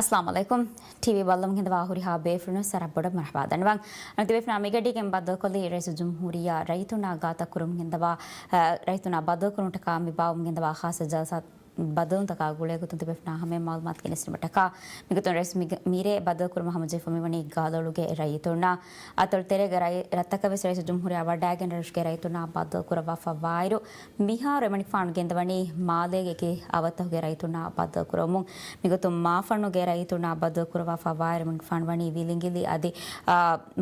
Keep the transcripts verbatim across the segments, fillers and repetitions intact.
އައްސަލާމު ޢަލައިކުމް. ޓީވީ ބައްލަވަން ހިނދަވާ ހުރިހާ ބޭފުޅުން ސަރަށް ބޮޑަށް މަރުޙަބާ ދަންނަވަން. އަން ތިބޭފުޅާ މިގަޑީގެން ބައްދަލުކޮށްލީ ރައީސުލްޖުމްހޫރިއްޔާ ރައްޔިތުންނާ ގާތަށް ކުރަމުން ހިނދަވާ، އަ، ރައްޔިތުންނާ ބައްދަލުކުރުމަށްޓަކާ މި ބާއްވަމުން ގެންދަވާ ޚާއްޞަ ޖަލްސާ ބައްދަލުންތަކާ ގުޅޭގޮތުން ތިބޭފުޅުންނާ ހަމަޔަށް މަޢުލޫމާތު ގެނެސްދިނުމަށްޓަކާ، މިގޮތުން ރައީސް މި، މިރޭ ބައްދަލުކުރުމަށް ހަމަޖެހިފަ މިވަނީ ގާލޮޅުގެ ރައްޔިތުންނާ. އަތޮޅު ތެރޭގެ ރައްތަކަށް ވެސް ރައީސުލްޖުމްހޫރިއްޔާ ވަޑައިގެން ރަށުގެ ރައްޔިތުންނާ ބައްދަލުކުރައްވާފަ ވާއިރު، މިހާރު އެމަނިކުފާނު ގެންދަވަނީ މާލޭގެ އެކި އަވަށްތަކުގެ ރައްޔިތުންނާ ބައްދަލުކުރަމުން. މިގޮތުން މާފަންނުގެ ރައްޔިތުންނާ ބައްދަލުކުރައްވާފަ ވާއިރު އެމަނިކުފާނު ވަނީ ވިލިނގިލި އަދި، އާ،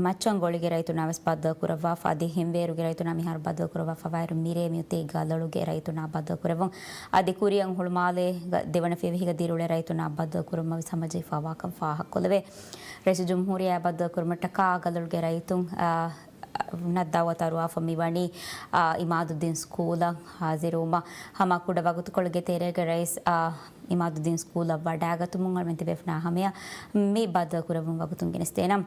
މައްޗަންގޮޅިގެ ރައްޔިތުންނާ ވެސް ބައްދަލުކުރައްވާފަ އަދި ހިންވޭރުގެ ރައްޔިތުންނާ މިހާރު ބައްދަލުކުރައްވާފަ ވާއިރު މިރޭ މިއޮތީ ގާލޮޅުގެ ރައްޔިތުންނާ ބައްދަލުކުރެއްވުން. އަދި ކުރިއަށް ހުޅުމާލޭގަ ދެވަނަ ފިޔަވަހީގަ ދިރިއުޅޭ ރައްޔިތުންނާ ބައްދަލުކުރުމަށް ވެސް ހަމަޖެހިފަ ވާކަން ފާހަގަކޮށްލެވޭ. ރައީސުލްޖުމްހޫރިއްޔާ ބައްދަލުކުރުމަށްޓަކާ ގާލޮޅުގެ ރައްޔިތުން، އާ، ނަށް ދައުވަތު އަރުވާފަ މިވަނީ، އާ، އިމާދުއްދީން ސްކޫލަށް ހާޒިރުވުމަށް. ހަމަ ކުޑަ ވަގުތުކޮޅެއްގެ ތެރޭގަ ރައީސް، އާ، އިމާދުއްދީން ސްކޫލަށް ވަޑައިގަތުމުން އަޅުމެން ތިބޭފުޅުންނާ ހަމަޔަށް މި ބައްދަލު ކުރެއްވުން ވަގުތުން ގެނެސްދޭނަން.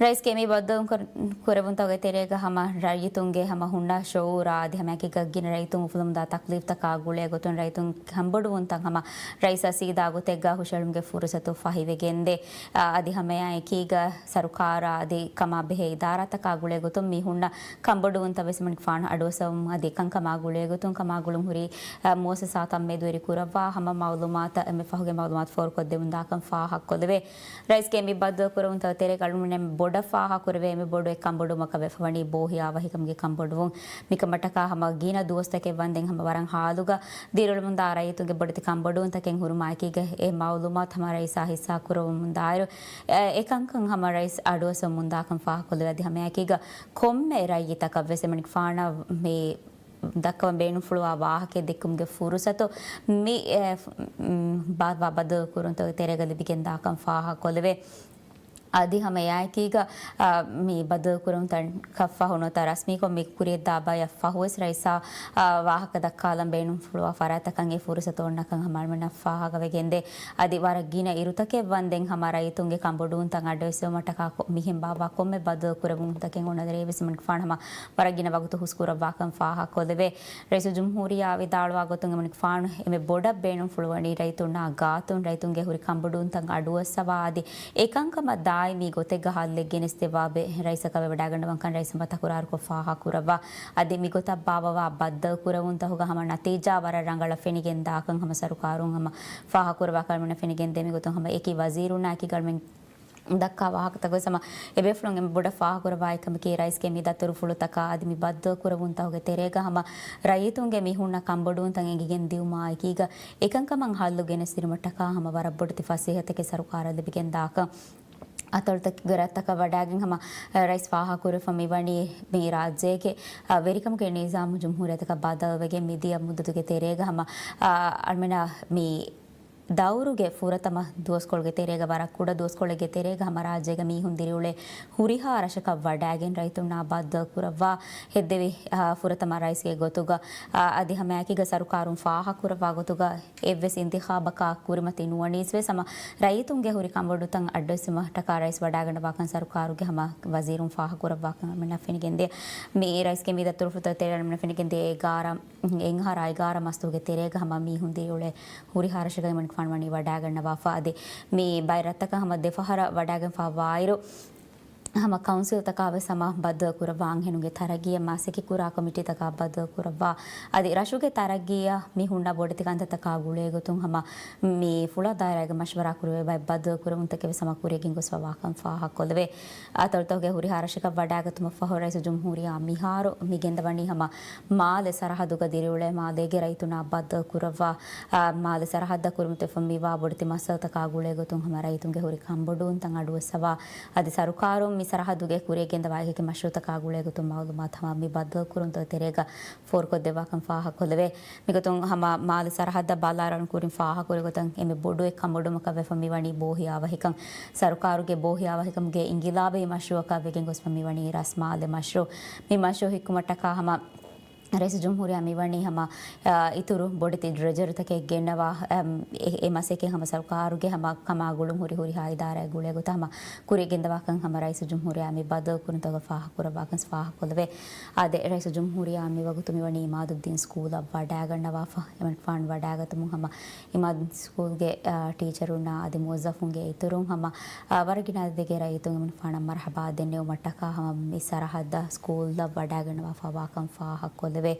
ރައީސްގެ މި ބައްދަލު ކުރ-، ކުރެއްވުންތަކުގެ ތެރޭގަ ހަމަ ރައްޔިތުންގެ ހަމަ ހުންނަ ޝުޢޫރާ އަދި ހަމައެކީގަ ގިނަ ރައްޔިތުން އުފުލަމުންދާ ތަކްލީފްތަކާ ގުޅޭ ގޮތުން ރައްޔިތުން ކަންބޮޑުވުންތައް ހަމަ ރައީސާ ސީދާ ގޮތެއްގަ ހުށަހެޅުމުގެ ފުރުސަތު ފަހިވެގެންދޭ. އަ، އަދި ހަމައެއާއެކީގަ ސަރުކާރާ އަދި ކަމާ ބެހޭ އިދާރާތަކާ ގުޅޭ ގޮތުން މި ހުންނަ ކަންބޮޑުވުންތައް ވެސް އެމަނިކުފާނު އަޑުއައްސަވަމުން އަދި ކަންކަމާ ގުޅޭ ގޮތުން ކަމާގުޅުން ހުރި، އަ، މުއައްސަސާތައް މެދުވެރި ކުރައްވާ ހަމަ މަޢުލޫމާތަށް އެންމެ ފަހުގެ މަޢުލޫމާތު ފޯރުކޮށްދެމުންދާކަން ފާހަގަކޮށްލެވޭ. ރައީސްގެ މި ބައްދަލުކުރެވުންތައް ތެރޭގަ އަޅުގަނޑުމެން ބޮޑަށް ފާހަގަކުރެވޭ އެންމެ ބޮޑު އެއް ކަންބޮޑުވުމަކަށް ވެފަވަނީ ބޯހިޔާވަހިކަމުގެ ކަންބޮޑުވުން. މިކަމަށްޓަކާ ހަމަ ގިނަ ދުވަސްތަކެއް ވަންދެން ހަމަ ވަރަށް ހާލުގަ ދިރިއުޅެމުންދާ ރައްޔިތުންގެ ބޮޑެތި ކަންބޮޑުވުންތަކެއް ހުރުމާއެކީގަ އެ މަޢުލޫމާތު ހަމަ ރައީސާ ހިއްސާކުރަމުންދާއިރު، އެ، އެކަންކަން ހަމަ ރައީސް އަޑުއައްސަމުންދާކަން ފާހަގަކޮށްލެވޭ. އަދި ހަމައެކީގަ ކޮންމެ ރައްޔިތަކަށް ވެސް އެމަނިކުފާނަށް މި ދައްކަވަން ބޭނުންފުޅުވާ ވާހަކައެއް ދެއްކުމުގެ ފުރުސަތު މި، އެ، މް، ބާ-، ބާ-، ބައްދަލުކުރުންތަކުގެ ތެރޭގަ ލިބިގެންދާކަން ފާހަގަކޮށްލެވޭ. އަދި ހަމައެއާއެކީގަ، އާ، މި ބައްދަލުކުރުންތައް ކަށްފަހު ނުވަތަ ރަސްމީކޮށް މި ކުރިޔަށްދާ ބަޔަށް ފަހުވެސް ރައީސާ، އާ، ވާހަކަ ދައްކާލަން ބޭނުންފުޅުވާ ފަރާތްތަކަށް އެ ފުރުސަތު އޮންނަކަން ހަމަ އަޅުމެންނަށް ފާހަގަވެގެންދޭ. އަދި ވަރަށް ގިނަ އިރުތަކެއް ވަންދެން ހަމަ ރައްޔިތުންގެ ކަންބޮޑުވުންތައް އަޑުއެއްސެވުމަށްޓަކާ ކޮ-، މިހެން ބާއްވާ ކޮންމެ ބައްދަލުކުރެވުންތަކެއް އޮންނަ ދެރައެއް ވެސް އެމަނިކުފާނު ހަމަ ވަރަށް ގިނަ ވަގުތު ހުސްކުރައްވާކަން ފާހަގަކޮށްލެވޭ. ރައީސުލްޖުމްހޫރިއްޔާ ވިދާޅުވާ ގޮތުން އެމަނިކުފާނު އެންމެ ބޮޑަށް ބޭނުންފުޅުވަނީ ރައްޔިތުންނާ ގާތުން ރައްޔިތުންގެ ހުރި ކަންބޮޑުވުންތައް އަޑުއައްސަވާ އަދި އެކަންކަމަށް ދާއިމީ ގޮތެއްގަ ހައްލެއް ގެނެސްދެއްވާ ބެ-، ރައީސަކަށް ވެވަޑައިގަންނަވަންކަން ރައީސް ހަމަ ތަކުރާރުކޮށް ފާހަގަކުރައްވާ. އަދި މިގޮތަށް ބާއްވަވާ ބައްދަލުކުރެވުންތަކުގަ ހަމަ ނަތީޖާ ވަރަށް ރަނގަޅަށް ފެނިގެން ދާކަން ހަމަ ސަރުކާރުން ހަމަ ފާހަގަކުރައްވާކަން އަޅުމެންނަށް ފެނިގެންދޭ. މިގޮތުން ހަމަ އެކި ވަޒީރުންނާއެކީގަ އަޅުމެން ދައްކާ ވާހަކަތަކު ވެސް ހަމަ އެބޭފުޅުން އެންމެ ބޮޑަށް ފާހަގަކުރައްވާ އެކަމަކީ، ރައީސްގެ މި ދަތުރުފުޅުތަކާ އަދި މި ބައްދަލުކުރެވުންތަކުގެ ތެރޭގަ ހަމަ ރައްޔިތުންގެ މި ހުންނަ ކަންބޮޑުވުންތައް އެނގިގެން ދިއުމާއެކީގަ، އެކަންކަމަށް ހައްލު ގެނެސްދިނުމަށްޓަކާ ހަމަ ވަރަށް ބޮޑެތި ފަސޭހަތަކެއް ސަރުކާރަށް ލިބިގެން ދާކަން. އަތޮޅުތަކުގެ ރަށްތަކަށް ވަޑައިގެން ހަމަ ރައީސް ފާހަގަކުރެވިފަ މިވަނީ މި ރާއްޖޭގެ، އަ، ވެރިކަމުގެ ނިޒާމު ޖުމްހޫރިއްޔަތަކަށް ބަދަލުވެގެން މިދިޔަ މުއްދަތުގެ ތެރޭގަ ހަމަ، އަ، އަޅުމެންނަށް މި ދައުރުގެ ފުރަތަމަ ދުވަސްކޮޅުގެ ތެރޭގަ ވަރަށް ކުޑަ ދުވަސްކޮޅެއްގެ ތެރޭގަ ހަމަ ރާއްޖޭގަ މީހުން ދިރިއުޅޭ ހުރިހާ ރަށަކަށް ވަޑައިގެން ރައްޔިތުންނާ ބައްދަލުކުރައްވާ ހެއްދެވި، އާ، ފުރަތަމަ ރައީސްގެ ގޮތުގަ، އާ، އަދި ހަމައެކީގަ ސަރުކާރުން ފާހަގަކުރައްވާ ގޮތުގަ އެއްވެސް އިންތިޚާބަކާ ކުރިމަތި ނުވަނީސް ވެސް ހަމަ ރައްޔިތުންގެ ހުރި ކަންބޮޑުތައް އައްޑުއެއްސުމަށްޓަކާ ރައީސް ވަޑައިގަންނަވާކަން ސަރުކާރުގެ ހަމަ ވަޒީރުން ފާހަގަކުރައްވާކަން އަޅުމެންނަށް ފެނިގެންދޭ. މި ރައީސްގެ މި ދަތުރުފުޅުތައް ތެރޭ އަޅުމެންނަށް ފެނިގެންދޭ އެގާރަ އެއްއަހަރާ އެގާރަ މަސްތުގެ ތެރޭގަ ހަމަ މީހުން ދިރިއުޅޭ ހުރިހާ ރަށަކަށް އެމަނިކުފާނު ވަނީ ވަޑައިގަންނަވާފަ. އަދި މި ބައެއް ރަށްތަކަށް ހަމަ ދެފަހަރަށް ވަޑައިގެންފަ ވާއިރު، ހަމަ ކައުންސިލްތަކާ ވެސް ހަމަ ބައްދަލު ކުރައްވާ، އަންހެނުންގެ ތަރައްގީއަށް މާސްއެކި ކުރާ ކޮމިޓީތަކާ ބައްދަލު ކުރައްވާ، އަދި ރަށުގެ ތަރައްގީއަށް މި ހުންނަ ބޮޑެތި ކަންތައްތަކާ ގުޅޭގޮތުން ހަމަ މި ފުޅާ ދާއިރާގެ މަޝްވަރާ ކުރެވޭ ބައެއް ބައްދަލު ކުރެވުންތަކެއް ވެސް ހަމަ ކުރިޔަށް ގެންގޮސްފަވާކަން ފާހަގަކޮށްލެވޭ. އަތޮޅުތަކުގެ ހުރިހާ ރަށަކަށް ވަޑައިގަތުމަށްފަހު ރައީސުލްޖުމްހޫރިއްޔާ މިހާރު މި ގެންދަވަނީ ހަމަ މާލެ ސަރަހައްދުގަ ދިރިއުޅޭ މާލޭގެ ރައްޔިތުންނާ ބައްދަލު ކުރައްވާ، އާ، މާލެ ސަރަހައްދަށް ކުރިމަތިވެފަ މިވާ ބޮޑެތި މައްސަލަތަކާ ގުޅޭގޮތުން ހަމަ ރައްޔިތުންގެ ހުރި ކަންބޮޑުވުންތައް އަޑުއައްސަވާ، އަދި ސަރުކާރުން މި ސަރަހައްދުގެ ކުރިޔަށް ގެންދަވާ އެކި މަޝްރޫޢުތަކާ ގުޅޭގޮތުން މައުލޫމާތު ހަމަ މި ބައްދަލު ކުރުންތައް ތެރޭގަ ފޯރުކޮށްދެއްވާކަން ފާހަގަކޮށްލެވޭ. މިގޮތުން ހަމަ މާލެ ސަރަހައްދަށް ބަލާލަން ކުރިން ފާހަގަކުރި ގޮތަށް އެންމެ ބޮޑު އެއް ކަނބޮޑުވުމަކަށް ވެފަ މިވަނީ ބޯހިޔާވަހިކަން. ސަރުކާރުގެ ބޯހިޔާވަހިކަމުގެ އިންގިލާބީ މަޝްރޫޢަކަށް ވެގެން ގޮސްފަ މިވަނީ ރަސްމާލެ މަޝްރޫޢު. މި މަޝްރޫޢު ހިއްކުމަށްޓަކާ ހަމަ ރައީސުލްޖުމްހޫރިއްޔާ މިވަނީ ހަމަ، އާ، އިތުރު ބޮޑެތި ޑްރެޖަރުތަކެއް ގެންނަވާ، އަމް، އެ، އެ މަސައްކަތް ހަމަ ސަރުކާރުގެ ހަމަ ކަމާ ގުޅުން ހުރި ހުރިހާ އިދާރާއެއް ގުޅޭ ގޮތަށް ހަމަ ކުރިއަށްގެންދަވާކަން ހަމަ ރައީސުލްޖުމްހޫރިއްޔާ މި ބައްދަލުކުރުންތަކުގަ ފާހަގަކުރައްވާކަން ފާހަގަކޮށްލެވޭ. އާދެ، ރައީސުލްޖުމްހޫރިއްޔާ މިވަގުތު މިވަނީ އިމާދުއްދީން ސްކޫލަށް ވަޑައިގަންނަވާފަ. އެމަނިކުފާނު ވަޑައިގަތުމުން ހަމަ އިމާދު ސްކޫލްގެ، އާ، ޓީޗަރުންނާ އަދި މުވައްޒަފުންގެ އިތުރުން ހަމަ، އާ، ވަރަށް ގިނަ އަދަދެއްގެ ރައްޔިތުން އެމަނިކުފާނަށް މަރުޙަބާ ދެންނެވުމަށްޓަކާ ހަމަ މި ސަރަހައްދަށް ސްކޫލަށް ވަޑައިގަންނަވާފަ ވާކަން ފާހަގަކޮށްލެވޭ.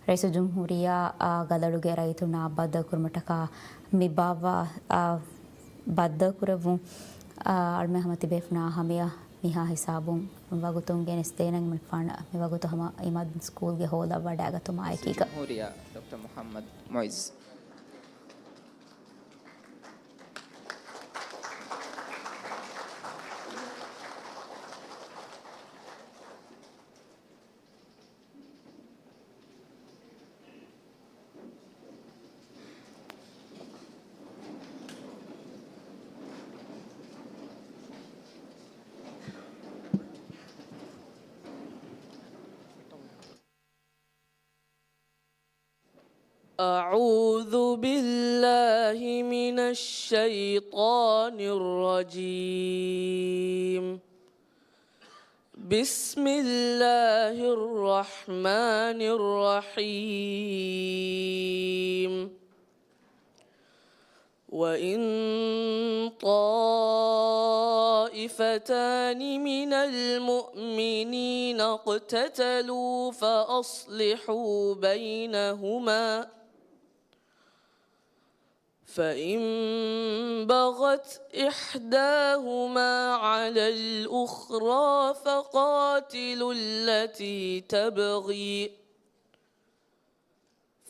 ރައީސުލްޖުމްހޫރިއްޔާ، އާ، ގަލޮޅުގެ ރައްޔިތުންނާ ބައްދަލުކުރުމަށްޓަކާ މި ބާއްވާ، އާ، ބައްދަލުކުރެއްވުން، އާ، އަޅުމެން ހަމަ ތިބޭފުޅުންނާ ހަމަޔަށް މިހާ ހިސާބުން ވަގުތުން ގެނެސްދޭނަން. އިމަނިކުފާނަށް މިވަގުތު ހަމަ އިމާދު ސްކޫލްގެ ހޯލަށް ވަޑައިގަތުމާ އެކީގަ. ޖުމްހޫރިއްޔާ ޑޮކްޓަރ މުޙައްމަދު މުޢިއްޒު. أعوذ بالله من الشيطان الرجيم. بسم الله الرحمن الرحيم. وإن طائفتان من المؤمنين اقتتلوا فأصلحوا بينهما، فإن بغت إحداهما على الأخرى فقاتلوا التي تبغي،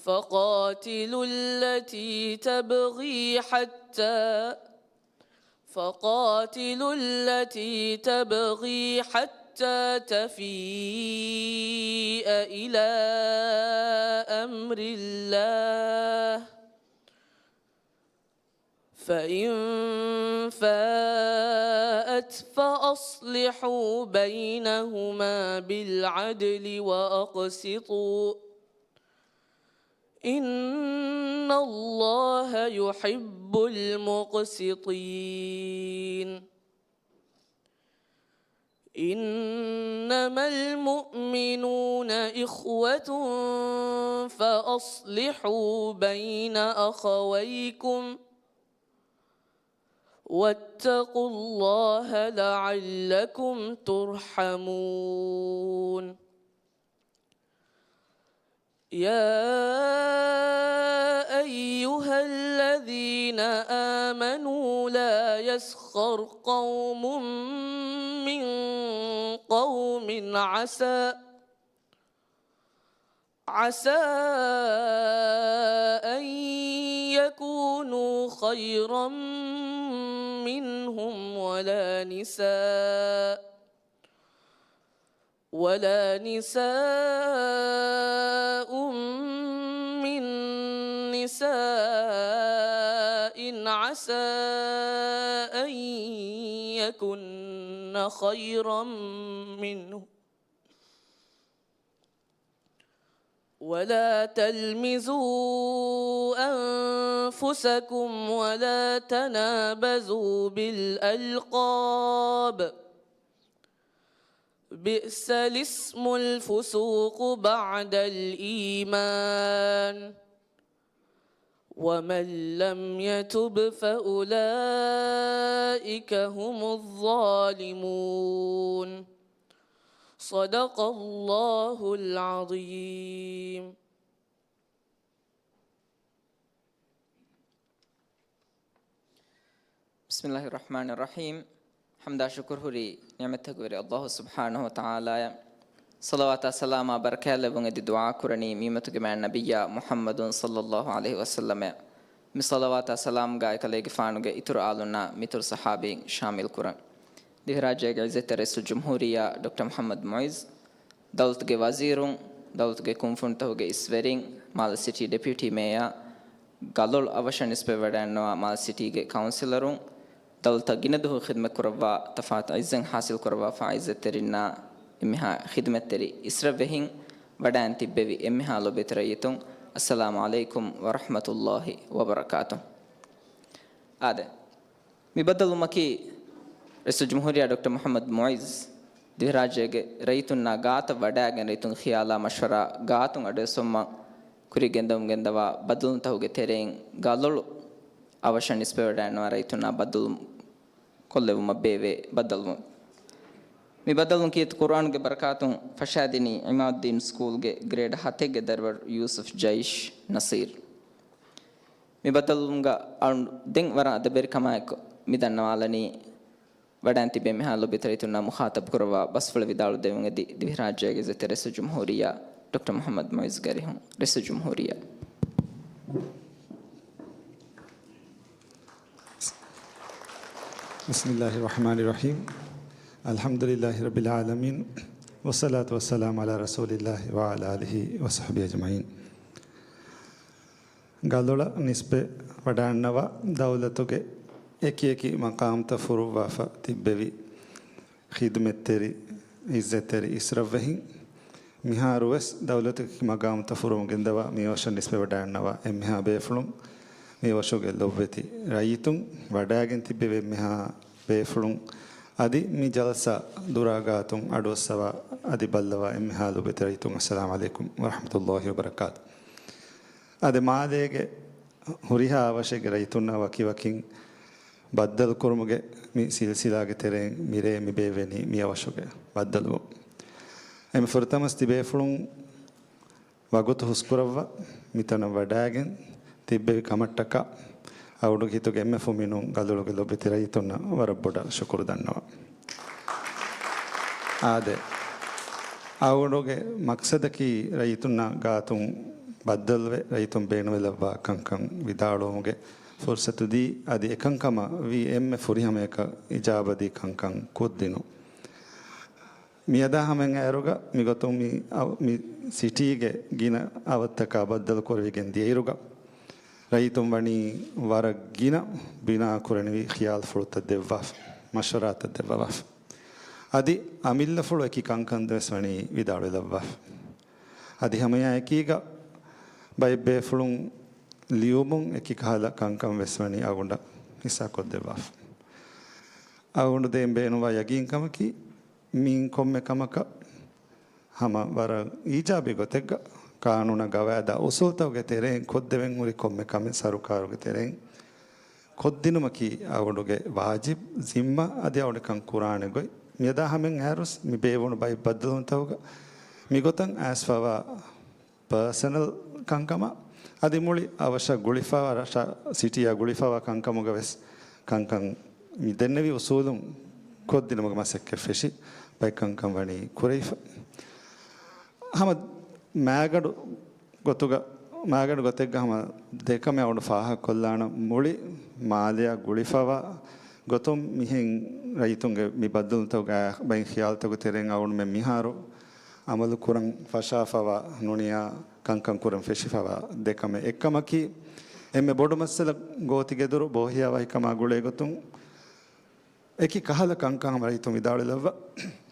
فقاتلوا التي تبغي حتى، فقاتلوا التي تبغي حتى تفيء إلى أمر الله، فإن فاءت فأصلحوا بينهما بالعدل وأقسطوا، إن الله يحب المقسطين. إنما المؤمنون إخوة فأصلحوا بين أخويكم واتقوا الله لعلكم ترحمون. يا أيها الذين آمنوا لا يسخر قوم من قوم عسى، عسى أن يكونوا خيرا منهم ولا نساء، ولا نساء من نساء عسى أن يكن خيرا منه، ولا تلمزوا أنفسكم ولا تنابزوا بالألقاب، بئس الاسم الفسوق بعد الإيمان، ومن لم يتب فأولئك هم الظالمون. صدق الله العظيم. بسم الله الرحمن الرحيم. ޙަމްދާ ޝުކުރު ހުރީ ނިޢުމަތްތަކުވެރި ﷲ ސުބްޙާނަހޫ ވަތަޢާލާއަށް. ޞަލަވާތާ ސަލާމާ ބަރަކާތްލެއްވުން އެދި ދުޢާ ކުރަނީ މިއުއްމަތުގެ މާތް ނަބިއްޔާ މުޙައްމަދު ޞައްލައްލާހު ޢަލައިހި ވަސައްލަމަށް. މި ޞަލަވާތާ ސަލާމްގައި އެކަލޭގެފާނުގެ އިތުރު އާލުންނާ މިތުރު ޞަޙާބީން ޝާމިލް ކުރަން. ދިވެހިރާއްޖޭގެ ޢިއްޒަތްތެރި ރައީސުލްޖުމްހޫރިއްޔާ ޑޮކްޓަރ މުޙައްމަދު މުޢިއްޒު، ދައުލަތުގެ ވަޒީރުން، ދައުލަތުގެ ކުންފުނިތަކުގެ އިސްވެރިން، މާލެ ސިޓީ ޑެޕިއުޓީ މޭޔާ، ގަލޮޅު އަވަށަށް ނިސްބަތްވެވަޑައިގަންނަވާ މާލެ ސިޓީގެ ކައުންސިލަރުން، ދައުލަތަށް ގިނަ ދުވަހު ޚިދުމަތް ކުރައްވާ ތަފާތު ޢިއްޒަތް ޙާޞިލް ކުރައްވާފާ ޢިއްޒަތްތެރިންނާ އެންމެހާ ޚިދުމަތްތެރި އިސްރަށްވެހިން، ވަޑައިން ތިއްބެވި އެންމެހާ ލޯބިވެތި ރައްޔިތުން، އައްސަލާމު ޢަލައިކުމް ވަރަޙްމަތުﷲި ވަބަރަކާތު. އާދެ، މި ބައްދަލުވުމަކީ ރައީސުލްޖުމްހޫރިއްޔާ ޑޮކްޓަރ މުޙައްމަދު މުޢިއްޒު ދިވެހިރާއްޖޭގެ ރައްޔިތުންނާ ގާތަށް ވަޑައިގެން ރައްޔިތުންގެ ޚިޔާލާ މަޝްވަރާ ގާތުން އަޑުއެއްސުމަށް ކުރިއަށް ގެންދަވަމުން ގެންދަވާ ބައްދަލުވުންތަކުގެ ތެރެއިން ގަލޮޅު އަވަށަށް ނިސްބަތްވެވަޑައިގަންނަވާ ރައްޔިތުންނާ ބައްދަލު ކޮށްލެވުމަށް ބޭއްވޭ ބައްދަލުވުން. މި ބައްދަލުވުން ކީރިތި ޤުރުއާނުގެ ބަރަކާތުން ފަށާދިނީ ޢިމާދުއްދީން ސްކޫލްގެ ގްރޭޑް ހަތެއްގެ ދަރިވަރު ޔޫސުފް ޖައިޝް ނަސީރް. މި ބައްދަލުވުމުގަ އަޅުގަނޑު ދެން ވަރަށް އަދަބެރިކަމާއެކު މި ދަންނަވާލަނީ، ވަޑައިން ތިބި އެންމެހާ ލޯބިވެތި ރައްޔިތުންނާ މުޚާޠަބު ކުރައްވާ ބަސްފުޅަށް ވިދާޅު ދެވުން އެދި ދިވެހިރާއްޖޭގެ އިއްޒަތްތެރި ރައީސުލްޖުމްހޫރިއްޔާ ޑޮކްޓަރ މުޙައްމަދު މުޢިއްޒުގެ އަރިހުން. ރައީސުލްޖުމްހޫރިއްޔާ. بسم الله الرحمن الرحيم. الحمد لله رب العالمين. والصلاة والسلام على رسول الله وعلى آله وصحبه أجمعين. ގަލޮޅަށް ނިސްބަތް ވަޑައިގަންނަވާ ދައުލަތުގެ އެކި އެކި މަޤާމްތައް ފުރުއްވާފަ ތިއްބެވި ޚިދުމަތްތެރި، އިއްޒަތްތެރި އިސްރަށްވެހިން، މިހާރުވެސް ދައުލަތުގެ މަޤާމްތައް ފުރުވަމުން ގެންދަވާ މިއަވަށަށް ނިސްބަތްވެވަޑައިގަންނަވާ އެންމެހާ ބޭފުޅުން، މިއަވަށުގެ ލޮބުވެތި ރައްޔިތުން، ވަޑައިގެން ތިއްބެވި އެންމެހާ ބޭފުޅުން، އަދި މި ޖަލްސާ ދުރާ ގާތުން އަޑުއައްސަވާ އަދި ބައްލަވާ އެންމެހާ ލޮބުވެތި ރައްޔިތުން، އައްސަލާމު ޢަލައިކުމް ވަރަޙްމަތުﷲި ވަބަރަކާތު. އާދެ، މާލޭގެ ހުރިހާ އަވަށެއްގެ ރައްޔިތުންނާ ވަކިވަކިން ބައްދަލުކުރުމުގެ މި ސިލްސިލާގެ ތެރެއިން މިރޭ މި ބޭއްވެނީ މިއަވަށުގެ ބައްދަލުވުން. އެންމެ ފުރަތަމަސް ތިބޭފުޅުން ވަގުތު ހުސްކުރައްވާ މިތަނަށް ވަޑައިގެން ތިއްބެވި ކަމަށްޓަކާ އަޅުގަނޑުގެ ހިތުގެ އެންމެ ފުމިނުން ގަލޮޅުގެ ލޮބުވެތި ރައްޔިތުންނަށް ވަރަށް ބޮޑަށް ޝުކުރު ދަންނަވަން. އާދެ، އަޅުގަނޑުގެ މަޤްޞަދަކީ ރައްޔިތުންނާ ގާތުން ބައްދަލުވެ، ރައްޔިތުން ބޭނުންވެލައްވާ ކަންކަން ވިދާޅުވުމުގެ ފުރުޞަތު ދީ، އަދި އެކަންކަމަށް ވީ އެންމެ ފުރިހަމަޔަކަށް އިޖާބަދީ ކަންކަން ކޮށްދިނުން. މިއަދާ ހަމައިން އައިރުގަ މިގޮތުން މި އަވ-، މި ސިޓީގެ ގިނަ އަވަށްތަކާ ބައްދަލު ކުރެވިގެން ދިޔައިރުގަ، ރައްޔިތުން ވަނީ ވަރަށް ގިނަ ބިނާ ކުރަނިވި ޚިޔާލުފުޅުތައް ދެއްވާފަ، މަޝްވަރާތައް ދެއްވަވާފަ. އަދި އަމިއްލަފުޅު އެކި ކަންކަން ވެސް ވަނީ ވިދާޅުވެލައްވާފަ. އަދި ހަމަޔާ އެކީގަ ބައެއް ބޭފުޅުން ލިޔުމުން އެކި ކަހަލަ ކަންކަން ވެސް ވަނީ އަޅުގަނޑަށް ހިއްސާކޮށްދެއްވާފަ. އަޅުގަނޑު ދެން ބޭނުންވާ ޔަގީންކަމަކީ، މިއިން ކޮންމެ ކަމަކަށް ހަމަ ވަރަށް އީޖާބީ ގޮތެއްގަ ޤާނޫނާ ގަވާއިދާ އުސޫލުތަކުގެ ތެރެއިން ކޮށްދެވެން ހުރި ކޮންމެ ކަމެއް ސަރުކާރުގެ ތެރެއިން ކޮށްދިނުމަކީ އަޅުގަނޑުގެ ވާޖިބު، ޒިންމާ އަދި އަޅުގަނޑު ކަން ކުރާނެ ގޮތް. މިއަދާ ހަމައިން އައިރުސް މި ބޭއްވުނު ބައެއް ބައްދަލުވުންތަކުގަ މިގޮތަށް އައިސްފަވާ ޕާސަނަލް ކަންކަމާ އަދި މުޅި އަވަށަށް ގުޅިފަވާ ރަށަށް ސިޓީއާ ގުޅިފަވާ ކަންކަމުގަ ވެސް ކަންކަން މި ދެންނެވި އުސޫލުން ކޮށްދިނުމުގެ މަސައްކަތް ފެށި ބައެއް ކަންކަން ވަނީ ކުރެވިފަ. ހަމަ މާގަނޑު ގޮތުގަ، މާގަނޑު ގޮތެއްގަ ހަމަ ދެކަމެއް އަޅުގަނޑު ފާހަގަކޮށްލާނަން. މުޅި މާލެއަށް ގުޅިފަވާ ގޮތުން މިހެން ރައްޔިތުންގެ މި ބައްދަލުތަކުގަ ބައެއް ޚިޔާލުތަކުގެ ތެރެއިން އަޅުގަނޑުމެން މިހާރު އަމަލު ކުރަން ފަށާފަވާ ނޫނިޔާ ކަންކަން ކުރަން ފެށިފަވާ ދެކަމެއް. އެއްކަމަކީ، އެންމެ ބޮޑު މައްސަލަ ގޯތިގެދޮރު ބޯހިޔާވަހިކަމާ ގުޅޭގޮތުން އެކި ކަހަލަ ކަންކަން ހަމަ ރައްޔިތުން ވިދާޅުވެލައްވާ.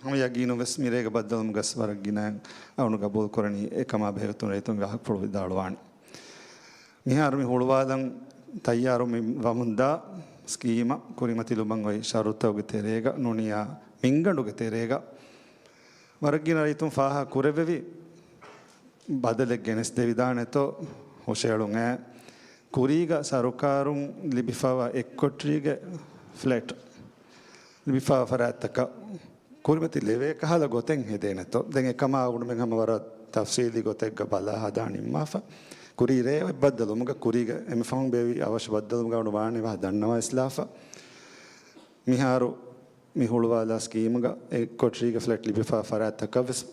ހަމަ ޔަގީނުން ވެސް މިރޭގެ ބައްދަލުވުމުގަސް ވަރަށް ގިނައިން އަޅުގަނޑު ގަބޫލު ކުރަނީ އެކަމާ ބެހޭގޮތުން ރައްޔިތުންގެ ހައްގުފުޅު ވިދާޅުވާނެ. މިހާރު މި ހުޅުވާލަން ތައްޔާރު މި ވަމުންދާ ސްކީމަށް ކުރިމަތިލުމަށް އޮތް ޝަރުތުތަކުގެ ތެރޭގަ ނޫނިޔާ މިންގަނޑުގެ ތެރޭގަ ވަރަށް ގިނަ ރައްޔިތުން ފާހަގަ ކުރެއްވެވި ބަދަލެއް ގެނެސްދެވިދާނެތޯ ހުށައެޅުން އެ. ކުރީގަ ސަރުކާރުން ލިބިފަވާ އެއްކޮޓަރީގެ ފްލެޓް ލިބިފަވާ ފަރާތްތަކަށް ކުރިމަތި ލެވޭ ކަހަލަ ގޮތެއް ހެދޭނެތޯ. ދެން އެކަމާ އަޅުގަނޑުމެން ހަމަ ވަރަށް ތަފްސީލީ ގޮތެއްގަ ބަލާ ހަދާ ނިންމާފަ. ކުރީ ރޭ އޮތް ބައްދަލުވުމުގަ ކުރީގަ އެންމެ ފަހުން ބޭއްވި އަވަށު ބައްދަލުވުމުގަ އަޅުގަނޑު ވާނީ ވާހަކަ ދަންނަވާ އިސްލާފަ. މިހާރު މި ހުޅުވާލާ ސްކީމުގަ އެއްކޮޓަރީގެ ފްލެޓް ލިބިފަ ފަރާތްތަކަށް ވެސް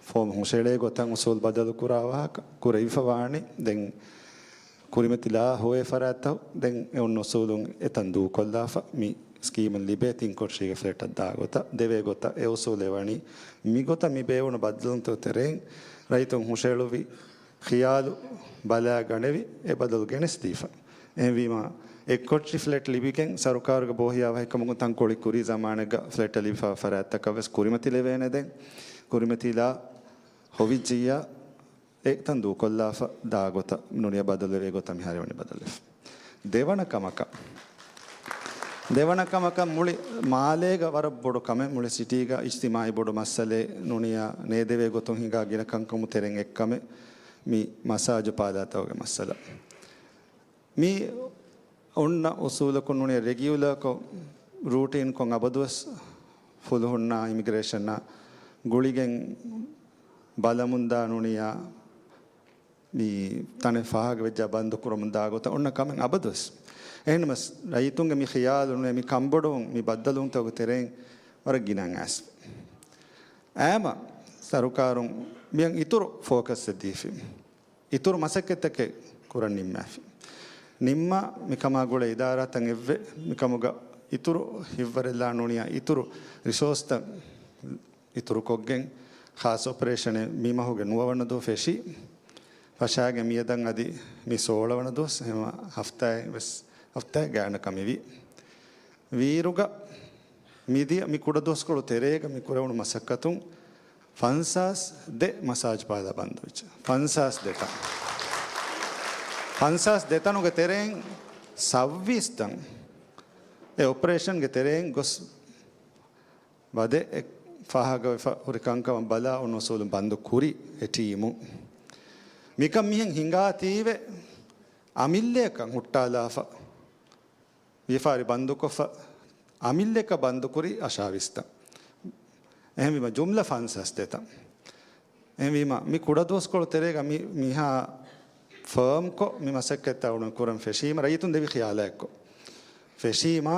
ފޯމް ހުށައެޅޭ ގޮތަށް އުސޫލު ބަދަލު ކުރާ ވާހަކަ ކުރެވިފަ ވާނީ. ދެން ކުރިމަތިލާ ހޮވޭ ފަރާތްތައް ދެން އެ އޮންނަ އުސޫލުން އެތަން ދޫކޮށްލާފަ މި ސްކީމުން ލިބޭ ތިން ކޮޓަރީގެ ފްލެޓަށް ދާ ގޮތަށް ދެވޭ ގޮތަށް އެ އުސޫލެއް ވަނީ. މިގޮތަށް މި ބޭއްވުނު ބަދަލުންތަކުގެ ތެރެއިން ރައްޔިތުން ހުށައެޅުއްވި ޚިޔާލު ބަލާގަނެވި އެ ބަދަލު ގެނެސްދީފަ. އެހެންވީމަ، އެއްކޮޓަރި ފްލެޓް ލިބިގެން ސަރުކާރުގެ ބޯހިޔާވަހިކަމުގަ ތަންކޮޅެއް ކުރީ ޒަމާނެއްގަ ފްލެޓް ލިބިފަ ފަރާތްތަކަށް ވެސް ކުރިމަތިލެވޭނެ. ދެން ކުރިމަތިލާ ހޮވިއްޖިއްޔާ އެތަން ދޫކޮށްލާފަ ދާ ގޮތަށް ނޫނީ ބަދަލުވެވޭ ގޮތަށް މިހާރު ވަނީ ބަދަލުވެފަ. ދެވަނަ ކަމަކަށް، ދެވަނަ ކަމަކަށް މުޅި މާލޭގަ ވަރަށް ބޮޑު ކަމެއް، މުޅި ސިޓީގަ އިޖްތިމާޢީ ބޮޑު މައްސަލައެއް ނޫނީ ނޭދެވޭ ގޮތުން ހިނގާ ގިނަ ކަންކަމު ތެރެއިން އެއްކަމެއް މި މަސާޖު ޕާލާތަކުގެ މައްސަލަ. މި އޮންނަ އުސޫލަކުން ނޫނީ ރެގިއުލަރކޮށް، ރޫޓީންކޮށް އަބަދުވެސް ފުލުހުންނާ އިމިގްރޭޝަންއާ ގުޅިގެން ބަލަމުންދާ ނޫނީ މި ތަނެއް ފާހަގަވެއްޖާ ބަންދު ކުރަމުން ދާ ގޮތަށް އޮންނަ ކަމެއް އަބަދުވެސް. އެހެންނަމަސް ރައްޔިތުންގެ މި ޚިޔާލު ނޫނީ މި ކަންބޮޑުވުން މި ބައްދަލުވުންތަކުގެ ތެރެއިން ވަރަށް ގިނަ އައިސް. އާއްމު ސަރުކާރުން މިއަށް އިތުރު ފޯކަސްއެއް ދީފި. އިތުރު މަސައްކަތްތަކެއް ކުރަން ނިންމާފި. ނިންމާ މިކަމާ ގުޅޭ އިދާރާތައް އެއްވެ، މިކަމުގަ އިތުރު ހިތްވަރެއްލާ ނޫނީ އިތުރު ރިސޯސްތައް އިތުރުކޮށްގެން، ޚާއްޞަ އޮޕަރޭޝަނެއް މި މަހުގެ ނުވަވަނަ ދުވަހު ފެށީ. ފަށާގެން މިއަދަށް އަދި މި ސޯޅަވަނަ ދުވަސް ހަމަ ހަފްތާއެއް ވެސް، ހަފްތާއެއް ގާތް ކަމެވި. ވީއިރުގަ މިދިޔަ މި ކުޑަދުވަސްކޮޅު ތެރޭގަ މި ކުރެވުނު މަސައްކަތުން ފަންސާސް ދެ މަސާޖް ޕާލާ ބަންދުވެއްޖެ. ފަންސާސް ދެ ތަން. ފަންސާސް ދެ ތަނުގެ ތެރެއިން ސައްވީސް ތަން އެ އޮޕަރޭޝަންގެ ތެރެއިން ގޮސް ވަދެ އެ ފާހަގަވެފަ ހުރި ކަންކަމަށް ބަލާ އޮން އުސޫލުން ބަންދު ކުރި އެ ޓީމު. މިކަން މިހެން ހިނގާތީވެ އަމިއްލައަކަށް ހުއްޓާލާފަ ވިޔަފާރި ބަންދުކޮށްފަ، އަމިއްލައަކަށް ބަންދުކުރި އަށާވީސް ތަން. އެހެންވީމަ ޖުމްލަ ފަންސާސް ދެ ތަން. އެހެންވީމަ މި ކުޑަދުވަސްކޮޅު ތެރޭގަ މި، މިހާ ފާމްކޮށް މި މަސައްކަތްތައް އަޅުގަނޑު ކުރަން ފެށީމަ ރައްޔިތުން ދެވި ޚިޔާލާއެއްކޮށް ފެށީމަ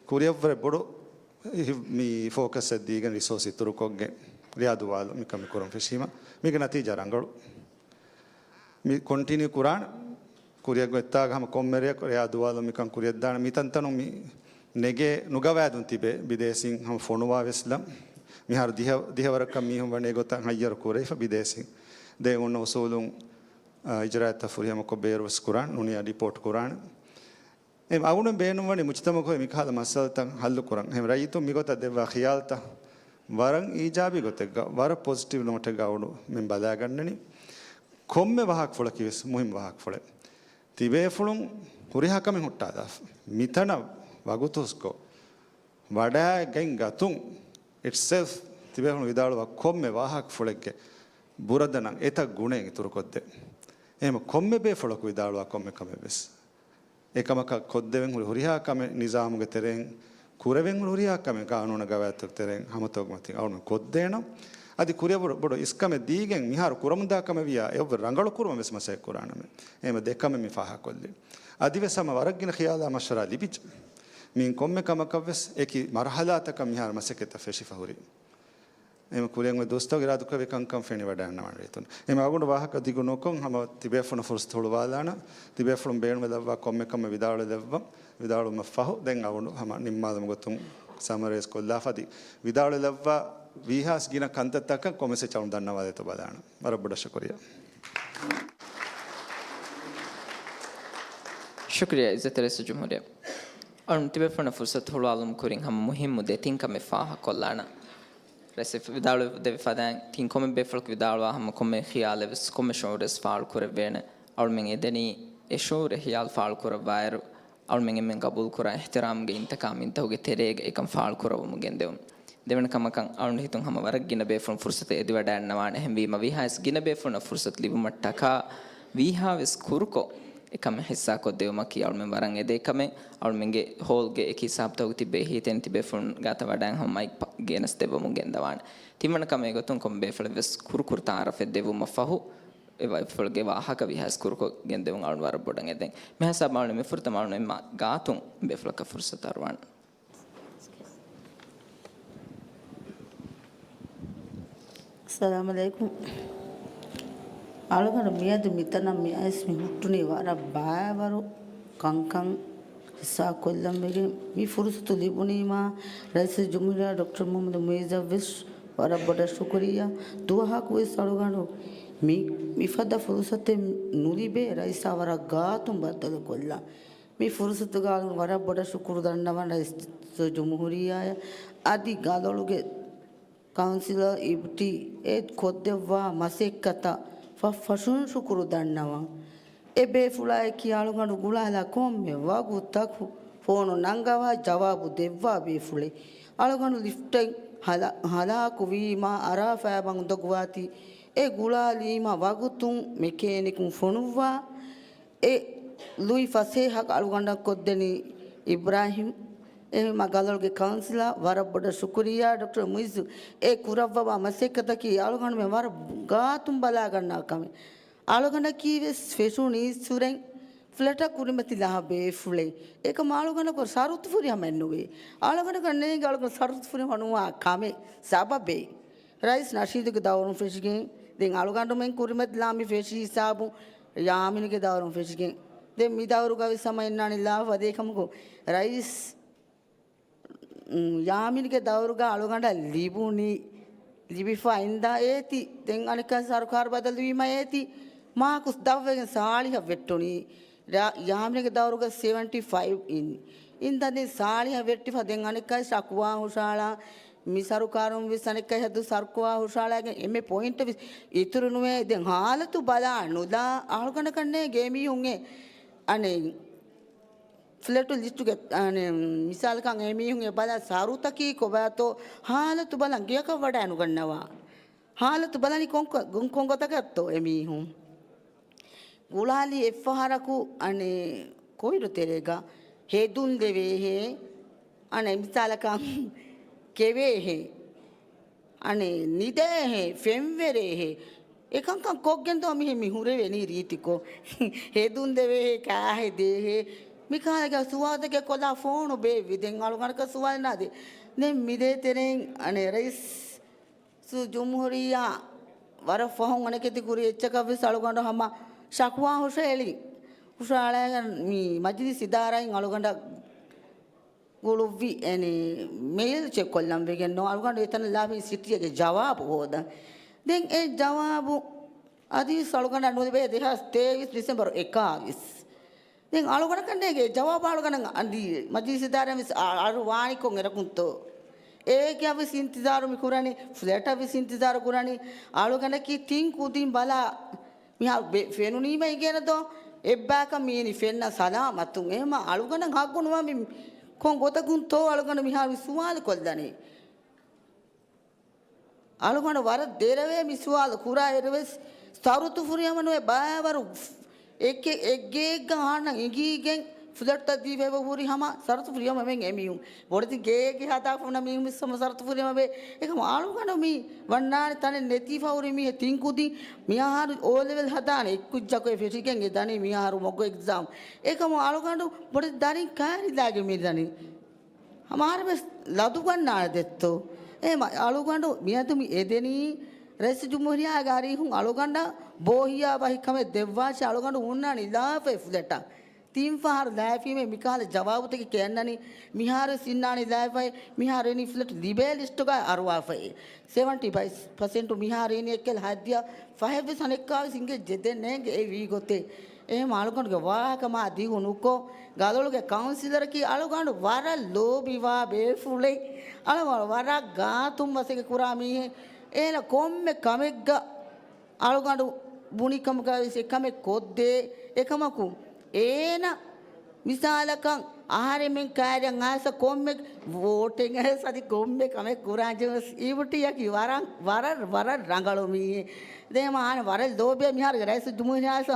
ކުރިއަށްވުރެ ބޮޑު މި ފޯކަސްއެއް ދީގެން ރިސޯސް އިތުރުކޮށްގެން ރިޔާދު ވާލު މިކަން މި ކުރަން ފެށީމަ މީގެ ނަތީޖާ ރަނގަޅު. މި ކޮންޓިނިއު ކުރާނެ. ކުރިއަށް ގޮތްތާގަ ހަމަ ކޮންމެ ރެޔަކު ރެޔާ ދުވާލު މިކަން ކުރިއަށްދާނެ. މިތަންތަނުން މި ނެގޭ ނުގަވާދުން ތިބޭ ބިދޭސީން ހަމަ ފޮނުވާ ވެސްލަން. މިހާރު ދިހަ، ދިހަވަރަކަށް މީހުން ވަނީ ގޮތަށް ހައްޔަރު ކުރެވިފަ ބިދޭސީން. ދެން އޮންނަ އުސޫލުން، އާ، އިޖްރާއަތްތައް ފުރިހަމަކޮށް ބޭރުވެސް ކުރާނެ. ނޫނީ ޑިޕޯޓް ކުރާނެ. އެ އަޅުގަނޑު ބޭނުންވަނީ މުޖްތަމަޢުގައި މިކަހަލަ މައްސަލަތައް ހައްލު ކުރަން. އެހެން ރައްޔިތުން މިގޮތަށް ދެއްވާ ޚިޔާލުތައް ވަރަށް އީޖާބީ ގޮތެއްގަ، ވަރަށް ޕޮޒިޓިވް ނޯޓެއްގަ އަޅުގަނޑު މި ބަލާގަންނަނީ. ކޮންމެ ވާހަކަފުޅަކީ ވެސް މުހިންމު ވާހަކަފުޅެއް. ތިބޭފުޅުން ހުރިހާ ކަމެއް ހުއްޓާލާފަ. މިތަނަށް ވަގުތު ހުސްކޮށް، ވަޑައިގެން ގަތުން އިޓްސެލްފް ތިބޭފުޅުން ވިދާޅުވާ ކޮންމެ ވާހަކަފުޅެއްގެ ބުރަދަނަށް އެތައް ގުނައެއް އިތުރުކޮށްދޭ. އެހެން ކޮންމެ ބޭފުޅަކު ވިދާޅުވާ ކޮންމެ ކަމެއް ވެސް އެކަމަކަށް ކޮށްދެވެން ހުރި ހުރިހާ ކަމެއް ނިޒާމުގެ ތެރެއިން ކުރެވެން ހުރި ހުރިހާ ކަމެއް ގާނޫނާ ގަވާއިދުތަކުގެ ތެރެއިން ހަމަތަކުގެ މަތިން އަޅުގަނޑު ކޮށްދޭނަން. އަދި ކުރިއަށް ބޮޑު، ބޮޑު އިސްކަމެއް ދީގެން މިހާރު ކުރަމުންދާ ކަމެއް ވިޔާ އެއަށްވުރެ ރަނގަޅު ކުރުމަށް ވެސް މަސައްކަތް ކުރާނަމޭ. އެހެންވީމަ ދެ ކަމެއް މި ފާހަގަކޮށްލީ. އަދިވެސް ހަމަ ވަރަށް ގިނަ ޚިޔާލާ މަޝްވަރާ ލިބިއްޖެ. މިއިން ކޮންމެ ކަމަކަށް ވެސް އެކި މަރުހަލާތަކަށް މިހާރު މަސައްކަތްތައް ފެށިފަ ހުރީ. އެހެން ކުރިއަށް އޮތް ދުވަސްތަކުގެ އިރާދަކުރެއްވި ކަންކަން ފެނިވަޑައިގަންނަވާނެ ރައްޔިތުން. އެހެން އަޅުގަނޑު ވާހަކަ ދިގު ނުކޮށް ހަމަ ތިބޭފުޅުން ފުރުސަތު ހުޅުވާލާނަން. ތިބޭފުޅުން ބޭނުންވެލައްވާ ކޮންމެ ކަމެއް ވިދާޅުވެލައްވަން. ވިދާޅުވުމަށް ފަހު ދެން އަޅުގަނޑު ހަމަ ނިންމާލުމުގެ ގޮތުން ސަމަރައިޒް ކޮށްލާފަ އަދި ވިދާޅުވެލައްވާ ވީހާވެސް ގިނަ ކަންތައްތަކަށް ކޮމެންޓްސް އަޅުގަނޑު ދަންނަވާލޭތޯ ބަލާނަން. ވަރަށް ބޮޑަށް ޝުކުރިއްޔާ. ޝުކުރިއްޔާ އިއްޒަތްތެރި ރައީސުލްޖުމްހޫރިއްޔާ. އަޅުގަނޑު ތިބޭފުޅުންނަށް ފުރުސަތު ހުޅުވާލުމުގެ ކުރިން ހަމަ މުހިއްމު ދެތިން ކަމެއް ފާހަގަކޮށްލާނަން. ރައީސް ވިދާޅުވެދެއްވި ފަދައިން ތިން ކޮމެއް ބޭފުޅަކު ވިދާޅުވާ ހަމަ ކޮންމެ ޚިޔާލެއް ވެސް ކޮންމެ ޝުޢޫރެއް ވެސް ފާޅު ކުރެވޭނެ. އަޅުމެން އެދެނީ އެ ޝުޢޫރެއް ޚިޔާލު ފާޅު ކުރައްވާއިރު، އަޅުމެން އެންމެން ގަބޫލުކުރާ އިޙްތިރާމްގެ އިންތިޤާމް އިންތަހުގެ ތެރޭގަ އެކަން ފާޅު ކުރައްވަމުން ގެންދެވުން. ދެވަނަ ކަމަކަށް އަޅުގަނޑު ހިތުން ހަމަ ވަރަށް ގިނަ ބޭފުޅުން ފުރުސަތެއް އެދިވަޑައިގަންނަވާނެ. އެހެންވީމަ ވީހާވެސް ގިނަ ބޭފުޅުންނަށް ފުރުސަތު ލިބުމަށްޓަކާ ވީހާވެސް ކުރުކޮށް އެކަމެއް ޙިއްޞާކޮށްދެވުމަކީ އަޅުމެން ވަރަށް އެދޭ ކަމެއް. އަޅުމެންގެ ހޯލްގެ އެކި ހިސާބުތަކުގަ ތިއްބެވި ހިތަނި ތިބޭފުޅުން ގާތަށް ވަޑައިގެން ހަމަ މައިކް ގެނެސްދެއްވަމުން ގެންދަވާނެ. ތިންވަނަ ކަމެއް ގޮތުން ކޮންމެ ބޭފުޅެއް ވެސް ކުރުކުރު ތަޢާރަފެއް ދެއްވުމަށް ފަހު، އެ ބޭފުޅުގެ ވާހަކަ ވީހާވެސް ކުރުކޮށް ގެންދެވުން އަޅުން ވަރަށް ބޮޑަށް އެދެން. މިހާ ހިސާބަށް އަޅުން މިފުރަތަމަ އަޅުން އެންމެ ގާތުން ބޭފުޅަކަށް ފުރުސަތު އަރުވާނެ. އައްސަލާމު ޢަލައިކުމް. އަޅުގަނޑު މިއަދު މިތަނަށް މި އައިސް މި ހުއްޓުނީ ވަރަށް ބައިވަރު ކަންކަން ހިއްސާކޮށްލަން ވެގެން. މި ފުރުސަތު ލިބުނީމާ ރައީސުލްޖުމްހޫރިއްޔާ ޑޮކްޓަރ މުޙައްމަދު މުޢިއްޒަށް ވެސް ވަރަށް ބޮޑަށް ޝުކުރިއްޔާ. ދުވަހަކު ވެސް އަޅުގަނޑު މި، މިފަދަ ފުރުސަތެއް ނުލިބޭ ރައީސާ ވަރަށް ގާތުން ބައްދަލުކޮށްލާ. މި ފުރުސަތުގަ އަޅުން ވަރަށް ބޮޑަށް ޝުކުރު ދަންނަވަން ރައީސުލްޖުމްހޫރިއްޔާއަށް. އަދި ގަލޮޅުގެ ކައުންސިލަށް އިބްޓީއޭ ކޮށްދެއްވާ މަސައްކަތަށް ފަށްފަށުން ޝުކުރު ދަންނަވަން. އެ ބޭފުޅާއެކީ އަޅުގަނޑު ގުޅާލާ ކޮންމެ ވަގުތަކު ފޯނު ނަންގަވާ ޖަވާބު ދެއްވާ ބޭފުޅެއް. އަޅުގަނޑު ލިފްޓެއް ހަލާ-، ހަލާކު ވީމާ އަރާފައިބަ އުނދަގޫވާތީ އެ ގުޅާލީމަ ވަގުތުން މެކޭނިކުން ފޮނުއްވާ އެ ލުއި ފަސޭހަކަށް އަޅުގަނޑަށް ކޮށްދެނީ އިބްރާހިމް. އެހެންމަ ގަލޮޅުގެ ކައުންސިލަށް ވަރަށް ބޮޑަށް ޝުކުރިއްޔާ ޑޮކްޓަރ މުއިއްޒު. އެ ކުރައްވަވާ މަސައްކަތަކީ އަޅުގަނޑުމެން ވަރަށް ގާތުން ބަލާގަންނަ ކަމެއް. އަޅުގަނޑަކީ ވެސް ފެށުނީއްސުރެން ފްލެޓަށް ކުރިމަތިލާ ބޭފުޅެއް. އެކަމަ އަޅުގަނޑަކު ޝަރުތު ފުރިހަމައެއް ނުވޭ. އަޅުގަނޑަކަށް ނޭނގެ އަޅުގަނޑު ޝަރުތު ފުރިހަމަ ނުވާ ކަމެއް ސަބަބެއް. ރައީސް ނަޝީދުގެ ދައުރުން ފެށިގެން، ދެން އަޅުގަނޑުމެން ކުރިމަތިލާ މި ފެށީ ހިސާބުން ޔާމިނުގެ ދައުރުން ފެށިގެން. ދެން މި ދައުރުގަ ވެސް ހަމަ އިންނާނީ ލާފަ ދޭކަމަކު ރައީސް، އު، ޔާމިނުގެ ދައުރުގަ އަޅުގަނޑަށް ލިބުނީ، ލިބިފަ އިންދާ އޭތި. ދެން އަނެއްކާ ސަރުކާރު ބަދަލުވީމަ އޭތި. މާކު ދަށްވެގެން ސާޅީހަށް ވެއްޓުނީ. ރާ-، ޔާމިނުގެ ދައުރުގަ ސެވެންޓީ ފައިވް އިން. އިންދާ ދެން ސާޅީހަށް ވެއްޓިފަ ދެން އަނެއްކާ ޝަކުވާ ހުށާޅާ މި ސަރުކާރުން ވެސް އަނެއްކާ ހަދު ސަރުކާރު ހުށާޅާގެން އެންމެ ޕޮއިންޓެއް ވެސް އިތުރު ނުވޭ. ދެން ހާލަތު ބަލާ ނުލާ އަޅުގަނޑަކަށް ނޭނގޭ މީހުން އެ އަނެއް ފްލެޓު ލިސްޓުގެ އަނެއް މިސާލަކަށް އެ މީހުން އެ ބަލާ ސަރުތަކީ ކޮބާތޯ ހާލަތު ބަލަން ގެޔަކަށް ވަޑައި ނުގަންނަވާ. ހާލަތު ބަލަނީ ކޮން ކޮ-، ކޮން ގޮތަކަށްތޯ އެ މީހުން. ގުޅާލި އެއްފަހަރަކު އަނެއް ކޮއިރު ތެރޭގަ ހެދުން ދެވޭހޭ، އަނެއް މިސާލަކަށް ކެވޭހޭ، އަނެއް ނިދޭހޭ، ފެންވެރޭހޭ، އެކަންކަން ކޮށްގެން ދޯ މިހެން މި ހުރެވެނީ ރީތިކޮށް. ހެދުން ދެވޭހޭ، ކާހެދޭހޭ، މި ކާލެގެ ސުވާލުތަކެއް ކޮލާ ފޯނު ބޭއްވި. ދެން އަޅުގަނޑަކަށް ސުވާލު ނާދޭ. ދެން މިދޭ ތެރެއިން އަނެއް ރައީސް ސު ޖުމްހޫރިއްޔާ ވަރަށް ފަހުން އަނެކެތި ކުރި އެއްޗަކަށް ވެސް އަޅުގަނޑު ހަމަ ޝަކުވާ ހުށައެޅި. ހުށައަޅައިގެން މި މަޖިލިސް އިދާރާއިން އަޅުގަނޑަށް ގުޅުއްވި، އެނި، މެއިލް ޗެކް ކޮށްލަން ވެގެން ނޯ އަޅުގަނޑު އެތަނަށް ލާފިން ސިޓީއެއްގެ ޖަވާބު ހޯދަން. ދެން އެ ޖަވާބު އަދިވެސް އަޅުގަނޑަށް ނުލިބޭ ދެހާސް ތޭވީސް ޑިސެމްބަރު އެކާވީސް. ދެން އަޅުގަނޑަކަށް ނޭނގޭ ޖަވާބު އަޅުގަނޑަށް އަދި މަޖިލިސް އިދާރާ ވެސް އަ-، އަރުވާނިކޮށް އެރަކުންތޯ. އޭގެ ވެސް އިންތިޒާރު މި ކުރަނީ، ފްލެޓަށް ވެސް އިންތިޒާރު ކުރަނީ. އަޅުގަނޑަކީ ތިން ކުދިން ބަލާ މިހާރު ބެ-، ފެނުނީމަ އިނގޭނެ ދޯ؟ އެއްބާކަށް މީނި ފެންނަ ސަލާމަތުން. އެހެމަ އަޅުގަނޑަށް ހައްގު ނުވާ މި ކޮން ގޮތަކުން ތޯ އަޅުގަނޑު މިހާރު މި ސުވާލު ކޮށްލަނީ؟ އަޅުގަނޑު ވަރަށް ދެރަވޭ މި ސުވާލު ކުރާ އިރުވެސް ސަރުތު ފުރިހަމަ ނުވެ ބައިވަރު އެކެ-، އެއްގޭގަ ހާނަ އިނގީގެން ފްލެޓްތައް ދީފައި ހުރި ހަމަ ސަރުތު ފުރިހަމަ މެން އެމީހުން. ބޮޑެތި ގޭގެ ހަދާފަ ހުންނަ މީހުން ވެސް ހަމަ ސަރުތު ފުރިހަމަ ވޭ. އެކަމަ އަޅުގަނޑު މި ވަންނާނެ ތަނެއް ނެތީފަ ހުރި މީހެއް ތިން ކުދިން މިއަހަރު އޯ ލެވެލް ހަދާނެ އެއްކުއްޖަކު އެ ފެށިގެން އެ ދަނީ މިއަހަރު މޮގު އެގްޒާމް. އެކަމަ އަޅުގަނޑު ބޮޑެތި ދަރިން ކައިރިލާގެ މި ދަނީ. ހަމަ އަހަރެން ވެސް ލަދުގަންނާނެ ދެއްތޯ؟ އެހެމަ އަޅުގަނޑު މިއަދު މި އެދެނީ ރައީސުލްޖުމްހޫރިއްޔާގެ އަރިހުން އަޅުގަނޑަށް ބޯހިޔާ ވަހި ކަމެއް ދެއްވާށޭ. އަޅުގަނޑު ހުންނާނީ ލާފައި ފްލެޓަށް. ތިން ފަހަރު ލާފީމޭ މިކަހަލަ ޖަވާބުތަކެއް ކެންނަނީ. މިހާރު ވެސް އިންނާނީ ލާފައި. މިހާރު އިނީ ފްލެޓް ލިބޭ ލިސްޓުގައި އަރުވާފައި. ސެވެންޓީ ފައިވް ޕަސެންޓު މިހާރު އިނީ އެއްކަލަ ހައްދިޔަ ފަހެއް ވެސް އަނެއްކާ ވެސް އިނގޭ ޖެދެން ނޭނގެ އެ ވީ ގޮތެއް. އެހެމަ އަޅުގަނޑުގެ ވާހަކަ މާ ދިގު ނުކޮށް، ގަލޮޅުގެ ކައުންސިލަރަކީ އަޅުގަނޑު ވަރަށް ލޯބިވާ ބޭފުޅެއް. އަޅުގަނޑު ވަރަށް ގާތުން މަސައްކަތް ކުރާ މީހެއް. އޭނަ ކޮންމެ ކަމެއްގަ އަޅުގަނޑު ބުނި ކަމުގައި ވެސް އެ ކަމެއް ކޮށްދޭ. އެކަމަކު އޭނަ މިސާލަކަށް އަހަރެމެން ކައިރިއަށް އައިސް ކޮންމެ ވޯޓެއް އައިސް އަދި ކޮންމެ ކަމެއް ކުރާން ޖެހުނު އީބުޓީއަކީ ވަރަށް، ވަރަށް، ވަރަށް ރަނގަޅު މީހެއް. ދެން އަހަން ވަރަށް ލޯބިޔާ މިހާރުގެ ރައީސުލްޖުމްހޫރިއްޔާ އައިސް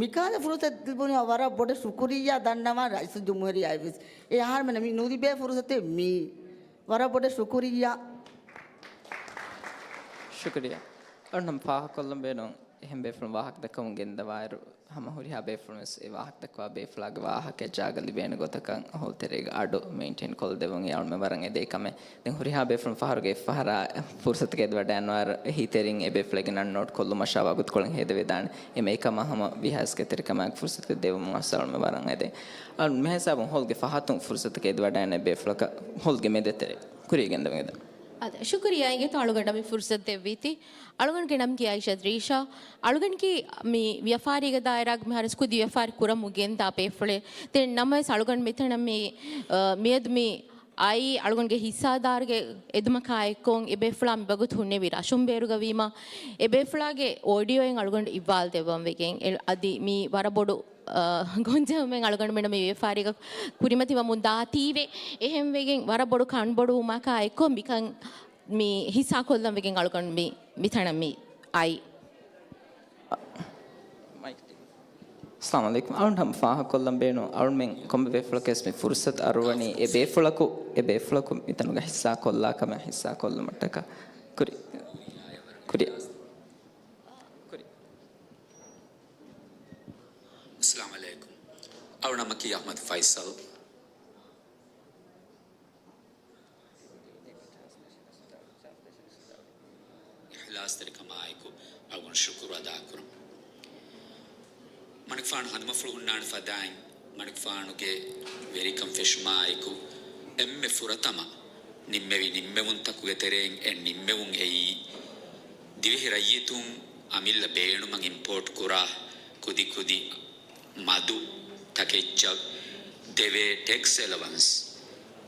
މިކަހަލަ ފުރުސަތު ލިބުނީ ވަރަށް ބޮޑަށް ޝުކުރިއްޔާ ދަންނަވާ ރައީސުލްޖުމްހޫރިއްޔާއަށް ވެސް. އެ އަހަރެމެންނަށް މި ނުލިބޭ ފުރުސަތެއް މީ. ވަރަށް ބޮޑަށް ޝުކުރިއްޔާ. ޝުކުރިއްޔާ. އަޅުން ފާހަގަކޮށްލަން ބޭނުން އެހެން ބޭފުޅުން ވާހަކަ ދައްކަމުން ގެންދަވާއިރު، ހަމަ ހުރިހާ ބޭފުޅުން ވެސް އެ ވާހަކަ ދައްކަވާ ބޭފުޅާގެ ވާހަކަ ޖާގަ ލިބޭނެ ގޮތަކަށް ހޯލްތެރޭގެ އަޑު މެއިންޓެއިން ކޮށްދެވުން އެ އަޅުމެން ވަރަށް އެދޭ ކަމެއް. ދެން ހުރިހާ ބޭފުޅުން ފަހަރުގެ އެއްފަހަރާ ފުރުސަތުގައި އެދިވަޑައިގަންނަވާ އެހީތެރިން އެ ބޭފުޅެއްގެ ނަން ނޯޓް ކޮށްލުމަށާ ވަގުތުކޮޅެއް ހޭދަވެދާނެ. އެމެ އެކަމާ ހަމަ ވީހާވެސް ކެތެރިކަމާއެކު ފުރުސަތުގައި ދެވުމުން އަސް އަޅުމެން ވަރަށް އެދޭ. އަޅު މިހިސާބުން ހޯލްގެ ފަހަތުން ފުރުސަތުގައި އެދިވަޑައިގަންނަ ބޭފުޅަކަށް ހޯލްގެ މެދު ތެރޭ ކުރިޔަށް ގެންދަވަން. އާދެ، ޝުކުރިއްޔާ އިނގޭތޯ އަޅުގަނޑަށް މި ފުރުސަތު ދެއްވީތީ. އަޅުގަނޑުގެ ނަމްގެ އައިޝަތު ރީޝާ. އަޅުގަނޑަކީ މި ވިޔަފާރީގެ ދާއިރާގަ މިހާރު ވެސް ކުދި ވިޔަފާރި ކުރަމުން ގެންދާ ބޭފުޅެއް. ދެން ނަމަވެސް އަޅުގަނޑު މިތަނަށް މި، އަ، މިއަދު މި އައި އަޅުގަނޑުގެ ހިއްސާދާރުގެ އެދުމަކާ އެއްކޮށް އެ ބޭފުޅާ މިވަގުތު ހުންނެވި ރަށުން ބޭރުގަ ވީމަ، އެ ބޭފުޅާގެ އޯޑިއޯއިން އަޅުގަނޑު އިއްވާލު ދެއްވަން ވެގެން އެ-، އަދި މީ ވަރަށް ބޮޑު، އަ، ގޮންޖެހުމެއް އަޅުގަނޑުމެންނަށް މި ވިޔަފާރީގަ ކުރިމަތިވަމުން ދާތީވެ. އެހެން ވެގެން ވަރަށް ބޮޑު ކަންބޮޑުވުމަކާ އެއްކޮށް މިކަން މި ހިއްސާކޮށްލަން ވެގެން އަޅުގަނޑު މި، މިތަނަށް މި އައި. އައްސަލާމު ޢަލައިކުމް. އަޅުން ހަމަ ފާހަގަކޮށްލަން ބޭނުން، އަޅުންމެން ކޮންމެ ބޭފުޅަކަސް މި ފުރުސަތު އަރުވަނީ އެ ބޭފުޅަކު، އެ ބޭފުޅަކު މިތަނުގަ ހިއްސާ ކޮށްލާ ކަމެއް ހިއްސާ ކޮށްލުމަށްޓަކާ. ކުރި-، ކުރި-، ކުރި-. އައްސަލާމު ޢަލައިކުމް. އަޅުން ނަމަކީ އަޙްމަދު ފައިސަލް. އިޚްލާޞްތެރިކަމާއެކު އަޅުގަނޑު ޝުކުރު އަދާކުރަން. މަނިކުފާނު ހަނދުމަފުޅު ހުންނާނެ ފަދައިން، މަނިކުފާނުގެ ވެރިކަން ފެށުމާއެކު، އެންމެ ފުރަތަމަ ނިންމެވި ނިންމެވުންތަކުގެ ތެރެއިން އެއް ނިންމެވުން އެއީ، ދިވެހި ރައްޔިތުން އަމިއްލަ ބޭނުމަށް އިމްޕޯޓް ކުރާ ކުދިކުދި މަދު ތަކެއްޗަށް ދެވޭ ޓެކްސް އެލަވަންސް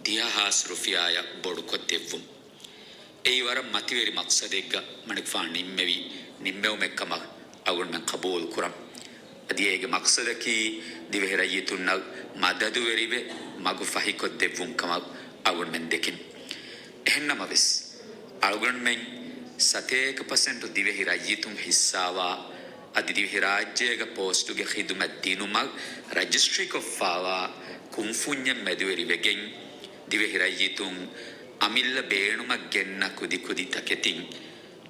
ދިހަ ހާސް ރުފިޔާއަށް ބޮޑުކޮށްދެއްވުން. އެއީ ވަރަށް މަތިވެރި މަޤްޞަދެއްގަ މަނިކުފާނު ނިންމެވި ނިންމެވުމެއްކަމަށް އަޅުގަނޑުމެން ޤަބޫލުކުރަން. އަދި އޭގެ މަޤްޞަދަކީ ދިވެހި ރައްޔިތުންނަށް މަދަދުވެރިވެ މަގު ފަހިކޮށްދެއްވުންކަމަށް އަޅުގަނޑުމެން ދެކެން. އެހެންނަމަވެސް، އަޅުގަނޑުމެން ސަތޭކަ ޕަސެންޓު ދިވެހި ރައްޔިތުން ހިއްސާވާ، އަދި ދިވެހިރާއްޖޭގަ ޕޯސްޓުގެ ޚިދުމަތް ދިނުމަށް ރަޖިސްޓްރީކޮށްފާވާ ކުންފުންޏެއް މެދުވެރިވެގެން، ދިވެހިރައްޔިތުން އަމިއްލަ ބޭނުމަށް ގެންނަ ކުދިކުދި ތަކެތިން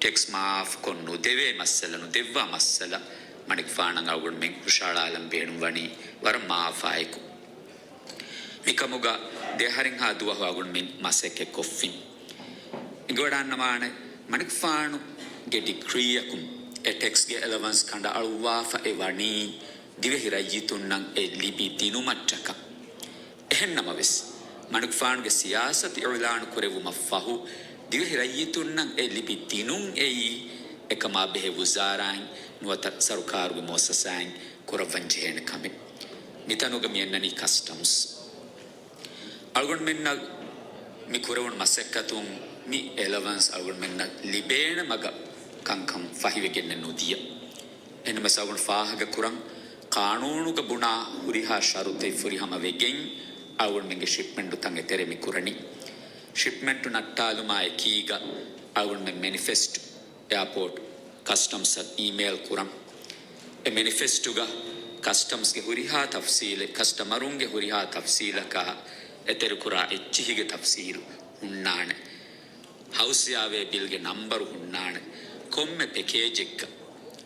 ޓެކްސް މާފްކޮށް ނުދެވޭ މައްސަލަ، ނުދެއްވާ މައްސަލަ މަނިކުފާނަށް އަޅުގަނޑުމެން ހުށައަޅާލަން ބޭނުންވަނީ ވަރަށް މާފާއެކު. މިކަމުގަ ދެއަހަރެއްހާ ދުވަހު އަޅުގަނޑުމެން މަސައްކަތް ކޮށްފިން. އެނގިވަޑާންނަވާނެ، މަނިކުފާނުގެ ޑިކްރީއަކުން އެ ޓެކްސްގެ އެލަވަންސް ކަނޑައަޅުއްވާފަ އެ ވަނީ ދިވެހި ރައްޔިތުންނަށް އެ ލިބި ދިނުމަށްޓަކާ. އެހެންނަމަވެސް، މަނިކުފާނުގެ ސިޔާސަތު އިޢުލާނު ކުރެއްވުމަށްފަހު، ދިވެހި ރައްޔިތުންނަށް އެ ލިބި ދިނުން އެއީ، އެކަމާ ބެހޭ ވުޒާރާއިން ނުވަތަ ސަރުކާރުގެ މުއައްސަސާއިން ކުރައްވަން ޖެހޭނެ ކަމެއް. މިތަނުގަ މި އަންނަނީ ކަސްޓަމްސް. އަޅުގަނޑުމެންނަށް މި ކުރެވުނު މަސައްކަތުން މި އެލަވަންސް އަޅުގަނޑުމެންނަށް ލިބޭނެ މަގަށް ކަންކަން ފަހިވެގެންނެއް ނުދިޔަ. އެހެންނަމަވެސް އަޅުގަނޑު ފާހަގަކުރަން، ޤާނޫނުގަ ބުނާ ހުރިހާ ޝަރުޠެއް ފުރިހަމަވެގެން އަޅުގަނޑުމެންގެ ޝިޕްމެންޓުތައް އެތެރެ މި ކުރަނީ. ޝިޕްމެންޓު ނައްޓާލުމާ އެކީގަ އަޅުގަނޑުމެން މެނިފެސްޓް އެއާޕޯޓް ކަސްޓަމްސްއަށް އީމެއިލް ކުރަން. އެ މެނިފެސްޓުގަ ކަސްޓަމްސްގެ ހުރިހާ ތަފްސީލެއް، ކަސްޓަމަރުންގެ ހުރިހާ ތަފްސީލަކާ އެތެރެކުރާ އެއްޗިހިގެ ތަފްސީލު ހުންނާނެ. ހައުސްއެއާވޭ ބިލްގެ ނަންބަރު ހުންނާނެ. ކޮންމެ ޕެކޭޖެއްގަ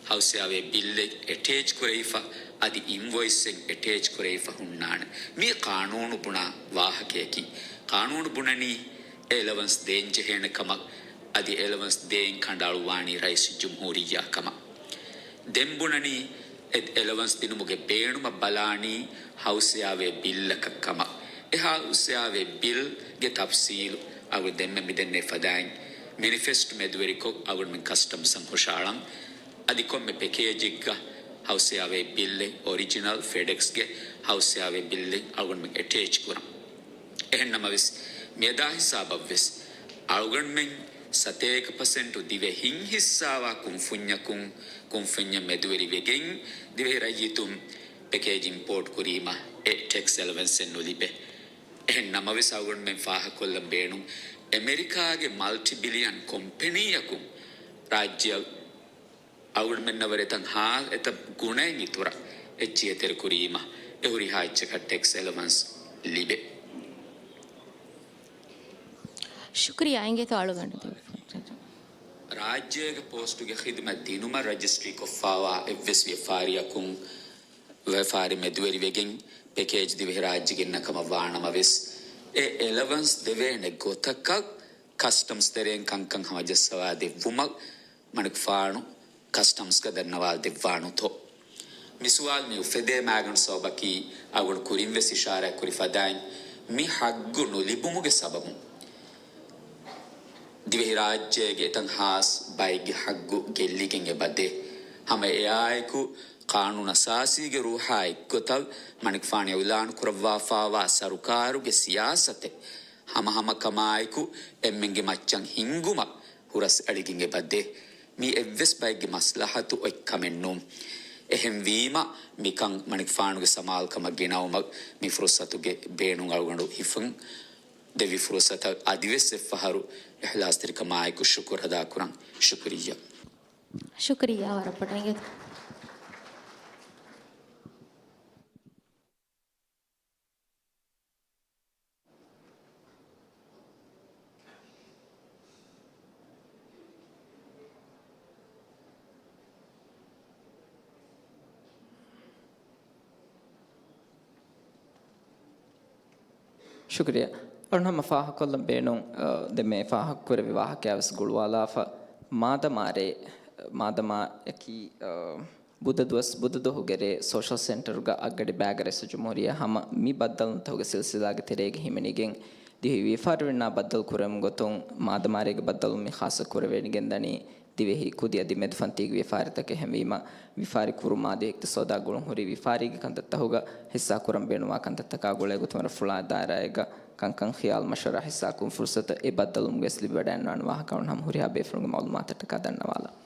ހައުސްއެއާވޭ ބިލްއެއް އެޓޭޗް ކުރެވިފަ، އަދި އިންވޮއިސްއެއް އެޓޭޗް ކުރެވިފަ ހުންނާނެ. މީ ޤާނޫނު ބުނާ ވާހަކަޔަކީ. ޤާނޫނު ބުނަނީ އެ އެލަވަންސް ދޭންޖެހޭނެ ކަމަށް، އަދި އެ އެލަވަންސް ދޭން ކަނޑައަޅުއްވާނީ ރައީސުލްޖުމްހޫރިއްޔާ ކަމަށް. ދެން ބުނަނީ އެ އެލަވަންސް ދިނުމުގެ ބޭނުމަށް ބަލާނީ ހައުސްއެއާވޭ ބިލްއަކަށް ކަމަށް. އެ ހައުސްއެއާވޭ ބިލްގެ ތަފްސީލު އަޅުގަނޑު ދެންމެ މިދެންނެވި ފަދައިން މެނިފެސްޓު މެދުވެރިކޮށް އަޅުގަނޑުމެން ކަސްޓަމްސްއަށް ހުށައަޅަން. އަދި ކޮންމެ ޕެކޭޖެއްގަ ހައުސްއެއާވޭ ބިލްއެއް އޮރިޖިނަލް ފެޑެކްސްގެ ހައުސްއެއާވޭ ބިލްއެއް އަޅުގަނޑުމެން އެޓޭޗް ކުރަން. އެހެންނަމަވެސް، މިއަދާ ހިސާބަށްވެސް އަޅުގަނޑުމެން ސަތޭކަ ޕަސެންޓު ދިވެހިން ހިއްސާވާ ކުންފުންޏަކުން، ކުންފުންޏަށް މެދުވެރިވެގެން ދިވެހި ރައްޔިތުން ޕެކޭޖް އިމްޕޯޓް ކުރީމަ އެ ޓެކްސް އެލަވެންސެއް ނުލިބޭ. އެހެން ނަމަވެސް އަޅުގަނޑުމެން ފާހަގަކޮށްލަން ބޭނުން، އެމެރިކާގެ މަލްޓި ބިލިއަން ކޮމްޕެނީއަކުން ރާއްޖެއަށް އަޅުގަނޑުމެންނަށް ވަރަށް އެތައް ހާ، އެތައް ގުނައެއް އިތުރަށް އެއްޗިހި އެތެރެ ކުރީމަ، އެ ހުރިހާ އެއްޗަކަށް ޓެކްސް އެލަވަންސް ލިބޭ. ޝުކުރިއްޔާ. އިނގޭތޯ އަޅުގަނޑު. ރާއްޖޭގެ ޕޯސްޓުގެ ޚިދުމަތް ދިނުމަށް ރަޖިސްޓްރީކޮށްފާވާ އެއްވެސް ވިޔަފާރިއަކުން ވިޔަފާރި މެދުވެރިވެގެން ޕެކޭޖް ދިވެހިރާއްޖެ ގެންނަ ކަމަށް ވާނަމަވެސް، އެ އެލަވަންސް ދެވޭނެ ގޮތަކަށް ކަސްޓަމްސް ތެރެއިން ކަންކަން ހަމަޖައްސަވާ ދެއްވުމަށް މަނިކުފާނު ކަސްޓަމްސްގަ ދަންނަވާލަދެއްވާނުތޯ؟ މި ސުވާލު މި އުފެދޭ މައިގަނޑު ސަބަބަކީ، އަޅުގަނޑު ކުރިންވެސް އިޝާރާތް ކުރި ފަދައިން، މި ހައްގު ނުލިބުމުގެ ސަބަބުން ދިވެހިރާއްޖޭގެ އެތައް ހާސް ބައެއްގެ ހައްގު ގެއްލިގެން އެބަދޭ. ހަމަ އެއާއެކު، ޤާނޫނު އަސާސީގެ ރޫހާ އެއްގޮތަށް މަނިކުފާނު އިޢުލާނު ކުރައްވާފާވާ ސަރުކާރުގެ ސިޔާސަތެއް ހަމަހަމަކަމާއެކު އެންމެންގެ މައްޗަށް ހިންގުމަށް ހުރަސްއަޅިގެން އެބަ ދޭ. މީ އެއްވެސް ބައެއްގެ މަސްލަހަތު އޮތް ކަމެއް ނޫން. އެހެންވީމަ، މިކަން މަނިކުފާނުގެ ސަމާލުކަމަށް ގެނައުމަށް މި ފުރުސަތުގެ ބޭނުން އަޅުގަނޑު ހިފަން ދެއްވި ފުރުސަތަށް އަދިވެސް އެއްފަހަރު އިހްލާސްތެރިކަމާއެކު ޝުކުރު އަދާކުރަން. ޝުކުރިއްޔާ. ޝުކުރިއްޔާ ވަރަށް ބޮޑަށް. އިނގޭތޯ. ޝުކުރިއްޔާ. އަޅުން ހަމަ ފާހަގަކޮށްލަން ބޭނުން، އަ، ދެން މި ފާހަގަކުރެއްވި ވާހަކަޔާ ވެސް ގުޅުވާލާފަ، މާދަމާ ރޭ، މާދަމާއަކީ، އަ، ބުދަ ދުވަސް، ބުދަ ދުވަހުގެ ރޭ ސޯޝަލް ސެންޓަރުގަ އަށްގަޑި ބައިގަ ރައީސުލްޖުމްހޫރިއްޔާ ހަމަ މި ބައްދަލުންތަކުގެ ސިލްސިލާގެ ތެރޭގަ ހިމެނިގެން ދިވެހި ވިޔަފާރިވެރިންނާ ބައްދަލު ކުރެވުމުގެ ގޮތުން މާދަމާރޭގެ ބައްދަލުން މި ޚާއްޞަ ކުރެވޭނެގެން ދަނީ ދިވެހި ކުދި އަދި މެދުފަންތީގެ ވިޔަފާރިތަކެއް. އެހެންވީމަ، ވިޔަފާރި ކުރުމާ ދިވެހި އިޤްތިޞާދާ ގުޅުންހުރި ވިޔަފާރީގެ ކަންތައްތަކުގަ ހިއްސާކުރަން ބޭނުންވާ ކަންތައްތަކާ ގުޅޭގޮތުން ވަރަށް ފުޅާ ދާއިރާއެއްގަ ކަންކަން ޚިޔާލު މަޝްވަރާ ހިއްސާކުރުމުގެ ފުރުޞަތު އެ ބައްދަލުވުމުގަވެސް ލިބިވަޑައިގަންނަވާނެ ވާހަކަ އަޅުން ހަމަ ހުރިހާ ބޭފުޅުންގެ މަޢުލޫމާތަށްޓަކާ ދަންނަވާލަން.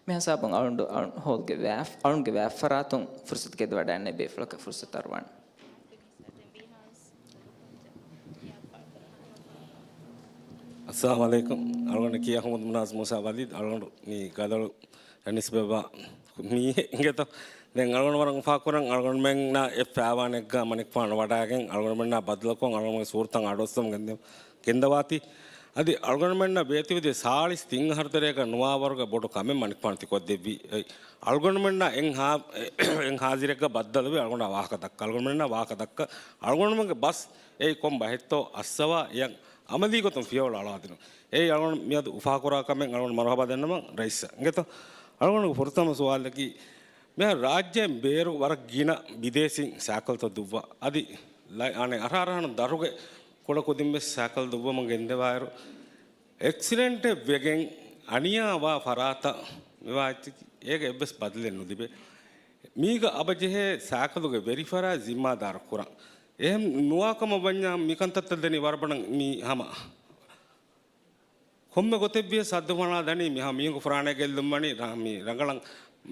މިހާ ހިސާބުން އަޅުގަނޑު، އަޅުން ހޯލްގެ ވާ-، އަޅުންގެ ވާތްފަރާތުން ފުރުޞަތު ގެންދަވަޑައިގަންނަވާ ބޭފުޅަކަށް ފުރުޞަތު އަރުވާނެ. އައްސަލާމު ޢަލައިކުމް. އަޅުގަނޑަކީ އަޙްމަދު މުނާޒް މޫސާ ވަލީދު. އަޅުގަނޑު މި ގަދަޅު ނިސްބަތްވާ މީހެއް އިނގޭތޯ. ދެން އަޅުގަނޑު ވަރަށް އުފާކުރަން. އަޅުގަނޑުމެންނާ އެއް ފައިވާނެއްގަ މަނިކުފާނު ވަޑައިގެން އަޅުގަނޑުމެންނާ ބައްދަލުކޮށް އަޅުގަނޑުމެންގެ ސޫރަތަށް އަޑުއައްސަމުން ގެންދެވުން. ގެންދަވާތީ. އަދި އަޅުގަނޑުމެންނަށް ވޭތުވެދިޔަ ސާޅީސް ތިން އަހަރު ތެރޭގަ ނުވާވަރުގެ ބޮޑު ކަމެއް މަނިކުފާނު ތިކޮށްދެއްވީ. އެ، އަޅުގަނޑުމެންނާ އެއް ހާ-، އެ، އެއް ހާޒިރެއްގަ ބައްދަލުވި އަޅުގަނޑާ ވާހަކަ ދައްކަ، އަޅުގަނޑުމެންނާ ވާހަކަ ދައްކަ، އަޅުގަނޑުމެންގެ ބަސް އެއީ ކޮން ބަހެއްތޯ އައްސަވާ އެޔަށް އަމަލީ ގޮތުން ފިޔަވަޅު އަޅާދިނުން. އެއީ އަޅުގަނޑު މިއަދު އުފާކުރާ ކަމެއް. އަޅުގަނޑު މަރުޙަބާ ދަންނަވަން ރައީސަށް. އިނގޭތޯ؟ އަޅުގަނޑުގެ ފުރަތަމަ ސުވާލަކީ، މިހާރު ރާއްޖޭން ބޭރު ވަރަށް ގިނަ ބިދޭސީން ސައިކަލްތައް ދުއްވާ. އަދި ލައި-، އަނެއް އަށާރަ އަހަރުން ދަށުގެ ކުޑަކުދިން ވެސް ސައިކަލް ދުއްވަމުން ގެންދަވާއިރު، އެކްސިޑެންޓެއް ވެގެން އަނިޔާވާ ފަރާތަށް މިވާތީ އޭގެ އެއްވެސް ބަދަލެއް ނުލިބޭ. މީގަ އަބަޖެހޭ ސައިކަލުގެ ވެރިފަރާތް ޒިންމާދާރު ކުރަން. އެހެން ނުވާކަމަށް ވަންޏާ މިކަންތައްތައް ދެނީ ވަރަށް ބޮޑަށް މީ ހަމަ ކޮންމެ ގޮތެއްވިޔަސް ހައްދުފަނާ ދަނީ މިހާ މީހަކު ފުރާނައިގެން އެއްލުން ވަނީ ރަ-، މި ރަނގަޅަށް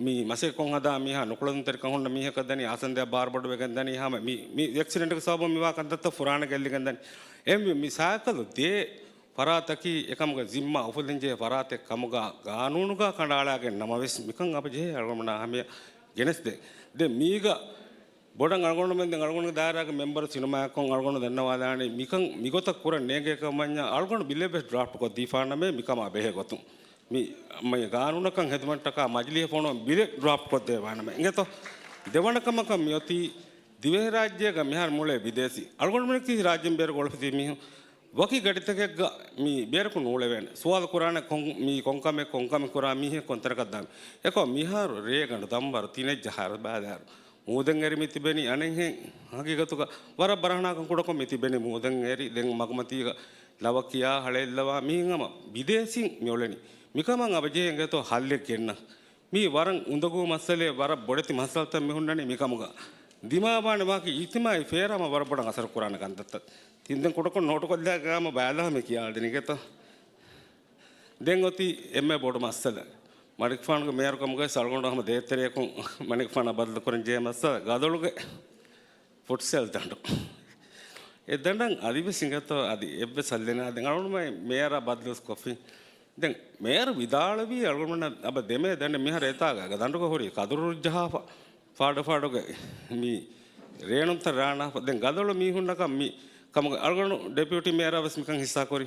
މި މަސައްކަތްކޮށް ހަދާ މީހާ ނުކުޅަދުންތެރިކަން ހުންނަ މީހަކަށް ދަނީ އާސަންދެއަށް ބާރުބޮޑުވެގެން ދަނީ ހަމަ މި، މި އެކްސިޑެންޓުގެ ސަބަބުން މިވާ ކަންތައްތައް ފުރާނައިގެން އެއްލިގެން ދަނީ. އެހެންވީ މި ސައިކަލު ދޭ ފަރާތަކީ އެކަމުގެ ޒިންމާ އުފުލެންޖެހޭ ފަރާތެއް ކަމުގަ ގާނޫނުގަ ކަނޑައަޅާގެން ނަމަވެސް މިކަން އަބަޖެހޭ އަޅުގަނޑުމެންނާ ހަމަޔަށް ގެނެސްދޭ. ދެން މީގަ ބޮޑަށް އަޅުގަނޑުމެން ދެން އަޅުގަނޑުގެ ދާއިރާގެ މެމްބަރު ސިނަމާއަކުން އަޅުގަނޑު ދަންނަވާލާނީ މިކަން މިގޮތަށް ކުރަން ނޭނގޭކަމަށް ވަންޏާ އަޅުގަނޑު ބިލެއް ވެސް ޑްރާފްޓް ކޮށްދީފާނަމޭ މިކަމާ ބެހޭ ގޮތުން. މި، މި ގާނޫނަކަށް ހެދުމަށްޓަކާ މަޖިލީހަށް ފޮނުވަން ބިލެއް ޑްރާފްޓް ކޮށްދޭވާނަމޭ. އިނގޭތޯ؟ ދެވަނަ ކަމަކަށް މިއޮތީ ދިވެހިރާއްޖޭގަ މިހާރު މުޅޭ ބިދޭސީ. އަޅުގަނޑުމެން ކީ ރާއްޖޭން ބޭރުގަ އުޅެފަ ތިބި މީހުން. ވަކި ގަޑިތަކެއްގަ މި ބޭރަކު ނޫޅެވޭނެ. ސުވާލު ކުރާނެ ކޮން، މީ ކޮންކަމެއް، ކޮންކަމެއް ކުރާ މީހެއް ކޮންތަނަކަށް ދާން. އެކޮށް މިހާރު ރޭގަނޑު ދަންވަރު ތިނެއް ޖަހާ ބައިދާރު. މޫދެން އެރި މި ތިބެނީ އަނެއްހެން ހަގީގަތުގަ ވަރަށް ބަރަހަނާކަން ކުޑަކޮށް މި ތިބެނީ މޫދެން އެރި. ދެން މަގުމަތީގަ ލަވަ ކިޔާ ހަޅޭއްލަވާ މީހުން ހަމަ ބިދޭސީން މި އުޅެނީ. މިކަމަށް އަބަޖެހޭ އިނގޭތޯ ހައްލެއް ގެންނަން. މީ ވަރަށް އުނދަގޫ މައްސަލައެއް، ވަރަށް ބޮޑެތި މައްސަލަތައް މި ހުންނަނީ މިކަމުގަ. ދިމާވާނެ ވާކި އިޖްތިމާޢީ ފޭރާމަ ވަރަށް ބޮޑަށް އަސަރު ކުރާނެ ކަންތައްތައް. ތިން ދެން ކުޑަކޮށް ނޯޓުކޮށްލާ ގާމަ ބައިލާ މި ކިޔާދިނީ އިނގޭތޯ. ދެން އޮތީ އެންމެ ބޮޑު މައްސަލަ. މަނިކުފާނުގެ މޭޔަރުކަމުގައި އަޅުގަނޑު ހަމަ ދޭތެރެޔަކުން މަނިކުފާނާ ބަދަލުކުރަން ޖެހޭ މައްސަލަ ގަދޮޅުގެ ފުޓްސަލް ދަނޑު. އެ ދަނޑަށް އަދިވެސް އިނގޭތޯ އަދި އެއްވެސް ހައްލެއް ނެތް. ދެން އަޅުގަނޑުމެން މޭޔަރާ ބަދަލުވެސް ކޮށްފިން. ދެން މޭޔަރު ވިދާޅުވީ އަޅުގަނޑުމެންނަށް އަބަ ދެމޭ ދަނޑެއް މިހާރު އެތާގަ ދަނޑުގަ ހުރީ ކަދުރު ޖަހާފަ ފާޑު ފާޑުގައި މި ރޭނުންތައް ރާނާފަ. ދެން ގަދޮޅު މީހުންނަކަށް މި ކަމުގަ އަޅުގަނޑު ޑެޕިއުޓީ މޭޔަރާ ވެސް މިކަން ހިއްސާކުރި.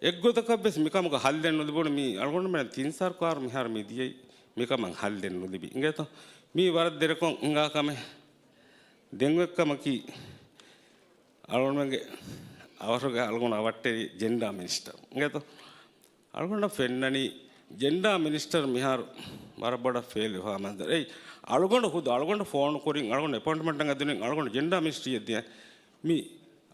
އެއްގޮތަކަށް ވެސް މިކަމުގަ ހައްލެއް ނުލިބުނު. މި އަޅުގަނޑުމެން ތިން ސަރުކާރު މިހާރު މި ދިޔައީ މިކަމަށް ހައްލެއް ނުލިބި. އިނގޭތޯ؟ މީ ވަރަށް ދެރަކޮށް ހިނގާ ކަމެއް. ދެން އޮތް ކަމަކީ އަޅުގަނޑުމެންގެ އަވަށުގެ އަޅުގަނޑު އަވަށްޓެރި ޖެންޑާ މިނިސްޓަރު. އިނގޭތޯ؟ އަޅުގަނޑަށް ފެންނަނީ ޖެންޑާ މިނިސްޓަރު މިހާރު ވަރަށް ބޮޑަށް ފެއިލް ވެފަ މަންޒަރު. އެއީ އަޅުގަނޑު ހުދު އަޅުގަނޑު ފޯނު ކުރިން އަޅުގަނޑު އެޕޮއިންޓްމަންޓް އަދުނިން އަޅުގަނޑު ޖެންޑާ މިނިސްޓްރީއެއް ދިޔަ. މި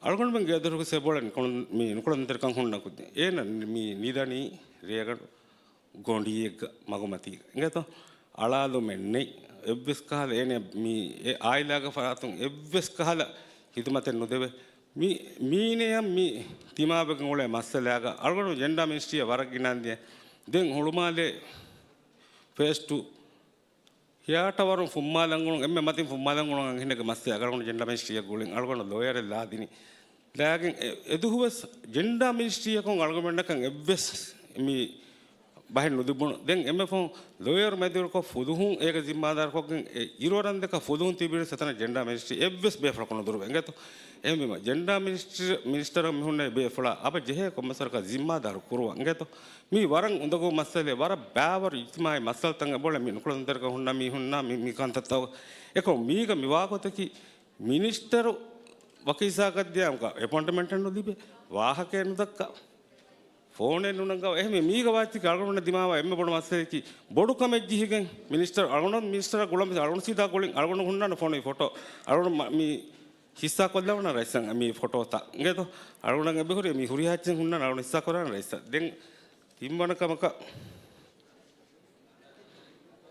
އަޅުގަނޑުމެން ގޭދޮރުގެ ސެބޯޅަ ނުކުޅަ-، މި ނުކުޅަންތެރިކަން ހުންނަ ކުދި. އޭނަ މި ނިދަނީ ރޭގަނޑު ގޮނޑިއެއްގަ މަގުމަތީގަ. އިނގޭތޯ؟ އަޅާލުމެއް ނެތް. އެއްވެސް ކަހަލަ އޭނަ މި އެ އާއިލާގެ ފަރާތުން އެއްވެސް ކަހަލަ ހިދުމަތެއް ނުދެވޭ. މި، މީނަޔަށް މި ތިމާވެގެން އުޅޭ މައްސަލައިގަ އަޅުގަނޑު ޖެންޑާ މިނިސްޓްރީއަށް ވަރަށް ގިނަ އަންދިޔަ. ދެން ހުޅުމާލޭ ފޭސް ޓޫ ހިޔާޓަށް ވަރުން ފުއްމާލަން ގުޅުން، އެންމެ މަތިން ފުއްމާލަން ގުޅުން އަންހެނެއްގެ މައްސަލައިގަ އަޅުގަނޑު ޖެންޑާ މިނިސްޓްރީއަށް ގުޅިން އަޅުގަނޑު ލޯޔަރެއް ލާދިނީ. ލާގެން އެ، އެދުހުވެސް ޖެންޑާ މިނިސްޓްރީއަކުން އަޅުގަނޑަކަށް އެއްވެސް މި ބަހެއް ނުލިބުނު. ދެން އެންމެ ފަހުން ލޯޔަރު މެދުވެރިކޮށް ފުލުހުން އޭގެ ޒިންމާދާރުކޮށްގެން އެ އިރުއަރަން ދެކަ ފުލުހުން ތިބި ވެސް އެތަނަށް ޖެންޑާ މިނިސްޓްރީ އެއްވެސް ބޭފުޅަކު ނުދުރުވޭ. އިނގޭތޯ؟ އެހެންވީމަ ޖެންޑާ މިނިސްޓްރީ، މިނިސްޓަރަށް މި ހުންނަ ބޭފުޅާ އަބަ ޖެހޭ ކޮންމެސް ވަރަކަށް ޒިންމާދާރު ކުރުވަން. އިނގޭތޯ؟ މީ ވަރަށް އުނދަގޫ މައްސަލައެއް، ވަރަށް ބާވަރު އިޖްތިމާޢީ މައްސަލަތައް އެބައުޅޭ. މި ނުކުޅަދުންތެރިކަން ހުންނަ މީހުންނާ، މި، މި ކަންތައްތައް އެކޮށް މީގަ މި ވާގޮތަކީ މިނިސްޓަރު ވަކި ހިސާބަކަށް ދިޔާމުގަ އެޕޮއިންޓްމަންޓެއް ނުލިބޭ، ވާހަކައެއް ނުދައްކާ، ފޯނެއް ނުނަންގަވާ. އެހެންވެ މީގަ ވާތީގެ އަޅުގަނޑު ދިމާވާ އެންމެ ބޮޑު މައްސަލައަކީ ބޮޑު ކަމެއް ޖެހިގެން މިނިސްޓަރު އަޅުގަނޑު މިނިސްޓަރަށް ގުޅަން ވެސް އަޅުގަނޑު ސީދާ ގުޅިން އަޅުގަނޑު ހުންނާނެ ފޯނުގެ ފޮޓޯ. އަޅުގަނޑު މަ-، މި ހިއްސާ ކޮށްލަވަނަ ރައީސަށް މި ފޮޓޯތައް. އިނގޭތޯ؟ އަޅުގަނޑަށް އެބަހުރި މި ހުރިހާ އެއްޗެއް ހުންނާނެ އަޅުގަނޑު ހިއްސާ ކުރާނެ ރައީސަށް. ދެން ތިންވަނަ ކަމަކަށް،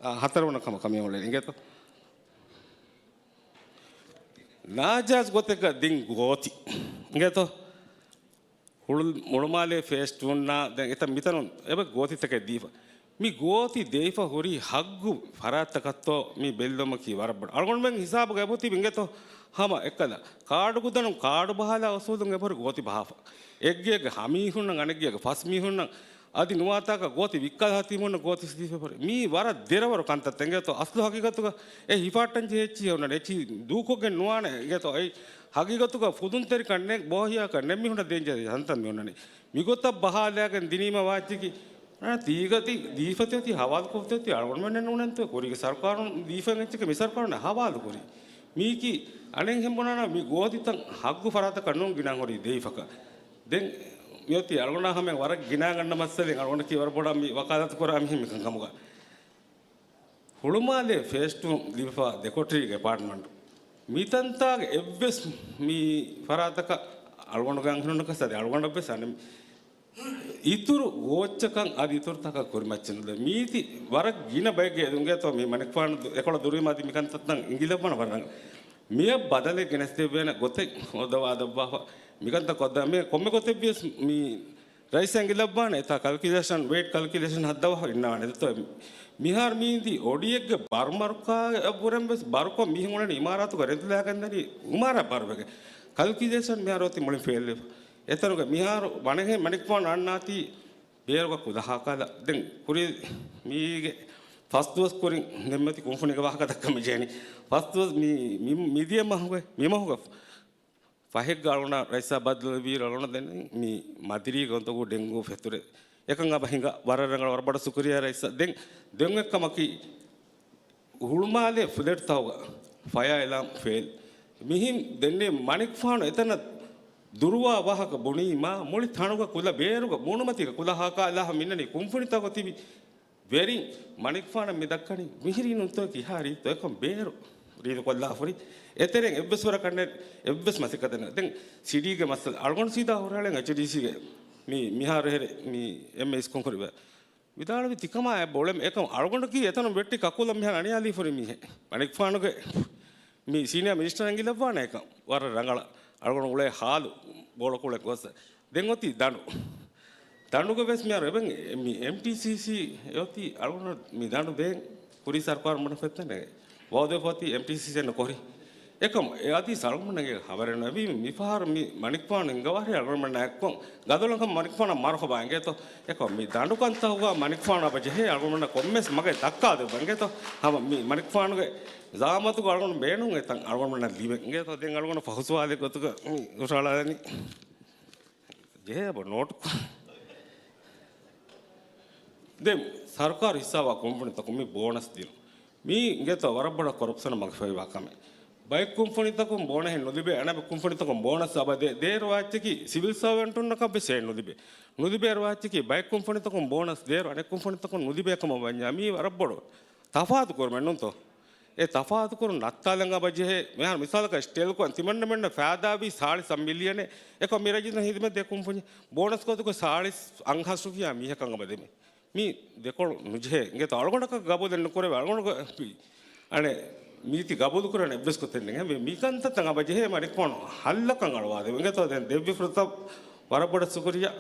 އާ، ހަތަރުވަނަ ކަމަކަށް މި އުޅެނީ. އިނގޭތޯ؟ ނާޖާއިޒް ގޮތެއްގަ ދިން ގޯތި. އިނގޭތޯ؟ ހުޅު-، ހުޅުމާލޭ ފޭސް ޓޫންނާ ދެން އެތަން މިތަނުން އެބަ ގޯތިތަކެއް ދީފަ. މި ގޯތި ދެވިފަ ހުރީ ހައްގު ފަރާތްތަކަށްތޯ މި ބެއްލުމަކީ ވަރަށް ބޮޑު. އަޅުގަނޑުމެން ހިސާބުގަ އެބަ ތިބި އިނގޭތޯ ހަމަ އެއްކަލަ. ކާޑުގަދަނުން ކާޑު ބަހާލާ އުސޫލުން އެބަހުރި ގޯތި ބަހާފަ. އެއްގޭގެ ހަ މީހުންނަށް އަނެއްގޭގެ ފަސް މީހުންނަށް އަދި ނުވާތާކަށް ގޯތި ވިއްކާލާ ތިމުންނަށް ގޯތި ސިދީފަ ހުރި. މީ ވަރަށް ދެރަވަރު ކަންތައްތައް އިނގޭތޯ. އަސްލު ހަގީގަތުގަ އެ ހިފާއްޓަން ޖެހޭ އެއްޗިހި އޮންނަނީ. އެއްޗިހި ދޫކޮށްގެން ނުވާނެ އިނގޭތޯ. އެއީ ހަގީގަތުގަ ފުދުންތެރިކަން ނެތް، ބޯހިޔާކަން ނެތް މީހުންނަށް ދޭންޖެހޭ ތަންތަން މި އޮންނަނީ. މިގޮތަށް ބަހާލާގެން ދިނީމަ ވާއްޗަކީ އަނެއް ތީގަ ތި ދީފަތި އޮތީ ހަވާލުކޮށްފަތި އޮތީ އަޅުގަނޑުމެންނެއް ނޫނެންތޯ. ކުރީގެ ސަރުކާރުން ދީފަ އެއްޗެކޭ މި ސަރުކާރުން ހަވާލު ކުރީ. މީކީ އަނެއްހެން ބުނާނަ މި ގޯތިތައް ހައްގު ފަރާތަކަށް ނޫން ގިނަ ހުރީ ދެވިފަކަށް. ދެން މިއޮތީ އަޅުގަނޑާ ހަމަ ވަރަށް ގިނަ ގަންނަ މައްސަލައެއް. އަޅުގަނޑަކީ ވަރަށް ބޮޑަށް މި ވަކާލަތު ކުރާ މީހެއް މިކަންކަމުގަ. ހުޅުމާލޭ ފޭސް ޓޫ ލިބިފާ ދެކޮޓަރީގެ އެޕާޓްމަންޓު. މިތަންތާގެ އެއްވެސް މި ފަރާތަކަށް އަޅުގަނޑުގެ އަންހެނުންނަކަސް އަދި އަޅުގަނޑަށްވެސް އަނެއް އިތުރު ގޯއްޗަކަށް އަދި އިތުރުތަކަށް ކުރިމައްޗެއް ނުލިބޭ. މީތި ވަރަށް ގިނަ ބައެއްގެ އެދުންގޭތޯ މި މަނިކުފާނު ދު-، އެކޮޅަށް ދުރުވީމަ އަދި މިކަންތައްތައް އިނގިލައްވާނަ ވަރަށް. މިއަށް ބަދަލެއް ގެނެސްދެއްވޭނެ ގޮތެއް ހޯދަވާ ދައްވާފަ. މިކަންތައް ކޮށްދާ މި ކޮންމެ ގޮތެއްވިޔަސް މި ރައީސް އެނގިލައްވާނެ އެތާ ކަލްކިއުލޭޝަން، ވޭޓް ކަލްކިއުލޭޝަން ހައްދަވާފަ އިންނަވާނެ. ދެތޯ މިހާރު މީ އިންދީ އޮޑިއެއްގެ ބަރުމަރުކާ އަށްވުރެން ވެސް ބަރުކޮށް މީހުން އުޅެނީ އިމާރާތުގަ ރެންދުލާގެންދަނީ އިމާރާތް ބަރުވެގެން. ކަލްކިއުލޭޝަން މިހާރު އޮތީ މުޅިން ފެއިލްވެފަ. އެތަނުގަ މިހާރު ވަނެހެން މަނިކުފާނު އަންނާތީ ބޭރުގަ ކުލަ ހާކާލަ. ދެން ކުރީ މީގެ ފަސް ދުވަސް ކުރިން ދެންމެތި ކުންފުނީގެ ވާހަކަ ދައްކަން މި ޖެހެނީ. ފަސް ދުވަސް މި، މި، މިދިޔަ މަހުގެ، މި މަހުގެ ފަހެއްގަ އަޅުގަނޑަށް ރައީސާ ބައްދަލުވީ އަޅުގަނޑަށް ދެން މި މަދިރީގަ އުނދަގޫ ޑެންގޫ ފެތުރޭ. އެކަން އަބަ ހިނގާ ވަރަށް ރަނގަޅަށް ވަރަށް ބޮޑަށް ޝުކުރިއްޔާ ރައީސް. ދެން، ދެން އެއްކަމަކީ ހުޅުމާލޭ ފްލެޓްތަކުގަ ފަޔާ އެލާމް ފެއިލް. މިހެން ދެންނެވި މަނިކުފާނު އެތަނަށް ދުރުވާ ވާހަކަ ބުނީމާ މުޅި ތަނުގަ ކުލަ ބޭރުގަ މޫނުމަތީގަ ކުލަ ހާކާލާ މިންނަނީ ކުންފުނިތަކުގަ ތިބި ވެރިން. މަނިކުފާނަށް މި ދައްކަނީ މިހިރީނުންތޯ ކިހާ ރީތިތޯ އެކަން ބޭރު ރީތި ކޮށްލާފަ ހުރި. އެތެރެއިން އެއްވެސް ވަރަކަށް ނެތް، އެއްވެސް މަސައްކަތެއް ނެތް. ދެން ސިޓީގެ މައްސަލަ އަޅުގަނޑު ސީދާ ހުށަހަޅަން އެޗްޑީސީގެ މި މިހާރު ހެރެ މި އެމްއޭ އިސްކޮން ކުރިބަ ވިދާޅުވި ތިކަމާ އެ ބޮޅެމް އެކަމް އަޅުގަނޑަކީ އެތަނުން ވެއްޓި ކަކުލަށް މިހާރު އަނިޔާލީފަ ހުރި މީހެއް. މަނިކުފާނުގެ މި ސީނިއާ މިނިސްޓަރ އެނގިލައްވާނެ އެކަން ވަރަށް ރަނގަޅަށް އަޅުގަނޑު އުޅޭ ހާލު ބޯޅަކުޅެ ގޮސް. ދެން އޮތީ ދަނޑު. ދަނޑުގަ ވެސް މިހާރު އެބަ މި އެމްޓީސީސީ އެ އޮތީ އަޅުގަނޑު މި ދަނޑު ދޭން ކުރީ ސަރުކާރު މުނަފެތްތަނެ ވައުދެފަ އޮތީ އެމްޓީސީސީ އެން ކޮރި. އެކަމް އެ އަދި ސަޅުމުންނަގެ ހަވަރެއް ނުވެވީ މިފަހަރު މި މަނިކުފާނު ހިންގަވާހި އަޅުގަނޑުމެންނާ އެއްކޮން ގަދޮޅަކަށް މަނިކުފާނަށް މަރުހަބާ އިނގޭތޯ. އެކަމް މި ދަނޑުކަންތަކުގަ މަނިކުފާނު އަބަ ޖެހޭ އަޅުގަނޑުމެންނަށް ކޮންމެސް މަގެއް ދައްކާދެއްވަ އިނގޭތޯ. ހަމަ މި މަނިކުފާނުގެ ޒާމަތުގަ އަޅުގަނޑު ބޭނުން އެތަން އަޅުގަނޑުމެންނަށް ލިބެން އިނގޭތޯ. ދެން އަޅުގަނޑު ފަހުސުވާލެއް ގޮތުގަ މި ހުށަހަޅާލަނީ. ޖެހޭ ބޮ ނޯޓު. ދެން ސަރުކާރު ހިއްސާވާ ކުންފުނިތަކުން މި ބޯނަސް ދިނުން. މީ އިނގޭތޯ ވަރަށް ބޮޑަށް ކޮރަޕްޝަނަށް މަގުފަހިވާ ކަމެއް. ބައެއް ކުންފުނިތަކުން ބޯނަހެއް ނުލިބޭ، އަނެއް ކުންފުނިތަކުން ބޯނަސް އަބަދޭ ދޭރު ވާއްޗަކީ ސިވިލް ސަރވެންޓުންނަކަށް ވެސް އެއް ނުލިބޭ. ނުލިބޭ ވާއްޗަކީ ބައެއް ކުންފުނިތަކުން ބޯނަސް ދޭރު އަނެއް ކުންފުނިތަކުން ނުލިބޭ ކަމަށް ވަންޏާ މީ ވަރަށް ބޮޑު ތަފާތު ކުރުމެއް ނޫންތޯ؟ އެ ތަފާތުކުރުން ނައްތާލަން އަބަ ޖެހޭ. މިހާރު މިސާލަކަށް ސްޓެލްކޯ ތިމަންނަމެންނަށް ފައިދާވީ ސާޅީސް މިލިއަނެއް. އެކަމް މި ރައްޔިތުން ހިދުމަތް ދޭ ކުންފުނި ބޯނަސް ގޮތުގަ ސާޅީސް އަށް ހަސް ރުފިޔާ މީހަކަށް އަބަ ދެމި. މީ ދެކޮޅު ނުޖެހޭ. އިނގޭތޯ އަޅުގަނޑަކަށް ގަބޫލެއް ނުކުރެވޭ. އަޅުގަނޑުގެ އަނެއް މީތި ގަބޫލުކުރަން އެއްވެސް ގޮތެއް ނެގެ މި މިކަންތައްތައް އަބަޖެހޭ މަނިކުފާނު ހައްލަކަށް އަޅުވާދެ. އިނގޭތޯ ދެން ދެއްވި ފުރަތަ ވަރަށް ބޮޑަށް ޝުކުރިއްޔާ.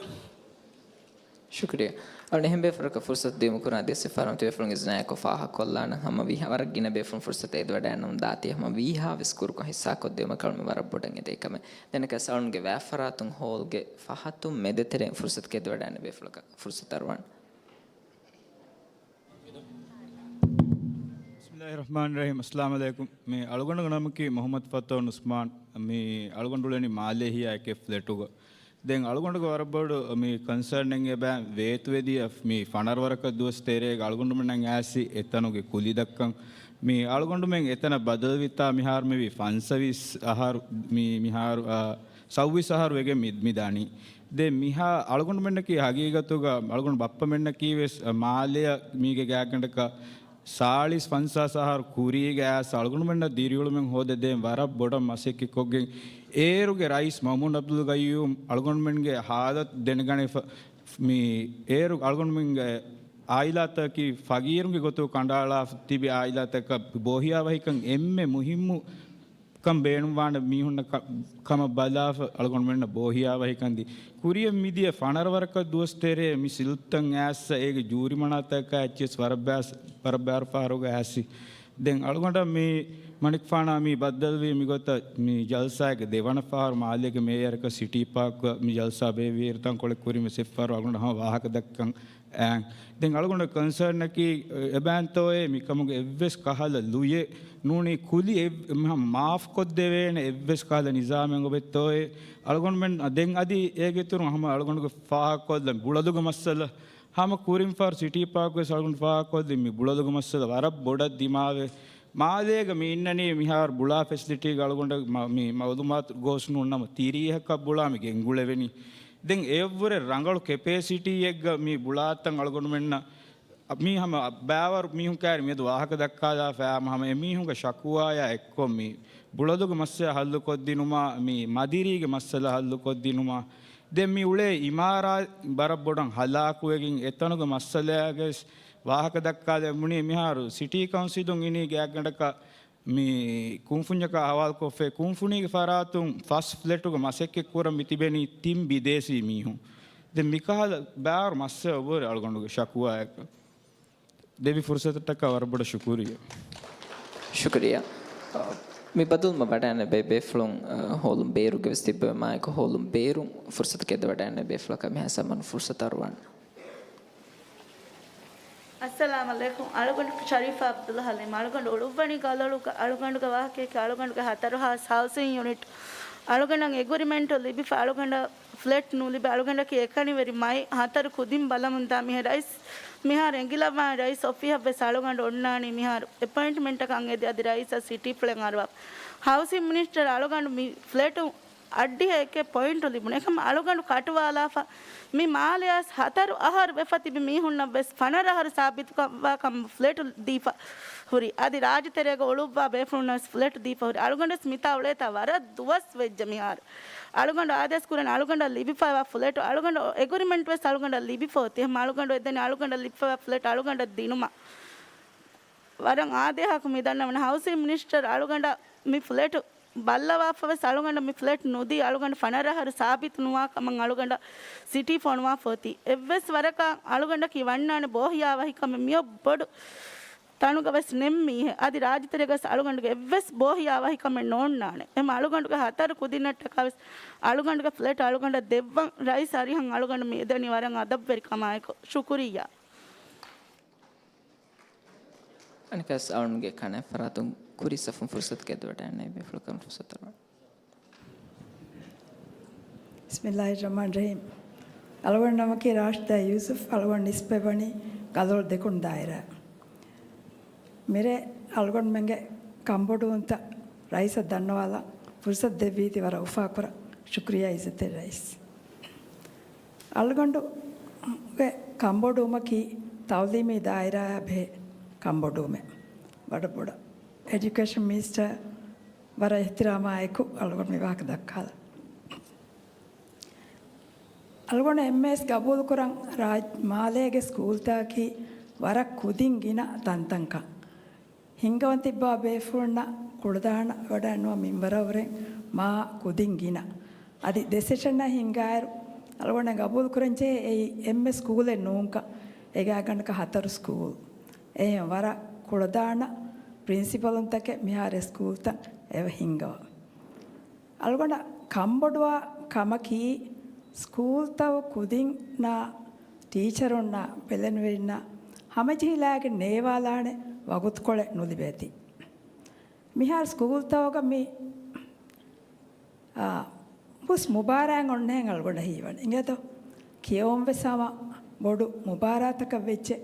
ޝުކުރިއްޔާ. އަޅު އެހެން ބޭފުޅަކަށް ފުރުސަތު ދިއުމަކުރާ ދިޔަ ސިފަރުން ތިބޭފުޅުންގެ ޒިނާޔަކު ފާހަގަކޮށްލާނަން ހަމަ ވީހާ ވަރަށް ގިނަ ބޭފުޅުން ފުރުސަތު އެދިވަޑައިންނަމުން ދާތީ ހަމަ ވީހާ ވެސް ކުރުކޮށް ހިއްސާކޮށްދިއުމަށް ކަޅުމެ ވަރަށް ބޮޑަށް އެދޭ ކަމެއް. ދެން އަކަސް އަޅުންގެ ވާފަރާތުން ހޯލްގެ ފަހަތުން މެދެތެރެއިން ފުރުސަތު އެދިވަޑައިންނަ ބޭފުޅަކަށް ފުރުސަތު އަރުވާން. بسم الله الرحمن الرحيم. އައްސަލާމު ޢަލައިކުމް. މި އަޅުގަނޑުގެ ނަމަކީ މުޙައްމަދު ފަތޯން ޢުސްމާން. މި އަޅުގަނޑު އުޅެނީ މާލޭ ހިޔާ އެކެއް ފްލެޓުގަ. ދެން އަޅުގަނޑުގެ ވަރަށް ބޮޑު މި ކޮންސާން އެއް ބައި ވޭތުވެދިޔަ މި ފަނަރަ ވަރަކަށް ދުވަސް ތެރޭގަ އަޅުގަނޑުމެންނަށް އައިސް އެތަނުގެ ކުލި ދައްކަން. މި އަޅުގަނޑުމެން އެތަނަށް ބަދަލުވިތާ މިހާރު މިވީ ފަންސަވީސް އަހަރު، މި މިހާރު، އާ، ސައުވީސް އަހަރު ވެގެން މި، މި ދަނީ. ދެން މިހާ އަޅުގަނޑުމެންނަކީ ހަގީގަތުގަ އަޅުގަނޑު ބައްޕަމެންނަކީ ވެސް މާލެއަށް މީގެ ގާތްގަނޑަކަށް ސާޅީސް ފަންސާސް އަހަރު ކުރީގަ އައިސް އަޅުގަނޑުމެންނަށް ދިރިއުޅުމެއް ހޯދަދޭން ވަރަށް ބޮޑަށް މަސައްކަތްކޮށްގެން އޭރުގެ ރައީސް މައުމޫން އަބްދުލް ގައްޔޫމް އަޅުގަނޑުމެންގެ ހާލަތު ދެނެގަނެފަ، މި އޭރު އަޅުގަނޑުމެންގެ އާއިލާތަކީ ފަގީރުންގެ ގޮތުގަ ކަނޑައަޅާ ތިބި އާއިލާތަކަށް ބޯހިޔާވަހިކަން އެންމެ މުހިއްމު ކަން ބޭނުންވާނެ މީހުންނަށް ކަ-، ކަމަށް ބަލާފަ އަޅުގަނޑުމެންނަށް ބޯހިޔާވަހިކަން ދީ. ކުރިއަށް މިދިޔަ ފަނަރަ ވަރަކަށް ދުވަސް ތެރޭ މި ސިލްތަން އައިސް އޭގެ ޖޫރިމަނާތަކާ އެއްޗިސް ވަރަށް ބާސް-، ވަރަށް ބާރު ފަހަރުގަ އައިސް. ދެން އަޅުގަނޑަށް މި މަނިކުފާނާ މި ބައްދަލުވީ މިގޮތަށް މި ޖަލްސާގެ ދެވަނަ ފަހަރު މާލޭގެ މޭޔަރަކަށް ސިޓީ ޕާކްގަ މި ޖަލްސާ ބޭއްވި އިރު ތަންކޮޅެއް ކުރިން ވެސް އެއްފަހަރު އަޅުގަނޑަށް ހަމަ ވާހަކަ ދައްކަން އާނ. ދެން އަޅުގަނޑު ކޮންސާންއަކީ، އެ، އެބައިންތޯއޭ މިކަމުގެ އެއްވެސް ކަހަލަ ލުޔެއް ނޫނީ ކުލި އެއް-، މާ-، މާފްކޮށްދެވޭނެ އެއްވެސް ކަހަލަ ނިޒާމެއް އޮބެއްތޯއޭ. އަޅުގަނޑުމެން ދެން އަދި އޭގެ އިތުރުން ހަމަ އަޅުގަނޑުގެ ފާހަގަކޮށްލަން ބުޅަލުގެ މައްސަލަ ހަމަ ކުރިން ފަހަރު ސިޓީ ޕާކް ވެސް އަޅުގަނޑު ފާހަގަކޮށްލި މި ބުޅަލުގެ މައްސަލަ ވަރަށް ބޮޑަށް ދިމާވެ. މާލޭގަ މި އިންނަނީ މިހާރު ބުޅާ ފެސިލިޓީގަ އަޅުގަނޑަށް މަ-، މި މައުލޫމާތު ގޯސް ނޫން ނަމަ ތިރީހަކަށް ބުޅާ މި ގެންގުޅެވެނީ. ދެން އެއަށްވުރެ ރަނގަޅު ކެޕޭސިޓީއެއްގަ މި ބުޅާތައް އަޅުގަނޑުމެންނަށް މީ ހަމަ ބައިވަރު މީހުން ކައިރި މިއަދު ވާހަކަ ދައްކާލާފަ ހަމަ އެމީހުންގެ ޝަކުވާޔާ އެއްކޮށް މި ބުޅަލުގެ މައްސަލަ ހައްލުކޮށްދިނުމާ، މި މަދިރީގެ މައްސަލަ ހައްލުކޮށްދިނުމާ، ދެން މި އުޅޭ އިމާރާތް ވަރަށް ބޮޑަށް ހަލާކުވެގެން އެތަނުގެ މައްސަލައިގައި ވާހަކަ ދައްކާލެވުނީ މިހާރު ސިޓީ ކައުންސިލުން އިނީ ގާތްގަނޑަކަށް މި ކުންފުންޏަކާ ހަވާލުކޮށްފައި، ކުންފުނީގެ ފަރާތުން ފަސް ފްލެޓުގަ މަސައްކަތް ކުރަން މި ތިބެނީ ތިން ބިދޭސީ މީހުން. ދެން މިކަހަލަ ބާރު މައްސަލަ އޮވޭ އަޅުގަނޑުގެ ޝަކުވާއަކަށް. ދެއްވި ފުރުސަތަށްޓަކާ ވަރަށް ބޮޑަށް ޝުކުރިއްޔާ. ޝުކުރިއްޔާ. މި ބަދަލުމަ ވަޑައިންނެވި ބޭފުޅުން، އަ، ހޯލުން ބޭރުގެ ވެސް ތިއްބެވި މާއެކު ހޯލުން ބޭރުން ފުރުސަތު އެދިވަޑައިންނެވި ބޭފުޅަކަށް މިހާ ސަމަން ފުރުސަތު އަރުވާން. އައްސަލާމް ޢަލައިކުމް. އަޅުގަނޑު ޝަރީފާ ޢަބްދުﷲ ޙަލީމް. އަޅުގަނޑު އުޅުއްވަނީ ގަލޮޅުގަ. އަޅުގަނޑުގެ ވާހަކަޔަކީ އަޅުގަނޑުގެ ހަތަރު ހާސް ހައުސިން ޔުނިޓް. އަޅުގަނޑަށް އެގުރިމެންޓު ލިބިފަ އަޅުގަނޑަށް ފްލެޓް ނުލިބި އަޅުގަނޑަކީ އެކަނިވެރި މައި ހަތަރު ކުދިން ބަލަމުންދާ މީހެއް. ރައީސް މިހާރު އެނގިލައްވާނެ ރައީސް އޮފީހަށް ވެސް އަޅުގަނޑު އޮންނާނީ މިހާރު އެޕޮއިންޓްމަންޓަކަށް އަން އެދި އަދި ރައީސަށް ސިޓީ ފުޅެއް އަރުވާ. ހައުސިން މިނިސްޓަރ އަޅުގަނޑު މި ފްލެޓު އައްޑިހަ އެކެއް ޕޮއިންޓު ލިބުނު. އެކަމަ އަޅުގަނޑު ކަޓުވާލާފަ މި މާލެއާސް ހަތަރު އަހަރު ވެފަ ތިބި މީހުންނަށް ވެސް ފަނަރަ އަހަރު ސާބިތުކަން ވާ ކަމަށް ފްލެޓު ދީފަ ހުރި. އަދި ރާއްޖެތެރޭގަ އުޅުއްވާ ބޭފުޅުންނަށް ވެސް ފްލެޓު ދީފަ ހުރި. އަޅުގަނޑު ވެސް މިތާ އުޅޭތާ ވަރަށް ދުވަސް ވެއްޖެ މިހާރު. އަޅުގަނޑު އާދޭސް ކުރަން އަޅުގަނޑަށް ލިބިފައިވާ ފްލެޓު އަޅުގަނޑު އެގުރިމެންޓް ވެސް އަޅުގަނޑަށް ލިބިފަ އޮތީ. ހަމަ އަޅުގަނޑު އެދެނީ އަޅުގަނޑަށް ލިބިފައިވާ ފްލެޓު އަޅުގަނޑަށް ދިނުމަށް. ވަރަށް އާދޭހަކު މި ދަންނަވަނީ ހައުސިން މިނިސްޓަރ އަޅުގަނޑަށް މި ފްލެޓު ބައްލަވާފަވެސް އަޅުގަނޑަށް މި ފްލެޓް ނުދީ އަޅުގަނޑު ފަނަރަ އަހަރު ސާބިތު ނުވާ ކަމަށް އަޅުގަނޑަށް ސިޓީ ފޮނުވާފަ އޮތީ. އެއްވެސް ވަރަކަށް އަޅުގަނޑަކީ ވަންނާނެ ބޯހިޔާވަހިކަމެއް މިއޮއް ބޮޑު ތަނުގަ ވެސް ނެތް މީހެއް. އަދި ރާއްޖެތެރޭގަސް އަޅުގަނޑުގެ އެއްވެސް ބޯހިޔާވަހިކަމެއް ނޯންނާނެ. އެހެން އަޅުގަނޑުގެ ހަތަރު ކުދިންނަށްޓަކާ ވެސް އަޅުގަނޑުގެ ފްލެޓް އަޅުގަނޑަށް ދެއްވަން ރައީސް އަރިހަށް އަޅުގަނޑު މި އެދެނީ ވަރަށް އަދަބުވެރި ކަމާއެކު. ޝުކުރިއްޔާ. އަނެކަސް އަޅުންގެ ކަނެ ފަރާތުން ކުރި ސަފުން ފުރުސަތު ކެއްދުވަޑައިންނެވި ބޭފުޅަކަށް ފުރުސަތު އަރުވާން. ބިސްމިއްލާހިއްރަޙްމާނިއްރަޙީމް. އަޅުގަނޑު ނަމަކީ ރާޝިދާ ޔޫސުފް. އަޅުގަނޑު ނިސްބަތްވަނީ ގަލޮޅު ދެކުނު ދާއިރާ. މިރޭ އަޅުގަނޑުމެންގެ ކަންބޮޑުވުންތައް ރައީސަށް ދަންނަވާލަން ފުރުސަތު ދެއްވީތީ ވަރަށް އުފާކުރަން. ޝުކުރިއްޔާ އިއްޒަތްތެރި ރައީސް. އަޅުގަނޑުގެ ކަންބޮޑުވުމަކީ ތައުލީމީ ދާއިރާއާ ބެހޭ ކަންބޮޑުވުމެއް. ވަރަށް ބޮޑަށް އެޖުކޭޝަން މިނިސްޓަރ ވަރަށް އިޙްތިރާމާއެކު އަޅުގަނޑު މި ވާހަކަ ދައްކާލަން. އަޅުގަނޑު އެންމެވެސް ގަބޫލުކުރަން ރާއް-، މާލޭގެ ސްކޫލްތަކަކީ ވަރަށް ކުދިން ގިނަ ތަންތަންކަން. ހިންގަވަން ތިއްބާ ބޭފުޅުންނަށް ކުޅަދާނަ ވަޑައިނުވާ މިންވަރަށްވުރެ މާ ކުދިން ގިނަ. އަދި ދެ ސެޝަންއަށް ހިންގާއިރު، އަޅުގަނޑަށް ގަބޫލު ކުރަންޖެހޭ އެއީ އެންމެ ސްކޫލެއް ނޫންކަން. އެގާގަނޑަކަށް ހަތަރު ސްކޫލް. އެހެން ވަރަށް ކުޅަދާނަ ޕްރިންސިޕަލުންތަކެއް މިހާރު ސްކޫލްތައް އެބަ ހިންގަވާ. އަޅުގަނޑަށް ކަންބޮޑުވާ ކަމަކީ، ސްކޫލްތައް ކުދިންނާ ޓީޗަރުންނާ ބެލެނިވެރިންނާ ހަމަޖެހިލާގެން ނޭވާލާނެ ވަގުތުކޮޅެއް ނުލިބޭތީ. މިހާރު ސްކޫލްތަކުގަ މި، އާ، ހުސް މުބާރާތް އޮންނަހެން އަޅުގަނޑަށް ހީވަނީ. އިނގޭތޯ؟ ކިޔެވުން ވެސް ހަމަ ބޮޑު މުބާރާތަކަށް ވެއްޖެ.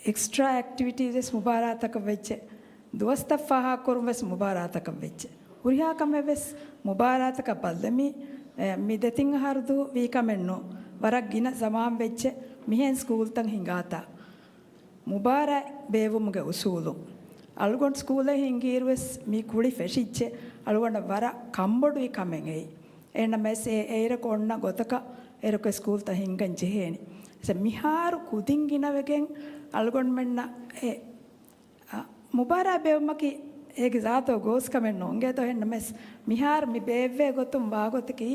އެކްސްޓްރާ އެކްޓިވިޓީސް ވެސް މުބާރާތަކަށް ވެއްޖެ. ދުވަސްތައް ފާހަގަކުރުން ވެސް މުބާރާތަކަށް ވެއްޖެ. ހުރިހާ ކަމެއް ވެސް މުބާރާތަކަށް ބައްލަ މި، އެ، މި ދެތިން އަހަރު ދުވަހު ވީ ކަމެއް ނޫން. ވަރަށް ގިނަ ޒަމާން ވެއްޖެ މިހެން ސްކޫލްތައް ހިނގާތާ. މުބާރާތް ބޭއްވުމުގެ އުސޫލު. އަޅުގަނޑު ސްކޫލެއް ހިންގިއިރު ވެސް މި ކުޅި ފެށިއްޖެ. އަޅުގަނޑަށް ވަރަށް ކަންބޮޑުވި ކަމެއް އެއީ. އެހެންނަމަވެސް އެ، އެއިރަކު އޮންނަ ގޮތަކަށް އެއިރަކު ސްކޫލްތައް ހިންގަން ޖެހޭނީ. އެ މިހާރު ކުދިން ގިނަވެގެން އަޅުގަނޑުމެންނަށް އެ، އަ، މުބާރާތް ބޭއްވުމަކީ އޭގެ ޒާތު ގޯސް ކަމެއް ނޫން. އިނގޭތޯ؟ އެހެންނަމަވެސް މިހާރު މި ބޭއްވޭ ގޮތުން ވާގޮތަކީ،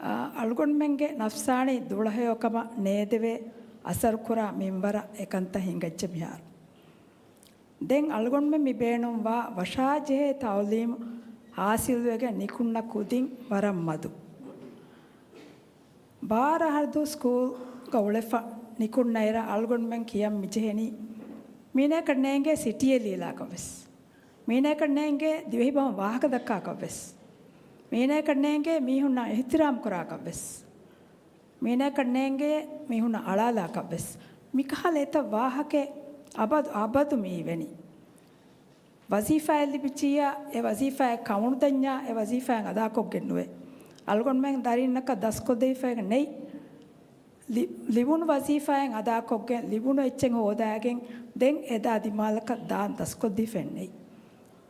އަ، އަޅުގަނޑުމެންގެ ނަފްސާނީ ދުޅަހެޔޮކަމަށް ނޭދެވޭ އަސަރުކުރާ މިންވަރަށް އެކަންތައް ހިނގައްޖެ މިހާރު. ދެން އަޅުގަނޑުމެން މި ބޭނުންވާ ވަށާޖެހޭ ތައުލީމު ހާސިލްވެގެން ނިކުންނަ ކުދިން ވަރަށް މަދު. ބާރަ އަހަރު ދުވަހު ސްކޫލްގަ އުޅެފަ ނިކުންނައިރަށް އަޅުގަނޑުމެން ކިޔަން މިޖެހެނީ، މީނައަކަށް ނޭނގޭ ސިޓީއެއް ލީލާކަށްވެސް. މީނައަކަށް ނޭނގޭ ދިވެހިބަހުން ވާހަކަ ދައްކާކަށްވެސް. މީނައަކަށް ނޭނގޭ މީހުންނާ އިޙްތިރާމް ކުރާކަށްވެސް. މީނައަކަށް ނޭނގޭ މީހުންނާ އަޅާލާކަށްވެސް. މިކަހަލަ އެތައް ވާހަކައެއް އަބަދު، އަބަދު މި އިވެނީ. ވަޒީފާއެއް ލިބިއްޖިއްޔާ، އެ ވަޒީފާއެއް ކަމުނުދަންޏާ، އެ ވަޒީފާއެއް އަދާކޮށްގެން ނުވޭ. އަޅުގަނޑުމެން ދަރިންނަކަށް ދަސްކޮށްދެވިފައި ނެތް. ލި-، ލިބުނު ވަޒީފާއެއް އަދާކޮށްގެން، ލިބުނު އެއްޗެއް ހޯދާގެން، ދެން އެދާ ދިމާލަކަށް ދާން ދަސްކޮށްދީފައެއް ނެތް.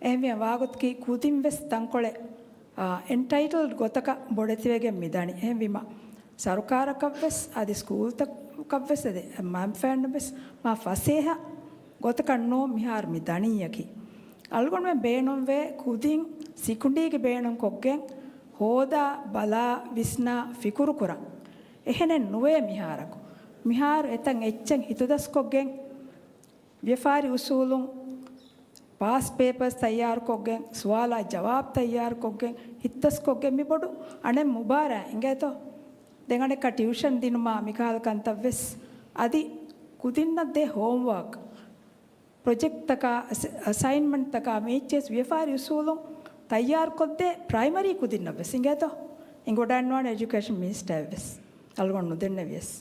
އެހެންވީމަ ވާގޮތަކީ ކުދިން ވެސް ތަންކޮޅެއް، އާ، އެންޓައިޓަލްޑް ގޮތަކަށް ބޮޑެތިވެގެން މި ދަނީ. އެހެންވީމަ ސަރުކާރަކަށްވެސް އަދި ސްކޫލްތަކަށްވެސް އަދި މަންފައިންނަށްވެސް މާ ފަސޭހަ ގޮތަކަށް ނޫން މިހާރު މި ދަނީއަކީ. އަޅުގަނޑުމެން ބޭނުންވޭ ކުދިން ސިކުނޑީގެ ބޭނުންކޮށްގެން ހޯދާ، ބަލާ، ވިސްނާ، ފިކުރުކުރަން. އެހެނެއް ނުވޭ މިހާރަކު. މިހާރު އެތަން އެއްޗެއް ހިތުދަސްކޮށްގެން، ވިޔަފާރި އުސޫލުން ޕާސް ޕޭޕަރސް ތައްޔާރުކޮށްގެން، ސުވާލާ ޖަވާބު ތައްޔާރުކޮށްގެން، ހިތުދަސްކޮށްގެން މި ބޮޑު އަނެއް މުބާރާތް އިނގޭތޯ؟ ދެން އަނެއްކާ ޓިއުޝަން ދިނުމާ މިކަހަލަ ކަންތައްވެސް އަދި ކުދިންނަށް ދޭ ހޯމްވާކް، ޕްރޮޖެކްޓްތަކާ، އަސަ-، އަސައިންމަންޓްތަކާ މި އެއްޗެސް ވިޔަފާރި އުސޫލުން ތައްޔާރުކޮށްދޭ ޕްރައިމަރީ ކުދިންނަށްވެސް އިނގޭތޯ؟ އިނގޮޑައިންނުވާނެ އެޖުކޭޝަން މިނިސްޓަރެއްވެސް އަޅުގަނޑު ނުދެންނެވިޔަސް.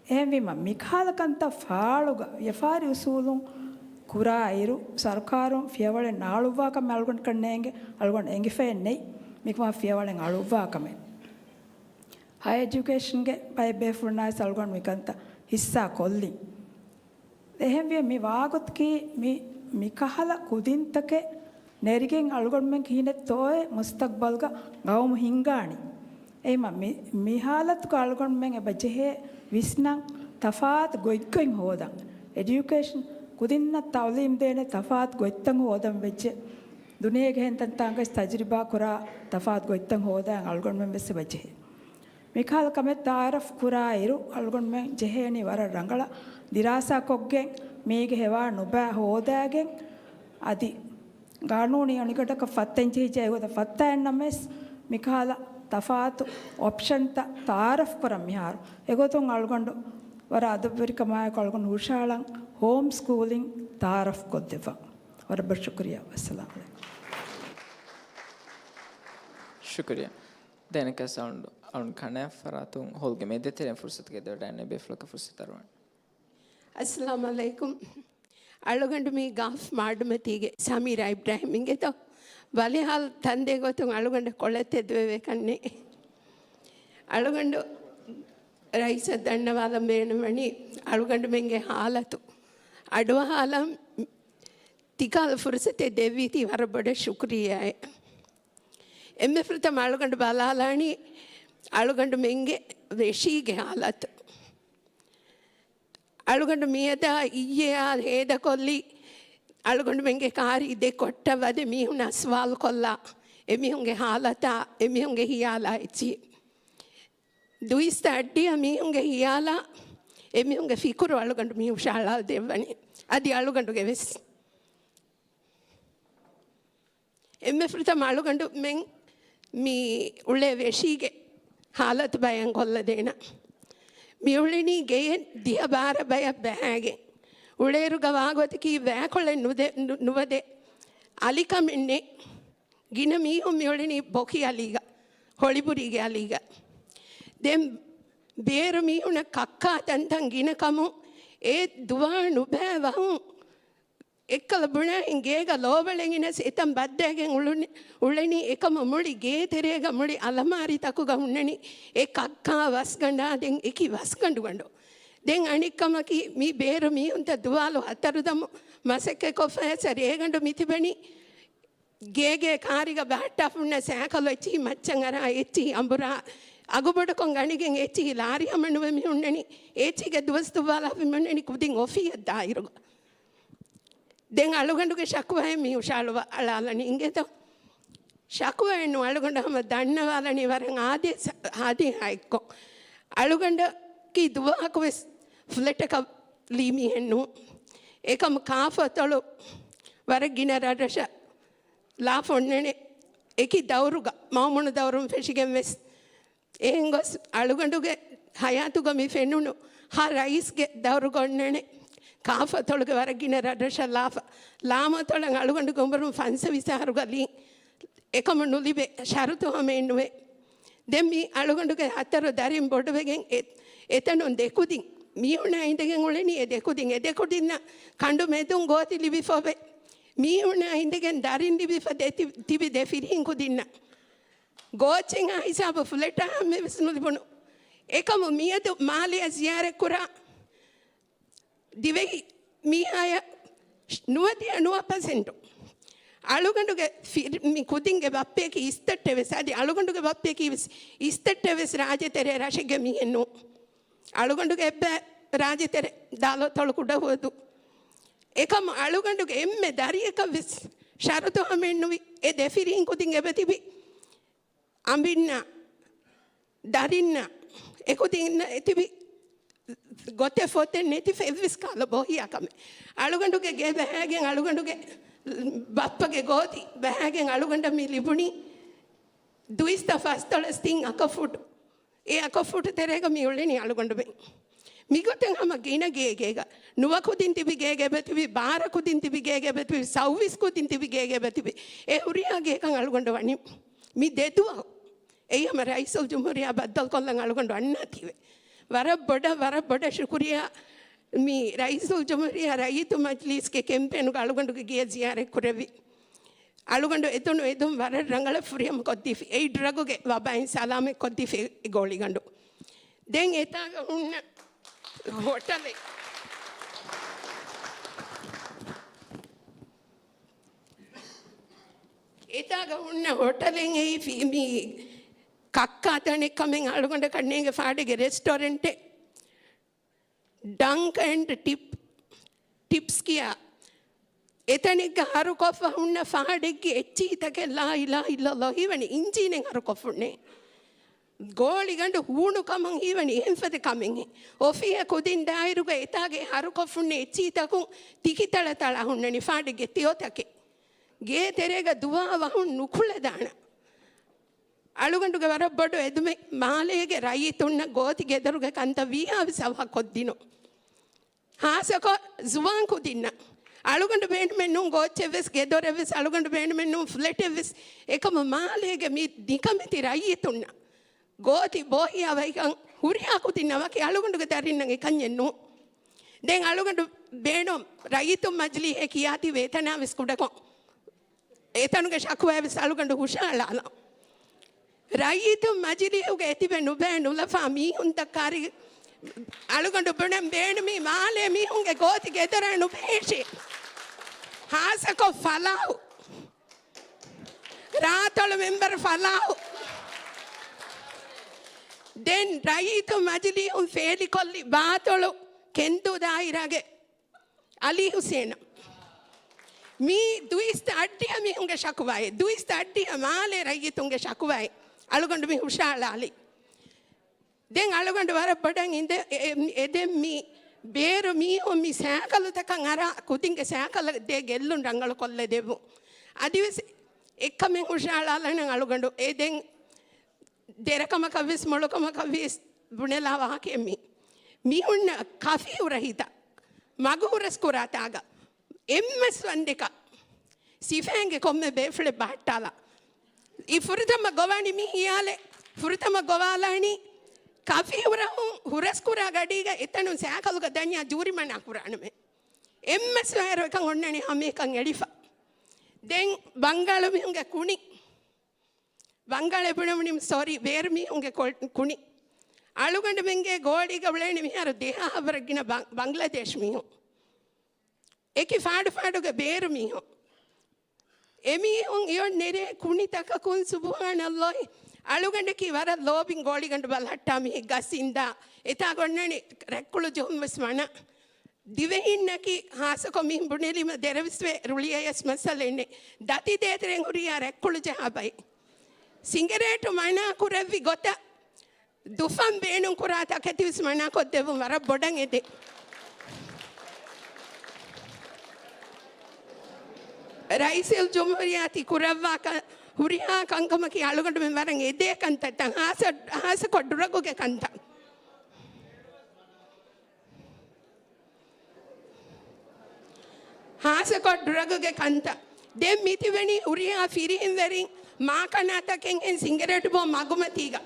އެހެންވީމަ، މިކަހަލަ ކަންތައް ފާޅުގަ ވިޔަފާރި އުސޫލުން ކުރާއިރު، ސަރުކާރުން ފިޔަވަޅެއް ނާޅުއްވާ ކަމެއް އަޅުގަނޑަކަށް ނޭނގެ، އަޅުގަނޑު އެނގިފައެއް ނެތް މިކަމާ ފިޔަވަޅެއް އަޅުއްވާ ކަމެއް. ހަޔަ އެޖުކޭޝަންގެ ބައެއް ބޭފުޅުންނާވެސް އަޅުގަނޑު މިކަންތައް ހިއްސާ ކޮށްލިން. އެހެންވިޔަ މި ވާގޮތަކީ މި، މިކަހަލަ ކުދިންތަކެއް ނެރިގެން އަޅުގަނޑުމެން ކިހިނެއްތޯއޭ މުސްތަގްބަލްގަ ގައުމު ހިންގާނީ. އެހެންވީމަ މި، މި ހާލަތުގަ އަޅުގަނޑުމެން އެބަ ޖެހޭ ވިސްނަން ތަފާތު ގޮތްގޮތް ހޯދަން. އެޑިޔުކޭޝަން ކުދިންނަށް ތައުލީމް ދޭނެ ތަފާތު ގޮތްތައް ހޯދަން ވެއްޖެ. ދުނިޔޭގެ އެހެން ތަންތާނގަސް ތަޖުރިބާ ކުރާ ތަފާތު ގޮތްތައް ހޯދަން އަޅުގަނޑުމެން ވެސް އެބަ ޖެހޭ. މިކަހަލަ ކަމެއް ތައާރަފް ކުރާއިރު، އަޅުގަނޑުމެން ޖެހޭނީ ވަރަށް ރަނގަޅަށް ދިރާސާކޮށްގެން، މީގެ ހެވާ ނުބައި ހޯދާގެން، އަދި ގާނޫނީ އަނިގަނޑަކަށް ފައްތަން ޖެހިއްޖެ އެގޮތަށް ފައްތާ އެއްނަމަވެސް، މިކަހަލަ ތަފާތު އޮޕްޝަންތައް ތައާރަފް ކުރަން މިހާރު. އެގޮތުން އަޅުގަނޑު ވަރަށް އަދަބުވެރިކަމާއެކު އަޅުގަނޑު ހުށަހަޅަން ހޯމް ސްކޫލިން ތައާރަފް ކޮށްދެއްވަން. ވަރަށް ބޮޑަށް ޝުކުރިއްޔާ. ވައްސަލާމް ޢަލައިކުމް. ޝުކުރިއްޔާ. ދެނެކަސް އަޅުން، އަޅުން ކަނާ ފަރާތުން ހޯލްގެ މެދެތެރެން ފުރުސަތުގެ ދޮރަށް އަންނަ ބޭފުޅަކަށް ފުރުސަތު އަރުވަން. އައްސަލާމް ޢަލައިކުމް. އަޅުގަނޑު މީ ގާފް މާޑުމަތީގެ ސަމީރާ އިބްރާހިމް އިނގޭތޯ؟ ބަލިހާލް ތަންދޭ ގޮތުން އަޅުގަނޑަށް ކޮޅެއް ތެދުވެވޭ ކަންނޭ. އަޅުގަނޑު ރައީސަށް ދަންނަވާލަން ބޭނުންވަނީ އަޅުގަނޑުމެންގެ ހާލަތު އަޑުއަހާލަން ތިކަހަލަ ފުރުސަތެއް ދެއްވީތީ ވަރަށް ބޮޑަށް ޝުކުރިއްޔާއޭ. އެންމެ ފުރަތަމަ އަޅުގަނޑު ބަލާލާނީ އަޅުގަނޑުމެންގެ ވެށީގެ ހާލަތު. އަޅުގަނޑު މިއަދާ އިއްޔެއާ ހޭދަކޮށްލީ، އަޅުގަނޑުމެންގެ ކާރީ ދެ ކޮއްޓަށް ވަދެ މީހުންނާ ސުވާލުކޮށްލާ، އެމީހުންގެ ހާލަތާ، އެމީހުންގެ ހިޔާލާ އެއްޗިހި. ދުއިސައްތަ އައްޑިހަ މީހުންގެ ހިޔާލާ، އެމީހުންގެ ފިކުރު އަޅުގަނޑު މި ހުށަހަޅާ ދެއްވަނީ. އަދި އަޅުގަނޑުގެ ވެސް. އެންމެ ފުރަތަމަ އަޅުގަނޑުމެން މި އުޅޭ ވެށީގެ ހާލަތު ބަޔާން ކޮށްލަދޭނަން. މި އުޅެނީ ގެއެއް ދިހަ ބާރަ ބަޔަށް ބަހާގެން. އުޅޭއިރުގަ ވާގޮތަކީ ވައިކޮޅެއް ނުދެ-، ނު-، ނުވަދެ އަލިކަމެއް ނެތް. ގިނަ މީހުން މި އުޅެނީ ބޮކި އަލީގަ، ހޮޅިބުރީގެ އަލީގަ. ދެން ބޭރު މީހުންނަށް ކައްކާ ތަންތަން ގިނަ ކަމުން އެ ދުވާ ނުބައި ވަހުން އެއްކަލަ ބުނާހެން ގޭގަ ލޯބަޅެއް ގިނަސް އެތަން ބައްދައިގެން އުޅުނި-، އުޅެނީ. އެކަމަށް މުޅި ގޭ ތެރޭގަ މުޅި އަލަމާރިތަކުގަ ހުންނަނީ އެ ކައްކާ ވަސްގަނޑާ ދެން އެކި ވަސްގަނޑުގަނޑު. ދެން އަނެއްކަމަކީ މި ބޭރު މީހުންތައް ދުވާލު ހަތަރު ދަމު މަސައްކަތް ކޮށްފަ އައިސް ރޭގަނޑު މި ތިބެނީ ގޭގޭ ކާރިގަ ބަހައްޓާފަ ހުންނަ ސައިކަލު އެއްޗިހި މައްޗަށް އަރާ އެއްޗިހި އަނބުރާ އަގުބޮޑުކޮށް ގަނެގެން އެއްޗިހި ލާރި ހަމަނުވެ މި ހުންނަނީ. އެއްޗިހިގެ ދުވަސް ދުއްވާލާފަ މި ހުންނަނީ ކުދިން އޮފީހަށް ދާއިރުގަ. ދެން އަޅުގަނޑުގެ ޝަކުވާއެއް މި ހުށަހަޅު-، އަޅާލަނީ އިނގޭތޯ؟ ޝަކުވާއެއް ނޫން، އަޅުގަނޑު ހަމަ ދަންނަވާލަނީ ވަރަށް އާދޭ-، އާދޭހާއެއްކޮށް. އަޅުގަނޑަކީ ދުވަހަކު ވެސް ފްލެޓަކަށް ލީ މީހެއް ނޫން. އެކަމު ކާފަތޮޅު ވަރަށް ގިނަ ރަށްރަށަށް ލާފަ އޮންނަނެ. އެކި ދައުރުގަ، މައުމޫނު ދައުރުން ފެށިގެން ވެސް އެހެން ގޮސް އަޅުގަނޑުގެ ހަޔާތުގަ މި ފެނުނު ހަ ރައީސްގެ ދައުރުގަ އޮންނަނެ. ކާފަތޮޅުގެ ވަރަށް ގިނަ ރަށްރަށަށް ލާފަ، ލާމަތޮޅަށް އަޅުގަނޑުގެ އުމުރުން ފަންސަވީސް އަހަރުގަ ލީ. އެކަމު ނުލިބޭ، ޝަރުތު ހަމައެއް ނުވޭ. ދެން މި އަޅުގަނޑުގެ ހަތަރު ދަރިން ބޮޑުވެގެން އެ-، އެތަނުން ދެކުދިން މީހުނާ އިނދެގެން އުޅެނީ. އެ ދެކުދިން، އެ ދެކުދިންނަށް ކަނޑު މެދުން ގޯތި ލިބިފަ އޮވެ. މީހުނާ އިނދެގެން ދަރިން ލިބިފަ ދެ-، ތި-، ތިބި ދެ ފިރިހެން ކުދިންނަށް. ގޯއްޗެއްހާ ހިސާބު ފްލެޓާ ހަމަވެސް ނުލިބުނު. އެކަމު މިއަދު މާލެއަށް ޒިޔާރަތްކުރާ ދިވެހި މީހާޔަށް ނުވަދިހަ ނުވަ ޕަސެންޓު އަޅުގަނޑުގެ ފި-، މި ކުދިންގެ ބައްޕަޔަކީ އިސްތައްޓެއް ވެސް، އަދި އަޅުގަނޑުގެ ބައްޕަޔަކީ ވެސް އިސްތައްޓެއް ވެސް ރާއްޖެތެރޭ ރަށެއްގެ މީހެއް ނޫން. އަޅުގަނޑުގެ އެއްބައި ރާއްޖެތެރެ ދާލޯތޮޅު ކުޑަހުވަދު. އެކަމު އަޅުގަނޑުގެ އެންމެ ދަރިއަކަށް ވެސް ޝަރުތު ހަމައެއްނުވި. އެ ދެ ފިރިހެން ކުދިން އެބަތިބި އަނބިންނަށް، ދަރިންނަށް، އެކުދިންނަށް އެތިބި ގޮތެއް ފޮތެއް ނެތިފަ އެއްވެސް ކަހަލަ ބޮހިޔާ ކަމެއް. އަޅުގަނޑުގެ ގެ ބަހައިގެން އަޅުގަނޑުގެ ބައްޕަގެ ގޯތި ބަހައިގެން އަޅުގަނޑަށް މި ލިބުނީ ދުއިސައްތަ ފަސްދޮޅަސް ތިން އަކަފުޓު. އެ އަކަފުޓު ތެރޭގަ މި އުޅެނީ އަޅުގަނޑުމެން. މިގޮތަށް ހަމަ ގިނަ ގޭގޭގަ، ނުވަ ކުދިން ތިބި ގޭގެ އެބަތިބި، ބާރަ ކުދިން ތިބި ގޭގެ އެބަތިބި، ސައުވީސް ކުދިން ތިބި ގޭގެ އެބަތިބި. އެ ހުރިހާ ގޭކަން އަޅުގަނޑު ވަނީ މި ދެ ދުވަހު. އެއީ ހަމަ ރައީސުލްޖުމްހޫރިއްޔާ ބައްދަލުކޮށްލަން އަޅުގަނޑު އަންނާތީވެ. ވަރަށް ބޮޑަށް، ވަރަށް ބޮޑަށް ޝުކުރިއްޔާ މި ރައީސުލްޖުމްހޫރިއްޔާ ރައްޔިތު މަޖްލީސްގެ ކެމްޕޭނުގަ އަޅުގަނޑުގެ ގެޔަށް ޒިޔާރަތް ކުރެއްވި. އަޅުގަނޑު އެދުނު އެދުން ވަރަށް ރަނގަޅަށް ފުރިހަމަ ކޮށްދީފި، އެއިޑްސް ރަގުގެ ވަބާއިން ސަލާމަތް ކޮށްދީފި އެ ގޯޅިގަނޑު. ދެން އެތާގަ ހުންނަ ހޮޓަލެއް، އެތާގަ ހުންނަ ހޮޓަލެއް އެއީ ފި-، މި ކައްކާ ތަނެއް ކަމެއް އަޅުގަނޑަކަށް ނޭނގެ ފާޑެއްގެ ރެސްޓޯރެންޓެއް. ޑަންކް އެންޑް ޓިޕް، ޓިޕްސް ކިޔާ އެތަނެއްގަ ހަރުކޮށްފަ ހުންނަ ފާޑެއްގެ އެއްޗިހިތަކެއް ލާ އިލާހަ އިއްލައްލާހު ހީވަނީ އިންޖީނެއް ހަރުކޮށްފަ ހުންނޭ. ގޯޅިގަނޑު ހޫނު ކަމަށް ހީވަނީ އެހެންފަދަ ކަމެއް. އޮފީހަށް ކުދިން ދާއިރުގަ އެތާގެ ހަރުކޮށްފަ ހުންނަ އެއްޗިހިތަކުން ތިކިތަޅަތަޅާ ހުންނަނީ ފާޑެއްގެ ތެޔޮތަކެއް. ގޭ ތެރޭގަ ދުވާ ވަހުން ނުކުޅެދާނަ. އަޅުގަނޑުގެ ވަރަށް ބޮޑު އެދުމެއް މާލޭގެ ރައްޔިތުންނަށް ގޯތި ގެދޮރުގެ ކަންތައް ވީހާވެސް އަވަހަށް ކޮށްދިނުން. ހާއްސަކޮށް ޒުވާން ކުދިންނަށް. އަޅުގަނޑު ބޭނުމެއް ނޫން ގޯއްޗެއްވެސް، ގެދޮރެއްވެސް، އަޅުގަނޑު ބޭނުމެއް ނޫން ފްލެޓެއްވެސް. އެކަމު މާލޭގެ މި ނިކަމެތި ރައްޔިތުންނަށް ގޯތި ބޯހިޔާވަހިކަން ހުރިހާ ކުދިންނަށް ވަކި އަޅުގަނޑުގެ ދަރިންނަށް އެކަންޏެއް ނޫން. ދެން އަޅުގަނޑު ބޭނުން ރައްޔިތުން މަޖިލީހެއް ކިޔާތީވެ އެތަނާވެސް ކުޑަކޮށް އެތަނުގެ ޝަކުވާވެސް އަޅުގަނޑު ހުށަހަޅާލަން. ރައްޔިތުން މަޖިލީހުގަ އެތިބެ ނުބައި ނުލަފާ މީހުންތައް ކާރި އަޅުގަނޑު ބުނަން ބޭނުމީ މާލޭ މީހުންގެ ގޯތި ގެދޮރާ ނުބެހޭށޭ. ހާއްސަކޮށް ފަލާހު. ރާތޮޅު މެމްބަރު ފަލާހު. ދެން ރައްޔިތުން މަޖިލީހުން ފޭލިކޮށްލި ބާތޮޅު ކެންދޫ ދާއިރާގެ އަލީ ހުސޭނަށް. މީ ދުއިސައްތަ އަށްޑިހަ މީހުންގެ ޝަކުވާއެއް، ދުއިސައްތަ އަށްޑިހަ މާލޭ ރައްޔިތުންގެ ޝަކުވާއެއް. އަޅުގަނޑު މި ހުށައަޅާލި. ދެން އަޅުގަނޑު ވަރަށް ބޮޑަށް އިނދެ-، އެ-، އެ-، އެދެން މި ބޭރު މީހުން މި ސައިކަލުތަކަށް އަރާ ކުދިންގެ ސައިކަލަށް ދޭ ގެއްލުން ރަނގަޅު ކޮށްލަ ދެއްވުން. އަދިވެސް އެއްކަމެއް ހުށައަޅާލަން އަޅުގަނޑު އެދެން ދެރަކަމަކަށްވެސް މޮޅުކަމަކަށްވެސް ބުނެލާ ވާހަކައެއް މީ. މި ހުންނަ ކަފީ ހުރަހިތައް މަގު ހުރަސް ކުރާތާގަ އެއްމެސް ވަންދެކަށް ސިފައިންގެ ކޮންމެ ބޭފުޅެއް ބަހައްޓާލާ. އި ފުރަތަމަ ގޮވާނީ މި ހިޔާލެއް. ފުރަތަމަ ގޮވާލާނީ ކަފީ ހުރަހުން ހުރަސް ކުރާ ގަޑީގަ އެތަނުން ސައިކަލުގަ ދަންޏާ ޖޫރިމަނާ ކުރާނަމޭ. އެއްމެސް ވައިރު އެކަން އޮންނަނީ ހަމައެކަން އެޅިފަ. ދެން ބަންގާޅު މީހުންގެ ކުނި. ބަންގާޅޭ ބުނެވުނީ، ސޮރީ، ބޭރު މީހުންގެ ކޮ-، ކުނި. އަޅުގަނޑުމެންގެ ގޯޅީގަ އުޅޭނެ މިހާރު ދެހާހަ ވަރަށް ގިނަ ބަ-، ބަންގްލަދޭޝް މީހުން. އެކި ފާޑު ފާޑުގެ ބޭރު މީހުން. އެމީހުން އިއޮން ނެރޭ ކުނިތަކަކުން ސުބުހާނައްލާހި. އަޅުގަނޑަކީ ވަރަށް ލޯބިން ގޯޅިގަނޑު ބަލަހައްޓާ މީހެއް ގަސް އިންދާ. އެތާ ގޮންނަނީ ރަތްކުޅު ޖެހުން ވެސް މަނާ. ދިވެހިންނަކީ ހާއްސަކޮށް މިހެން ބުނެލީމަ ދެރަވެސްވެ ރުޅި އަޔަސް މައްސަލައެއް ނެތް. ދަތި ދޭތެރެއިން ހުރިހާ ރަތްކުޅު ޖަހާ ބައެއް. ސިނގަރޭޓު މަނާ ކުރެއްވި ގޮތަށް ދުފަން ބޭނުން ކުރާ ތަކެތިވެސް މަނާކޮށްދެއްވުން ވަރަށް ބޮޑަށް އެދެން. ރައީސުލްޖުމްހޫރިއްޔާ ތި ކުރައްވާ ކަ-، ހުރިހާ ކަންކަމަކީ އަޅުގަނޑުމެން ވަރަށް އެދޭ ކަންތައްތައް، ހާއްސަ، ހާއްސަކޮށް ޑްރަގުގެ ކަންތައް. ހާއްސަކޮށް ޑްރަގުގެ ކަންތައް. ދެން މިތިބެނީ ހުރިހާ ފިރިހެންވެރިން މާކަނާތަކެއްހެން ސިނގަރޭޓު ބޯ މަގުމަތީގަ.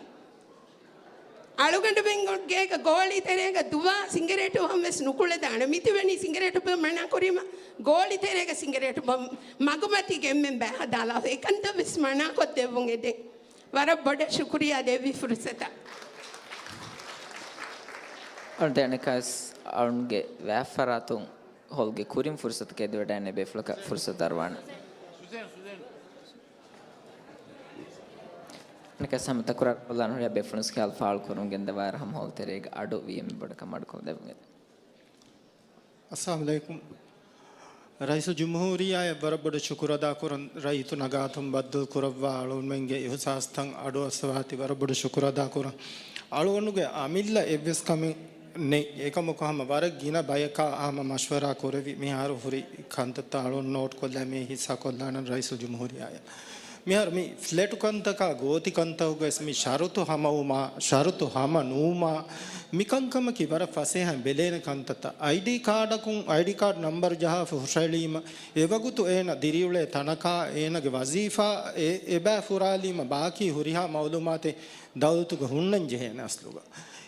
އަޅުގަނޑުމެންގެ ގޯޅި ތެރޭގަ ދުވާ ސިނގަރޭޓު ހަމަވެސް ނުކުޅެދާނެ. މިތިބެނީ ސިނގަރޭޓު ބޯ މަނާ ކުރީމަ ގޯޅި ތެރޭގަ ސިނގަރޭޓު ބޯ މަގުމަތީގެ އެންމެން ބައިހަދާލާފަ. އެކަންތައްވެސް މަނާކޮށްދެއްވުން އެދެން. ވަރަށް ބޮޑަށް ޝުކުރިއްޔާ ދެއްވި ފުރުސަތަށް. އަޅުގަނޑު އަނެއްކާވެސް އަޅުގަނޑުގެ ވާތްފަރާތުން ހޯލްގެ ކުރިން ފުރުސަތު ކެނޑިވަޑައިގެން ބޭފުޅަކަށް ފުރުސަތު އަރުވާނެ. އަނެއްކާވެސް ހަމަ ތަކުރާރު ކޮށްލާން ހުރިހާ ބޭފުޅުން ޚިޔާލު ފާޅު ކުރަމުން ގެންދަވާއިރު ހަމަ ހޯލް ތެރޭގަ އަޑު ވީއެމް ބޯޑަކަށް މަޑުކޮށްލައިގެން ދެން. އައްސަލާމު ޢަލައިކުމް. ރައީސުލްޖުމްހޫރިއްޔާއަށް ވަރަށް ބޮޑަށް ޝުކުރު އަދާކުރަން، ރައްޔިތުން ގާތުން ބައްދަލު ކުރައްވާ އަޅުގަނޑުމެންގެ އިހުސާސްތައް އަޑު އައްސަވާތީ ވަރަށް ބޮޑަށް ޝުކުރު އަދާކުރަން. އަޅުގަނޑުގެ އަމިއްލަ އެއްވެސް ކަމެއް ނެތް. އެކަމަކު ހަމަ ވަރަށް ގިނަ ބަޔަކާ ހަމަ މަޝްވަރާ ކުރެވި މިހާރު ހުރި ކަންތައްތައް އަޅުގަނޑު ނޯޓް ކޮށްލާ މި ހިއްސާ ކޮށްލާނަން ރައީސުލްޖުމްހޫރިއްޔާއަށް. މިހާރު މި ފްލެޓު ކަންތަކާ ގޯތި ކަންތަކުގައި މި ޝަރުތު ހަމަވުމާ، ޝަރުތު ހަމަ ނުވުމާ، މިކަންކަމަކީ ވަރަށް ފަސޭހައިން ބެލޭނެ ކަންތައްތައް. އައިޑީ ކާޑަކުން، އައިޑީ ކާޑް ނަމްބަރު ޖަހާފަ ހުށައެޅީމަ، އެވަގުތު އޭނަ ދިރިއުޅޭ ތަނަކާ، އޭނަގެ ވަޒީފާ އެ-، އެބައި ފުރާލީމަ، ބާކީ ހުރިހާ މައުލޫމާތެއް ދައުލަތުގަ ހުންނަން ޖެހޭނެ އަސްލުގަ.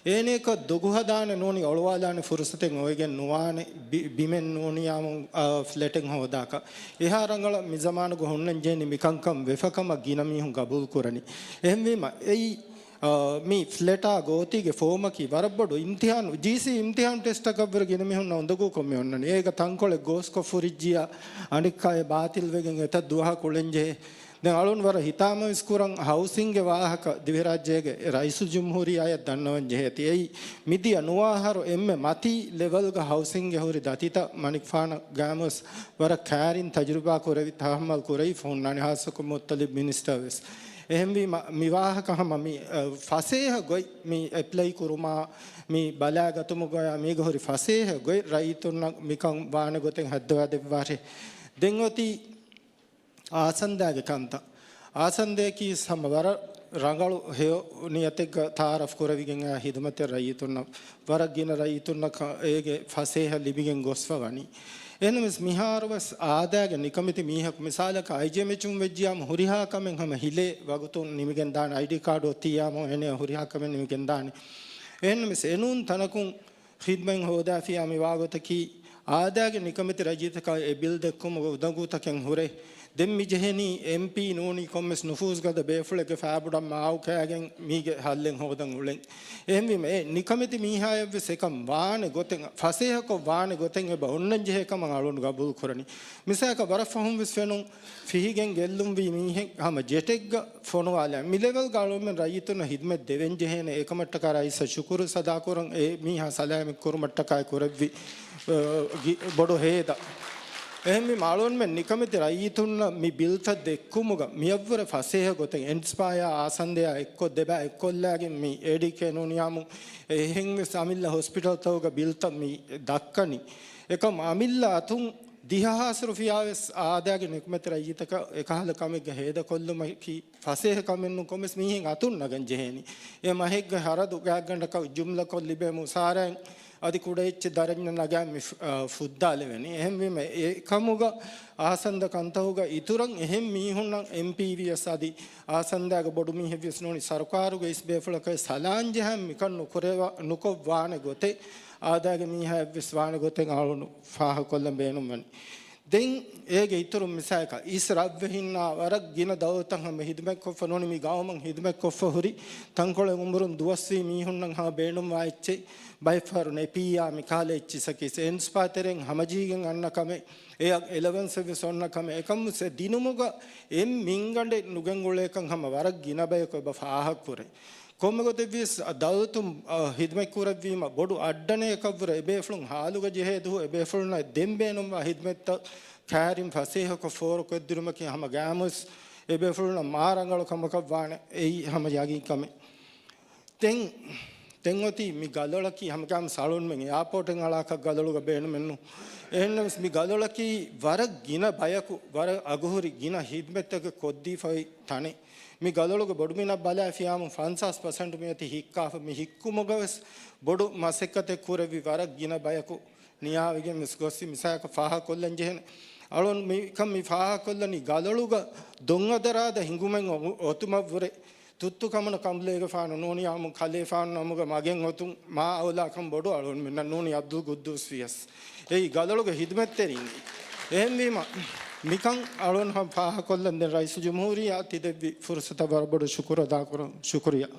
އޭނައަކަށް ދޮގު ހަދާނެ ނޫނީ އޮޅުވާލާނެ ފުރުސަތެއް އޮވެގެން ނުވާނެ، ބި-، ބިމެއް ނޫނިއްޔާމު، އާ، ފްލެޓެއް ހޯދާކަށް. އެހާ ރަނގަޅަށް މި ޒަމާނުގަ ހުންނަން ޖެހެނީ މިކަންކަން ވެފަކަމަށް ގިނަ މީހުން ގަބޫލު ކުރަނީ. އެހެންވީމަ، އެއީ، އާ، މި ފްލެޓާ ގޯތީގެ ފޯމަކީ ވަރަށް ބޮޑު އިމްތިހާނު، ޖީސީ އިމްތިހާނު ޓެސްޓަކަށްވުރެ ގިނަ މީހުންނަށް އުނދަގޫކޮށް މި އޮންނަނީ. އޭގަ ތަންކޮޅެއް ގޯސްކޮށް ފުރިއްޖިއްޔާ އަނެއްކާއެއް ބާތިލްވެގެން އެތައް ދުވަހަކު އުޅެންޖެހޭ. ދެން އަޅުން ވަރަށް ހިތާމަވެސް ކުރަން، ހައުސިންގގެ ވާހަކަ ދިވެހިރާއްޖޭގެ ރައީސުލްޖުމްހޫރިއްޔާއަށް ދަންނަވަން ޖެހޭތީ. އެއީ، މިދިޔަ ނުވަ އަހަރު އެންމެ މަތީ ލެވަލްގަ ހައުސިންގެ ހުރި ދަތިތައް މަނިކުފާނަށް ގާމުވެސް ވަރަށް ކައިރިން ތަޖުރިބާ ކުރެވި ތަހައްމަލް ކުރެވިފަ ހުންނާނެ، ހާއްސަކޮށް މުއްތަލިބް މިނިސްޓަރ ވެސް. އެހެންވީމަ، މި ވާހަކަ ހަމަ މި، އަ، ފަސޭހަ ގޮތް މި އެޕްލައި ކުރުމާ، މި ބަލާގަތުމުގަޔާ މީގަ ހުރި ފަސޭހަ ގޮތް ރައްޔިތުންނަށް މިކަން ވާނެ ގޮތެއް ހައްދަވާ ދެއްވާށޭ. ދެން އޮތީ އާސަންދާގެ ކަންތައް. އާސަންދަޔަކީ ހަމަ ވަރަށް ރަނގަޅު ހެޔޮ ނިޔަތެއްގަ ތައާރަފް ކުރެވިގެން އާ ހިދުމަތެއް ރައްޔިތުންނަށް، ވަރަށް ގިނަ ރައްޔިތުންނަކަށް އޭގެ ފަސޭހަ ލިބިގެން ގޮސްފަ ވަނީ. އެހެންވެސް މިހާރުވެސް އާދައިގެ ނިކަމެތި މީހަކު މިސާލަކަށް އައިޖެއްޗުން ވެއްޖިޔާމު ހުރިހާ ކަމެއް ހަމަ ހިލޭ ވަގުތުން ނިމިގެން ދާނެ، އައިޑީ ކާޑު އޮތިއްޔާމު އޭނަ ހުރިހާ ކަމެއް ނިމިގެން ދާނެ. އެހެންވެސް އެނޫން ތަނަކުން ޚިދްމަތް ހޯދާފިޔާ މި ވާގޮތަކީ، އާދައިގެ ނިކަމެތި ރައްޔިތަކަށް އެ ބިލް ދެއްކުމުގެ އުނދަގޫތަކެއް ހުރޭ. ދެން މި ޖެހެނީ އެމްޕީ ނޫނީ ކޮންމެސް ނުފޫޒުގަދަ ބޭފުޅެއްގެ ފާބޮޑަށް މާއު ކާގެން މީގެ ހައްލެއް ހޯދަން އުޅެން. އެހެންވީމަ އެ ނިކަމެތި މީހާޔަށްވެސް އެކަން ވާނެ ގޮތެއް، ފަސޭހަކޮށް ވާނެ ގޮތެއް އެބަ އޮންނަން ޖެހޭ ކަމަށް އަޅުން ގަބޫލު ކުރަނީ. މިސާލަކަށް ވަރަށް ފަހުން ވެސް ފެނުން ފިހިގެން ގެއްލުންވީ މީހެއް ހަމަ ޖެޓެއްގަ ފޮނުވާލާ. މި ލެވެލްގަ އަޅުމެން ރައްޔިތުންނަށް ހިދުމަތް ދެވެން ޖެހޭނެ. އެކަމަށްޓަކާ ރައީސަށް ޝުކުރު ސަދާކުރަން އެ މީހާ ސަލާމަތް ކުރުމަށްޓަކާއި ކުރެއްވި، އަ، ގި-، ބޮޑު ހޭދަ. އެހެންވީމަ އަޅުންމެން ނިކަމެތި ރައްޔިތުންނަށް މި ބިލްތައް ދެއްކުމުގަ މިއަށްވުރެ ފަސޭހަ ގޮތެއް އެންސްޕާޔާ އާސަންދެއާ އެއްކޮށް ދެބާ އެއްކޮށްލާގެން މި އޭޑީކޭ ނޫނިއްޔާމު އެހެންވެސް އަމިއްލަ ހޮސްޕިޓަލްތަކުގަ ބިލްތައް މި ދައްކަނީ. އެކަމް އަމިއްލަ އަތުން ދިހަ ހާސް ރުފިޔާވެސް އާދައިގެ ނިކުމެތި ރައްޔިތަކަށް އެކަހަލަ ކަމެއްގަ ހޭދަކޮށްލުމަކީ ފަސޭހަ ކަމެއް ނޫން. ކޮންމެސް މީހެއް އަތުން ނަގަން ޖެހޭނީ. އެ މަހެއްގެ ހަރަދު ގާތްގަނޑަކަށް ޖުމްލަކޮށް ލިބޭ މުސާރައިން އަދި ކުޑައެއްޗެއް ދަރަންޏަށް ނަގާ މި ފު-، އާ، ފުއްދާލެވެނީ. އެހެންވީމަ އެ ކަމުގަ އާސަންދަ ކަންތަކުގަ އިތުރަށް އެހެން މީހުންނަށް އެމްޕީ ވިޔަސް އަދި އާސަންދާގެ ބޮޑު މީހެއް ވިޔަސް ނޫނީ ސަރުކާރުގެ އިސް ބޭފުޅަކަށް ސަލާން ޖަހަން މިކަން ނުކުރެވާ-، ނުކޮށްވާނެ ގޮތެއް އާދައިގެ މީހާއަށްވެސް ވާނެ ގޮތެއް އަޅުން ފާހަގަކޮށްލަން ބޭނުންވަނީ. ދެން އޭގެ އިތުރުން މިސާލަކަށް އިސް ރަށްވެހިންނާ ވަރަށް ގިނަ ދައުލަތަށް ހަމަ ހިދުމަތްކޮށްފަ ނޫނީ މި ގައުމަށް ހިދުމަތްކޮށްފަ ހުރި ތަންކޮޅެއް އުމުރުން ދުވަސްވީ މީހުންނަށް ހަމަ ބޭނުންވާ އެއްޗެއް ބައެއްފަހަރު ނެޕީއާ މިކަހަލަ އެއްޗިއްސަކީ އެންސްޕާ ތެރެއިން ހަމަޖެހިގެން އަންނަ ކަމެއް، އެއަށް އެލަވެންސެއް ވެސް އޮންނަ ކަމެއް. އެކަމުސް އެ ދިނުމުގަ އެއް މިންގަނޑެއް ނުގެންގުޅޭކަން ހަމަ ވަރަށް ގިނަ ބަޔަކު އެބަ ފާހަގަކުރޭ. ކޮންމެ ގޮތެއްވިޔަސް ދައުލަތުން، އަ، ހިދުމަތް ކުރެއްވީމަ ބޮޑު އައްޑަނެއް އެކަށްވުރެ އެބޭފުޅުން ހާލުގަ ޖެހޭ ދުވަހު އެބޭފުޅުންނަށް ދެން ބޭނުންވާ ހިދުމަތްތައް ކައިރިން ފަސޭހަކޮށް ފޯރުކޮށްދިނުމަކީ ހަމަ ގާމުސް އެބޭފުޅުންނަށް މާ ރަނގަޅު ކަމަކަށް ވާނެ. އެއީ ހަމަ ޔަގީން ކަމެއް. ދެން، ދެން އޮތީ މި ގަލޮޅަކީ ހަމަގާމް ސަޅުންމެން އެއާޕޯޓެއް އަޅާކަށް ގަލޮޅުގަ ބޭނުމެއްނު. އެހެންނަމަވެސް މި ގަލޮޅަކީ ވަރަށް ގިނަ ބަޔަކު، ވަރަށް އަގުހުރި ގިނަ ހިދުމަތްތަކެއް ކޮށްދީފައި ތަނެއް. މި ގަލޮޅުގެ ބޮޑުމިނަށް ބަލާފިޔާމު ފަންސާސް ޕަސެންޓް މިއޮތީ ހިއްކާފަ. މި ހިއްކުމުގަވެސް ބޮޑު މަސައްކަތެއް ކުރެއްވި ވަރަށް ގިނަ ބަޔަކު ނިޔާވެގެން ވެސް ގޮއްސި މިސާލަކަށް ފާހަގަކޮށްލަން ޖެހޭނެ. އަޅުން މިކަން މި ފާހަގަކޮށްލަނީ ގަލޮޅުގަ ދޮންއަދަރާދަ ހިނގުމެއް އޮ-، އޮތުމަށްވުރެ ތުއްތު ކަމުނަ ކަނބުލޭގެފާނު ނޫނީ އާމު ކަލޭފާނު ނަމުގަ މަގެއް އޮތުން މާ އައުލާކަން ބޮޑު އަޅުންމެންނަށް ނޫނީ އަބްދުލް ގުއްދޫސް ވިޔަސް. އެއީ ގަލޮޅުގެ ހިދުމަތްތެރިން. އެހެންވީމަ މިކަން އަޅުން ހަމަ ފާހަގަކޮށްލަން ދެން ރައީސުލްޖުމްހޫރިއްޔާ ތި ދެއްވި ފުރުސަތަށް ވަރަށް ބޮޑަށް ޝުކުރު އަދާކުރަން. ޝުކުރިއްޔާ.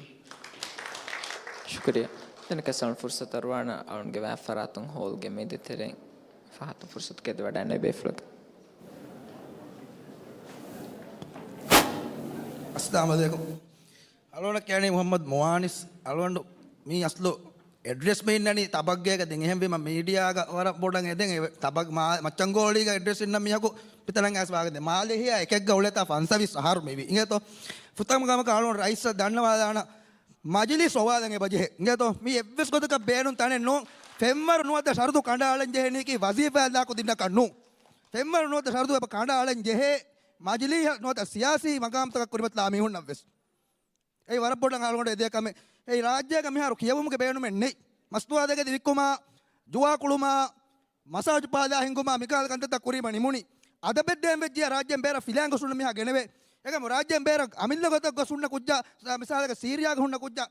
ޝުކުރިއްޔާ. ދެން ކެސަން ފުރުސަތު އަރުވާނަ އަޅުންގެ ވާ ފަރާތުން ހޯލްގެ މެދުތެރެއިން ފަހަތު ފުރުސަތު ގެދެވަޑައިންނެވި ބޭފުޅަކަށް. އައްސަލާމު ޢަލައިކުމް. އަޅުގަނޑަށް ކިޔަނީ މުޙައްމަދު މުވާނިސް. އަޅުގަނޑު މީ އަސްލު އެޑްރެސް މި އިންނަނީ ތަބަގޭގަ. ދެން އެހެންވީމަ މީޑިއާގަ ވަރަށް ބޮޑަށް އެދެން އެ ތަބަގް މާ-، މައްޗަންގޯޅީގަ އެޑްރެސް އިންނަ މީހަކު މިތަނަށް އައިސް ވާގެ ދެ. މާލެހިޔާ އެކެއްގަ އުޅޭތާ ފަންސަވީސް އަހަރު މިވީ. އިނގޭތޯ؟ ފުރަތަމަ ކަމަކަށް އަޅުގަނޑު ރައީސަށް ދަންނަވާލާނަ މަޖިލީސް އޮވާލަން އެބަޖެހޭ. އިނގޭތޯ؟ މީ އެއްވެސް ގޮތަކަށް ބޭނުން ތަނެއް ނޫން. ފެންވަރު ނުވަތަ ޝަރުތު ކަނޑައަޅަން ޖެހެނީކީ ވަޒީފާއެއް ލާކު ދިންނަކަށް ނޫން. ފެންވަރު ނުވަތަ ޝަރުތު އެބަ ކަނޑައަޅަން ޖެހޭ މަޖިލީހަށް ނުވަތަ ސިޔާސީ މަގާމްތަކަށް ކުރިމަތިލާ މީހުންނަށްވެސް. އެއީ ވަރަށް ބޮޑަށް އަޅުގަނޑު އެދޭ ކަމެއް. އެއީ ރާއްޖޭގަ މިހާރު ކިޔެވުމުގެ ބޭނުމެއް ނެތް. މަސްތުވާލައިގެން ވިއްކުމާ، ޖުވާ ކުޅުމާ، މަސާޖު ޕާލާ ހިންގުމާ، މިކަހަލަ ކަންތައްތައް ކުރީމަ ނިމުނީ. އަދަބެއް ދޭން ވެއްޖިއްޔާ ރާއްޖޭން ބޭރަށް ފިލާން ގޮސް ހުންނަ މީހާ ގެނެވޭ. އެކަމު ރާއްޖޭން ބޭރަށް އަމިއްލަ ގޮތަށް ގޮސް ހުންނަ ކުއްޖާ، މިސާލަކަށް ސީރިޔާގަ ހުންނަ ކުއްޖާ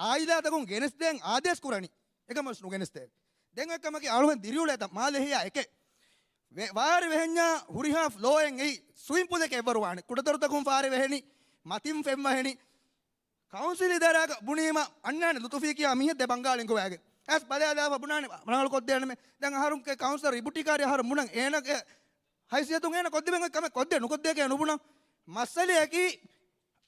އާއިލާތަކުން ގެނެސްދޭން އާދޭސް ކުރަނީ. އެކަމަށް ނުގެނެސްދޭ. ދެން އޮތް ކަމަކީ އަޅުގަނޑު ދިރިއުޅޭތަ މާލެހިޔާ އެކެއް. ވެ-، ވާރި ވެހެންޏާ ހުރިހާ ފްލޯއެއް އެއީ ސްވިމިން ޕޫލެކޭ އެއްވަރު ވާނެ. ކުޑަދޮރުތަކުން ފާރި ވެހެނީ، މަތިން ފެން ވަހެނީ. ކައުންސިލް އިދާރާގަ ބުނީމަ އަންނާނެ ލުތުފީ ކިޔާ މީހެއް ދެ ބަންގާޅި އިނގުވާގެ. އައިސް ބަލާލާފަ ބުނާނެ ރަނގަޅު ކޮށްދޭނަމޭ. ދެން އަހަރުން ކައުންސިލަރ ރިބުޓީ ކާރި އަހަރު ބުނަން އޭނަގެ ހައިސިއްޔަތުން އޭނަ ކޮށްދެމެން ކަމެއް ކޮށްދޭ ނުކޮށްދޭކޭ ނުބުނަން. މައްސަލަޔަކީ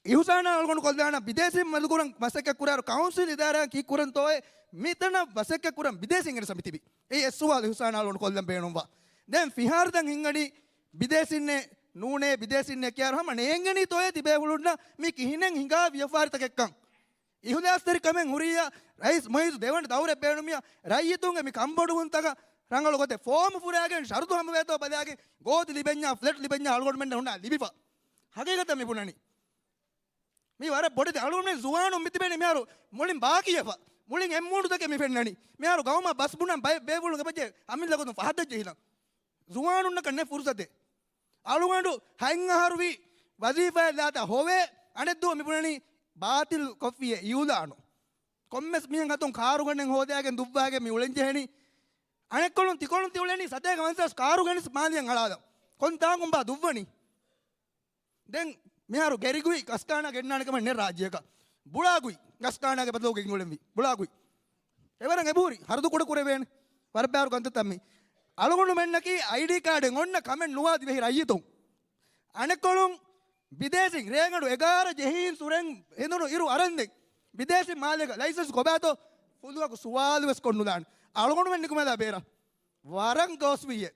އިހުސާނާ އަޅުގަނޑު ކޮށްލާނަ ބިދޭސީން މަދުކުރަން މަސައްކަތް ކުރާއިރު ކައުންސިލް އިދާރާއަށް ކީއްކުރަންތޯއޭ މިތަނަށް މަސައްކަތް ކުރަން ބިދޭސީން ގެނެސް މިތިބީ. އެއީ އެއް ސުވާލު އިހުސާނާ އަޅުގަނޑު ކޮށްލަން ބޭނުންވާ. ދެން ފިހާރަތައް ހިނގަނީ ބިދޭސީންނޭ ނޫނޭ، ބިދޭސީންނޭ ކިޔާއިރު ހަމަ ނޭނގެނީތޯއޭ ތިބޭފުޅުންނަށް މީ ކިހިނެއް ހިނގާ ވިޔަފާރިތަކެއްކަން. އިހުލާސްތެރިކަމެއް ހުރިއްޔާ ރައީސް މުއިއްޒު ދެވަނަ ދައުރެއް ބޭނުމިއްޔާ ރައްޔިތުންގެ މި ކަންބޮޑުވުންތަކަށް ރަނގަޅު ގޮތެއް ފޯމު ފުރާގެން ޝަރުތު ހަމަވޭތޯ ބަލާގެން ގޯތި ލިބެންޏާ ފްލެޓް ލިބެންޏާ އަޅުގަނޑުމެންނަށް ހުންނާ ލިބިފަ. ހަގީގަތަށް މި ބުނަނީ. މީ ވަރަށް ބޮޑެތި އަޅުގަނޑުމެން ޒުވާނުން މިތިބެނީ މިހާރު މުޅިން ބާކީއެފަ. މުޅިން އެއްމޫނުތަކެއް މި ފެންނަނީ. މިހާރު ގައުމަށް ބަސް ބުނަން ބައެއް ބޭފުޅުން އެބަޖެ އަމިއްލަ ގޮތުން ފަހަތަށް ޖެހިލަން. ޒުވާނުންނަކަށް ނެތް ފުރުސަތެއް. އަޅުގަނޑު ހަތް އަހަރުވީ ވަޒީފާއެއް ލާތާ ހޮވޭ އަނެއްދުވަހު މި ބުނަނީ ބާތިލް ކޮށްފިޔޭ އިއުލާނު. ކޮންމެސް މީހެއް އަތުން ކާރުގަނޑެއް ހޯދާގެން ދުއްވާގެން މި އުޅެން ޖެހެނީ. އަނެއްކޮޅުން ތިކޮޅުން ތި އުޅެނީ ސަތޭކަ ފަންސާސް ކާރު ގެނެސް މާލެއަށް އަޅާލަން. ކޮން ތާނގުން ބާ ދުއްވަނީ؟ ދެން މިހާރު ގެރިގުއި ގަސްކާނާ ގެންނާނެ ކަމެއް ނެތް ރާއްޖޭގަ. ބުޅާގުއި ގަސްކާނާގެ ބަދަލުގަ އިނގުޅެންވީ. ބުޅާގުއި. އެވަރަށް އެބަހުރި ހަރުދު ކުޑަ ކުރެވޭނެ. ވަރަށް ބާރު ކަންތައްތައް މީ. އަޅުގަނޑުމެންނަކީ އައިޑީ ކާޑެއް އޮންނަ ކަމެއް ނުވާ ދިވެހި ރައްޔިތުން. އަނެއްކޮޅުން ބިދޭސީން ރޭގަނޑު އެގާރަ ޖެހީން ސުރެން ހެނދުނު އިރު އަރަންދެން ބިދޭސީ މާލޭގަ ލައިސަންސް ކޮބާތޯ ފުލުހަކު ސުވާލު ވެސް ކޮށްނުލާނެ. އަޅުގަނޑުމެން ނިކުމެލާ ބޭރަށް. ވަރަށް ގޯސްވިއްޔެ.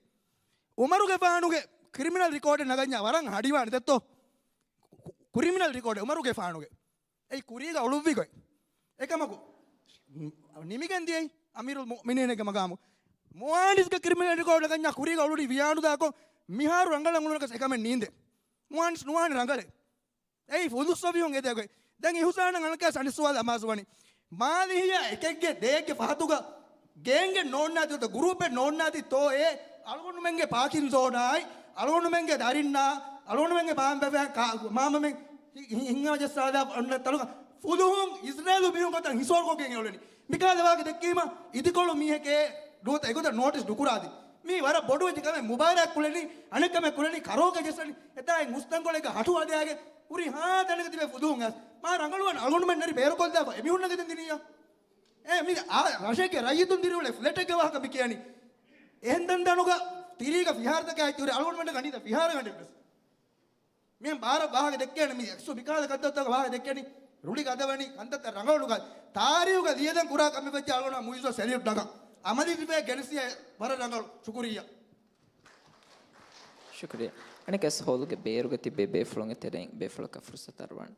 އުމަރުގެފާނުގެ ކްރިމިނަލް ރިކޯޑެއް ނަގަންޏާ ވަރަށް ހަޑިވާނެ ދެއްތޯ؟ ކު-، ކުރިމިނަލް ރިކޯޑެއް އުމަރުގެފާނުގެ. އެއީ ކުރީގަ އުޅުއްވި ގޮތް. އެކަމަކު، ނިމިގެން ދިޔައީ އަމީރުލް މުއުމިނީންގެ މަގާމު. މުވާނިސްގެ ކްރިމިނަލް ރިކޯޑް ނަގަންޏާ ކުރީގަ އުޅުނީ ވިޔާނުދާކޮށް، މިހާރު ރަނގަޅަށް އުޅުނަކަސް އެކަމެއް ނީނދެ. މުވާނިސް ނުވާނެ ރަނގަޅެއް. އެއީ ފުލުސް ސޮވިހުން އެދޭ ގޮތް. ދެން އިހުސާނަށް އަނެއްކާ އަނެއް ސުވާލު އަމާޒު ވަނީ. މާލިހިޔާ އެކެއްގެ ދެއެއްގެ ފަހަތުގަ ގޭންގެއް ނޯންނާތީ ގުރޫޕެއް ނޯންނާތީ ތޯ އޭ އަޅުގަނޑުމެންގެ ޕާކިން ޒޯނާއި އަޅުގަނޑުމެންގެ ދަރިންނާ އަޅުގަނޑުމެންގެ މާމަ ބަފައިން ކާ-، މާމަމެން ހި-، ހި-، ހިނގާ ޖައްސާލާ އޮންނަ ތަނުގަ ފުލުހުން އިސްރޭލު މީހުން ގޮތަށް ހިސޯރުކޮށްގެން އެއުޅެނީ. މިކަހަލަ ވާހަކަ ދެއްކީމަ އިދިކޮޅު މީހެކޭ ނުވަތަ އެގޮތަށް ނޯޓިސް ނުކުރާތި. މީ ވަރަށް ބޮޑު ވެއްޖެ ކަމެއް. މުބާރާތް ކުޅެނީ، އަނެއް ކަމެއް ކުޅެނީ، ކަރޯގެ ޖެއްސަނީ. އެތާ އެ މުސްތަންކޮޅެއްގަ ހަޓު ހަދާގެ ހުރި ހާ ތަނަކަ ތިބޭ ފުލުހުން އައިސް. މާ ރަނގަޅުވާން އަޅުގަނޑުމެން ނެރި ބޭރުކޮށްލާފަ އެމީހުންނަށް ގެންދިނިއްޔާ. އޭ މީ އާ ރަށެއްގެ ރައްޔިތުން ދިރިއުޅޭ ފްލެޓެއްގެ ވާހަކަ މި ކިޔަނީ. އެހެން ދަންދަނުގަ ތިރީގަ ފިހާރަތަކާ އެއްޗުރެ އަޅުގަނޑުމެންނަށް ގަނީތަ ފިހާރަ ގަނޑެއް ވެސް. މިހެން ބާރަށް ވާހަކަ ދެއްކޭނެ މި އެކްސް މިކާލަ ކަންތައްތަކަށް ވާހަކަ ދެއްކެނީ ރުޅި ގަދަވަނީ ކަންތައްތައް ރަނގަޅު ނުގަ ތާރީހުގަ ލިޔެދަން ކުރާ ކަމެއް ވެއްޖެ އަޅުގަނޑަށް މުއިއްޒަށް ސެލިއުޓް ނަގަން. އަމަލީ ތިބޭ ގެނެސް ދިޔަ ވަރަށް ރަނގަޅު. ޝުކުރިއްޔާ. ޝުކުރިއްޔާ. އަނެއްކާ އައިސް ހޯލުގެ ބޭރުގަ ތިބޭ ބޭފުޅުންގެ ތެރެއިން ބޭފުޅަކަށް ފުރުސަތު އަރުވާނެ.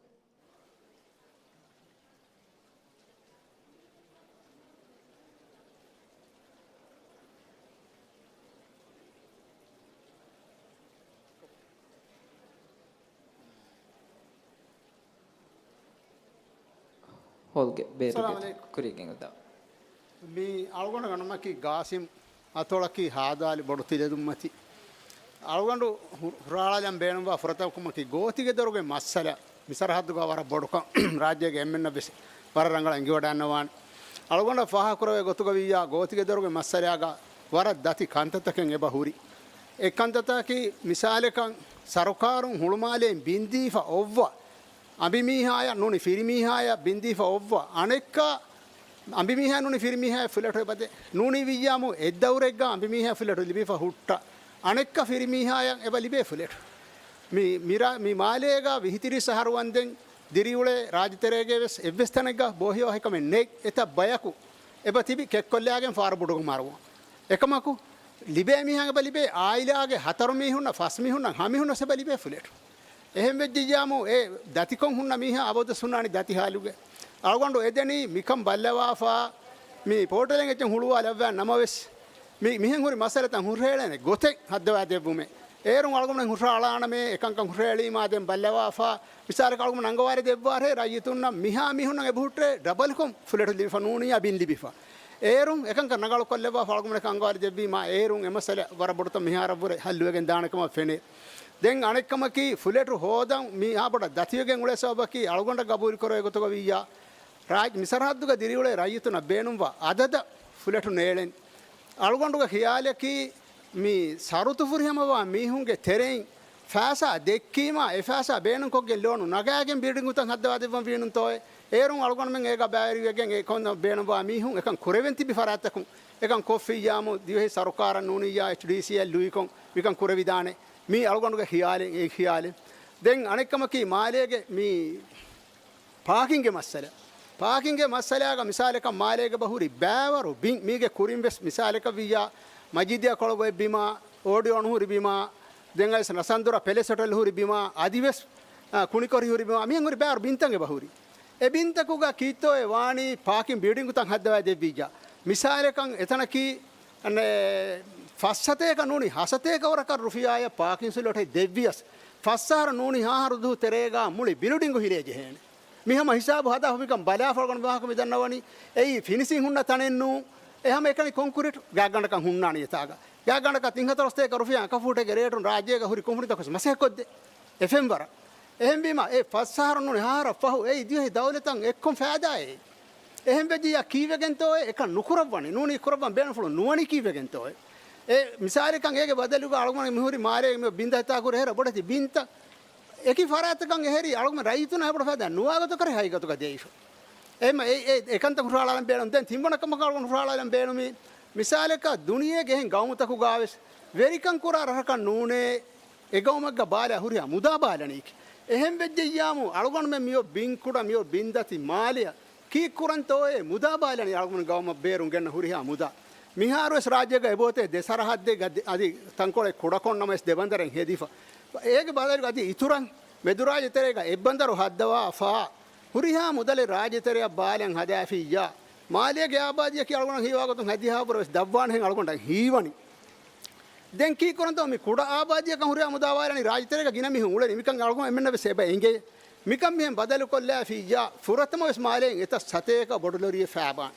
ހޯލްގެ ބޭރުގެ ސަލާމް ޢަލައިކުމް. ކުރީގެން އުދާ. މި އަޅުގަނޑު ނަމަކީ ގާސިމް. އަތޮޅަކީ ހާދާލި ބޮޑު ތިލަދުންމަތި. އަޅުގަނޑު ހު-، ހުށަހަޅާލަން ބޭނުންވާ ފުރަތަމަ ކަމަކީ ގޯތިގެދޮރުގެ މައްސަލަ މި ސަރަހައްދުގަ ވަރަށް ބޮޑުކަން ރާއްޖޭގެ އެންމެންނަށް ވެސް ވަރަށް ރަނގަޅަށް އެނގިވަޑައިގަންނަވާނެ. އަޅުގަނޑަށް ފާހަގަކުރެވޭ ގޮތުގަ ވިއްޔާ ގޯތިގެދޮރުގެ މައްސަލައިގަ ވަރަށް ދަތި ކަންތައްތަކެއް އެބަ ހުރި. އެއް ކަންތައްތަކަކީ މިސާލަކަށް ސަރުކާރުން ހުޅުމާލެއިން ބިންދީފަ އޮއްވަ އަނބިމީހާޔަށް ނޫނީ ފިރިމީހާޔަށް ބިންދީފަ އޮއްވަ އަނެއްކާ އަނބިމީހާ ނޫނީ ފިރިމީހާޔަށް ފުލެޓު އެބަދޭ. ނޫނީ ވިއްޔާމު އެއްދައުރެއްގަ އަނބިމީހާ ފުލެޓު ލިބިފަ ހުއްޓަ. އަނެއްކާ ފިރިމީހާޔަށް އެބަ ލިބޭ ފުލެޓު. މި، މިރާ، މި މާލޭގަ ވިހި ތިރީސް އަހަރު ވަންދެން ދިރިއުޅޭ ރާއްޖެތެރޭގެ ވެސް އެއްވެސް ތަނެއްގަ ބޯހިޔާ ހިކަމެއް ނެތް. އެތައް ބަޔަކު އެބަ ތިބި ކެއްކޮށްލާގެން ފާރު ބުޑުގަ މަރުވާ. އެކަމަކު، ލިބޭ މީހާ އެބަ ލިބޭ އާއިލާގެ ހަތަރު މީހުންނަށް ފަސް މީހުންނަށް ހަ މީހުންނަށް އެބަ ލިބޭ ފުލެޓު. އެހެން ވެއްޖިއްޔާމު އެ ދަތިކޮށް ހުންނަ މީހާ އަބަދުވެސް ހުންނާނީ ދަތި ހާލުގަ. އަޅުގަނޑު އެދެނީ މިކަން ބައްލަވާފަ މި ޕޯޓަލެއް އެއްޗެއް ހުޅުވާލައްވާ ނަމަވެސް، މި މިހެން ހުރި މައްސަލަތައް ހުށަހެޅޭނެ ގޮތެއް ހައްދަވާ ދެއްވުމެއް. އޭރުން އަޅުގަނޑު ހުށަހަޅާނަމޭ އެކަންކަން ހުށަހެޅީމާ ދެން ބައްލަވާފަ މިސާލަކަށް އަޅުގަނޑު އަންގަވާރި ދެއްވާށޭ ރައްޔިތުންނަށް މިހާ މީހުންނަށް އެބަހުއްޓޭ ޑަބަލްކޮށް ފުލެޓު ލިބިފަ ނޫނިއްޔާ ބިން ލިބިފަ. އޭރުން އެކަންކަން ރަނގަޅުކޮށްލައްވާފަ އަޅުގަނޑަކަށް އަންގަވާރި ދެއްވީމާ އޭރުން އެ މައްސަލަ ވަރަށް ބޮޑުތަން މިހާރަށްވުރެ ހައްލުވެގެން ދާނެ ކަމަށް ފެނޭ. ދެން އަނެއްކަމަކީ ފުލެޓު ހޯދަން މިހާ ބޮޑަށް ދަތިވެގެން އުޅޭ ސަބަބަކީ އަޅުގަނޑަށް ގަބޫލުކުރެވޭ ގޮތުގަ ވިއްޔާ ރާއްޖެ މިސަރަހައްދުގަ ދިރިއުޅޭ ރައްޔިތުންނަށް ބޭނުންވާ އަދަދަށް ފުލެޓު ނޭޅެން. އަޅުގަނޑުގެ ޚިޔާލަކީ މި ޝަރުތު ފުރިހަމަވާ މީހުންގެ ތެރެއިން ފައިސާ ދެއްކީމާ، އެ ފައިސާ ބޭނުންކޮށްގެން ލޯނު ނަގާގެން ބިލްޑިންގުތައް ހައްދަވާ ދެއްވަން ވީނުންތޯއޭ؟ އޭރުން އަޅުގަނޑުމެން އޭގަ ބައިވެރިވެގެން އެ ކޮން ބޭނުންވާ މީހުން އެކަން ކުރެވެން ތިބި ފަރާތްތަކުން އެކަން ކޮށްފިއްޔާމު، ދިވެހި ސަރުކާރަށް ނޫނިއްޔާ އެޗްޑީސީއަށް ލުއިކޮށް މިކަން ކުރެވިދާނެ. މީ އަޅުގަނޑުގެ ޚިޔާލެއް، އެ ޚިޔާލެއް. ދެން އަނެއްކަމަކީ މާލޭގެ މި ޕާކިންގެ މައްސަލަ. ޕާކިންގެ މައްސަލާގަ މިސާލަކަށް މާލޭގެ ބަހުރި ބައިވަރު ބިން، މީގެ ކުރިން ވެސް މިސާލަކަށް ވިއްޔާ، މަޖީދިޔާ ކޮޅަށް އޮތް ބިމާ، އޯޑިއޯން ހުރި ބިމާ، ދެން އައިސް ނަސަންދުރަ ޕެލެސް ހޮޓެލް ހުރި ބިމާ، އަދިވެސް، އާ، ކުނިކޮށި ހުރި ބިމާ، މިހެން ހުރި ބައިވަރު ބިންތައް އެބަ ހުރި. އެ ބިންތަކުގަ ކީއްތޯއޭ ވާނީ ޕާކިން ބިލްޑިންގުތައް ހައްދަވާ ދެއްވިއްޔާ. މިސާލަކަށް އެތަނަކީ، އަނެއް، ފަސް ސަތޭކަ ނޫނީ ހަ ސަތޭކަ ވަރަކަށް ރުފިޔާއަށް ޕާކިން ސްލޮޓެއް ދެއްވިޔަސް، ފަސް އަހަރު ނޫނީ ހަ އަހަރު ދުވަހު ތެރޭގަ މުޅި ބިލްޑިންގު ހިލޭ ޖެހޭނެ. މި ހަމަ ހިސާބު ހަދާފަ މިކަން ބަލާފަ އަޅުގަނޑު ވާހަކަ މި ދަންނަވަނީ. އެއީ ފިނިޝިން ހުންނަ ތަނެއް ނޫން. އެ ހަމަ އެކަނި ކޮންކްރީޓް ގާތްގަނޑަކަށް ހުންނާނީ އެތާގަ. ގާތްގަނޑަކަށް ތިން ހަތަރު ސަތޭކަ ރުފިޔާ އަކަފޫޓެއްގެ ރޭޓުން ރާއްޖޭގަ ހުރި ކުންފުނިތަކުން މަސައްކަތްކޮށްދޭ. އެފެންވަރަށް. އެހެންވީމަ، އެ ފަސް އަހަރު ނޫނީ ހަ އަހަރަށް ފަހު އެއީ ދިވެހި ދައުލަތަށް އެއްކޮން ފައިދާއެއް. އެހެން ވެއްޖިއްޔާ ކީއްވެގެންތޯއޭ އެކަން ނުކުރައްވަނީ؟ ނޫނީ ކުރައްވަން ބޭނުންފުޅު ނުވަނީ ކީއްވެގެންތޯއޭ؟ އެ މިސާލަކަށް އޭގެ ބަދަލުގަ އަޅުގަނޑު މިހުރި މާލޭގެ މި ބިންދަތާ ކުރި ހެރަ ބޮޑެތި ބިންތައް. އެކި ފަރާތަކަށް އެހެރީ އަޅުގަނޑު ރައްޔިތުންނަށް އެބަ ފައިދާ ނުވާ ގޮތަކަށް ހަގީގަތުގަ ދިޔައީފަ. އެހެން އެ، އެ، އެކަންތައް ހުށަހަޅާލަން ބޭނުން. ދެން ތިންވަނަ ކަމަކަށް އަޅުގަނޑު ހުށަހަޅާލަން ބޭނުމީ، މިސާލަކަށް ދުނިޔޭގެ އެހެން ގައުމުތަކުގަވެސް ވެރިކަން ކުރާ ރަށަކަށް ނޫނޭ އެ ގައުމެއްގަ ބާލާ ހުރިހާ މުދާ ބާލަނީކީ. އެހެން ވެއްޖެއްޔާމު އަޅުގަނޑުމެން މިއޮތް ބިން ކުޑަ، މިއޮތް ބިން ދަތި މާލެއަށް ކީއްކުރަންތޯއޭ މުދާ ބާލަނީ އަޅުގަނޑު ގައުމަށް ބޭރުން ގެންނަ ހުރިހާ މުދާ؟ މިހާރުވެސް ރާއްޖޭގަ އެބައޮތޭ ދެ ސަރަހައްދެއް އަދި، އަދި ތަންކޮޅެއް ކުޑަކޮށް ނަމަވެސް ދެ ބަނދަރެއް ހެދިފަ. އޭގެ ބަދަލުގަ އަދި އިތުރަށް މެދުރާއްޖެ ތެރޭގަ އެއްބަނދަރު ހައްދަވާފަ ހުރިހާ މުދަލެއް ރާއްޖެ ތެރެއަށް ބާލަން ހަދާފިއްޔާ، މާލޭގެ އާބާދީއަކީ އަޅުގަނޑަށް ހީވާ ގޮތުން ހަދިހާ ބުރަވެސް ދަށްވާނެހެން އަޅުގަނޑަށް ހީވަނީ. ދެން ކީއްކުރަންތޯ މި ކުޑަ އާބާދީއަކަށް ހުރިހާ މުދާ ބާލަނީ ރާއްޖެ ތެރޭގަ ގިނަ މީހުން އުޅެނީ. މިކަން އަޅުގަނޑު އެންމެންނަށް ވެސް އެބަ އެނގޭ. މިކަން މިހެން ބަދަލުކޮށްލާފިއްޔާ، ފުރަތަމަ ވެސް މާލޭން އެތައް ސަތޭކަ ބޮޑު ލޮރިއެއް ފާބާން.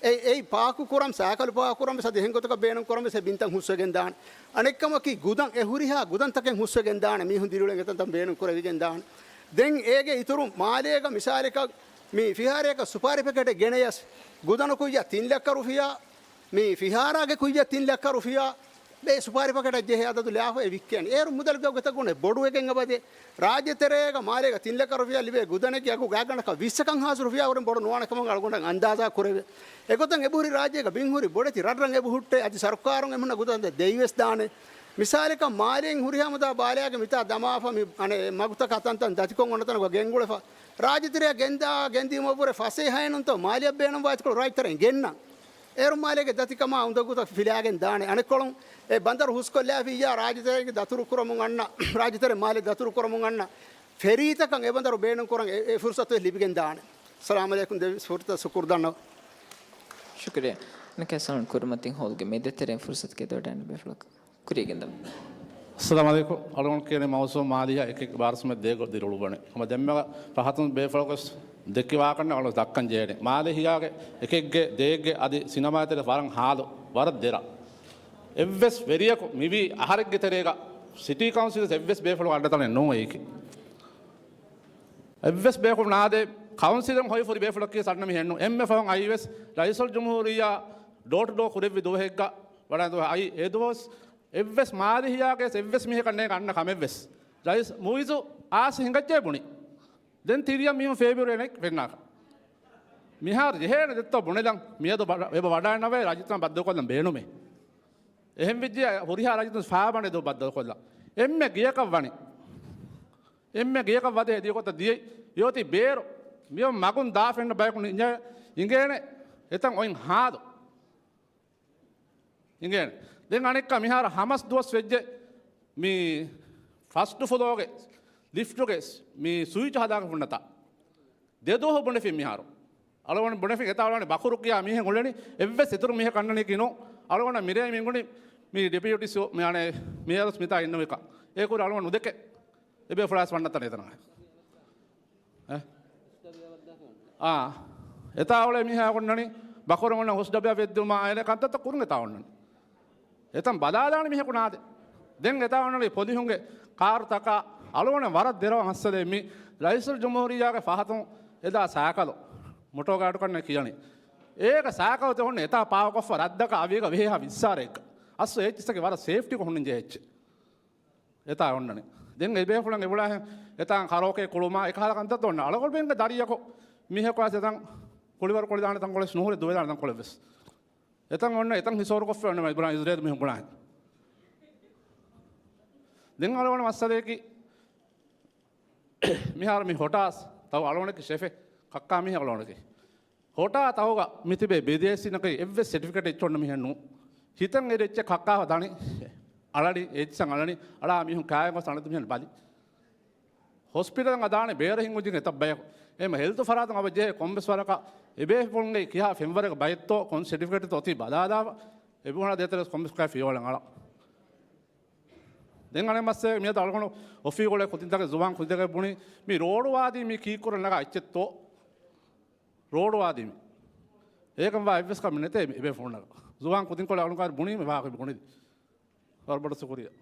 އެ، އެއީ ޕާކު ކުރަން، ސައިކަލު ޕާކު ކުރަން ވެސް އަދި އެހެން ގޮތަކަށް ބޭނުން ކުރަން ވެސް އެ ބިންތައް ހުސްވެގެން ދާނެ. އަނެއްކަމަކީ ގުދަން، އެ ހުރިހާ ގުދަންތަކެއް ހުސްވެގެން ދާނެ. މީހުން ދިރިއުޅެން އެތަންތަން ބޭނުން ކުރެވިގެން ދާނެ. ދެން އޭގެ އިތުރުން މާލޭގަ މިސާލަކަށް މި ފިހާރަޔަކަށް ސުޕާރި ޕެކެޓެއް ގެނަޔަސް ގުދަނު ކުއްޔަށް ތިން ލައްކަ ރުފިޔާ، މި ފިހާރާގެ ކުއްޔަށް ތިން ލައްކަ ރުފިޔާ، އެ ސުޕާރި ޕެކެޓަށް ޖެހޭ އަދަދު ލާފަ އެ ވިއްކޭނެ. އޭރު މުދަލުގެ ގޮތަށް ގުނެ ބޮޑުވެގެން އެބަދޭ. ރާއްޖެ ތެރޭގަ މާލޭގަ ތިން ލައްކަ ރުފިޔާ ލިބޭ ގުދަނެއްގެ އަގު ގާތްގަނޑަކަށް ވިއްސަކަށް ހާސް ރުފިޔާ ވުރެން ބޮޑު ނުވާނެ ކަމަށް އަޅުގަނޑަށް އަންދާޒާ ކުރެވޭ. އެގޮތަށް އެބަހުރި ރާއްޖޭގަ ބިން ހުރި ބޮޑެތި ރަށްރަށް އެބަހުއްޓޭ. އަދި ސަރުކާރުން އެމުންނަ ގުދަން ދެއިވެސް ދާނެ. މިސާލަކަށް މާލޭން ހުރިހާ މުދާ ބާލާގެ މިތާ ދަމާފަ މި އަނެއް މަގުތަކާ ތަންތަން ދަތިކޮށް އޮންނަ ތަނަކު ގެންގުޅެފަ. ރާއްޖެ ތެރެއަށް ގެންދާ، ގެންދިއުމަށްވުރެ ފަސޭހައެއް ނޫންތޯ މާލެއަށް ބޭނުންވާތިކޮޅު ރާއްޖެ ތެރެއިން ގެންނަން. އޭރު މާލޭގެ ދަތިކަމާ އުނދަގޫތައް ފިލާގެން ދާނެ. އަނެއްކޮޅުން އެ ބަނދަރު ހުސްކޮށްލާފިއްޔާ ރާއްޖެތެރޭގެ ދަތުރު ކުރަމުން އަންނަ، ރާއްޖެތެރެ މާލެ ދަތުރު ކުރަމުން އަންނަ ފެރީތަކަށް އެ ބަނދަރު ބޭނުން ކުރަން އެ، އެ ފުރުސަތު ވެސް ލިބިގެން ދާނެ. ސަލާމް އަލައިކުމް. ދެވި ފުރަތަމަ ޝުކުރު ދަންނަވަން. ޝުކުރިއްޔާ. ނަކަސް އަޅުން ކުރިމަތިން ހޯލްގެ މެދުތެރެއިން ފުރުސަތު ކެދިވަޑައިގަންނަވާ ބޭފުޅަކަށް. ކުރިޔަށް ގެންދަމު. އައްސަލާމް އަލައިކުމް. އަޅުގަނޑު ކިޔަނީ މައުސޫމް މާލިޔާ އެކެއް ބާރަ ސަމެ ދޭގޮ ދިރިއުޅުއްވަނީ. ހަމަ ދެންމެ ފަހަތުން ބޭފުޅަކުވެސް ދެއްކި ވާކަން އަޅު ދައްކަން ޖެހޭނެ. މާލެ ހިޔާގެ އެކެއްގެ ދޭއްގެ އަދި ސިނަމާ ތެރެ ވަރަށް ހާލު، ވަރަށް ދެރަ. އެއްވެސް ވެރިޔަކު މިވީ އަހަރެއްގެ ތެރޭގަ ސިޓީ ކައުންސިލް އެއްވެސް ބޭފުޅު އަންނަތަނެއް ނޫން އެއީކީ. އެއްވެސް ބޭފުޅު ނާދޭ ކައުންސިލުން ހޮވިފުރި ބޭފުޅަކީ ސަންނަ މިހެންނު. އެންމެ ފަހުން އައީވެސް ރައީސުލްޖުމްހޫރިއްޔާ ޑޯ ޓު ޑޯ ކުރެއްވި ދުވަހެއްގަ ވަޑައި ދުވަހެއް އައީ. އެ ދުވަސް އެއްވެސް މާލެ ހިޔާގެ އެއްވެސް މީހަކަށް ނޭނގެ އަންނަ ކަމެއްވެސް. ރައީސް މުއިޒު އާސި ހިނގައްޖެ ބުނި. ދެން ތިރިއަށް މީހުން ފޭބިއުރޭނެ ފެންނާކަށް. މިހާރު ޖެހޭނެ ދެއްތޯ ބުނެލަން. މިއަދު ބަ-، އެބަ ވަޑައިނަވޭ ރައްޔިތުން ބައްދަލުކޮށްލަން ބޭނުމޭ. އެހެންވެއްޖެ ހުރިހާ ރައްޔިތުން ފާބަނެ ދޯ ބައްދަލުކޮށްލަން. އެންމެ ގެޔަކަށް ވަނީ. އެންމެ ގެޔަކަށް ވަދެ ހެދިޔަ ގޮތަށް ދިޔައީ. އެއޮތީ ބޭރު. މިއޮން މަގުން ދާ ފެންނަ ބަޔަކު އިނގޭނެ އެތަން އޮތް ހާލު. އިނގޭނެ. ދެން އަނެއްކާ މިހާރު ހަމަސް ދުވަސް ވެއްޖެ މި ފަސްޓް ފުލޯގެ ލިފްޓުގެ މި ސުއިޗް ހަދާގެ ހުންނަތާ. ދެ ދުވަހު ބުނެފިން މިހާރު. އަޅުގަނޑު ބުނެފިން އެތާ އަޅުގަނޑު ބަކުރު ކިޔާ މީހެއް އުޅެނީ އެއްވެސް އިތުރު މީހަކަށް އަންނަނީކީ ނޫން. އަޅުގަނޑަށް މިރޭ މިންގުނި މި ޑެޕިއުޓީ ސި އޯ މި އަނެ މޭޔަރުސް މިތާ އިންނަވިކަން. އޭކުރެ އަޅުގަނޑު ނުދެކެ. އެބޭފުޅާސް ވަންނަތަނެ އެތަނަށް. އެ؟ އާ. އެތާ އުޅޭ މީހާ އޮންނަނީ ބަކުރު އޮންނަ ހުސް ޑަބިއާ ވެއްދުމާ އޭނެ ކަންތައްތައް ކުރުން އެތާ އޮންނަނީ. އެތަން ބަލާލާނެ މީހަކު ނާދެ. ދެން އެތާ އޮންނަނީ ޕޮލިހުންގެ ކާރުތަކާ އަޅުގަނޑަށް ވަރަށް ދެރަވަން އައްސަލޭ މި ރައީސުލްޖުމްހޫރިއްޔާގެ ފަހަތުން އެދާ ސައިކަލު މޮޓޯ ގާޑު ކަންނޭ ކިޔަނީ. އޭގެ ސައިކަލު ތެ އޮންނަ އެތާ ޕާކްކޮށްފަ ރަށްދަކަށް އަވީގަ ވޭހާ ވިއްސާރައެއްގަ. އަސްލު އެއްޗިއްސަކީ ވަރަށް ސޭފްޓީކޮށް ހުންނަން ޖެހޭ އެއްޗެއް. އެތާ އޮންނަނީ. ދެން އެބޭފުޅަން އެބުޅާހެން އެތާ ކަރޯކޭ ކުޅުމާ އެކަހަލަ ކަންތައް އޮންނަ. އަޅުގަނޑުމެންގެ ދަރިޔަކު މީހަކު އައިސް އެތަން ކުޅިވަރު ކުޅިދާނެ ތަންކޮޅެއް ނުހުރެ ދުވެދާނެ ތަންކޮޅެއްވެސް. އެތަން އޮންނަ އެތަން ހިސޯރުކޮށްފަ އޮންނަ މައިބުރާ އިޒްރޭލް މީހުން ބުނާހެން. ދެން އަޅުގަނޑު މައްސަލަޔަކީ މިހާރު މި ހޮޓާސް ތައު އަޅުގަނޑަކީ ޝެފެއް ކައްކާ މީހެއް އަޅުގަނޑަކީ. ހޮޓާ ތައުގަ މިތިބޭ ބިދޭސީންނަކީ އެއްވެސް ސެޓިފިކެޓް އެއްޗެއް އޮންނަ މީހެއް ނޫން. ހިތަށް އެރި އެއްޗެއް ކައްކާފަ ދަނީ އަޅަނީ އެއްޗިއްސަށް އަޅަނީ އަޅާ މީހުން ކާއެއް ގޮސް އަނެއް މީހުން ބަލި. ހޮސްޕިޓަލަށް އަދާނެ ބޭރަށް ހިނގުންޖެހޭ އެތައް ބަޔަކު. އެހެން ހެލްތު ފަރާތުން އަބަ ޖެހޭ ކޮންމެސް ވަރަކަށް އެބޭފުޅުންގެ ކިހާ ފެންވަރެއްގެ ބައެއްތޯ ކޮން ސެޓިފިކެޓްތޯ އޮތީ ބަލާލާފަ. އެބަހުނާ ދޭތެރޭސް ކޮންމެސް ކާ ފިޔަވަޅެއް އަޅާ. ދެން އަނެއް މައްސަލައެއް މިއަދު އަޅުގަނޑު އޮފީހުޅޭ ކުދިންތަކެއް ޒުވާން ކުދިންތަކެއް ބުނި މި ރޯޑު ވާދީ މި ކީއްކުރަން ނަގާ އެއްޗެއްތޯ؟ ރޯޑު ވާދީ މި. އޭކަން ވާ އެއްވެސް ކަމެއް ނެތޭ މި އެބޭފުޅުންނަކަށް. ޒުވާން ކުދިންކޮޅެއް އަޅުން ކާރި ބުނީ މި ވާހަކަ ބުނިދީ. ވަރަށް ބޮޑަށް ޝުކުރިއްޔާ.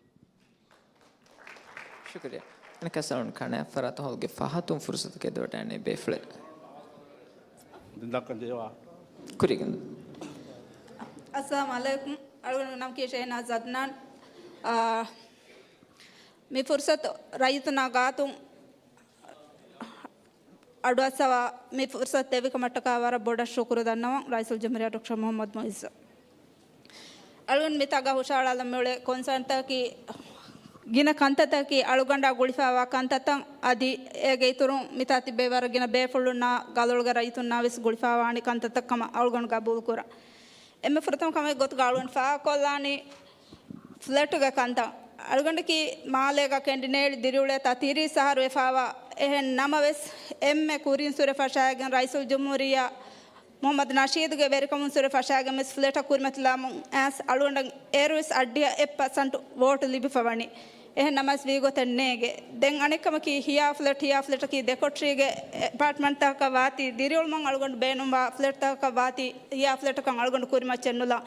ޝުކުރިއްޔާ. އަނެއްކާ ސަލޫން ކާނެ ފަރާތު ހޯލްގެ ފަހަތުން ފުރުސަތު ކެދިވަޑައިގަންނަވާ ބޭފުޅެއް. ދެން ދައްކަން ޖެހޭ ވާހަކަ. ކުރިގެން. އައްސަލާމު ޢަލައިކުމް. އަޅުގަނޑު ނަމަކީ ޝެހްނާޒް އަދްނާން. އާ، މި ފުރުސަތު ރައްޔިތުންނާ ގާތުން އަޑުއައްސަވާ މި ފުރުސަތު ދެއްވިކަމަށްޓަކާ ވަރަށް ބޮޑަށް ޝުކުރު ދަންނަވަން ރައީސުލްޖުމްހޫރިއްޔާ ޑޮކްޓަރ މުޙައްމަދު މުޢިއްޒަށް. އަޅުގަނޑު މިތާގަ ހުށަހަޅާލަން މިއުޅޭ ކޮންސާންތަކީ ގިނަ ކަންތައްތަކީ އަޅުގަނޑާ ގުޅިފައިވާ ކަންތައްތައް އަދި އޭގެ އިތުރުން މިތާ ތިއްބެވި ވަރަށް ގިނަ ބޭފުޅުންނާ ގަލޮޅުގެ ރައްޔިތުންނާ ވެސް ގުޅިފައިވާނެ ކަންތައްތައް ކަމަށް އަޅުގަނޑު ގަބޫލުކުރަން. އެންމެ ފުރަތަމަ ކަމެއް ގޮތުގަ އަޅުގަނޑު ފާހަގަކޮށްލާނީ ފްލެޓުގެ ކަންތައް. އަޅުގަނޑަކީ މާލޭގަ ކެނޑި ނޭޅި ދިރިއުޅޭތާ ތިރީސް އަހަރު ވެފައިވާ. އެހެން ނަމަވެސް، އެންމެ ކުރިން ސުރެ ފަށާގެން ރައީސުލްޖުމްހޫރިއްޔާ މުޙައްމަދު ނަޝީދުގެ ވެރިކަމުން ސުރެ ފަށާގެން ވެސް ފްލެޓަށް ކުރިމަތިލާމުން އައިސް އަޅުގަނޑަށް އޭރުވެސް އަށްޑިހަ އެއް ޕަސެންޓް ވޯޓު ލިބިފަ ވަނީ. އެހެން ނަމަވެސް ވީގޮތެއް ނޭގެ. ދެން އަނެއްކަމަކީ ހިޔާ ފްލެޓް، ހިޔާ ފްލެޓަކީ ދެކޮޓަރީގެ އެޕާޓްމަންޓްތަކަކަށް ވާތީ، ދިރިއުޅުމަށް އަޅުގަނޑު ބޭނުންވާ ފްލެޓްތަކަކަށް ވާތީ، ހިޔާ ފްލެޓަކަށް އަޅުގަނޑު ކުރިމައްޗެއް ނުލާ.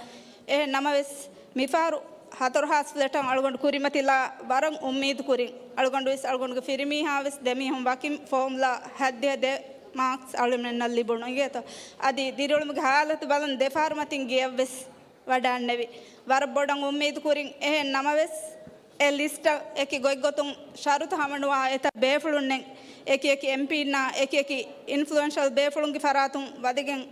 އެހެން ނަމަވެސް، މިފަހަރު ހަތަރު ހާސް ފްލެޓަށް އަޅުގަނޑު ކުރިމަތިލާ ވަރަށް އުއްމީދު ކުރިން. އަޅުގަނޑު ވެސް އަޅުގަނޑުގެ ފިރިމީހާ ވެސް ދެމީހުން ވަކިން ފޯމްލާ ހައްދިހަ ދެ މާކްސް އަޅުމެންނަށް ލިބުނު އިނގޭތޯ. އަދި ދިރިއުޅުމުގެ ހާލަތު ބަލަން ދެފަހަރު މަތިން ގެޔަށް ވެސް ވަޑައިގެންނެވި. ވަރަށް ބޮޑަށް އުއްމީދު ކުރިން. އެހެން ނަމަވެސް، އެ ލިސްޓަށް އެކި ގޮތްގޮތުން ޝަރުތު ހަމަނުވާ އެތައް ބޭފުޅުންނެއް، އެކި އެކި އެމްޕީންނާ، އެކި އެކި އިންފްލުއެންޝަލް ބޭފުޅުންގެ ފަރާތުން ވަދެގެން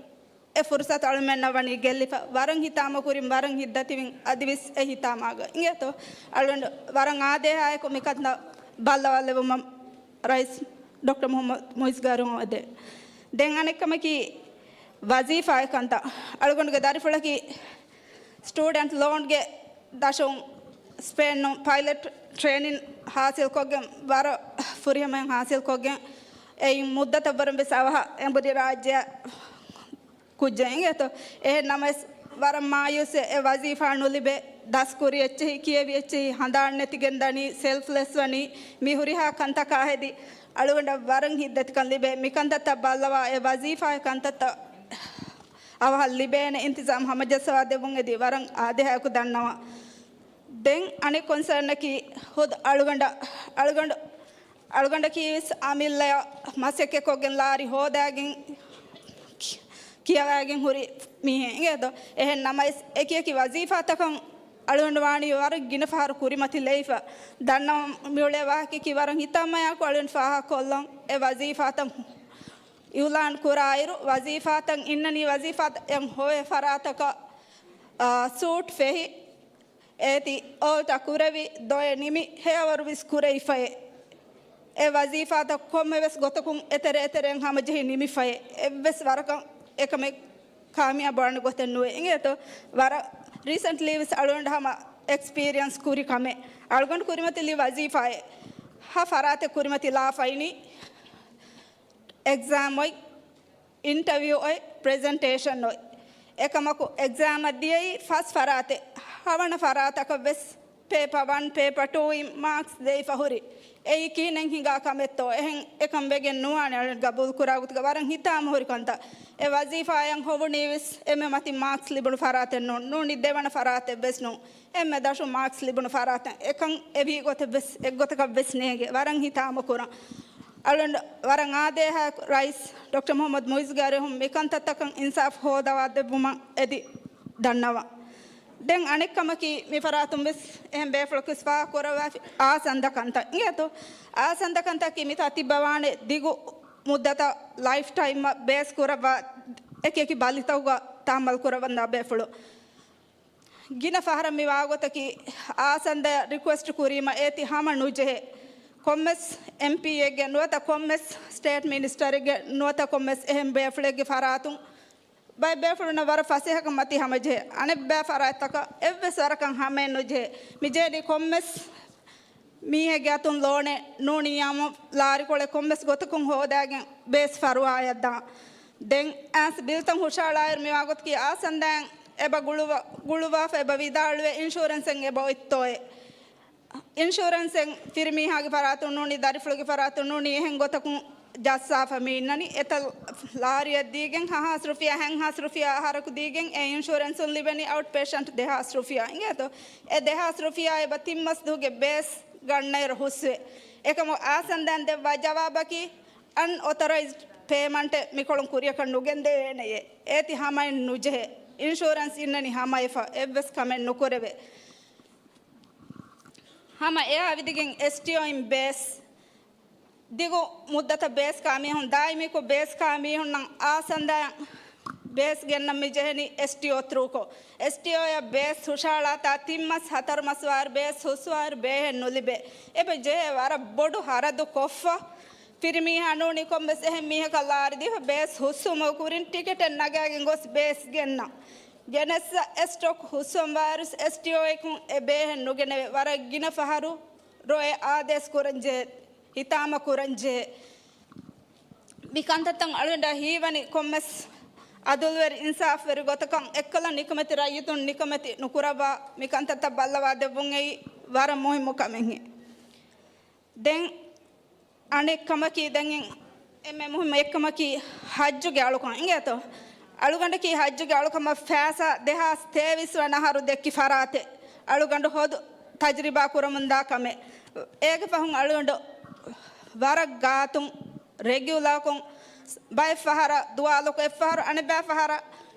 އެ ފުރުސަތު އަޅުމެންނަށް ވަނީ ގެއްލިފަ. ވަރަށް ހިތާމަ ކުރިން، ވަރަށް ހިތްދަތިވިން، އަދިވެސް އެ ހިތާމާގަ އިނގޭތޯ. އަޅުގަނޑު ވަރަށް އާދޭހާއެކު މިކަންތައް ބައްލަވާލެވުމަށް ރައީސް ޑޮކްޓަރ މުޙައްމަދު މުޢިއްޒު ގާރު އެދެން. ދެން އަނެއްކަމަކީ ވަޒީފާގެ ކަންތައް. އަޅުގަނޑުގެ ދަރިފުޅަކީ ސްޓޫޑެންޓް ލޯންގެ ދަށުން ސްޕޭނުން ޕައިލަޓް ޓްރޭނިން ހާސިލްކޮށްގެން، ވަރަށް ފުރިހަމައިން ހާސިލްކޮށްގެން، އެއިން މުއްދަތަށްވުރެން ވެސް އަވަހަށް އެނބުރި ރާއްޖެއަށް ކުއްޖެއް އިނގޭތޯ. އެހެން ނަމަވެސް، ވަރަށް މާޔޫސްވެ އެ ވަޒީފާ ނުލިބޭ، ދަސްކުރި އެއްޗެހި، ކިޔެވި އެއްޗެހި، ހަނދާން ނެތިގެން ދަނީ، ސެލްފްލެސް ވަނީ، މި ހުރިހާ ކަންތަކާ ހެދި، އަޅުގަނޑަށް ވަރަށް ހިތްދަތިކަން ލިބޭ. މިކަންތައްތައް ބައްލަވާ އެ ވަޒީފާގެ ކަންތައްތައް އަވަހަށް ލިބޭނެ އިންތިޒާމް ހަމަޖައްސަވާ ދެއްވުން އެދި ވަރަށް އާދޭހާއެކު ދަންނަވަން. ދެން އަނެއް ކޮންސާނަކީ ހުދު އަޅުގަނޑަށް، އަޅުގަނޑު، އަޅުގަނޑަކީ ވެސް އަމިއްލަޔަށް މަސައްކަތްކޮށްގެން ލާރި ހޯދާގެން ކި-، ކިޔަވާގެން ހުރި މީހެއް އިނގޭތޯ. އެހެން ނަމަވެސް، އެކި އެކި ވަޒީފާތަކަށް އަޅުގަނޑު ވާނީ ވަރަށް ގިނަ ފަހަރު ކުރިމަތިލައިފަ. ދަންނަވަން މިއުޅޭ ވާހަކައަކީ ވަރަށް ހިތާމަޔާކު އަޅުގަނޑު ފާހަގަކޮށްލަން. އެ ވަޒީފާތައް އިއުލާން ކުރާއިރު، ވަޒީފާތައް އިންނަނީ ވަޒީފާތައް ހޮވޭ ފަރާތަކަށް، އާ، ސޫޓް ފެހި، އޭތި އޯލްޓަ ކުރެވި، ދޮއެ ނިމި، ހެޔަވަރު ވެސް ކުރެވިފައޭ. އެ ވަޒީފާތައް ކޮންމެވެސް ގޮތަކުން އެތެރެ އެތެރެއިން ހަމަޖެހި ނިމިފައޭ. އެއްވެސް ވަރަކަށް އެކަމެއް ކާމިޔާބުވާނެ ގޮތެއް ނުވޭ އިނގޭތޯ. ވަރަށް ރީސެންޓްލީ ވެސް އަޅުގަނޑު ހަމަ އެކްސްޕީރިއަންސް ކުރި ކަމެއް. އަޅުގަނޑު ކުރިމަތިލީ ވަޒީފާއެއް. ހަ ފަރާތެއް ކުރިމަތިލާފައިނީ. އެގްޒާމް އޮތް، އިންޓަވިއު އޮތް، ޕްރެޒެންޓޭޝަން އޮތް. އެކަމަކު އެގްޒާމަށް ދިޔައީ ފަސް ފަރާތެއް. ހަވަނަ ފަރާތަކަށް ވެސް ޕޭޕަ ވަން، ޕޭޕަ ޓޫ އިން މާކްސް ދެވިފަ ހުރި. އެއީ ކިހިނެއް ހިނގާ ކަމެއްތޯ؟ އެހެން އެކަން ވެގެން ނުވާނެ. އަޅުގަނޑު ގަބޫލު ކުރާ ގޮތުގަ ވަރަށް ހިތާމަ ހުރި ކަންތައް. އެ ވަޒީފާއަށް ހޮވުނީ ވެސް އެންމެ މަތިން މާކްސް ލިބުނު ފަރާތެއް ނޫން. ނޫނީ ދެވަނަ ފަރާތެއް ވެސް ނޫން. އެންމެ ދަށުން މާކްސް ލިބުނު ފަރާތެއް. އެކަން އެ ވީ ގޮތެއް ވެސް އެއްގޮތަކަށް ވެސް ނޭނގެ. ވަރަށް ހިތާމަ ކުރަން. އަޅުގަނޑު ވަރަށް އާދޭހާ ރައީސް ޑޮކްޓަރ މުޙައްމަދު މުޢިއްޒުގެ އަރިހުން މިކަންތައްތަކަށް އިންސާފު ހޯދަވާ ދެއްވުމަށް އެދި ދަންނަވަން. ދެން އަނެއްކަމަކީ، މި ފަރާތުން ވެސް އެހެން ބޭފުޅަކު ވެސް ފާހަގަ ކުރައްވާފި އާސަންދަ ކަންތައް އިނގޭތޯ. އާސަންދަ ކަންތަކީ މިތާ ތިއްބަވާނެ ދިގު މުއްދަތަށް ލައިފް ޓައިމަށް ބޭސް ކުރައްވާ އެކި އެކި ބަލިތަކުގަ ތަހައްމަލް ކުރައްވަންދާ ބޭފުޅު. ގިނަ ފަހަރަށް މި ވާގޮތަކީ އާސަންދަޔަށް ރިކުއެސްޓް ކުރީމަ އޭތި ހަމަ ނުޖެހޭ. ކޮންމެސް އެމްޕީއެއްގެ ނުވަތަ ކޮންމެސް ސްޓޭޓް މިނިސްޓަރެއްގެ ނުވަތަ ކޮންމެސް އެހެން ބޭފުޅެއްގެ ފަރާތުން ބައެއް ބޭފުޅުންނަށް ވަރަށް ފަސޭހަކަން މަތީ ހަމަޖެހޭ. އަނެއްބައި ފަރާތްތަކަށް އެއްވެސް ވަރަކަށް ހަމައެއް ނުޖެހޭ. މި ޖެހެނީ ކޮންމެސް މީހެއްގެ އަތުން ލޯނެއް ނޫނިއްޔާމު ލާރިކޮޅެއް ކޮންމެސް ގޮތަކުން ހޯދާގެން ބޭސް ފަރުވާއަށް ދާން. ދެން އައިސް ބިލްތައް ހުށަހަޅާއިރު މިވާގޮތަކީ އާސަންދައިން އެބަ ގުޅުވަ-، ގުޅުވާފަ އެބަ ވިދާޅުވެ އިންޝުއަރެންސެއް އެބަ އޮތްތޯއޭ. އިންޝުއަރެންސެއް ފިރިމީހާގެ ފަރާތުން ނޫނީ، ދަރިފުޅުގެ ފަރާތުން ނޫނީ، އެހެން ގޮތަކުން ޖައްސާފަ މި އިންނަނީ. އެތައް ލާރިއެއް ދީގެން ހަ ހާސް ރުފިޔާ، ހަ ހާސް ރުފިޔާ އަހަރަކު ދީގެން އެ އިންޝުއަރެންސުން ލިބެނީ އައުޓް ޕޭޝަންޓް ދެހާސް ރުފިޔާ އިނގޭތޯ. އެ ދެހާސް ރުފިޔާ އެބަ ތިން މަސް ދުވަހުގެ ބޭސް ގަންނައިރު ހުސްވޭ. އެކަމު އާސަންދައިން ދެއްވާ ޖަވާބަކީ އަންއޮތަރައިޒްޑް ޕޭމަންޓެއް މިކޮޅުން ކުރިޔަކަށް ނުގެންދެވޭނެޔޭ. އޭތި ހަމައެއް ނުޖެހޭ. އިންޝުއަރެންސް އިންނަނީ ހަމައެފަ. އެއްވެސް ކަމެއް ނުކުރެވޭ. ހަމަ އެއާ ވިދިގެން އެސްޓީއޯއިން ބޭސް ދިގު މުއްދަތަށް ބޭސް ކާ މީހުން ދާއިމީކޮށް ބޭސް ކާ މީހުންނަށް އާސަންދާ ބޭސް ގެންނަން މި ޖެހެނީ އެސްޓީއޯ ތްރޫކޮށް. އެސްޓީއޯއަށް ބޭސް ހުށަހަޅާތާ ތިން މަސް ހަތަރު މަސް ވާއިރު ބޭސް ހުސްވާއިރު ބޭހެއް ނުލިބޭ. އެބަ ޖެހޭ ވަރަށް ބޮޑު ހަރަދު ކޮށްފަ. ފިރިމީހާ ނޫނީ ކޮންމެސް އެހެން މީހަކަށް ލާރި ދީފަ ބޭސް ހުސްވުމުގެ ކުރިން ޓިކެޓެއް ނަގާގެން ގޮސް ބޭސް ގެންނަން. ގެނެއްސަ އެސްޓޮކް ހުސްވަން ވާއިރުސް އެސްޓީއޯއަކުން އެ ބޭހެއް ނުގެނެވޭ. ވަރަށް ގިނަ ފަހަރު ރޮއެ އާދޭސް ކުރަންޖެހޭ، ހިތާމަ ކުރަންޖެހޭ. މި ކަންތައްތައް އަޅުގަނޑަށް ހީވަނީ ކޮންމެސް އަދުލުވެރި އިންސާފުވެރި ގޮތަކަށް އެއްކަލަ ނިކަމެތި ރައްޔިތުން ނިކަމެތި ނުކުރައްވާ މި ކަންތައްތައް ބައްލަވާ ދެއްވުން އެއީ ވަރަށް މުހިއްމު ކަމެއް. ދެން އަނެއް ކަމަކީ، ދެން އެންމެ މުހިއްމު އެއްކަމަކީ ހައްޖުގެ އަޅުކަން އިނގޭތޯ. އަޅުގަނޑަކީ ހައްޖުގެ އަޅުކަމަށް ފައިސާ ދެހާސް ތޭވީސް ވަނަ އަހަރު ދެއްކި ފަރާތެއް. އަޅުގަނޑު ހޯދު ތަޖުރިބާ ކުރަމުންދާ ކަމެއް. އޭގެ ފަހުން އަޅުގަނޑު ވަރަށް ގާތުން ރެގިއުލާކޮށް ބައެއް ފަހަރަށް ދުވާލުކޮށް އެއްފަހަރު އަނެއްބައި ފަހަރަށް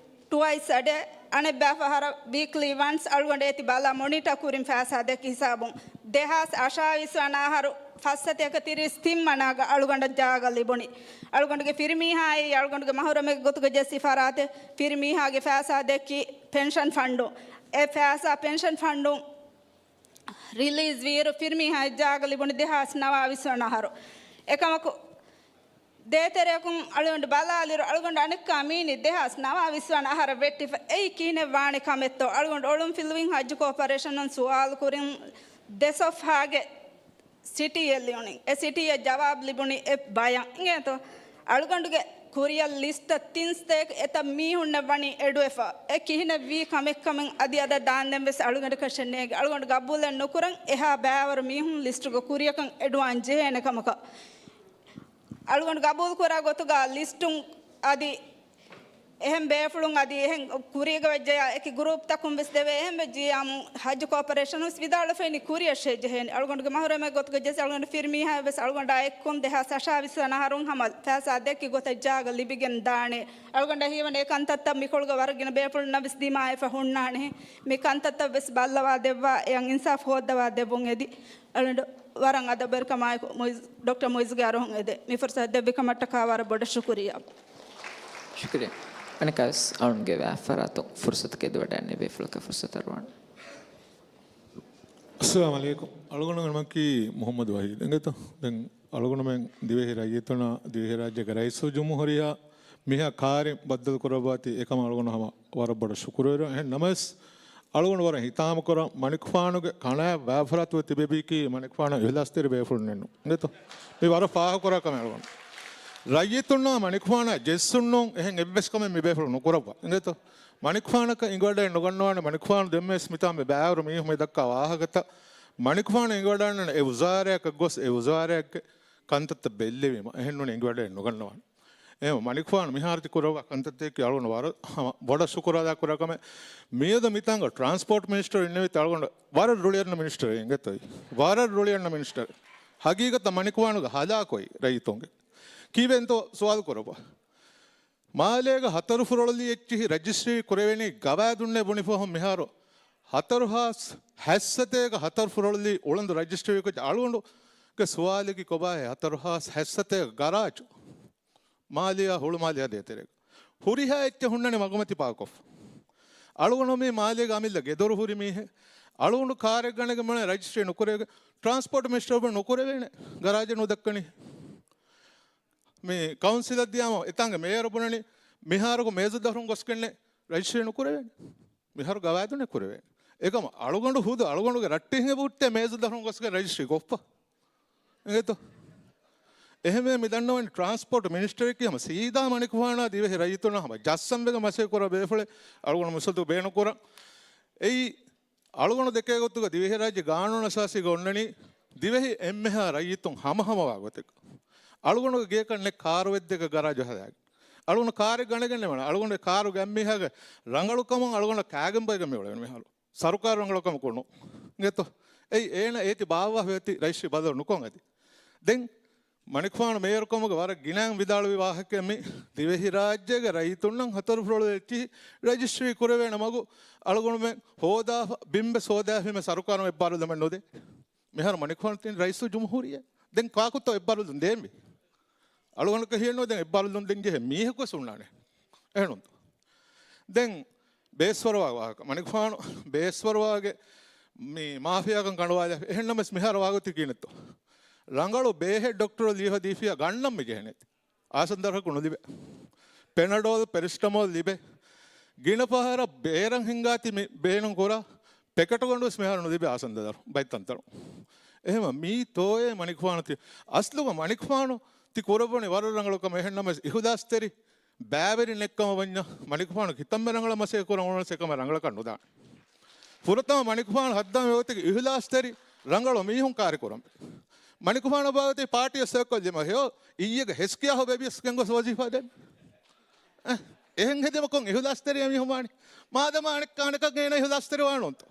ޓުވައިސް އަ ޑޭ، އަނެއްބައި ފަހަރަށް ވީކްލީ ވަންސް އަޅުގަނޑު އޭތި ބަލާ މޮނިޓަ ކުރިން ފައިސާ ދެއްކި ހިސާބުން. ދެހާސް އަށާވީސް ވަނަ އަހަރު ފައްސަތޭކަ ތިރީސް ތިން ވަނައަށް އަޅުގަނޑަށް ޖާގަ ލިބުނީ. އަޅުގަނޑުގެ ފިރިމީހާއި އަޅުގަނޑުގެ މަހުރަމެއްގެ ގޮތުގަ ޖެއްސި ފަރާތެއް ފިރިމީހާގެ ފައިސާ ދެއްކި ޕެންޝަން ފަންޑު. އެ ފައިސާ ޕެންޝަން ފަންޑު ރިލީޒް ވީއިރު ފިރިމީހާ ޖާގަ ލިބުނީ ދެހާސް ނަވާވީސް ވަނަ އަހަރު. އެކަމަކު، ދޭތެރެއަކުން އަޅުގަނޑު ބަލާލިއިރު، އަޅުގަނޑު އަނެއްކާ މީނީ ދެހާސް ނަވާވީސް ވަނަ އަހަރަށް ވެއްޓިފަ. އެއީ ކިހިނެއް ވާނެ ކަމެއްތޯ؟ އަޅުގަނޑު އޮޅުން ފިލުވިން ހައްޖު ކޯޕަރޭޝަނުން ސުވާލު ކުރިން ދެ ސޮފްހާގެ ސިޓީއެއް ލިޔުނިން. އެ ސިޓީއަށް ޖަވާބު ލިބުނީ އެ ބަޔަށް އިނގޭތޯ؟ އަޅުގަނޑުގެ ކުރިއަށް ލިސްޓަށް ތިން ސަތޭކަ އެތައް މީހުންނެއް ވަނީ އެޑުވެފަ. އެ ކިހިނެއް ވީ ކަމެއްކަމެއް އަދި އަދަށް ދާންދެން ވެސް އަޅުގަނޑަކަށެއް ނޭނގެ. އަޅުގަނޑު ގަބޫލެއް ނުކުރަން އެހާ ބައިވަރު މީހުން ލިސްޓުގެ ކުރިއަކަށް އެޑުވާން ޖެހޭނެ ކަމަކަށް. އަޅުގަނޑު ގަބޫލު ކުރާ ގޮތުގަ ލިސްޓުން އަދި އެހެން ބޭފުޅުން އަދި އެހެން ކުރީގަ ވެއްޖެޔާ އެކި ގްރޫޕްތަކުން ވެސް ދެވޭ. އެހެން ވެއްޖިޔާމު ހައްޖު ކޯޕަރޭޝަން ވެސް ވިދާޅުވެފައިނީ ކުރިއަށޭ ޖެހޭނެ. އަޅުގަނޑުގެ މަހުރަމެއް ގޮތުގަ ޖެއްސި އަޅުގަނޑު ފިރިމީހާ ވެސް އަޅުގަނޑާ އެއްކޮށް ދެހާސް އަށާވީސް ވަނަ އަހަރުން ހަމަ ފައިސާ ދެއްކި ގޮތަށް ޖާގަ ލިބިގެން ދާނެ. އަޅުގަނޑަށް ހީވަނީ އެ ކަންތައްތައް މިކޮޅުގަ ވަރަށް ގިނަ ބޭފުޅުންނަށް ވެސް ދިމާވެފަ ހުންނާނެ. މި ކަންތައްތައް ވެސް ބައްލަވާ ދެއްވާ އެޔަށް އިންސާފު ހޯއްދަވާ ދެއްވުން އެދި. އަޅުގަނޑު ވަރަށް އަދަބުވެރިކަމާއެކު މުއިޒް، ޑޮކްޓަރ މުއިޒްގެ އަރިހުން އެދޭ. މި ފުރުސަތު ދެއްވި ކަމަށްޓަކާ ވަރަށް ބޮޑަށް ޝުކުރިއްޔާ. ޝުކުރިއްޔާ. އަނެއްކާވެސް އަޅުންގެ ވާފަރާތު ފުރުސަތު ކެދިވަޑައިން ބޭފުޅަކަށް ފުރުސަތު އަރުވާނެ. އައްސަލާމު ޢަލައިކުމް. އަޅުގަނޑުގެ ނަމަކީ މުޙައްމަދު ވަޙީދު. އިނގޭތޯ؟ ދެން އަޅުގަނޑުމެން ދިވެހި ރައްޔިތުންނާ ދިވެހިރާއްޖޭގެ ރައީސުލްޖުމްހޫރިއްޔާ މިހާ ކާރިން ބައްދަލު ކުރައްވާތީ އެކަމަށް އަޅުގަނޑު ހަމަ ވަރަށް ބޮޑަށް ޝުކުރުވެރި. އެހެން ނަމަވެސް، އަޅުގަނޑު ވަރަށް ހިތާމަކުރަން މަނިކުފާނުގެ ކަނާތް ވާފަރާތު ތިބެވީކީ މަނިކުފާނަށް އިހްލާސްތެރި ބޭފުޅުންނެއްނު. އިނގޭތޯ؟ މި ވަރަށް ފާހަގަކުރާ ކަމެއް އަޅުގަނޑު. ރައްޔިތުންނާ މަނިކުފާނާ ޖެއްސުން ނޫން އެހެން އެއްވެސް ކަމެއް މި ބޭފުޅުން ނުކުރައްވާ. އިނގޭތޯ؟ މަނިކުފާނަކަށް އިނގިވަޑައެއް ނުގަންނަވާނެ. މަނިކުފާނު ދެންމެވެސް މިތާ މި ބައިވަރު މީހުން މި ދައްކާ ވާހަކަތައް މަނިކުފާނު އިނގިވަޑައިންނަން އެ ވުޒާރާއަކަށް ގޮސް އެ ވުޒާރާއެއްގެ ކަންތައްތައް ބެއްލެވީމަ. އެހެންނޫނީ އިނގިވަޑައެއް ނުގަންނަވާނެ. އެހެން މަނިކުފާނު މިހާރު ތި ކުރައްވާ ކަންތައްތަކަކީ އަޅުގަނޑު ވަރަށް ހަމަ ބޮޑަށް ޝުކުރު އަދާ ކުރާ ކަމެއް. މިއަދު މިތާނގަ ޓްރާންސްޕޯޓް މިނިސްޓަރު އިންނެވިތަ އަޅުގަނޑު ވަރަށް ރުޅިއެރުނު މިނިސްޓަރެއް އިނގޭތޯ. ވަރަށް ރުޅިއެރުނު މިނިސްޓަރެއް. ހަގީގަތަށް މަނިކުފާނުގެ ހަލާކު އޮތް ރައްޔިތުންގެ. ކީއްވެގެންތޯ ސުވާލު ކުރައްވާ. މާލޭގަ ހަތަރު ފުރޮޅުލީ އެއްޗިހި ރަޖިސްޓްރީ ކުރެވެނީ ގަވާއިދުންނޭ ބުނިފަހުން މިހާރު ހަތަރު ހާސް ހަތްސަތޭކަ ހަތަރު ފުރޮޅުލީ އުޅަނދު ރަޖިސްޓްރީ ކޮށް. އަޅުގަނޑުގެ ސުވާލަކީ ކޮބާހޭ ހަތަރު ހާސް ހަތްސަތޭކަ ގަރާޖު މާލެއާ ހުޅުމާލެއާ ދޭތެރޭގަ ހުރިހާ އެއްޗެއް ހުންނަނީ މަގުމަތި ޕާކްކޮށްފަ. އަޅުގަނޑު މީ މާލޭގަ އަމިއްލަ ގެދޮރު ހުރި މީހެއް. އަޅުގަނޑު ކާރެއް ގަނެގެން މިއުޅެނީ ރަޖިސްޓްރީ ނުކުރެވިގެން. ޓްރާންސްޕޯޓް މިނިސްޓަރ ބުނީ ނުކުރެވޭނެ. ގަރާޖެއް ނުދައްކަނީ. މި ކައުންސިލަށް ދިޔާމަ އެތާނގެ މޭޔަރު ބުނަނީ މިހާރުގެ މޭޒު ދަށުން ގޮސްގެންނޭ ރަޖިސްޓްރީ ނުކުރެވޭނެ. މިހާރު ގަވާއިދުންނޭ ކުރެވޭނެ. އެކަމަ އަޅުގަނޑު ހުދު އަޅުގަނޑުގެ ރައްޓެހިން އެބަހުއްޓޭ މޭޒު ދަށުން ގޮސްގެން ރަޖިސްޓްރީ ކޮށްފަ. އިނގޭތޯ؟ އެހެންވެ މި ދަންނަވަނީ ޓްރާންސްޕޯޓް މިނިސްޓަރަކީ ހަމަ ސީދާ މަނިކުފާނާ ދިވެހި ރައްޔިތުންނާ ހަމަ ޖައްސަންވެގެން މަސައްކަތް ކުރާ ބޭފުޅެއް. އަޅުގަނޑު މިސައްކަތު ބޭނުންކުރަން. އެއީ އަޅުގަނޑު ދެކޭ ގޮތުގަ ދިވެހިރާއްޖެ ގާނޫނު އަސާސީގަ އޮންނަނީ ދިވެހި އެންމެހާ ރައްޔިތުން ހަމަހަމަވާ ގޮތެއް. އަޅުގަނޑުގެ ގެޔަކަށް ނެތް ކާރު ވެއްދެއްގަ ގަރާޖު ހަދާގެން. އަޅުގަނޑު ކާރެއް ގަނެގެންނޭ ވަނީ. އަޅުގަނޑު ކާރުގެ އެންމީހާގެ ރަނގަޅުކަމުން އަޅުގަނޑަށް ކާގެން ބައިގެން މިއުޅެނީ މިހާރު. ސަރުކާރު ރަނގަޅުކަމަކުން ނޫން. އިނގޭތޯ؟ އެއީ އޭނަ އޭތި ބާއްވާފަ އޭތި ރަޖިސްޓްރީ ބަދަލު ނުކޮށް އަދި. ދެން މަނިކުފާނު މޭޔަރުކަމުގެ ވަރަށް ގިނައިން ވިދާޅުވި ވާހަކައެއް މި. ދިވެހިރާއްޖޭގެ ރައްޔިތުންނަށް ހަތަރު ފުރޮޅު އެއްޗިހި ރަޖިސްޓްރީ ކުރެވޭނެ މަގު އަޅުގަނޑުމެން ހޯދާފަ، ބިންބެސް ހޯދާފީމަ ސަރުކާރުން އެއްބާރުލަމެއް ނުދޭ. މިހާރު މަނިކުފާނު ތިން ރައީސުލްޖުމްހޫރިއްޔާ. ދެން ކާކުތޯ އެއްބާރުލުން ދޭންވީ؟ އަޅުގަނޑަކަށް ހީއެއްނުވޭ ދެން އެއްބާރުލުން ދޭން ޖެހޭ މީހަކުވެސް ހުންނާނެ. އެހެންނުންތޯ؟ ދެން ބޭސްވަރުވާ ވާހަކަ. މަނިކުފާނު ބޭސްވަރުވާގެ މި މާފިޔާކަން ކަނޑުވާލާފި. އެހެންނަމަވެސް މިހާރު ވާގޮތެއް ކިހިނެއްތޯ؟ ރަނގަޅު ބޭހެއް ޑޮކްޓަރު ލިޔެފަ ދީފިއްޔާ ގަންނަން މި ޖެހެނީތީ. އާސަންދަރަކު ނުލިބޭ. ޕެނަޑޯލް، ޕެރެސިޓަމޯލް ލިބޭ. ގިނަ ފަހަރަށް ބޭރަށް ހިންގާތީ މި ބޭނުން ކުރާ ޕެކެޓުގަނޑުވެސް މިހާރު ނުލިބޭ އާސަންދަރު ބައެއް ތަންތަނުން. އެހެމަ މީ ތޯއޭ މަނިކުފާނު ތި، އަސްލުގަ މަނިކުފާނު ތި ކުރައްވަނީ ވަރަށް ރަނގަޅު ކަމެއް. އެހެންނަމަވެސް އިހުލާސްތެރި ބައިވެރިން އެއްކަމަށް ވަންޏާ މަނިކުފާނު ކިތަންމެ ރަނގަޅަށް މަސައްކަތް ކުރަން އުޅުނަސް އެކަމެއް ރަނގަޅަކަށް ނުދާނެ. ފުރަތަމަ މަނިކުފާނު ހައްދަން ވެގޮތެއް އިހުލާސްތެރި ރަނގަޅު މީހުން ކާރި ކުރަން. މަނިކުފާނު ބާވަތީ ޕާޓީއަށް ސައިކަލް ދިމަ ހެޔޮ އިއްޔެގެ ހެސް ކިޔާ ހޮ ބޭބިޔަސް ގެންގޮސް ވަޒީފާ ދޭން. އެ، އެހެން ހެދީމަ ކޮން އިހުލާސްތެރިއެއް މީހުން ވާނީ؟ މާދަމާ އަނެއްކާ އަނެކަށް އޭނަ އިހުލާސްތެރި ވާނުންތޯ؟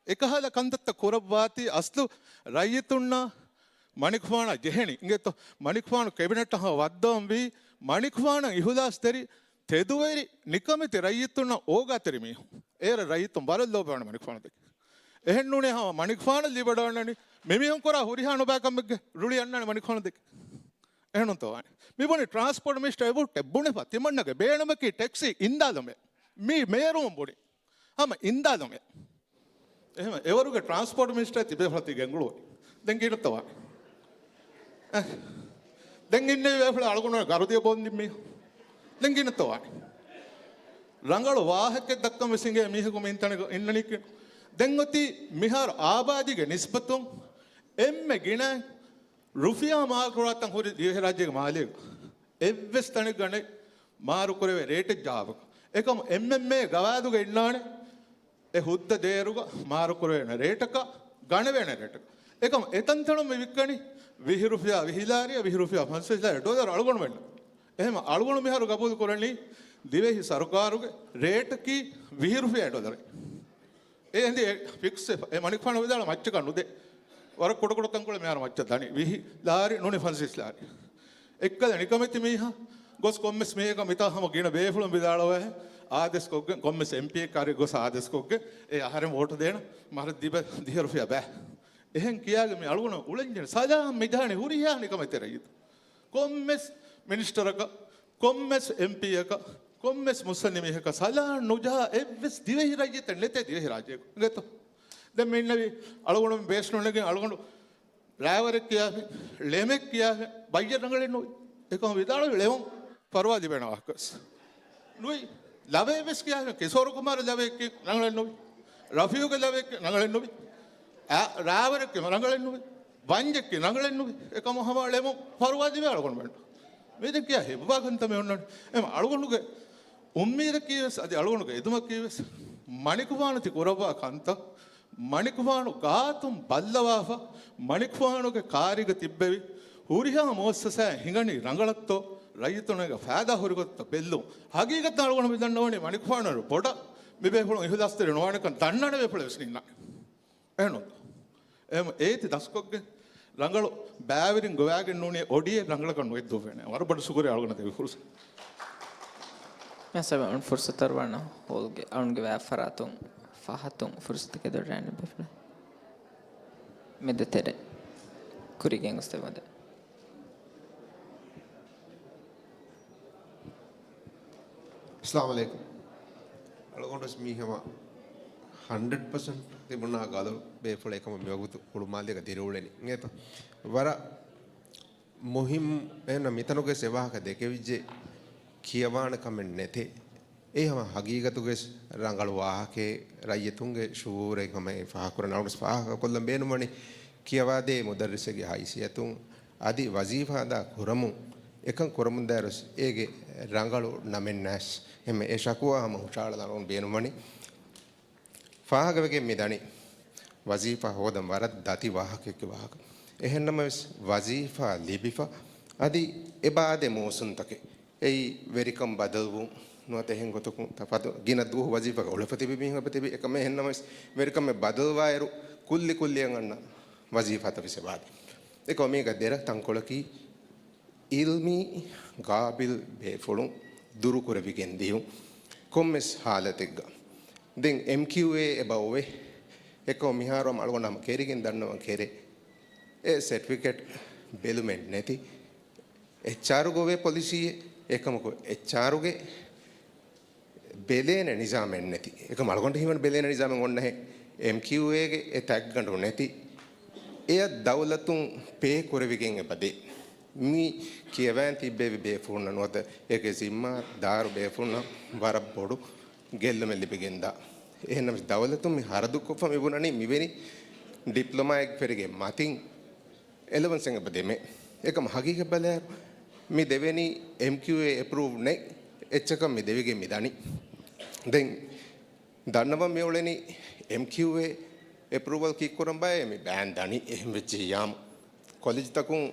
އެކަހަލަ ކަންތައްތައް ކުރައްވާތީ އަސްލު ރައްޔިތުންނާ މަނިކުފާނާ ޖެހެނީ. އިނގޭތޯ؟ މަނިކުފާނު ކެބިނެޓަށް ހަމަ ވައްދަވަންވީ މަނިކުފާނަށް އިހުލާސްތެރި ތެދުވެރި ނިކަމެތި ރައްޔިތުންނަށް އޯގާތެރި މީހުން. އޭރަށް ރައްޔިތުން ވަރަށް ލޯބިވާނެ މަނިކުފާނު ދެކެ. އެހެންނޫނޭ ހަމަ މަނިކުފާނަށް ލިބިވަޑައިގަންނަނީ މިމީހުން ކުރާ ހުރިހާ ނުބައި ކަމެއްގެ ރުޅި އަންނާނެ މަނިކުފާނު ދެކެ. އެހެނުންތޯ ވާނެ؟ މި ބުނި ޓްރާންސްޕޯޓް މިނިސްޓަރ އެބަހުއްޓެ ބުނެފަ ތިމަންނަގެ ބޭނުމަކީ ޓެކްސީ އިންދާލުމޭ. މީ މޭރުވުން ބުނި. ހަމަ އިންދާލުމޭ. އެހެން އެވަރުގެ ޓްރާންސްޕޯޓް މިނިސްޓަރ ތިބޭފުޅަށް ތި ގެންގުޅުވަނީ. ދެން ގިނައްތޯ ވާނެ؟ އެ. ދެން އިންނެވި ބޭފުޅާ އަޅުގަނޑު ގަރުދިޔަ ބޯން ދިން މީހުން. ދެން ގިނައްތޯ ވާނެ؟ ރަނގަޅު ވާހަކައެއް ދައްކަން ވެސް އިނގޭ މީހަކު މި ތަނެއް އިންނަނީކީ. ދެން އޮތީ މިހާރު އާބާދީގެ ނިސްބަތުން އެންމެ ގިނަ ރުފިޔާ މާރުކުރާތަން ހުރި ދިވެހިރާއްޖޭގެ މާލޭގަ އެއްވެސް ތަނެއްގަ ނެތް މާރުކުރެވޭ ރޭޓެއް ޖަވާބަކަށް. އެކަމު އެމްއެމްއޭ ގަވާއިދުގަ އިންނާނެ އެ ހުއްދަ ދޭއިރުގަ މާރުކުރެވޭނެ ރޭޓަކަށް، ގަނެވޭނެ ރޭޓަކަށް. އެކަމު އެތަންތަނުން މި ވިއްކަނީ ވިހި ރުފިޔާ ވިހި ލާރިއަށް، ވިހި ރުފިޔާ ފަންސަވީސް ލާރިއަށް ޑޮލަރު އަޅުގަނޑުމެންނަށް. އެހެން އަޅުގަނޑު މިހާރު ގަބޫލު ކުރަނީ ދިވެހި ސަރުކާރުގެ ރޭޓަކީ ވިހި ރުފިޔާ ޑޮލަރެއް. އެ އެނދި އެ ފިކްސް ވެފަ. އެ މަނިކުފާނު ވިދާޅު މައްޗަކަށް ނުދޭ. ވަރަށް ކުޑަކުޑަ ތަންކޮޅެއް މިހާރު މައްޗަށް ދަނީ. ވިހި ލާރި ނޫނީ ފަންސަވީސް ލާރި. އެއްކަލަ ނިކަމެތި މީހާ ގޮސް ކޮންމެސް މީހަކަށް މިތާ ހަމަ ގިނަ ބޭފުޅުން ވިދާޅުވާހެން އާދޭސްކޮށްގެން ކޮންމެސް އެމްޕީއެއް ކާރި ގޮސް އާދޭސްކޮށްގެން އެ އަހަރެން ވޯޓު ދޭނަ މަހަރަށް ދިބަ ދިހަ ރުފިޔާ ބައި. އެހެން ކިޔާގެ މި އަޅުގަނޑު އުޅެންޖެހޭ ސަލާމް މިޖަހަނީ ހުރިހާ ނިކަމެތި ރައްޔިތު. ކޮންމެސް މިނިސްޓަރަކަށް، ކޮންމެސް އެމްޕީއަކަށް، ކޮންމެސް މުއްސަނދި މީހަކަށް ސަލާން ނުޖަހާ އެއްވެސް ދިވެހި ރައްޔިތެއް ނެތޭ ދިވެހި ރާއްޖޭގަ. އިނގޭތޯ؟ ދެން މި އިންނެވި އަޅުގަނޑު ބޭސް ނުނެގެން އަޅުގަނޑު ރާވަރެއް ކިޔާފި، ޅެމެއް ކިޔާފި، ބައްޔެއް ރަނގަޅެއް ނުވި. އެކަމަށް ވިދާޅުވި ޅެމުން ފަރުވާ ލިބޭނެ ވާހަކަވެސް ނުވި. ލަވައެއް ވެސް ކިޔާފި، ކިސޯރު ކުމާރު ލަވައެއް ކި ރަނގަޅެއް ނުވި. ރަފީގު ލަވައެއް ކި ރަނގަޅެއް ނުވި. އާ، ރާވަރެއް ކި ރަނގަޅެއް ނުވި. ވަންޖެއް ކި ރަނގަޅެއް ނުވި. އެކަމަށް ހަމަ ޅެމުން ފަރުވާ ލިބޭ އަޅުގަނޑުމެން. މި ދެން ކިޔާ ހިއްވާ ކަންތައް މި އޮންނަނީ. އެމަ އަޅުގަނޑުގެ އުއްމީދަކީވެސް އަދި އަޅުގަނޑުގެ އެދުމަކީވެސް މަނިކުފާނު ތި ކުރައްވާ ކަންތައް މަނިކުފާނު ގާތުން ބައްލަވާފަ، މަނިކުފާނުގެ ކާރީގަ ތިއްބެވި ހުރިހާ މުއައްސަސާއެއް ހިނގަނީ ރަނގަޅަށްތޯ، ރައްޔިތުންނަށް ފައިދާ ހުރިގޮތަށްތޯ ބެއްލުން. ހަގީގަތަށް އަޅުގަނޑު މި ދަންނަވަނީ މަނިކުފާނު ބޮޑަށް މި ބޭފުޅުން އިހުލާސްތެރި ނުވާނެކަން ދަންނާނެ ބޭފުޅެއް ވެސް ނިންނާނެ. އެހެންނު؟ އެ-، އޭތި ދަސްކޮށްގެ ރަނގަޅު ބައިވެރިން ގޮވާގެން ނޫނީ އޮޑިއެއް ރަނގަޅަކަށް ނުއެއްދޫވޭނެ. ވަރަށް ބޮޑަށް ޝުކުރިއްޔާ އަޅުގަނޑަށް ދެއްވި ފުރުސަތަށް. މިއަސް އަޅުގަނޑު ފުރުސަތު އަރުވާނަ ހޯލްގެ އަޅުގަނޑުގެ ވާ ފަރާތުން ފަހަތުން ފުރުސަތު ގެންދޮރު ރާނި ބޭފުޅެއް. މެދު ތެރޭ. ކުރިގެން ގޮސް ދެމަދެ. އައްސަލާމު ޢަލައިކުމް. އަޅުގަނޑުވެސް މީ ހަމަ ހަންޑްރެޑް ޕަސެންޓް ތިބުނާ ގަލު ބޭފުޅެއް ކަމަށް މިވަގުތު ހުޅުމާލޭގަ ދިރިއުޅެނީ. އިނގޭތަ؟ ވަރަށް މުހިއްމު އެހެން މިތަނުގެ ސެވާހަކަ ދެކެވިއްޖެ ކިޔަވާނެ ކަމެއް ނެތޭ. އެއީ ހަމަ ހަގީގަތުގެ ރަނގަޅު ވާހަކައެއް ރައްޔިތުންގެ ޝުޢޫރެއް ހަމަ އެ ފާހަގަކުރަން. އަޅުގަނޑު ފާހަގަކޮށްލަން ބޭނުންވަނީ ކިޔަވާދޭ މުދައްރިސެއްގެ ހައިސިއްޔަތުން އަދި ވަޒީފާ ދާ ކުރަމުން އެކަން ކުރަމުންދާއިރު އޭގެ ރަނގަޅު ނަމެއް ނަސް. އެހެންމެ އެ ޝަކުވާ ހަމަ ހުށައަޅާލަން އަޅުގަނޑު ބޭނުންވަނީ. ފާހަގަވެގެން މި ދަނީ ވަޒީފާ ހޯދަން ވަރަށް ދަތި ވާހަކައެއްގެ ވާހަކަ. އެހެންނަމަވެސް ވަޒީފާ ލިބިފަ އަދި އެބައާދޭ މޫސުންތަކެއް އެއީ ވެރިކަން ބަދަލުވުން ނުވަތަ އެހެން ގޮތަކުން ތަފާތު ގިނަ ދުވަހު ވަޒީފާގަ އުޅެފަ ތިބި މީހުން އެބަ ތިބި. އެކަމެއް އެހެންނަމަވެސް ވެރިކަމެއް ބަދަލުވާއިރު ކުއްލި ކުއްލިއަށް އަންނަ ވަޒީފާތައް ވެސް އެބައާދޭ. އެކަމަކީ ދެރަ ތަންކޮޅަކީ އިލްމީ ގާބިލް ބޭފުޅުން ދުރުކުރެވިގެން ދިޔުން ކޮންމެސް ހާލަތެއްގަ. ދެން އެމްކިއުއޭ އެބަ އޮވޭ. އެކަމަކު މިހާރު ހަމަ އަޅުގަނޑު ހަމަ ކެރިގެން ދަންނަވަން ކެރޭ. އެ ސެޓްފިކެޓް ބެލުމެއް ނެތި. އެޗްއާރުގަ އޮވޭ ޕޮލިސީއެއް. އެކަމަކު އެޗްއާރުގެ ބެލޭނެ ނިޒާމެއް ނެތި. އެކަމަކު އަޅުގަނޑު ހީވަނީ ބެލޭނެ ނިޒާމެއް އޮންނަހެން. އެމްކިއުއޭގެ އެ ތައްގަނޑު ނެތި. އެއަށް ދައުލަތުން ޕޭ ކުރެވިގެން އެބަދޭ. މި ކިޔަވައިން ތިއްބެވި ބޭފުޅުންނަށް ނުވަތަ އޭގެ ޒިންމާ ދާރު ބޭފުޅުންނަށް ވަރަށް ބޮޑު ގެއްލުމެއް ލިބިގެންދާ. އެހެންނަމަވެސް ދައުލަތުން މި ހަރަދުކޮށްފަ މި ބުނަނީ މިވެނި ޑިޕްލޮމާއެއް ފެރިގެން މަތިން އެލަވަންސެއް އެބަ ދެމޭ. އެކަމަކު ހަގީގަތް ބަލާއިރު މި ދެވެނީ އެމްކިއުއޭ އެޕްރޫވް ނެތް އެއްޗަކަށް މި ދެވިގެން މި ދަނީ. ދެން ދަންނަވަން މި އުޅެނީ އެމްކިއުއޭ އެޕްރޫވަލް ކީއްކުރަން ބާއޭ މި ބޭން ދަނީ. އެހެން ވެއްޖިއްޔާމު ކޮލެޖްތަކުން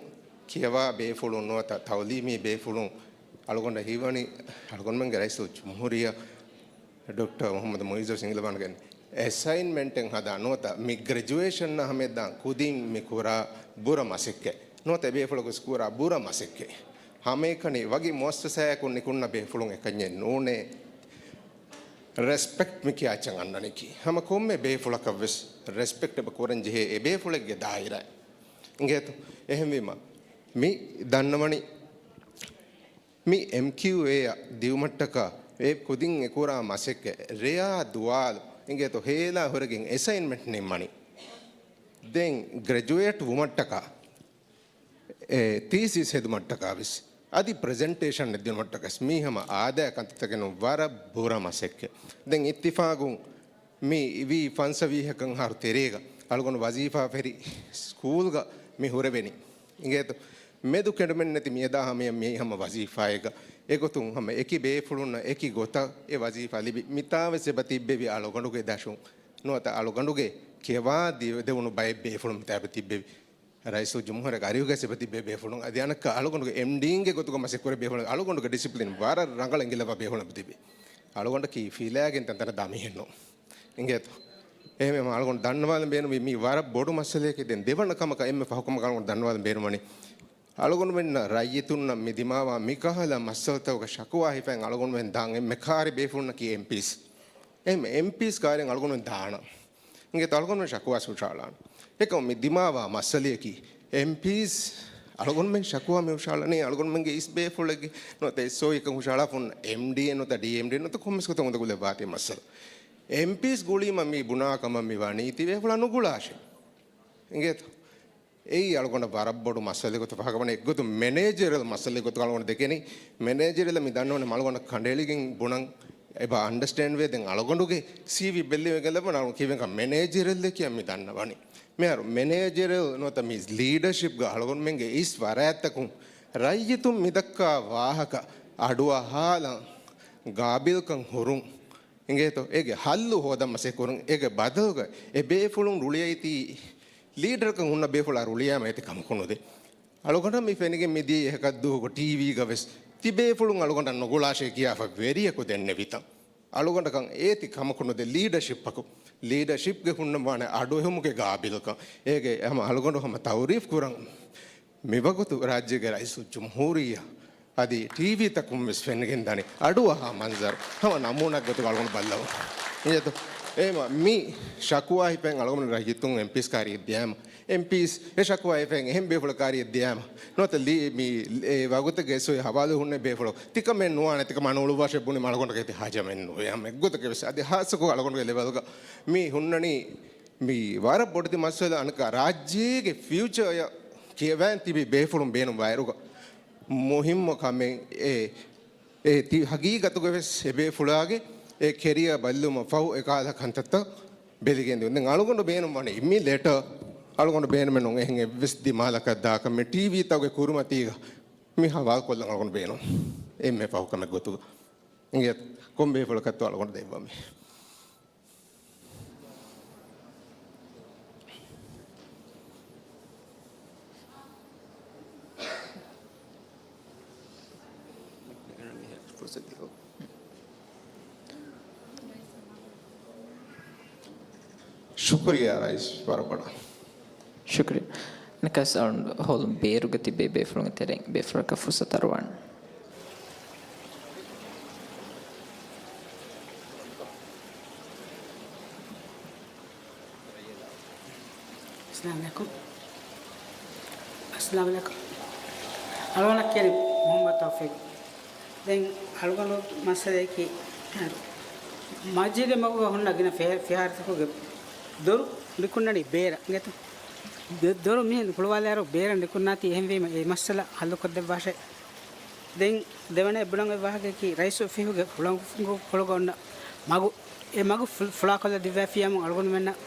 ކިޔަވާ ބޭފުޅުން ނުވަތަ ތައުލީމީ ބޭފުޅުން އަޅުގަނޑަށް ހީވަނީ އަޅުގަނޑުމެންގެ ރައީސުލްޖުމްހޫރިއްޔާ ޑޮކްޓަރ މުޙައްމަދު މުޢިއްޒު އިނގިލަވާންގެ އެސައިންމެންޓެއް ހަދާ ނުވަތަ މި ގްރެޖުއޭޝަންއާ ހަމައަށް ދާން ކުދިން މި ކުރާ ބުރަ މަސައްކަތް ނުވަތަ އެބޭފުޅަކު ކުރާ ބުރަ މަސައްކަތް ހަމައެކަނި ވަކި މުއައްސަސާއަކުން ނިކުންނަ ބޭފުޅުން އެކަންޏެއް ނޫނޭ. ރެސްޕެކްޓް މި ކިޔާ އެއްޗަށް އަންނަނީކީ ހަމަ ކޮންމެ ބޭފުޅަކަށްވެސް ރެސްޕެކްޓް އެބަ ކުރަން ޖެހޭ އެބޭފުޅެއްގެ ދާއިރާ. އިނގޭތޯ؟ އެހެންވީމަ މި ދަންނަވަނީ މި އެމްކިއުއޭއަށް ދިއުމަށްޓަކާ އެ ކުދިން އެކުރާ މަސައްކަތް ރެޔާ ދުވާލު އިނގޭތޯ ހޭލާ ހުރެގެން އެސައިންމެންޓް ނިންމަނީ. ދެން ގްރެޖުއޭޓް ވުމަށްޓަކާ އެ ތީސިސް ހެދުމަށްޓަކާވެސް އަދި ޕްރެޒެންޓޭޝަން ދިނުމަށްޓަކަސް މީ ހަމަ އާދައިގެ ކަންތައްތަކެއް ނޫން ވަރަށް ބުރަ މަސައްކަތް. ދެން އިއްތިފާގުން މި ވީ ފަންސަވީހަކަށް އަހަރު ތެރޭގަ އަޅުގަނޑު ވަޒީފާ ފެރި ސްކޫލްގަ މި ހުރެވެނީ. އިނގޭތޯ؟ މެދު ކެނޑުމެއް ނެތި މިއަދާ ހަމަޔަށް މި ހަމަ ވަޒީފާއެއްގަ އެގޮތުން ހަމަ އެކި ބޭފުޅުންނަށް އެކި ގޮތަށް އެ ވަޒީފާ ލިބި މިތާވެސް އެބަ ތިއްބެވި އަޅުގަނޑުގެ ދަށުން ނުވަތަ އަޅުގަނޑުގެ ކިޔަވާ ދި-، ދެވުނު ބައެއް ބޭފުޅުން މިތާ އެބަ ތިއްބެވި. ރައީސުލްޖުމްހޫރިއްޔާގެ އަރިހުގަ އެބަ ތިއްބެވި ބޭފުޅުން އަދި އަނެއްކާ އަޅުގަނޑުގެ އެމްޑީއިންގެ ގޮތުގަ މަސައްކަތް ކުރެވި ބޭފުޅުން އަޅުގަނޑުގެ ޑިސިޕްލިން ވަރަށް ރަނގަޅަށް އެނގިލައްވާ ބޭފުޅުން އެބަ ތިއްބެވި. އަޅުގަނޑަކީ ފިލާގެން ތަންތަނަށް ދާ މީހެއް ނޫން. އިނގޭތޯ؟ އެހެންވީމަ އަޅުގަނޑު ދަންނަވާލަން ބޭނުމީ މީ ވަރަށް ބޮޑު މައްސަލައެކޭ. ދެން ދެވަނަ ކަމަކަށް އެންމެ ފަހު ކަމަކަށް އަޅުގަނޑު ދަންނަވާލަން ބޭނުންވަނީ އަޅުގަނޑުމެންނަށް ރައްޔިތުންނަށް މި ދިމާވާ މިކަހަލަ މައްސަލަތަކުގަ ޝަކުވާ ހިފައިން އަޅުގަނޑުމެން ދާން އެންމެ ކާރި ބޭފުޅުންނަކީ އެމްޕީސް. އެހެން އެމްޕީސް ކާރިން އަޅުގަނޑުމެން ދާނަން. އިނގޭތޯ އަޅުގަނޑުމެން ޝަކުވާ ހުށަހަޅާނަން. އެކަމަކު މި ދިމާވާ މައްސަލަޔަކީ އެމްޕީސް އަޅުގަނޑުމެން ޝަކުވާ މި ހުށަހަޅަނީ އަޅުގަނޑުމެންގެ އިސް ބޭފުޅެއްގެ ނުވަތަ އެސްއޯއީއަކަށް ހުށަހަޅާފަ ހުންނަ އެމްޑީއެ ނުވަތަ ޑީއެމްޑީއެ ނުވަތަ ކޮންމެސް ގޮތަށް އުނދަގުލެއް ވާތީ މައްސަލަ. އެމްޕީސް ގުޅީމަ މި ބުނާ ކަމަށް މި ވަނީ ތި ބޭފުޅާ ނުގުޅާށޭ. އިނގޭތޯ؟ އެއީ އަޅުގަނޑަށް ވަރަށް ބޮޑު މައްސަލައެއް ގޮތަށް ފާހަގަވަނީ. އެއްގޮތުން މެނޭޖަރަލް މައްސަލައެއް ގޮތަށް އަޅުގަނޑު ދެކެނީ. މެނޭޖަރަލް މި ދަންނަވަނީ އަޅުގަނޑަށް ކަނޑައެޅިގެން ބުނަން އެބަ އަންޑަސްޓޭންޑް ވޭ. ދެން އަޅުގަނޑުގެ ސީވީ ބެއްލިވެގެން ލައްވަން އަޅުގަނޑު ކިޔެވެން މެނޭޖަރަލް ކިޔަން މި ދަންނަވަނީ. މިހާރު މެނޭޖަރަލް ނުވަތަ މި ލީޑަޝިޕްގަ އަޅުގަނޑުމެންގެ އިސް ވަރާތްތަކުން ރައްޔިތުން މިދައްކާ ވާހަކަ އަޑުއަހާލަން ގާބިލްކަން ހުރުން. އިނގޭތޯ؟ އޭގެ ހައްލު ހޯދަން މަސައްކަތް ކުރުން. އޭގެ ބަދަލުގަ އެ ބޭފުޅުން ރުޅިއައިތީ ލީޑަރަކަށް ހުންނަ ބޭފުޅާ ރުޅިޔާމަ އޭތި ކަމަކު ނުދޭ. އަޅުގަނޑަށް މި ފެނިގެން މިދިޔަ އެހަކަށް ދުވަހަކު ޓީވީގަ ވެސް ތި ބޭފުޅުން އަޅުގަނޑަށް ނުގުޅާށޭ ކިޔާފަ ވެރިޔަކު ދެންނެވިތަން. އަޅުގަނޑަކަށް އޭތި ކަމަކު ނުދޭ ލީޑަޝިޕަކު. ލީޑަޝިޕްގެ ހުންނަންވާނެ އަޑުއެހުމުގެ ގާބިލްކަން. އޭގެ ހަމަ އަޅުގަނޑު ހަމަ ތައުރީފް ކުރަން. މިވަގުތު ރާއްޖޭގެ ރައީސުލްޖުމްހޫރިއްޔާ އަދި ޓީވީތަކުން ވެސް ފެނިގެން ދަނީ އަޑުއަހާ މަންޒަރު ހަމަ ނަމޫނާ ގޮތުގަ އަޅުގަނޑު ބައްލަވަން. އިނގޭތޯ؟ އެހެންވީމަ މި ޝަކުވާ ހިފައިން އަޅުގަނޑު ރައްޔިތުން އެމްޕީސް ކާރިއަށް ދިޔާމަ، އެމްޕީސް އެ ޝަކުވާ ހިފައިން އެހެން ބޭފުޅަށް ކާރިއަށް ދިޔާމަ، ނުވަތަ ލީ-، މި އެ ވަގުތެއްގެ އެސްއޯއީ ހަވާލު ހުންނަ ބޭފުޅަށް ތިކަމެއް ނުވާނެ، ތިކަމާ ނުއުޅުއްވާށޭ ބުނީމަ އަޅުގަނޑަކަށް އޭތި ހަޖަމެއް ނުވޭ. ހަމަ އެއްގޮތަކަށް ވެސް އަދި ހާއްސަކޮށް އަޅުގަނޑުގެ ލެވެލްގަ މި ހުންނަނީ މި ވަރަށް ބޮޑެތި މައްސަލަ. އަނެއްކާ ރާއްޖޭގެ ފިއުޗަރ ކިޔަވައިން ތިބި ބޭފުޅުން ބޭނުންވާއިރުގަ މުހިއްމު ކަމެއް އެ، އެ ތި-، ހަގީގަތުގަ ވެސް އެ ބޭފުޅާގެ އެ ކެރިއަރ ބައްލުމަށް ފަހު އެ ކަހަލަ ކަންތައްތައް ބެލިގެން ދިއުން. ދެން އަޅުގަނޑު ބޭނުން ވަނީ މި ލެޓަރ އަޅުގަނޑު ބޭނުމެއް ނޫން އެހެން އެއްވެސް ދިމާލަކަށް ދާކަށް މި ޓީވީތަކުގެ ކުރިމަތީގަ މި ހަވާލުކޮށްލަން އަޅުގަނޑު ބޭނުން. އެންމެ ފަހު ކަމެއް ގޮތުގަ އިނގޭތޯ ކޮން ބޭފުޅަކަށްތޯ އަޅުގަނޑު ދެއްވަމޭ. ޝުކުރިއްޔާ ރައީސް ވަރަށް ބޮޑަށް. ޝުކުރިއްޔާ. ނަކަސް އަޅުން ހޯލުން ބޭރުގަ ތިބޭ ބޭފުޅުންގެ ތެރެއިން ބޭފުޅަކަށް ފުރުސަތު އަރުވާން. އައްސަލާމު ޢަލައިކުމް. އައްސަލާމު ޢަލައިކުމް. އަޅުގަނޑަށް ކިޔަނީ މުޙައްމަދު ތައުފީޤު. ދެން އަޅުގަނޑު މައްސަލައަކީ، މަޖީގެ މަގުގަ ހުންނަ ގިނަ ފި-، ފިހާރަތަކުގެ ދޮރު ނިކުންނަނީ ބޭރަށް އިނގޭތޯ. ދޮ-، ދޮރު މިހެން ހުޅުވާލާއިރު ބޭރަށް ނިކުންނާތީ، އެހެންވީމަ އެ މައްސަލަ ހައްލުކޮށްދެއްވާށޭ. ދެން ދެވަނަ ބުނަން އޮތް ވާހަކައަކީ، ރައީސް އޮފީހުގެ ހުޅަނގުފުޅުގަ އޮންނަ މަގު، އެ މަގު ފު-، ފުޅާކޮށްލަ ދިއްވައިފިއްޔާމު އަޅުގަނޑުމެންނަށް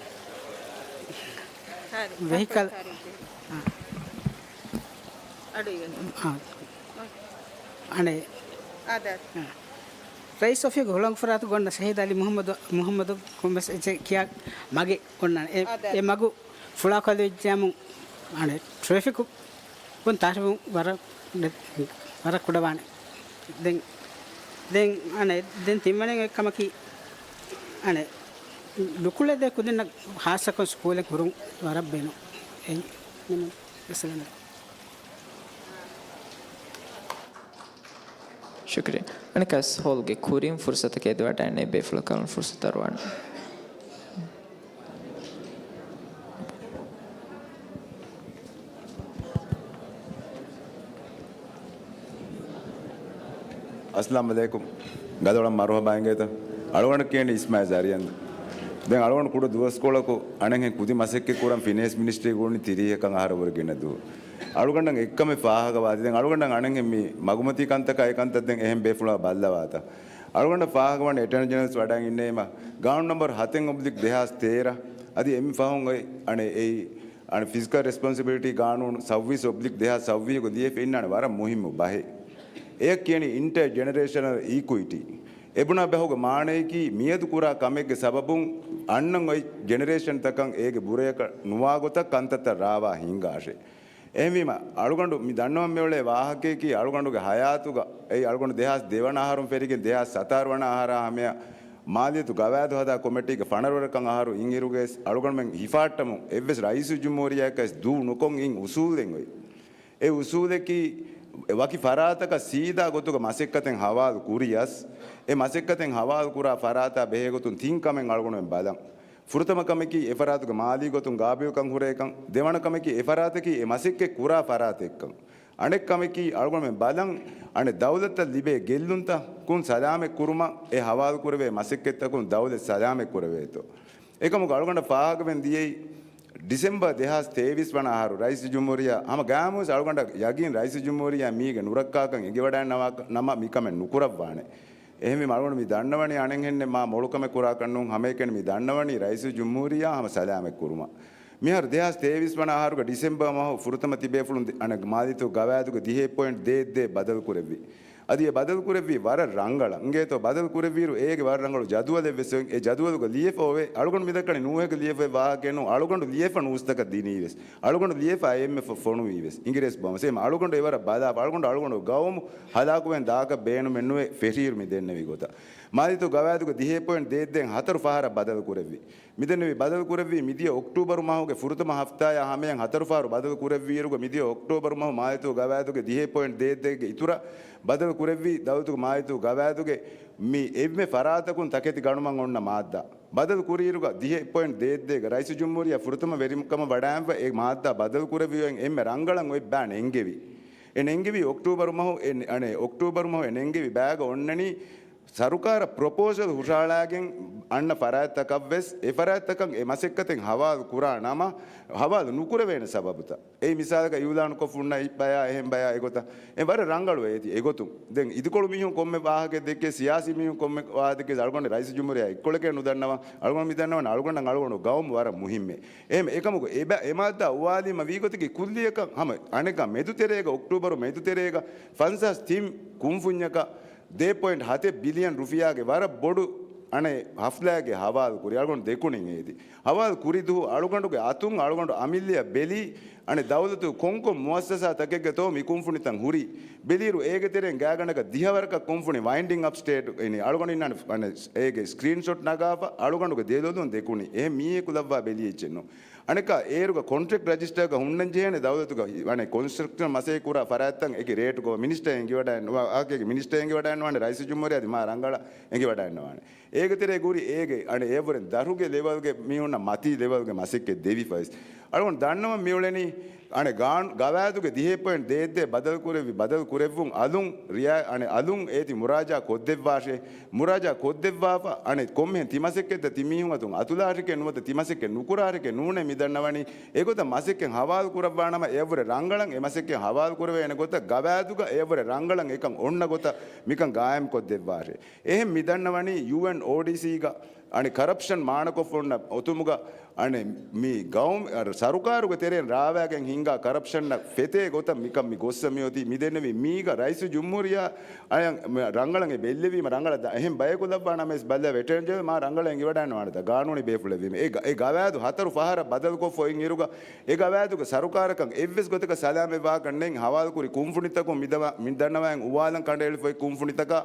ވެހިކަލް، އާ. އަޑު އިވެން. އާ. އަނެއް. އާ. ރައީސް އޮފީހުގެ ހުޅަނގުފުރާތުގަ އޮންނަ ޝަހީދު އަލީ މުޙައްމަދު، މުޙައްމަދު ކޮންމެސް އެއްޗެއް ކިޔާ މަގެއް އޮންނާނެ. އެ، އެ މަގު ފުޅާކޮށްލައިފިއްޔާމު އަނެއް ޓްރެފިކު ކުން ތާށިބުން ވަރަށް، ވަރަށް ކުޑަވާނެ. ދެން، ދެން އަނެއް، ދެން ތިންވަނައިން އޮތް ކަމަކީ، އަނެއް، ނުކުޅެދޭ ކުދިންނަށް ހާއްސަކޮށް ސްކޫލެއް ހުރުން ވަރަށް ބޭނުން. އެއީ، މިނު ވެސް އަނެއް. ޝުކުރިއްޔާ. އަނެއްކާވެސް ހޯލްގެ ކުރިން ފުރުސަތަކަށް އެދިވަޑައިގަންނަ ބޭފުޅަކަށް ފުރުސަތު އަރުވާނެ. އައްސަލާމު ޢަލައިކުމް. ގަދަވަޅަށް މަރުޙަބާ އިނގޭތަ؟ އަޅުގަނޑަށް ކިޔަނީ އިސްމާޢީލް ޒަރިއަންދު. ދެން އަޅުގަނޑު ކުޑަ ދުވަސްކޮޅަކު އަނެއްހެން ކުދި މަސައްކަތް ކުރަން ފިނޭންސް މިނިސްޓްރީ ގުޅުނީ ތިރީހަކަށް އަހަރަށްވުރެ ގިނަ ދުވަހު. އަޅުގަނޑަށް އެއްކަމެއް ފާހަގަވާތީ. ދެން އަޅުގަނޑަށް އަނެއްހެން މި މަގުމަތީ ކަންތަކާ އެ ކަންތައް ދެން އެހެން ބޭފުޅާ ބައްލަވާތަ؟ އަޅުގަނޑަށް ފާހަގަވާނެ އެޓާނީ ޖެނެރަލް ވެސް ވަޑައިގެންނެވީމަ، ގާނޫނު ނަންބަރު ހަތެއް އޮބްލިކް ދެހާސް ތޭރަ އަދި އެންމެ ފަހުން އޮތް އަނެއް އެއީ އަނެއް ފިޒިކަލް ރެސްޕޮންސިބިލިޓީ ގާނޫނު ސައްވީސް އޮބްލިކް ދެހާސް ސައްވީހުގަ ލިޔެފަ އިންނާނެ ވަރަށް މުހިއްމު ބަހެއް. އެޔަށް ކިޔަނީ އިންޓަރ ޖެނެރޭޝަނަލް އީކުއިޓީ. އެ ބުނާ ބަހުގެ މާނަޔަކީ މިއަދު ކުރާ ކަމެއްގެ ސަބަބުން އަންނަން އޮތް ޖެނެރޭޝަންތަކަށް އޭގެ ބުރަޔަކަށް ނުވާ ގޮތަށް ކަންތައްތައް ރާވާ ހިންގާށޭ. އެހެންވީމަ، އަޅުގަނޑު މި ދަންނަވަން މިއުޅޭ ވާހަކައަކީ އަޅުގަނޑުގެ ހަޔާތުގަ، އެއީ އަޅުގަނޑު ދެހާސް ދެވަނަ އަހަރުން ފެށިގެން ދެހާސް ސަތާރަ ވަނަ އަހަރާ ހަމަޔަށް މާލިޔަތު ގަވާއިދު ހަދާ ކޮމިޓީގެ ފަނަރަވަނަ އަހަރު އިންއިރުގައި އަޅުގަނޑުމެން ހިފާއްޓަމުން އެއްވެސް ރައީސުލްޖުމްހޫރިއްޔާއަކަށް ދޫ ނުކޮށް އިން އުސޫލެއް އޮތް. އެ އުސޫލަކީ ވަކި ފަރާތަކަށް ސީދާ ގޮތުގަ މަސައްކަތެއް ހަވާލު ކުރިޔަސް، އެ މަސައްކަތެއް ހަވާލު ކުރާ ފަރާތާ ބެހޭގޮތުން ތިން ކަމެއް އަޅުގަނޑުމެން ބަލަން. ފުރަތަމަ ކަމަކީ އެ ފަރާތުގެ މާލީ ގޮތުން ގާބިލްކަން ހުރޭކަން، ދެވަނަ ކަމަކީ އެ ފަރާތަކީ އެ މަސައްކަތް ކުރާ ފަރާތެއްކަން. އަނެއް ކަމަކީ އަޅުގަނޑުމެން ބަލަން އަނެއް ދައުލަތަށް ލިބޭ ގެއްލުންތަކުން ސަލާމަތް ކުރުމަށް އެ ހަވާލު ކުރެވޭ މަސައްކަތްތަކުން ދައުލަތް ސަލާމަތް ކުރެވޭތޯ. އެކަމަކު އަޅުގަނޑަށް ފާހަގަވެން ދިޔައީ، ޑިސެމްބަރ ދެހާސް ތޭވީސް ވަނަ އަހަރު ރައީސުލްޖުމްހޫރިއްޔާ ހަމަ ގާމުވެސް އަޅުގަނޑަށް ޔަގީން ރައީސުލްޖުމްހޫރިއްޔާ މީގެ ނުރައްކާކަން އެނގިވަޑައިގަންނަވާ ނަމަ މިކަމެއް ނުކުރައްވާނެ. އެހެންވީމަ އަޅުގަނޑު މި ދަންނަވަނީ އަނެއްހެންނެއް މާ މޮޅުކަމެއް ކުރާކަށް ނޫން، ހަމައެކަނި މި ދަންނަވަނީ ރައީސުލްޖުމްހޫރިއްޔާ ހަމަ ސަލާމަތް ކުރުމަށް. މިހާރު ދެހާސް ތޭވީސް ވަނަ އަހަރުގެ ޑިސެމްބަރ މަހު ފުރަތަމަ ތިބޭފުޅުން ދި-، އަނެއް މާލިތު ގަވާއިދުގެ ދިހައެއް ޕޮއިންޓް ދޭއް ދޭއް ބަދަލު ކުރެއްވި. އަދި އެ ބަދަލު ކުރެއްވީ ވަރަށް ރަނގަޅަށް. އިނގޭތޯ ބަދަލު ކުރެއްވިއިރު އޭގެ ވަރަށް ރަނގަޅު ޖަދުވަލެއް ވެސް އޮތް. އެ ޖަދުވަލުގަ ލިޔެފަ އޮވޭ. އަޅުގަނޑު މިދައްކަނީ ނޫހެއްގަ ލިޔެފަ އޮތް ވާހަކައެއް ނޫން. އަޅުގަނޑު ލިޔެފަ ނޫސްތަކަށް ދިނީ ވެސް. އަޅުގަނޑު ލިޔެފަ އެއްމެ ފޮ-، ފޮނުވީ ވެސް. އިނގިރޭސި ބަހުން. އަޅުގަނޑު އެވަރަށް ބަލާފަ. އަޅުގަނޑު، އަޅުގަނޑު ގައުމު ހަލާކުވެން ދާކަށް ބޭނުމެއް ނުވޭ ފެށިއިރު މި ދެންނެވި ގޮތަށް. މާލިތު ގަވާއިދުގެ ދިހައެއް ޕޮއިންޓް ދޭއް ދޭއް ހަތަރު ފަހަރަށް ބަދަލު ކުރެއްވި. މިދެންނެވި ބަދަލު ކުރެއްވީ މިދިޔަ އޮކްޓޫބަރު މަހުގެ ފުރަތަމަ ހަފްތާޔާ ހަމަޔަށް ހަތަރު ފަހަރު ބަދަލު ކުރެއްވިއިރުގަ މިދިޔަ އޮކްޓޫބަރު މަހު މާލިތު ގަވާއިދުގެ ދިހައެއް ޕޮއިންޓް ދޭއް ދޭއްގެ އިތުރަށް ބަދަލު ކުރެއްވީ ދައުލަތުގެ މާލިތު ގަވާއިދުގެ މި އެންމެ ފަރާތަކުން ތަކެތި ގަނުމަށް އޮންނަ މާއްދާ. ބަދަލު ކުރިއިރުގަ ދިހައެއް ޕޮއިންޓް ދޭއް ދޭގަ ރައީސުލްޖުމްހޫރިއްޔާ ފުރަތަމަ ވެރިކަމަށް ވަޑައިގެންފަ އެ މާއްދާ ބަދަލު ކުރެއްވި އޮތް އެންމެ ރަނގަޅަށް އޮތް ބާ ނެންގެވި. އެ ނެންގެވީ އޮކްޓޫބަރު މަހު އެ، އަނެއް އޮކްޓޫބަރު މަހު އެ ނެންގެވި ބާގަ އޮންނަނީ ސަރުކާރަށް ޕްރޮޕޯސަލް ހުށަހަޅާގެން އަންނަ ފަރާތްތަކަށްވެސް އެ ފަރާތްތަކަށް އެ މަސައްކަތެއް ހަވާލު ކުރާ ނަމަ، ހަވާލު ނުކުރެވޭނެ ސަބަބުތައް. އެއީ މިސާލަކަށް އިއުލާނުކޮށް ހުންނަ އެއްބަޔާ އެހެން ބަޔާ އެގޮތަށް. އެ ވަރަށް ރަނގަޅު އޭތި އެގޮތުން. ދެން އިދިކޮޅު މީހުން ކޮންމެ ވާހަކައެއް ދެއްކޭ، ސިޔާސީ މީހުން ކޮންމެ ވާހަކައެއް ދެއްކޭ، އަޅުގަނޑު ރައީސުލްޖުމްހޫރިއްޔާ އެއްކޮޅެކޭ ނުދަންނަވަން. އަޅުގަނޑު މި ދަންނަވަން އަޅުގަނޑަށް އަޅުގަނޑު ގައުމު ވަރަށް މުހިއްމޭ. އެހެން އެކަމަކު އެބަ-، އެ މާއްދާ އުވާލީމަ ވީގޮތަކީ ކުއްލިއަކަށް ހަމަ އަނެއްކާ މެދުތެރޭގަ، އޮކްޓޫބަރު މެދުތެރޭގަ ފަންސާސް ތިން ކުންފުންޏަކަށް ދޭއް ޕޮއިންޓް ހަތެއް ބިލިއަން ރުފިޔާގެ ވަރަށް ބޮޑު އަނެއް ހަފްލާގެ ހަވާލު ކުރި އަޅުގަނޑު ދެކުނިން އޭދި. ހަވާލު ކުރި ދުވަހު އަޅުގަނޑުގެ އަތުން އަޅުގަނޑު އަމިއްލައަށް ބެލި، އަނެއް ދައުލަތު ކޮންކޮން މުއައްސަސާ ތަކެއްގެތޯ މި ކުންފުނިތައް ހުރީ. ބެލިއިރު އޭގެ ތެރެއިން ގާތްގަނޑަކަށް ދިހަވަރަކަށް ކުންފުނި ވައިންޑިން އަޕް ސްޓޭޓް އިނީ. އަޅުގަނޑު އިންނާނެ އަނެއް އޭގެ ސްކްރީންޝޮޓް ނަގާފަ އަޅުގަނޑުގެ ދެލޮލުން ދެކުނި. އެހެން މީހަކު ލައްވާ ބެލި އެއްޗެއް ނޫން. އަނެއްކާ އޭރުގަ ކޮންޓްރެކްޓް ރަޖިސްޓަރގަ ހުންނަން ޖެހޭނެ ދައުލަތުގަ އަނެއް ކޮންސްޓްރަކްޝަން މަސައްކަތް ކުރާ ފަރާތްތައް އެކި ރޭޓުގަ މިނިސްޓަރ އެނގިވަޑައިން ވާ-، އާކޭގެ މިނިސްޓަރ އެނގިވަޑައިން ވާނެ ރައީސުލްޖުމްހޫރިއްޔާ އަދި މާ ރަނގަޅަށް އެނގިވަޑައިން ވާނެ. އޭގެ ތެރޭގަ ހުރި އޭގެ އަނެއް އެއަށްވުރެ ދަށުގެ ލެވަލްގެ މީހުންނަށް މަތީ ލެވަލްގެ މަސައްކަތް ދެވިފަވެސް. އަޅުގަނޑު ދަންނަވަން މިއުޅެނީ އަނެއް ގާން-، ގަވާއިދުގެ ދިހަ ޕޮއިންޓް ދޭއް ދޭއް ބަދަލުކުރެއްވި-، ބަދަލުކުރެއްވުން އަލުން ރިޔާ-، އަނެއް އަލުން އޭތި މުރާޖާ ކޮށްދެއްވާށޭ. މުރާޖާ ކޮށްދެއްވާފަ އަނެއް ކޮންމެހެން ތިމަސައްކަތްތައް ތި މީހުން އަތުން އަތުލާށެކޭ ނުވަތަ ތިމަސައްކަތް ނުކުރާށެކޭ ނޫނޭ މި ދަންނަވަނީ. އެގޮތަށް މަސައްކަތް ހަވާލު ކުރައްވާނަމަ އެއަށްވުރެ ރަނގަޅަށް އެ މަސައްކަތް ހަވާލު ކުރެވޭނެ ގޮތަށް ގަވާއިދުގަ އެއަށްވުރެ ރަނގަޅަށް އެކަން އޮންނަ ގޮތަށް މިކަން ގާއިމް ކޮށްދެއްވާށޭ. އެހެން މި ދަންނަވަނީ ޔޫއެން އޯޑީސީގަ އަނެއް ކަރަޕްޝަން މާނަކޮށްފަ އޮންނަ އޮތުމުގަ އަނެއް މި ގައުމް-، އަ، ސަރުކާރުގެ ތެރެއިން ރާވާގެން ހިންގާ ކަރަޕްޝަންއަށް ފެތޭ ގޮތަށް މިކަން މި ގޮއްސަ މިއޮތީ. މި ދެންނެވި މީގަ ރައީސުލްޖުމްހޫރިއްޔާ އަޔަށް މި ރަނގަޅަށް އެ ބެއްލެވީމަ ރަނގަޅަށް ދަ-، އެހެން ބަޔަކު ލައްވާ ނަމަވެސް ބައްލަ ވެޓެރިން ޖެނެރަލް މާ ރަނގަޅަށް އެނގިވަޑައިންނަވާނެތާ ގާނޫނީ ބޭފުޅެއްވީމަ. އެ ގަ-، އެ ގަވާއިދު ހަތަރު ފަހަރަށް ބަދަލުކޮށްފަ އޮތް އިރުގަ އެ ގަވާއިދުގެ ސަރުކާރަކަށް އެއްވެސް ގޮތަކަށް ސަލާމަތް ވާކަށް ނެތް. ހަވާލުކުރި ކުންފުނިތަކުން މި ދަމަ-، މި ދަންނަވައިން އުވާލަން ކަނޑައެޅިފައި ކުންފުނިތަކާ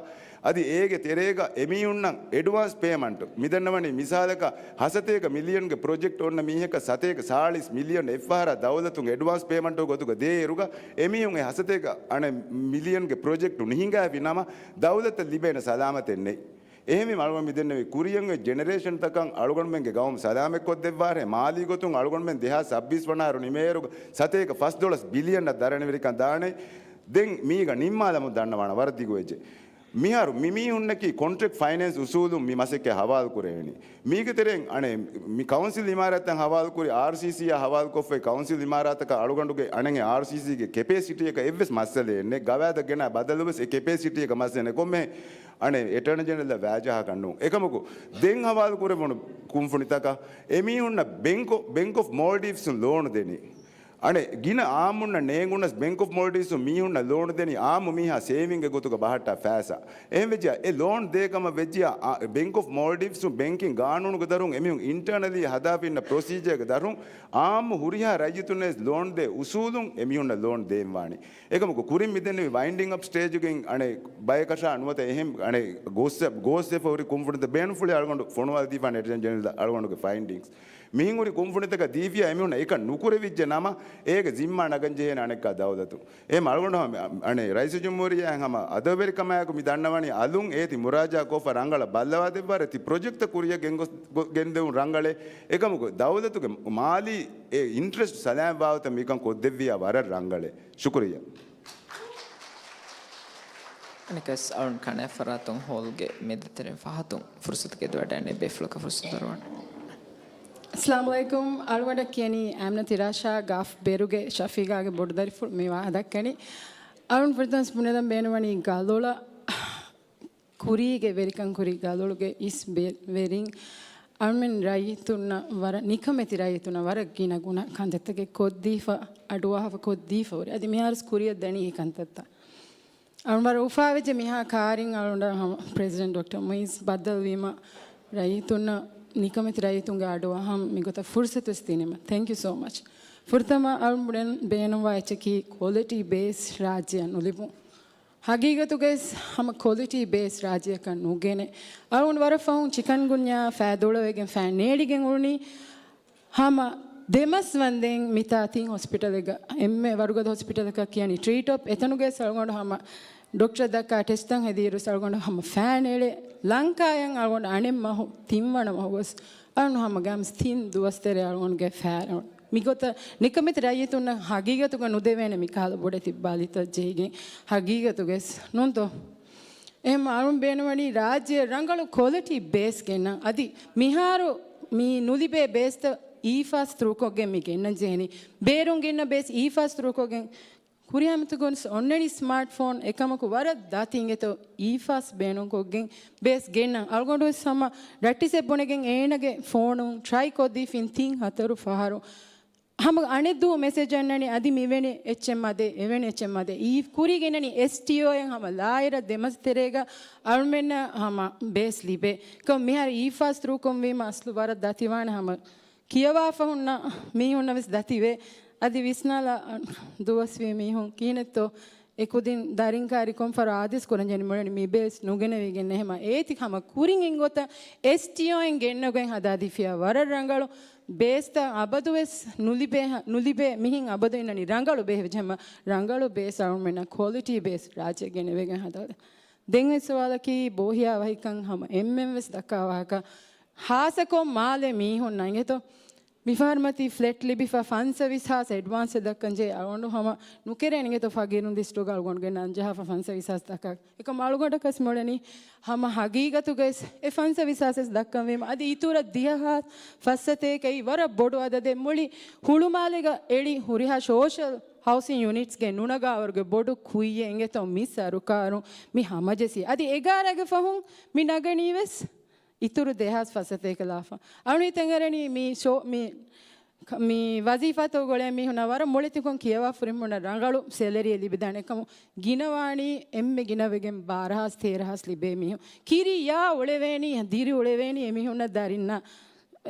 އަދި އޭގެ ތެރޭގަ އެމީހުންނަށް އެޑްވާންސް ޕޭމަންޓު މިދަންނަވަނީ މިސާލަކަށް ހަސަތޭކަ މިލިއަންގެ ޕްރޮޖެކްޓް އޮންނަ މީހަކަށް ސަތޭކަ ސާޅީސް މިލިއަން އެއްފަހަރާ ދައުލަތުން އެޑްވާންސް ޕޭމަންޓު ގޮތުގަ ދޭއިރުގަ އެމީހުން އެ ހަސަތޭކަ އަނެއް މިލިއަންގެ ޕްރޮޖެކްޓު ނިހިނގާފި ނަމަ ދައުލަތަށް ލިބޭނެ ސަލާމަތެއް ނެތް. އެހެންވީމަ އަޅުގަނޑު މި ދެންނެވި ކުރިއަށް އޮތް ޖެނެރޭޝަންތަކަށް އަޅުގަނޑުމެންގެ ގައުމު ސަލާމަތްކޮށްދެއްވާށޭ. މާލީ ގޮތުން އަޅުގަނޑުމެން ދެހާސް ސައްބީސް ވަނަ އަހަރު ނިމޭއިރުގަ ސަތޭކަ ފަސް ދޮޅަސް ބިލިއަންއަށް ދަރަނިވެރިކަން ދާނެ. ދެން މީގަ ނިންމާލަމުން ދަންނަވާނަ ވަރަށް ދިގުވެއްޖެ. މިހާރު މި މީހުންނަކީ ކޮންޓްރެކްޓް ފައިނޭންސް އުސޫލުން މި މަސައްކަތް ހަވާލު ކުރެވެނީ. މީގެ ތެރެއިން އަނެއް މި ކައުންސިލް އިމާރާތްތައް ހަވާލު ކުރި އާރްސީސީއާ ހަވާލުކޮށްފައި ކައުންސިލް އިމާރާތަކަށް އަޅުގަނޑުގެ އަނެއް އާރްސީސީގެ ކެޕޭސިޓީއަކަށް އެއްވެސް މައްސަލައެއް ނެތް. ގަވާއިދަށް ގެނާ ބަދަލު ވެސް އެ ކެޕޭސިޓީއަކަށް މައްސަލައެއް ނެތް. ކޮންމެ އަނެއް އެޓާނީ ޖެނެރަލްއަށް ވާޖަހަކަށް ނޫން. އެކަމަކު ދެން ހަވާލު ކުރެވުނު ކުންފުނިތަކަށް އެމީހުންނަށް ބެންކް އޮ-، ބެންކް އޮފް މޯލްޑިވްސުން ލޯނު ދެނީ. އަނެއް ގިނަ އާއްމުންނަށް ނޭނގުނަސް ބެންކް އޮފް މޯލްޑިވްސުން މީހުންނަށް ލޯނު ދެނީ އާއްމު މީހާ ސޭވިންގ ގޮތުގަ ބަހައްޓާ ފައިސާ. އެހެންވެއްޖެޔާ އެ ލޯން ދޭ ކަމަށް ވެއްޖެޔާ، އާ، ބެންކް އޮފް މޯލްޑިވްސުން ބެންކިން ގާނޫނުގެ ދަށުން އެމީހުން އިންޓަރނަލީ ހަދާފަ އިންނަ ޕްރޮސީޖަރގެ ދަށުން އާއްމު ހުރިހާ ރައްޔިތުންނަށް ވެސް ލޯން ދޭ އުސޫލުން އެމީހުންނަށް ލޯން ދޭން ވާނީ. އެކަމަކު ކުރިން މި ދެންނެވި ވައިންޑިން އަޕް ސްޓޭޖުގެ އަނެއް ބަޔަކަށާ ނުވަތަ އެހެން އަނެއް ގޮއްސަ-، ގޯސްވެފަ ހުރި ކުންފުނިތައް ބޭނުންފުޅި އަޅުގަނޑު ފޮނުވާލަދީފާނެ އެޓަނީ ޖެނެރަލް އަޅުގަނޑުގެ ފައިންޑިންގްސް. މިހެން ހުރި ކުންފުނިތަކަށް ދީފިޔާ އެމީހުންނަށް އެކަން ނުކުރެވިއްޖެ ނަމަ، އޭގެ ޒިންމާ ނަގަން ޖެހޭނެ އަނެއްކާ ދައުލަތުން. އެހެން އަޅުގަނޑު ހަމަ، އަނެއް ރައީސުލްޖުމްހޫރިއްޔާ ހަމަ އަދަބުވެރިކަމާއެކު މި ދަންނަވަނީ އަލުން އޭތި މުރާޖާ ކޮށްފަ ރަނގަޅަށް ބައްލަވާދެއްވާށޭ. ތި ޕްރޮޖެކްޓްތައް ކުރިއަށް ގެންގޮސް-، ގޮ-، ގެންދެވުން ރަނގަޅޭ. އެކަމަކު ދައުލަތުގެ މާލީ އެ އިންޓްރެސްޓް ސަލާމަތްވާ ގޮތަށް މިކަން ކޮށްދެއްވިޔާ ވަރަށް ރަނގަޅޭ. ޝުކުރިއްޔާ. އަނެއްކާވެސް އަޅުން ކަނެ ފަރާތުން ހޯލްގެ މެދުތެރެއިން ފަހަތުން ފުރުސަތު ގެންދަވަޑައިގެން ބޭފުޅަކަށް ފުރުސަތު ދަރުވަން. އައްސަލާމު ޢަލައިކުމް. އަޅުގަނޑަށް ކިޔަނީ އާމިނަ ތިރާޝާ ގާފް ބޭރުގެ ޝަފީގާގެ ބޮޑުދަރިފުޅު މި ވާހަކަ ދައްކަނީ. އަޅުން ފުރަތަމަ ބުނެލަން ބޭނުންވަނީ ގަލޮޅަށް ކުރީގެ ވެރިކަން ކުރި ގަލޮޅުގެ އިސް ބެ-، ވެރިން އަޅުމެން ރައްޔިތުންނަށް ވަރަށް ނިކަމެތި ރައްޔިތުންނަށް ވަރަށް ގިނަ ގުނަ ކަންތައްތަކެއް ކޮށްދީފަ، އަޑުއަހާފަ ކޮށްދީފަ ހުރި. އަދި މިހާރުސް ކުރިއަށް ދަނީ އެ ކަންތައްތައް. އަޅުން ވަރަށް އުފާވެއްޖެ މިހާ ކާރިން އަޅުން ހަމަ ޕްރެޒިޑެންޓް ޑޮކްޓަރ މުއިއްޒު ބައްދަލުވީމަ ރައްޔިތުންނަށް ނިކަމެތި ރައްޔިތުންގެ އަޑުއަހަން މިގޮތަށް ފުރުސަތުވެސް ދިނީމަ. ތެންކް ޔޫ ސޯ މަޗް. ފުރަތަމަ އަޅުން ބުނެ-، ބޭނުންވާ އެއްޗަކީ ކޮލިޓީ ބޭސް ރާއްޖެއަށް ނުލިބުން. ހަގީގަތުގައި ހަމަ ކޮލިޓީ ބޭސް ރާއްޖެއަކަށް ނުގެނެ. އަޅުން ވަރަށް ފަހުން ޗިކަންގުންޔާ ފައިދޮޅަވެގެން ފައި ނޭޅިގެން އުޅުނީ. ހަމަ ދެމަސް ވަންދެން މިތާ ތިން ހޮސްޕިޓަލެއްގަ އެންމެ ވަރުގަދަ ހޮސްޕިޓަލަކަށް ކިޔަނީ ޓްރީޓޮޕް. އެތަނުގައި އަޅުގަނޑު ހަމަ ޑޮކްޓަރަށް ދައްކާ ޓެސްޓްތައް ހެދިއިރު އަޅުގަނޑު ހަމަ ފައިނޭޅެ. ލަންކާޔަށް އަޅުގަނޑު އަނެއް މަހު ތިންވަނަ މަހު ގޮސް އަޅުން ހަމަ ގަމްސް ތިން ދުވަސް ތެރޭ އަޅުގަނޑުގެ ފައި މިގޮތަށް ނިކަމެތި ރައްޔިތުންނަށް ހަގީގަތުގަ ނުދެވޭނެ މިކަހަލަ ބޮޑެތި ބަލިތައް ޖެހިގެން ހަގީގަތުގަސް ނޫންތޯ؟ އެހެން އަޅުން ބޭނުންވަނީ ރާއްޖެ ރަނގަޅު ކޮލިޓީ ބޭސް ގެންނަން. އަދި މިހާރު މި ނުލިބޭ ބޭސްތައް އީފާސް ތުރުކޮށްގެން މި ގެންނަން ޖެހެނީ. ބޭރުން ގެންނަ ބޭސް އީފާސް ތުރުކޮށްގެން ކުރިއަށް އަމިއްލަ ގޮންސް އޮންނަނީ ސްމާޓް ފޯން އެކަމަކު ވަރަށް ދަތި އިނގޭތޯ އީފާސް ބޭނުންކޮށްގެން ބޭސް ގެންނަން. އަޅުގަނޑު ވެސް ހަމަ ރައްޓިސެއް ބުނެގެން އޭނަގެ ފޯނުން ޓްރައި ކޮށްދީފިން ތިން ހަތަރު ފަހަރު. ހަމަ އަނެއްދުވަހު މެސެޖް އަންނަނީ އަދި މިވެނި އެއްޗެއް މަދޭ، އެވެނި އެއްޗެއް މަދޭ. އީ ކުރީގެންނަނީ އެސްޓީއޯއިން ހަމަ ލާއިރަށް ދެމަސް ތެރޭގަ އަޅުމެންނަށް ހަމަ ބޭސް ލިބޭ. ކޮން މިހާރު އީފާސް ތުރުކޮށްވީމަ އަސްލު ވަރަށް ދަތިވާނެ ހަމަ ކިޔަވާފަ ހުންނަ މީހުންނަށް ވެސް ދަތިވޭ. އަދި ވިސްނާލާ ދުވަސްވީ މީހުން ކިހިނެއްތޯ އެ ކުދިން ދަރިން ކާރި ކޮންފަރު އާދޭސް ކުރަން ޖެހެނީ މުޅެން މި ބޭސް ނުގެނެވިގެން ނެހެމާ އޭތި ހަމަ ކުރިން އިން ގޮތަށް އެސްޓީއޯއިން ގެންނަގެން ހަދާދީފިޔާ ވަރަށް ރަނގަޅު ބޭސްތައް އަބަދުވެސް ނުލިބޭ، ނުލިބޭ މިހިން އަބަދު އިންނަނީ ރަނގަޅު ބޭހެވެ ޖެހެމާ ރަނގަޅު ބޭސް އަޅުމެންނަށް ކޮލިޓީ ބޭސް ރާއްޖެ ގެނެވިގެން ހަދާދޭ. ދެން އޮތް ސުވާލަކީ ބޯހިޔާ ވަހިކަން ހަމަ އެންމެން ވެސް ދައްކާ ވާހަކަ. ހާއްސަކޮށް މާލެ މީހުންނަށް އިނގޭތޯ؟ މިފަހަރު މަތީ ފްލެޓް ލިބިފަ ފަންސަވީސް ހާސް އެޑްވާންސެއް ދައްކަން ޖެހޭ. އަޅުގަނޑު ހަމަ ނުކެރޭނެ އިނގޭތޯ ފަގީރުން ލިސްޓުގަ އަޅުގަނޑުގެ ނަން ޖަހާފަ ފަންސަވީސް ހާސް ދައްކާ. އެކަމް އަޅުގަނޑަކަސް މިއުޅެނީ ހަމަ ހަގީގަތުގައި އެ ފަންސަވީސް ހާސް ވެސް ދައްކަން ވީމަ، އަދި އިތުރަށް ދިހަ ހާސް ފައްސަތޭކައި ވަރަށް ބޮޑު އަދަދެއް މުޅި ހުޅުމާލޭގަ އެޅި ހުރިހާ ސޯޝަލް ހައުސިން ޔުނިޓްސްގެ ނުނަގާވަރުގެ ބޮޑު ކުއްޔެއް އިނގޭތޯ މި ސަރުކާރުން މި ހަމަޖެއްސީ. އަދި އެގާރައިގެ ފަހުން މި ނަގަނީ ވެސް އިތުރު ދެހާސް ފަސްސަތޭކަ ލާފަ. އަޅުނީ ތެނގަރަނީ މި ޝޯ، މި، މި ވަޒީފާތައް ގުޅޭ މީހުންނަށް ވަރަށް މޮޅެތިކޮން ކިޔަވާ ފުރިހަމަ ރަނގަޅު ސެލަރީއެއް ލިބިދާނެ ކަމު ގިނަވާނީ އެންމެ ގިނަވެގެން ބާރަ ހާސް ތޭރަ ހާސް ލިބޭ މީހުން. ކިރިޔާ އުޅެވޭނީ، ދިރި އުޅެވޭނީ އެމީހުންނަށް ދަރިންނަށް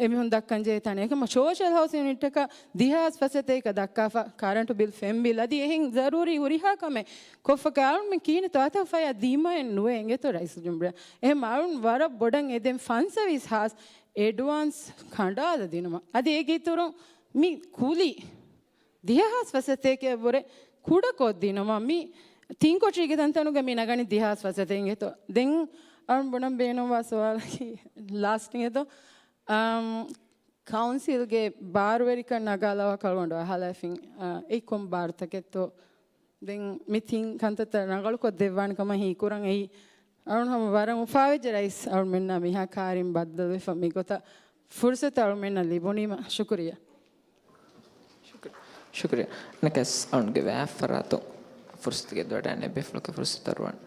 އެމީހުން ދައްކަން ޖެހޭ ތަނެއް. އެކަމަ ސޯޝަލް ހައުސިން ޔުނިޓަކަށް ދިހާސް ފަސްސަތޭކަ ދައްކާފަ، ކަރަންޓު ބިލް، ފެން ބިލް އަދި އެހެން ޒަރޫރީ ހުރިހާ ކަމެއް ކޮށްފަ ކަމެއް ކިހިނެއްތޯ އަތަށް ފަޔާ ދީމައެއް ނުވޭ އިނގޭތޯ ރައީސުލްޖުމްހޫރިއްޔާ. އެހެން އަޅުން ވަރަށް ބޮޑަށް އެދެން ފަންސަވީސް ހާސް އެޑްވާންސް ކަނޑާލަ ދިނުމަށް. އަދި އޭގެ އިތުރުން މި ކުލި ދިހަހާސް ފަސްސަތޭކައަށްވުރެ ކުޑަކޮށްދިނުމަށް މި ތިން ކޮޓަރީގެ ތަންތަނުގަ މި ނަގަނީ ދިހަހާސް ފަސްސަތޭކަ އިނގޭތޯ. ދެން އަޅުން ބުނަން ބޭނުންވާ ސުވާލަކީ ލާސްޓް އިނގޭތޯ. އަމް، ކައުންސިލްގެ ބާރުވެރިކަން ނަގާލާ ކަޅުގަނޑު އަހާލައިފިން، އަ، އެއީ ކޮން ބާރުތަކެއްތޯ؟ ދެން މި ތިން ކަންތައްތައް ރަނގަޅުކޮށް ދެއްވާނެ ކަމަށް ހީކުރަން. އެއީ އަޅުން ހަމަ ވަރަށް އުފާވެއްޖެ ރައީސް އަޅުމެންނާ މިހާ ކާރިން ބައްދަލުވެފަ މިގޮތަށް ފުރުސަތު އަޅުމެންނަށް ލިބުނީމަ. ޝުކުރިއްޔާ. ޝުކުރިއްޔާ. ނަކަސް އަޅުންގެ ވާފަރާތު ފުރުސަތު ގެއްލުވަޑައިނެ ބޭފުޅަކަށް ފުރުސަތު އަރުވާނެ.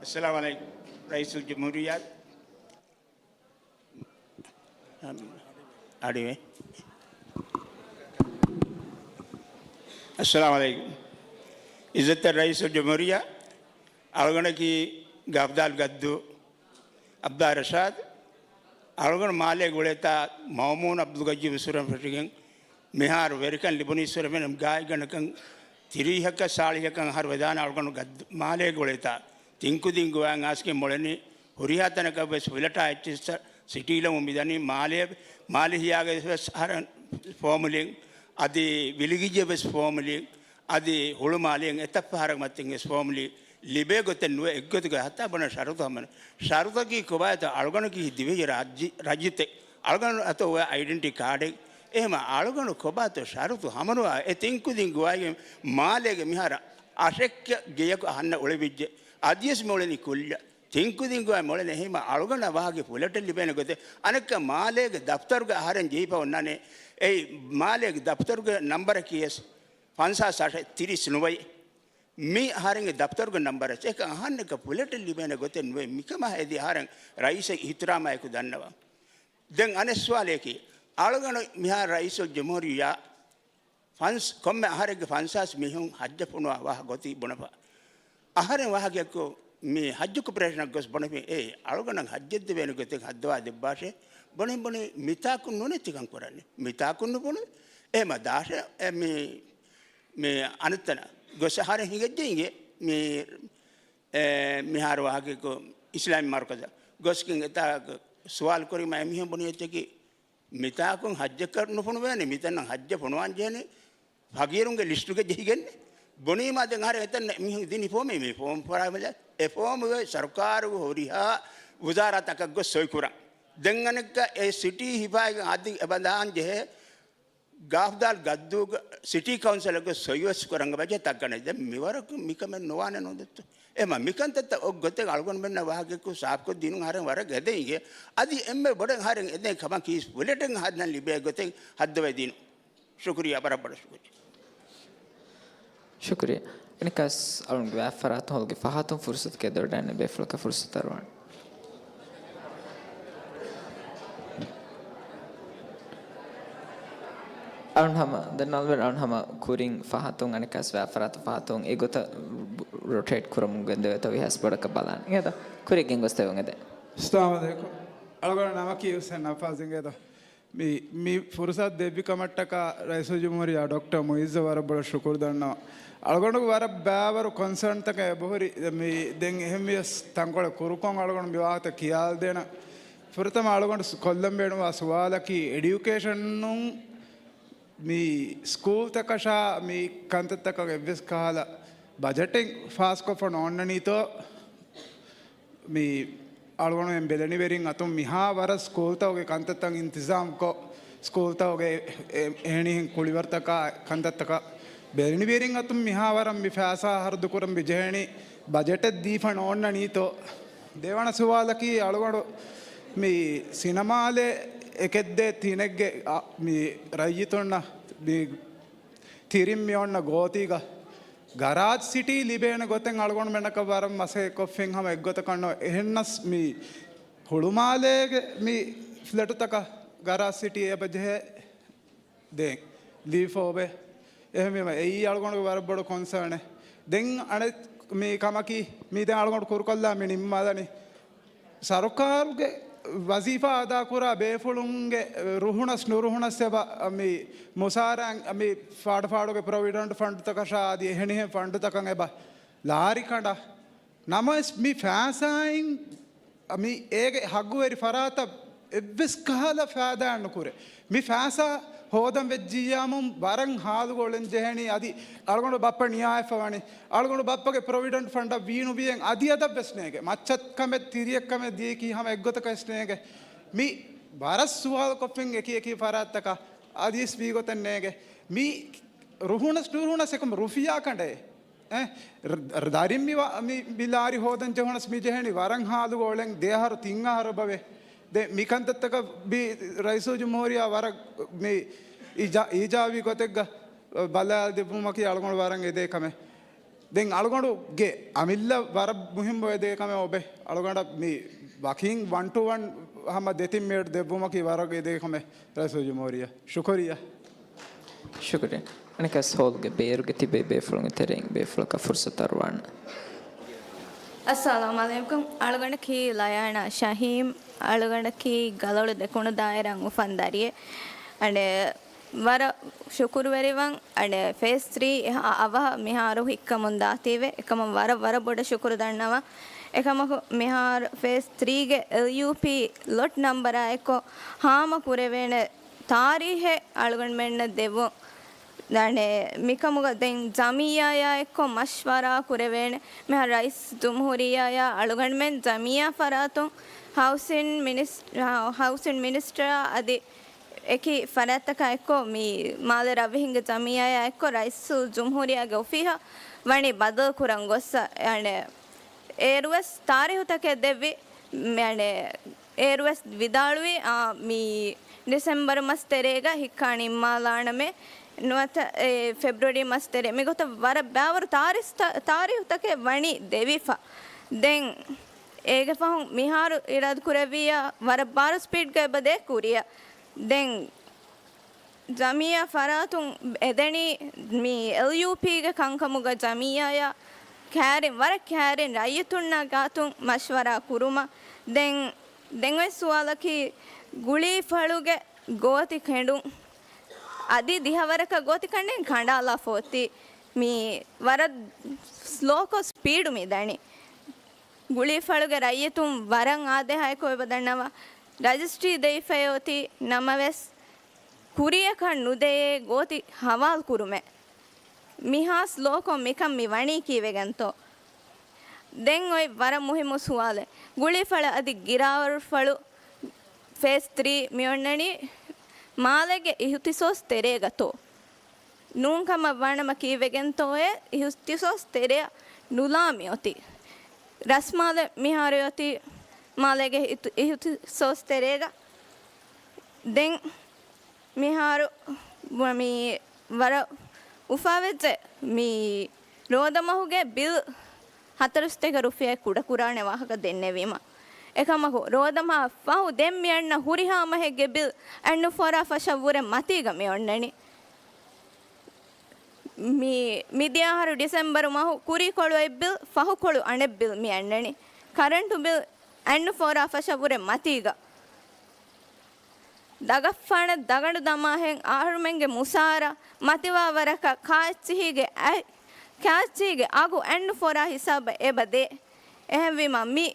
އައްސަލާމު ޢަލައިކުމް. ރައީސުލްޖުމްހޫރިއްޔާ. އަޑިވެ. އައްސަލާމު ޢަލައިކުމް. ޢިއްޒަތްތެރި ރައީސުލްޖުމްހޫރިއްޔާ، އަޅުގަނޑަކީ ގަފްދާލް ގައްދޫ ޢަބްދާ ރަޝާދް. އަޅުގަނޑު މާލޭ ގުޅޭތާ މައުމޫން ޢަބްދުލްގައްޔޫމް އިސްވެރިން ފެށިގެން މިހާރު ވެރިކަން ލިބުނީ އިސްވެރިން ގާތްގަނޑަކަށް ތިރީހަކަށް ސާޅީހަކަށް އަހަރު ވެދާނެ. އަޅުގަނޑު ގައްދޫ މާލޭ ގުޅޭތާ ތިން ކުދިން ގޮވާ އައިސްގެން މޮޅެނީ ހުރިހާ ތަނަކަށް ވެސް ފުލެޓާ އެއްޗިއްސަށް ސިޓީ ލޮމުން މިދަނީ. މާލޭ، މާލެ ހިޔާގައި ވެސް އަހަރެން ފޯމުލިން، އަދި ވިލިގިއްޔަށް ވެސް ފޯމުލިން، އަދި ހުޅުމާލެއިން އެތައް ފަހަރަކު މަތިން ވެސް ފޯމުލި ލިބޭ ގޮތެއް ނުވެ އެއްގޮތުގަ ހަތާ ބުނަ ޝަރުތު ހަމަ ޝަރުތަކީ ކޮބާތޯ އަޅުގަނޑަކީ ދިވެހި ރާއްޖެ، ރައްޔިތެއް. އަޅުގަނޑު އަތަށް އޮވޭ އައިޑެންޓި ކާޑެއް. އެހެމަ އަޅުގަނޑު ކޮބާތޯ ޝަރުތު ހަމަނުވާ އެ ތިން ކުދިން ގޮވައިގެން މާލޭގެ މިހާރަށް އަށެއްކަ ގެޔަކު އަހަންނަށް އުޅެވިއްޖެ. އަދިވެސް މި އުޅެނީ ކުއްލަ. ތިން ކުދިން ގޮވައި މޮޅެން އެހީމަ އަޅުގަނޑަށް ވާހަކަ ފުލެޓެއް ލިބޭނެ ގޮތެއް. އަނެއްކާ މާލޭގެ ދަފްތަރުގަ އަހަރެން ޖެހިފަ އޮންނާނެ. އެއީ މާލޭގެ ދަފްތަރުގެ ނަންބަރަކީ ވެސް ފަންސާސް އަށެއް ތިރީސް ނުވައެއް. މި އަހަރެންގެ ދަފްތަރުގެ ނަންބަރެއް. އެކަ އަހަންނަކަށް ފުލެޓެއް ލިބޭނެ ގޮތެއް ނުވޭ. މިކަމަށް ހެދި އަހަރެން ރައީސަށް އިހުތިރާމާއެކު ދަންނަވަން. ދެން އަނެއް ސުވާލެކީ، އަޅުގަނޑު މިހާރު ރައީސުލްޖުމްހޫރިއްޔާ ފަންސް، ކޮންމެ އަހަރެއްގެ ފަންސާސް މީހުން ހައްޖަށް ފޮނުވާ ވާހަކަ ގޮތީ ބުނެފަ. އަހަރެން ވާހަކައަކު މި ހައްޖު ކޮޕަރޭޝަނަށް ގޮސް ބުނެފި، އޭ، އަޅުގަނޑަށް ހައްޖަށް ދެވޭނެ ގޮތެއް ހައްދަވާ ދެއްވާށޭ. ބުނި ބުނި މިތާކުން ނުނެތިކަން ކުރަނީ. މިތާކުން ނުބުނި. އެހެމަ ދާށޭ، އެ، މި، މި އަނެއްތަނަށް ގޮސް އަހަރެން ހިނގައްޖެ އިނގޭ. މި، އެ، މިހާރު ވާހަކައަކު އިސްލާމީ މަރުކަޒަށް ގޮސްގެން އެތާ ސުވާލު ކުރީމަ އެމީހުން ބުނި އެއްޗަކީ، މިތާކުން ހައްޖަކަށް ނުފޮނުވޭނެ، މިތަނަށް ހައްޖަށް ފޮނުވާން ޖެހޭނެ ފަގީރުންގެ ލިސްޓުގަ ޖެހިގެން. ބުނީމާ ދެން އަހަރެން އެތަން މީހުން ދިނީ ފޯމެއް، މި ފޯމް ފުރާމަލަ އެ ފޯމު ސަރުކާރުގެ ހުރިހާ ވުޒާރާތަކަށް ގޮސް ސޮއިކުރަން. ދެން އަނެއްކާ އެ ސިޓީ ހިފާގެން އަދި އެބަނދާން ޖެހޭ ގާފްދާލް ގައްދޫގަ ސިޓީ ކައުންސިލަކު ސޮއިވެސް ކުރަން ބަޖެ ތައްގަނެ. ދެން މިވަރަކު މިކަމެއް ނުވާނެ ނުދެއްތު. އެމަ މިކަންތައްތައް އޮތް ގޮތެއް އަޅުގަނޑުމެންނަށް ވާހަކައަކު ސާފްކޮށް ދިނުން އަހަރެން ވަރަށް ގެދެއް އިނގޭ. އަދި އެންމެ ބޮޑެއް އަހަރެން އެދެން ކަމަކީ ފުލެޓެއް ހަދަން ލިބޭ ގޮތެއް ހައްދަވައި ދިނުން. ޝުކުރިއްޔާ، ވަރަށް ބޮޑަށް ޝުކުރިއްޔާ. ޝުކުރިއްޔާ. އަނެއްކާސް އަޅުންގެ ވާފަރާތު ހޮލުގެ ފަހަތުން ފުރުސަތު ގެދޮރަށް އަންނަ ބޭފުޅަކަށް ފުރުސަތު އަރުވާނެ. އަޅުން ހަމަ، ދެން އަޅުން ހަމަ ކުރިން ފަހަތުން އަނެއްކާސް ވާފަރާތު ފަހަތުން އެގޮތަށް ރޮޓޭޓް ކުރަމުން ގެންދެވޭތޯ ވީހާވެސް ބޮޑަކަށް ބަލާނެ. އިނގޭތޯ؟ ކުރިއަށް ގެންގޮސްދެވުން އެދެން. އައްސަލާމު ޢަލައިކުމް. އަޅުގަނޑު ނަމަކީ ޙުސައިން ނައްފާޒް އިނގޭތޯ؟ މި، މި ފުރުސަތު ދެއްވި ކަމަށްޓަކާ ރައީސުލްޖުމްހޫރިއްޔާ ޑޮކްޓަރ މުޢިއްޒަށް ވަރަށް ބޮޑަށް ޝުކުރު ދަންނަވަން. އަޅުގަނޑުގެ ވަރަށް ބައިވަރު ކޮންސާންތަކެއް އެބަހުރި. މި ދެން އެހެންވިޔަސް ތަންކޮޅެއް ކުރުކޮށް އަޅުގަނޑު މި ވާހަކަ ކިޔާލަދޭނަން. ފުރަތަމަ އަޅުގަނޑު ސު-، ކޮށްލަން ބޭނުންވާ ސުވާލަކީ، އެޑިއުކޭޝަނުން މި ސްކޫލްތަކަށާ މި ކަންތައްތަކަށް އެއްވެސް ކަހަލަ ބަޖެޓެއް ފާސްކޮށްފަ ނޯންނަނީތޯ؟ މި އަޅުގަނޑުމެން ބެލެނިވެރިން އަތުން މިހާ ވަރަށް ސްކޫލްތަކުގެ ކަންތައްތައް އިންތިޒާމްކޮށް، ސްކޫލްތަކުގެ އެ-، އެހެނިހެން ކުޅިވަރުތަކާ ކަންތައްތަކަށް ބެލެނިވެރިން އަތުން މިހާ ވަރަށް މި ފައިސާ ހަރަދު ކުރަން މި ޖެހެނީ ބަޖެޓެއް ދީފަ ނޯންނަނީތޯ؟ ދެވަނަ ސުވާލަކީ، އަޅުގަނޑު މި ސިނަމާލެ އެކެއްދޭ ތިނެއްގެ އަ-، މި ރައްޔިތުންނަށް މި ތިރިން މި އޮންނަ ގޯތީގަ ގަރާޖް ސިޓީ ލިބޭނެ ގޮތެއް އަޅުގަނޑުމެންނަކަށް ވަރަށް މަސައްކަތްކޮށްފިން ހަމަ އެއްގޮތަކަށް ނޯ. އެހެންނަސް މި ހުޅުމާލޭގެ މި ފްލެޓުތަކަށް ގަރާޖް ސިޓީ އެބަ ޖެހޭ. ދެން ލީފޯބެ. އެހެންވީމަ އެއީ އަޅުގަނޑުގެ ވަރަށް ބޮޑު ކޮންސާނެއް. ދެން އަނެއް މި ކަމަކީ، މީ ދެން އަޅުގަނޑު ކުރުކޮށްލާ މި ނިންމާލަނީ. ސަރުކާރުގެ ވަޒީފާ އަދާކުރާ ބޭފުޅުންގެ ރުހުނަސް ނުރުހުނަސް އެބަ މި މުސާރައިން މި ފާޑު ފާޑުގެ ޕްރޮވިޑެންޓް ފަންޑްތަކަށާ އަދި އެހެނިހެން ފަންޑްތަކަށް އެބަ ލާރިކަނޑަށް. ނަމަވެސް މި ފައިސާއިން މި އޭގެ ހައްގުވެރި ފަރާތަށް އެއްވެސް ކަހަލަ ފައިދާއެއް ނުކުރޭ. މި ފައިސާ ހޯދަން ވެއްޖިއްޔާމު ވަރަށް ހާލުގަ އުޅެން ޖެހެނީ. އަދި އަޅުގަނޑު ބައްޕަ ނިޔާވެފަ ވަނީ. އަޅުގަނޑު ބައްޕަގެ ޕްރޮވިޑެންޓް ފަންޑަށް ވީނުވިއެއް އަދި އަދަށްވެސް ނޭނގެ. މައްޗަށް ކަމެއް ތިރިއެއް ކަމެއް ދިޔައީކީ ހަމަ އެއްގޮތަކަށްވެސް ނޭނގެ. މި ވަރަށް ސުވާލުކޮށްފިން އެކި އެކި ފަރާތްތަކަށް އަދިވެސް ވީގޮތެއް ނޭނގެ. މި ރުހުނަސް ނުރުހުނަސް އެކަމް ރުފިޔާ ކަނޑައޭ. އެ، ރ-، ދަރިން މި ވަ-، މި، މި ލާރި ހޯދަން ޖެހުނަސް މި ޖެހެނީ ވަރަށް ހާލުގަ އުޅެން ދެ އަހަރު ތިން އަހަރު ބަވޭ. ދެ މި ކަންތައްތަކަށް މި ރައީސުލްޖުމްހޫރިއްޔާ ވަރަށް މި އިޖާ-، އީޖާބީ ގޮތެއްގަ ބަލާލަދެއްވުމަކީ އަޅުގަނޑު ވަރަށް އެދޭ ކަމެއް. ދެން އަޅުގަނޑުގެ އަމިއްލަ ވަރަށް މުހިއްމު އެދޭ ކަމެއް އޮބެ އަޅުގަނޑަށް މި ވަކިން ވަން ޓު ވަން ހަމަ ދެތިން މިނެޓް ދެއްވުމަކީ ވަރަށް އެދޭ ކަމެއް ރައީސުލްޖުމްހޫރިއްޔާ. ޝުކުރިއްޔާ. ޝުކުރިއްޔާ. އަނެއްކާ ހޯލުގެ ބޭރުގެ ތިބޭ ބޭފުޅުންގެ ތެރެއިން ބޭފުޅަކަށް ފުރުސަތު އަރުވާން. އައްސަލާމު ޢަލައިކުމް. އަޅުގަނޑަކީ ލަޔާނާ ޝަހީމް. އަޅުގަނޑަކީ ގަލޮޅު ދެކުނު ދާއިރާ އުފަން ދަރިއެއް. އަނެއް ވަރަށް ޝުކުރުވެރިވަން. އަނެއް ފޭސް ތްރީ އަވަހަށް މިހާރު ހިއްކަމުން ދާތީވެ. އެކަމަށް ވަރަށް، ވަރަށް ބޮޑަށް ޝުކުރު ދަންނަވަން. އެކަމަކު މިހާރު ފޭސް ތްރީގެ އެލްޔޫޕީ ލޮޓް ނަންބަރާ އެއްކޮށް ހާމަ ކުރެވޭނެ ތާރީހެއް އަޅުގަނޑުމެންނަށް ދެއްވުން. ދާނެ، މިކަމުގަ ދެން ޖަމިއްޔާއާ އެއްކޮށް މަޝްވަރާ ކުރެވޭނެ. މިހާރު ރައީސް ޖުމްހޫރިއްޔާއާ އަޅުގަނޑުމެން ޖަމިއްޔާ ފަރާތުން ހައުސިން މިނިސް-، ހައުސިން މިނިސްޓަރާ އަދި އެކި ފަރާތްތަކާ އެއްކޮށް މި މާލެ ރަށްވިހިންގެ ޖަމިއްޔާއާ އެއްކޮށް ރައީސުލްޖުމްހޫރިއްޔާގެ އޮފީހަށް ވަނީ ބަދަލު ކުރަން ގޮއްސަ، އަނެ، އޭރުވެސް ތާރީހުތަކެއް ދެއްވި، އަނެ، އޭރުވެސް ވިދާޅުވީ، އާ، މި ޑިސެމްބަރު މަސް ތެރޭގަ ހިއްކާ ނިންމާލާނަމޭ، ނުވަތަ، އެ، ފެބްރުއަރީ މަސް ތެރޭ. މިގޮތަށް ވަރަށް ބާވަރު ތާރީސް-، ތާ-، ތާރީހުތަކެއް ވަނީ ދެވިފަ. ދެން އޭގެ ފަހުން މިހާރު އިރާދަ ކުރެއްވިއްޔާ ވަރަށް ބާރު ސްޕީޑްގަ އެބަ ދޭ ކުރިއަށް. ދެން ޖަމިއްޔާ ފަރާތުން އެދެނީ މި އެލްޔޫޕީގެ ކަންކަމުގަ ޖަމިއްޔާއާ ކައިރިން، ވަރަށް ކައިރިން ރައްޔިތުންނާ ގާތުން މަޝްވަރާ ކުރުމަށް. ދެން، ދެން އޮތް ސުވާލަކީ ގުޅީފަޅުގެ ގޯތި ކެނޑުން. އަދި ދިހަވަރަކަށް ގޯތި ކެނޑެން ކަނޑާލާފަ އޮތީ. މި ވަރަށް ސްލޯކޮށް ސްޕީޑު މި ދަނީ. ގުޅީފަޅުގެ ރައްޔިތުން ވަރަށް އާދޭހައެކު އެބަ ދަންނަވާ. ރަޖިސްޓްރީ ދެވިފައި އޮތީ ނަމަވެސް، ކުރިޔަކަށް ނުދެޔޭ ގޯތި ހަވާލު ކުރުމެއް. މިހާ ސްލޯކޮށް މިކަން މި ވަނީ ކީއްވެގެންތޯ؟ ދެން އޮތް ވަރަށް މުހިއްމު ސުވާލެއް. ގުޅީފަޅަށް އަދި ގިރާވަރުފަޅު ފޭސް ތްރީ މިއޮންނަނީ މާލޭގެ އިހުތިސޯސް ތެރޭގަތޯ؟ ނޫން ކަމަށް ވާނަމަ ކީއްވެގެންތޯއޭ އިހުތިސޯސް ތެރެއަށް ނުލާ މިއޮތީ؟ ރަސްމާލެ މިހާރު އޮތީ މާލޭގެ އިހު-، އިހުތިސޯސް ތެރޭގަ. ދެން މިހާރު މި ވަރަށް އުފާވެއްޖެ މި ރޯދަމަހުގެ ބިލް ހަތަރުސަތޭކަ ރުފިޔާ ކުޑަކުރާނެ ވާހަކަ ދެންނެވީމަ. އެކަމަކު، ރޯދަމާ ފަހު ދެން މިއަންނަ ހުރިހާ މަހެއްގެ ބިލް އަތްނުފޯރާ ފަށަށްވުރެ މަތީގަ މިއޮންނަނީ. މި، މިދިޔަ އަހަރު ޑިސެމްބަރު މަހު ކުރީކޮޅު އެއްބިލް، ފަހުކޮޅު އަނެއްބިލް މި އަންނަނީ. ކަރަންޓު ބިލް އަތްނުފޯރާ ފަށަށްވުރެ މަތީގަ. ދަގަށްފާނަށް ދަގަނޑު ދަމާހެން އަހަރުމެންގެ މުސާރަ މަތިވާ ވަރަކަށް ކާއެއްޗިހީގެ އަތް، ކާއެއްޗިހީގެ އަގު އަތްނުފޯރާ ހިސާބަށް އެބަ ދޭ. އެހެންވީމަ މި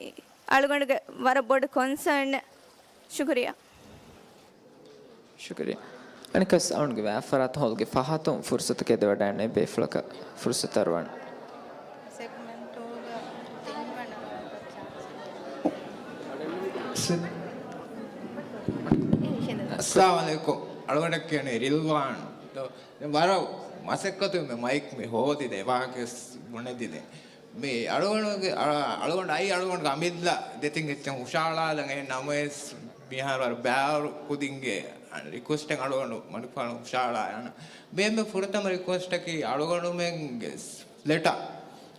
އަޅުގަނޑުގެ ވަރަށް ބޮޑު ކޮންސަރނެއް. ޝުކުރިއްޔާ. ޝުކުރިއްޔާ. އަނެއްކާވެސް އަޅުގަނޑުގެ ވާފަރާތު ހޯލުގެ ފަހަތުން ފުރުސަތު ކެދިވަޑައިގަންނަވާ ބޭފުޅަކަށް ފުރުސަތު އަރުވަން. ސެ-، އައްސަލާމު ޢަލައިކުމް. އަޅުގަނޑަށް ކިޔަނީ ރިލްވާން. ދޯ، ދެން ވަރަށް މަސައްކަތު މެ މައިކް މި ހޯދި ދެ ވާހަކަ ވެސް ބުނެދި ދެން. މި އަޅުގަނޑުގެ، އަ-، އަޅުގަނޑު އައި އަޅުގަނޑުގެ އަމިއްލަ ދެތިން އެއްޗެއް ހުށަހަޅާލަން އެހެން ނަމަވެސް، މިހާރު ވަރަށް ބާރު ކުދިންގެ ރިކުއެސްޓެއް އަޅުގަނޑު މަނިކުފާނު ހުށަހަޅާ އަންނަ. މި އެންމެ ފުރަތަމަ ރިކުއެސްޓަކީ އަޅުގަނޑުމެންގެ ފްލެޓަށް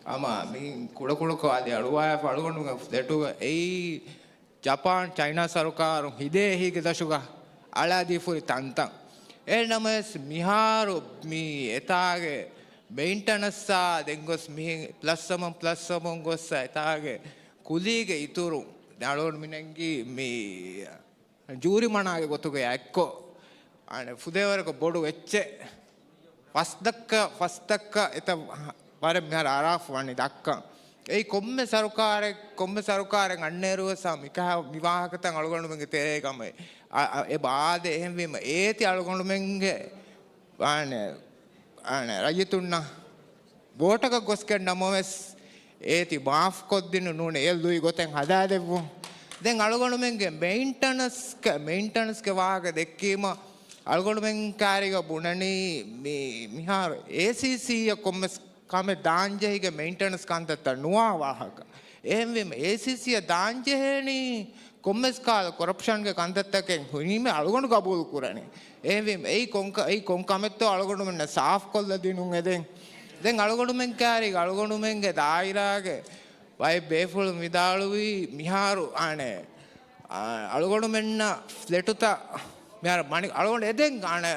ހަމަ މި ކުޑަކުޑަކޮށް އަދި އަޅުވާފަ އަޅުގަނޑުމެން ފްލެޓުގަ އެއީ ޖަޕާން، ޗައިނާ ސަރުކާރުން ހިދޭ އެހީގެ ދަށުގަ އަޅާދީފުރި ތަންތަން. އެހެން ނަމަވެސް މިހާރު މި އެތާގެ މެއިންޓަނަސްއާ ދެން ގޮސް މިހިން ޕްލަސް ސަމަން ޕްލަސް ސަމަން ގޮއްސަ އެތާގެ ކުލީގެ އިތުރު އަޅުގަނޑު މިނެންގީ މި ޖޫރިމަނާގެ ގޮތުގަ އެއްކޮށް، އަނެ ފުދޭވަރަކަށް ބޮޑު އެއްޗެއް ފަސް ދައްކަ، ފަސް ދައްކަ އެތައް ވަރެއް މިހާރު އަރާފަ ވަނީ ދައްކަން. އެއީ ކޮންމެ ސަރުކާރެއް، ކޮންމެ ސަރުކާރެއް އަންނައިރު ވެސް މިކަހަ-، މި ވާހަކަތައް އަޅުގަނޑުމެންގެ ތެރޭގަ އަ-، އަ-، އެބަ އާދޭ. އެހެންވީމަ އޭތި އަޅުގަނޑުމެންގެ އަނެ، އަނެ، ރައްޔިތުންނަށް ވޯޓަކަށް ގޮސްގެން ނަމަވެސް، އޭތި މާފްކޮށްދިނުން ނޫނީ އެ ލުއި ގޮތެއް ހަދާދެއްވުން. ދެން އަޅުގަނޑުމެންގެ މެއިންޓަނަސްގެ، މެއިންޓަނަސްގެ ވާހަކަ ދެއްކީމަ، އަޅުގަނޑުމެން ކާރިގަ ބުނަނީ މި-، މިހާރު އޭސީސީއަށް ކޮންމެސް ކަމެއް ދާންޖެހިގެން މެއިންޓަނަސް ކަންތައްތައް ނުވާ ވާހަކަ. އެހެންވީމަ އޭސީސީއަށް ދާންޖެހޭނީ ކޮންމެސް ކާލަ ކޮރަޕްޝަންގެ ކަންތައްތަކެއް ހުނީމެ އަޅުގަނޑު ގަބޫލު ކުރަނީ. އެހެންވީމަ އެއީ ކޮން ކަ-، އެއީ ކޮން ކަމެއްތޯ އަޅުގަނޑުމެންނަށް ސާފްކޮށްލަ ދިނުން އެދެން. ދެން އަޅުގަނޑުމެން ކާރި އަޅުގަނޑުމެންގެ ދާއިރާގެ ބައެއް ބޭފުޅުން ވިދާޅުވީ މިހާރު އާނެ، އާ، އަޅުގަނޑުމެންނަށް ފްލެޓުތައް މިހާރު މަނި-، އަޅުގަނޑު އެދެން އާނެ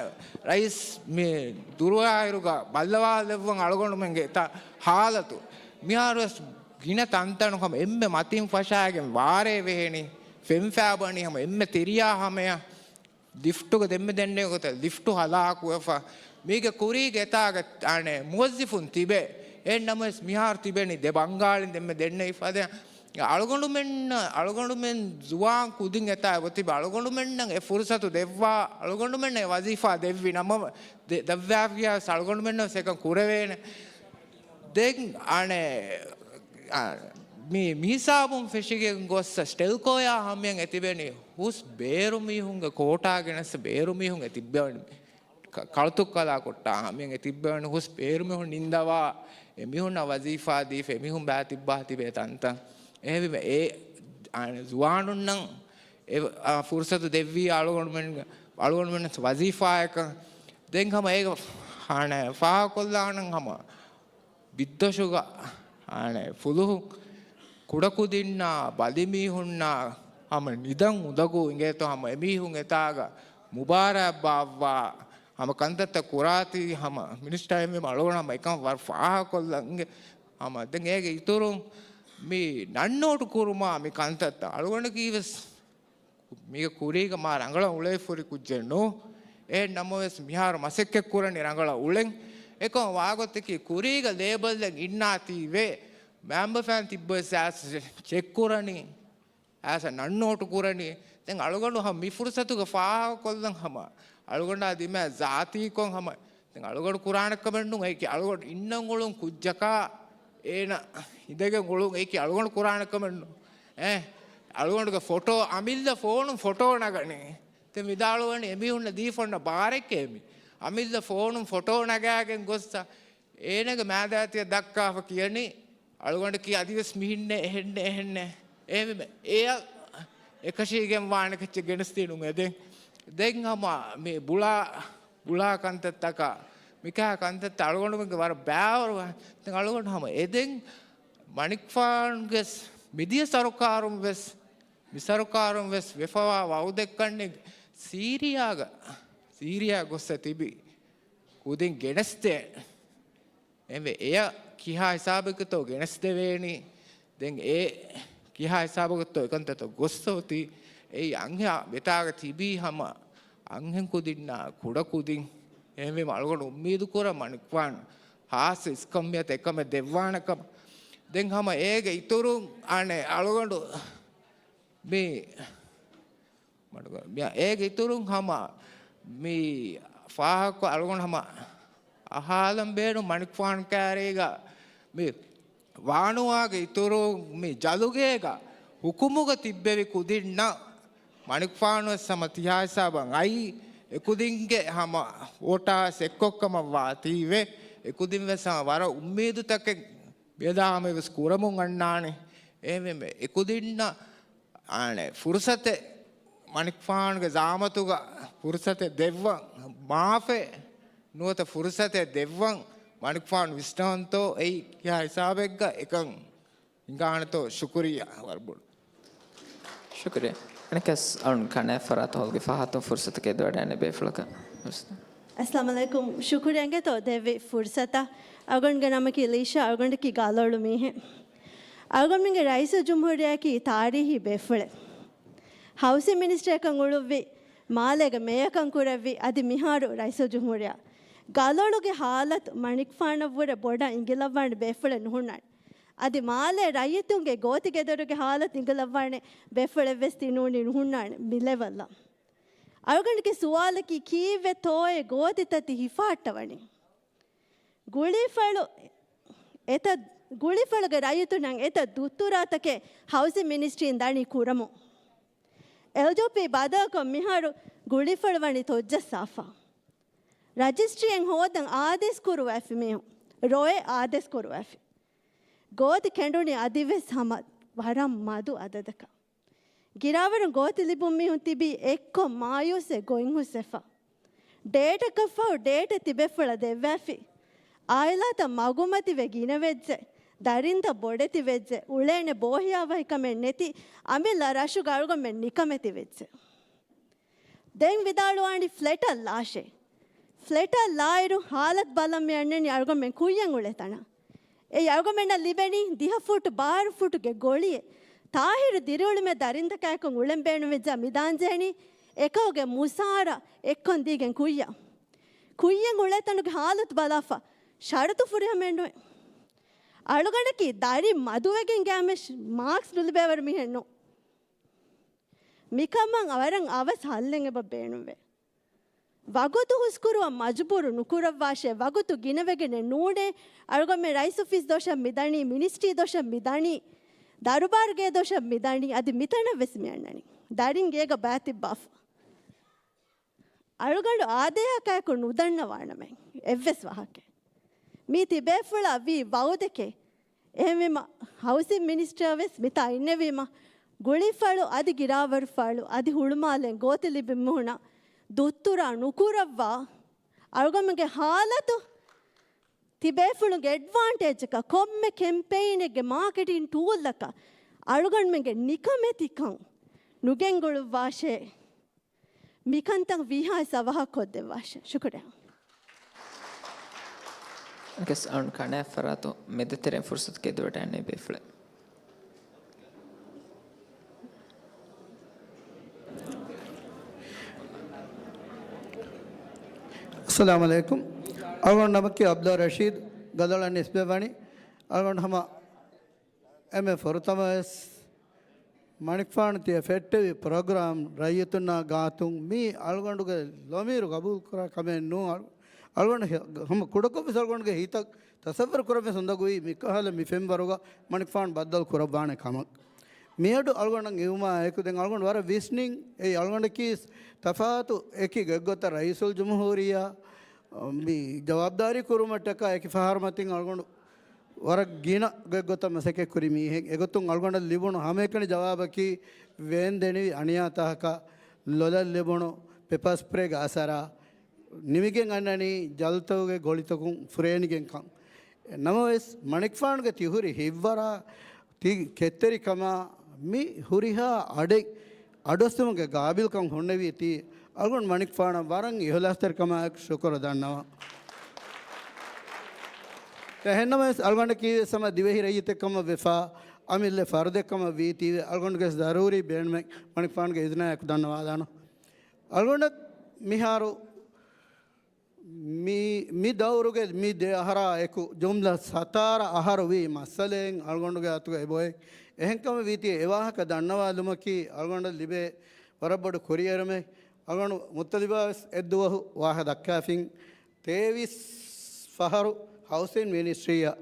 ރައީސް މި ދުރުވާއިރުގަ ބައްލަވާލެއްވަން އަޅުގަނޑުމެންގެ ތަ-، ހާލަތު. މިހާރު ވެސް ގިނަ ތަންތަނު ހަމަ އެންމެ މަތިން ފަށާގެން ވާރޭ ވެހެނީ، ފެން ފާބަނީ ހަމަ އެންމެ ތިރިޔާ ހަމަޔަށް. ލިފްޓުގަ ދެންމެ ދެންނެވި ގޮތަށް ލިފްޓު ހަލާކުވެފަ. މީގެ ކުރީގެ އެތާގަ އަނެ މުވައްޒިފުން ތިބޭ. އެހެން ނަމަވެސް މިހާރު ތިބެނީ ދެ ބަންގާޅިން ދެންމެ ދެންނެވިފަ. ދެން އަޅުގަނޑުމެން، އަޅުގަނޑުމެން ޒުވާން ކުދިން އެތާ އެބަ ތިބެ އަޅުގަނޑުމެންނަށް އެ ފުރުސަތު ދެއްވާ، އަޅުގަނޑުމެންނަށް އެ ވަޒީފާ ދެއްވި ނަމަ، ދެ-، ދެއްވާފިޔާ ވެސް އަޅުގަނޑުމެންނަށް ވެސް އެކަން ކުރެވޭނެ. ދެން އަނެ، އަ، މި، މިހިސާބުން ފެށިގެން ގޮއްސަ ސްޓެލްކޯޔާ ހަމަޔަށް އެތިބެނީ ހުސް ބޭރު މީހުންގެ ކޯޓާ ގެނެސް ބޭރު މީހުން އެތިއްބެވަނީ. ކަ-، ކަޅުތުއްކަލާ ކޮށްޓާ ހަމަޔަށް އެތިއްބެވަނީ ހުސް ބޭރު މީހުން ނިންދަވާ، އެ މީހުންނަށް ވަޒީފާ ދީފަ، އެ މީހުން ބާތިއްބާ ތިބޭ ތަންތަން. އެހެންވީމަ އެ، އަ، ޒުވާނުންނަށް އެ، އަ، ފުރުސަތު ދެއްވީ އަޅުގަނޑުމެން، އަޅުގަނޑުމެން ވަޒީފާއަކަށް. ދެން ހަމަ އޭގަ ހާނަ ފާހަގަކޮށްލާނަން ހަމަ ބިއްދަށުގަ އާނެ ފުލުހު ކުޑަކުދިންނާ ބަލިމީހުންނާ ހަމަ ނިދަން އުނދަގޫ އިނގޭތޯ ހަމަ އެމީހުން އެތާގަ މުބާރާތް ބާއްވާ ހަމަ ކަންތައްތައް ކުރާތީ ހަމަ މިނިސްޓާ އެމްއެމް އަޅުގަނޑު ހަމަ އެކަން ވަރަށް ފާހަގަކޮށްލަން އިނގޭ. ހަމަ ދެން އޭގެ އިތުރުން މި ނަންނޯޓު ކުރުމާ މި ކަންތައްތައް އަޅުގަނޑަކީ ވެސް މީގެ ކުރީގަ މާ ރަނގަޅަށް އުޅޭ ފުރި ކުއްޖެއް ނޫ. އެހެން ނަމަވެސް މިހާރު މަސައްކަތް ކުރަނީ ރަނގަޅަށް އުޅެން. އެކަމަށް ވާގޮތަކީ ކުރީގަ ލޭބަލްއެއް އިންނާތީވެ މައިންބަފައިން ތިއްބަވެސް އައިސް ޗެކް ކުރަނީ. އައިސް ނަން ނޯޓު ކުރަނީ. ދެން އަޅުގަނޑު ހަމަ މި ފުރުސަތުގަ ފާހަގަކޮށްލަން ހަމަ އަޅުގަނޑާ ދިމާ ޒާތީކޮށް ހަމަ ދެން އަޅުގަނޑު ކުރާނެ ކަމެއް ނޫން. އެކި އަޅުގަނޑު އިންނަން އުޅުން ކުއްޖަކާ އޭނަ އިނދެގެން އުޅުން އެކި އަޅުގަނޑު ކުރާނެ ކަމެއް ނޫން. އޭ، އަޅުގަނޑުގެ ފޮޓޯ އަމިއްލަ ފޯނުން ފޮޓޯ ނަގަނީ. ދެން ވިދާޅުވަނީ އެމީހުންނަށް ދީފަ އޮންނަ ބާރެއްކޭ މީ. އަމިއްލަ ފޯނުން ފޮޓޯ ނަގާގެން ގޮއްސަ އޭނަގެ މާދާތިއަށް ދައްކާފަ ކިޔަނީ އަޅުގަނޑަކީ އަދިވެސް މިހެންނޭ އެހެންނޭ އެހެންނޭ. އެހެންވީމަ އެއަށް އެކަށީގެން ވާނެ ކައްޗެއް ގެނެސްދީނުން އެދެން. ދެން ހަމަ މި ބުޅާ ބުޅާ ކަންތައްތަކާ، މިކާ ކަންތައްތައް އަޅުގަނޑުމެންގެ ވަރަށް ބާވަރު. ދެން އަޅުގަނޑު ހަމަ އެދެން މަނިކުފާނުގެ މިދިޔަ ސަރުކާރުން ވެސް، މި ސަރުކާރުން ވެސް ވެފަވާ ވައުދެއްކަންނެއް ސީރިޔާގަ، ސީރިޔާ ގޮއްސަ ތިބި ކުދިން ގެނެސްދޭ. އެންވެ އެޔަށް ކިހާ ހިސާބަކަށްތޯ ގެނެސްދެވޭނީ؟ ދެން އެ ކިހާ ހިސާބަކަށްތޯ އެކަންތައްތޯ ގޮއްސޯތީ؟ އެއީ އަންހެން ވެތާގަ ތިބީ ހަމަ އަންހެން ކުދިންނާ ކުޑަ ކުދިން. އެހެންވީމަ އަޅުގަނޑު އުއްމީދު ކުރަން މަނިކުފާނު ހާއްސަ އިސްކަންމިއަތަށް އެކަމެއް ދެއްވާނެ ކަމަށް. ދެން ހަމަ އޭގެ އިތުރުން އަނެއް އަޅުގަނޑު މި މި-، އޭގެ އިތުރުން ހަމަ މި ފާހަގަކޮށް އަޅުގަނޑު ހަމަ އަހާލަން ބޭނުން މަނިކުފާނު ކާރީގަ މި ވާނުވާގެ އިތުރުން މި ޖަލުގޭގަ ހުކުމުގަ ތިއްބެވި ކުދިންނަށް މަނިކުފާނުވެސް ހަމަ ތިހާ ހިސާބަށް އައީ، އެކުދިންގެ ހަމަ ވޯޓާސް އެއްކޮށްކަމަށް ވާތީވެ، އެކުދިންވެސް ހަމަ ވަރަށް އުއްމީދުތަކެއް މިއަދާ ހަމަވެސް ކުރަމުން އަންނާނެ. އެހެންވެ، އެކުދިންނަށް އާނެ، ފުރުސަތެއް މަނިކުފާނުގެ ޒާމަތުގަ ފުރުސަތެއް ދެއްވަން، މާފެއް ނުވަތަ ފުރުސަތެއް ދެއްވަން މަނިކުފާނު ވިސްނަވަންތޯ އެއީ ކިހާ ހިސާބެއްގަ އެކަން ހިނގާނެތޯ؟ ޝުކުރިއްޔާ ވަރަށް ބޮޑަށް. ޝުކުރިއްޔާ. އަނެއްކާސް އަޅުން ކަނޭ ފަރާތަށް ހޮޅުގެ ފަހަތުން ފުރުސަތަކަށް އެދިވަޑައިގެންނެވި ބޭފުޅަކަށް. އައްސަލާމު ޢަލައިކުމް. ޝުކުރިއްޔާ އިނގޭތޯ ދެއްވި ފުރުސަތަށް. އަޅުގަނޑުގެ ނަމަކީ ލީޝާ، އަޅުގަނޑަކީ ގަލޮޅު މީހެއް. އަޅުގަނޑުމެންގެ ރައީސުލްޖުމްހޫރިއްޔާއަކީ ތާރީހީ ބޭފުޅެއް. ހައުސިން މިނިސްޓަރަކަށް އުޅުއްވި، މާލޭގެ މޭޔަކަން ކުރެއްވި، އަދި މިހާރު ރައީސުލްޖުމްހޫރިއްޔާ. ގަލޮޅުގެ ހާލަތު މަނިކުފާނަށްވުރެ ބޮޑަށް އިނގިލައްވާނެ ބޭފުޅެއް ނުހުންނާނެ. އަދި މާލޭ ރައްޔިތުންގެ ގޯތިގެދޮރުގެ ހާލަތު އިނގިލައްވާނެ ބޭފުޅެއްވެސް ތިނޫނީ ނުހުންނާނެ މި ލެވެލްއަށް. އަޅުގަނޑުގެ ސުވާލަކީ ކީއްވެތޯއޭ ގޯތިތައް ތި ހިފަހައްޓަވަނީ؟ ގުޅީފަޅު އެތައް، ގުޅީފަޅުގެ ރައްޔިތުންނަށް އެތައް ދުއްތުރާތަކެއް ހައުސިން މިނިސްޓްރީން ދަނީ ކުރަމުން. އެލްޖޫޕީ ބަދަލުކޮށް މިހާރު ގުޅީފަޅު ވަނީ ތޮއްޖައްސާފަ. ރަޖިސްޓްރީއެއް ހޯދަން އާދޭސް ކުރުވައިފި މީހުން، ރޮއެ އާދޭސް ކުރުވައިފި. ގޯތި ކެނޑުނީ އަދިވެސް ހަމަ ވަރަށް މަދު އަދަދަކަށް. ގިރާވަރުން ގޯތި ލިބުން މީހުން ތިބީ އެއްކޮށް މާޔޫސްވެ ގޮތްހުސްވެފަ. ޑޭޓަކަށްފަހު ޑޭޓަ ތިބޭފުޅަށް ދެއްވައިފި. އާއިލާތައް މަގުމަތިވެ ގިނަވެއްޖެ. ދަރިންތައް ބޮޑެތިވެއްޖެ. އުޅޭނެ ބޯހިޔާވަހިކަމެއް ނެތި އަމިއްލަ ރަށުގަ އަޅުގަނޑުމެން ނިކަމެތިވެއްޖެ. ދެން ވިދާޅުވާނީ ފްލެޓަށް ލާށޭ. ފްލެޓަށް ލާއިރު ހާލަތު ބަލަން މި އަންނަނީ އަޅުގަނޑުމެން ކުއްޔަށް އުޅޭ ތަނަށް. އެއީ އަޅުގަނޑުމެންނަށް ލިބެނީ ދިހަ ފުޓް ބާރަ ފުޓުގެ ގޮޅިއެއް. ތާހިރު ދިރިއުޅުމެއް ދަރިންތަކާއެކު އުޅެން ބޭނުންވެއްޖާ މި ދާންޖެހެނީ އެކަކުގެ މުސާރަ އެއްކޮށް ދީގެން ކުއްޔަށް. ކުއްޔަށް އުޅޭ ތަނުގެ ހާލަތު ބަލާފަ ޝަރުތު ފުރިހަމައެއް ނުވޭ. އަޅުގަނޑަކީ ދަރިން މަދުވެގެން ގައިމެ މާކްސް ނުލިބޭވަރު މީހެއް ނޫން. މިކަމަށް ވަރަށް އަވަސް ހައްލެއް އެބަ ބޭނުންވޭ. ވަގުތު ހުސްކުރުވަން މަޖުބޫރު ނުކުރައްވާށޭ، ވަގުތު ގިނަވެގެނެއް ނޫނޭ. އަޅުގަނޑުމެން ރައީސް އޮފީސް ދޮށަށް މިދަނީ، މިނިސްޓްރީ ދޮށަށް މިދަނީ، ދަރުބާރުގޭ ދޮށަށް މިދަނީ، އަދި މިތަނަށް ވެސް މިއަންނަނީ. ދަރިން ގޭގަ ބައިތިއްބާފަ. އަޅުގަނޑު އާދޭހަކާއެކު ނުދަންނަވާނަމޭ އެއްވެސް ވާހަކައެއް. މީ ތިބޭފުޅާ ވީ ވައުދެކޭ. އެހެންވީމަ، ހައުސިން މިނިސްޓަރ ވެސް މިތާ އިންނެވީމަ، ގުޅިފަޅު އަދި ގިރާވަރުފަޅު އަދި ހުޅުމާލެން ގޯތި ލިބި މީހުންނަށް ދުއްތުރާ ނުކުރައްވާ، އަޅުގަނޑުގެ ހާލަތު ތިބޭފުޅުންގެ އެޑްވާންޓޭޖަކަށް ކޮންމެ ކެމްޕެއިނެއްގެ މާކެޓިން ޓޫލްއަކަށް އަޅުގަނޑުމެންގެ ނިކަމެތިކަން ނުގެންގުޅުއްވާށޭ. މިކަންތައް ވީހާވެސް އަވަހަށް ކޮށްދެއްވާށެ. ޝުކުރިއްޔާ. އަނެއްކާސް އަޅުން ކަނާތް ފަރާތުން މެދުތެރެއިން ފުރުސަތު އެދިވަޑައިގެންނެވި ބޭފުޅެއް. އައްސަލާމު ޢަލައިކުމް. އަޅުގަނޑު ނަމަކީ ޢަބްދުއްލާ ރަޝީދު، ގަދޮޅަށް ނިސްބަތްވަނީ. އަޅުގަނޑު ހަމަ އެންމެ ފުރަތަމަވެސް މަނިކުފާނު ތިޔަ ފެއްޓެވި ޕްރޮގްރާމް ރައްޔިތުންނާ ގާތުން މީ އަޅުގަނޑުގެ ލޮމީރު ގަބޫލުކުރާ ކަމެއް ނޫން. އަޅު-، އަޅުގަނޑު ހެ-، ހަމަ ކުޑަކޮށްވެސް އަޅުގަނޑުގެ ހިތަށް ތަސައްވަރު ކުރަންވެސް އުނދަގޫވީ މިކަހަލަ މި ފެންވަރުގަ މަނިކުފާނު ބައްދަލު ކުރައްވާނެ ކަމަށް. މިއަޑު އަޅުގަނޑަށް އިވުމާ އެކު ދެން އަޅުގަނޑު ވަރަށް ވިސްނިން އެއީ އަޅުގަނޑަކީ ތަފާތު އެކި ގޮތްގޮތަށް ރައީސުލްޖުމްހޫރިއްޔާ މި ޖަވާބުދާރީ ކުރުމަށްޓަކާ އެކި ފަހަރު މަތިން އަޅުގަނޑު ވަރަށް ގިނަ ގޮތްގޮތަށް މަސައްކަތްކުރި މީހެއް. އެގޮތުން އަޅުގަނޑަށް ލިބުނު ހަމައެކަނި ޖަވާބަކީ ވޭންދެނިވި އަނިޔާތަކަކަށް ލޮލަށް ލިބުނު ޕެޕަރ ސްޕްރޭގެ އަސަރާ ނިމިގެން އަންނަނީ ޖަލްތަކުގެ ގޮޅިތަކުން ފުރޭނިގެންކަން. ނަމަވެސް، މަނިކުފާނުގެ ތިހުރި ހިތްވަރާ ތި ކެތްތެރިކަމާ މި ހުރިހާ އަޑެއް އަޑުއައްސުމުގެ ގާބިލްކަން ހުންނެވީތީ، އަޅުގަނޑު މަނިކުފާނަށް ވަރަށް އިހުލާސްތެރިކަމާއެކު ޝުކުރު ދަންނަވަން. އެހެންނަމަވެސް، އަޅުގަނޑަކީވެސް ހަމަ ދިވެހި ރައްޔިތެއްކަމަށް ވެފާ، އަމިއްލަ ފަރުދެއްކަމަށް ވީތީވެ، އަޅުގަނޑުގެ ވެސް ޟަރޫރީ ބޭނުމެއް މަނިކުފާނުގެ އިޒުނާއެކު ދަންނަވާލާނަން. އަޅުގަނޑަށް މިހާރު މި، މި ދައުރުގެ މި ދެ އަހަރާ އެކު ޖުމްލަ ސަތާރަ އަހަރު ވީ މައްސަލައެއް އަޅުގަނޑުގެ އަތުގަ އެބޮއެ. އެހެންކަމަށް ވީތީ އެ ވާހަކަ ދަންނަވާލުމަކީ އަޅުގަނޑަށް ލިބޭ ވަރަށް ބޮޑު ކުރިއެރުމެއް. އަޅުގަނޑު މުއްތަލިބާ ވެސް އެއްދުވަހު ވާހަކަ ދައްކާފިން، ތޭވީސް ފަހަރު ހައުސިން މިނިސްޓްރީއަށް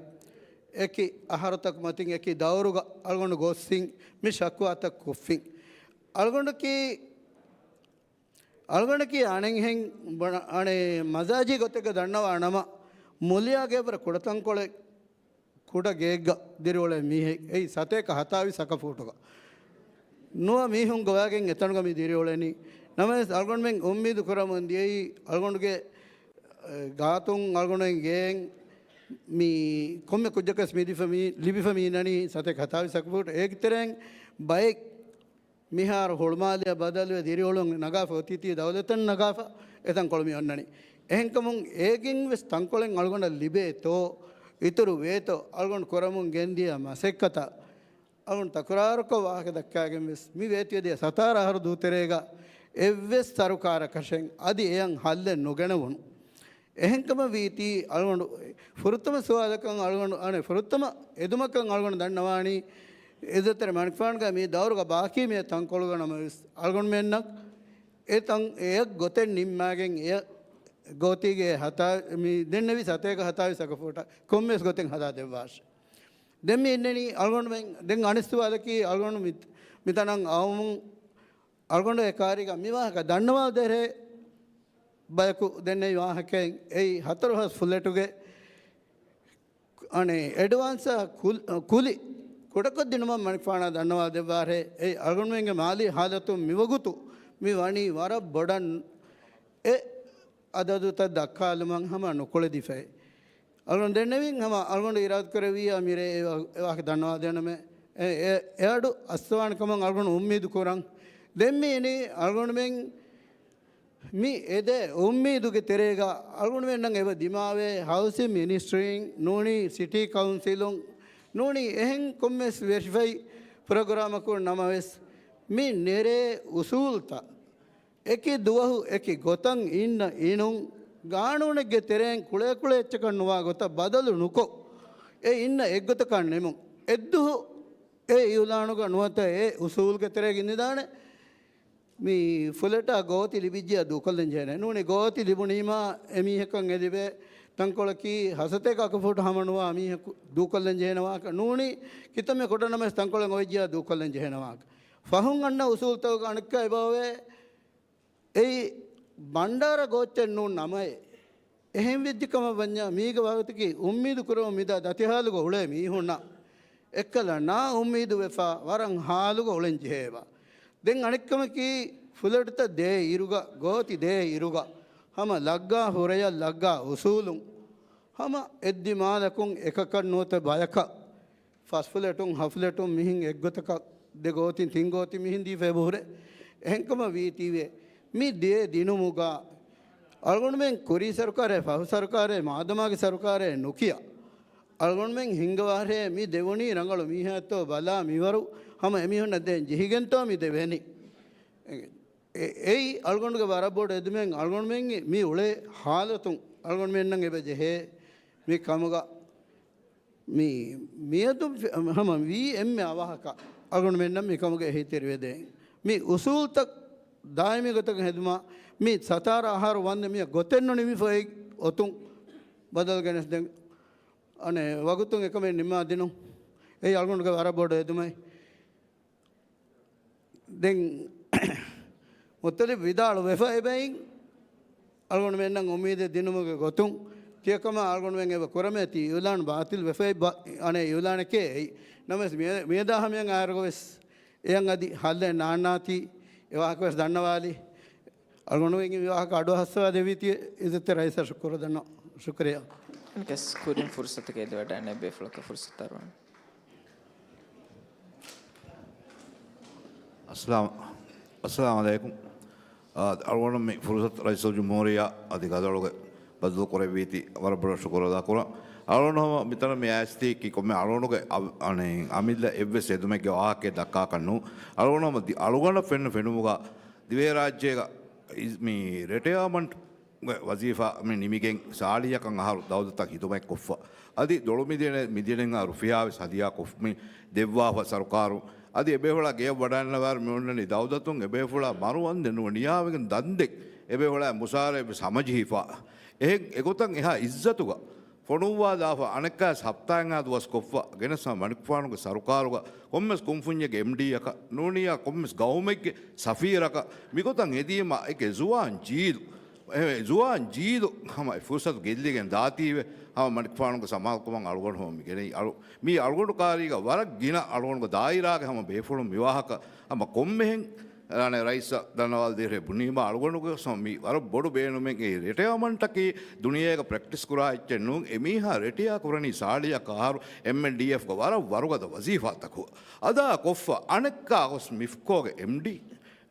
އެކި އަހަރުތަކު މަތިން އެކި ދައުރުގަ އަޅުގަނޑު ގޮސްފިން، މި ޝަކުވާތައް ކޮށްފިން. އަޅުގަނޑަކީ، އަޅުގަނޑަކީ އަނެއްހެން ބަ-، އަނެއް މަޖާޒީ ގޮތެއްގަ ދަންނަވާ ނަމަ، މުލިއާގެ އެއްވަރަށް ކުޑަތަންކޮޅެއް ކުޑަ ގެއެއްގަ ދިރިއުޅޭ މީހެއް. އެއީ ސަތޭކަ ހަތާވީސް ސަކަފޫޓުގަ. ނުވަ މީހުން ގޮވާގެން އެތަނުގަ މި ދިރިއުޅެނީ. ނަމަވެސް އަޅުގަނޑުމެން އުއްމީދު ކުރަމުން ދިޔައީ، އަޅުގަނޑުގެ، އެ، ގާތުން އަޅުގަނޑުމެން ގެއިން މި ކޮންމެ ކުއްޖަކަސް މި ލިބިފަ މީ-، ލިބިފަ މީނަނީ ސަތޭކަ ހަތާވީސް ސަކަފޫޓު. އޭގެ ތެރެއިން ބައެއް މިހާރު ހުޅުމާލެއަށް ބަދަލުވެ ދިރިއުޅުން ނަގާފަ އޮތީތީ ދައުލަތަށް ނަގާފަ އެތަންކޮޅު މި އޮންނަނީ. އެހެންކަމުން އޭގެން ވެސް ތަންކޮޅެއް އަޅުގަނޑަށް ލިބޭތޯ، އިތުރު ވޭތޯ، އަޅުގަނޑު ކުރަމުން ގެންދިޔަ މަސައްކަތަށް އަޅުގަނޑު ތަކުރާރުކޮށް ވާހަކަ ދައްކާގެން ވެސް މި ވޭތުވެދިޔަ ސަތާރަ އަހަރު ދޫތެރޭގަ އެއްވެސް ސަރުކާރަކަށެއް އަދި އެޔަށް ހައްލެއް ނުގެނެވުނު. އެހެންކަމަށް ވީތީ އަޅުގަނޑު ފުރަތަމަ ސުވާލަކަށް އަޅުގަނޑު، އަނެއް ފުރަތަމަ އެދުމަކަށް އަޅުގަނޑު ދަންނަވާނީ، އިއްޒަތްތެރި މަނިކުފާނުގެ މި ދައުރުގަ ބާކީ މި ތަންކޮޅުގަ ނަމަވެސް، އަޅުގަނޑުމެންނަށް އެ ތަން އެއަށް ގޮތެއް ނިންމާގެން އެ ގޯތީގެ ހަތާ-، މި ދެންނެވި ސަތޭކަ ހަތާވީސް ސަކަފޫޓަށް ކޮންމެވެސް ގޮތެއް ހަދާ ދެއްވާށެ. ދެން މި އިންނަނީ އަޅުގަނޑުމެން، ދެން އަނެއް ސުވާލަކީ އަޅުގަނޑު މި-، މިތަނަށް އައުމުން އަޅުގަނޑު އެ ކާރީގަ މި ވާހަކަ ދަންނަވާ ދޭހޭ ބަޔަކު ދެންނެވި ވާހަކައެއް އެއީ ހަތަރު ހާސް ފުލެޓުގެ އަނެއް އެޑްވާންސް ކުލް-، ކުލި ކުޑަކޮށްދިނުމަށް މަނިކުފާނާ ދަންނަވާ ދެއްވާހޭ. އެއީ އަޅުގަނޑުމެންގެ މާލީ ހާލަތުން މިވަގުތު މި ވަނީ ވަރަށް ބޮޑަށް އެ އަދަދުތައް ދައްކާލުމަށް ހަމަ ނުކުޅެދިފައި. އަޅުގަނޑު ދެންނެވިން ހަމަ އަޅުގަނޑު އިރާދަކުރެއްވިއްޔާ މިރޭ އެ ވާ-، އެ ވާހަކަ ދަންނަވާދޭނަމޭ. އެ، އެ، އެ އަޑު އައްސަވާނެ ކަމަށް އަޅުގަނޑު އުއްމީދު ކުރަން. ދެން މި އިނީ އަޅުގަނޑުމެން މި އެދޭ އުއްމީދުގެ ތެރޭގަ އަޅުގަނޑުމެންނަށް އެބަ ދިމާވޭ ހައުސިން މިނިސްޓްރީން ނޫނީ ސިޓީ ކައުންސިލުން ނޫނީ އެހެން ކޮންމެސް ވެރިފައި ޕްރޮގްރާމަކުން ނަމަވެސް މި ނެރޭ އުސޫލްތައް އެކި ދުވަހު އެކި ގޮތަށް އިންނަ އިނުން ގާނޫނެއްގެ ތެރެއިން ކުޅޭކުޅޭ އެއްޗަކަށް ނުވާ ގޮތަށް ބަދަލު ނުކޮށް، އެ އިންނަ އެއްގޮތަކަށް ނިމުން. އެއްދުވަހު އެ އިއުލާނުގަ ނުވަތަ އެ އުސޫލުގެ ތެރޭގަ އިންނަދާނެ މި ފުލެޓާ ގޯތި ލިބިއްޖެޔާ ދޫކޮށްލަން ޖެހޭނެ. ނޫނީ ގޯތި ލިބުނީމާ އެމީހަކަށް އެ ލިބޭ ތަންކޮޅަކީ ހަސަތޭކަ އަކުފޫޓު ހަމަ ނުވާ މީހަކު ދޫކޮށްލަން ޖެހޭނެ ވާހަކަ. ނޫނީ ކިތަންމެ ކުޑަނަމަވެސް ތަންކޮޅެއް އޮވެއްޖެޔާ ދޫކޮށްލަން ޖެހޭނެ ވާހަކަ. ފަހުން އަންނަ އުސޫލުތަކުގަ އަނެއްކާ އެބައޮވޭ. އެއީ ބަންޑާރަ ގޯއްޗެއް ނޫން ނަމައޭ. އެހެން ވެއްޖެ ކަމަށް ވަންޏާ މީގެ ވަގުތަކީ އުއްމީދު ކުރަމުން މިދާ ދަތި ހާލުގަ އުޅޭ މީހުންނަށް އެއްކަލަ ނާ އުއްމީދު ވެފަ ވަރަށް ހާލުގަ އުޅެން ޖެހޭބާ. ދެން އަނެއްކަމަކީ ފުލެޓުތައް ދޭ އިރުގަ، ގޯތި ދޭ އިރުގަ ހަމަ ލައްގާ ހުރަޔަށް ލައްގާ އުސޫލުން ހަމަ އެއްދިމާލަކުން އެކަކަށް ނުވަތަ ބަޔަކަށް ފަސް ފުލެޓުން، ހަ ފުލެޓުން މިހިން އެއްގޮތަކަށް ދެ ގޯތިން ތިން ގޯތި މިހިން ދީފަ އެބަހުރޭ. އެހެންކަމަށް ވީތީވެ، މި ދޭ ދިނުމުގަ އަޅުގަނޑުމެން ކުރީ ސަރުކާރޭ، ފަހު ސަރުކާރޭ، މާދަމާގެ ސަރުކާރޭ ނުކިޔާ، އަޅުގަނޑުމެން ހިންގަވާށޭ މި ދެވުނީ ރަނގަޅު މީހާތޯ ބަލާ މިވަރު ހަމަ އެމީހުންނަށް ދޭން ޖެހިގެންތޯ މި ދެވެނީ. އެ-، އެއީ އަޅުގަނޑުގެ ވަރަށް ބޮޑު އެދުމެއް. އަޅުގަނޑުމެން މި އުޅޭ ހާލަތުން އަޅުގަނޑުމެންނަށް އެބަ ޖެހޭ މި ކަމުގަ މި، މިއަދު ފެ-، ހަމަ ވީ އެންމެ އަވަހަކަށް އަޅުގަނޑުމެންނަށް މި ކަމުގެ އެހީތެރިވެދޭން. މި އުސޫލްތައް ދާއިމީ ގޮތަކަށް ހެދުމަށް މި ސަތާރަ އަހަރު ވަންދެން މިއަށް ގޮތެއް ނުނިމިފައި އޮތުން ބަދަލު ގެނެސްދޭން. އަނެއް ވަގުތުން އެކަމެއް ނިންމާ ދިނުން. އެއީ އަޅުގަނޑުގެ ވަރަށް ބޮޑު އެދުމެއް. ދެން މުއްތަލިބް ވިދާޅު ވެފަ އެބައިން އަޅުގަނޑުމެންނަށް އުއްމީދެއް ދިނުމުގެ ގޮތުން ތިޔަކަމާ އަޅުގަނޑުމެން އެބަ ކުރަމޭ ތީ އިއުލާން ބާތިލް ވެފައި ބަ-، އަނެއް އިއުލާނެކޭ އެއީ. ނަމަވެސް މި-، މިއަދާ ހަމަޔަށް އާރުގަ ވެސް އެޔަށް އަދި ހައްލެއް ނާންނާތީ އެ ވާހަކަ ވެސް ދަންނަވާލީ. އަޅުގަނޑުމެންގެ މި ވާހަކަ އަޑުއަހައްސަވާ ދެއްވީތީ އިއްޒަތްތެރި ރައީސަށް ޝުކުރު ދަންނަވަން. ޝުކުރިއްޔާ. އަނެކަސް ކުރިން ފުރުސަތަކަށް އެދިވަޑައިގަންނަވާ ބޭފުޅަކަށް ފުރުސަތު އަރުވަން. އައްސަލާމް، އައްސަލާމް ޢަލައިކުމް. އާ، އަޅުގަނޑު މި ފުރުސަތު ރައީސުލްޖުމްހޫރިއްޔާ އަދި ގަދައަޅުގެ ބަދަލު ކުރެއްވީތީ ވަރަށް ބޮޑަށް ޝުކުރު އަދާކުރަން. އަޅުގަނޑު ހަމަ މިތަނަށް މި އައިސްތީކީ ކޮންމެ އަޅުގަނޑުގެ އަ-، އަނެއް އަމިއްލަ އެއްވެސް އެދުމެއްގެ ވާހަކައެއް ދައްކާކަށް ނޫން. އަޅުގަނޑު ހަމަ ދި-، އަޅުގަނޑަށް ފެންނަ ފެނުމުގަ ދިވެހިރާއްޖޭގަ އިސް-، މި ރެޓަޔާމަންޓް ވަޒީފާ މި ނިމިގެން ސާޅީހަކަށް އަހަރު ދައުލަތަށް ހިދުމަތް ކޮށްފަ. އަދި ދޮޅު މިލިއަނެއް، މިލިއަނެއްހާ ރުފިޔާ ވެސް ހަދިޔާ ކޮށް މި ދެއްވާފަ ސަރުކާރު. އަދި އެބޭފުޅާ ގެޔަށް ވަޑައިންނަވާއިރު މި އޮންނަނީ ދައުލަތުން އެބޭފުޅާ މަރު ވަންދެން ނުވަ ނިޔާވެގެން ދަންދެން އެބޭފުޅާ މުސާރައެއް ވެސް ހަމަޖެހިފަ. އެހެން އެގޮތަށް އެހާ އިއްޒަތުގަ ފޮނުއްވާލާފަ އަނެއްކާވެސް ހަފްތާއެއްހާ ދުވަސް ކޮށްފަ ގެނެސް ހަމަ މަނިކުފާނުގެ ސަރުކާރުގަ ކޮންމެސް ކުންފުންޏެއްގެ އެމްޑީއަކަށް ނޫނިއްޔާ ކޮންމެސް ގައުމެއްގެ ސަފީރަކަށް މިގޮތަށް އެދީމަ އެކެ ޒުވާން ޖީލު އެ ޒުވާން ޖީލު ހަމަ އެ ފުރުސަތު ގެއްލިގެން ދާތީވެ ހަމަ މަނިކުފާނުގެ ސަމާލުކަމަށް އަޅުގަނޑު ހަމަ މި ގެނައީ. އަޅު-، މީ އަޅުގަނޑު ކާރީގަ ވަރަށް ގިނަ އަޅުގަނޑުގެ ދާއިރާގެ ހަމަ ބޭފުޅުން މިވާހަކަ ހަމަ ކޮންމެހެން ރާނެ ރައީސަށް ދަންނަވާލަދޭށޭ ބުނީމަ އަޅުގަނޑުގެ ސަ-، މި ވަރަށް ބޮޑު ބޭނުމެއް. އެ ރެޓަޔާމަންޓަކީ ދުނިޔޭގަ ޕްރެކްޓިސް ކުރާ އެއްޗެއް ނޫން. އެމީހާ ރެޓަޔާ ކުރަނީ ސާޅީސް އަހަރު އެމްއެންޑީއެފްގަ ވަރަށް ވަރުގަދަ ވަޒީފާތަކު އަދާ ކޮށްފަ އަނެއްކާ ގޮސް މިފްކޯގެ އެމްޑީ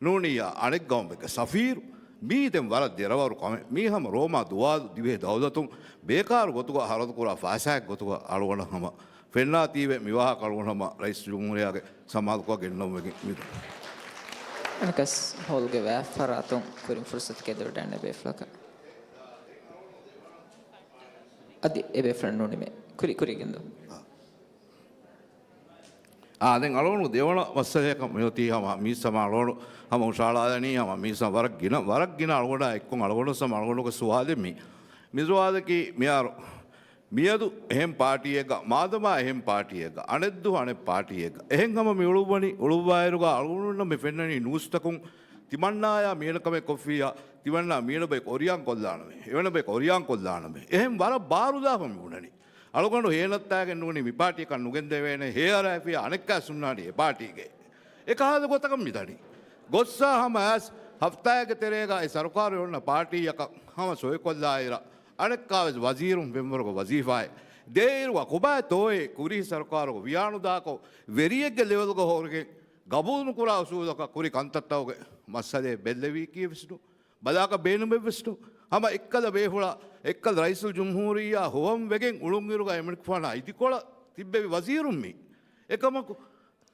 ނޫނިއްޔާ އަނެއް ގައުމެއްގެ ސަފީރު މީ ދެން ވަރަށް ދެރަވަރު ކަމެއް. މީ ހަމަ ރޯމާ ދުވާލު ދިވެހި ދައުލަތުން ބޭކާރު ގޮތުގަ ހަރަދުކުރާ ފައިސާއެއް ގޮތުގަ އަޅުގަނޑަށް ހަމަ ފެންނާތީވެ މިވާހަކަ އަޅުގަނޑު ހަމަ ރައީސުލްޖުމްހޫރިއްޔާގެ ސަމާލުކޮށް ގެންނަމުން ވެގެން މިދަނީ. އަނެއްކާވެސް ހޯލްގެ ވައިފަރާތުން ކުރިން ފުރުސަތު ކެނޑިވަޑައިގަންނަ ބޭފުޅަކަށް އަދި އެބޭފުޅަށް ނުނިމޭ. ކުރި، ކުރީގެން ދޯ. އާ، ދެން އަޅުގަނޑު ދެވަނަ މައްސަލަޔަކަށް މިއޮތީ ހަމަ މީސް ހަމަ އަޅުގަނޑު ހަމަ ހުށަހަޅާލަނީ ހަމަ މީސް ވަރަށް ގިނަ، ވަރަށް ގިނަ އަޅުގަނޑާ އެއްކޮށް އަޅުގަނޑު ހަމަ އަޅުގަނޑުގެ ސުވާލެއް މީ. މި ސުވާލަކީ މިހާރު މިއަދު އެހެން ޕާޓީއެއްގަ، މާދަމާ އެހެން ޕާޓީއެއްގަ، އަނެއްދުވަހު އަނެއް ޕާޓީއެއްގަ، އެހެން ހަމަ މި އުޅުއްވަނީ، އުޅުއްވާއިރުގަ އަޅުގަނޑުންނަށް މި ފެންނަނީ ނޫސްތަކުން ތިމަންނާޔާ މީނަ ކަމެއް ކޮށްފިއްޔާ، ތިމަންނާ މީނަ ބައި ކޮރިޔާން ކޮށްލާނަމޭ، އެވަނަ ބައި ކޮރިޔާން ކޮށްލާނަމޭ. އެހެން ވަރަށް ބާރުލާފަ މި ބުނަނީ. އަޅުގަނޑު ހޭނައްތާގެން ނޫނީ މި ޕާޓީއަކަށް ނުގެންދެވޭނެ، ހޭ އަރާފިޔާ އަނެއްކާ ސުންނާނީ އެ ޕާޓީގެ. އެކަހަލަ ގޮތަކަށް މިދަނީ. ގޮއްސާ ހަމަ އައިސް ހަފްތާއެއްގެ ތެރޭގަ އެ ސަރުކާރު އޮންނަ ޕާޓީއަކަށް ހަމަ ސޮއިކޮށްލާއިރަށް އަނެއްކާވެސް ވަޒީރުން ފެންވަރުގަ ވަޒީފާއެއް ދޭއިރުގަ ކޮބާތޯއޭ ކުރީ ސަރުކާރުގަ ވިޔާނުދާކޮށް ވެރިއެއްގެ ލެވެލްގަ ހޯރިގެން ގަބޫލުނުކުރާ އުސޫލަކަށް ކުރި ކަންތައްތަކުގެ މައްސަލައެއް ބެއްލެވީކީވެސް ނޫން. ބަލާކަށް ބޭނުމެއްވެސް ނޫން. ހަމަ އެއްކަލަ ބޭފުޅާ، އެއްކަލަ ރައީސުލްޖުމްހޫރިއްޔާ ހޮވަންވެގެން އުޅުންއިރުގަ އެމަނިކުފާނާ އިދިކޮޅަށް ތިއްބެވި ވަޒީރުން މީ. އެކަމަކު،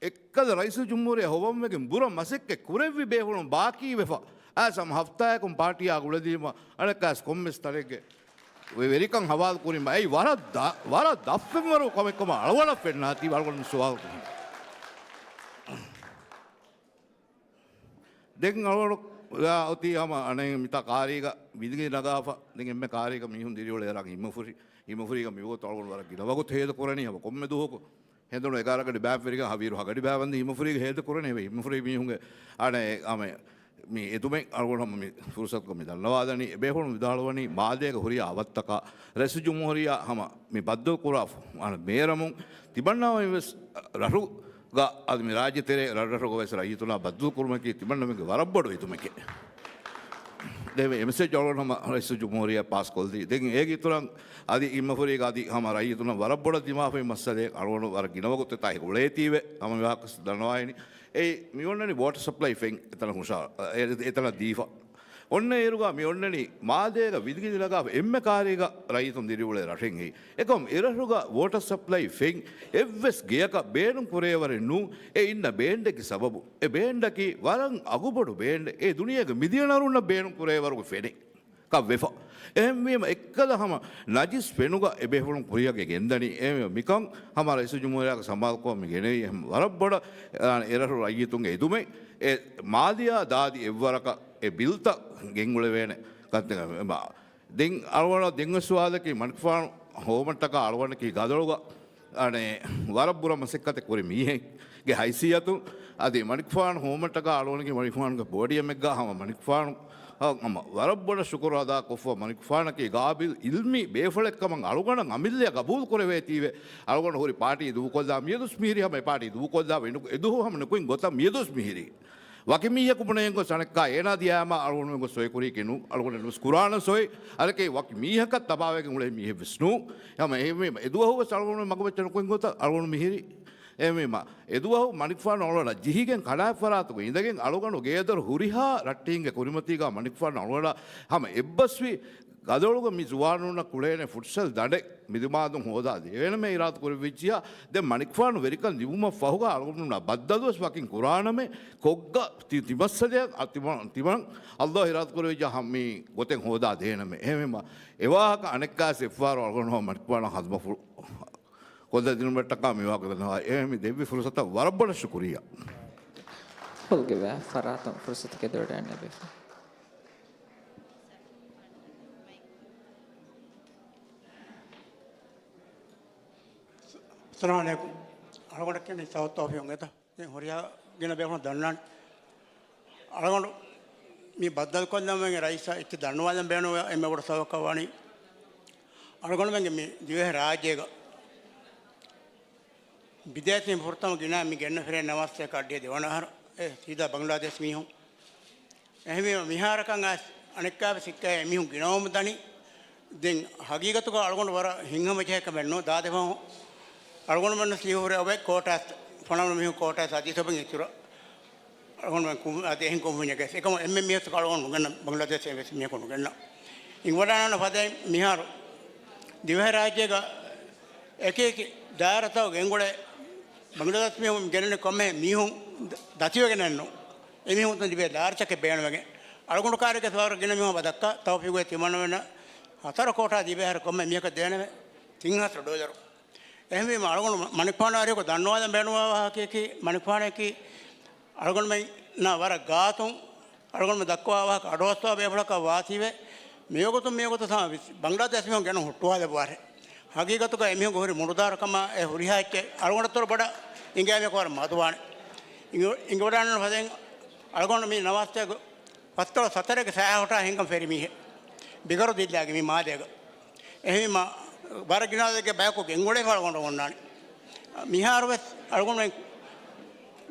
އެއްކަލަ ރައީސުލްޖުމްހޫރިއްޔާ ހޮވަންވެގެން ބުރަ މަސައްކަތް ކުރެއްވި ބޭފުޅުން ބާކީވެފަ، އައިސް ހަމަ ހަފްތާއަކުން ޕާޓީއާ ގުޅެދީމަ، އަނެއްކާވެސް ކޮންމެސް ތަނެއްގެ ވެ-، ވެރިކަން ހަވާލު ކުރީމަ، އެއީ ވަރަށް ދަ-، ވަރަށް ދަށްފެންވަރު ކަމެއްކަމަށް އަޅުގަނޑަށް ފެންނާތީ އަޅުގަނޑު ސުވާލު ކުރަނީ. ދެން އަޅުގަނޑު އޮތީ ހަމަ އަނެއް މިތާ ކާރީގަ ވިދިގި ނަގާފަ، ދެން އެންމެ ކާރީގަ މީހުން ދިރިއުޅޭ ރަން ހިމަފުރި، ހިމަފުރީގަ މިވަގުތު އަޅުގަނޑު ވަރަށް ގިނަ ވަގުތު ހޭދަ ކުރަނީ ހަމަ ކޮންމެ ދުވަހަކު ހެނދުނު އެގާރަ ގަޑި ބައިވެރިގަ ހަވީރު ހަ ގަޑި ބައިވަންދެން ހިމަފުރީގަ ހޭދަ ކުރަނީ ހަމަ ހިމަފުރީ މީހުންގެ އަނެއް އަމެ މި އެދުމެއް އަޅުގަނޑު ހަމަ މި ފުރުސަތުގަ މި ދަންނަވާލަނީ. އެބޭފުޅުން ވިދާޅުވަނީ މާލޭގެ ހުރިހާ އަވަށްތަކާ ރައީސުލްޖުމްހޫރިއްޔާ ހަމަ މި ބައްދަލުކުރާ އަނެއް ބޭރަމުން ތިމަންނާ ވެސް ރަށުގަ އަދި މި ރާއްޖެ ތެރޭ ރަށްރަށުގަ ވެސް ރައްޔިތުންނާ ބައްދަލު ކުރުމަކީ ތިމަންނަމެންގެ ވަރަށް ބޮޑު އެދުމެކޭ. ދެން އެ މެސެޖް އަޅުގަނޑު ހަމަ ރައީސުލްޖުމްހޫރިއްޔާ ޕާސް ކޮށްދީ. ދެން އޭގެ އިތުރަށް އަދި ހިމަފުރީގަ އަދި ހަމަ ރައްޔިތުންނަށް ވަރަށް ބޮޑަށް ދިމާވި މައްސަލައެއް އަޅުގަނޑު ވަރަށް ގިނަ ވަގުތު އެތާ ހި އުޅޭތީވެ ހަމަ މި ވާހަކަ ދަންނަވާއިނީ. އެއީ މި އޮންނަނީ ވޯޓަރ ސަޕްލައި ފެން އެތަނަށް ހުށަ-، އެ-، އެތަނަށް ދީފަ. އޮންނަ އިރުގަ މި އޮންނަނީ މާލޭގަ ވިދިގިނި ނަގާފަ އެންމެ ކާރީގަ ރައްޔިތުން ދިރިއުޅޭ ރަށެއްހެން. އެކަމް އެރަށުގަ ވޯޓަރ ސަޕްލައި ފެން އެއްވެސް ގެޔަކަށް ބޭނުން ކުރޭވަރެއް ނޫން. އެ އިންނަ ބޭންޑެއްގެ ސަބަބު، އެ ބޭންޑަކީ ވަރަށް އަގުބޮޑު ބޭންޑެއް. އެ ދުނިޔޭގެ މިލިޔަނަރުންނަށް ބޭނުން ކުރޭވަރުގެ ފެނެއް ކަށް ވެފަ. އެހެންވީމަ އެއްކަލަ ހަމަ ނަޖިސް ފެނުގަ އެބޭފުޅުން ކުރިޔަށް ގެންދަނީ. އެ މިކަން ހަމަ ރައީސުލްޖުމްހޫރިއްޔާގެ ސަމާލުކަމަށް މި ގެނެވީ ހަމަ ވަރަށް ބޮޑަށް އެރަށު ރައްޔިތުންގެ އެދުމެއް. އެ މާލިޔާ ދާދި އެއްވަރަކަށް އެ ބިލްތައް ގެންގުޅެވޭނެ ކަންތައް. ދެން އަޅުގަނޑަށް ދެން އޮތް ސުވާލަކީ މަނިކުފާނު ހޮވުމަށްޓަކާ އަޅުގަނޑަކީ ގަދޮޅުގަ އަނެއް ވަރަށް ބުރަ މަސައްކަތެއް ކުރި މީހެއްގެ ހައިސިއްޔަތުން އަދި މަނިކުފާނު ހޮވުމަށްޓަކާ އަޅުގަނޑަކީ މަނިކުފާނުގެ ޕޯޑިއަމެއްގަ ހަމަ މަނިކުފާނު ހަމަ ވަރަށް ބޮޑަށް ޝުކުރު އަދާ ކޮށްފަ. މަނިކުފާނަކީ ގާބިލް އިލްމީ ބޭފުޅެއްކަމަށް އަޅުގަނޑަށް އަމިއްލަޔަށް ގަބޫލު ކުރެވޭތީވެ އަޅުގަނޑު ހުރި ޕާޓީ ދޫކޮށްލާ މިއަދުސް މިހިރީ ހަމަ އެ ޕާޓީ ދޫކޮށްލާ އެދު-، އެދުވަހު ހަމަ ނުކުތް ގޮތަށް މިއަދުސް މިހިރީ. ވަކި މީހަކު ބުނެގެން ގޮސް އަނެއްކާ އޭނާ ދިޔާމާ އަޅުގަނޑުމެން ގޮސް ސޮއި ކުރީކީ ނޫން. އަޅުގަނޑު ނުވެސް ކުރާނަ ސޮއި. އަނެކޭ ވަކި މީހަކަށް ތަބާވެގެން އުޅޭ މީހެއް ވެސް ނޫން. ހަމަ އެހެންވީމަ އެދުވަހު ވެސް އަޅުގަނޑުމެން މަގުމައްޗަށް ނުކުތް ގޮތަށް އަޅުގަނޑު މިހިރީ. އެހެންވީމަ އެދުވަހު މަނިކުފާނު އަޅުގަނޑަށް ޖިހިގެން ކަނާތް ފަރާތުގަ އިނދެގެން އަޅުގަނޑު ގޭދޮރު ހުރިހާ ރައްޓެހިންގެ ކުރިމަތީގަ މަނިކުފާނު އަޅުގަނޑަށް ހަމަ އެއްބަސްވި ގަދޮޅުގަ މި ޒުވާނުންނަށް ކުޅޭނެ ފުޓްސަލް ދަނޑެއް މިދިމާދުން ހޯދާ ދޭނަމޭ އިރާދަ ކުރެއްވިއްޖިޔާ، ދެން މަނިކުފާނު ވެރިކަން ލިބުމަށް ފަހުގަ އަޅުގަނޑުމެންނާ ބައްދަލުވެސް ވަކިން ކުރާނަމޭ. ކޮށްގަ ތި-، ތިމައްސަލަޔަށް ތިމަން، ތިމަން އައްލާހު އިރާދަ ކުރެވިއްޖާ މި ގޮތެއް ހޯދާ ދޭނަމޭ. އެހެންވީމަ އެވާހަކަ އަނެއްކާސް އެއްފަހަރު އަޅުގަނޑު މަނިކުފާނަށް ހަދުމަފުޅު ކޮށްލަދިނުމަށްޓަކާ މި ވާހަކަ ދަންނަވާ. އެހެން މި ދެއްވި ފުރުސަތަށް ވަރަށް ބޮޑަށް ޝުކުރިއްޔާ. ފުލްގެ ވާ ފަރާތުން ފުރުސަތުގެ ދޮރު އަންނަ ބޭފުޅުން. އައްސަލާމު ޢަލައިކުމް. އަޅުގަނޑަކީ ސައުތު ތައުފީޤު އެތަ؟ ދެން ހުރިހާ ގިނަ ބޭފުޅުން ދަންނާނެ. އަޅުގަނޑު މި ބައްދަލުކޮށްލަން ވެގެން ރައީސާ އެއްޗެއް ދަންނަވާލަން ބޭނުންވާ އެންމެ ބޮޑު ސަބަބަކަށް ވަނީ، އަޅުގަނޑުމެންގެ މި ދިވެހި ރާއްޖޭގަ ބިދޭސީން ފުރަތަމަ ގިނަ މި ގެންނަ ފިރޭ ނަވާސްތޭކަ އައްޑިހަ ދެވަނަ އަހަރު އެ ސީދާ ބަނގްލާދޭޝް މީހުން. އެހެންވީމަ މިހާރަކަށް އައިސް އަނެއްކާވެސް ސިއްކައި އެމީހުން ގިނަވަމުން ދަނީ. ދެން ހަގީގަތުގަ އަޅުގަނޑު ވަރަށް ހިތްހަމަޖެހޭ ކަމެއް ނޫން. ދާދެފަހު އަޅުގަނޑުމެންނަށް ސީހުރެ އޮވެ ކޯޓާސް ފަނަރަ މީހުން ކޯޓާސް އަދި ސޮބިން އިތުރަށް އަޅުގަނޑުމެން ކުން-، އަދި އެހެން ކުންފުންޏެއްގެ އެކަމަ އެންމެ މީހަކު އަޅުގަނޑު ނުގެންނަ، ބަނގްލާދޭޝް އެއްވެސް މީހަކު ނުގެންނަ. އިނގިވަޑާނަން ފަދައިން މިހާރު ދިވެހިރާއްޖޭގަ އެކި އެކި ދާއިރާތައް ގެންގުޅޭ ބަނގްލާދޭޝް މީހުން ގެނެން ކޮންމެ މީހުން ދަ-، ދަތިވެގެނެއްނު. އެމީހުން ދިވެ ދާއިރާތަކެއް ބޭނުމެގެން. އަޅުގަނޑު ކާރިގެ ސުވާރު ގިނަ މީހުން ދައްކާ ތައުފީގު ތިމަންނަމެންނަށް ހަތަރު ކޯޓާ ދިވެހަރު ކޮންމެ މީހަކަށް ދޭނެވެ ތިން ހާސް ޑޮލަރު. އެހެންވީމަ އަޅުގަނޑު މަ-، މަނިކުފާނު އަރިހުގަ ދަންނަވާލަން ބޭނުންވާ ވާހަކަޔަކީ، މަނިކުފާނަކީ އަޅުގަނޑުމެންނާ ވަރަށް ގާތުން އަޅުގަނޑުމެން ދައްކަވާ ވާހަކަ އަޑުއައްސަވާ ބޭފުޅަކަށް ވާތީވެ، މިވަގުތު މިވަގުތު ތަމަ ވިސް-، ބަނގްލާދޭޝް މީހުން ގެނަ ހުއްޓުވާލެއްވާރެ. ހަގީގަތުގަ އެމީހުންގެ ހުރި މުޑުދާރުކަމާ އެ ހުރިހާ އެއްޗެއް އަޅުގަނޑަށްތޯ ބޮޑަށް އިނގޭމެކު ވަރަށް މަދުވާނެ. އިނގި-، އިނގިވަޑާނަން ފަދައިން އަޅުގަނޑު މި ނަވާސްތޭކަ ފަސްދޮޅަސް ސަތަރެއްގެ ސައިހަ ހޮޓާ ހިނގަން ފެރި މީހެއް. ބިގަރު ދިއްލާގެ މި މާލޭގަ. އެހެންވީމަ، ވަރަށް ގިނަ އަދަދެއްގެ ބަޔަކު ގެންގުޅޭ އަޅުގަނޑު އޮންނާނެ. މިހާރުވެސް އަޅުގަނޑު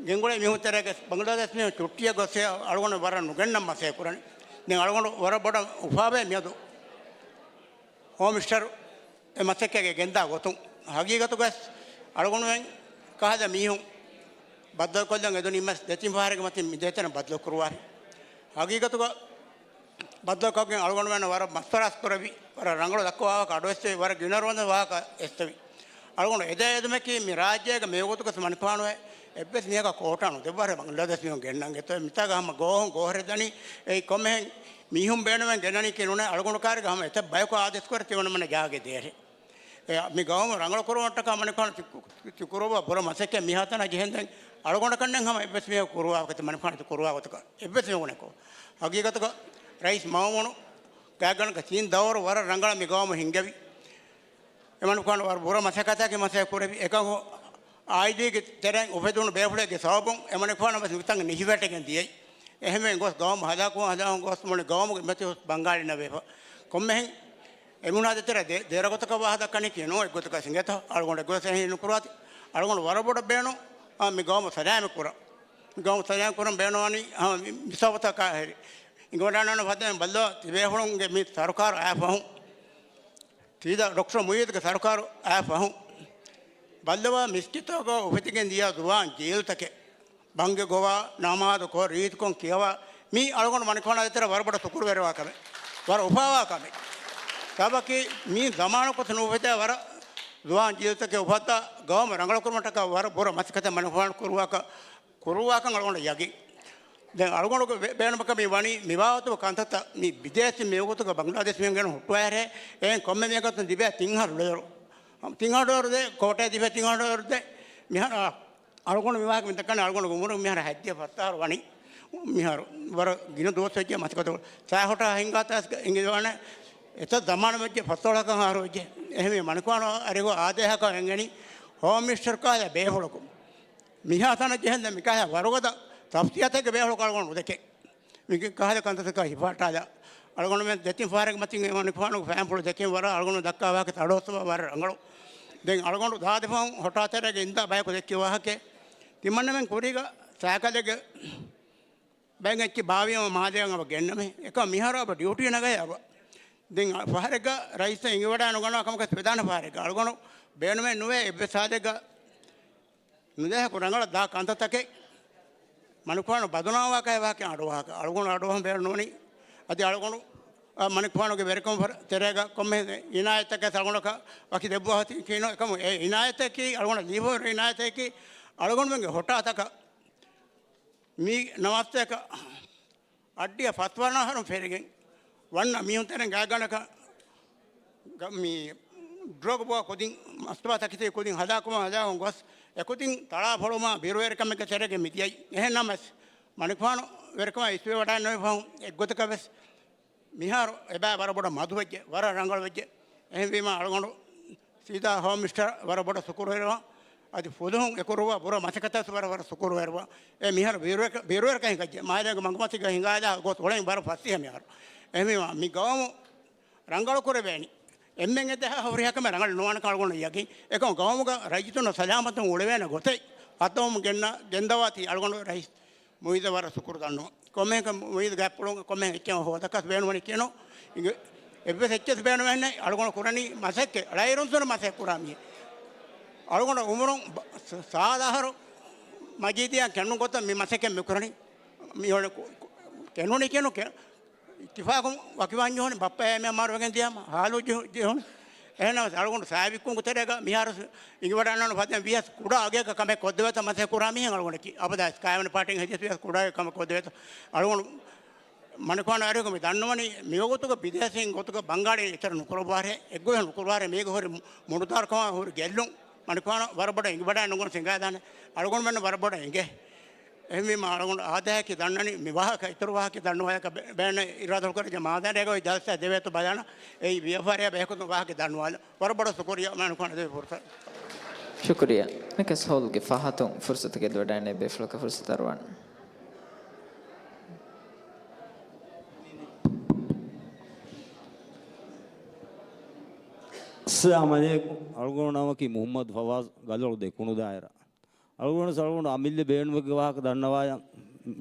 ގެންގުޅޭ މީހުން ތެރޭގަ ބަނގްލާދޭޝް މީހުން ޗުއްޓީއަށް ގޮސް އަޅުގަނޑު ވަރަށް ނުގެންނަން މަސައްކަތް ކުރަނީ. ދެން އަޅުގަނޑު ވަރަށް ބޮޑަށް އުފާވޭ މިއަދު ހޯމް މިނިސްޓަރު އެ މަސައްކަތްގެ ގެންދާ ގޮތުން. ހަގީގަތުގަސް އަޅުގަނޑުމެން ކަހަލަ މީހުން ބައްދަލުކޮށްލަން އެދުނީމަސް ދެތިން ފަހަރެއްގެ މަތިން މި ދޭތެރެން ބައްދަލު ކުރުވާފި. ހަގީގަތުގަ ބައްދަލުކޮށްގެން އަޅުގަނޑުމެން ވަރަށް މަސްވަރާސް ކުރެވި، ވަރަށް ރަނގަޅު ދައްކަވާ ވާހަކަ އަޑުއެއްސެވި، ވަރަށް ގިނަ ރޯން ވާހަކަ އެއްސެވި. އަޅުގަނޑު އެދޭ އެދުމަކީ މި ރާއްޖޭގަ މިވަގުތުގަސް މަނިކުފާނު އެއްވެސް މީހަކަށް ކޯޓާ ނުދެއްވާރެ ބަނގްލާދޭޝް މީހުން ގެންނަން ގެތޯ. މިތާގަ ހަމަ ގޯހުން ގޯހެރެ ދަނީ އެއީ ކޮންމެހެން މީހުން ބޭނުމެން ގެންނަނީކީ ނޫނޭ. އަޅުގަނޑު ކާރިގަ ހަމަ އެތައް ބަޔަކު އާދޭސް ކުރެ ތިމަންނަމެންނަށް ޖާގަ ދޭރެ. އެ، މި ގައުމު ރަނގަޅު ކުރުމަށްޓަކާ މަނިކުފާނު ތި-، ތި-، ތި ކުރުވާ ބުރަ މަސައްކަތް މިހާތަނަށް ޖެހެންދެން އަޅުގަނޑަކަށްނެއް ހަމަ އެއްވެސް މީހަކު ކުރުވާ ގޮތަކަށް މަނިކުފާނު ތި ކުރުވާ ގޮތަކަށް އެއްވެސް މީހަކު ނެތްކޮށް. ހަގީގަތުގަ ރައީސް މައުމޫނު ގާތްގަނޑަކަށް ތިން ދައުރު ވަރަށް ރަނގަޅަށް މި ގައުމު ހިންގެވި. އެމަނިކުފާނު ވަރަށް ބުރަ މަސައްކަތަކީ މަސައްކަތް ކުރެވި. އެކަކު އާއިލީގެ ތެރެއިން އުފެދުނު ބޭފުޅެއްގެ ސަބަބުން އެމަނިކުފާނު ވެސް މިތަން ނިހިވެޓިގެން ދިޔައީ. އެހެންވެ ގޮސް ގައުމު ހަލާކުވާ ހަލާކު ގޮސް މުޅި ގައުމުގެ މަތި ހުސް ބަންގާޅިންނަށް ވެފަ. ކޮންމެހެން އެމީހުނާ ދޭތެރެ ދޭ-، ދޭރަ ގޮތަކަށް ވާހަކަ ދައްކަނީކީ ނޫން އެއްގޮތަކަށް ސިނގޭތޯ. އަޅުގަނޑު އެއްގޮތަކަށް ނުކުރާތި. އަޅުގަނޑު ވަރަށް ބޮޑަށް ބޭނުން، އާ، މި ގައުމު ސަލާމަތް ކުރަން. މި ގައުމު ސަލާމަތް ކުރަން ބޭނުންވަނީ، އާ، މި، މި ސަބަބުތަކާ ހެރި. އިނގިވަޑާނަން ފަދައިން ބައްލަވާ ތިބޭފުޅުންގެ މި ސަރުކާރު އާ ފަހުން. ސީދާ ޑޮކްޓަރ މުއިއްޒުގެ ސަރުކާރު އާ ފަހުން. ބައްލަވާ މިސްކިތުގަ އުފެދިގެން ދިޔަ ޒުވާން ޖީލްތަކެއް. ބަންގެ ގޮވާ، ނަމާދުކޮށް، ރީތިކޮށް ކިޔަވާ، މީ އަޅުގަނޑު މަނިކުފާނާ ދޭތެރެ ވަރަށް ބޮޑަށް ޝުކުރުވެރިވާ ކަމެއް. ވަރަށް އުފާވާ ކަމެއް. ސަބަބަކީ މީ ޒަމާނަކު ނުއުފެދޭ ވަރަށް ޒުވާން ޖީލްތަކެއް އުފައްދާ ގައުމު ރަނގަޅުކުރުމަށްޓަކާ ވަރަށް ބުރަ މަސައްކަތެއް މަނިކުފާނު ކުރުވާކަށް، ކުރުވާކަން އަޅުގަނޑަށް ޔަގީން. ދެން އަޅުގަނޑުގެ ބޭ-، ބޭނުމަކަށް މި ވަނީ މިވާގޮތުގެ ކަންތައްތައް މި ބިދޭސީން މިވަގުތުގަ ބަނގްލާދޭޝް މީހުން ގެނަ ހުއްޓުވާއިރޭ، އެހެން ކޮންމެ މީހަކަށް ދިބޭ ތިން އަހަރު ޑޮލަރު. ތިން އަހަރު ޑޮލަރު ދޭ، ކޯޓައި ދިބޭ ތިން އަހަރު ޑޮލަރު ދޭ. މިހާރު އަޅުގަނޑު މި ވާހަކަ މި ދައްކަނީ އަޅުގަނޑު އުމުރު މިހާރު ހަތްދިހަ ފަސް އަހަރު ވަނީ. މިހާރު ވަރަށް ގިނަ ދުވަސް ވެއްޖެ މަސައްކަތު. ސައި ހޮޓާ ހިނގާތާ އިނގިލިވާނެ އެތައް ޒަމާނު ވެއްޖެ ފަސްދޮޅަކަށް އަހަރު ވެއްޖެ. އެހެންވެ މަނިކުފާނު އަރިހު އާދޭހަކަށް އެނގެނީ ހޯމް މިނިސްޓަރު ކާލަ ބޭފުޅަކު. މިހާތަނަށް ޖެހެންދެން މިކަހަލަ ވަރުގަދަ ތަފްސީލްތަކެއްގެ ބޭފުޅަކު އަޅުގަނޑު ނުދެކެ. މި ކަހަލަ ކަންތައްތަކާ ހިފާޓާލާ. އަޅުގަނޑުމެން ދެތިން ފަހަރެއްގެ މަތިން އެ މަނިކުފާނުގެ ފައިންޕުޅު ދެކެން ވަރަށް އަޅުގަނޑު ދައްކާ ވާހަކަ އަޑުއައްސަވާ ވަރަށް ރަނގަޅު. ދެން އަޅުގަނޑު ދާދިފަހުން ހޮޓާ ތެރޭގަ އިންދާ ބަޔަކު ދެއްކި ވާހަކަ ތިމަންނަމެން ކުރީގަ ސައިކަލެއްގެ ބައެއް އެއްޗެއް ބާވީމަ މާލޭގަ އަބަ ގެންނަމޭ. އެކަމަ މިހާރު އަބަ ޑިއުޓީ ނަގައޭ އަބަ. ދެން ފަހަރެއްގަ ރައީސް އިނގިވަޑާ ނުގަންނަވާ ކަމަކަށް ވެދާނެ ފަހަރެއްގަ އަޅުގަނޑު ބޭނުމެއް ނުވޭ އެއްވެސް ހާލެއްގަ ނުދޭހަކު ރަނގަޅަށް ދާ ކަންތައްތަކެއް މަނިކުފާނު ބަދުނާވާކަށް ވާކެ އަޑުއަހާކަށް އަޅުގަނޑު އަޑުއަހަން ބޭނުންވަނީ. އަދި އަޅުގަނޑު، އަ، މަނިކުފާނުގެ ވެރިކަން ތެރޭގަ ކޮންމެ އިނާޔަތްތަކެއް އަޅުގަނޑަކަށް ވަކި ދެއްވާ ހޮތީކީނު އެކަމު އެ އިނާޔަތަކީ އަޅުގަނޑަށް ލިބިފައިވާ އިނާޔަތަކީ އަޅުގަނޑުމެންގެ ހޮޓާތަކަށް މި ނަވާސްތޭކަ އައްޑިހަ ފަސްވަނަ އަހަރުން ފެރިގެން ވަންނަ މީހުން ތެރެއިން ގާތްގަނޑަކަށް ގަ-، މި ޑްރަގް ބޯ ކުދިން މަސްތުވާ ތަކެތީ ކުދިން ހަދާކުމާ ހަދާކުން ގޮސް އެކުދިން ތަޅާ ފޮޅުމާ ބިރުވެރިކަމެއްގެ ތެރޭގަ މިދިޔައީ. އެހެން ނަމަސް މަނިކުފާނު ވެރިކަމާ އިސްވެވަޑާން ނުވި ފަހުން އެއްގޮތަކަށް ވެސް މިހާރު އެބައި ވަރަށް ބޮޑަށް މަދުވެއްޖެ، ވަރަށް ރަނގަޅުވެއްޖެ. އެހެންވީމާ އަޅުގަނޑު ސީދާ ހޯމް މިނިސްޓަރ ވަރަށް ބޮޑަށް ޝުކުރުވެރިވާ. އަދި ފުލުހުން އެކުރުވާ ބުރަ މަސައްކަތަށް ވަރަށް ވަރަށް ޝުކުރުވެރިވާ. އެ މިހާރު ބިރުވެރިކަ-، ބިރުވެރިކަން ހިނގައްޖެ. މާލޭގެ މަގުމަތީގަ ހިނގާލާ ގޮސް އުޅެން ވަރަށް ފަސޭހަ މިހާރު. އެހެންވީމާ މި ގައުމު ރަނގަޅު ކުރެވޭނީ. އެންމެން އެދެހާ ހުރިހާ ކަމެއް ރަނގަޅު ނުވާނެކަން އަޅުގަނޑު ޔަގީން. އެކަމު ގައުމުގަ ރައްޔިތުންނަށް ސަލާމަތުން އުޅެވޭނެ ގޮތެއް ހައްދަވަމުން ގެންނަ، ގެންދަވާތީ އަޅުގަނޑު ރައީސް މުއިއްޒަށް ވަރަށް ޝުކުރު ދަންނަވަން. ކޮންމެހެން މުއިއްޒު ގާތްޕުޅުން ކޮންމެހެން އެއްޗެއް ހޯދަކަސް ބޭނުމަނީ ކިޔަނޯ. އިނގި-، އެއްވެސް އެއްޗެއް ބޭނުމެއް ނެތް. އަޅުގަނޑު ކުރަނީ މަސައްކަތް، ޅައިރުންސުން މަސައްކަތް ކުރާ މީހެއް. އަޅުގަނޑު އުމުރުން ބަ-، ސ-، ސާދަ އަހަރު މަޖީދިއާ ކެނޑުން ގޮތަށް މި މަސައްކަތް މި ކުރަނީ. މި އޮން ކު-، ކު-، ކެނޑުނީ ކެނޑު ކެ-، އިއްތިފާޤު ވަކިވާން ޖެހުނީ ބައްޕަ އެމްއެމްއާރު ވެގެން ދިޔަމަ ހާލު ޖެހު-، ޖެހުނީ. އެހެންނަމަވެސް އަޅުގަނޑު ސާބިއްކުން ތެރޭގަ މިހާރު އިނގިވަޑައިގަންނަވާ ފަދައިން ވިޔަސް ކުޑަ އަގެއްގަ ކަމެއް ކޮށްދެވޭތޯ މަސައްކަތް ކުރާ މީހެއް އަޅުގަނޑަކީ. އަބަދާ ވެސް ކާވެނި ޕާޓީން ހެދިޔަސް ވިޔަސް ކުޑަ އަގެއް ކަމެއް ކޮށްދެވޭތޯ. އަޅުގަނޑު މަނިކުފާނު އަރިހުގަ މި ދަންނަވަނީ މިވަގުތުގަ ބިދޭސީން ގޮތުގަ ބަންގާޅި އެތެރެ ނުކުރައްވާރޭ، އެއްގޮތަށް ނުކުރުވާރޭ، މީގަ ހުރި މު-، މުޑުދާރުކަމާ ހުރި ގެއްލުން މަނިކުފާނު ވަރަށް ބޮޑަށް އިނގިވަޑައި ނުގަން ސިނގާދާނެ. އަޅުގަނޑުމެންނަށް ވަރަށް ބޮޑަށް އިނގޭ. އެހެންވީމާ އަޅުގަނޑު އާދަޔަކީ ދަންނަނީ މި ވާހަކަ އިތުރު ވާހަކަ ދަންނަވާޔަކަށް ބެ-، ބޭން އިރާދަކުރެއްޖެ މާދަނޑޭގަ އޮތް ޖަލްސާ ދެވޭތޯ ބަލާނަ. އެއީ ވިޔަފާރިއާ ބެހެކުން ވާހަކަ ދަންނަވާލަ. ވަރަށް ބޮޑަށް ޝުކުރިއްޔާ މަނިކުފާނަށް ދެވި ފުރުސަތަށް. ޝުކުރިއްޔާ. ނަކަސް ހޯލްގެ ފަހަތުން ފުރުސަތު ގެއްލިވަޑައިގެން ބޭފުޅަކަށް ފުރުސަތު އަރުވާނެ. އައްސަލާމު ޢަލައިކުމް. އަޅުގަނޑު ނަމަކީ މުޙައްމަދު ފަވާޒް، ގަލޮޅު ދެކުނު ދާއިރާ. އަޅުގަނޑު އަޅުގަނޑު އަމިއްލަ ބޭނުމެއްގެ ވާހަކަ ދަންނަވާޔަ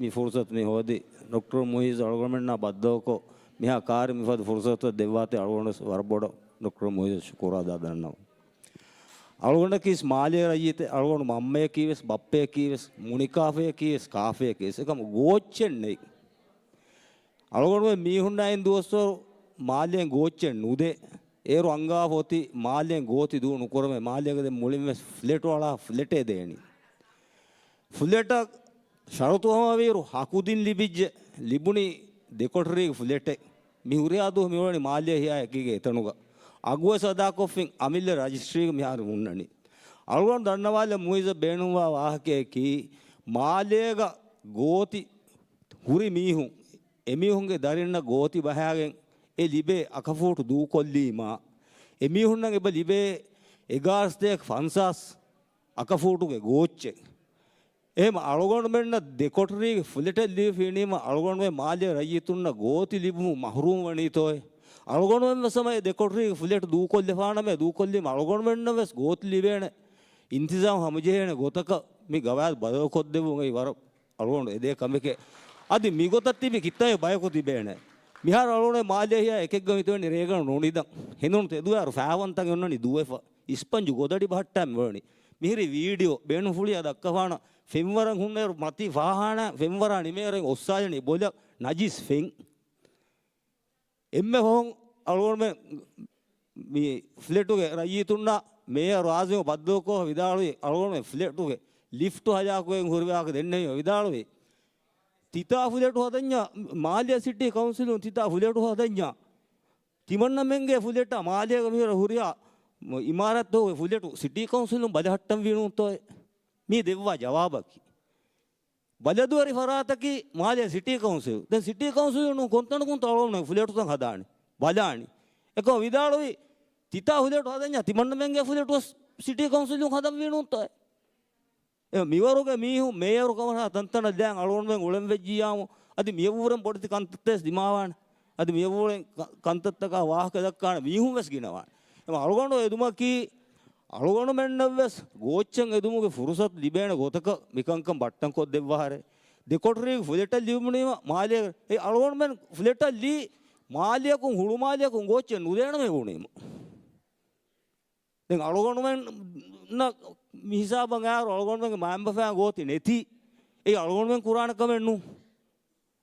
މި ފުރުސަތު މި ހޯދި. ޑޮކްޓަރ މުއިއްޒު އަޅުގަނޑުމެންނާ ބައްދަލުކޮށް، މިހާ ކާރި މިފަދަ ފުރުސަތު ދެއްވާތީ އަޅުގަނޑު ވަރަށް ބޮޑަށް ޑޮކްޓަރ މުއިއްޒަށް ޝުކުރު އަދާ ދަންނަވަން. އަޅުގަނޑަކީ މާލޭ ރައްޔިތެއް، އަޅުގަނޑު މަންމަޔަކީ ވެސް، ބައްޕަޔަކީ ވެސް، މުނިކާފަޔަކީ ވެސް، ކާފަޔަކީ ވެސް، އެކަމު ގޯއްޗެއް ނެތް. އަޅުގަނޑުމެން މީހުންނާއިން ދުވަސްވަރު މާލޭން ގޯއްޗެއް ނުދޭ. އޭރު އަންގާފަ އޮތީ މާލޭން ގޯތި ދޫ ނުކުރަމޭ. މާލޭގަ ދެން މުޅިން ވެސް ފްލެޓު އަޅާ ފްލެޓޭ ދޭނީ. ފްލެޓަށް ޝަރުތު ހަމަވިއިރު ހަކުދިން ލިބިއްޖެ. ލިބުނީ ދެކޮޓަރީގެ ފްލެޓެއް. މި ހުރިހާ ދުވަހު މިއުޅެނީ މާލޭ ހިޔާ އެކީގެ އެތަނުގަ. އަގުވެސް އަދާކޮށްފިން އަމިއްލަ ރަޖިސްޓްރީގަ މިހާރު ހުންނަނީ. އަޅުގަނޑު ދަންނަވާލަން މުއިއްޒަށް ބޭނުންވާ ވާހަކަޔަކީ، މާލޭގަ ގޯތި ހުރި މީހުން، އެމީހުންގެ ދަރިންނަށް ގޯތި ބަހާގެން އެ ލިބޭ އަކަފޫޓު ދޫކޮށްލީމާ، އެމީހުންނަށް އެބަ ލިބޭ އެގާރަ ސަތޭކަ ފަންސާސް އަކަފޫޓުގެ ގޯއްޗެއް. އެހެން އަޅުގަނޑުމެންނަށް ދެކޮޓަރީގެ ފްލެޓެއް ލިބިފިނީމަ، އަޅުގަނޑުމެން މާލޭ ރައްޔިތުންނަށް ގޯތި ލިބުމުން މަހްރޫމް ވަނީތޯއޭ؟ އަޅުގަނޑުމެން ވެސް ހަމަ އެ ދެކޮޓަރީގެ ފްލެޓް ދޫކޮށްލެފާނަމޭ، ދޫކޮށްލީމަ އަޅުގަނޑުމެންނަށް ވެސް ގޯތި ލިބޭނެ، އިންތިޒާމް ހަމަޖެހޭނެ ގޮތަކަށް މި ގަވާއިދު ބަދަލުކޮށްދެއްވުން އެއީ ވަރަށް އަޅުގަނޑު އެދޭ ކަމެކޭ. އަދި މިގޮތަށް ތިބި ކިތައް ބަޔަކު ތިބޭނެ. މިހާރު އަޅުގަނޑު މާލޭ ހިޔާ އެކެއްގަ މިތިބެނީ ރޭގަނޑު ނުނިދަން. ހެނދުނު ތެދުވާއިރު ފާވަންތަން އޮންނަނީ ދުވެފަ. އިސްޕަންޖު ގޮދަޑި ބަހައްޓާ މިއުޅެނީ. މިހިރީ ވީޑިއޯ ބޭނުންފުޅިއާ ދައްކަފާނަ ފެންވަރަށް ހުންނައިރު މަތީ ފާހާނާ ފެންވަރާ ނިމޭއިރެން އޮއްސާލަނީ ބޮލަށް ނަޖިސް ފެން. އެންމެ ފަހުން އަޅުގަނޑުމެން މި ފްލެޓުގެ ރައްޔިތުންނާ މޭޔަރު ރާޒިމް ބައްދަލުކޮށް ވިދާޅުވި، އަޅުގަނޑުމެން ފްލެޓުގެ ލިފްޓު ހަލާކުވެގެން ހުރިވާހަކަ ދެންނެވީމަ ވިދާޅުވި، ތިތާ ފްލެޓު ހަދަންޏާ މާލޭ ސިޓީ ކައުންސިލުން ތިތާ ފްލެޓު ހަދަންޏާ ތިމަންނަމެންގެ ފްލެޓާ މާލޭގަ މިހިރަ ހުރިހާ އިމާރާތްތަކުގެ ފްލެޓު ސިޓީ ކައުންސިލުން ބަލަހައްޓަން ވީނޫންތޯއޭ؟ މީ ދެއްވާ ޖަވާބަކީ. ބަލަދުވެރި ފަރާތަކީ މާލޭ ސިޓީ ކައުންސިލް. ދެން ސިޓީ ކައުންސިލުން ކޮންތަނަކުންތޯ އަޅުގަނޑު ފްލެޓުތައް ހަދާނީ؟ ބަލާނީ. އެކަމަ ވިދާޅުވީ، ތިތާ ފްލެޓު ހަދަންޏާ ތިމަންނަމެންގެ ފްލެޓު ސިޓީ ކައުންސިލުން ހަދަން ވީނޫންތޯއޭ؟ އެ މިވަރުގެ މީހުން މޭޔަރު ކަމަށާ ތަންތަނަށް ދާން އަޅުގަނޑުމެން އުޅެން ވެއްޖިއްޔާމު، އަދި މިއަށްވުރެން ބޮޑެތި ކަންތައްތައް ދިމާވާނެ. އަދި މިއަށްވުރެން ކަ-، ކަންތައްތަކާ ވާހަކަ ދައްކާނެ މީހުން ވެސް ގިނަވާނެ. އެމަ އަޅުގަނޑު އެދުމަކީ، އަޅުގަނޑުމެންނަށް ވެސް ގޯއްޗެއް އެދުމުގެ ފުރުސަތު ލިބޭނެ ގޮތަކަށް މިކަންކަން ބައްޓަން ކޮށްދެއްވާހަރެ. ދެކޮޓަރީގެ ފްލެޓަށް ލިބުނީމަ މާލޭ، އެ އަޅުގަނޑުމެން ފްލެޓަށް ލީ މާލޭއަކުން ހުޅުމާލެއަކުން ގޯއްޗެއް ނުދޭނަމޭ ބުނީމަ. ދެން އަޅުގަނޑުމެންނަށް މިހިސާބަށް އައިރު އަޅުގަނޑުމެންގެ މައިންބަފައިން ގޯތި ނެތީ. އެއީ އަޅުގަނޑުމެން ކުރާނެ ކަމެއް ނޫން.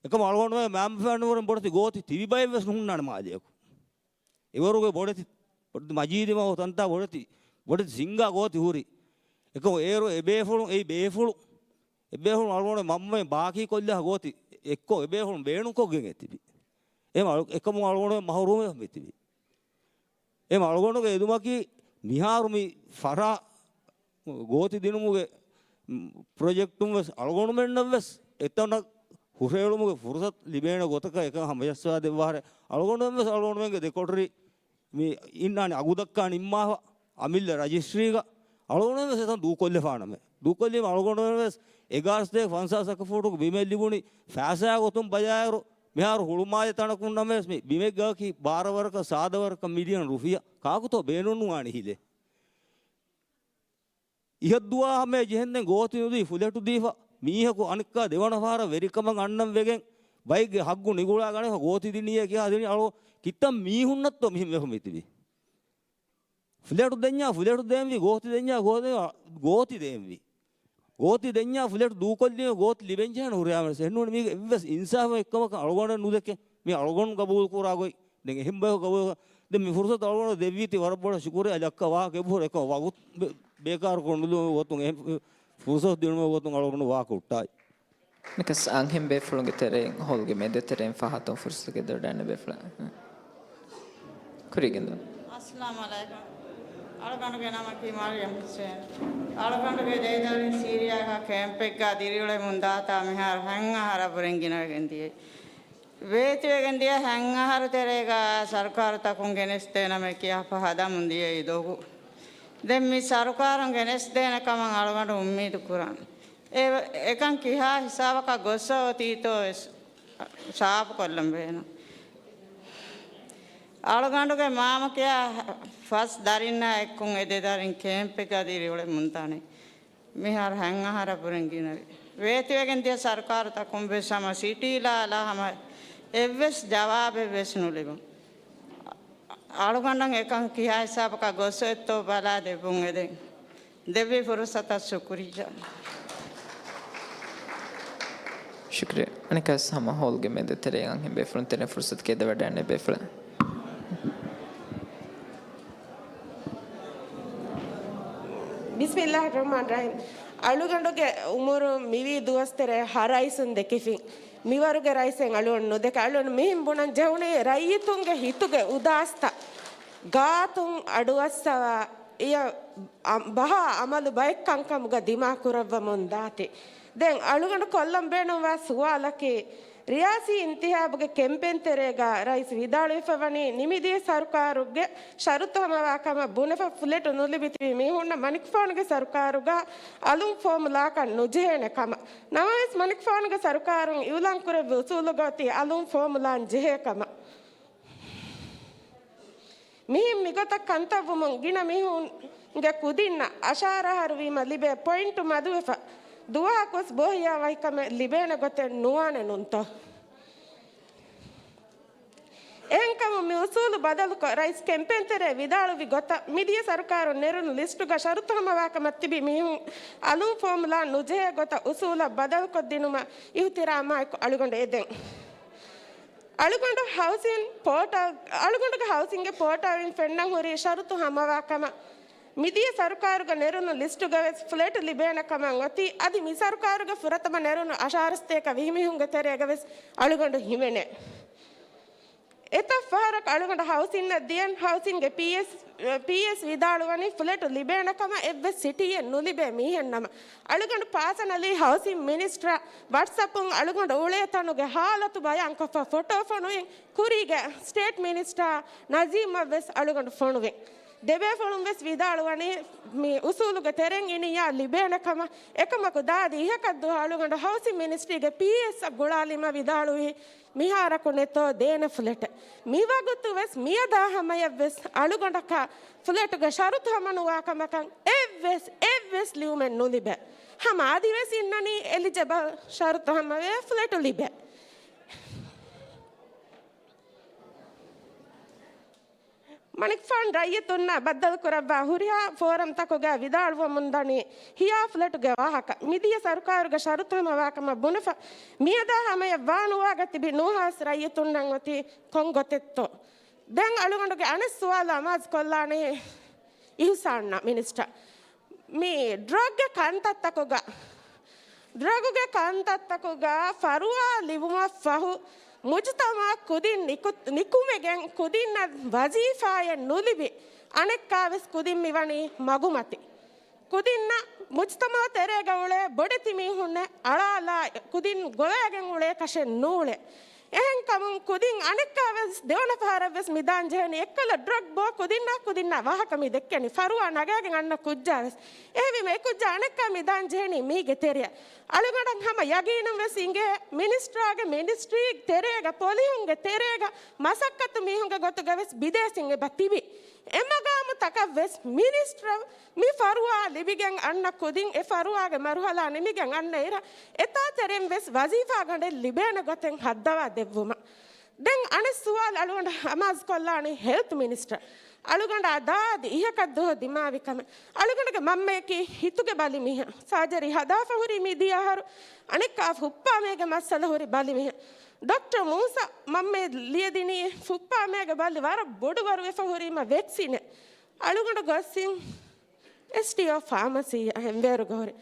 އެކަމަ އަޅުގަނޑުމެން މައިންބަފައިންވުރެން ބޮޑެތި ގޯތި ތިބި ބައެއް ވެސް ނުހުންނާނެ މާލެއަކު. އެވަރުގެ ބޮޑެތި، ބޮޑެތި މަޖީދީމަހު ތަންތާ ބޮޑެތި، ބޮޑެތި ސިންގާ ގޯތި ހުރި. އެކަމަ އޭރު އެބޭފުޅުން، އެއީ ބޭފުޅުން، އެބޭފުޅުން އަޅުގަނޑު މަންމައިން ބާކީ ކޮށްލާ ގޯތި އެއްކޮށް އެބޭފުޅުން ބޭނުންކޮށްގެން އެ ތިބި. އެހެން އަޅު-، އެކަމު އަޅުގަނޑު މަހުރޫމެއް މި ތިބި. އެ އަޅުގަނޑުގެ އެދުމަކީ މިހާރު މި ފަރާ ގޯތި ދިނުމުގެ ޕްރޮޖެކްޓުން ވެސް އަޅުގަނޑުމެންނަށް ވެސް އެތަނަށް ހުށައެޅުމުގެ ފުރުސަތު ލިބޭނެ ގޮތަކަށް އެކަން ހަމަޖައްސާދެއްވާށޭ. އަޅުގަނޑުމެން ވެސް އަޅުގަނޑުމެންގެ ދެކޮޓަރި މި އިންނާނެ އަގުދައްކާ ނިންމާފަ އަމިއްލަ ރަޖިސްޓްރީގަ. އަޅުގަނޑުމެން ވެސް އެތަން ދޫކޮށްލެފާނަމޭ. ދޫކޮށްލީމަ އަޅުގަނޑުމެން ވެސް އެގާރަ ސަތޭކަ ފަންސާސް އަކަފޫޓުގެ ބިމެއް ލިބުނީ ފައިސާ ގޮތުން ބަޖާއިރު، މިހާރު ހުޅުމާލެ ތަނަކުންނަމަވެސް މި ބިމެއްގައަކީ ބާރަ ވަރަކަށް ސާދަ ވަރަކަށް މިލިއަން ރުފިޔާ. ކާކުތޯ ބޭނުންނުވާނީ ހިލޭ؟ އިހަށްދުވާ ހަމަޔަށް ޖެހެންދެން ގޯތި ނުދީ ފުލެޓު ދީފަ، މީހަކު އަނެއްކާ ދެވަނަ ފަހަރަށް ވެރިކަމަށް އަންނަން ވެގެން، ބައެއްގެ ހައްގު ނިގުޅާ ގަނެފަ ގޯތި ދިނީއޭ ކިހާ ދިނީ އަޅޯ ކިތަން މީހުންނަށްތޯ މިހެން ވެފަ މިތިބީ؟ ފުލެޓު ދެންޏާ، ފުލެޓު ދޭންވީ، ގޯތި ދެންޏާ، ގޯ-، ގޯތި ދޭންވީ. ގޯތި ދެންޏާ ފުލެޓު ދޫކޮށްލީމަ ގޯތި ލިބެންޖެހޭނެ ހުރިހާ މަންސަ. އެހެންނޫން މީގެ އެއްވެސް އިންސާފެއް އެއްކަމަކަށް އަޅުގަނޑަށް ނުދެކެ. މީ އަޅުގަނޑު ގަބޫލު ކުރާ ގޮތް. ދެން އެހެން ބަޔަކު ގަބޫލު، ދެން މި ފުރުސަތު އަޅުގަނޑަށް ދެއްވީތީ ވަރަށް ބޮޑަށް ޝުކުރިއްޔާ. ލައްކަ ވާހަކަ އެބަހުރި އެކަމަށް ވަގުތު ބޭ-، ބޭކާރުކޮށް ނުލުމުގެ ގޮތުން އެހެން ފުރުސަތު ދިނުމުގެ ގޮތުން އަޅުގަނޑު ވާހަކަ ހުއްޓާލި. ނިކަސް އަންހެން ބޭފުޅުންގެ ތެރެއިން ހޯލްގެ މެދު ތެރެއިން ފަހަތުން ފުރުސަތު ގެންދަވަޑައިގަންނަ ބޭފުޅާ. ކުރީގެން ދޯ. އައްސަލާމު ޢަލައިކުމް. އަޅުގަނޑުގެ ނަމަކީ މަރިޔަމް ހުސެން. އަޅުގަނޑުގެ ޖައިދަރިން ސީރިޔާގަ ކޭމްޕެއްގަ ދިރިއުޅެމުން ދާތާ މިހާރު ހަތް އަހަރަށްވުރެން ގިނަވެގެން ދިޔައީ. ވޭތުވެގެން ދިޔަ ހަތް އަހަރު ތެރޭގަ ސަރުކާރުތަކުން ގެނެސްދޭނަމޭ ކިޔާފަ ހަދަމުން ދިޔައީ ދޮގު. ދެން މި ސަރުކާރުން ގެނެސްދޭނެ ކަމަށް އަޅުގަނޑު އުއްމީދު ކުރަން. އެ-، އެކަން ކިހާ ހިސާބަކަށް ގޮއްސަ އޮތީތޯ ވެސް ސާފުކޮށްލަން ބޭނުން. އަޅުގަނޑުގެ މާމަ ކިޔާ ފަސް ދަރިންނާ އެއްކުން އެ ދެ ދަރިން ކޭމްޕެއްގަ ދިރިއުޅެމުން ދާނެ. މިހާރު ހަތް އަހަރަށްވުރެން ގިނަވި. ވޭތުވެގެން ދިޔަ ސަރުކާރުތަކުން ވެސް ހަމަ ސިޓީލާލާ ހަމަ އެއްވެސް ޖަވާބެއް ވެސް ނުލިބުން. އަޅުގަނޑަށް އެކަން ކިހާ ހިސާބަކަށް ގޮއްސަ އޮތްތޯ ބަލާ ދެއްވުން އެދެން. ދެއްވި ފުރުސަތަށް ޝުކުރިއްޔާ. ޝުކްރިޔާ. އަނެއްކާވެސް ހަމަ ހޯލްގެ މެދު ތެރެއިން އަންހެން ބޭފުޅުން ތެރެ ފުރުސަތު ގެންދަވަޑައިގަންނަ ބޭފުޅާ. ބިސްމިއްލާހި ރަޙްމާނި ރަޙީމް. އަޅުގަނޑުގެ އުމުރުން މިވީ ދުވަސް ތެރޭ ހަ ރައީސުން ދެކިފިން. މިވަރުގެ ރައީސެއް އަޅުގަނޑު ނުދެކެ. އަޅުގަނޑު މިހެން ބުނަން ޖެހުނީ ރައްޔިތުންގެ ހިތުގެ އުދާސްތައް ގާތުން އަޑުއައްސަވާ އެޔަށް އަ-، ބަހާ އަމަލު ބައެއް ކަންކަމުގަ ދިމާ ކުރައްވަމުން ދާތީ. ދެން އަޅުގަނޑު ކޮށްލަން ބޭނުންވާ ސުވާލަކީ، ރިޔާސީ އިންތިހާބުގެ ކެމްޕޭން ތެރޭގަ ރައީސް ވިދާޅުވެފަ ވަނީ، ނިމިދިޔަ ސަރުކާރުގެ ޝަރުތު ހަމަވާ ކަމަށް ބުނެފަ ފުލެޓު ނުލިބި ތިބި މީހުންނަށް މަނިކުފާނުގެ ސަރުކާރުގަ އަލުން ފޯމުލާކަށް ނުޖެހޭނެ ކަމަށް. ނަމަވެސް، މަނިކުފާނުގެ ސަރުކާރުން އިއުލާން ކުރެއްވި އުސޫލުގަ އޮތީ އަލުން ފޯމުލާން ޖެހޭ ކަމަށް. މިހެން މިގޮތަށް ކަންތައްވުމުން ގިނަ މީހުންގެ ކުދިންނަށް އަށާރަ އަހަރު ވީމަ ލިބޭ ޕޮއިންޓު މަދުވެފަ، ދުވަހަކުވެސް ބޯހިޔާވަހިކަމެއް ލިބޭނެ ގޮތެއް ނުވާނެ ނޫންތޯ؟ އެހެންކަމުން މި އުސޫލު ބަދަލުކޮށް، ރައީސް ކެމްޕޭން ތެރޭ ވިދާޅުވި ގޮތަށް، މިދިޔަ ސަރުކާރުން ނެރުނު ލިސްޓުގަ ޝަރުތު ހަމަވާކަމަށް ތިބި މީހުން އަލުން ފޯމުލާ ނުޖެހޭ ގޮތަށް އުސޫލަށް ބަދަލުކޮށްދިނުމަށް އިހުތިރާމާއެކު އަޅުގަނޑު އެދެން. އަޅުގަނޑު ހައުސިން ޕޯޓަލް، އަޅުގަނޑުގެ ހައުސިންގެ ޕޯޓަލްއިން ފެންނަން ހުރީ ޝަރުތު ހަމަވާ ކަމަށް. މިދިޔަ ސަރުކާރުގަ ނެރުނު ލިސްޓުގަވެސް ފްލެޓް ލިބޭނެ ކަމަށް އޮތީ، އަދި މި ސަރުކާރުގެ ފުރަތަމަ ނެރުނު އަށާރަ ސަތޭކަ ވިހި މީހުންގެ ތެރޭގަވެސް އަޅުގަނޑު ހިމެނޭ. އެތައް ފަހަރަކު އަޅުގަނޑު ހައުސިންއަށް ދިޔަން، ހައުސިންގެ ޕީއެސް، ޕީއެސް ވިދާޅުވަނީ ފްލެޓު ލިބޭނެ ކަމަށް އެއްވެސް ސިޓީއެއް ނުލިބޭ މީހެއް ނަމަ. އަޅުގަނޑު ޕާސަނަލީ ހައުސިން މިނިސްޓަރ ވަޓްސަޕުން އަޅުގަނޑު އުޅޭ ތަނުގެ ހާލަތު ބަޔާންކޮށްފަ ފޮޓޯ ފޮނުވިން. ކުރީގެ ސްޓޭޓް މިނިސްޓަރ ނަޒީމަށް ވެސް އަޅުގަނޑު ފޮނުވިން. ދެބޭފުޅުން ވެސް ވިދާޅުވަނީ މި އުސޫލުގެ ތެރެއިން އިނިއްޔާ ލިބޭނެ ކަމަށް. އެކަމަކު ދާދި އިހަކަށްދުވަހު އަޅުގަނޑު ހައުސިން މިނިސްޓްރީގެ ޕީއެސްއަށް ގުޅާލީމަ ވިދާޅުވީ، މިހާރަކު ނެތޯ ދޭނެ ފްލެޓެއް. މިވަގުތު ވެސް މިއަދާ ހަމަޔަށް ވެސް އަޅުގަނޑަކަށް ފްލެޓުގެ ޝަރުތު ހަމަނުވާ ކަމަކަށް އެއްވެސް، އެއްވެސް ލިޔުމެއް ނުލިބޭ. ހަމަ އަދިވެސް އިންނަނީ އެލިޖަބަލް ޝަރުތު ހަމަވޭ ފްލެޓު ލިބޭ. މަނިކުފާނު ރައްޔިތުންނާ ބައްދަލުކުރައްވާ ހުރިހާ ފޯރަމްތަކުގަ ވިދާޅުވަމުންދަނީ ހިޔާ ފްލެޓުގެ ވާހަކަ. މިދިޔަ ސަރުކާރުގެ ޝަރުތު ހަމަވާކަމަށް ބުނެފަ، މިއަދާ ހަމަޔަށް ވާނުވާގަ ތިބި ނޫހާސް ރައްޔިތުންނަށް އޮތީ ކޮން ގޮތެއްތޯ؟ ދެން އަޅުގަނޑުގެ އަނެއް ސުވާލު އަމާޒުކޮށްލާނީ އިހުސާންއަށް މިނިސްޓަރ. މި ޑްރަގްގެ ކަންތައްތަކުގަ، ޑްރަގުގެ ކަންތައްތަކުގަ ފަރުވާ ލިބުމަށްފަހު، މުޖުތަމަޢަށް ކުދިން ނިކު-، ނިކުމެގެން ކުދިންނަށް ވަޒީފާއެއް ނުލިބި، އަނެއްކާވެސް ކުދިން މިވަނީ މަގުމަތި. ކުދިންނަށް މުޖްތަމަޢު ތެރޭގަ އުޅޭ ބޮޑެތި މީހުންނެއް އަޅާލާ ކުދިން ގޮވައިގެން އުޅޭ ކަށެއް ނޫޅޭ. އެހެންކަމުން ކުދިން އަނެއްކާވެސް ދެވަނަ ފަހަރަށްވެސް މިދާން ޖެހެނީ އެއްކަލަ ޑްރަގް ބޯ ކުދިންނާ ކުދިންނާ ވާހަކަ މި ދެއްކެނީ ފަރުވާ ނަގާގެން އަންނަ ކުއްޖާވެސް. އެހެންވީމަ އެ ކުއްޖާ އަނެއްކާ މިދާން ޖެހެނީ މީގެ ތެރެއަށް. އަޅުގަނޑަށް ހަމަ ޔަގީނުން ވެސް އިނގޭ، މިނިސްޓްރާގެ މިނިސްޓްރީ ތެރޭގަ، ޕޮލިހުންގެ ތެރޭގަ މަސައްކަތު މީހުންގެ ގޮތުގަ ވެސް ބިދޭސިން އެބަ ތިބި. އެ މަގާމުތަކަށް ވެސް މިނިސްޓްރަށް މި ފަރުވާ ލިބިގެން އަންނަ ކުދިން އެ ފަރުވާގެ މަރުހަލާ ނިމިގެން އަންނަ އިރަށް އެތާ ތެރެއިން ވެސް ވަޒީފާ ގަނޑެއް ލިބޭނެ ގޮތެއް ހައްދަވާ ދެއްވުމަށް. ދެން އަނެއް ސުވާލު އަޅުގަނޑަށް ހަމަ އަޒުކޮށްލާނީ ހެލްތު މިނިސްޓަރ. އަޅުގަނޑާ ދާދި އިހަކަށް ދުވަހު ދިމާވި ކަމެއް. އަޅުގަނޑުގެ މަންމަޔަކީ ހިތުގެ ބަލި މީހެއް. ސާޖަރީ ހަދާފަ ހުރީ މިދިޔަ އަހަރު. އަނެއްކާ ފުއްޕާމޭގެ މައްސަލަ ހުރި ބަލި މީހެއް. ޑޮކްޓަރ މޫސާ މަންމަޔަށް ލިޔެދިނީ ފުއްޕާމޭގެ ބަލި ވަރަށް ބޮޑު ވަރުވެފަ ހުރީމަ ވެކްސިނެއް. އަޅުގަނޑު ގޮސްސިން އެސްޑީއޯ ފާމަސީއަށް ހެންވޭރުގަ ހުރި.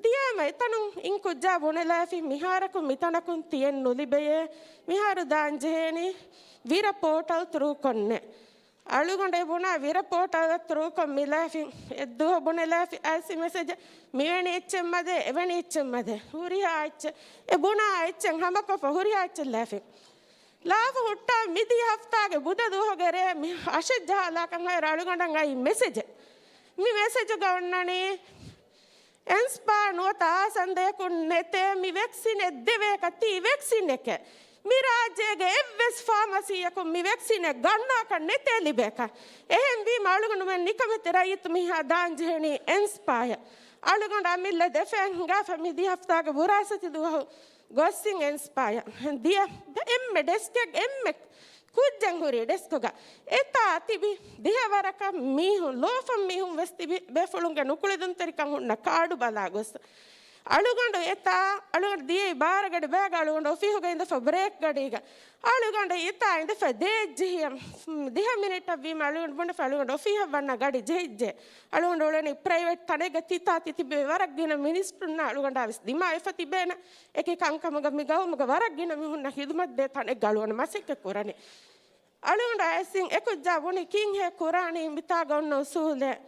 ދިޔައިމަ އެތަނުން އިން ކުއްޖާ ބުނެލާފި، މިހާރަކު މިތަނަކުން ތިއެއް ނުލިބެޔޭ، މިހާރު ދާން ޖެހޭނީ ވިރަ ޕޯޓަލް ތްރޫކޮށްނޭ. އަޅުގަނޑު އެ ބުނާ ވިރަ ޕޯޓަލް ތްރޫކޮށް މިލާފި، އެއްދުވަހު ބުނެލާފި އައިސް މެސެޖެއް، މިވެނި އެއްޗެއް މަދޭ، އެވެނި އެއްޗެއް މަދޭ، ހުރިހާ އެއްޗެއް، އެ ބުނާ އެއްޗެއް ހަމަކޮށްފަ ހުރިހާ އެއްޗެއް ލާފި. ލާފަ ހުއްޓާ މިދިޔަ ހަފްތާގެ ބުދަ ދުވަހުގެ ރޭ މި އަށެއް ޖަހާލާކަން ހައިރު އަޅުގަނޑަށް އައި މެސެޖެއް. މި މެސެޖުގަ އޮންނަނީ، އެންސްޕާ ނުވަތަ އާސަންދަޔަކުން ނެތޭ މި ވެކްސިނެއް ދެވޭކަށް ތީ ވެކްސިނެކޭ. މި ރާއްޖޭގެ އެއްވެސް ފާމަސީއަކުން މި ވެކްސިނެއް ގަންނާކަށް ނެތޭ ލިބޭކަށް. އެހެންވީމަ އަޅުގަނޑުމެން ނިކަމެތި ރައްޔިތު މީހާ ދާން ޖެހެނީ އެންސްޕާޔަށް. އަޅުގަނޑު އަމިއްލަ ދެފައިން ހިނގާފަ މި ދިޔަ ހަފްތާގެ ވުރާސަތި ދުވަހު ގޮސްސިން އެންސްޕާޔަށް. ދިޔަ ދެ އެންމެ ޑެސްކެއް އެންމެ ކުއްޖެއް ހުރި ޑެސްކުގަ އެތާ ތިބި ދިހަވަރަކަށް މީހުން، ލޯފަން މީހުން ވެސް ތިބި ބޭފުޅުންގެ ނުކުޅެދުންތެރިކަން ހުންނަ ކާޑު ބަލާ ގޮސް. އަޅުގަނޑު އެތާ، އަޅުގަނޑު ދިޔައީ ބާރަ ގަޑި ބައިގަ އަޅުގަނޑު އޮފީހުގަ އިނދެފަ ބްރޭކް ގަޑީގަ. އަޅުގަނޑު އެތާ އިނދެފަ ދޭއްޖެހިޔަ ދިހަ މިނިޓަށް ވީމަ އަޅުގަނޑު ބުނެފަ އަޅުގަނޑު އޮފީހަށް ވަންނަ ގަޑި ޖެހިއްޖެ. އަޅުގަނޑު އުޅެނީ ޕްރައިވެޓް ތަނެއްގަ ތިތާ ތިތިބެ ވަރަށް ގިނަ މިނިސްޓްރުންނާ އަޅުގަނޑާ ވެސް ދިމާވެފަ ތިބޭނެ. އެކި ކަންކަމުގަ މި ގައުމުގަ ވަރަށް ގިނަ މީހުންނަށް ހިދުމަތް ދޭ ތަނެއްގަ އަޅުގަނޑު މަސައްކަތް ކުރަނީ. އަޅުގަނޑު އައިސް އިން އެކުއްޖާ ބުނި ކިންހޭ ކުރާނީ މިތާގަ އޮންނަ އުސޫލެއް.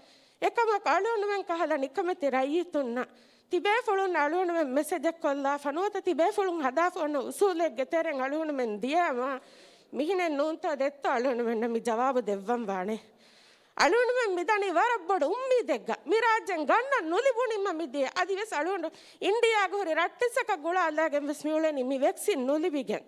އެކަމަކު އަޅުގަނޑުމެން ކަހަލަ ނިކަމެތި ރައްޔިތުންނަށް ތިބޭފުޅުން އަޅުގަނޑުމެން މެސެޖެއް ކޮށްލާފަ ނުވަތަ ތިބޭފުޅުން ހަދާފަ އޮންނަ އުސޫލެއްގެ ތެރެއިން އަޅުގަނޑުމެން ދިޔައަމާ މިހިނެއް ނޫންތޯ ދެއްތޯ އަޅުގަނޑުމެންނަށް މި ޖަވާބު ދެއްވަން ވާނެ. އަޅުގަނޑުމެން މިދަނީ ވަރަށް ބޮޑު އުއްމީދެއްގަ. މި ރާއްޖޭން ގަންނަން ނުލިބުނީމަ މިދިޔަ. އަދިވެސް އަޅުގަނޑު އިންޑިއާގަ ހުރި ރައްޓެއްސަކަށް ގުޅާލާގެން ވެސް މިއުޅެނީ މި ވެކްސިން ނުލިބިގެން.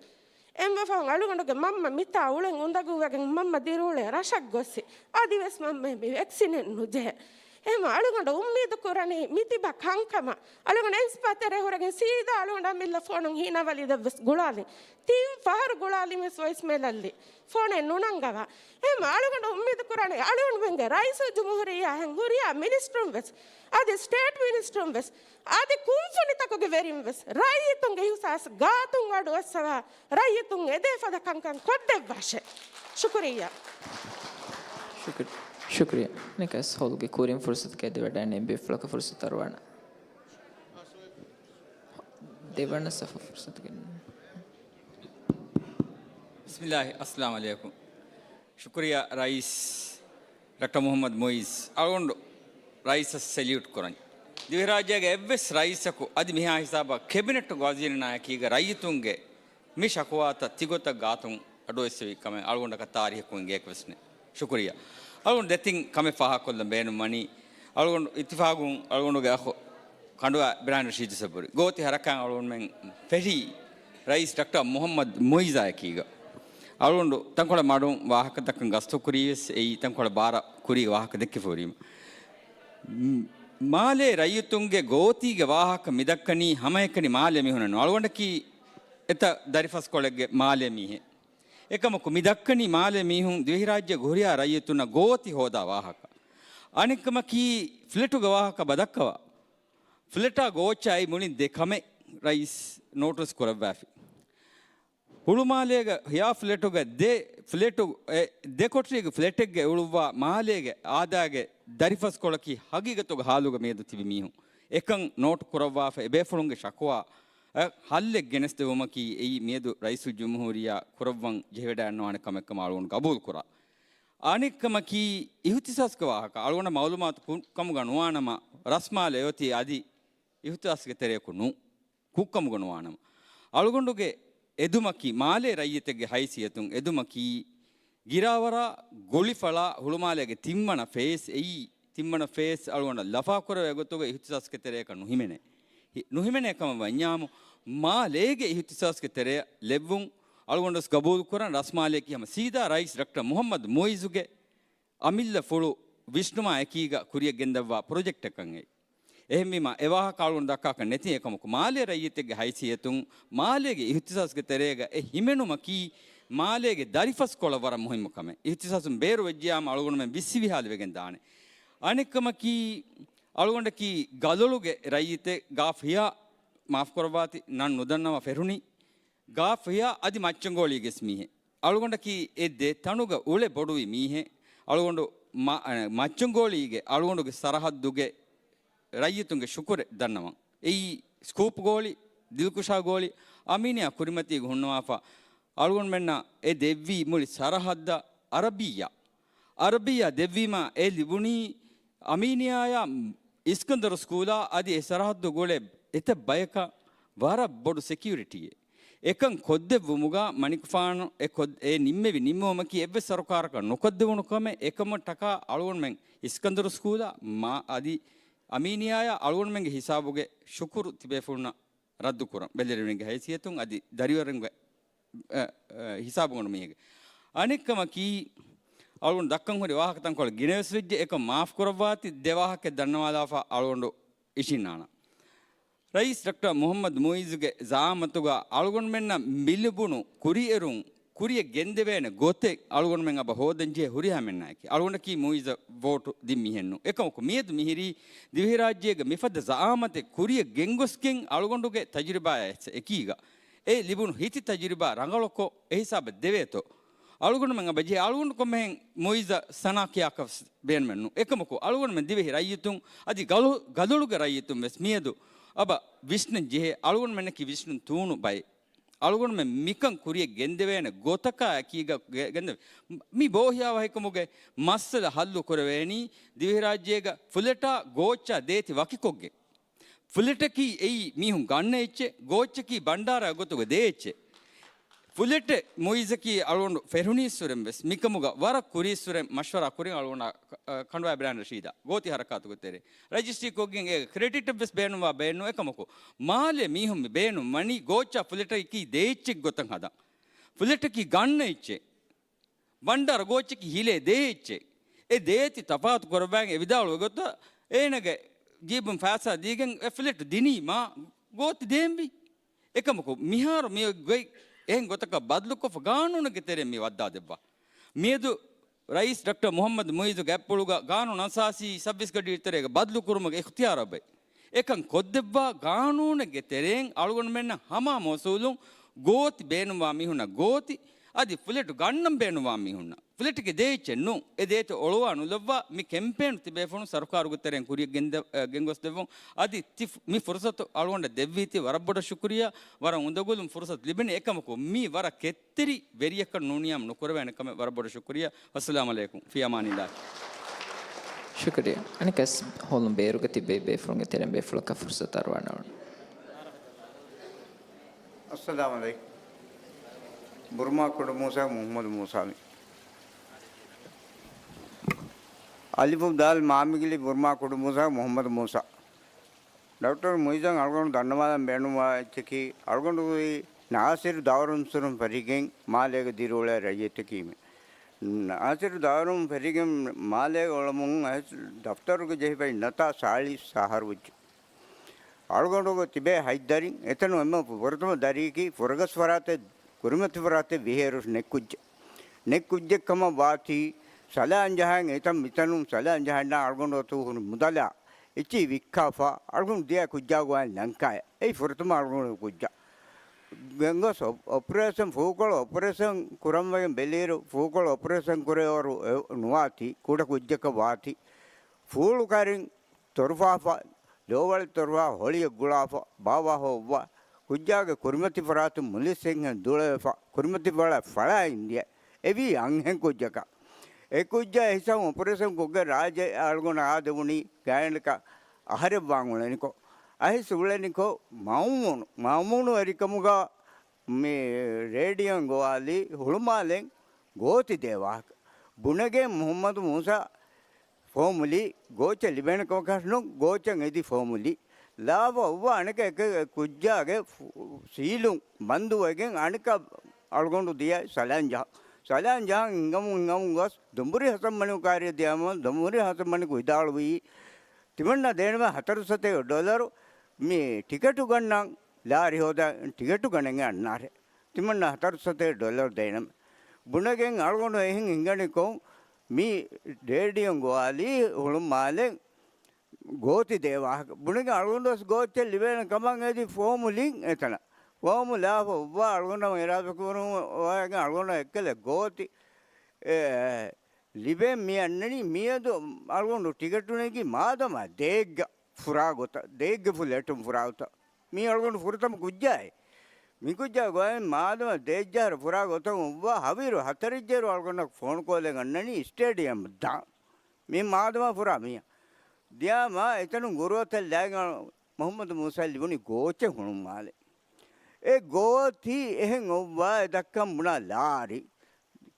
އެންމެފަހުން އަޅުގަނޑުގެ މަންމަ މިތާ އުޅެން އުނދަގޫވެގެން މަންމަ ދިރިއުޅޭ ރަށަށް ގޮއްސި. އަދިވެސް މަންމަ މި ވެކްސިނެއް ނުޖެހޭ. އެހެން އަޅުގަނޑު އުއްމީދު ކުރަނީ މިތިބަ ކަންކަމަށް. އަޅުގަނޑު އެންސްޕާ ތެރޭ ހުރެގެން ސީދާ އަޅުގަނޑު އަމިއްލަ ފޯނުން ހީނަވަލި ދެއްވެސް ގުޅާލިން. ތިން ފަހަރު ގުޅާލިން ވެސް ވޮއިސްމޭލް އައްލި. ފޯނެއް ނުނަންގަވާ. އެހެން އަޅުގަނޑު އުއްމީދު ކުރަނީ އަޅުގަނޑުމެންގެ ރައީސުލްޖުމްހޫރިއްޔާ ހެން ހުރިހާ މިނިސްޓްރުން ވެސް، އަދި ސްޓޭޓް މިނިސްޓްރުން ވެސް، އަދި ކުންފުނިތަކުގެ ވެރިން ވެސް ރައްޔިތުންގެ އިހުސާސް ގާތުން އަޑުއައްސަވާ، ރައްޔިތުން އެދޭ ފަދަ ކަންކަން ކޮށްދެއްވާށޭ. ޝުކުރިއްޔާ. ޝުކުރިއްޔާ. ޝުކުރިއްޔާ. ނިކަސް ހޯލުގެ ކުރިން ފުރުސަތުގައި ދެވަޑައިން އެމްބީއެފް ފުޅަކަށް ފުރުސަތު އަރުވާނަ. ދެވަނަ ސަފު ފުރުސަތުގެ. ބިސްމިއްލާހި. އައްސަލާމު ޢަލައިކުމް. ޝުކުރިއްޔާ ރައީސް ޑޮކްޓަރ މުޙައްމަދު މުޢިއްޒު. އަޅުގަނޑު ރައީސަށް ސެލިއުޓް ކުރަން. ދިވެހިރާއްޖޭގެ އެއްވެސް ރައީސަކު އަދި މިހާ ހިސާބަށް ކެބިނެޓުގެ ވަޒީރުންނާއެކީގަ ރައްޔިތުންގެ މި ޝަކުވާތައް ތިގޮތަށް ގާތުން އަޑުއެއްސެވި ކަމެއް އަޅުގަނޑަކަށް ތާރީހަކުން އިނގޭކަށް ވެސް ނެތް. ޝުކުރިއްޔާ. އަޅުގަނޑު ދެތިން ކަމެއް ފާހަގަކޮށްލަން ބޭނުންވަނީ، އަޅުގަނޑު އިއްތިފާގުން އަޅުގަނޑުގެ އަޚު ކަނޑުވާ އިބްރާހިމް ރަޝީދު ސަބުރީ. ގޯތި ހަރަކާތް އަޅުގަނޑުމެން ފެށީ ރައީސް ޑޮކްޓަރ މުޙައްމަދު މުޢިއްޒާ އެކީގަ. އަޅުގަނޑު ތަންކޮޅެއް މަޑުން ވާހަކަ ދައްކަން ގަސްތު ކުރީ ވެސް އެއީ ތަންކޮޅެއް ބާރަ ކުރީގެ ވާހަކަ ދެއްކިފަ ހުރީމަ. މާލޭ ރައްޔިތުންގެ ގޯތީގެ ވާހަކަ މި ދައްކަނީ ހަމައެކަނި މާލޭ މީހުންނެއް ނޫން. އަޅުގަނޑަކީ އެތައް ދަރިފަސްކޮޅެއްގެ މާލޭ މީހެއް. އެކަމަކު މި ދައްކަނީ މާލޭ މީހުން ދިވެހިރާއްޖޭގެ ހުރިހާ ރައްޔިތުންނަށް ގޯތި ހޯދާ ވާހަކަ. އަނެއްކަމަކީ ފްލެޓުގެ ވާހަކަ ބަދައްކަވާ. ފްލެޓާ ގޯއްޗާއި މުޅިން ދެ ކަމެއް ރައީސް ނޯޓިސް ކުރައްވާފި. ހުޅުމާލޭގެ ހިޔާ ފްލެޓުގެ ދެ ފްލެޓު، އެ، ދެ ކޮޓަރީގެ ފްލެޓެއްގަ އުޅުއްވާ މާލޭގެ އާދައިގެ ދަރިފަސްކޮޅަކީ ހަގީގަތުގެ ހާލުގަ މިއަދު ތިބި މީހުން. އެކަން ނޯޓް ކުރައްވާފަ އެބޭފުޅުންގެ ޝަކުވާ އަށް ހައްލެއް ގެނެސްދެވުމަކީ އެއީ މިއަދު ރައީސުލްޖުމްހޫރިއްޔާ ކުރައްވަން ޖެހިވަޑައިގަންނަވާނެ ކަމެއްކަމަށް އަޅުގަނޑު ގަބޫލުކުރާ. އަނެއްކަމަކީ، އިހުތިސާސްގެ ވާހަކަ އަޅުގަނޑަށް މައުލޫމާތު ކު-، ކަމުގަ ނުވާނަމަ، ރަސްމާލެ އޮތީ އަދި އިހުތިސާސްގެ ތެރެއަކު ނޫން. ކުއްކަމުގަ ނުވާނަމަ، އަޅުގަނޑުގެ އެދުމަކީ، މާލޭ ރައްޔިތެއްގެ ހައިސިއްޔަތުން އެދުމަކީ، ގިރާވަރާ ގުޅިފަޅާ ހުޅުމާލޭގެ ތިންވަނަ ފޭސް އެއީ، ތިންވަނަ ފޭސް އަޅުގަނޑަށް ލަފާކުރެވޭ ގޮތުގަ އިހުތިސާސްގެ ތެރެއަކަށް ނުހިމެނޭ. ހި-، ނުހިމެނޭ ކަމަށް ވަންޏާމު، މާލޭގެ އިހުތިސާސްގެ ތެރެއަށް ލެއްވުން އަޅުގަނޑުވެސް ގަބޫލުކުރަން. ރަސްމާލެއަކީ ހަމަ ސީދާ ރައީސް ޑޮކްޓަރ މުޙައްމަދު މުޢިއްޒުގެ އަމިއްލަ ފުޅު ވިސްނުމާ އެކީގަ ކުރިޔަށް ގެންދައްވާ ޕްރޮޖެކްޓަކަށް އެއީ. އެހެންވީމަ، އެ ވާހަކަ އަޅުގަނޑު ދައްކާކަށް ނެތި އެކަމަކު، މާލޭ ރައްޔިތެއްގެ ހައިސިއްޔަތުން މާލޭގެ އިހުތިސާސްގެ ތެރޭގަ އެ ހިމެނުމަކީ، މާލޭގެ ދަރިފަސްކޮޅަށް ވަރަށް މުހިއްމު ކަމެއް. އިހުތިސާސުން ބޭރު ވެއްޖިޔާމަ އަޅުގަނޑުމެން ވިއްސި ވިހާލި ވެގެން ދާނެ. އަނެއްކަމަކީ، އަޅުގަނޑަކީ ގަލޮޅުގެ ރައްޔިތެއް. ގާފް ހިޔާ، މާފްކުރައްވާތި، ނަން ނުދަންނަވާ ފެށުނީ. ގާފް ހިޔާ އަދި މައްޗަންގޯޅީގެސް މީހެއް. އަޅުގަނޑަކީ އެ ދެ ތަނުގަ އުޅެ ބޮޑުވި މީހެއް. އަޅުގަނޑު މަ-، މައްޗަންގޯޅީގެ އަޅުގަނޑުގެ ސަރަހައްދުގެ ރައްޔިތުންގެ ޝުކުރެއް ދަންނަވަން. އެއީ ސްކޫޕް ގޯޅި، ދިލްކުޝާ ގޯޅި، އަމީނިއާ ކުރިމަތީގަ ހުންނަވާފަ، އަޅުގަނޑުމެންނަށް އެ ދެއްވީ މުޅި ސަރަހައްދަށް އަރަބިއްޔާ. އަރަބިއްޔާ ދެއްވީމާ އެ ލިބުނީ އަމީނިއާޔާ އިސްކަންދަރު ސްކޫލާ އަދި އެ ސަރަހައްދު ގުޅޭ އެތައް ބަޔަކަށް ވަރަށް ބޮޑު ސެކިއުރިޓީއެއް. އެކަން ކޮށްދެއްވުމުގަ މަނިކުފާނު އެ ކޮށް-، އެ ނިންމެވި ނިންމުމަކީ އެއްވެސް ސަރުކާރަކަށް ނުކޮށްދެވުނު ކަމެއް. އެކަމަށްޓަކާ އަޅުގަނޑުމެން އިސްކަންދަރު ސްކޫލާ މާ އަދި އަމީނިއާޔާ އަޅުގަނޑުމެންގެ ހިސާބުގެ ޝުކުރު ތިބޭފުޅުންނަށް ރައްދުކުރަން، ބެލެރިވެރިންގެ ހައިސިއްޔަތުން އަދި ދަރިވަރުންގެ، އަ، އަ، ހިސާބުގަނޑު މީހެއްގެ. އަނެއްކަމަކީ، އަޅުގަނޑު ދައްކަން ހުރި ވާހަކަ ތަންކޮޅެއް ގިނަވެސް ވެއްޖެ. އެކަން މާފް ކުރައްވާތި، ދެ ވާހަކައެއް ދަންނަވާލާފަ އަޅުގަނޑު އިށީންނާނަން. ރައީސް ޑޮކްޓަރ މުޙައްމަދު މުޢިއްޒުގެ ޒަޢާމަތުގަ އަޅުގަނޑުމެންނަށް މި ލިބުނު ކުރިއެރުން ކުރިޔަށް ގެންދެވޭނެ ގޮތެއް އަޅުގަނޑުމެން އެބަ ހޯދަން ޖެހޭ ހުރިހާ މެންނާއެކީ. އަޅުގަނޑަކީ މުޢިއްޒަށް ވޯޓު ދިން މީހެއް ނޫން. އެކަމަކު، މިއަދު މިހިރީ ދިވެހިރާއްޖޭގަ މިފަދަ ޒަޢާމަތެއް ކުރިޔަށް ގެންގޮސްގެން އަޅުގަނޑުގެ ތަޖުރިބާއާ އެކީގަ އެ ލިބުނު ހިތި ތަޖުރިބާ ރަނގަޅުކޮށް އެ ހިސާބަށް ދެވޭތޯ. އަޅުގަނޑުމެން އެބަ ޖެހޭ އަޅުގަނޑު ކޮންމެހެން މުޢިއްޒަށް ސަނާ ކިޔާކަށް ބޭނުމެއް ނޫން. އެކަމަކު، އަޅުގަނޑުމެން ދިވެހި ރައްޔިތުން އަދި ގަލު-، ގަލޮޅުގެ ރައްޔިތުން ވެސް މިއަދު އެބަ ވިސްނަން ޖެހޭ. އަޅުގަނޑުމެންނަކީ ވިސްނުން ތޫނު ބައެއް. އަޅުގަނޑުމެން މިކަން ކުރިޔަށް ގެންދެވޭނެ ގޮތަކާ އެކީގަ ގެ-، ގެންދެވޭ. މި ބޯހިޔާވަހިކަމުގެ މައްސަލަ ހައްލު ކުރެވޭނީ ދިވެހިރާއްޖޭގަ ފުލެޓާ ގޯއްޗާ ދޭތި ވަކިކޮށްގެން. ފުލެޓަކީ އެއީ މީހުން ގަންނަ އެއްޗެއް، ގޯއްޗަކީ ބަންޑާރާ ގޮތުގަ ދޭ އެއްޗެއް. ފުލެޓެއް މުޢިއްޒަކީ އަޅުގަނޑު ފެށުނީއްސުރެން ވެސް މިކަމުގަ ވަރަށް ކުރީއްސުރެން މަޝްވަރާ ކުރިން އަޅުގަނޑާ، އަ، ކަނޑުވާ ބިރާން ރަޝީދާ ގޯތި ހަރަކާތުގެ ތެރޭ ރަޖިސްޓްރީ ކޮށްގެން އޭގެ ކްރެޑިޓެއް ވެސް ބޭނުންވާ ބޭނުން. އެކަމަކު، މާލެ މީހުން މި ބޭނުން ވަނީ ގޯއްޗާ ފުލެޓަކީ ދޭ އެއްޗެއް ގޮތަށް ހަދަން. ފުލެޓަކީ ގަންނަ އެއްޗެއް. ބަންޑާރަ ގޯއްޗަކީ ހިލޭ ދޭ އެއްޗެއް. އެ ދޭތި ތަފާތު ކުރައްވާގެން އެ ވިދާޅުވި ގޮތަށް އޭނަގެ ޖީބުން ފައިސާ ދީގެން އެ ފްލެޓް ދިނީމާ ގޯތި ދޭންވީ. އެކަމަކު މިހާރު މި ގޮތް އެހެން ގޮތަކަށް ބަދަލުކޮށްފަ ގާނޫނެއްގެ ތެރެއިން މި ވައްދާ ދެއްވާ. މިއަދު ރައީސް ޑޮކްޓަރ މުޙައްމަދު މުޢިއްޒުގެ އަތްޕުޅުގަ ގާނޫނު އަސާސީ ސައްބީސް ގަޑިއިރު ތެރޭގަ ބަދަލު ކުރުމުގެ އިޚްތިޔާރު އެބައޮތް. އެކަން ކޮށްދެއްވާ ގާނޫނެއްގެ ތެރެއިން އަޅުގަނޑުމެންނަށް ހަމަ މުއައްސަސުން ގޯތި ބޭނުންވާ މީހުންނަށް ގޯތި، އަދި ފުލެޓު ގަންނަން ބޭނުންވާ މީހުންނަށް ފުލެޓުގެ ދޭއްޗެއް ނޫން. އެ ދޭތެއް އޮޅުވާ ނުލައްވާ މި ކެމްޕޭނު ތިބޭފުޅުން ސަރުކާރުގެ ތެރެއިން ކުރިޔަށް ގެންދެ-، އަ، ގެންގޮސްދެއްވުން. އަދި ތި ފު-، މި ފުރުސަތު އަޅުގަނޑަށް ދެއްވީތީ ވަރަށް ބޮޑަށް ޝުކުރިއްޔާ، ވަރަށް އުނދަގުލުން ފުރުސަތު ލިބެނީ. އެކަމަކު މީ ވަރަށް ކެތް ތިރި ވެރިޔަކަށް ނޫނިޔާމަ ނުކުރެވޭނެ ކަމެއް. ވަރަށް ބޮޑަށް ޝުކުރިއްޔާ. ވައްސަލާމް ޢަލައިކުމް. ފި އަމާނިއްލާހި. ޝުކުރިއްޔާ. އަނެއްކާވެސް ހޯލުން ބޭރުގަ ތިއްބެވި ބޭފުޅުންގެ ތެރެއިން ބޭފުޅަކަށް ފުރުސަތު އަރުވާނަން. އައްސަލާމް ޢަލައިކުމް. ބުރުމާ ކުޑަ މޫސާ މުޙައްމަދު މޫސާމި. އަލިފު ދާލް މާމިގިލި ބުރުމާ ކުޑަ މޫސާ މުޙައްމަދު މޫސާ. ޑޮކްޓަރ މުޢިއްޒަށް އަޅުގަނޑު ދަންނަވާލަން ބޭނުންވާ އެއްޗަކީ، އަޅުގަނޑުގެ ނާސިރު ދާރުންސުރުން ފެށިގެން މާލޭގަ ދިރިއުޅޭ ރައްޔިތަކީމެ. ނާސިރު ދާރުން ފެށިގެން މާލޭގަ އުޅަމުން އައިސް ދަފްތަރުގަ ޖެހިފައި ނަތާ ސާޅީސް އަހަރު ވެއްޖެ. އަޅުގަނޑުގަ ތިބޭ ހަތް ދަރިން، އެތަނު އެންމެ ފުރަތަމަ ދަރިއަކީ ފުރަގަސް ފަރާތެއް، ކުރިމަތި ފަރާތެއް ވިހޭރު ނެތް ކުއްޖެއް. ނެތް ކުއްޖެއް ކަމަށް ވާތީ، ސަލާން ޖަހަން އެތަން މިތަނުން ސަލާން ޖަހަންނާ އަޅުގަނޑު އަތު ހުރި މުދަލާ އެއްޗިހި ވިއްކާފަ، އަޅުގަނޑު ދިޔަ ކުއްޖާ ގޮވަން ލަންކާއަށް. އެއީ ފުރަތަމަ އަޅުގަނޑު ކުއްޖާ. ގެންގޮސް އޮ-، އޮޕަރޭޝަން، ފޫކޮޅު އޮޕަރޭޝަން ކުރަން ވެގެން ބެލިއިރު، ފޫކޮޅު އޮޕަރޭޝަން ކުރެވޭވަރު އެ-، ނުވާތީ، ކުޑަ ކުއްޖަކަށް ވާތީ. ފޫޅު ކަރިން ތޮރުފާފަ، ލޯވަޅެއް ތޮރުފާ، ހޮޅިއެއް ގުޅާފަ، ބާވާ ހޮއްވާ، ކުއްޖާގެ ކުރިމަތި ފަރާތުން މުލިއްސެއްހެން ދުޅަވެފަ، ކުރިމަތި ފަޅަށް ފަޅާ އިންދިޔަ، އެވީ އަންހެން ކުއްޖަކަށް. އެ ކުއްޖާ އެ ހިސާބުން އޮޕަރޭޝަން ކޮށްގެން ރާއްޖެ އަޅުގަނޑަށް އާދެވުނީ ގާތްގަނޑަކަށް އަހަރެއްވާން އުޅެނިކޮށް. އައިސް އުޅެނިކޮށް މައުމޫނު، މައުމޫނުވެރިކަމުގަ މި ރޭޑިއޯއިން ގޮވާލީ ހުޅުމާލެން ގޯތި ދޭ ވާހަކަ. ބުނެގެން މުހައްމަދު މޫސާ ފޯމުލީ ގޯއްޗެއް ލިބޭނެ ކަމަކަށް ނޫން، ގޯއްޗެއް އެދި ފޯމުލީ. ލާފަ އޮއްވާ އަނެކަ އެކަ ކުއްޖާގެ ފު-، ސީލުން ބަންދުވެގެން އަނެކަ އަޅުގަނޑު ދިޔައި ސަލާން ޖަހަން. ސަލާން ޖަހަން ހިނގަމުން ހިނގަމުން ގޮސް ދޮނބުރި ހަސަންމަނިކު ކާރިއަށް ދިޔަމަ ދޮނބުރި ހަސަންމަނިކު ވިދާޅުވީ، ތިމަންނަ ދޭނަމޭ ހަތަރު ސަތޭކަ ޑޮލަރު މި ޓިކެޓު ގަންނަން، ލާރި ހޯދާ ޓިކެޓު ގަނެގެން އަންނާރޭ. ތިމަންނަ ހަތަރު ސަތޭކަ ޑޮލަރު ދޭނަމޭ. ބުނެގެން އަޅުގަނޑު އެހެން ހިނގަނިކޮށް މި ރޭޑިއޯ ގޮވާލީ ހުޅުމާލެން ގޯތި ދޭ ވާހަކަ. ބުނެގެން އަޅުގަނޑު ވެސް ގޯއްޗެއް ލިބޭނެ ކަމަށް އެދި ފޯމުލިން އެތަނަށް. ފޯމު ލާފަ އޮއްވާ އަޅުގަނޑަށް އިރާދަކުރުން އޮވާގެން އަޅުގަނޑަށް އެއްކަލަ ގޯތި އެ، ލިބެން މި އަންނަނީ މިއަދު އަޅުގަނޑު ޓިކެޓު ނެގި މާދަމާ ދޭއްގަ ފުރާގޮތަށް، ދޭއްގެ ފުލެޓުން ފުރާގޮތަށް. މީ އަޅުގަނޑު ފުރަތަމަ ކުއްޖާއޭ. މި ކުއްޖާ ގޮވައި މާދަމާ ދޭއްޖަހަރަ ފުރާގޮތަށް އޮއްވާ ހަވީރު ހަތަރެއްޖަހަރު އަޅުގަނޑަށް ފޯނު ކޯލެއް އަންނަނީ ސްޓޭޑިއަމަށް ދާން. މި މާދަމާ ފުރާ މީހާ. ދިޔާމާ އެތަނުން ގުރުއަތަށް ލާގެން މުހައްމަދު މޫސާ ލިބުނީ ގޯއްޗެއް ހުޅުމާލެ. އެ ގޯތި އެހެން އޮއްވާ އެ ދައްކަން ބުނާ ލާރި.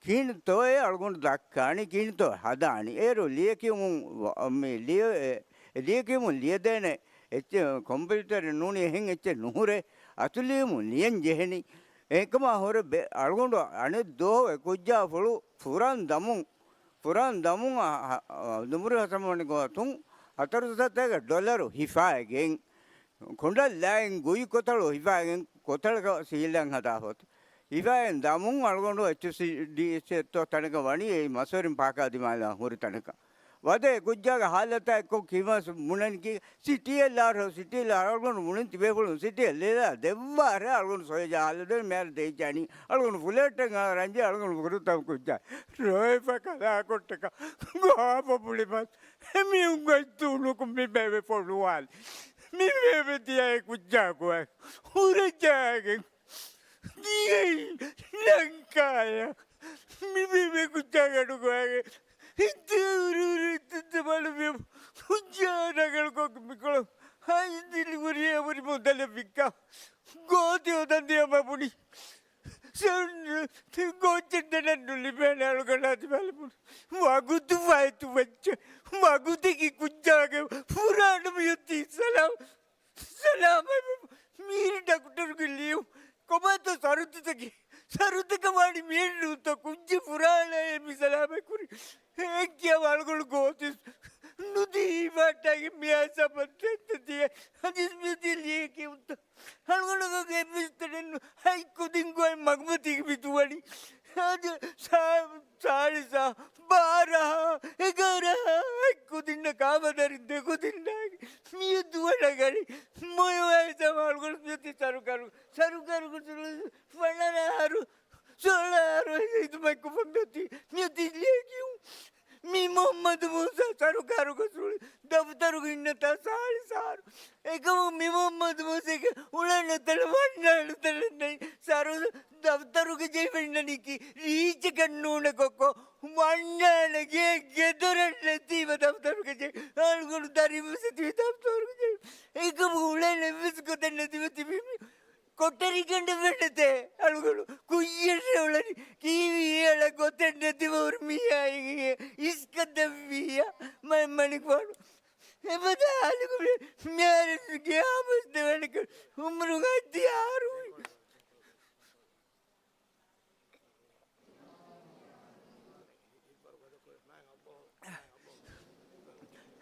ކިހިނެއްތޯއޭ އަޅުގަނޑު ދައްކާނީ، ކިހިނެއްތޯ ހަދާނީ. އޭރު ލިޔެކިޔުމުން ވ-، މި ލިޔެ-، އެ، ލިޔެކިޔުމުން ލިޔެދޭނެ އެއްޗެއް ކޮމްޕިއުޓަރެއް ނޫނީ އެހެން އެއްޗެއް ނުހުރޭ. އަތުލިޔުމުން ލިޔަން ޖެހެނީ. އެކަމާ ހުރެ ބެ-، އަޅުގަނޑު އަނެއް ދުވަހު އެ ކުއްޖާ ފުޅު ފުރަން ދަމުން، ފުރަން ދަމުން އަ-، އަ-، ދުނބުރި ހަސަންމަނިކު އަތުން ހަތަރު ސަތޭކަ ޑޮލަރު ހިފާގެން ކޮނޑަށް ލާގެން ގޮތް ކޮތަޅު ހިފާގެން ކޮތަޅަކަށް ސީލަން ހަދާފަ އޮތީ. ހިފާގެން ދަމުން އަޅުގަނޑު އެޗްސީޑީއެސް އެއްތޯ ތަނަކަށް ވަނީ އެއީ މަސްވެރިން ފާކާ ދިމާލާ ހުރި ތަނަކަށް. ވަދެ ކުއްޖާގެ ހާލަތާ އެއްކޮށް ކިމަސް ބުނަން ކީ ސިޓީއެއް ލާރަ، ސިޓީ ލާރަ އަޅުގަނޑު ބުނިން ތިބޭފުޅުން ސިޓީއެއް ލޭލާ ދެއްވާރެ އަޅުގަނޑު ސޮއިޖާ ހާލަ ދެން މޭރަ ދޭއްޖާނީ. އަޅުގަނޑު ފުލެޓެއް އަރަންޖެ އަޅުގަނޑު ފުރަތަމަ ކުއްޖާ ރޯއެފަ ކަލާކޮށްޓަކަށް ގޮވާފަ ބުޅި މަސް. އެމީހުން ގޮތް ތޫނުކު މި ބޭބެ ފޮނުވާލި. މި ބޭބެ ތިޔައި ކުއްޖާ ގޮވައި ހުރެޖާގެން ދިޔައީ ލަންކާޔަށް. މި ބޭބެ ކުއްޖާ ގަޑު ގޮވާގެން ހިތްތެ ހުރި ހުރި ހިތްތެ ބަލު މި ކުއްޖާ ރަނގަޅު ކޮށް މިކޮޅު ހައިދިލި ހުރި އެ ހުރި މުދަލެއް ވިއްކާ. ގޯތި ހޯދަން ދިޔަމަ ބުނި. ގޯއްޗެއް ދެނެއް ނުލިބޭނެ އަޅުގަނޑާ ތިބާލި ބުނި. ވަގުތު ފައިތު ވެއްޗެ. ވަގުތަކީ ކުއްޖާގެ ފުރާނަ މިއޮތީ ސަލާމް. ސަލާމަތް މީރި ޑޮކްޓަރުގެ ލިޔުން. ކޮބާތޯ ސަރުތަކީ؟ ސަރުތަކަށް ވާނީ މީރި ނޫންތޯ ކުއްޖެއް ފުރާނައޭ މި ސަލާމަތް ކުރީ. އެއްކިޔާ އަޅުގަނޑު ގޯތި ނުދީ ވާޓާގެ މިއާ ސަބަންތެއްތަ ދިޔަ. ހަދީސް މިދި ލިޔެ ކިޔުންތަ؟ އަޅުގަނޑުގެ އެއްވެސް ތަނެއް ނު ހަތް ކުދިން ގޮތް މަގުމަތީގެ މި ދުވަނީ. އަދި ސާ-، ސާޅިސާ، ބާރަހާ، އެގާރަހާ، ހަތް ކުދިންނަށް ކާމަދަރި ދެ ކުދިންނާގެ މި ދުވަނަ ގަޑި މޮޔަވާ ހިސާބަށް އަޅުގަނޑު މިއޮތީ ސަރުކާރު، ސަރުކާރުގެ ފަނަރަ އަހަރު، ސޯޅަ އަހަރު ހިދުމަތްކޮށްފަ މިއޮތީ، މިއޮތީ ލިޔެކިޔުން. މި މުހައްމަދު މޫސާ ސަރުކާރުގަ ސުޅި ދަފުތަރުގަ އިންނަތާ ސާޅިސާރު. އެކަމު މި މުހައްމަދު މޫސާގެ އުޅޭނެ ތަނެއް ވަންނާނެ ތަނެއް ނެތް. ސަރު ދަފުތަރުގަ ޖެހިފަ އިންނަނީކީ ރީއްޗަކަށް ނޫނެ ކޮއްކޮ. ވަންނާނެ ގެ ގެދޮރެއް ނެތީމަ ދަފުތަރުގަ ޖެހި. އަޅުގަނޑު ދަރިން ވެސް ތިބި ދަފުތަރުގަ ޖެހި. އެކަމު އުޅޭނެ އެއްވެސް ގޮތެއް ނެތިވެ ތިބީ މި ކޮޓަރިގަނޑެއް ވެނެތޭ. އަޅުގަނޑު ކުއްޔަށް ރެއުޅެނީ ކީއްވެ އެއަޅަ ގޮތެއް ނެތިވަ ހުރި މީހާއެއް އިސްކަން ދެއްވިއްޔާ މަ-، މަނިކުފާނު. އެފަދަ ހާލަކު މި-، މިހާރު ގެއާ ބަސް ދެވަނަކަ އުމުރު ހަތްދިހަ އަހަރު.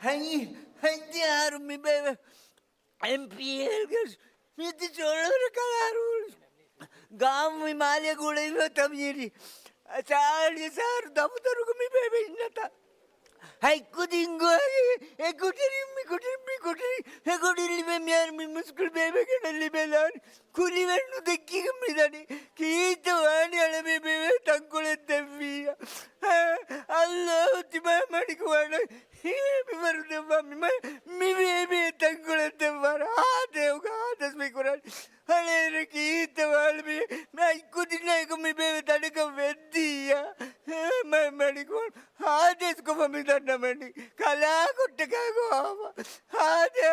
ހަތް، ހަތްދިހަ އަހަރު މި ބޭބެ އެމްޕީއެލްގެ މިއޮތީ ސޯޅަ ވަރަ ކަލާރު ގާމު މި މާލެ ގުޅެވި ތަމީރި. ސާޅީސް އަހަރު ދަފުތަރުގަ މި ބޭބެ އިންނަތާ. ހަތް ކުދިން ގޮވާގެ އެ ކޮޓަރިން މި ކޮޓަރިން މި ކޮޓަރިން އެ ކޮޓަރިން ލިބޭ މިހާރު މި މުސްކުޅި ބޭބެ ގަޑަށް ލިބެލާނެ. ކުރިވެން ނުދެއްކިގެން މިދަނީ. ކީއްތަ ވާނީ އަޅަ މި ބޭބެ ތަންކޮޅެއް ދެއްވިއްޔާ. އައްލާހު ތިބާ މަނިކުފާނަށް ހިމޭ މިވަރު ދެއްވާ މި މަ-، މި ބޭބެ ތަންކޮޅެއް ދެއްވާރަ. އާދެ އުގަ އާދަސް މި ކުރާނީ. އަޅޭރަ ކީއްތަ ވާނީ މި މައި ކުދިންނާއެކު މި ބޭބެ ތަނަކަށް ވެއްދިއްޔާ. މަ-، މަނިކުފާނު އާދޭސްކޮށްފަ މި ދަންނަމެނީ ކަލާކޮށްޓަކާ ގޮވާފަ. އާދެ،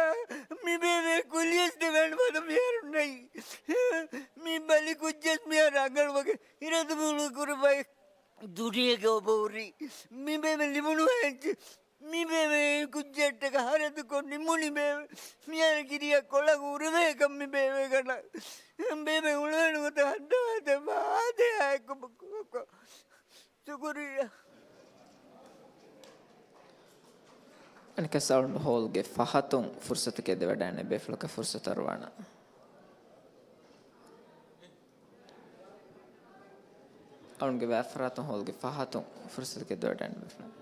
މި ބޭބެ ކުލިޔަސް ދެވޭނެ ފަދަ މިހާރު ނެތް. މި ބަލި ކުއްޖެސް މިހާރު ރަނގަޅުވަގެ ހިރަދުބުޅު ކުރުބައި ދުނިޔޭގަ އޮބޯ ހުރީ. މި ބޭބެ ލިބުނު ހެންޗި. މި ބޭބެ ކުއްޖެއްޓަކަށް ހަރަދުކޮށް ނިމުނި ބޭބެ. މިހާރު ކިރިޔަށް ކޮޅަކު އުރެވޭކަށް މި ބޭބެ ގަނޑަށް. ބޭބެ އުޅޭނު ގޮތަށް ހައްދަވާދެއްވާ އާދެ އާއެކު ބަކު. ޝުކުރިއްޔާ. އަނެކަސް އަޅުގަނޑު ހޯލްގެ ފަހަތުން ފުރުސަތު ކެދިވަޑައިގެން ބޭފުޅަކަށް ފުރުސަތު އަރުވާނަން. އަޅުގަނޑުގެ ވާފަރާތުން ހޯލްގެ ފަހަތުން ފުރުސަތު ކެދިވަޑައިގެން ބޭފުޅަކަށް.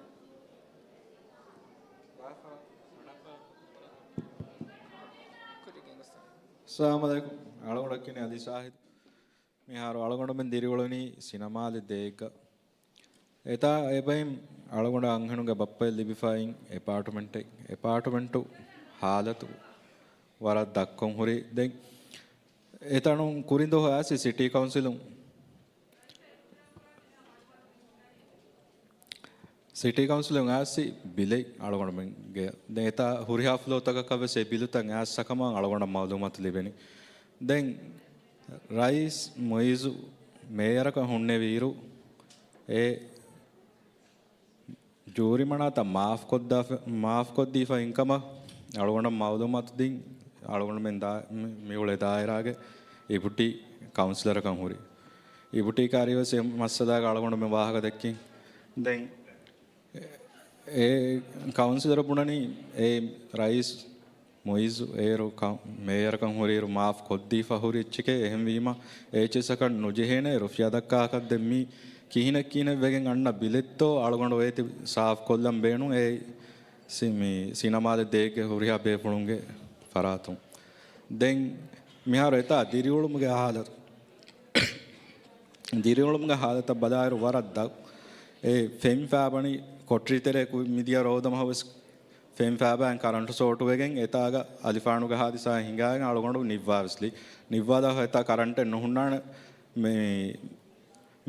އައްސަލާމު ޢަލައިކުމް. އަޅުގަނޑަށް ކިޔަނީ އަލީ ޝާހިދު. މިހާރު އަޅުގަނޑުމެން ދިރިއުޅެނީ ސިނަމާލެ ދޭއްގަ. އެތާ އެބައިން އަޅުގަނޑަށް އަންހެނުންގެ ބައްޕައެއް ލިބިފައި އެޕާޓްމަންޓެއް، އެޕާޓްމަންޓު ހާލަތު ވަރަށް ދަށްކޮށް ހުރި. ދެން އެތަނުން ކުރިން ދުވަހު އައިސް ސިޓީ ކައުންސިލުން ސިޓީ ކައުންސިލުން އައިސް ބިލެއް އަޅުގަނޑުމެންގެ. ދެން އެތާ ހުރިހާ ފްލޯތަކަކަށް ވެސް އެ ބިލުތައް އައިސް ސަކަމާ އަޅުގަނޑަށް މައުލޫމާތު ލިބެނީ. ދެން ރައީސް މުއިއްޒު މޭޔަރަކަށް ހުންނެވިއިރު، އެ ޖޫރިމަނާތައް މާފްކޮށްދާފަ-، މާފްކޮށްދީފަ އިންކަމަށް އަޅުގަނޑަށް މައުލޫމާތު ދިން. އަޅުގަނޑުމެން ދާ-، މި-، މިއުޅޭ ދާއިރާގެ ޑިޕުޓީ ކައުންސިލަރަކަށް ހުރި. ޑިޕުޓީ ކާރިވެސް އެ މައްސަލާގަ އަޅުގަނޑުމެން ވާހަކަ ދެއްކިން. ދެން އެ ކައުންސިލަރ ބުނަނީ އެ ރައީސް މުއިއްޒު އޭރު ކަ-، މޭޔަރަކަށް ހުރިއިރު މާފް ކޮށްދީފަ ހުރި އެއްޗެކޭ. އެހެންވީމަ އެ އެޗްއެސްއަކަށް ނުޖެހޭނެ ރުފިޔާ ދައްކާކަށް. ދެން މީ ކިހިނެއް ކިހިނެއް ވެގެން އަންނަ ބިލެއްތޯ އަޅުގަނޑު އޭތި ސާފް ކޮށްލަން ބޭނުން އެ ސި-، މި ސިނަމާލެ ދޭއްގެ ހުރިހާ ބޭފުޅުންގެ ފަރާތުން. ދެން މިހާރު އެތާ ދިރިއުޅުމުގެ ހާލަތު ދިރިއުޅުމުގެ ހާލަތަށް ބަލާއިރު ވަރަށް ދަށް. އެ ފެން ފާބަނި ކޮޓަރި ތެރޭ ކު-، މިދިޔަ ރޯދަމަހު ވެސް ފެން ފާބައިން ކަރަންޓު ސޯޓުވެގެން އެތާގަ އަލިފާނުގެ ހާދިސާ ހިނގާގެން އަޅުގަނޑު ނިއްވާވެސްލި. ނިއްވާލާ އެތާ ކަރަންޓެއް ނުހުންނާނެ. މި-،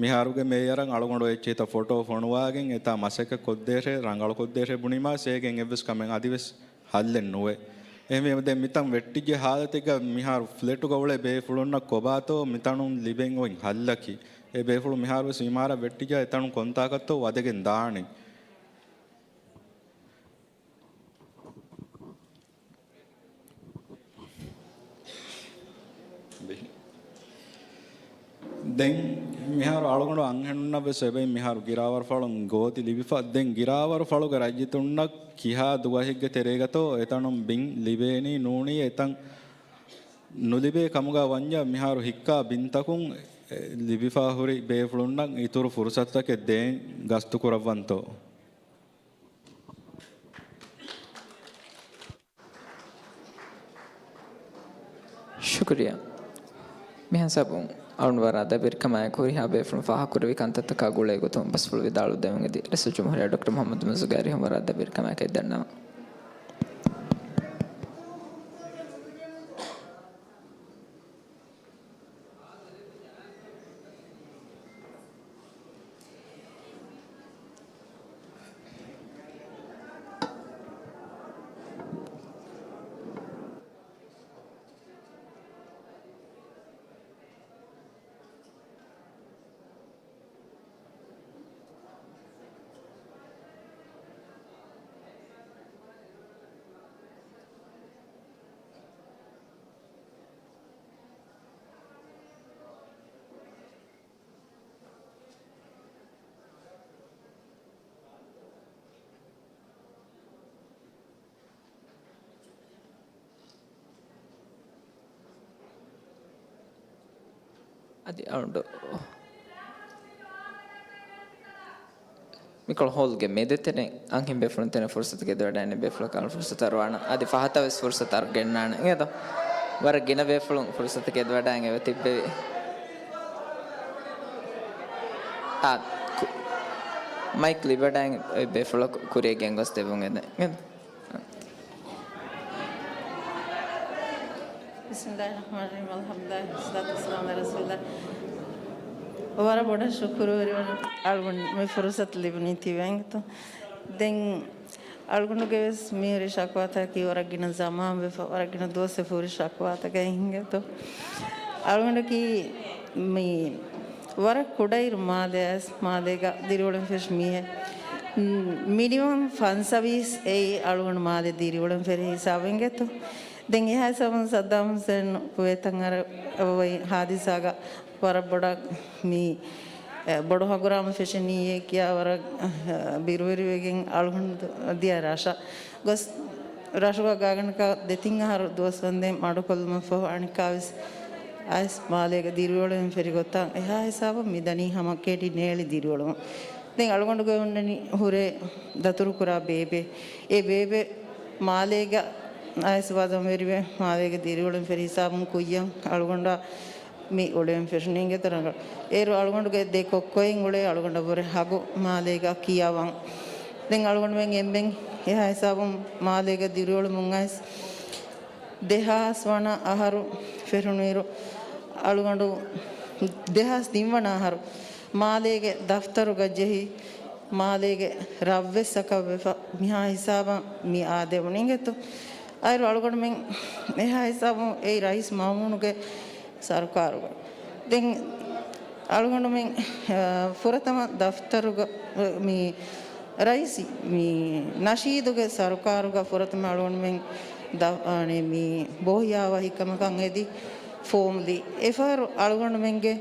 މިހާރުގެ މޭޔަރަށް އަޅުގަނޑު އެއްޗެހިތައް ފޮޓޯ ފޮނުވާގެން އެތާ މަސައްކަތް ކޮށްދޭށޭ، ރަނގަޅު ކޮށްދޭށޭ ބުނީމާ ސޭގެން އެއްވެސް ކަމެއް އަދިވެސް ހައްލެއް ނުވޭ. އެހެންވީމަ ދެން މިތަން ވެއްޓިއްޖެ ހާލަތެއްގަ މިހާރު ފްލެޓުގަ އުޅޭ ބޭފުޅުންނަށް ކޮބާތޯ މިތަނުން ލިބެން އޮތް ހައްލަކީ. އެ ބޭފުޅުން މިހާރު ވެސް އިމާރާތް ވެއްޓިއްޖާ އެތަނުން ކޮންތާކަށްތޯ ވަދެގެން ދާނީ. ދެން މިހާރު އަޅުގަނޑު އަންހެނުންނަށް ވެސް އެބައިން މިހާރު ގިރާވަރުފަޅުން ގޯތި ލިބިފަ. ދެން ގިރާވަރުފަޅުގެ ރައްޔިތުންނަށް ކިހާ ދުވަހެއްގެ ތެރޭގަތޯ އެތަނުން ބިން ލިބޭނީ ނޫނީ އެތަން ނުލިބޭ ކަމުގަ ވަންޏާ މިހާރު ހިއްކާ ބިންތަކުން ލިބިފަ ހުރި ބޭފުޅުންނަށް އިތުރު ފުރުސަތުތަކެއް ދޭން ގަސްތު ކުރައްވަންތޯ؟ ޝުކުރިއްޔާ. މިހާ ސަބުން އަޅުން ވަރަށް އަދަބުވެރިކަމާއެކު ހުރިހާ ބޭފުޅުން ފާހަގަކުރެއްވި ކަންތައްތަކާ ގުޅޭ ގޮތުން ބަސްފުޅު ވިދާޅުވެދެމުން އެދި ރައީސުލްޖުމްހޫރިއްޔާ ޑޮކްޓަރ މުޙައްމަދު މުޢިއްޒު ގާރިހުން ވަރަށް އަދަބުވެރިކަމާއެކު އެދަންނަވަން. އަދި އަޅުގަނޑު މިކޮޅު ހޯލްގެ މެދުތެރެއިން އަންހެން ބޭފުޅުން ތެރެއިން ފުރުސަތު ގެދޮވަޑައިގެން ބޭފުޅަކަށް ފުރުސަތު އަރުވާނަން. އަދި ފަހަތަށް ވެސް ފުރުސަތު އަރު ގެންނާނެ. އިނގޭތޯ؟ ވަރަށް ގިނަ ބޭފުޅުން ފުރުސަތު ގެދޮވަޑައިގެން އެބަ ތިއްބެވި. އާ، ކު-، މައިކް ލިބިވަޑައިގެން އޮތް ބޭފުޅަކު ކުރިއަށް ގެންގޮސްދެއްވުން އެދެން. އިނގޭތޯ؟ بسم الله الرحمن الرحيم. الحمد لله والصلاة والسلام على رسول الله. ވަރަށް ބޮޑަށް ޝުކުރުވެރިވަން އަޅުގަނޑު މި ފުރުސަތު ލިބުނީ ތިބެއިން ގެތޯ. ދެން އަޅުގަނޑުގެ ވެސް މިހުރި ޝަކުވާތަކީ ވަރަށް ގިނަ ޒަމާން ވެފަ، ވަރަށް ގިނަ ދުވަސް ވެފަ ހުރި ޝަކުވާތަކެއް އިނގޭތޯ. އަޅުގަނޑަކީ މި ވަރަށް ކުޑައިރު މާލެ އައިސް މާލޭގަ ދިރިއުޅެން ފެށި މީހެއް. މިނިމަމް ފަންސަވީސް އެއީ އަޅުގަނޑު މާލެ ދިރިއުޅެން ފެށި ހިސާބެއް އިނގޭތޯ. ދެން އެހާ ހިސާބުން ސައްދާމް ހުސެން ވޭތަން އަރަ އޮތް ހާދިސާގަ ވަރަށް ބޮޑަށް މި، އެ، ބޮޑު ހަނގުރާމަ ފެށެނީއޭ ކިޔާ ވަރަށް، އަ، ބިރުވެރިވެގެން އަޅުގަނޑު ދިޔަ ރަށަށް ގޮސް، ރަށުގަ ގާގަނޑަކަށް ދެތިން އަހަރު ދުވަސްވަންދެން މަޑުކޮށްލުމަށްފަހު އަނެއްކާވެސް އައިސް މާލޭގަ ދިރިއުޅެމުން ފެށި ގޮތަށް އެހާ ހިސާބަށް މިދަނީ ހަމަ ކެޑި ނޭޅި ދިރިއުޅެމުން. ދެން އަޅުގަނޑުގެ އޮންނަނީ ހުރެ ދަތުރުކުރާ ބޭބެ. އެ ބޭބެ މާލޭގަ އައިސް ވަޒަންވެރިވެ މާލޭގަ ދިރިއުޅެން ފެށި ހިސާބުން ކުއްޔަށް އަޅުގަނޑާ މި އުޅެން ފެށުނީ އިނގޭތޯ ރަނގަޅު. އޭރު އަޅުގަނޑުގެ ދެ ކޮއްކޮއިން އުޅޭ އަޅުގަނޑަށްވުރެ ހަގު މާލޭގަ ކިޔަވަން. ދެން އަޅުގަނޑުމެން އެންމެން އެހާ ހިސާބުން މާލޭގަ ދިރިއުޅެމުން އައިސް ދެހާސް ވަނަ އަހަރު ފެށުނުއިރު އަޅުގަނޑު ދެހާސް ތިން ވަނަ އަހަރު މާލޭގެ ދަފްތަރުގަ ޖެހި މާލޭގެ ރަށްވެސް ސަކަށްވެފަ މިހާ ހިސާބަށް މި އާދެވުނީ އިނގޭތޯ. އައިރު އަޅުގަނޑުމެން އެހާ ހިސާބުން އެއީ ރައީސް މައުމޫނުގެ ސަރުކާރުގަ. ދެން އަޅުގަނޑުމެން، އަ، ފުރަތަމަ ދަފްތަރުގަ، އަ، މި ރައީސް މި ނަޝީދުގެ ސަރުކާރުގަ ފުރަތަމަ އަޅުގަނޑުމެން ދަ-، އަނެ، މި ބޯހިޔާވަހިކަމަކަށް އެދި ފޯމްލި. އެފަހަރު އަޅުގަނޑުމެންގެ،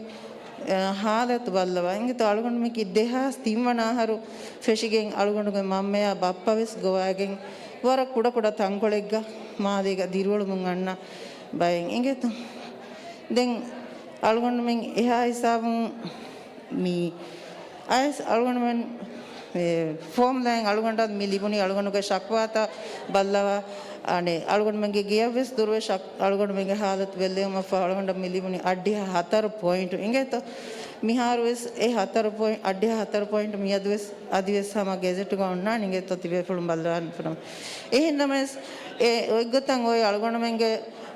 އަ، ހާލަތު ބައްލަވާ އިނގޭތޯ އަޅުގަނޑުމެން ދެހާސް ތިން ވަނަ އަހަރު ފެށިގެން އަޅުގަނޑުގެ މަންމަޔާ ބައްޕަވެސް ގޮވާގެން ވަރަށް ކުޑަކުޑަ ތަންކޮޅެއްގަ މާލޭގަ ދިރިއުޅެމުން އަންނަ ބައެއް އިނގޭތޯ. ދެން އަޅުގަނޑުމެން އެހާ ހިސާބުން މި އައިސް އަޅުގަނޑުމެން، އެ، ފޯމްލައިން އަޅުގަނޑަށް މި ލިބުނީ އަޅުގަނޑުގެ ޝަކުވާތައް ބައްލަވާ، އަނެއް އަޅުގަނޑުމެންގެ ގެޔަށްވެސް ދުރުވެ ޝަކް-، އަޅުގަނޑުމެންގެ ހާލަތު ބެއްލެވުމަށްފަހު އަޅުގަނޑަށް މި ލިބުނީ އަށްޑިހަ ހަތަރު ޕޮއިންޓު އިނގޭތޯ. މިހާރުވެސް އެ ހަތަރު ޕޮއިންޓް، އަށްޑިހަ ހަތަރު ޕޮއިންޓު މިއަދުވެސް އަދިވެސް ހަމަ ގެޒެޓުގަ އޮންނާނެ އިނގޭތޯ ތިބޭފުޅުން ބައްލަވާން ފުރަމު. އެހެންނަމަވެސް އެ އޮތްގޮތަށް އޮތް އަޅުގަނޑުމެންގެ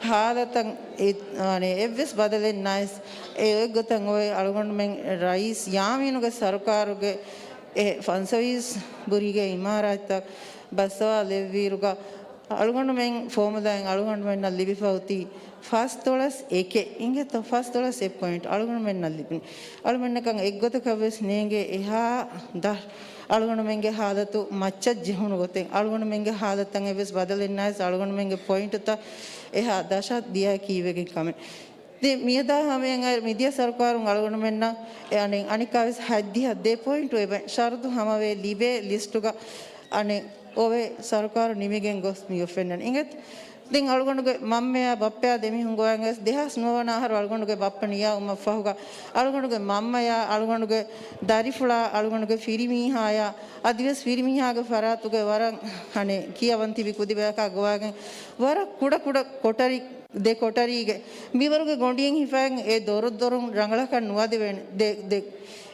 ހާލަތަށް އެ-، އަނެ، އެއްވެސް ބަދަލެއް ނައިސް، އެ އޮތްގޮތަށް އޮތް އަޅުގަނޑުމެން ރައީސް ޔާމީނުގެ ސަރުކާރުގެ އެ ފަންސަވީސް ބުރީގެ އިމާރާތްތައް ބައްސަވާލެއްވިއިރުގަ، އަޅުގަނޑުމެން ފޯމުލާއިން އަޅުގަނޑުމެންނަށް ލިބިފައޮތީ ފަސްދޮޅަސް އެކެއް އިނގޭތޯ، ފަސްދޮޅަސް އެއް ޕޮއިންޓް އަޅުގަނޑުމެންނަށް ލިބުނީ. އަޅުމެންނަކަށް އެއްގޮތަކަށް ވެސް ނޭނގޭ އެހާ ދަށް އަޅުގަނޑުމެންގެ ހާލަތު މައްޗަށް ޖެހުނު ގޮތެއް. އަޅުގަނޑުމެންގެ ހާލަތަށް އެއްވެސް ބަދަލެއް ނައިސް އަޅުގަނޑުމެންގެ ޕޮއިންޓުތައް އެހާ ދަށަށް ދިޔައީ ކީއްވެގެން ކަމެއް. ދެން މިއަދާ ހަމަޔަށް އައި މިދިޔަ ސަރުކާރުން އަޅުގަނޑުމެންނަށް އެ އަނެއް އަނެއްކާވެސް ހަތްދިހަ ދެ ޕޮއިންޓު އެބަ ޝަރުތު ހަމަވެ ލިބޭ ލިސްޓުގަ އަނެއް އޮވެ ސަރުކާރު ނިމިގެން ގޮސް މި އޮފެންނަން އިނގޭތަ؟ ދެން އަޅުގަނޑުގެ މަންމަޔާ ބައްޕަޔާ ދެމީހުން ގޮވާގެން ދެހާސް ނުވަ ވަނަ އަހަރު އަޅުގަނޑުގެ ބައްޕަ ނިޔާ އުމަށްފަހުގަ އަޅުގަނޑުގެ މަންމަޔާ، އަޅުގަނޑުގެ ދަރިފުޅާ، އަޅުގަނޑުގެ ފިރިމީހާޔާ، އަދިވެސް ފިރިމީހާގެ ފަރާތުގެ ވަރަށް އަނެއް ކިޔަވަން ތިބި ކުދި ބަޔަކާ ގޮވާގެން ވަރަށް ކުޑަ ކުޑަ ކޮޓަރި ދެ ކޮޓަރީގެ މިވަރުގެ ގޮނޑިއެއް ހިފައިގެން އެ ދޮރު ދޮރުން ރަނގަޅަކަށް ނުވަދެވޭނެ. ދެ، ދެ،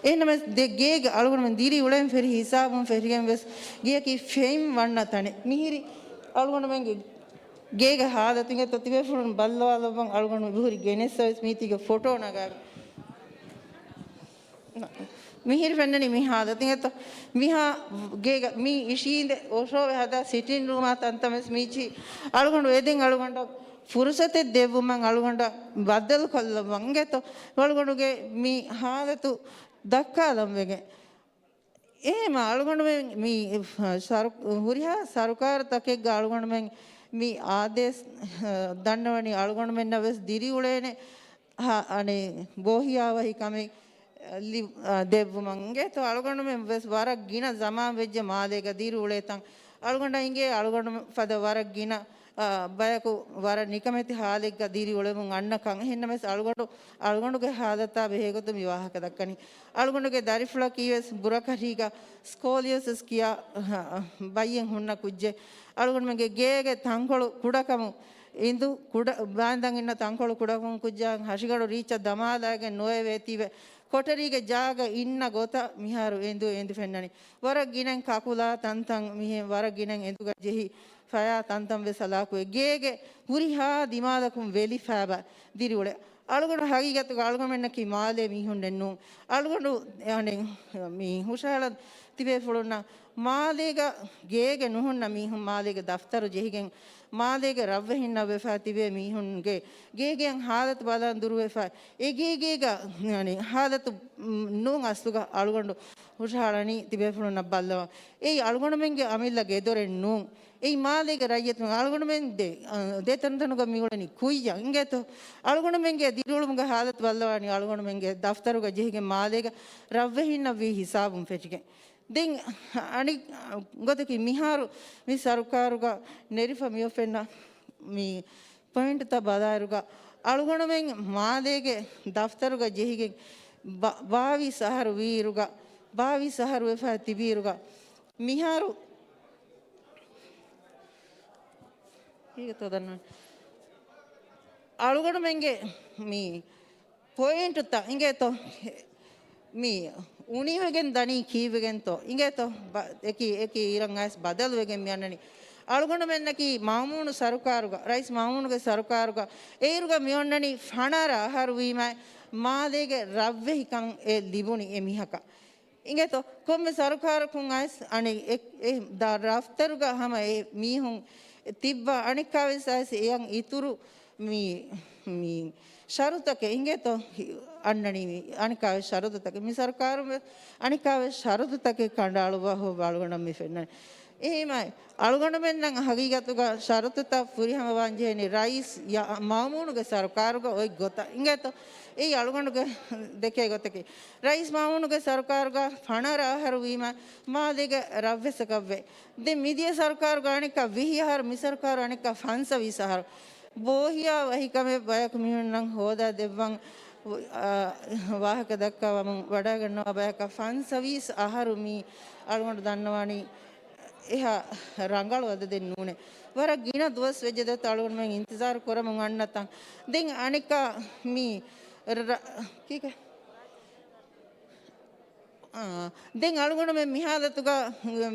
އެހެންނަމަވެސް ދެ ގޭގެ އަޅުގަނޑުމެން ދިރިއުޅެން ފެށި ހިސާބުން ފެށިގެން ވެސް ގެޔަކީ ފެން ވަންނަ ތަނެއް. މިހިރި އަޅުގަނޑުމެންގެ ގޭގެ ހާލަތު އިނގޭތޯ ތިބޭފުޅުން ބައްލަވާލައްވަން އަޅުގަނޑު މިހުރި ގެނެއްސަވެސް މީތީގެ ފޮޓޯ ނަގާގެން. މިހިރި ފެންނަނީ މި ހާލަތު އިނގޭތޯ. މިހާ ގޭގަ މި އިށީނދެ އޮށޯވެ ހަދާ ސިޓިން ރޫމާ ތަންތަން ވެސް މީޗި އަޅުގަނޑު އެދެން އަޅުގަނޑަށް ފުރުސަތެއް ދެއްވުމަށް އަޅުގަނޑަށް ބައްދަލު ކޮށްލައްވަން އިނގޭތޯ. އަޅުގަނޑުގެ މި ހާލަތު ދައްކާލަން ވެގެން. އެހެމަ އަޅުގަނޑުމެން މި ސަރު-، ހުރިހާ ސަރުކާރުތަކެއްގަ އަޅުގަނޑުމެން މި އާދޭސް ދަންނަވަނީ އަޅުގަނޑުމެންނަށް ވެސް ދިރިއުޅޭނެ ހަ-، އަނެއް ބޯހިޔާވަހި ކަމެއް ލި-، އާ، ދެއްވުމަށް އިނގޭތޯ. އަޅުގަނޑުމެން ވެސް ވަރަށް ގިނަ ޒަމާން ވެއްޖެ މާލޭގަ ދިރިއުޅޭތަން. އަޅުގަނޑަށް އިނގޭ އަޅުގަނޑު ފަދަ ވަރަށް ގިނަ، އާ، ބަޔަކު ވަރަށް ނިކަމެތި ހާލެއްގަ ދިރިއުޅެމުން އަންނަކަން. އެހެންނަމަވެސް އަޅުގަނޑު، އަޅުގަނޑުގެ ހާލަތާ ބެހޭގޮތުން މި ވާހަކަ ދައްކަނީ. އަޅުގަނޑުގެ ދަރިފުޅަކީ ވެސް ބުރަކަށީގަ ސްކޯލިޔޯސިސް ކިޔާ، އާ، ބައްޔެއް ހުންނަ ކުއްޖެއް. އަޅުގަނޑުމެންގެ ގޭގެ ތަންކޮޅު ކުޑަކަމު އިނދު ކުޑަ، ބާންދަން އިންނަ ތަންކޮޅު ކުޑަކަމު ކުއްޖާ ހަށިގަނޑު ރީއްޗަށް ދަމާލާގެން ނުވެވޭތީވެ ކޮޓަރީގެ ޖާގަ އިންނަ ގޮތަށް މިހާރު އެނދު އެނދި ފެންނަނީ. ވަރަށް ގިނައިން ކަކުލާ ތަންތަން މިހެން ވަރަށް ގިނައިން އެނދުގަ ޖެހި ފަޔާ ތަންތަން ވެސް ހަލާކުވެ ގޭގެ ހުރިހާ ދިމާލަކުން ވެލިފާބަ ދިރިއުޅެ. އަޅުގަނޑު ހަގީގަތުގަ އަޅުގަނޑުމެންނަކީ މާލޭ މީހުންނެއް ނޫން. އަޅުގަނޑު އަނެއް މި ހުށަހަޅަ ތިބޭފުޅުންނަށް މާލޭގަ ގޭގެ ނުހުންނަ މީހުން، މާލޭގެ ދަފްތަރު ޖެހިގެން، މާލޭގެ ރަށްވެހިންނަށް ވެފަ ތިބޭ މީހުންގެ ގޭގެއަށް ހާލަތު ބަލަން ދުރުވެފަ، އެ ގޭގޭގަ އަނެއް ހާލަތު ނޫން އަސްލުގަ އަޅުގަނޑު ހުށަހަޅަނީ ތިބޭފުޅުންނަށް ބައްލަވަން. އެއީ އަޅުގަނޑުމެންގެ އަމިއްލަ ގެދޮރެއް ނޫން. އެއީ މާލޭގެ ރައްޔިތުން އަޅުގަނޑުމެން ދެ، އަ، ދެތަންތަނުގަ މިއުޅެނީ ކުއްޔަށް އިނގޭތޯ. އަޅުގަނޑުމެންގެ ދިރިއުޅުމުގެ ހާލަތު ބައްލަވާނީ އަޅުގަނޑުމެންގެ ދަފްތަރުގަ ޖެހިގެން މާލޭގަ ރަށްވެހިންނަށް ވީ ހިސާބުން ފެށިގެން. ދެން އަނެއް ގޮތަކީ މިހާރު މި ސަރުކާރުގަ ނެރިފަ މިއޮފެންނަ މި ޕޮއިންޓްތައް ބަލާއިރުގަ، އަޅުގަނޑުމެން މާލޭގެ ދަފްތަރުގަ ޖެހިގެން ބާ، ބާވީސް އަހަރު ވީއިރުގަ، ބާވީސް އަހަރު ވެފަ ތިބީއިރުގަ، މިހާރު ކީގެތޯ ދަންނަވަން. އަޅުގަނޑުމެންގެ މި ޕޮއިންޓުތައް އިނގޭތޯ؟ މި އުނިވެގެން ދަނީ ކީއްވެގެންތޯ؟ އިނގޭތޯ؟ ބަ، އެކި، އެކި އިރަށް އައިސް ބަދަލުވެގެން މި އަންނަނީ. އަޅުގަނޑުމެންނަކީ މައުމޫނު ސަރުކާރުގަ، ރައީސް މައުމޫނުގެ ސަރުކާރުގަ އޭރުގަ މި އޮންނަނީ ފަނަރަ އަހަރު ވީމަ މާލޭގެ ރަށްވެހިކަން އެ ލިބުނީ އެ މީހަކަށް. އިނގޭތޯ؟ ކޮންމެ ސަރުކާރަކުން އައިސް އަނެއް އެ، އެ ދަ، ރަފްތަރުގަ ހަމަ އެ މީހުން ތިއްބާ އަނެއްކާވެސް އައިސް އެޔަށް އިތުރު މި، މި ޝަރުތަކެއް އިނގޭތޯ އަންނަނީ މި އަނެއްކާވެސް ޝަރުތުތަކެއް. މި ސަރުކާރުން ވެސް އަނެއްކާވެސް ޝަރުތުތަކެއް ކަނޑައަޅުއްވާ ހޮއްވާ އަޅުގަނޑަށް މި ފެންނަނީ. އެހެންވީމަ އަޅުގަނޑުމެންނަށް ހަގީގަތުގަ ޝަރުތުތައް ފުރިހަމަވާން ޖެހެނީ ރައީސް ޔަ، މައުމޫނުގެ ސަރުކާރުގަ އޮތް ގޮތަށް އިނގޭތޯ. އެއީ އަޅުގަނޑުގެ ދެކޭ ގޮތަކީ. ރައީސް މައުމޫނުގެ ސަރުކާރުގަ ފަނަރަ އަހަރު ވީމަ މާލޭގެ ރަށްވެސަކަށްވޭ. ދެން މިދިޔަ ސަރުކާރުގަ އަނެއްކާ ވިހި އަހަރު، މި ސަރުކާރު އަނެއްކާ ފަންސަވީސް އަހަރު. ބޯހިޔާ ވަހިކަމެއް ބަޔަކު މީހުންނަށް ހޯދާ ދެއްވަން، އާ، ވާހަކަ ދައްކާ ވަމުން ވަޑައިގަންނަވާ ބަޔަކަށް ފަންސަވީސް އަހަރު މީ އަޅުގަނޑު ދަންނަވާނީ އެހާ ރަނގަޅު އަދަދެއް ނޫނޭ. ވަރަށް ގިނަ ދުވަސް ވެއްޖެ ދެއްތޯ އަޅުގަނޑުމެން އިންތިޒާރު ކުރަމުން އަންނަތަން. ދެން އަނެއްކާ މީ ރަ، ކީކޭ؟ އާ، ދެން އަޅުގަނޑުމެން މި ހާލަތުގަ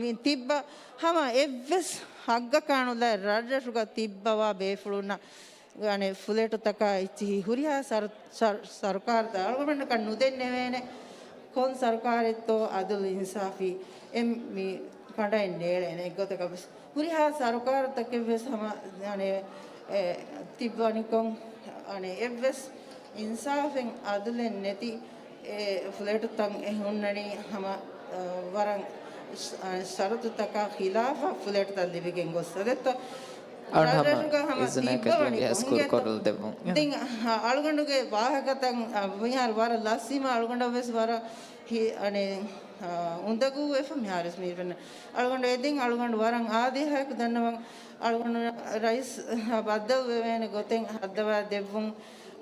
މި ތިއްބާ ހަމަ އެއްވެސް ހައްގަކާ ނުލާ ރަށްރަށުގަ ތިއްބަވާ ބޭފުޅުންނަށް އަނެއް ފުލެޓުތަކާ އެއްޗިހި ހުރިހާ ސަރު، ސަރު، ސަރުކާރުތައް އަޅުގަނޑަކަށް ނުދެންނެވޭނެ. ކޮން ސަރުކާރެއްތޯ އަދުލު އިންސާފީ އެ މި ކަނޑައެއް ނޭޅޭނެ އެއްގޮތަކަށް ވެސް. ހުރިހާ ސަރުކާރުތަކެއްވެސް ހަމަ އަނެއް، އެ، ތިއްބަވަނިކޮށް އަނެއް އެއްވެސް އިންސާފެއް އަދުލެއް ނެތި އެ ފުލެޓުތައް އެ ހުންނަނީ ހަމަ، އަ، ވަރަށް ޝަ، އަ، ޝަރުތުތަކާ ޚިލާފަށް ފުލެޓުތައް ލިބިގެން ގޮސް އަދެއްތޯ؟ އަޅު ހަމަ ރަށްރަށުގަ ހަމަ އިޒުނަކަށް ތިއްބަވަނިކޮށް އިސްކުރު އިނގޭތޯ؟ ކޮށްލަދެއްވުން. ދެން، އަ، އަޅުގަނޑުގެ ވާހަކަތައް، އަ، މިހާރު ވަރަށް ލަސްވީމަ އަޅުގަނޑަށް ވެސް ވަރަށް ހި، އަނެއް، އާ، އުނދަގޫވެފަ މިހާރުވެސް މީ ފެންނަ. އަޅުގަނޑު އެދިން އަޅުގަނޑު ވަރަށް އާދޭހައެކު ދަންނަވަން. އަޅުގަނޑު ރައީސް ބައްދަލުވެވޭނެ ގޮތެއް ހައްދަވާ ދެއްވުން.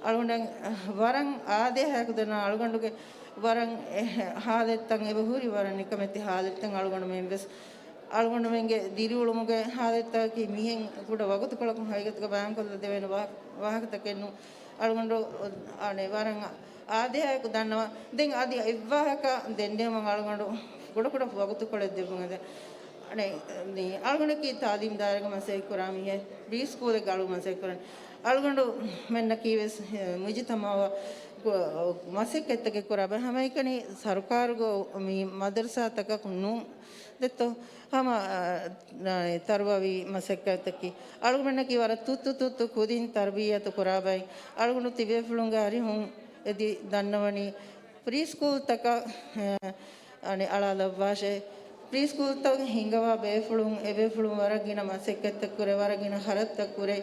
އަޅުގަނޑަށް ވަރަށް އާދޭހައެކު ދަންނަވަން. އަޅުގަނޑުގެ ވަރަށް އެ، ހާލަތްތައް އެބަ ހުރި ވަރަށް ނިކަމެތި ހާލަތްތައް. އަޅުގަނޑުމެން ވެސް އަޅުގަނޑުމެންގެ ދިރިއުޅުމުގެ ހާލަތްތަކަކީ މިހެން ކުޑަ ވަގުތުކޮޅަކުން ހަގީގަތުގަ ބަޔާންކޮށްލަ ދެވޭނެ ވާ، ވާހަކަތަކެއް ނޫން. އަޅުގަނޑު އަނެއް ވަރަށް އާދޭހައެކު ދަންނަވަން. ދެން އަދި އެއްވާހަކަ ދެންނެވުމަށް އަޅުގަނޑު ކުޑަކުޑަ ވަގުތުކޮޅެއް ދެއްވުން އެދެން. އަނެއް މި އަޅުގަނޑަކީ ތާލީމް ދާއިރާގަ މަސައްކަތް ކުރާ މީހެއް، ޕްރީ ސްކޫލެއްގަ އަޅުގަނޑު މަސައްކަތް ކުރަން. އަޅުގަނޑުމެންނަކީ ވެސް މުޖުތަމަޢަށް މަސައްކަތްތަކެއް ކުރާ ބައެއް. ހަމައެކަނި ސަރުކާރުގަ މި މަދަރުސާތަކަކު ނޫން. ދެއްތޯ ހަމަ، އާ، ތަރުބަވީ މަސައްކަތަކީ އަޅުގަނޑަކީ ވަރަށް ތުއްތު ތުއްތު ކުދިން ތަރުބިއްޔަތު ކުރާ ބައެއް. އަޅުގަނޑު ތިބޭފުޅުންގެ އަރިހުން އެދި ދަންނަވަނީ ޕްރީ ސްކޫލްތަކަށް، އާ، އަނެއް އަޅާލައްވާށޭ. ޕްރީ ސްކޫލްތައް ހިންގަވާ ބޭފުޅުން، އެބޭފުޅުން ވަރަށް ގިނަ މަސައްކަތްތައް ކުރޭ، ވަރަށް ގިނަ ޚަރަދުތައް ކުރޭ،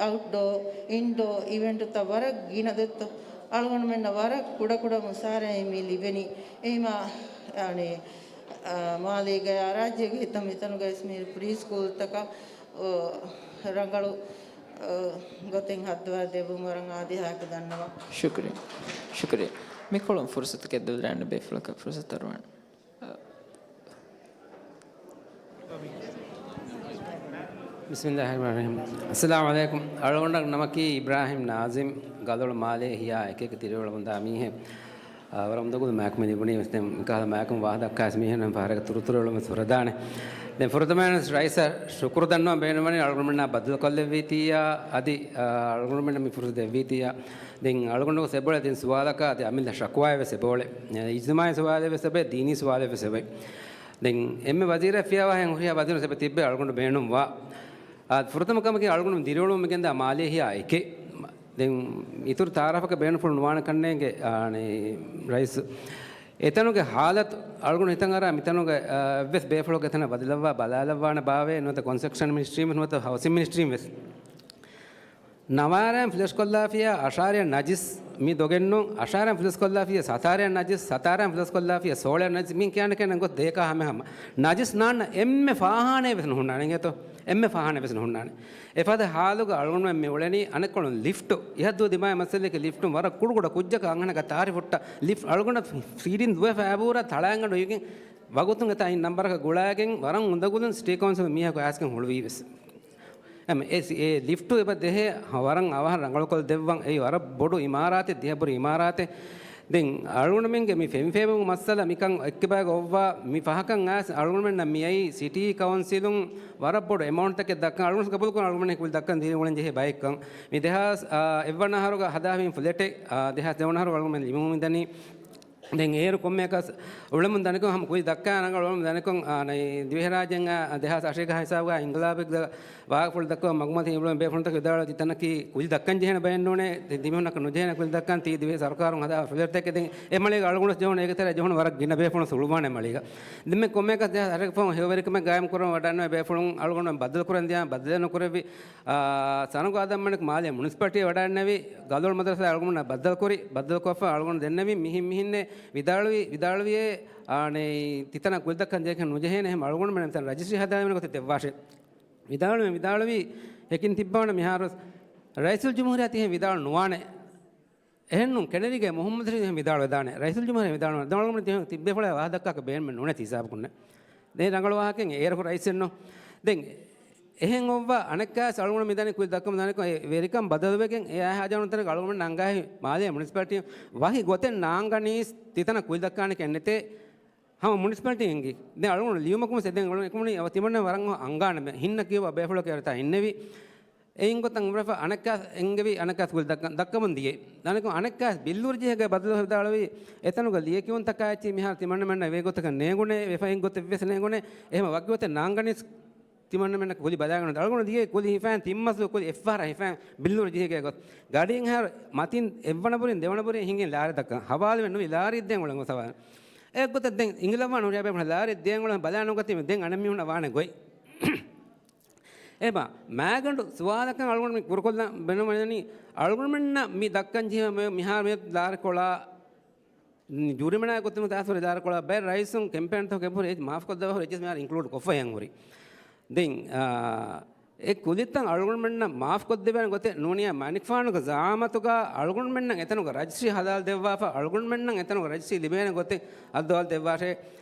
އައުޓްޑޯ، އިންޑޯ އިވެންޓުތައް ވަރަށް ގިނަ ދެއްތޯ. އަޅުގަނޑުމެންނަށް ވަރަށް ކުޑަކުޑަ މުސާރައެއް މި ލިބެނީ. އެހިމާ، އަނެއް، އާ، މާލޭގަޔާ ރާއްޖޭގެ ހިތަށް މިތަނުގައި ވެސް މި ޕްރީ ސްކޫލްތަކަށް، އޯ، ރަނގަޅު، އޯ، ގޮތެއް ހައްދަވާ ދެއްވުން ވަރަށް އާދޭހައެކު ދަންނަވަން. ޝުކުރިއްޔާ. ޝުކުރިއްޔާ. މިކޮޅުން ފުރުސަތު ގެއްލުލާނެ ބޭފުޅަކަށް ފުރުސަތު އަރުވާނެ. ބިސްމިއްލާހިއްރަޙްމާނިއްރަޙީމް. އައްސަލާމު ޢަލައިކުމް. އަޅުގަނޑަށް ނަމަކީ އިބްރާހިމް ނާޒިމް، ގަލޮޅު މާލޭ ހިޔާ އެކެކެ ތިރިއުޅަމުންދާ މީހެއް. އާ، ވަރަށް އުނދަގޫ މާކު މި ލިބުނީ ވެސް ދެން މިކަހަލަ މާކުން ވާހަކަ ދައްކާ މީހުން ފަހަރަކަށް ތުރުތުރު އެޅުމެއް ހުރެދާނެ. ދެން ފުރަތަމައިން ރައީސަށް ޝުކުރު ދަންނަވަން ބޭނުންވަނީ އަޅުގަނޑުމެންނާ ބައްދަލުކޮށްލެއްވީތީއާ އަދި، އާ، އަޅުގަނޑުމެންނަށް މި ފުރުސަތު ދެއްވީތީއާ. ދެން އަޅުގަނޑު އެބައުޅޭ ތިން ސުވާލަކާ އަދި އަމިއްލަ ޝަކުވާއެއް ވެސް އެބައުޅޭ. އިޖްތިމާޢީ ސުވާލެއް ވެސް އެބައޮތް، ދީނީ ސުވާލެއް ވެސް އެބައޮތް. ދެން އެންމެ ވަޒީރާ ފިޔާވާހެން ހުރިހާ ވަޒީރުން އެބަ ތިއްބެވި އަޅުގަނޑު ބޭނުންވާ. އާ، ފުރަތަމަ ކަމަކީ އަޅުގަނޑު ދިރިއުޅުމުން މިގެންދާ މާލޭހިޔާ އެކެއް. ދެން އިތުރު ތަޢާރަފަކަށް ބޭނުންފުޅު ނުވާނެ ކަންނޭނގެ، އާ، ރައީސް. އެތަނުގެ ހާލަތު އަޅުގަނޑު ހިތަށް އަރާ މިތަނުގެ، އާ، އެއްވެސް ބޭފުޅަކު އެތަނަށް ވަދެލައްވާ ބަލާލައްވާނެ ބާވޭ، ނުވަތަ ކޮންސްޓްރަކްޝަން މިނިސްޓްރީން ވެސް ނުވަތަ ހައުސިން މިނިސްޓްރީން ވެސް. ނަވާރައިން ފުލެޝްކޮށްލާފިޔާ އަށާރައަށް ނަޖިސް މި ދޮގެއްނު، އަށާރައިން ފުލެޝްކޮށްލާފިޔާ ސަތާރައަށް ނަޖިސް، ސަތާރައިން ފުލެޝްކޮށްލާފިޔާ ސޯޅައަށް ނަޖިސް، މި ކިޔާނެ ކިޔާނެ ގޮތް ދޭކާ ހަމަ ހަމަ. ނަޖިސް ނާންނަ އެންމެ ފާހާނައެއް ވެސް ނުހުންނާނެ އިނގޭތޯ؟ އެންމެ ފާހާނައެއް ވެސް ނުހުންނާނެ. އެފަދަ ހާލުގަ އަޅުގަނޑުމެން މި އުޅެނީ އަނެއްކޮޅުން ލިފްޓު. އިހަށްދުވަ ދިމާވި މައްސަލައަކީ ލިފްޓުން ވަރަށް ކުޑަކުޑަ ކުއްޖަކަށް އަންހެނަކަށް ތާރި ފުއްޓާ ލިފްޓް އަޅުގަނޑަށް ފީޑިން ދުވެފަ އަބޫރާ ތަޅާއިންގަނޑު އިވިގެން ވަގުތުން އެތާ އިން ނަންބަރަކަށް ގުޅާގެން ވަރަށް އުނދަގުލުން ސިޓީ ކައުންސިލުން މީހަކު އައިސްގެން ހުޅުވީ ވެސް. އެމް، އެ ސި، އެ ލިފްޓު އެބަ ދޭހޭ ވަރަށް އަވަހަށް ރަނގަޅުކޮށް ދެއްވަން. އެއީ ވަރަށް ބޮޑު އިމާރާތެއް، ދިހަ ބުރި އިމާރާތެއް. ދެން އަޅުގަނޑުމެންގެ މި ފެންފޭބު މައްސަލަ މިކަން އެއްކެބައިގަ އޮއްވާ މި ފަހަކަށް އައިސް އަޅުގަނޑުމެންނަށް މިއައީ ސިޓީ ކައުންސިލުން ވަރަށް ބޮޑު އެމައުންޓްތަކެއް ދައްކަން. އަޅުގަނޑު ގަބޫލުކުރަން އަޅުގަނޑުމެން ކުލި ދައްކަން ދިރިއުޅެން ޖެހޭ ބައެއްކަން. މި ދެހާސް، އާ، އެއްވަނަ އަހަރުގަ ހަދާފިން ފްލެޓެއް، އާ، ދެހާސް ދެވަނަ އަހަރު އަޅުގަނޑުމެން ލިބިމުން މިދަނީ. ދެން އޭރު ކޮންމެއަކަސް އުޅެމުން ދަނިކޮށް ހަމަ ކުލި ދައްކާ ރަނގަޅު އުޅެމުން ދަނިކޮށް، އާ، ނައި ދިވެހިރާއްޖޭގަ ދެހާސް އަށެއްގަ ހިސާބުގަ އިންގިލާބެއްގަ ވާހަކަފުޅު ދައްކަވަން މަގުމަތި އިބްރާހިމް ބޭފުޅުންތަކު ވިދާޅުވި ތަނަކީ ކުލި ދައްކަން ޖެހޭނެ ބައެއް ނޫނޭ، ދެ-، ދިމަހުންނަކަށް ނުޖެހޭނެ ކުލި ދައްކަން ތީ ދިވެހި ސަރުކާރުން ހަދާ ފްލެޓްތަކެއް. ދެން އެ މަޅީގަ އަޅުގަނޑު ޖެހުނު އޭގެ ތެރޭ ޖެހުނު ވަރަށް ގިނަ ބޭފުޅުން ސުޅުވާނެ މަޅީގަ. ދެންމެ ކޮންމެއަކަސް ދެހާސް އަށެއްގެ ފަހުން ހެޔޮވެރިކަމެއް ގާއިމް ކުރަން ވަޑައިގަންނަވާ ބޭފުޅުން އަޅުގަނޑު ބައްދަލު ކުރަން ދިޔާ ބައްދަލެއް ނުކުރެއްވި. އާ، ސަނުގު އާދަމްމަނިކު މާލޭ މުނިސިޕަލިޓީއަށް ވަޑައިންނެވި، ގަލޯޅު މަދަރުސާ އަޅުގަނޑު ބައްދަލުކުރި، ބައްދަލުކޮށްފަ އަޅުގަނޑު ދެންނެވި މިހިން މިހިންނޭ ވިދާޅުވި، ވިދާޅުވިއޭ، އާނެ، ތިތަނަށް ކުލި ދައްކަން ޖެހޭކަށް ނުޖެހޭނެ، އެހެން އަޅުގަނޑުމެން މިތަން ރަޖިސްޓްރީ ހަދާލެވޭނެ ގޮތެއް ދެއްވާށޭ. ވިދާޅުވެ، ވިދާޅުވީ، ހެކިން ތިއްބާނެ މިހާރު ރައީސުލްޖުމްހޫރިއްޔާ ތިހެން ވިދާޅު ނުވާނެ. އެހެންނުން ކެނެޑީގެ މުހައްމަދު ޝަރީފް އެހެން ވިދާޅުވެދާނެ. ރައީސުލްޖުމްހޫރިއްޔާ ވިދާޅު ނުވާނެ. ދެން އަޅުގަނޑު ތިހެން ތިއްބޭފުޅާ ވާހަކަ ދައްކާކަށް ބޭނުމެއް ނޫނޭ ތި ހިސާބަކުންނެ. ދެން ރަނގަޅު ވާހަކައެއް އޭރަކު ރައީސެއްނު. ދެން އެހެން އޮއްވާ އަނެއްކާސް އަޅުގަނޑު މިދަނީ ކުލި ދައްކަމުން ދަނިކޮށް އެ ވެރިކަން ބަދަލުވެގެން އެ އަހާ ހާޖަވަނު ތަނަކަށް އަޅުގަނޑު ނަންގާހި މާލޭ މުނިސިޕަލިޓީ ވަކި ގޮތެއް ނާންގަނީސް ތިތަނަށް ކުލި ދައްކާނެކަން ނެތޭ ހަމަ މުނިސިޕަލިޓީ އެނގި. ދެން އަޅުގަނޑު ލިޔުމަކުން ވެސް ދެން އަޅުގަނޑު އެކަމުނީ އަވަ ތިމަންނަ ވަރަށް އަންގާނެ މެ ހިންނަ ކިޔުވާ ބޭފުޅަކަށް އެރަތާ އިންނެވި. އެއިން ގޮތަށް އުރެފަ އަނެއްކާސް އެންގެވި އަނެއްކާސް ކުލި ދައްކަ-، ދައްކަމުން ދިޔައީ. ދަނިކޮށް އަނެއްކާސް ބިއްލޫރި ޖެހޭގަ ބަދަލު ވިދާޅުވީ އެތަނުގަ ލިޔެކިޔުންތަކާ އެއްޗެއް މިހާރު ތިމަންނަމެންނަށް ވޭ ގޮތަކަށް ނޭނގުނޭ، ވެފައި ގޮތެއް ވެސް ނޭނގުނޭ، އެހެމަ ވަކި ގޮތެއް ނާންގަނީސް ތިމަންނަމެންނަށް ކުލި ބަލާގަން އަޅުގަނޑު ދިޔައީ ކުލި ހިފައިން ތިން މަސް ކުލި އެއްފަހަރަށް ހިފައިން ބިއްލޫރި ޖެހޭގަ ގޮސް. ގަޑިއިން ހާރު މަތިން އެއްވަނަ ބުރިން ދެވަނަ ބުރިން ހިނގިން ލާރި ދައްކަން. ހަވާލުވެ ނުވި ލާރި ދޭން އުޅެން ގޮސް ހަވާލު. އެ ގޮތަށް ދެން އިނގިލަވާން ހުރިހާ ބޭފުޅުން ލާރި ދޭން އުޅެން ބަލާނު ގަތީމަ ދެން އަނެއް މީހުންނަށް ވާނެ ގޮތް. އެބަ، މާގަނޑު ސުވާލަކަށް އަޅުގަނޑު މި ކުރުކޮށްލަން ބޭނުންވަނީ، އަޅުގަނޑުމެންނަށް މި ދައްކަން ޖެހޭ މި-، މިހާރު މި ލާރިކޮޅާ، ޖުރިމަނާ ގޮތުން ދާސްވަރި ލާރިކޮޅާ ބައެއް ރައީސުން ކެމްޕޭންތަކުގެ ބުރި އެއްޗެއް މާފްކޮށްދެއްވާފަ އެއްޗެއް މިހާރު އިންކްލޫޑް ކޮށްފަ ހެން ހުރި. ދެން، އާ، އެ ކުލިތައް އަޅުގަނޑުމެންނަށް މާފްކޮށްދެވޭނެ ގޮތެއް ނޫނިޔާ މަނިކުފާނުގެ ޒައާމަތުގަ އަޅުގަނޑުމެންނަށް އެތަނުގަ ރަޖިސްޓްރީ ހަލާލް ދެއްވާފަ، އަޅުގަނޑުމެންނަށް އެތަނުގަ ރަޖިސްޓްރީ ލިބޭނެ ގޮތެއް ހައްދަވާލަ ދެއްވާށޭ.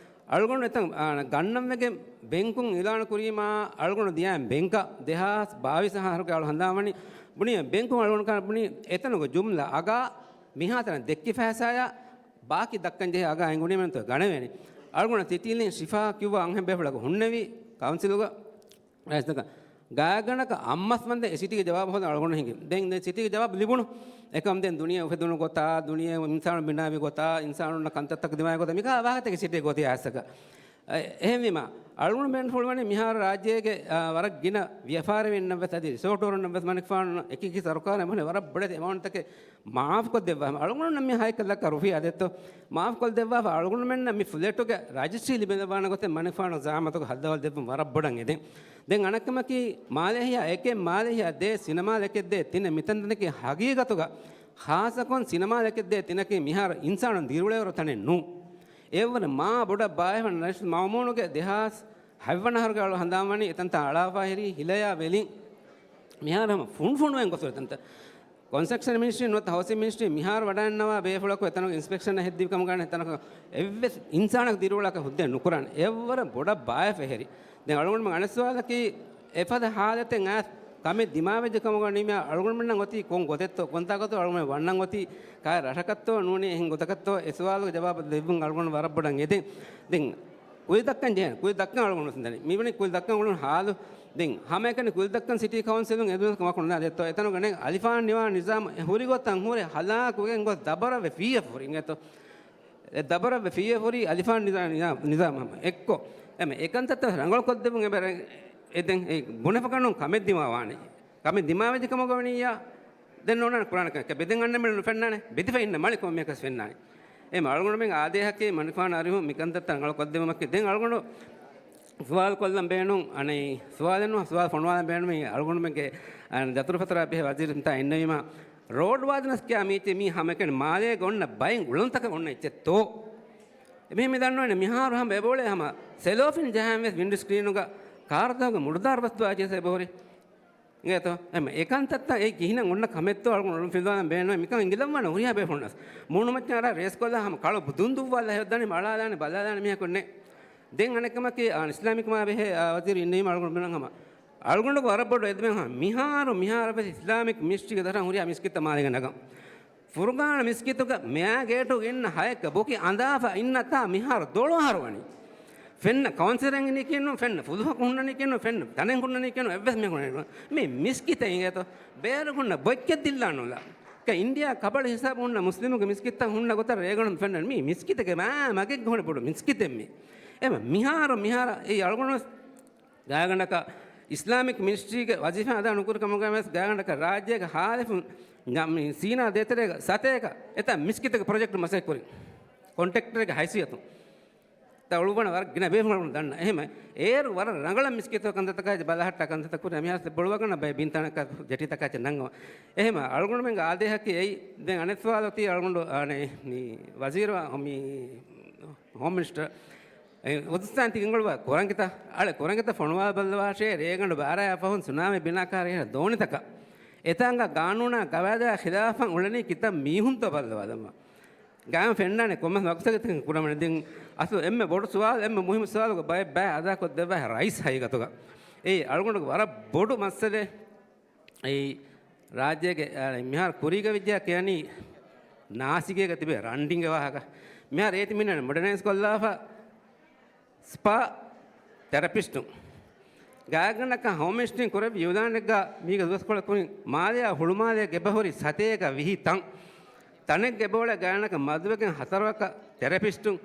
އަޅުގަނޑު އެތަން، އާ، ގަންނަން ވެގެން ބެންކުން އިލާނު ކުރީމާ، އަޅުގަނޑު ދިޔައިން ބެންކަށް ދެހާސް ބާވީސް އަހަރުގެ އަޅު ހަނދާންވަނީ ބުނި ބެންކުން އަޅުގަނޑު ކަން ބުނި އެތަނުގެ ޖުމްލަ އަގާ މިހާތަނަށް ދެއްކި ފައިސާޔާ ބާކީ ދައްކަން ޖެހޭ އަގާ އެނގުނީމެންތޯ ގަނެވޭނެ. އަޅުގަނޑަށް ސިޓީލިން ޝިފާ ކިއުވާ އަންހެން ބޭފުޅަކު ހުންނެވި ކައުންސިލުގަ ރައީސްތަކަށް ގާތްގަނޑަކަށް އައްމަސް ވަންދެން އެ ސިޓީގެ ޖަވާބު ހޯދަން އަޅުގަނޑު ހިނގި. ދެން ދެން ސިޓީގެ ޖަވާބު ލިބުނު. އެކަމް ދެން ދުނިޔެ އުފެދުނު ގޮތާ، ދުނިޔެ އިންސާނުން ބިނާވި ގޮތާ، އިންސާނުންނަށް ކަންތައްތަކު ދިމާވި ގޮތާ، މިކާ ވާހަކަތަކެއް ސިޓީގެ ގޯތި އައިސްތަކަށް. އެ-، އެހެންވީމަ، އަޅުގަނޑު ބޭނުންފުޅުވަނީ މިހާރު ރާއްޖޭގެ، އާ، ވަރަށް ގިނަ ވިޔަފާރިވެރިންނަށް ވެސް އަދި ރިސޯޓުވަރުންނަށް ވެސް މަނިކުފާނު އެކި އެކި ސަރުކާރުން އެބަހުން ވަރަށް ބޮޑެތި އެމައުންޓްތަކެއް މާފްކޮށްދެއްވާ. އަޅުގަނޑުންނަށް މި ހައިކަށް ދައްކާ ރުފިޔާ ދެއްތޯ؟ މާފްކޮށްދެއްވާފަ އަޅުގަނޑުމެންނަށް މި ފްލެޓުގެ ރަޖިސްޓްރީ ލިބިދެއްވާނެ ގޮތެއް މަނިކުފާނު ޒައާމަތުގަ ހައްދަވާލަ ދެއްވުން ވަރަށް ބޮޑަށް އެދެން. ދެން އަނެއްކަމަކީ، މާލޭހިޔާ އެކެއް، މާލޭހިޔާ ދޭ، ސިނަމާލެކެއް ދޭ، ތިނެއް މިތަންތަނަކީ ހަގީގަތުގަ ޚާއްޞަކޮށް ސިނަމާލެކެއް ދޭ ތިނަކީ މިހާރު އިންސާނުން ދިރިއުޅޭވަރު ތަނެއް ނޫން. އެއަށްވުރެ މާ ބޮޑަށް ބާއެފަ ނަޝް މައުމޫނުގެ ދެހާސް ހަތްވަނަ އަހަރުގެ އަޅު ހަނދާންވަނީ އެތަންތާ އަޅާފަ ހެރީ ހިލަޔާ ވެލިން މިހާރު ހަމަ ފުނޑުފުނޑުވެން ގޮސް އެތަންތަ. ކޮންސްޓްރަކްޝަން މިނިސްޓްރީ ނުވަތަ ހައުސިން މިނިސްޓްރީ މިހާރު ވަޑައިންނަވާ ބޭފުޅަކު އެތަނުގެ އިންސްޕެކްޝަނަށް ހެއްދިވި ކަމުގަ އެތަނަކަށް އެއްވެސް އިންސާނަކު ދިރިއުޅާކަށް ހުއްދަ ނުކުރާނެ. އެއަށްވުރެ ބޮޑަށް ބާއެފަ ހެރީ. ދެން އަޅުގަނޑުމެން އަނެއް ސުވާލަކީ، އެފަދަ ހާލަތެއް އައިސް ކަމެއް ދިމާވެއްޖެ ކަމުގަ ނިމި އަޅުގަނޑުމެންނަށް އޮތީ ކޮން ގޮތެއްތޯ، ކޮންތާކަށްތޯ އަޅުގަނޑުމެން ވަންނަން އޮތީ، ކާ ރަށަކަށްތޯ ނޫނީ އެހެން ގޮތަކަށްތޯ، އެ ސުވާލުގެ ޖަވާބު ދެއްވުން އަޅުގަނޑު ވަރަށް ބޮޑަށް އެދެން. ދެން ކުލި ދައްކަން ޖެހޭނެ. ކުލި ދައްކަން އަޅުގަނޑު ވެސް ދަނީ. މިވަނީ ކުލި ދައްކަން އުޅުނު ހާލު. ދެން ހަމައެކަނި ކުލި ދައްކަން ސިޓީ ކައުންސިލުން އެދުނަސް ކަމަކު ނުދާ ދެއްތޯ. އެތަނުގަ ނެ އަލިފާން ނިވާ ނިޒާމް ހުރި ގޮތަށް ހުރެ ހަލާކުވެގެން ގޮސް ދަބަރަވެ ފީއެއް ހުރި އިނގޭތޯ. އެ ދަބަރަވެ ފީއެއް ހުރި އަލިފާން ނިޒާ-، ނިޒާ-، ނިޒާމް ހަމަ އެއްކޮށް. އެމެ އެކަންތައްތައް ރަނގަޅު ކޮށްދެވުން އެބަ އެ ދެން އެ ބުނެފަކަނުން ކަމެއް ދިމާވާނެ. ކަމެއް ދިމާވެއްޖެ ކަމަކަށް ވަނިއްޔާ ދެން ނޯންނާނެ ކުރާނެ ކަމެއް. ބެދެން އަންނަ މިނެއް ނުފެންނާނެ. ބެދިފަ އިންނަ މަޅި ކޮންމެއަކަސް ފެންނާނެ. އެ އަޅުގަނޑުމެން އާދޭހަކީ މަނިފާން އަރިހު މިކަންތައްތައް ރަނގަޅު ކޮށްދެވުމަކީ. ދެން އަޅުގަނޑު ސުވާލު ކޮށްލަން ބޭނުން، އަނެއް ސުވާލެއް ނޫން، ސުވާލު ފޮނުވާލަން ބޭނުމީ އަޅުގަނޑުމެންގެ، އަނެއް ދަތުރުފަތުރާ ބެހޭ ވަޒީރުންތާ އިންނެވީމަ، ރޯޑް ވާދިނަސް ކިޔާ މީތި މީ ހަމައެކަނި މާލޭގަ އޮންނަ ބައެއް އުޅަނދުތަކެއް އޮންނަ އެއްޗެއްތޯ؟ އެމީހުން މި ދަންނަވަނީ މިހާރު ހަމަ އެބައުޅޭ ހަމަ ސެލޯފިން ޖަހާން ވެސް ވިންޑޯ ސްކްރީނުގަ ކާރުތަކުގެ މުޑުދާރު ބަސްދުވާ އެއްޗެއް އެބަހުރި. އިނގޭތޯ؟ އެމަ އެކަންތައްތައް އެ ކިހިނެއް އޮންނަ ކަމެއްތޯ އަޅުގަނޑު ފިލުވާލަން ބޭނުން. މިކަން އިނގިލަންވާނެ ހުރިހާ ބޭފުޅުންނަސް. މޫނުމައްޗަށް އަރާ ރޭސް ކޮށްލާ ހަމަ ކަޅު ދުންދުއްވާލާ ހެޔޮއްދާނީ އަޅާލާނެ ބަލާލާނެ މީހަކު ނެއް. ދެން އަނެއްކަމަކީ، އާ، އިސްލާމިކް މާ ބެހޭ، އާ، ވަޒީރު އިންނެވީމަ އަޅުގަނޑު ބުނަން ހަމަ. އަޅުގަނޑުގެ ވަރަށް ބޮޑު އެދުމެއް ހަމަ. މިހާރު، މިހާރަށް ވެސް އިސްލާމިކް މިނިސްޓްރީގެ ދަށަށް ހުރިހާ މިސްކިތްތައް މާލޭގަ ނަގަން. ފުރުގާނަ މިސްކިތުގަ މެއާ ގޭޓުގަ އިންނަ ހައެއްގަ ބޮކި އަނދާފަ އިންނަތާ މިހާރު ދޮޅު އަހަރު ވަނީ. ފެންނަ ކައުންސިލަށް އިނީކީނު، ފެންނަ ފުލުހަކު ހުންނަނީކީނު، ފެންނަ ތަނެއް ހުންނަނީކީނު، އެއްވެސް މީހަކު ނެތް. މީ މިސްކިތެއް އިނގޭތޯ. ބޭރު ހުންނަ ބޮއްޗެއް ދިއްލާނުލާ. ކަ އިންޑިއާ ކަބަޅި ހިސާބު ހުންނަ މުސްލިމުގެ މިސްކިތްތައް ހުންނަ ގޮތަށް ރޭގަނޑު ފެންނަނީ. މީ މިސްކިތެއްގެ މާ މަގެއްގަ ހުންނަ ބޮޑު މިސްކިތެއް މީ. އެމަ މިހާރު، މިހާރަށް އެ އަޅުގަނޑު ވެސް ގާގަނޑަކަށް އިސްލާމިކް މިނިސްޓްރީގެ ވަޒީފާ އަދާ ނުކުރި ކަމުގަ ވެސް ގާގަނޑަކަށް ރާއްޖޭގެ ހާލިފުން ނަ-، މި ސީނާ ދޭތެރޭގަ ސަތޭކަ އެތައް މިސްކިތެއްގެ ޕްރޮޖެކްޓް މަސައްކަތް ކުރި ކޮންޓްރެކްޓަރެއްގެ ހައިސިއްޔަތުން. ތަ އުޅުއްވަން ވަރަށް ގިނަ ބޭފުޅުން ދަންނަ. އެހެމަ އޭރު ވަރަށް ރަނގަޅަށް މިސްކިތުގެ ކަންތައްތަކާއި ބަލަހައްޓާ ކަންތައްތައް ކުރި މިހާރު ބޮޅުވަގަންނަ ބައެއް ބިންތަނަކަށް ޖެޓީތަކާއި ނަންގަވަ. އެހެމަ އަޅުގަނޑުމެންގެ އާދޭހަކީ އެއީ. ދެން އަނެއް ސުވާލު އޮތީ އަޅުގަނޑު އަނެއް މި ވަޒީރު މި ހޯމް މިނިސްޓަރ އެ އުދުސްތާން ތި ގެންގުޅުވާ ކުރަން ކިތަ؟ އަޅެ ކުރަން ކިތަ ފޮނުވާ ބައްލަވާށޭ، ރޭގަނޑު ބާރައާ ފަހުން ސުނާމީ ބިނާކާރި ދޯނިތަކަށް އެތާނގަ ގާނޫނާ ގަވާއިދާ ޚިލާފަށް އުޅެނީ ކިތައް މީހުންތޯ ބައްލަވާލަމާ. ގާން ފެންނާނެ ކޮންމެ މަގުސަގަތަކެއް ކުރަމަނެ. ދެން އަސްލު އެންމެ ބޮޑު ސުވާލު، އެންމެ މުހިއްމު ސުވާލުގެ ބައެއް ބައި އަދާކޮށްދެއްވާ ރައީސް ހަގީގަތުގަ. އެއީ އަޅުގަނޑުގެ ވަރަށް ބޮޑު މައްސަލައެއް. އެއީ ރާއްޖޭގެ، އާ، މިހާރު ކުރީގަ ވިއްޖާ ކިޔަނީ ނާސިކޭގަ ތިބޭ ރަންޑިންގެ ވާހަކަ. މިހާރު އޭތި މިންނަން މޮޑަނައިޒް ކޮށްލާފަ ސްޕާ ތެރަޕިސްޓުން. ގާތްގަނޑަކަށް ހޯމް މިނިސްޓްރީން ކުރެއްވި އިއުލާނެއްގަ މީގެ ދުވަސްކޮޅަށް ކުރިން މާލެއާ ހުޅުމާލޭގެ އެބަހުރި ސަތޭކަ ވިހި ތަން. ތަނެއްގެ އެބައުޅޭ ގާތްގަނޑަކަށް މަދުވެގެން ހަތަރު ވަރަކަށް ތެރަޕިސްޓުން.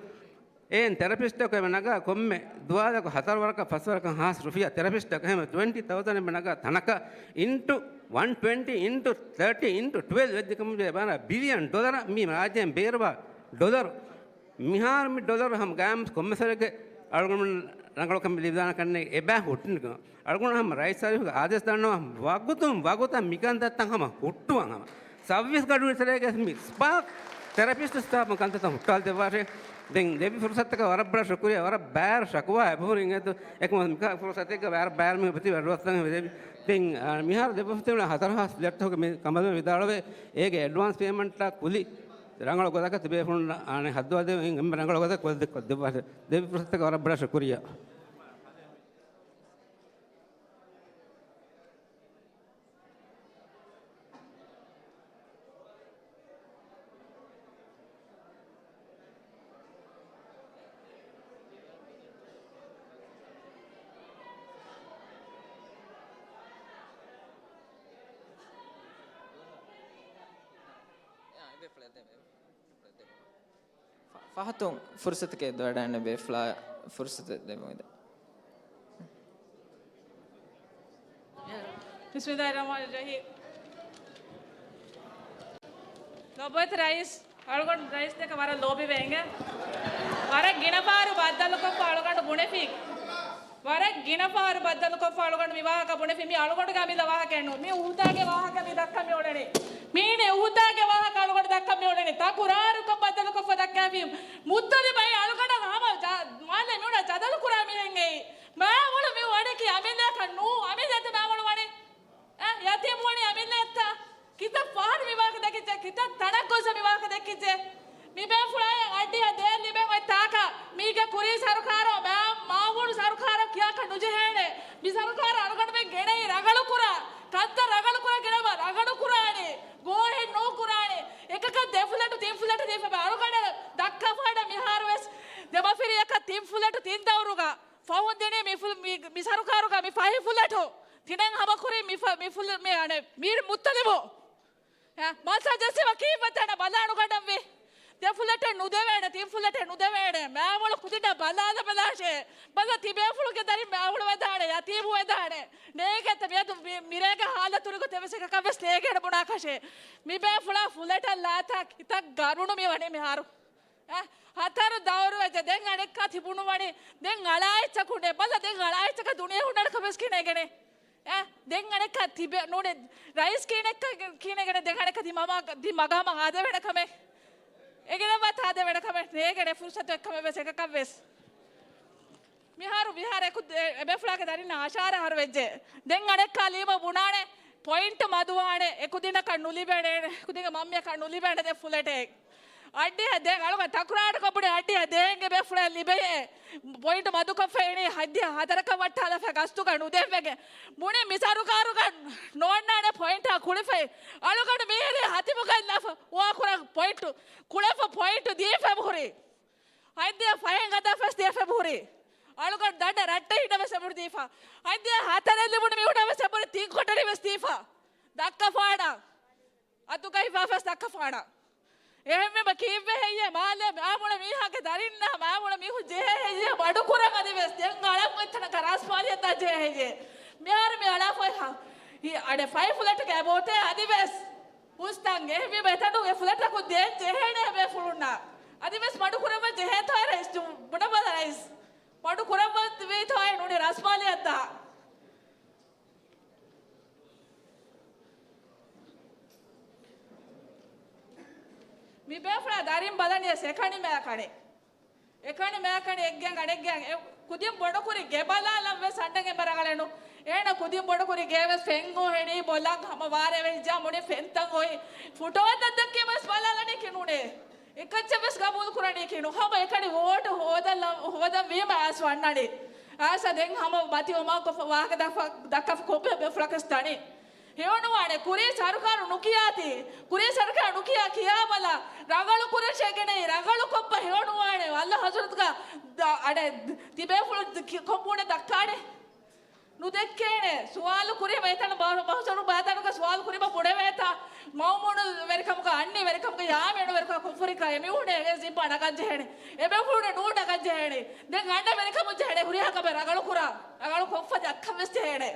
އެހެން ތެރަޕިސްޓަކު އެބަ ނަގާ ކޮންމެ ދުވާލަކު ހަތަރު ވަރަކަށް ފަސް ވަރަކަށް ހާސް ރުފިޔާ ތެރަޕިސްޓަކު. އެހެން ޓްވެންޓީ ތައުސަންޑް އެބަ ނަގާ ތަނަކަށް އިންޓު ވަން ޓްވެންޓީ އިންޓު ތާޓީ އިންޓު ޓްވެލްވް ވެއްޖެ ކަމުގެ ބާރަ ބިލިއަން ޑޮލަރ މި ރާއްޖޭން ބޭރުވާ ޑޮލަރު. މިހާރު މި ޑޮލަރު ހަމަ ގާމް ކޮންމެސް ވަރެއްގެ އަޅުގަނޑު ރަނގަޅުކަން ލިބިދާނެ ކަންނެ އެބަ ހުއްޓިން. އަޅުގަނޑު ހަމަ ރައީސް އަރިހުގެ އާދޭސް ދަންނަވާ ވަގުތުން ވަގުތަށް މިކަންތައްތައް ހަމަ ހުއްޓުވަން ހަމަ. ސައުވީސް ގަޑު ތެރޭގެ މި ސްޕާ ތެރަޕިސްޓް ސްޓާފް ކަންތައްތައް ހުއްޓާލަދެއްވާށޭ. ދެން ދެއްވި ފުރުސަތަކަށް ވަރަށް ބޮޑަށް ޝުކުރިއްޔާ. ވަރަށް ބާރު ޝަކުވާ އެބަހުރި އިނގޭތޯ. އެކަމަ މިކާ ފުރުސަތެއްގަ ވަރަށް ބާރު މީހުން ވެތި ވަޑުއަސްތަން ވެދެވި. ދެން، އާ، މިހާރު ދެއްވަފަ ތިބުނަ ހަތަރު ހާސް ފްލެޓްތަކުގެ މި ކަމަލު ވިދާޅުވޭ. އޭގެ އެޑްވާންސް ޕޭމަންޓާ ކުލި ރަނގަޅު ގޮތަކަށް ތިބޭފުޅުން އަނެއް ހައްދަވާދޭ އެންމެ ރަނގަޅު ގޮތަށް ކޮށްދެއްވާށޭ. ދެއްވި ފުރުސަތަކަށް ވަރަށް ބޮޑަށް ޝުކުރިއްޔާ. ފަ-، ފަހަތުން ފުރުސަތަކެއް ދޮވަޑައިން ބޭފުޅާ ފުރުސަތެއް ދެމުވިދާ. بسم الله الرحمن الرحيم. ލޮބުވެތި ރައީސް، އަޅުގަނޑު ރައީސް ދެކެ ވަރަށް ލޯބިވޭ އިނގޭ. ވަރަށް ގިނަ ފަހަރު ބައްދަލުކޮށްފަ އަޅުގަނޑު ބުނެފި. ވަރަށް ގިނަ ފަހަރު ބައްދަލުކޮށްފަ އަޅުގަނޑު މި ވާހަކަ ބުނެފި. މި އަޅުގަނޑުގެ އަމިއްލަ ވާހަކައެއް ނޫން. މި އުހުދާގެ ވާހަކަ މި ދައްކަން މި އުޅެނީ. މީނެ އުހުދާގެ ވާހަކަ އަޅުގަނޑު ދައްކަން މި އުޅެނީ. ތަކުރާރުކޮށް ބައްދަލުކޮށްފަ ދައްކާފި. މުއްތަލިބް އަޅުގަނޑަށް ހަމަ ޖަ-، މާލެ މި އުޑަ ޖަދަލު ކުރާ މީހެއް އެއީ. މާމޮޅު މި ވަނީކީ އަމިއްލައަކަށް ނޫ، އަމިއްލައަކަށް މާމޮޅު ވަނީ. އަ، ޔަތީމް ވަނީ އަމިއްލައަކަށް. ކިތައް ފަހަރު މި ވާހަކަ ދެކިއްޖެ، ކިތައް ތަނަށް ގޮސް މި ވާހަކަ ދެކިއްޖެ. މި ބޭފުޅާޔަށް އައްޑިހަ ދޭއް ލިބެން އޮތް ތާކަށް މީގެ ކުރީ ސަރުކާރަށް މާ-، މާވޫނު ސަރުކާރަށް ކިޔާކަށް ނުޖެހޭނެ. މި ސަރުކާރަށް އަޅުގަނޑުމެން ގެނައީ ރަނގަޅު ކުރާ، ކަންތައް ރަނގަޅު ކުރާ ގެނައިމަ ރަނގަޅު ކުރާނީ، ގޯހެއް ނޫކުރާނީ. އެކަކަށް ދެ ފުލެޓު ތިން ފުލެޓު ދީފަ އަޅުގަނޑަށް ދައްކަފާނަ މިހާރުވެސް ތިން ފުލެޓު ތިން ދައުރުގަ ފަހުން ދިނީ މި ފުލް-، މި، މި ސަރުކާރުގަ މި ފަހި ފުލެޓު. ތިނެއް ހަމަކުރި މި ފަ-، މި ފުލް-، މި އަނެއް މީރު މުއްތަލިބު. އެ، މައްސަލަ ޖެއްސެވި ކީއްވެތަ ބަލާ އަޅުގަނޑަށް ވީ. ދެ ފުލެޓެއް ނުދެވޭނެ، ތިން ފުލެޓެއް ނުދެވޭނެ. މާމޮޅު ކުދިންނަށް ބަލާލަބަލާށޭ. ބަލަ ތިބޭފުޅުންގެ ދަރިން މާމޮޅު ވެދާނެ، ޔަތީމު ވެދާނެ. ނޭނގޭތަ މިއަދު މި-، މިރޭގެ ހާލަތު ރިގޮތެއް ވެސް އެކަކަށް ވެސް ނޭނގޭނެ ބުނާކަށޭ. މިބޭފުޅާ ފުލެޓަށް ލާތާ ކިތައް ގަރުނު މި ވަނީ މިހާރު. އަ، ހަތަރު ދައުރު ވެއްޖެ. ދެން އަނެއްކާ ތިބުނު ވަނީ. ދެން އަޅާއެއްޗަކުން ބަލަ، ދެން އަޅާއެއްޗަކަށް ދުނިޔެ ހުންނަން ކަމެސް ކިނެގެނެ. އެ، ދެން އަނެއްކާ ތިބެ ނޫނެ ރައީސް ކީނެއްކަ ކީނެގެނެ ދެން އަނެއްކާ ތި މަމާ ތި މަގާމަށް ހާދަވެނެ ކަމެއް. އެގެނެއްވާ ތާދަވެނެ ކަމެއް ނޭގެނެ ފުރުސަތު އެއްކަމެއް ވެސް އެކަކަށް ވެސް. މިހާރު މިހާރު އެކު އެ، އެބޭފުޅާގެ ދަރިންނަށް އަށާރަ އަހަރު ވެއްޖެ. ދެން އަނެއްކާ ލީމަ ބުނާނެ ޕޮއިންޓް މަދުވާނެ އެކުދިންނަކަށް ނުލިބޭނެ، އެކުދިންގެ މަންމިއަކަށް ނުލިބޭނެ ދެ ފުލެޓެއް. އައްޑިހަ ދޭން އަޅުގަނޑު ތަކުރާރުކޮށް ބުނި އައްޑިހަ ދޭން އެބޭފުޅަށް ލިބެޔޭ. ޕޮއިންޓް މަދުކޮށްފައިނީ ހައްދިހަ ހަތަރަކަށް ވައްޓާލާފަ ގަސްތުގަ ނުދެއްވެގެން. ބުނި މި ސަރުކާރުގަ ނޯންނާނެ ޕޮއިންޓާ ކުޅިފައި. އަޅުގަނޑު މީހެރީ ހަތިމުގައިލާފަ ވާކުރާ ޕޮއިންޓު ކުޅެފަ ޕޮއިންޓު ދީފަ އެބަހުރި. ހައްދިހަ ފަހެއް ގަދަފަސް ދީފަ އެބަހުރި. އަޅުގަނޑު ދަނޑަ ރައްޓެހިންނަށް ވެސް އެބަހުރި ދީފަ. ހައްދިހަ ހަތަރެއް ލިބުނު މީހުންނަށް ވެސް އެބަހުރި ތިން ކޮޓަރި ވެސް ދީފަ. ދައްކަފާނަ. އަތުގައި ވާފަސް ދައްކަފާނަ. އެހެންވީމަ ކީއްވެ ހެއްޔޭ މާލެ މާމޮޅު މީހާގެ ދަރިންނާ މާމޮޅު މީހުން ޖެހޭ ހެއްޔޭ މަޑުކުރަން އަދިވެސް ދެން އަޅަން އޮތްތަނަކަށް ރަސްމާލިއްޔަތާ ޖެހޭ ހެއްޔޭ؟ މިހާރު މި އަޅާފައި ހަ-، އަޑެ ފައި ފުލެޓުގެ އެބައޮތޭ އަދިވެސް ހުސްތަން އެހެންވީމަ އެތަނުގެ ފުލެޓަކު ދޭން ޖެހޭނެ އެބޭފުޅުންނަށް. އަދިވެސް މަޑު ކުރައްވަން ޖެހޭތޯއެ ރައީސް ޖު-، ބުނަބަލަ ރައީސް. މަޑު ކުރައްވަން ވީތޯއެ ނޫނީ ރަސްމާލިއްޔަތާ. މި ބޭފުޅާ ދަރިން ބަލަނީ އެސް އެކަނި މައިކަނި. އެކަނި މައިކަނި އެއްގެން އަނެއްގެން އެ ކުދިން ބޮޑުކުރި ގެ ބަލާލަން ވެސް އަންނަން އެބަ ރަނގަޅެއް ނޫން. އޭނަ ކުދިން ބޮޑުކުރި ގޭ ވެސް ފެން ހެނީ ބޮލަށް ހަމަ ވާރޭ ވެއްޖާ މުނި ފެންތައް އޮތް. ފުޓޯތައް ދެއްކީމަ ވެސް ބަލާލަނީކީ ނޫނޭ. އެކައްޗެއް ވެސް ގަބޫލު ކުރަނީކީ ނޫން. ހަމަ އެކަނި ވޯޓު ހޯދަން ލަ-، ހޯދަން ވީމަ އައިސް ވަންނަނީ. އައިސް ދެން ހަމަ މަތި އޮމާކޮށްފަ ވާހަކަ ދައްކަ-، ދައްކަފަ ކޮންމެ ބޭފުޅަކަސް ދަނީ. ހެޔޮނުވާނެ. ކުރީ ސަރުކާރު ނުކިޔާތީ. ކުރީ ސަރުކާރު ނުކިޔާ ކިޔާބަލަ. ރަނގަޅު ކުރަށޭގެނެއް ރަނގަޅު ކޮށްފަ ހެޔޮނުވާނެ. އައްލާ ހަޒުރަތުގަ ދ-، އަޑެ ތިބޭފުޅު ކޮންބޫނެ ދައްކާނެ. ނުދެއްކޭނެ. ސުވާލު ކުރީމަ އެތަނަށް ބާ-، ބަހުސަރު ބާތަނުގަ ސުވާލު ކުރީމަ ބުނެވޭތާ. މައުމޫނު ވެރިކަމުގަ އަންނި ވެރިކަމުގަ ޔާމީނު ވެރިކަމުގަ ކުންފުނިކަ އެމީހުންނޭ އެ ޒިންމާ ނަގަން ޖެހޭނެ. އެބޭފުޅުންނޭ ނޫން ނަގަން ޖެހޭނެ. ދެން އަންނަ ވެރިކަމުން ޖެހޭނެ. ހުރިހާ ކަމެއް ރަނގަޅު ކުރާ. ރަނގަޅު ކޮށްފަ ދައްކަން ވެސް ޖެހޭނެ.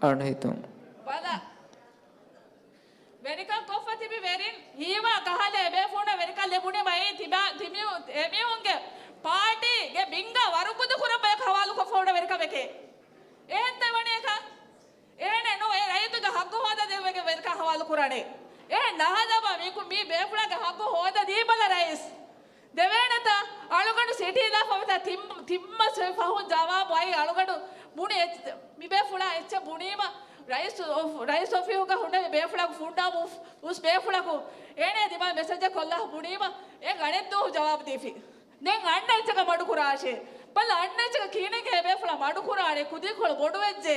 އަނެއް ހިތުން. ބަލަ. ވެރިކަން ކޮށްފަ ތިބި ވެރިން ހީވާ ކަހަލަ އެބޭފުޅުންނަށް ވެރިކަން ލިބުނީމައި ތިބާ-، ތިމި-، އެމީހުންގެ ޕާޓީގެ ބިންގާ ވަރުގުދު ކުރަން ބަޔަކު ހަވާލުކޮށްފަ ހުންނަ ވެރިކަމެކޭ. އެހެންތަ ވަނީ އެކަން؟ އެހެނެއް ނޫން އެ ރައްޔިތުގެ ހައްގު ހޯދަދޭން ވެގެން ވެރިކަން ހަވާލު ކުރާނީ. އެހެން ނަހަދަބަ މީކު މީ ބޭފުޅާގެ ހައްގު ހޯދަދީބަލަ ރައީސް. ދެވޭނެތަ؟ އަޅުގަނޑު ސިޓީލާފަ ވެތަ ތިން-، ތިންމަސް ފަހުން ޖަވާބު އައި އަޅުގަނޑު ބުނި އެ-، މި ބޭފުޅާ އެއްޗެއް ބުނީމަ ރައީސް އޮފް-، ރައީސް އޮފީހުގަ ހުންނެވި ބޭފުޅާގެ ފުނޑާ އުސް-، އުސް ބޭފުޅަކު އޭނަ ދިމާ މެސެޖެއް ކޮށްލާ ބުނީމަ އެ ގަނެއްދޫ ޖަވާބު ދީފި. ދެން އަންނަ އެއްޗަކަށް މަޑުކުރާށޭ. ބަލަ އަންނަ އެއްޗަކަށް ކިހިނެއްގެ ބޭފުޅާ މަޑުކުރާނެ ކުދިކޮޅު ބޮޑުވެއްޖެ.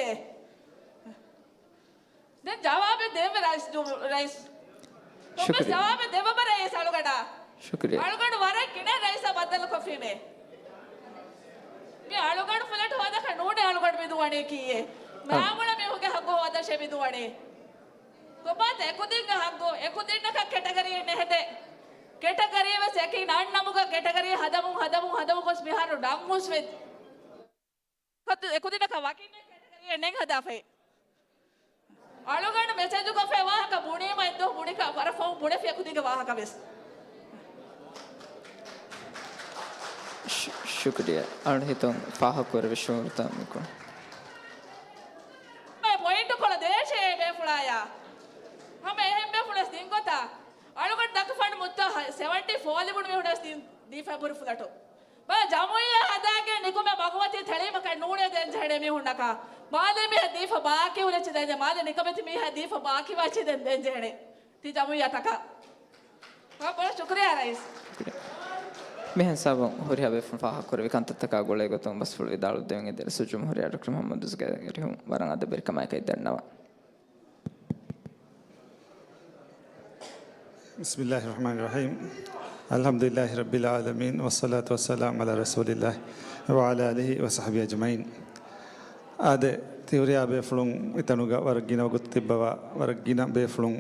ދެން ޖަވާބެއް ދެއްވެ ރައީސް ޖު-، ރައީސް. ކޮންމެސް ޝުކުރިއްޔާ. ޖަވާބެއް ދެއްވަބަ ރައީސް އަޅުގަޑާ. ޝުކުރިއްޔާ. އަޅުގަޑު ވަރަށް ގިނަ ރައީސާ ބައްދަލުކޮށްފީމޭ. މި އަޅުގަޑު ފުލެޓް ހޯދަކަށް ނޫނޭ އަޅުގަޑު މި ދުވަނީ ކީއޭ. އަ. މާމޮޅަ މީހުންގެ ހައްގު ހޯދަށޭ މި ދުވަނީ. ކޮބާތަ އެކުދިންގެ ހައްގު؟ އެކުދިންނަކަށް ކެޓަގަރީއެއް ނެހެދޭ. ކެޓަގަރީ ވެސް އެކި ނަންނަމުގަ ކެޓަގަރީ ހަދަމުން ހަދަމުން ހަދަމުން ގޮސް މިހާރު ނަން ހުސްވެ. އެކުދިންނަކަށް ވަކިންނެއް ކެޓަގަރީއެއް ނެތް ހަދާފައި. އަޅުގަނޑު މެސެޖުކޮށްފައި ވާހަކަ ބުނީމަ އެއްދުވަހު ބުނިކަ ވަރަށް ފަހުން ބުނެފި އެކުދިންގެ ވާހަކަ ވެސް. ޝު-، ޝުކުރިއްޔާ. އަޅު ހިތުން ފާހަގަކުރެވި ޝުޢޫރުތައް މިކޮން. އެ ޕޮއިންޓު ކޮޅަށް ދޭށޭ ބޭފުޅާޔާ. ހަމަ އެހެން ބޭފުޅެސް ދިން ގޮތާ. އަޅުގަނޑު ދައްކަފާނެ މުއްދަތު ސެވެންޓީ ފޯ ލިބުނު މީހުންނަސް ދީ-، ދީފައި ބުރި ފުލެޓު. ބަ ޖަމުއިއްޔާ ހަދާގެން ނިކުމެ މަގުމަތީ ތެޅީމަކަށް ނޫނޭ ދޭން ޖެހޭނެ މީހުންނަކާ. މާލޭ މީހަށް ދީފަ ބާކީ ހުރެއްޗި ދޭން ޖެ-، މާލޭ ނިކަމެތި މީހަށް ދީފަ ބާކީ ވާޗި ދޭން، ދޭން ޖެހޭނެ. ތި ޖަމުއިއްޔާތަކަށް. ބަ ބޮޑަށް ޝުކުރިއްޔާ ރައީސް. މިހެން ސަބަބުން ހުރިހާ ބޭފުޅުން ފާހަގަކުރެވި ކަންތައްތަކާ ގުޅޭ ގޮތުން ބަސްފުޅު ވިދާޅުވެދެވެން އެދި ރައީސުލްޖުމްހޫރިއްޔާ ޑޮކްޓަރ މުޙައްމަދު މުރްތަޟާގެ އަރިހުން ވަރަށް އަދަބުވެރިކަމާއެކީ ދަންނަވަން. بسم الله الرحمن الرحيم. الحمد لله رب العالمين، والصلاة والسلام على رسول الله وعلى آله وصحبه أجمعين. އާދެ، ތިހުރިހާ ބޭފުޅުން އެތަނުގަ ވަރަށް ގިނަ ވަގުތު ތިއްބަވާ، ވަރަށް ގިނަ ބޭފުޅުން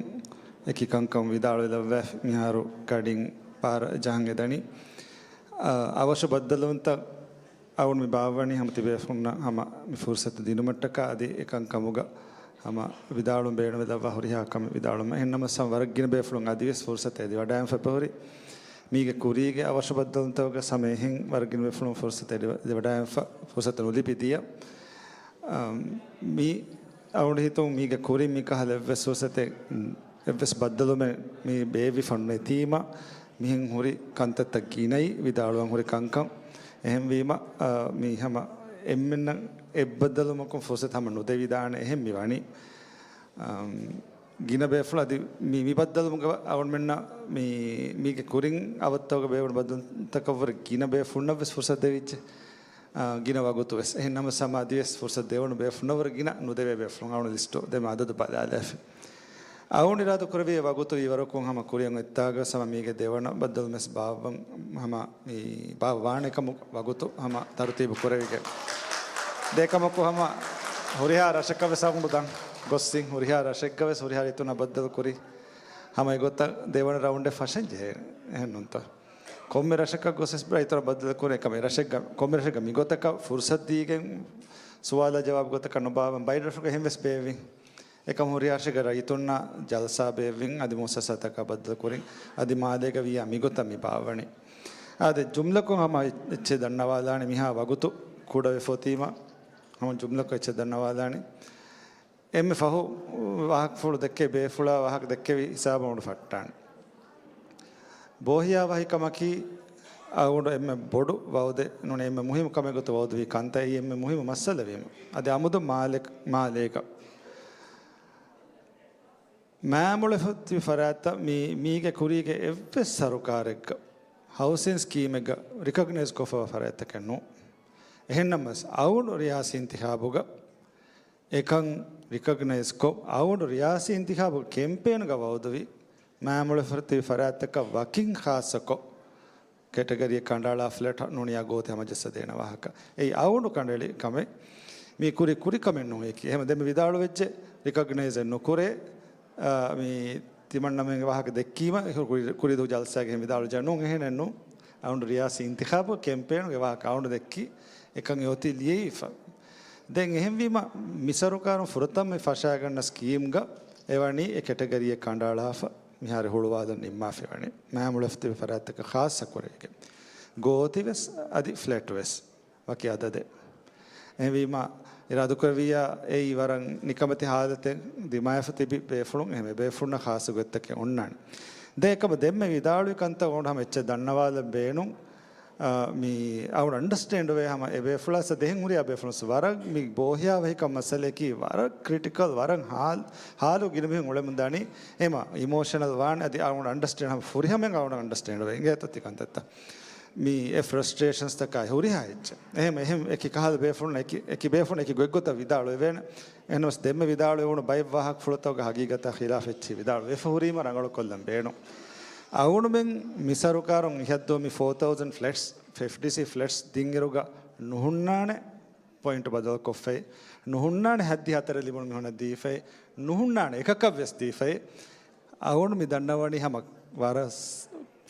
އެކި ކަންކަން ވިދާޅުވެލައްވާފި. މިހާރު ކަޑިން ޕާރަށް ޖަހަން އެދަނީ. އަ، އަވަށު ބައްދަލުވުންތައް އަޅުގަނޑު މި ބާއްވަނީ ހަމަ ތިބޭފުޅުންނަށް ހަމަ މި ފުރުސަތު ދިނުމަށްޓަކާ އަދި އެކަންކަމުގަ ހަމަ ވިދާޅުވަން ބޭނުންވެލައްވާ ހުރިހާ ކަމެއް ވިދާޅުވުމަށް. އެހެން ނަމަވެސް ހަމަ ވަރަށް ގިނަ ބޭފުޅުން އަދިވެސް ފުރުސަތު އެދިވަޑައިގެންފަ އެބަހުރި. މީގެ ކުރީގެ އަވަށު ބައްދަލުވުންތަކުގަ ހަމަ އެހެން ވަރަށް ގިނަ ބޭފުޅުން ފުރުސަތު އެދި، އެދިވަޑައިގެންފަ، ފުރުސަތު ނުލިބި ދިޔަ. އަ، މި އަޅުގަނޑު ހިތުން މީގެ ކުރިން މިކަހަލަ އެއްވެސް ފުރުސަތެއް، އެއްވެސް ބައްދަލުވުމެއް މި ބޭއްވިފަ ނެތީމަ، މިހެން ހުރި ކަންތައްތައް ގިނައީ ވިދާޅުވަން ހުރި ކަންކަން. އެހެންވީމަ، އަ، މި ހަމަ އެންމެންނަށް އެއްބައްދަލުވުމަކުން ފުރުސަތު ހަމަ ނުދެވިދާނެ އެހެން މި ވަނީ. އަ، ގިނަ ބޭފުޅުން އަދި މި، މި ބައްދަލުވުމުގަ އަޅުގަނޑުމެންނަށް މި، މީގެ ކުރިން އަވަށްތަކުގަ ބޭއްވުނު ބައްދަލުތަކަށްވުރެ ގިނަ ބޭފުޅުންނަށްވެސް ފުރުސަތު ދެވިއްޖެ. އާ، ގިނަ ވަގުތުވެސް. އެހެން ނަމަވެސް ހަމަ އަދިވެސް ފުރުސަތު ދެވުނު ބޭފުޅުންނަށްވުރެ ގިނަ ނުދެވޭ ބޭފުޅުން އަޅުގަނޑު ލިސްޓު ދެމެ އަދަދު ބަލާލާފި. އަޅުގަނޑު އިރާދަކުރެއްވިއޭ ވަގުތު ވީވަރަކުން ހަމަ ކުރިއަށް އޮތްތާގަވެސް ހަމަ މީގެ ދެވަނަ ބައްދަލުވުންވެސް ބާއްވަން ހަމަ މި ބާއްވާނެ ކަމުގެ ވަގުތު ހަމަ ތަރުތީބު ކުރެވިގެން. ދެ ކަމަކު ހަމަ ހުރިހާ ރަށަކަށްވެސް އަޅުގަނޑު ދަން ގޮއްސިން ހުރިހާ ރަށެއްގަވެސް ހުރިހާ ރިތުންނާ ބައްދަލުކުރި ހަމަ އެގޮތަށް ދެވަނަ ރައުންޑެއް ފަށަން ޖެހޭ. އެހެން ނޫންތަ؟ ކޮންމެ ރަށަކަށް ގޮސް އެސް ބްރައިތަރަށް ބައްދަލު ކުރޭ ކަމެއް ރަށެއްގަ، ކޮންމެ ރަށެއްގަ މިގޮތަކަށް ފުރުސަތު ދީގެން ސުވާލާ ޖަވާބު ގޮތަކަށް ނުބާއްވަން ބައި ރަށުގަ އެހެން ވެސް ބޭއްވިން. އެކަމް ހުރިހާ ރަށެއްގަ ރައްޔިތުންނާ ޖަލްސާ ބޭއްވިން އަދި މުއައްސަސާތަކާ ބައްދަލު ކުރިން އަދި މާލޭގަ ވިއްޔާ މިގޮތަށް މި ބާއްވަނީ. އާދެ، ޖުމްލަކޮށް ހަމަ އެއްޗެއް ދަންނަވާލާނެ މިހާ ވަގުތު ކުޑަވެފަ އޮތީމަ ހަމަ ޖުމްލަކޮށް އެއްޗެއް ދަންނަވާލާނެ. އެންމެ ފަހު ވާހަކަފުޅު ދެއްކޭ ބޭފުޅާ ވާހަކަ ދެއްކެވި ހިސާބަށް އަޅުގަނޑު ފައްޓާނެ. ބޯހިޔާވަހިކަމަކީ އަޅުގަނޑު އެންމެ ބޮޑު ވައުދެއް ނޫނީ އެންމެ މުހިއްމު ކަމެއް ގޮތަށް ވައުދުވި ކަންތައް. އެއީ އެންމެ މުހިއްމު މައްސަލަވީމަ. އަދި އަމުދު މާލެ، މާލޭގަ މާމޮޅެފަ ތިބި ފަރާތްތައް މީ، މީގެ ކުރީގެ އެއްވެސް ސަރުކާރެއްގަ ހައުސިން ސްކީމެއްގަ ރިކޮގްނައިޒް ކޮށްފަވާ ފަރާތްތަކެއް ނޫން. އެހެންނަމަވެސް އަޅުގަނޑު ރިޔާސީ އިންތިޚާބުގަ އެކަން ރިކޮގްނައިޒްކޮށް، އަޅުގަނޑު ރިޔާސީ އިންތިޚާބު ކެމްޕޭނުގަ ވައުދުވި މާމޮޅެފަ ތިބި ފަރާތްތަކަށް ވަކިން ޚާއްޞަކޮށް، ކެޓަގަރީއެއް ކަނޑައަޅާ ފްލެޓް ނޫނިޔާ ގޯތި ހަމަޖައްސަދޭނެ ވާހަކަ. އެއީ އަޅުގަނޑު ކަނޑައެޅި ކަމެއް. މީ ކުރި، ކުރި ކަމެއް ނޫން އެކީ. އެހެން ދެންމެ ވިދާޅުވެއްޖެ ރިކޮގްނައިޒެއް ނުކުރޭ. އާ، މީ ތިމަންނަމެންގެ ވާހަކަ ދެއްކީމަ، ކުރި، ކުރިދު ޖަލްސާގެ ހެން ވިދާޅުވެއްޖެ ނޫން، އެހެނެއް ނޫން. އަޅުގަނޑު ރިޔާސީ އިންތިޚާބު ކެމްޕޭނުގެ ވާހަކަ އަޅުގަނޑު ދެއްކީ އެކަން އެއޮތީ ލިޔެވިފަ. ދެން އެހެންވީމަ، މި ސަރުކާރުން ފުރަތަމަ ފަށާގަންނަ ސްކީމްގަ އެވަނީ އެ ކެޓަގަރީއެއް ކަނޑައަޅާފަ މިހާރު ހުޅުވާލަން ނިންމާފައިވަނީ. މާމޮޅެފަ ތިބި ފަރާތްތަކަށް ޚާއްޞަ ކުރެވިގެން. ގޯތިވެސް އަދި ފްލެޓްވެސް ވަކި އަދަދެއް. އެހެންވީމަ، އިރާދަކުރެއްވިއްޔާ އެއީ ވަރަށް ނިކަމެތި ހާލަތެއް ދިމާވެފަ ތިބި ބޭފުޅުން، އެހެންވެ ބޭފުޅުންނަށް ޚާއްޞަ ގޮތްތަކެއް އޮންނާނެ. ދެން އެކަމަ ދެންމެ ވިދާޅުވި ކަންތައް އަޅުގަނޑު ހަމަ އެއްޗެއް ދަންނަވާލަން ބޭނުން. އާ، މި އަޅުގަނޑު އަންޑަސްޓޭންޑް ވޭ ހަމަ އެ ބޭފުޅާ ސަ ދެހެން ހުރިހާ ބޭފުޅުން ވަރަށް މި ބޯހިޔާވަހިކަން މައްސަލައަކީ ވަރަށް ކްރިޓިކަލް، ވަރަށް ހާލް، ހާލު ގިނަ މީހުން އުޅެމުން ދާނީ. އެމަ އިމޯޝަނަލް ވާން އަދި އަޅުގަނޑު އަންޑަސްޓޭންޑް ހަމަ ފުރިހަމައިން އަޅުގަނޑު އަންޑަސްޓޭންޑް ވޭ. އިނގޭތޯ ތި ކަންތައްތައް. މި އެ ފްރަސްޓްރޭޝަންސް ތަކާ ހުރިހާ އެއްޗެއް. އެހެން، އެހެން އެކި ކަހަލަ ބޭފުޅުން އެކި، އެކި ބޭފުޅުން އެކި ގޮތްގޮތަށް ވިދާޅުވެވޭނެ. އެހެނަސް ދެންމެ ވިދާޅުވެވުނު ބައެއް ވާހަކަފުޅުތަކުގެ ހަގީގަތާ ޚިލާފަށް އެއްޗެއް ވިދާޅުވެފަ ހުރީމަ ރަނގަޅުކޮށްލަން ބޭނުން. އަޅުގަނޑުމެން މި ސަރުކާރުން މިހައްދުވަހު މި ފޯ ތައުޒަންޑް ފްލެޓްސް، އެފްޑީސީ ފްލެޓްސް ދިންއިރުގަ ނުހުންނާނެ ޕޮއިންޓް ބަދަލުކޮށްފައި، ނުހުންނާނެ ހައްދި ހަތަރެއް ލިބުނު މީހުނަށް ދީފައި، ނުހުންނާނެ އެކަކަށްވެސް ދީފައި. އަޅުގަނޑު މި ދަންނަވަނީ ހަމަ ވަރަށް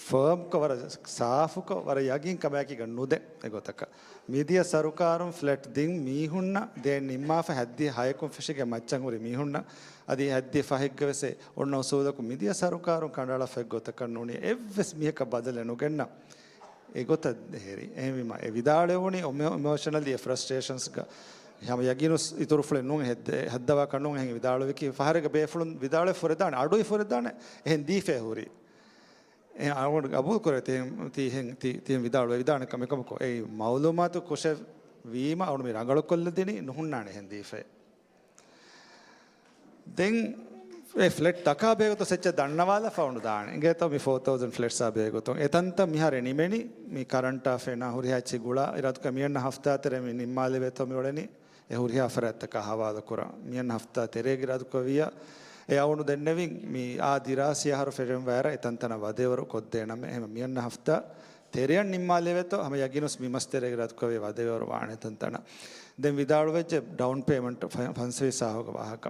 ފާމްކޮށް، ވަރަށް ސާފުކޮށް، ވަރަށް ޔަގީން ކަމާއެކީގަ ނުދޭ އެގޮތަކަށް. މިދިޔަ ސަރުކާރުން ފްލެޓް ދިން މީހުންނަށް ދޭން ނިންމާފަ ހައްދި ހައެކުން ފެށިގެން މައްޗަށް ހުރި މީހުންނަށް އަދި ހައްދި ފަހެއްގަ ވެސް އޮންނަ އުސޫލަކުން މިދިޔަ ސަރުކާރުން ކަނޑައަޅާފަ އެއްގޮތަކަށް ނޫނީ އެއްވެސް މީހަކަށް ބަދަލެއް ނުގެންނަ އެގޮތަށް ހެރި. އެހެންވީމަ، އެ ވިދާޅުވެވުނީ އޮމެ-، އިމޯޝަނަލީ އެ ފްރަސްޓްރޭޝަންސްގަ ހަމަ ޔަގީނު އިތުރުފުޅެއް ނޫން ހެއްދެ-، ހައްދަވާކަށް ނޫން އެހެން ވިދާޅުވެކި. ފަހަރެއްގަ ބޭފުޅުން ވިދާޅުވެ ފުރެދާނެ، އަޑުއި ފުރެދާނެ، އެހެން ދީފޭ ހުރީ. އެ އަޅުގަނޑު ގަބޫލު ކުރޭ ތި-، ތިހެން ތި-، ތިހެން ވިދާޅުވެ ވިދާޅުވެ ކަމެއް ކަމަކު. އެއީ މައުލޫމާތު ކުށެއް ވީމަ އަޅުގަނޑު މި ރަނގަޅުކޮށްލަދިނީ ނުހުންނާނެ އެހެން ދީފޭ. ދެން އެ ފްލެޓް ތަކާ ބޭގޮތު ސެއްޗެއް ދަންނަވާލަފަ އުނޑު ދާނެ. އިނގޭތޯ މި ފޯ ތައުޒަން ފްލެޓްސާ ބޭގޮތުން. އެތަންތަން މިހާރެ ނިމެނީ މި ކަރަންޓާ ފެނާ ހުރިހާ އެއްޗި ގުޅާ އިރާދުކަ މިއަންނަ ހަފްތާ ތެރޭ މި ނިންމާލެވޭތޯ މި އުޅެނީ އެ ހުރިހާ ފަރާތްތަކާ ހަވާލުކުރާ. މިއަންނަ ހަފްތާ ތެރޭގެ އިރާދުކުރެއްވިއްޔާ އެ އަޅުގަނޑު ދެންނެވިން މި އާ ދިރާސީ އަހަރު ފެށެން ވައިރަށް އެތަންތަނަށް ވަދެވަރު ކޮށްދޭނަމޭ. އެހެން މިއަންނަ ހަފްތާ ތެރެއަށް ނިންމާލެވޭތޯ ހަމަ ޔަގީނުސް މި މަސް ތެރޭގެ އިރާދުކުރެއްވިއްޔާ ވަދެވަރު ވާނެ އެތަންތަނަށް. ދެން ވިދާޅުވެއްޖެ ޑައުން ޕޭމަންޓް ފަ-، ފަންސަވީސް ސާހުގެ ވާހަކަ.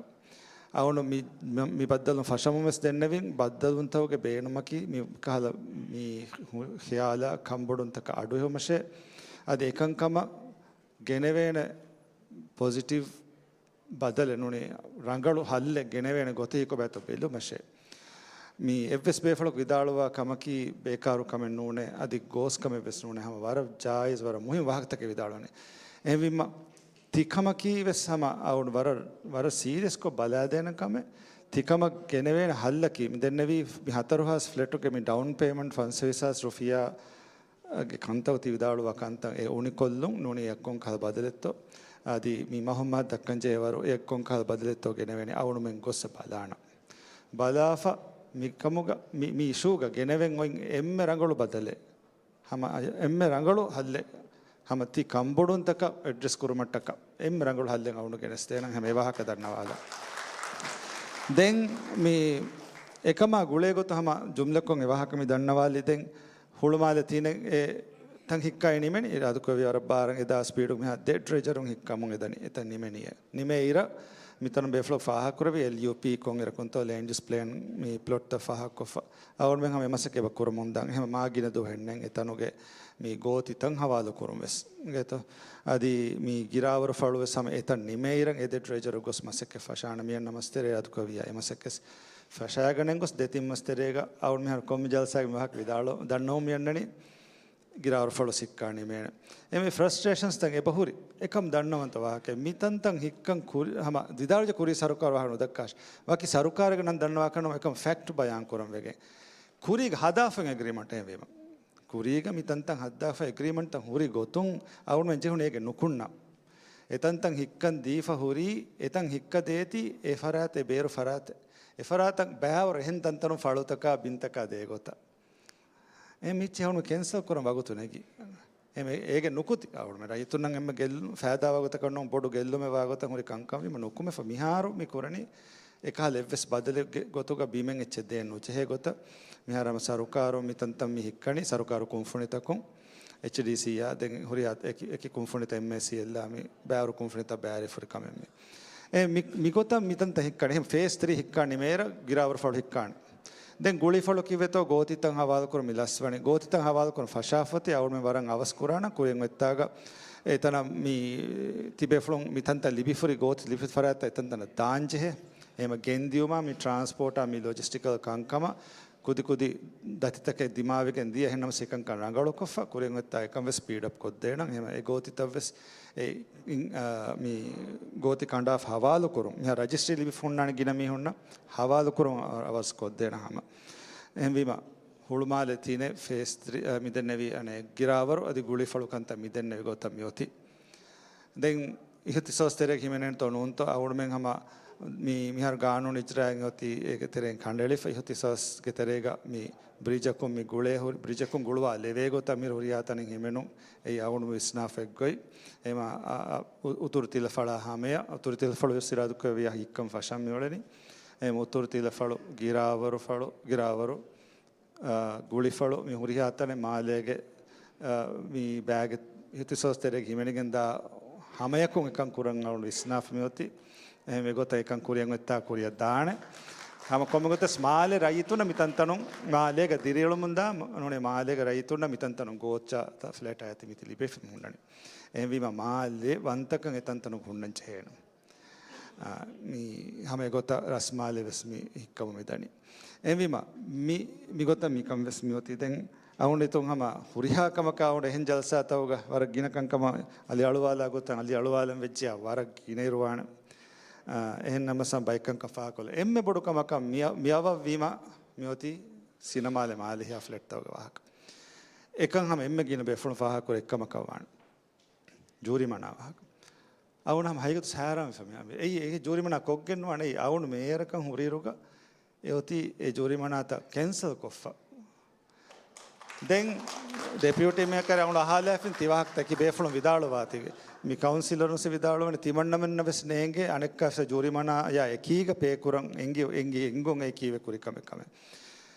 އަޅުގަނޑު މި، މި، މި ބައްދަލުން ފަށަމުން ވެސް ދެންނެވިން، ބައްދަލުންތަކުގެ ބޭނުމަކީ މި ކަހަލަ މި ހު-، ޚިޔާލާ ކަންބޮޑުންތަކަށް އަޑުއެހުމަށޭ. އަދި އެކަންކަމަށް ގެނެވޭނެ ޕޮޒިޓިވް ބަދަލެއް ނޫނީ، ރަނގަޅު ހައްލެއް ގެނެވޭނެ ގޮތެއް ކޮބާތޯ ބެލުމަށޭ. މި އެއްވެސް ބޭފުޅަކު ވިދާޅުވާ ކަމަކީ ބޭކާރު ކަމެއް ނޫނޭ، އަދި ގޯސް ކަމެއް ވެސް ނޫނޭ. ހަމަ ވަރަށް ޖާއިޒް، ވަރަށް މުހިންމު ވާހަކަތަކެއް ވިދާޅުވަނީ. އެހެންވީމަ، ތިކަމަކީ ވެސް ހަމަ އަޅުގަނޑު ވަރަށް، ވަރަށް ސީރިއަސްކޮށް ބަލާދޭނެ ކަމެއް. ތިކަމަށް ގެނެވޭނެ ހައްލަކީ، މި ދެންނެވީ މި ހަތަރު ހާސް ފްލެޓުގެ މި ޑައުން ޕޭމަންޓް ފަންސަވީސް ހާސް ރުފިޔާ ގެ ކަންތައް ތި ވިދާޅުވާ ކަންތައް އެ އުނިކޮށްލުން ނޫނީ އެއްކޮން ކަހަލަ ބަދަލެއްތޯ. އަދި މި މަހު މަހަށް ދައްކަން ޖެހޭވަރު އެއްކޮން ކަހަލަ ބަދަލެއްތޯ ގެނެވޭނެ އަޅުގަނޑުމެން ގޮއްސަ ބަލާނަން. ބަލާފަ މިކަމުގަ މި، މި އިޝޫގަ ގެނެވެން އޮތް އެންމެ ރަނގަޅު ބަދަލެއް، ހަމަ އެންމެ ރަނގަޅު ހައްލެއް، ހަމަ ތި ކަންބޮޑުންތަކަށް އެޑްރެސް ކުރުމަށްޓަކަ އެންމެ ރަނގަޅު ހައްލެއް އަޅުގަނޑު ގެނެސްދޭނަން ހަމަ އެ ވާހަކަ ދަންނަވާލަން. ދެން މި އެކަމާ ގުޅޭ ގޮތު ހަމަ ޖުމްލަކޮށް އެ ވާހަކަ މި ދަންނަވާލި. ދެން ހުޅުމާލެ ތިނެއް އެ ތަން ހިއްކާއި ނިމެނި، އިރާދުކުރެއްވި ވަރަށް ބާރަށް އެދާ ސްޕީޑު މިހާ ދެ ޑްރެޖަރުން ހިއްކަމުން އެދަނީ. އެތަން ނިމެނިއޭ. ނިމޭ އިރަށް މިތަނުން ބޭފުޅަކު ފާހަގަކުރެއްވި އެލްޔޫޕީ ކޮން އިރަކުންތޯ ލޭންޑް ޔޫސް ޕްލޭން މި ޕްލޮޓްތައް ފާހަގަކޮށްފަ. އަޅުގަނޑުމެން ހަމަ އެ މަސައްކަތް އެބަ ކުރަމުންދާން. އެހެން މާ ގިނަ ދުވަހެއް ނެތް އެތަނުގެ މި ގޯތިތައް ހަވާލު ކުރުން ވެސް. އިނގޭތޯ؟ އަދި މި ގިރާވަރު ފަޅު ވެސް ހަމަ އެތަން ނިމޭ އިރަށް އެ ދެ ޑްރެޖަރު ގޮސް މަސައްކަތް ފަށާނަ މިއަންނަ މަސް ތެރޭ އިރާދުކުރެއްވިއްޔާ އެ މަސައްކަތް ފަށާގަނެން ގޮސް ދެ ތިން މަސް ތެރޭގަ އަޅުގަނޑު މިހާރު ކޮންމެ ޖަލްސާގެ މި ވާހަކަ ވިދާޅު ދަންނަވަމުން މި އަންނަނީ. ގިރާވަރު ފަޅު ސިއްކާ ނިމޭނެ. އެމެ ފްރަސްޓްރޭޝަންސްތައް އެބަހުރި. އެކަމް ދަންނަވަންތަ ވާހަކަ. މިތަންތަން ހިއްކަން ކުރި، ހަމަ ވިދާޅުވެ ކުރީ ސަރުކާރު ވާހަކަ ނުދައްކާށި. ވަކި ސަރުކާރެއްގެ ނަން ދަންނަވާކަން އެކަމް ފެކްޓް ބަޔާން ކުރަން ވެގެން. ކުރީގަ ހަދާފަ އެގްރިމަންޓް އެހެންވީމަ. ކުރީގަ މިތަންތަން ހައްދާފަ އެގްރިމަންޓްތައް ހުރި ގޮތުން އަޅުގަނޑުމެން ޖެހުނީ އޭގެ ނުކުންނަ. އެތަންތަން ހިއްކަން ދީފަ ހުރީ، އެތަން ހިއްކަދޭތީ، އެ ފަރާތެއް ބޭރު ފަރާތެއް. އެ ފަރާތަށް ބައިވަރު އެހެން ތަންތަނުން ފަޅުތަކާ ބިންތަކާ ދޭ ގޮތަށް. އެ މިއްޗި ހަމަ ކެންސަލް ކުރަން ވަގުތު ނެގި. އެ މެ-، އޭގެ ނުކުތި އަޅުމެ ރައްޔިތުންނަށް އެންމެ ގެއްލު-، ފައިދާ ވާ ގޮތަކަށް ނޫން، ބޮޑު ގެއްލުމެއް ވާ ގޮތަށް ހުރި ކަންކަން ވީމަ ނުކުމެފަ. މިހާރު މި ކުރަނީ އެކަހަލަ އެއްވެސް ބަދަލެއްގެ ގޮތުގަ ބިމެއް އެއްޗެއް ދޭން ނުޖެހޭ ގޮތަށް. މިހާރު ހަމަ ސަރުކާރު މިތަންތަން މި ހިއްކަނީ ސަރުކާރު ކުންފުނިތަކުން، އެޗްޑީސީއާ ދެން ހުރިހާ އެކި، އެކި ކުންފުނިތައް އެމްއޭސީއެލްއާ މި ބައިވަރު ކުންފުނިތައް ބައިވެރި ފުރި ކަމެއް މި. އެ މި، މިގޮތަށް މިތަންތައް ހިއްކަނީ. އެހެން ފޭސް ތްރީ ހިއްކާ ނިމޭއިރަށް ގިރާވަރު ފަޅު ހިއްކާނެ. ދެން ގުޅިފަޅު ކިއްވެތޯ ގޯތިތައް ހަވާލުކުރުން މި ލަސްވަނީ. ގޯތިތައް ހަވާލުކުރުން ފަށާފަތި އަޅުމެން ވަރަށް އަވަސް ކުރާނަ ކުރިން އޮތްތާގަ އެތަނަށް މި ތިބޭފުޅުން މިތަންތައް ލިބިފުރި ގޯތި ލިބިފަ ފަރާތްތައް އެތަންތަނަށް ދާންޖެހޭ. އެހެމަ ގެންދިޔުމާ މި ޓްރާންސްޕޯޓާ މި ލޮޖިސްޓިކަލް ކަންކަމަށް ކުދި ކުދި ދަތިތަކެއް ދިމާވެގެން ދިޔަ. އެހެންނަމަ ސިކަންކަން ރަނގަޅުކޮށްފަ ކުރިން އޮތްތާ އެކަން ވެސް ސްޕީޑް އަޕް ކޮށްދޭނަން. އެހެމަ އެ ގޯތިތައް ވެސް އެ، އިން، އާ، މި ގޯތި ކަނޑާފަ ހަވާލު ކުރުން. މިހާ ރަޖިސްޓްރީ ލިބިފަ ހުންނާނެ ގިނަ މީހުންނަށް ހަވާލު ކުރުން އަވަސް ކޮށްދޭނަ ހަމަ. އެހެންވީމަ، ހުޅުމާލެ ތިނެއް ފޭސް ތްރީ، އާ، މިދެންނެވި އަނެއް ގިރާވަރު އަދި ގުޅިފަޅު ކަންތައް މިދެންނެވި ގޮތަށް މިއޮތީ. ދެން އިހުތިސޯސް ތެރޭގަ ހިމެނޭނެތޯ ނޫންތޯ އަޅުމެން ހަމަ މި، މިހާރު ގާނޫނު އިޖްރާއެއް އޮތީ އޭގެ ތެރެއިން ކަނޑައެޅިފަ. އިހުތިސޯސްގެ ތެރޭގަ މި ބްރިޖަކުން މި ގުޅޭ ހުރި، ބްރިޖަކުން ގުޅުވާލެވޭ ގޮތަށް މި ހުރިހާ ތަނެއް ހިމެނުން އެއީ އަޅުގަނޑު ވިސްނާފަ އެއްގޮތް. އެމަ، އަ، އަ، އު-، އުތުރު ތިލަފަޅާ ހަމަޔަށް، އުތުރު ތިލަފަޅު ވެސް އިރާދަކުރެއްވިޔާ ހިއްކަން ފަށަން މިއުޅެނީ. އެމަ އުތުރު ތިލަފަޅު، ގިރާވަރު ފަޅު، ގިރާވަރު، އާ، ގުޅިފަޅު މި ހުރިހާ ތަނެއް މާލޭގެ، އާ، މި ބައިގެ އިހުތިސޯސް ތެރޭގަ ހިމެނިގެންދާ ހަމަޔަކުން އެކަން ކުރަން އަޅު ވިސްނާފަ މިއޮތީ. އެހެން އެގޮތަށް އެކަން ކުރިއަށް އޮތްތާ ކުރިއަށް ދާނެ. ހަމަ ކޮންމެ ގޮތެއް މާލޭ ރައްޔިތުންނަށް މި ތަންތަނުން މާލޭގަ ދިރިއުޅުމުންދާ، ނޫނީ މާލޭގެ ރައްޔިތުންނަށް މި ތަންތަނުން ގޯއްޗާ ތަ-، ފްލެޓާ އަތި މިތި ލިބޭފަ ހުންނަނީ. އެހެންވީމަ މާލޭ ވަންތަކަން އެ ތަންތަނުން ހުންނަން ޖެހޭނު. އާ، މި ހަމަ އެގޮތަށް ރަސްމާލެ ވެސް މި ހިއްކަމު މި ދަނީ. އެހެންވީމަ، މި، މިގޮތަށް މިކަން ވެސް މިއޮތީ. ދެން އަހުން އިތުން ހަމަ ހުރިހާ ކަމަކާ އުޑަ އެހެން ޖަލްސާތަކުގަ ވަރަށް ގިނަ ކަންކަމަށް އަލި އަޅުވާލާ ގޮތަށް އަލި އަޅުވާލަން ވެއްޖެޔާ ވަރަށް ގިނައިރުވާނެ. އާ، އެހެން ނަމަސަން ބައެއްކަންކަން ފާހަގަކޮށްލަ. އެންމެ ބޮޑު ކަމަކަށް މިއަ-، މިއަވަށްވީމަ މިއޮތީ ސިނަމާލެ މާލެ ހިޔާ ފްލެޓްތަކުގެ ވާހަކަ. އެކަން ހަމަ އެންމެ ގިނަ ބޭފުޅުން ފާހަގަކުރި އެއްކަމަކަށް ވާނެ. ޖޫރިމަނާ ވާހަކަ. އަޅުގަނޑު ހަމަ ހަގީގަތު ހައިރާންވެފަ މި. އެއީ، އެއީ ޖޫރިމަނާ ކޮށްގެން ނުވާނެ. އެއީ އަޅުގަނޑު މޭޔަރަކަށް ހުރިއިރުގަ އެ އޮތީ އެ ޖޫރިމަނާތައް ކެންސަލް ކޮށްފަ. ދެން ޑެޕިއުޓީ މޭޔަރ އަޅުގަނޑު އަހާލާފިން ތި ވާހަކަ ތަކި ބޭފުޅުން ވިދާޅުވާތީވެ. މި ކައުންސިލަރުންސް ވިދާޅުވަނީ ތިމަންނަމެންނަށް ވެސް ނޭނގޭ އަނެއްކާ ޖޫރިމަނާޔާ އެކީގަ ޕޭ ކުރަން އެނގި، އެނގި އެނގުން އެ ކީވެ ކުރި ކަމެއް ކަމެއް.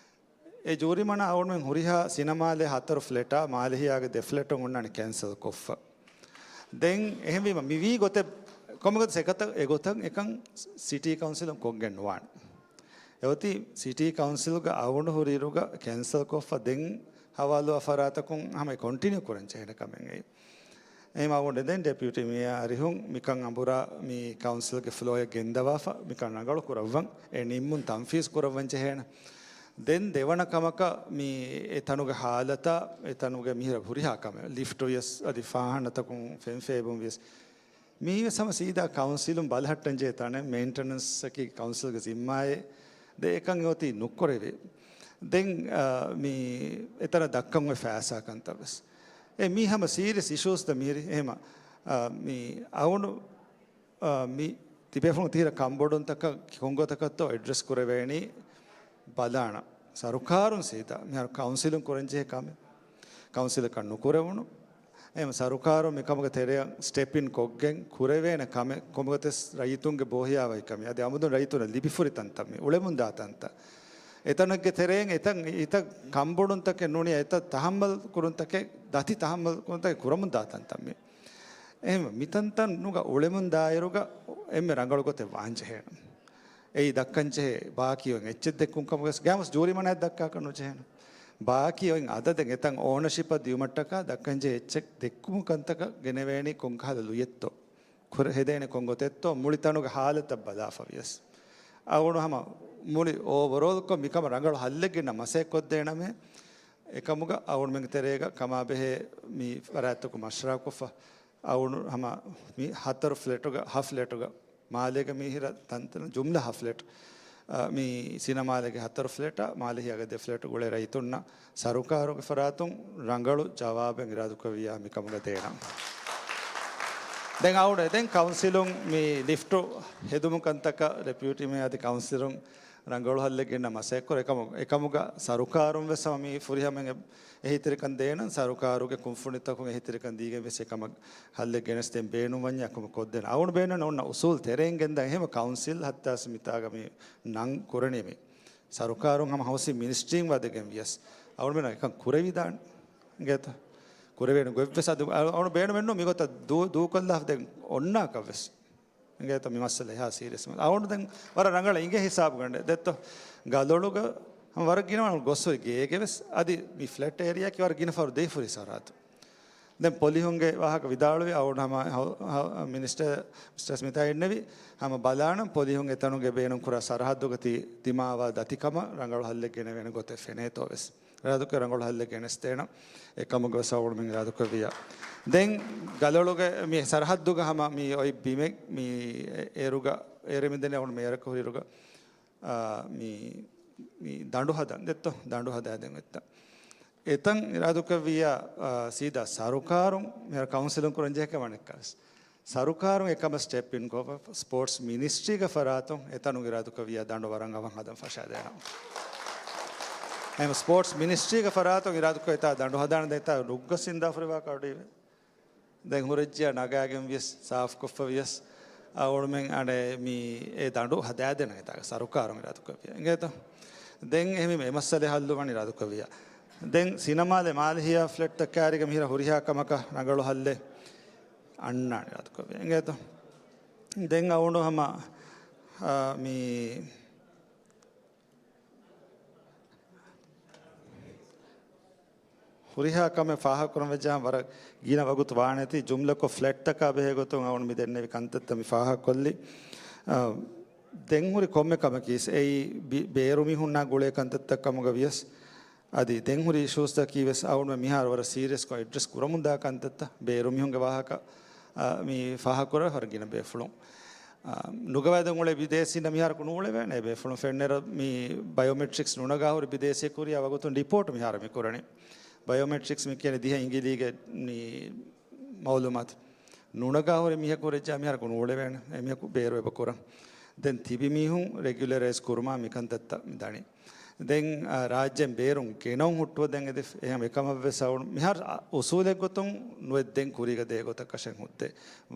އެ ޖޫރިމަނާ އަޅުގަނޑުމެން ހުރިހާ ސިނަމާލެ ހަތަރު ފްލެޓާ މާލެހިޔާގެ ދެ ފްލެޓުން އޮންނާނެ ކެންސަލް ކޮށްފަ. ދެން އެހެންވީމަ މިވީ ގޮތެއް ކޮންމެ ގޮތެއް އެގޮތަށް އެކަން ސިޓީ ކައުންސިލުން ކޮށްގެން ނުވާނެ. އެއޮތީ ސިޓީ ކައުންސިލްގަ އަޅުގަނޑު ހުރިއިރުގަ ކެންސަލް ކޮށްފަ ދެން ހަވާލުވާ ފަރާތަކުން ހަމަ ކޮންޓިނިއު ކުރަން ޖެހޭނެ ކަމެއް އެއީ. އެހެން އަޅުގަނޑު ދެން ޑެޕިއުޓީ މޭޔަރ އަރިހުން މިކަން އަނބުރާ މި ކައުންސިލްގެ ފްލޯއަށް ގެންދަވާފަ މިކަން ރަނގަޅު ކުރައްވަން އެ ނިންމުން ތަންފީޒް ކުރައްވަން ޖެހޭނެ. ދެން ދެވަނަ ކަމަކަށް މި އެ ތަނުގެ ހާލަތާ، އެ ތަނުގެ މިހިރަ ހުރިހާ ކަމެއް، ލިފްޓް ވިޔަސް އަދި ފާހާނަތަކުން ފެން ފޭބުން ވިޔަސް، މީވެސް ހަމަ ސީދާ ކައުންސިލުން ބަލަހައްޓަން ޖެހޭ ތަނެއް، މެއިންޓެނަންސް އަކީ ކައުންސިލްގެ ޒިންމާއޭ. ދެ އެކަން އެއޮތީ ނުކުރެވޭ. ދެން، އާ، މި އެތަނަށް ދައްކަން އޮތް ފައިސާ ކަންތައް ވެސް. އެ މީ ހަމަ ސީރިއަސް އިޝޫސްތައް މިހިރީ. އެހެމަ، އާ، މި އަވުނު އާ، މި ތިބޭފުޅުން ތިހިރަ ކަންބޮޑުންތަކަށް ކޮންގޮތަކަށްތޯ އެޑްރެސް ކުރެވޭނީ ބަލާނަ. ސަރުކާރުން ސީދާ މިހާރު ކައުންސިލުން ކުރަންޖެހޭ ކަމެއް. ކައުންސިލަކަށް ނުކުރެވުނު. އެހެން ސަރުކާރުން މިކަމުގެ ތެރެއަށް ސްޓެޕް އިން ކޮށްގެން ކުރެވޭނެ ކަމެއް ކޮންމެގޮތެސް ރައްޔިތުންގެ ބޯހިޔާވަހިކަމެއް. އަދި އަމުދުން ރައްޔިތުންނަށް ލިބިފުރި ތަންތަން މި އުޅެމުންދާ ތަންތަން. އެތަނެއްގެ ތެރެއިން އެތަން އެތައް ކަންބޮޑުންތަކެއް ނޫނީ އެތައް ތަހައްމަލް ކުރުންތަކެއް، ދަތި ތަހައްމަލް ކުރުންތަކެއް ކުރަމުންދާ ތަންތަން މި. އެހެން މިތަންތަން ނުގަ އުޅެމުން ދާއިރުގަ އެންމެ ރަނގަޅު ގޮތެއް ވާންޖެހޭނެ. އެއީ ދައްކަންޖެހޭ ބާކީ އޮތް އެއްޗެއް ދެއްކުން ކަމުގަސް ގާމަސް ޖޫރިމަނާއެއް ދައްކާކަށް ނުޖެހޭނެ. ބާކީ އޮތް އަދަދެއް އެތަން އޯނަޝިޕަށް ދިއުމަށްޓަކާ ދައްކަންޖެހޭ އެއްޗެއް ދެއްކުމު ކަންތަކަށް ގެނެވޭނީ ކޮންކަހަލަ ލުޔެއްތޯ؟ ކުރ-، ހެދޭނެ ކޮންގޮތެއްތޯ؟ މުޅި ތަނުގެ ހާލަތަށް ބަލާފަ ވިޔަސް. އަވަނު ހަމަ މުޅި އޯވަރޯލްކޮށް މިކަމަށް ރަނގަޅު ހައްލެއް ގެންނަ މަސައްކަތް ކޮށްދޭނަމޭ. އެކަމުގަ އަވަނުމެންގެ ތެރޭގަ ކަމާބެހޭ މި ފަރާތްތަކު މަޝްވަރާކޮށްފަ އަވަނު ހަމަ މި ހަތަރު ފްލެޓުގަ، ހަ ފްލެޓުގަ، މާލޭގެ މިހިރަ ތަންތަން ޖުމްލަ ހަ ފްލެޓް، އަ، މި ސިނަމާލޭގެ ހަތަރު ފްލެޓާ، މާލެހިޔާގެ ދެ ފްލެޓް ގުޅޭ ރައްޔިތުންނަށް ސަރުކާރުގެ ފަރާތުން ރަނގަޅު ޖަވާބެއް އިރާދުކުރެއްވިއްޔާ މިކަމުގަ ދޭނަން. ދެން އަވަނު ދެން ކައުންސިލުން މި ލިފްޓު ހެދުމު ކަންތަކަށް ޑެޕިއުޓީ މޭޔަރ އަދި ކައުންސިލުން ރަނގަޅު ހައްލެއް ގެންނަ މަސައްކަތް ކުރޭ. އެކަމު-، އެކަމުގަ ސަރުކާރުން ވެސް ހަމަ މި ފުރިހަމައިން އެ-، އެހީތެރިކަން ދޭނަން. ސަރުކާރުގެ ކުންފުނިތަކުން އެހީތެރިކަން ދީގެން ވެސް އެކަމަށް ހައްލެއް ގެނެސްދޭން ބޭނުންވަންޏާ އެކަމަށް ކޮށްދޭނަން. އަވަނު ބޭނުން އޮންނަ އުސޫލް ތެރެއިން ގެންދާ އެހެމަ ކައުންސިލް ހައްތާސް މިތާގަ މި ނަން ކުރަނީ މި ސަރުކާރުން ހަމަ ހައުސިން މިނިސްޓްރީން ވަދެގެން ވިޔަސް އަވަނު ބޭނުން އެކަން ކުރެވިދާނެ. އިނގޭތަ؟ ކުރެވޭނެ ގޮތްވެސް އަދި އަވަނު ބޭނުމެއްނު މިގޮތަށް ދޫ-، ދޫކޮށްލާފަ ދެން އޮންނާކަށް ވެސް. އިނގޭތަ މި މައްސަލަ އެހާ ސީރިއަސް މައްސަލަ. އަވަނު ދެން ވަރަށް ރަނގަޅަށް އިނގޭ ހިސާބުގަނޑެ ދެއްތޯ. ގަލޮޅުގަ ހަމަ ވަރަށް ގިނަ ވަނަ ގޮސް ހުރި ގޭގެ ވެސް އަދި މި ފްލެޓް އޭރިއާއަކީ ވަރަށް ގިނަ ފަހަރު ދޭފުރި ސަރަހައްދު. ދެން ޕޮލިހުންގެ ވާހަކަ ވިދާޅުވި އަވަނު ހަމަ ހަ-، ހަ-، މިނިސްޓަރ، މިސްޓަރ ސްމިތާ އިންނެވި ހަމަ ބަލާނަން ޕޮލިހުން އެތަނުގެ ބޭނުން ކުރާ ސަރަހައްދުގަ ތި-، ދިމާވާ ދަތިކަމަށް ރަނގަޅު ހައްލެއް ގެނެވޭނެ ގޮތެއް ފެނޭތޯ ވެސް. އިރާދުކޮށް ރަނގަޅު ހައްލެއް ގެނެސްދޭނަން. އެކަމުގަ ވެސް އަވަނުމެން އިރާދުކުރެއްވިއްޔާ. ދެން ގަލޮޅުގެ މި ސަރަހައްދުގަ ހަމަ މި އޮތް ބިމެއް މި އޭރުގަ، އޭރު މިދެން އަވަނު މޭޔަރަކު ހުރިއިރުގަ، އާ، މި، މި ދަނޑު ހަދަން ދެއްތޯ، ދަނޑު ހަދާދެން އޮތްތަން. އެތަން އިރާދުކުރެއްވިއްޔާ، އާ، ސީދާ ސަރުކާރުން، މިހާރު ކައުންސިލުން ކުރަންޖެހޭ ކަމެއް ނެތްކަސް. ސަރުކާރުން އެކަމަށް ސްޓެޕް އިން ކޮށްފަ ސްޕޯޓްސް މިނިސްޓްރީގެ ފަރާތުން އެތަނުން އިރާދުކުރެއްވިއްޔާ ދަނޑު ވަރަށް އަވަހަށް ހަދަން ފަށާދޭނަން. އެހެން ސްޕޯޓްސް މިނިސްޓްރީގެ ފަރާތުން އިރާދުކޮށް އެތާ ދަނޑު ހަދާނެ ދެން އެތާ ރުއްގަސް އިންދާފަ ހުރި ވާހަކަ އަޑުއިވޭ. ދެން ހުރެއްޖިޔާ ނަގާގެން ވިޔަސް، ސާފުކޮށްފަ ވިޔަސް، އަޅުމެން އަނެއް މި އެ ދަނޑު ހަދާދޭނަން އެތާގަ ސަރުކާރުން އިރާދުކުރެއްވިއްޔާ. އިނގޭތޯ؟ ދެން އެހެންވީމަ އެ މައްސަލަ ހައްލުވާން އިރާދުކުރެއްވިއްޔާ. ދެން ސިނަމާލެ މާލެހިޔާ ފްލެޓްތައް ކާރިގަ މިހިރަ ހުރިހާ ކަމަކަށް ރަނގަޅު ހައްލެއް އަންނާން އިރާދުކުރެއްވިއްޔާ. އިނގޭތޯ؟ ދެން އަވަނު ހަމަ، އާ، މި ހުރިހާ ކަމެއް ފާހަގަކުރަން ވެއްޖާ ވަރަށް ގިނަ ވަގުތު ވާނެތީ، ޖުމްލަކޮށް ފްލެޓްތަކާ ބެހޭ ގޮތުން އަވަން މި ދެންނެވި ކަންތައްތައް މި ފާހަގަކޮށްލި. އަ، ދެން ހުރި ކޮންމެ ކަމަކީ އެއީ ބި-، ބޭރު މީހުންނާ ގުޅޭ ކަންތައްތައް ކަމުގަ ވިޔަސް، އަދި ދެން ހުރި އިޝޫސްތަކީ ވެސް އަވަން މިހާރު ވަރަށް ސީރިއަސްކޮށް އެޑްރެސް ކުރަމުންދާ ކަންތައްތައް، ބޭރު މީހުންގެ ވާހަކަ، އަ، މި ފާހަގަކުރާ ވަރަށް ގިނަ ބޭފުޅުން. އާ، ނުގަވައިދުން އުޅޭ ބިދޭސީންނަށް މިހާރަކު ނޫޅެވޭނެ ބޭފުޅުން ފެންނައިރު މި ބަޔޮމެޓްރިކްސް ނުނަގާ ހުރި ބިދޭސީ ކުރިޔާ ވަގުތުން ޑިޕޯޓް މިހާރު މި ކުރަނީ. ބަޔޮމެޓްރިކްސް މި ކިޔަނީ ދިހަ އިނގިލީގެ މި މައުލޫމާތު. ނުނަގާ ހުރި މީހަކު ހުރެއްޖާ މިހާރަކު ނޫޅެވޭނެ. އެ މީހަކު ބޭރު އެބަ ކުރަން. ދެން ތިބި މީހުން ރެގިއުލަރައިޒް ކުރުމާ މިކަންތައްތައް މި ދަނީ. ދެން، އާ، ރާއްޖޭން ބޭރުން ގެނައުން ހުއްޓުވަދޭން އެދިފަ. އެހެން އެކަމަށްވެސް އަޅު މިހާރު، އާ، އުސޫލެއް ގޮތުން ނުއެއްދެން ކުރީގަ ދޭ ގޮތަކަށެއް ހުއްދޭ.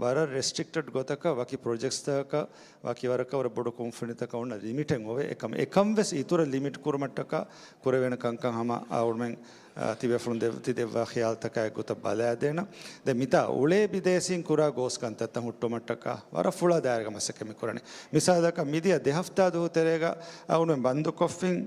ވަރަށް ރެސްޓްރިކްޓެޑް ގޮތަކަށް ވަކި ޕްރޮޖެކްޓްސްތަކަކަށް، ވަކި ވަރަކަށް ވަރަށް ބޮޑު ކުންފުނިތަކަށް އޮންނަ ލިމިޓެއް އޮވޭ. އެކަމް، އެކަން ވެސް އިތުރަށް ލިމިޓް ކުރުމަށްޓަކާ ކުރެވޭނެ ކަންކަން ހަމަ އަޅުމެން އާ، ތިބޭފުޅުން ދެ-، ތި ދެއްވާ ޚިޔާލުތަކާއެއް ގޮތަށް ބަލާދޭނަ. ދެން މިތާ އުޅޭ ބިދޭސީން ކުރާ ގޯސް ކަންތައްތައް ހުއްޓުމަށްޓަކާ ވަރަށް ފުޅާ ދާއިރާގަ މަސައްކަތް މި ކުރަނީ. މިސާލަކަށް މިދިޔަ ދެ ހަފްތާ ދުވަހު ތެރޭގަ އަޅުމެން ބަންދުކޮށްފިން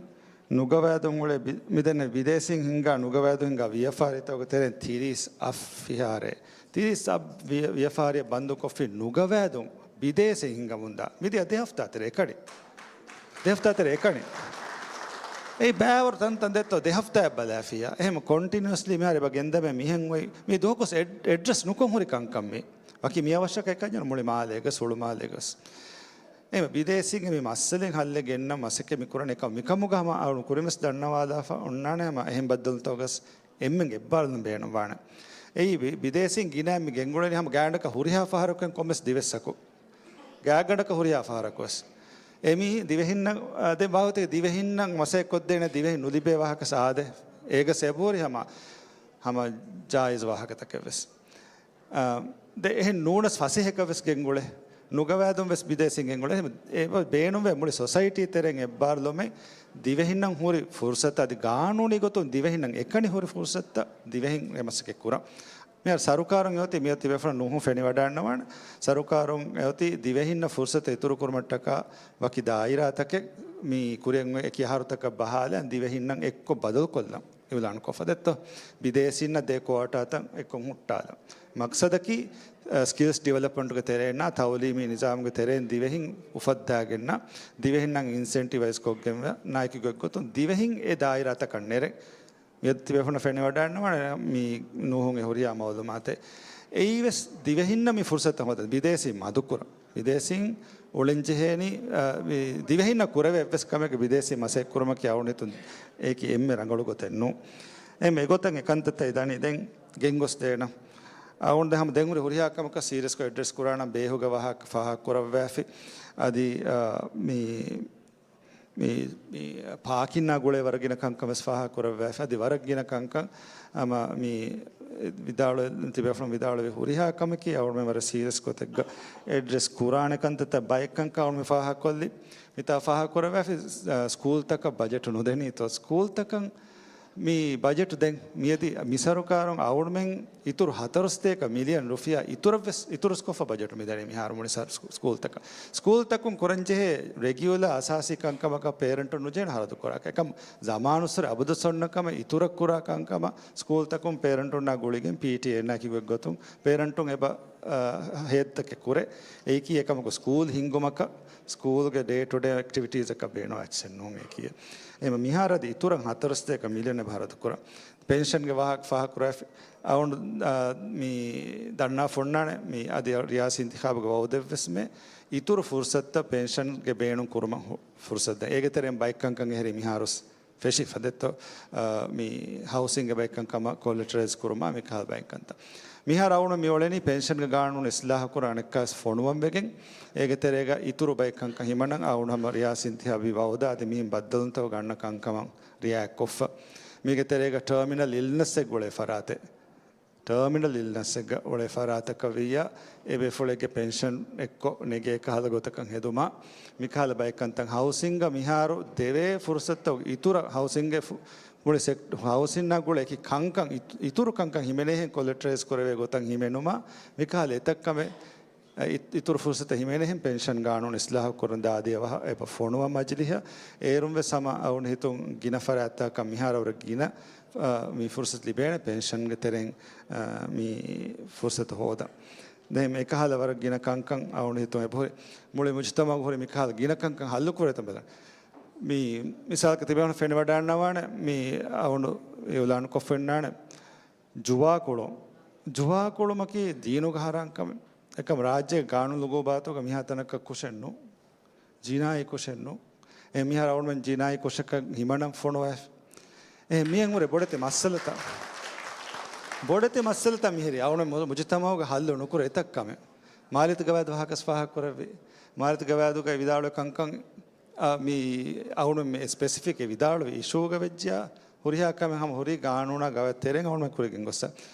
ނުގަވާދުން އުޅޭ ބި-، މިދެންނެ ބިދޭސީން ހިންގާ ނުގަވާދުން ހިންގާ ވިޔަފާރިތަކުގެ ތެރެއިން ތިރީސް އަށް ފިހާރައެއް. ތިރީސް އަށް ވިޔަ-، ވިޔަފާރިއަށް ބަންދުކޮށްފިން ނުގަވާދުން ބިދޭސީން ހިންގަމުންދާ. މިދިޔަ ދެ ހަފްތާ ތެރޭ އެކަނި. ދެ ހަފްތާ ތެރޭ އެކަނި. އެއީ ބައިވަރު ތަންތަން ދެއްތޯ ދެ ހަފްތާއެއް ބަލާފިއްޔާ. އެހެން ކޮންޓިނިއުއަސްލީ މިހާރު އެބަ ގެންދަމޭ މިހެން އޮތް މި ދުވަހަކުވެސް އެޑް-، އެޑްރެސް ނުކޮށް ހުރި ކަންކަން މީ. ވަކި މިއަވަށަކަށް އެކަންޏަށް މުޅި މާލޭގަސް، ހުޅުމާލޭގަސް. އެހެން ބިދޭސީންގެ މި މައްސަލައިން ހައްލެއް ގެންނަން މަސައްކަތް މި ކުރަނީ އެކަމަކު މިކަމުގަ ހަމަ އަޅު ކުރިންވެސް ދަންނަވާލާފަ އޮންނާނެ ހަމަ އެހެން ބައްދަލުތަކުގަސް އެންމެން އެއްބާރުލުން ބޭނުންވާނެ. އެއީ ބި-، ބިދޭސީން ގިނައިން މި ގެންގުޅެނީ ހަމަ ގާތްގަނޑަކަށް ހުރިހާ ފަހަރަކު ކޮންމެސް ދިވެއްސަކު. ގާތްގަނޑަކަށް ހުރިހާ ފަހަރަކުވެސް. އެމީ ދިވެހިންނަށް، އާ، ދެން ވާހަކަ ދިވެހިންނަށް މަސައްކަތް ކޮށްދޭނެ ދިވެހިން ނުލިބޭ ވާހަކަ ސާދެ. އޭގަސް އެބަހުރި ހަމަ، ހަމަ ޖާއިޒް ވާހަކަތަކެއްވެސް. އާ، ދެ އެހެން ނޫނަސް ފަސޭހަކަށް ވެސް ގެންގުޅޭ. ނުގަވާދުން ވެސް ބިދޭސީން ގެންގުޅޭ. އެ ބޭނުންވޭ މުޅި ސޮސައިޓީ ތެރެއިން އެއްބާރުލުމެއް ދިވެހިންނަށް ހުރި ފުރުސަތު އަދި ގާނޫނީ ގޮތުން ދިވެހިންނަށް އެކަނި ހުރި ފުރުސަތު ދިވެހިން އެ މަސައްކަތް ކުރަން. މިހާރު ސަރުކާރުން އެއޮތީ މިއޮތީ ތިބޭފުޅުން ނޫހުން ފެނިވަޑައިގަންނަވާނެ. ސަރުކާރުން އެއޮތީ ދިވެހިންނަށް ފުރުސަތު އިތުރު ކުރުމަށްޓަކާ ވަކި ދާއިރާތަކެއް މި ކުރިއަށް އެކި އަހަރުތަކަށް ބަހާލަން ދިވެހިންނަށް އެއްކޮށް ބަދަލުކޮށްލަން. އިއުލާންކޮށްފަ ދެއްތޯ؟ ބިދޭސީންނަށް ދޭ ކުއާޓާތައް އެއްކޮށް ހުއްޓާލަން. މަޤްޞަދަކީ، އަ، ސްކިލްސް ޑިވެލޮޕްމަންޓުގެ ތެރެއިންނާ ތައުލީމީ ނިޒާމުގެ ތެރެއިން ދިވެހިން އުފައްދާގެންނަ، ދިވެހިންނަށް އިންސެންޓިވައިޒް ކޮށްގެން ނާއިކި ގޮތްގޮތުން ދިވެހިން އެ ދާއިރާތަކަށް ނެރެ. މިއޮތީ ތިބޭފުޅުން ފެނިވަޑައިގަންނަވާނެ މި ނޫހުން އެ ހުރިހާ މައުލޫމާތެއް. އެއީވެސް ދިވެހިންނަށް މި ފުރުސަތު ހޯދަން ބިދޭސީން މަދުކުރަން. ބިދޭސީން އުޅެންޖެހޭނީ، އަ، މި ދިވެހިންނަށް ކުރެވޭ އެއްވެސް ކަމެއްގެ ބިދޭސީން މަސައްކަތް ކުރުމަކީ އަޅުގަނޑު ހިތުން އެއީކީ އެންމެ ރަނގަޅު ގޮތެއް ނޫން. އެހެން އެގޮތަށް އެކަންތައްތައް ދަނީ ދެން ގެންގޮސްދޭނަން. އަޅުގަނޑު ހަމަ ދެން ހުރި ހުރިހާ ކަމަކަށް ސީރިއަސްކޮށް އެޑްރެސް ކުރާނަން ބޭހުގަ ވާހަކަ ފާހަގަ ކުރައްވާފި. އަދި، އަ، މި މި، މި ޕާކިންނާ ގުޅޭ ވަރަށް ގިނަ ކަންކަން ވެސް ފާހަގަ ކުރައްވާފަ. އަދި ވަރަށް ގިނަ ކަންކަން ހަމަ މި ވިދާޅު-، ތިބޭފުޅުން ވިދާޅުވި ހުރިހާ ކަމަކީ އަޅުމެން ވަރަށް ސީރިއަސް ގޮތެއްގަ އެޑްރެސް ކުރާނެ ކަންތައްތައް ބައެއް ކަންކަން އަޅުމެން ފާހަގަކޮށްލި. މިތާ ފާހަގަ ކުރައްވާފި، ސް-، ސްކޫލްތަކަށް ބަޖެޓު ނުދެނީތޯ؟ ސްކޫލްތަކަށް މި ބަޖެޓު ދެން މިއަދި މި ސަރުކާރުން އަޅުމެން އިތުރު ހަތަރުސަތޭކަ މިލިއަން ރުފިޔާ އިތުރަށްވެސް، އިތުރުސްކޮށްފަ ބަޖެޓު މިދަނީ މިހާރު މުޅި ސަރު-، ސްކޫ-، ސްކޫލްތަކަށް. ސްކޫލްތަކުން ކުރަންޖެހޭ ރެގިއުލާ އަސާސީ ކަންކަމަކަށް ޕޭރެންޓުން ނުޖެހޭނެ ހަރަދު ކުރާކަށް. އެކަމް ޒަމާނުއްސުރެ އަބަދުސް އޮންނަ ކަމެއް އިތުރަށް ކުރާ ކަންކަމަށް ސްކޫލްތަކުން ޕޭރެންޓުންނާ ގުޅިގެން ޕީޓީއޭ އެންނާ ކިގޮތްގޮތުން ޕޭރެންޓުން އެބަ، އަ، ހޭދަތަކެއް ކުރޭ. އެއީކީ އެކަމަކު ސްކޫލް ހިންގުމަކަށް، ސްކޫލްގެ ޑޭ ޓު ޑޭ އެކްޓިވިޓީސްއަކަށް ބޭނުން އެއްޗެއް ނޫން އެއީކީ. އެހެން މިހާރު އަދި އިތުރަށް ހަތަރުސަތޭކަ މިލިއަން އެބަ ހަރަދު ކުރަން. ޕެންޝަންގެ ވާހަކަ ފާހަގަ ކުރާފި. އަޅުގަނޑު، އާ، މި ދަންނާފަ އޮންނާނެ، މި އަދި ރިޔާސީ އިންތިޚާބުގެ ވައުދެއްވެސް މެ އިތުރު ފުރުސަތުތައް ޕެންޝަންގެ ބޭނުން ކުރުމަށް ހު-، ފުރުސަތު ދޭން. އޭގެ ތެރެއިން ބައެއް ކަންކަން އެހެރީ މިހާރުސް ފެށި ފަދައިންތޯ، އާ، މި ހައުސިންގ ބައެއް ކަންކަމަށް ކޮލެޓަރައިޒް ކުރުމާ މި ކަހަލަ ބައެއް ކަންތައް. މިހާރު އަޅުގަނޑު މި އުޅެނީ ޕެންޝަންގެ ގާނޫނު އިސްލާހު ކުރާ އަނެއްކާވެސް ފޮނުވަން ވެގެން، އޭގެ ތެރޭގަ އިތުރު ބައެއް ކަންކަން ހިމަނަން އަޅުގަނޑު ހަމަ ރިޔާސީ އިންތިޚާބީ ވައުދާ އަދި މިހެން ބައްދަލުންތަކުގަ އަންނަ ކަންކަމަށް ރިއާޔަތްކޮށްފަ. މީގެ ތެރޭގަ ޓާމިނަލް އިލްނަސްއެއްގަ އުޅޭ ފަރާތެއް، ޓާމިނަލް އިލްނަސްއެއްގަ އުޅޭ ފަރާތަކަށް ވިއްޔާ، އެ ބޭފުޅެއްގެ ޕެންޝަން އެއްކޮށް ނެގޭ ކަހަލަ ގޮތަކަށް ހެދުމާ، މިކަހަލަ ބައެއް ކަންތައް ހައުސިންގ މިހާރު ދެވޭ ފުރުސަތު އިތުރަށް ހައުސިންގެ ފު-، މުޅި ސެކް-، ހައުސިންއާ ގުޅޭ އެކި ކަންކަން އިތު-، އިތުރު ކަންކަން ހިމެނޭހެން ކޮލެޓަރައިޒް ކުރެވޭ ގޮތަށް ހިމެނުމާ، މިކަހަލަ އެތައް ކަމެއް އި-، އިތުރު ފުރުސަތެއް ހިމެނޭހެން ޕެންޝަން ގާނޫނު އިސްލާހު ކުރަން ދާދިޔަ ވަހަށް އެބަ ފޮނުވަން މަޖިލީހަށް. އޭރުން ވެސް ހަމަ އަޅުގަނޑު ހިތުން ގިނަ ފަރާތްތަކަށް މިހާރު ވަރަށް ގިނަ، އަ، މި ފުރުސަތު ލިބޭނެ ޕެންޝަންގެ ތެރެއިން، އަ، މި ފުރުސަތު ހޯދަން. ދެން އެކަހަލަ ވަރަށް ގިނަ ކަންކަން އަޅުގަނޑު ހިތުން އެބަހުރި. މުޅި މުޖުތަމަޢުގަ ހުރި މިކަހަލަ ގިނަ ކަންކަން ހައްލު ކުރޭތަން ބަލަން. މި މިސާލަކަށް ތިބޭފުޅުން ފެނިވަޑައިގަންނަވާނެ، މި އަޅުގަނޑު އިޢުލާނު ކޮށްފައިންނާނެ. ޖުވާކުޅުން، ޖުވާކުޅުމަކީ ދީނުގެ ހަރާން ކަމެއް. އެކަމް ރާއްޖޭގެ ގާނޫނު ލުގޫބާތުގަ މިހާ ތަނަކަށް ކުށެއް ނޫން. ޖިނާއީ ކުށެއް ނޫން. އެ މިހާރު އަޅުމެން ޖިނާއީ ކުށަކަށް ހިމަނަން ފޮނުވައިފި. އެ މިއަށް ހުރެ ބޮޑެތި މައްސަލަތައް، ބޮޑެތި މައްސަލަތައް މިހިރީ އަޅުމެން މު-، މުޖުތަމަޢުގަ ހައްލު ނުކުރެ އެތައް ކަމެއް. މާލޭ ގަވާއިދު ވާހަކަ ވެސް ފާހަގަކުރެއްވި. މާލޭ ގަވާއިދުގައި ވިދާޅުވި ކަންކަން، އާ، މި އަޅުގަނޑު މި ސްޕެސިފިކް ވިދާޅުވި އިޝޫގަ ވެއްޖިޔާ ހުރިހާ ކަމެއް ހަމަ ހުރީ ގާނޫނާ ގަވާއިދު ތެރެއިން އަޅުގަނޑުމެން ކުރިގެން ގޮއްސަ.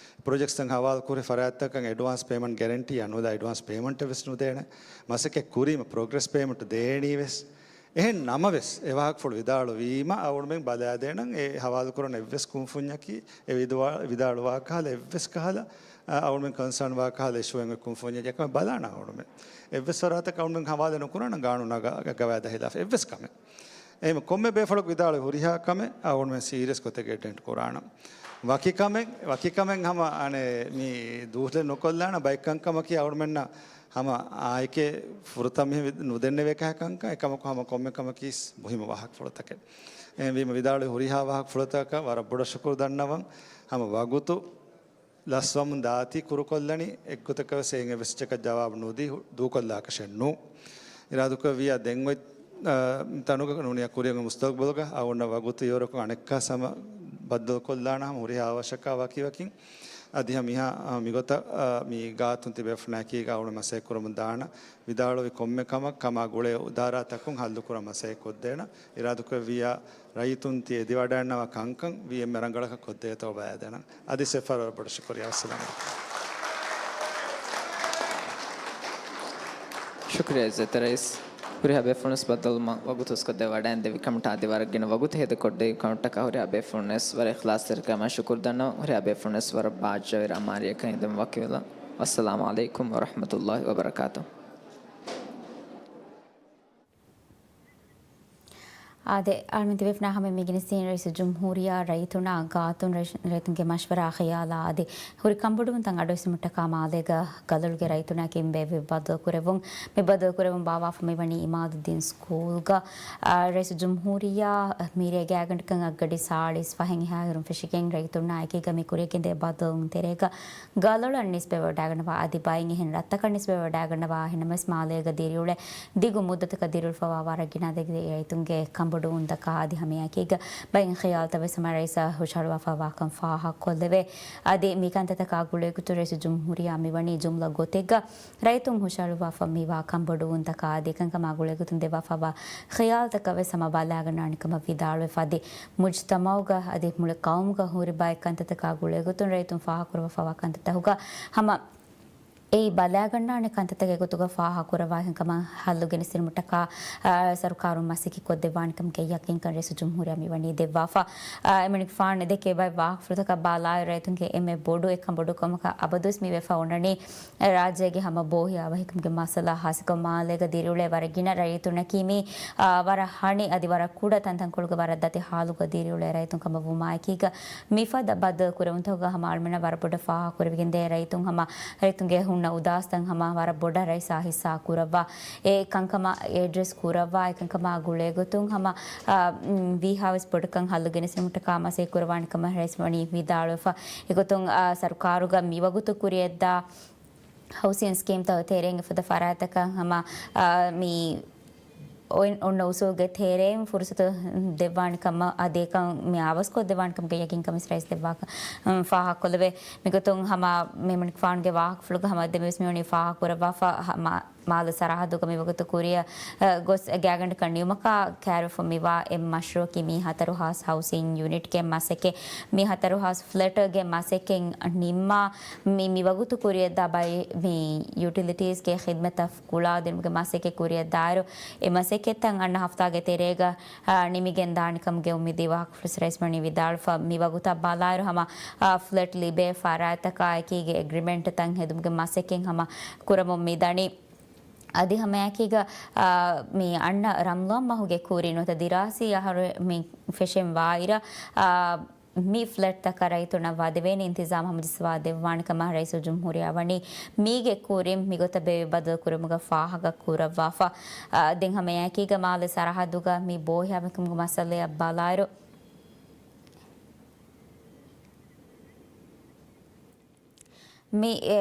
ޕްރޮޖެކްޓްސްތައް ހަވާލު ކުރި ފަރާތްތަކަށް އެޑްވާންސް ޕޭމަންޓް ގެރެންޓީއެއް ނުދާ، އެޑްވާންސް ޕޭމަންޓެއް ވެސް ނުދޭނެ. މަސައްކަތް ކުރީމަ ޕްރޮގްރެސް ޕޭމަންޓް ދޭނީ ވެސް. އެހެން ނަމަވެސް، އެ ވާހަކަފުޅު ވިދާޅުވީމަ އަޅުގަނޑުމެން ބަލާދޭނަން އެ ހަވާލުކުރަން އެއްވެސް ކުންފުންޏަކީ އެ ވިދުވާ-، ވިދާޅުވާ ކަހަލަ އެއްވެސް ކަހަލަ، އަ، އަޅުގަނޑުމެން ކޮންސާން ވާ ކަހަލަ އިޝޫއެއް ކުންފުންޏެއް އެކަމެއް ބަލާނަން އަޅުގަނޑުމެން. އެއްވެސް ފަރާތަކަށް އަޅުގަނޑުމެން ހަވާލެއް ނުކުރާނަން ގާނޫނާ ގަ-، ގަ-، ގަވާއިދާ ހިލާފަށް އެއްވެސް ކަމެއް. އެހެން ކޮންމެ ބޭފުޅަކު ވިދާޅުވި ހުރިހާ ކަމެއް އަޅުގަނޑުމެން ސީރިއަސް ގޮތެއްގަ އެޓެންޑް ކުރާނަން. ވަކި ކަމެއް، ވަކި ކަމެއް ހަމަ އަނެއް މި ދޫހުލެއް ނުކޮށްލާނަން ބައެއް ކަންކަމަކީ އަޅުގަނޑުމެންނަށް ހަމަ އާއެކޭ ފުރަތަމަ މިހެން ނުދެންނެވޭ ކަހަލަ ކަންކަން. އެކަމަކު ހަމަ ކޮންމެ ކަމަކީ މުހިއްމު ވާހަކަފުޅުތަކެއް. އެހެންވީމަ ވިދާޅުވި ހުރިހާ ވާހަކަފުޅުތަކަށް ވަރަށް ބޮޑަށް ޝުކުރު ދަންނަވަން. ހަމަ ވަގުތު ލަސްވަމުން ދާތީ ކުރުކޮށްލަނީ. އެއްގޮތަކަށް ވެސް އެއިން އެއްވެސް އެއްޗަކަށް ޖަވާބު ނުދީ ހު-، ދޫކޮށްލާކަށެއް ނޫން. އިރާދަކުރެއްވިއްޔާ ދެން އޮތް، އާ، ތަނުގަ ނޫނީ ކުރިއަށް މުސްތަގުބަލުގަ އަޅުގަނޑަށް ވަގުތު އިވުރަކުން އަނެއްކާސް ހަމަ ބައްދަލުކޮށްލާނަން ހަމަ ހުރިހާ އަވަށަކާ ވަކިވަކިން. އަދި ހަމަ މިހާ، އާ، މިގޮތަށް، އާ، މި ގާތުން ތިބޭފުޅުންނާ އެކީގަ އަޅުގަނޑު މަސައްކަތް ކުރަމުން ދާނަން. ވިދާޅުވި ކޮންމެ ކަމަށް ކަމާ ގުޅޭ އުދާރާތަކުން ހައްލުކުރަން މަސައްކަތް ކޮށްދޭނަން. އިރާދަކުރެއްވިއްޔާ ރައްޔިތުން ތި އެދިވަޑައިގަންނަވާ ކަންކަން ވީ އެންމެ ރަނގަޅަކަށް ކޮށްދޭތޯ ބަލާދޭނަން. އަދި ސެފަރަށް ބޮޑަށް ޝުކުރިއްޔާ. އައްސަލާމު ޢަލައިކުމް. ޝުކުރިއްޔާ އިއްޒަތްތެރި ރައީސް. ހުރިހާ ބޭފުޅުންވެސް ބައްދަލުވުމަށް ވަގުތު އުސްކޮށްދެއްވަޑައިގެންދެއްވި ކަމަށްޓަކާ އަދި ވަރަށް ގިނަ ވަގުތެއް ހޭދަކޮށްދެއްވި ކަމަށްޓަކާ ހުރިހާ ބޭފުޅުންވެސް ވަރަށް އިޚްލާޞްތެރިކަމާ ޝުކުރު ދަންނަވަން. ހުރިހާ ބޭފުޅުންވެސް ވަރަށް ބާއްޖަވެރި އަމާރިއަކަށް އެދެމުން ވަކިވެލަން. ވައްސަލާމު ޢަލައިކުމް ވަރަޙްމަތުﷲ ވަބަރަކާތުހު. އާދެ، އަޅުމެން ތިބޭފުޅުންނާ ހަމަ މި ގެނެސްދިން ރައީސުލްޖުމްހޫރިއްޔާ ރައްޔިތުންނާ ގާތުން ރައި-، ރައްޔިތުންގެ މަޝްވަރާ ޚިޔާލާ އަދި ހުރި ކަންބޮޑުވުންތައް އަޑުއިސްވުމަށްޓަކާ މާލޭގަ ގަލޮޅުގެ ރައްޔިތުންނާ ކިން ބޭއްވި ބައްދަލުކުރެއްވުން. މި ބައްދަލުކުރެއްވުން ބާއްވާފަ މިވަނީ އިމާދުއްދީން ސްކޫލްގަ. އާ، ރައީސުލްޖުމްހޫރިއްޔާ މިރޭ ގާތްގަނޑަކަށް އަށްގަޑި ސާޅީސް ފަހެއް އެހާއިރުން ފެށިގެން ރައްޔިތުންނާ އެކީގަ މި ކުރިޔަށްގެންދިޔަ ބައްދަލުވުން ތެރޭގަ ގަލޮޅަށް ނިސްބަތްވެވަޑައިގަންނަވާ އަދި ބައެއް އެހެން ރަށްތަކަށް ނިސްބަތްވެވަޑައިގަންނަވާ. އެހެންނަމަވެސް މާލޭގަ ދިރިއުޅޭ ދިގު މުއްދަތަކަށް ދިރިއުޅުފަވާ ވަރަށް ގިނަ އަދަދެއް ރައްޔިތުންގެ ކަންބޮޑުވުންތަކާ އަދި ހަމައެކީގަ ބައެއް ޚިޔާލުތައް ވެސް ހަމަ ރައީސަށް ހުށަހަޅުވާފަވާކަން ފާހަގަކޮށްލެވޭ. އަދި މިކަންތައްތަކާ ގުޅޭގޮތުން ރައީސުލްޖުމްހޫރިއްޔާ މިވަނީ ޖުމްލަ ގޮތެއްގަ ރައްޔިތުން ހުށަހަޅުވާފަ މިވާ ކަންބޮޑުވުންތަކާ އަދި އެކަންކަމާ ގުޅޭގޮތުން ދެއްވާފަވާ ޚިޔާލުތަކަށް ވެސް ހަމަ ބަލާގަންނާނެ ކަމަށް ވިދާޅުވެފަ އަދި މުޖްތަމަޢުގަ އަދި މުޅި ޤައުމުގަ ހުރި ބައެއް ކަންތައްތަކާ ގުޅޭގޮތުން ރައްޔިތުން ފާހަގަކުރައްވާފަވާ ކަންތައްތަކުގަ ހަމަ އެއީ ބަލާގަންނާނެ ކަންތައްތަކެއް ގޮތުގަ ފާހަގަކުރައްވާ އެކަންކަމަށް ހައްލު ގެނެސްދިނުމަށްޓަކާ، އާ، ސަރުކާރުން މަސައްކަތް ކޮށްދެއްވާނެ ކަމުގެ ޔަޤީންކަން ރައީސުލްޖުމްހޫރިއްޔާ މިވަނީ ދެއްވާފަ. އާ، އެމަނިކުފާނު ދެކޭ ބައެއް ވާހަކަފުޅުތަކަށް ބަލާއިރު ރައްޔިތުންގެ އެންމެ ބޮޑު އެކަން ބޮޑު ކަމަކަށް އަބަދުވެސް މި ވެފަ އޮންނަނީ ރާއްޖޭގެ ހަމަ ބޯހިޔާވަހިކަމުގެ މައްސަލަ ހާއްސަކޮށް މާލޭގަ ދިރިއުޅޭ ވަރަށް ގިނަ ރައްޔިތުންނަކީ މީ، އާ، ވަރަށް ހަނި އަދި ވަރަށް ކުޑަ ތަންތަންކޮޅުގެ ވަރަށް ދަތި ހާލުގަ ދިރިއުޅޭ ރައްޔިތުން ކަމަށް ވުމާއެކީގަ މިފަދަ ބައްދަލު ކުރެވުންތަކުގަ ހަމަ އަޅުމެންނަށް ވަރަށް ބޮޑަށް ފާހަގަކުރެވިގެންދޭ ރައްޔިތުން ހަމަ ރައްޔިތުންގެ ހުންނަ އުދާސްތައް ހަމަ ވަރަށް ބޮޑަށް ރައީސާ ހިއްސާ ކުރައްވާ، އެ ކަންކަމަށް އެޑްރެސް ކުރައްވާ، އެކަންކަމާ ގުޅޭގޮތުން ހަމަ، އާ، ވީހާވެސް ބޮޑަކަށް ހައްލު ގެނެސްދިނުމަށްޓަކާ މަސައްކަތް ކުރައްވާނެ ކަމަށް ރައީސް ވަނީ ވިދާޅުވެފަ. އެގޮތުން، އާ، ސަރުކާރުގަ މިވަގުތު ކުރިޔަށްދާ ހައުސިން ސްކީމްތައް ތެރެއިން އެފަދަ ފަރާތްތަކަށް ހަމަ، އާ، މި އޮތް-، އޮންނަ އުސޫލުގެ ތެރެއިން ފުރުސަތު ދެއްވާނެ ކަމަށް އަދި އެކަން މި އަވަސްކޮށްދެއްވާނެ ކަމުގެ ޔަޤީންކަން ވެސް ރައީސް ދެއްވާ ކަ-، އުން، ފާހަގަކޮށްލެވޭ. މިގޮތުން ހަމަ މިމަނިކުފާނުގެ ވާހަކަފުޅުގަ ހަމަ ދެންވެސް މިވަނީ ފާހަގަކުރައްވާފަ ހަ-، މާ-، މާލެ ސަރަހައްދުގަ މިވަގުތު ކުރިއަށް، އަ، ގޮސް ގާތްގަނޑަކަށް ނިމުމަކާ ކައިރިވެފަ މިވާ އެއް މަޝްރޫއަކީ މި ހަތަރު ހާސް ހައުސިން ޔުނިޓްގެ މަސައްކަތް، މި ހަތަރު ހާސް ފްލެޓްގެ މަސައްކަތް ނިންމާ، މި، މި ވަގުތު ކުރިއަށްދާ ބައި-، މި ޔުޓިލިޓީސްގެ ޚިދްމަތްތައް ގުޅާދިނުމުގެ މަސައްކަތް ކުރިއަށްދާއިރު، އެ މަސައްކަތްތައް އަންނަ ހަފްތާގެ ތެރޭގަ، އާ، ނިމިގެން ދާނެ ކަމުގެ އުއްމީދީ ވާހަކަފުޅު ރައީސް ވަނީ ވިދާޅުފަ، މި ވަގުތަށް ބަލާއިރު ހަމަ، އާ، ފްލެޓް ލިބޭ ފަރާތްތަކާ އެކީގެ އެގްރިމެންޓްތައް ހެދުމުގެ މަސައްކަތް ހަމަ ކުރަމުން މިދަނީ. އަދި ހަމައެކީގަ، އާ، މި އަންނަ ރަމަޟާން މަހުގެ ކުރިން ނުވަތަ ދިރާސީ އަހަރު މި ފެށެން ވާއިރަށް، އާ، މި ފްލެޓްތަކަށް ރައްޔިތުންނަށް ވަދެވޭނެ އިންތިޒާމް ހަމަޖައްސަވާ ދެއްވާނެ ކަމަށް ރައީސުލްޖުމްހޫރިއްޔާ ވަނީ މީގެ ކުރިން މިގޮތަށް ބޭއްވި ބަދަލު ކުރުމުގަ ފާހަގަ ކުރައްވާފަ. އާ، ދެން ހަމައެކީގަ މާލެ ސަރަހައްދުގަ މި ބޯހިޔާވަހިކަމުގެ މައްސަލައަށް ބަލާއިރު، މި، އެ،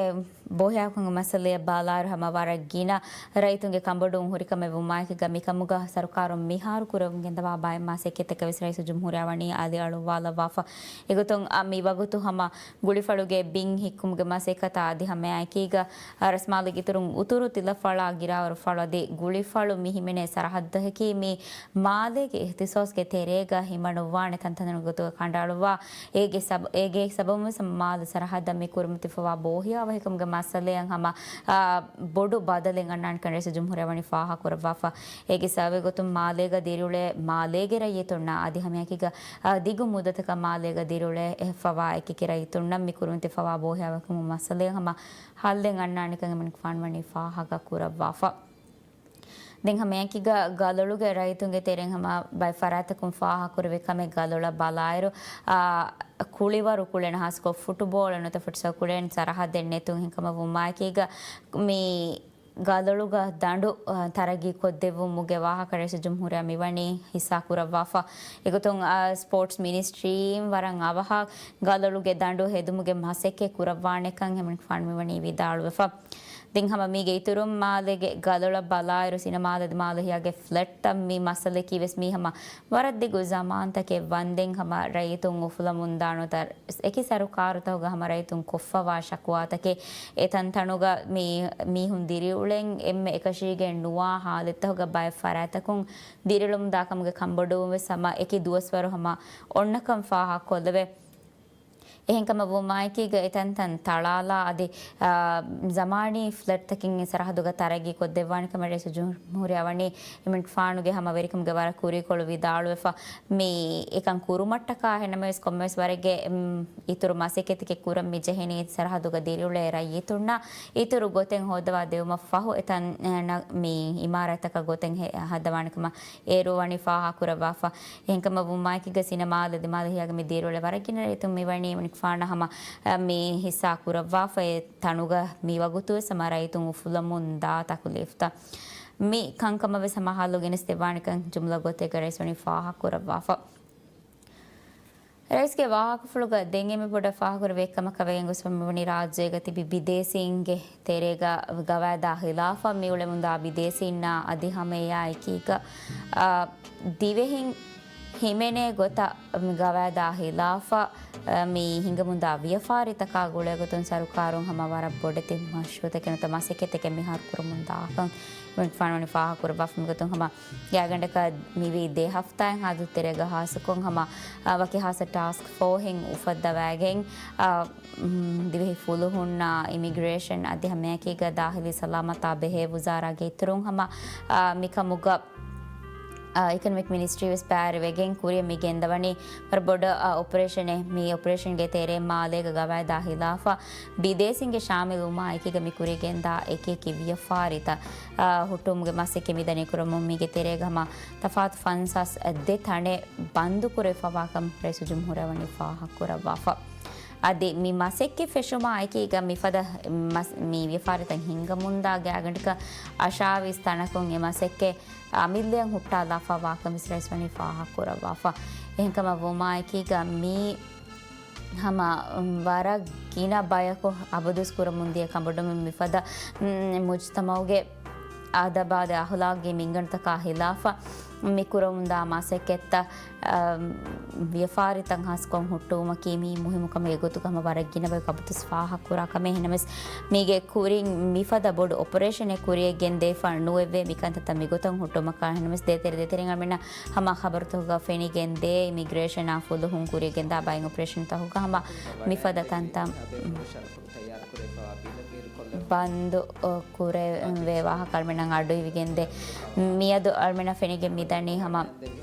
ބޯހިޔާވަކުން މައްސަލައަށް ބާލާއިރު ހަމަ ވަރަށް ގިނަ ރައްޔިތުންގެ ކަނބޮޑުވުން ހުރިކަމެއް ވުމާއެކީގަ މިކަމުގަ ސަރުކާރުން މިހާރު ކުރަމުން ގެންދަވާ ބައެއް މަސައްކަތްތަކަށް ވެސް ރައީސުލްޖުމްހޫރިއްޔާ ވަނީ އަލި އަޅުއްވާލައްވާފަ. އެގޮތުން އަ، މި ވަގުތު ހަމަ ގުޅިފަޅުގެ ބިން ހިއްކުމުގެ މަސައްކަތާ އަދި ހަމައެކީގަ އަ، ރަސްމާލީގެ އިތުރުން އުތުރު ތިލަފަޅާ ގިރާވަރު ފަޅު އަދި ގުޅިފަޅު މި ހިމެނޭ ސަރަހައްދަކީ މި މާލޭގެ އިހްތިސޯސްގެ ތެރޭގަ ހިމަނުއްވާނެ ތަންތަނުގެ ގޮތުގަ ކަނޑައަޅުއްވާ އޭގެ ސަބަ-، އޭގެ ސަބަބުން ވެސް މާލެ ސަރަހައްދަށް މި ކުރިމަތިފަވާ ބޯހިޔާވަހިކަމުގެ މައްސަލައަށް ހަމަ، އާ، ބޮޑު ބަދަލެއް އަންނާނެކަން ރައީސުލްޖުމްހޫރިއްޔާ ވަނީ ފާހަގަކުރައްވާފަ. އޭގެ ސަބަބުގެ ގޮތުން މާލޭގަ ދިރިއުޅޭ މާލޭގެ ރައްޔިތުންނާ އަދި ހަމައެކީގަ، އާ، ދިގު މުއްދަތަކަށް މާލޭގަ ދިރިއުޅޭ އެއްފަވާ އެކިއެކި ރައްޔިތުންނަށް މި ކުރިމަތިފަވާ ބޯހިޔާވަހިކަމުގެ މައްސަލައަށް ހަމަ ހައްލެއް އަންނާނެކަން އެމަނިކުފާނު ވަނީ ފާހަގަކުރައްވާފަ. ދެން ހަމައެކީގަ ގަލޮޅުގެ ރައްޔިތުންގެ ތެރެއިން ހަމަ ބައެއް ފަރާތްތަކުން ފާހަގަކުރެވޭ ކަމެއް ގަލޮޅަށް ބަލާއިރު، އާ، ކުޅިވަރު ކުޅެން ހާއްސަކޮށް ފުޓުބޯޅަ ނުވަތަ ފުޓްސަލް ކުޅެން ސަރަހައްދެއް ނެތުން ހެންކަމަށް ވުމާއެކީގަ މި ގަލޮޅުގަ ދަނޑު، އާ، ތަރައްގީ ކޮށްދެއްވުމުގެ ވާހަކަ ރައީސުލްޖުމްހޫރިއްޔާ މިވަނީ ހިއްސާ ކުރައްވާފަ. އެގޮތުން، އާ، ސްޕޯޓްސް މިނިސްޓްރީން ވަރަށް އަވަހަށް ގަލޮޅުގެ ދަނޑު ހެދުމުގެ މަސައްކަތް ކުރައްވާނެކަން އެމަނިކުފާނު މިވަނީ ވިދާޅުވެފަ. ދެން ހަމަ މީގެ އިތުރުން މާލޭގެ ގަލޮޅަށް ބަލާއިރު ސިނަމާލެ މާލެހިޔާގެ ފްލެޓްތައް މި މައްސަލައަކީ ވެސް މީ ހަމަ ވަރަށް ދިގު ޒަމާންތަކެއް ވަންދެން ހަމަ ރައްޔިތުން އުފުލަމުންދާ ނުވަތަ އެކި ސަރުކާރުތަކުގަ ހަމަ ރައްޔިތުން ކޮށްފަވާ ޝަކުވާތަކެއް އެ ތަންތަނުގަ މި މީހުން ދިރިއުޅެން އެންމެ އެކަށީގެން ނުވާ ހާލަތްތަކުގަ ބައެއް ފަރާތްތަކުން ދިރިއުޅެމުންދާ ކަމުގެ ކަންބޮޑުވުން ވެސް ހަމަ އެކި ދުވަސްވަރު ހަމަ އޮންނަކަން ފާހަގަކޮށްލެވޭ. އެހެންކަމަށް ވުމާއެކީގަ އެތަންތަން ތަޅާލާ އަދި، އާ، ޒަމާނީ ފްލެޓްތަކެއް އެ ސަރަހައްދުގަ ތަރައްގީ ކޮށްދެއްވާނެ ކަމަށް ރައީސުލްޖުމްހޫރިއްޔާ ވަނީ އެމަނިކުފާނުގެ ހަމަ ވެރިކަމުގެ ވަރަށް ކުރީކޮޅު ވިދާޅުވެފަ. މި އެކަން ކުރުމަށްޓަކާ އެހެންނަމަވެސް ކޮންމެވެސް ވަރެއްގެ، އެމް، އިތުރު މަސައްކަތެއް ކުރަން މި ޖެހެނީ ސަރަހައްދުގަ ދިރިއުޅޭ ރައްޔިތުންނަށް އިތުރު ގޮތެއް ހޯއްދަވާ ދެވުމަށް ފަހު އެތަން، އެ، ނަ-، މި އިމާރާތްތަކަށް ގޮތެއް ހެ-، ހަދަވާނެ ކަމަށް އޭރު ވަނީ ފާހަގަކުރައްވާފަ. އެހެންކަމަށް ވުމާއެކީގަ ސިނަމާލެ ދިމާލެހިޔާގަ މި ދިރިއުޅޭ ވަރަށް ގިނަ ރައްޔިތުން މިވަނީ އެމަނިކުފާނަށް ހަމަ، އަ، މި ހިއްސާ ކުރައްވާފަ. އެ ތަނުގަ މި ވަގުތުވެސް ހަމަ ރައްޔިތުން އުފުލަމުން ދާ ތަކުލީފްތައް މި ކަންކަމަށް ވެސް ހަމަ ހައްލު ގެނެސްދެއްވާނެކަން ޖުމްލަ ގޮތެއްގަ ރައީސް ވަނީ ފާހަގަކުރައްވާފަ. ރައީސްގެ ވާހަކަފުޅުގަ ދެން އެންމެ ބޮޑަށް ފާހަގަކުރެވޭ ކަމަކަށް ވެގެން ގޮސްފަ މިވަނީ ރާއްޖޭގަ ތިބި ބިދޭސީންގެ ތެރޭގަ ގަވާއިދާ ހިލާފަށް މިއުޅެމުންދާ ބިދޭސީންނާ އަދި ހަމައެއާ އެކީގަ، އާ، ދިވެހިން ހިމެނޭ ގޮތަށް ގަވާއިދާ ހިލާފަށް، އާ، މި ހިނގަމުންދާ ވިޔަފާރިތަކާ ގުޅޭގޮތުން ސަރުކާރުން ހަމަ ވަރަށް ބޮޑެތި މަޝްރޫއުތަކެއް ނުވަތަ މަސައްކަތްތަކެއް މިހާރު ކުރަމުންދާކަން އެމަނިކުފާނު ވަނީ ފާހަގަކުރައްވާފަ. މިގޮތުން ހަމަ ގާތްގަނޑަކަށް މިވީ ދެ ހަފްތާއެއްހާ ދުށްތެރޭގަ ހާއްސަކޮށް ހަމަ، އާ، ވަކި ހާއްސަ ޓާސްކް ފޯހެއް އުފައްދަވައިގެން، އާ، މް، ދިވެހި ފުލުހުންނާ އިމިގްރޭޝަން އަދި ހަމައެކީގަ ދާހިލީ ސަލާމަތާ ބެހޭ ވުޒާރާގެ އިތުރުން ހަމަ، އާ، މިކަމުގަ، އާ، އިކޮނޮމިކް މިނިސްޓްރީ ވެސް ބައިވެރިވެގެން ކުރިއަށް މި ގެންދަވަނީ ވަރަށް ބޮޑު، އާ، އޮޕަރޭޝަނެއް. މި އޮޕަރޭޝަންގެ ތެރޭ މާލޭގަ ގަވާއިދާ ހިލާފަށް ބިދޭސީންގެ ޝާމިލުވުމާ އެކީގަ މި ކުރިއަށް ގެންދާ އެކި އެކި ވިޔަފާރިތައް، އާ، ހުއްޓުވުމުގެ މަސައްކަތް މިދަނީ ކުރަމުން މީގެ ތެރޭގަ ހަމަ ތަފާތު ފަންސާސް ދެ ތަނެއް ބަންދުކުރެވިފަވާކަން ރައީސުލްޖުމްހޫރިއްޔާ ވަނީ ފާހަގަކުރައްވާފަ. އަދި މި މަސައްކަތް ފެށުމާ އެކީގަ މިފަދަ މަސް-، މި ވިޔަފާރިތައް ހިންގަމުންދާ ގާތްގަނޑަކަށް އަށާވީސް ތަނަކުން އެ މަސައްކަތް އަމިއްލައަށް ހުއްޓާލާފަވާކަން ވެސް ރައީސް ވަނީ ފާހަގަކުރައްވާފަ. އެހެންކަމަށް ވުމާ އެކީގަ މީ ހަމަ ވަރަށް ގިނަ ބަޔަކު އަބަދުވެސް ކުރަމުންދިޔަ ކަނބޮޑުވުމެއް މިފަދަ، މް، މުޖްތަމައުގެ އަދަބާ އަދި އަހުލާގީ މިންގަނޑުތަކާ ހިލާފަށް މި ކުރަމުންދާ މަސައްކަތްތައް، އަ، ވިޔަފާރިތައް ހާއްސަކޮށް ހުއްޓުވުމަކީ މީ މުހިއްމު ކަމެއް. އެގޮތުގަ ހަމަ ވަރަށް ގިނަ ބަޔަކު އަބަދުވެސް ފާހަގަކުރާ ކަމެއް. އެހެންނަމަވެސް މީގެ ކުރިން މިފަދަ ބޮޑު އޮޕަރޭޝަނެއް ކުރިއަށް ގެންދެވިފަ ނުވެވޭ މިކަންތައްތައް މިގޮތަށް ހުއްޓުވުމަކާ. އެހެންނަމަވެސް ދޭތެރެ ދޭތެރެއިން އަޅުމެންނަށް ހަމަ ޚަބަރުތަކުގަ ފެނިގެންދޭ އިމިގްރޭޝަނާ ފުލުހުން ކުރިއަށް ގެންދާ ބައެއް އޮޕަރޭޝަންތަކުގަ ހަމަ މިފަދަ ތަންތަން ބަންދު ކުރެވޭ ވާހަކަ އަޅުމެންނަށް އަޑުއިވިގެންދޭ. މިއަދު އަޅުމެންނަށް ފެނިގެން މިދަނީ ހަމަ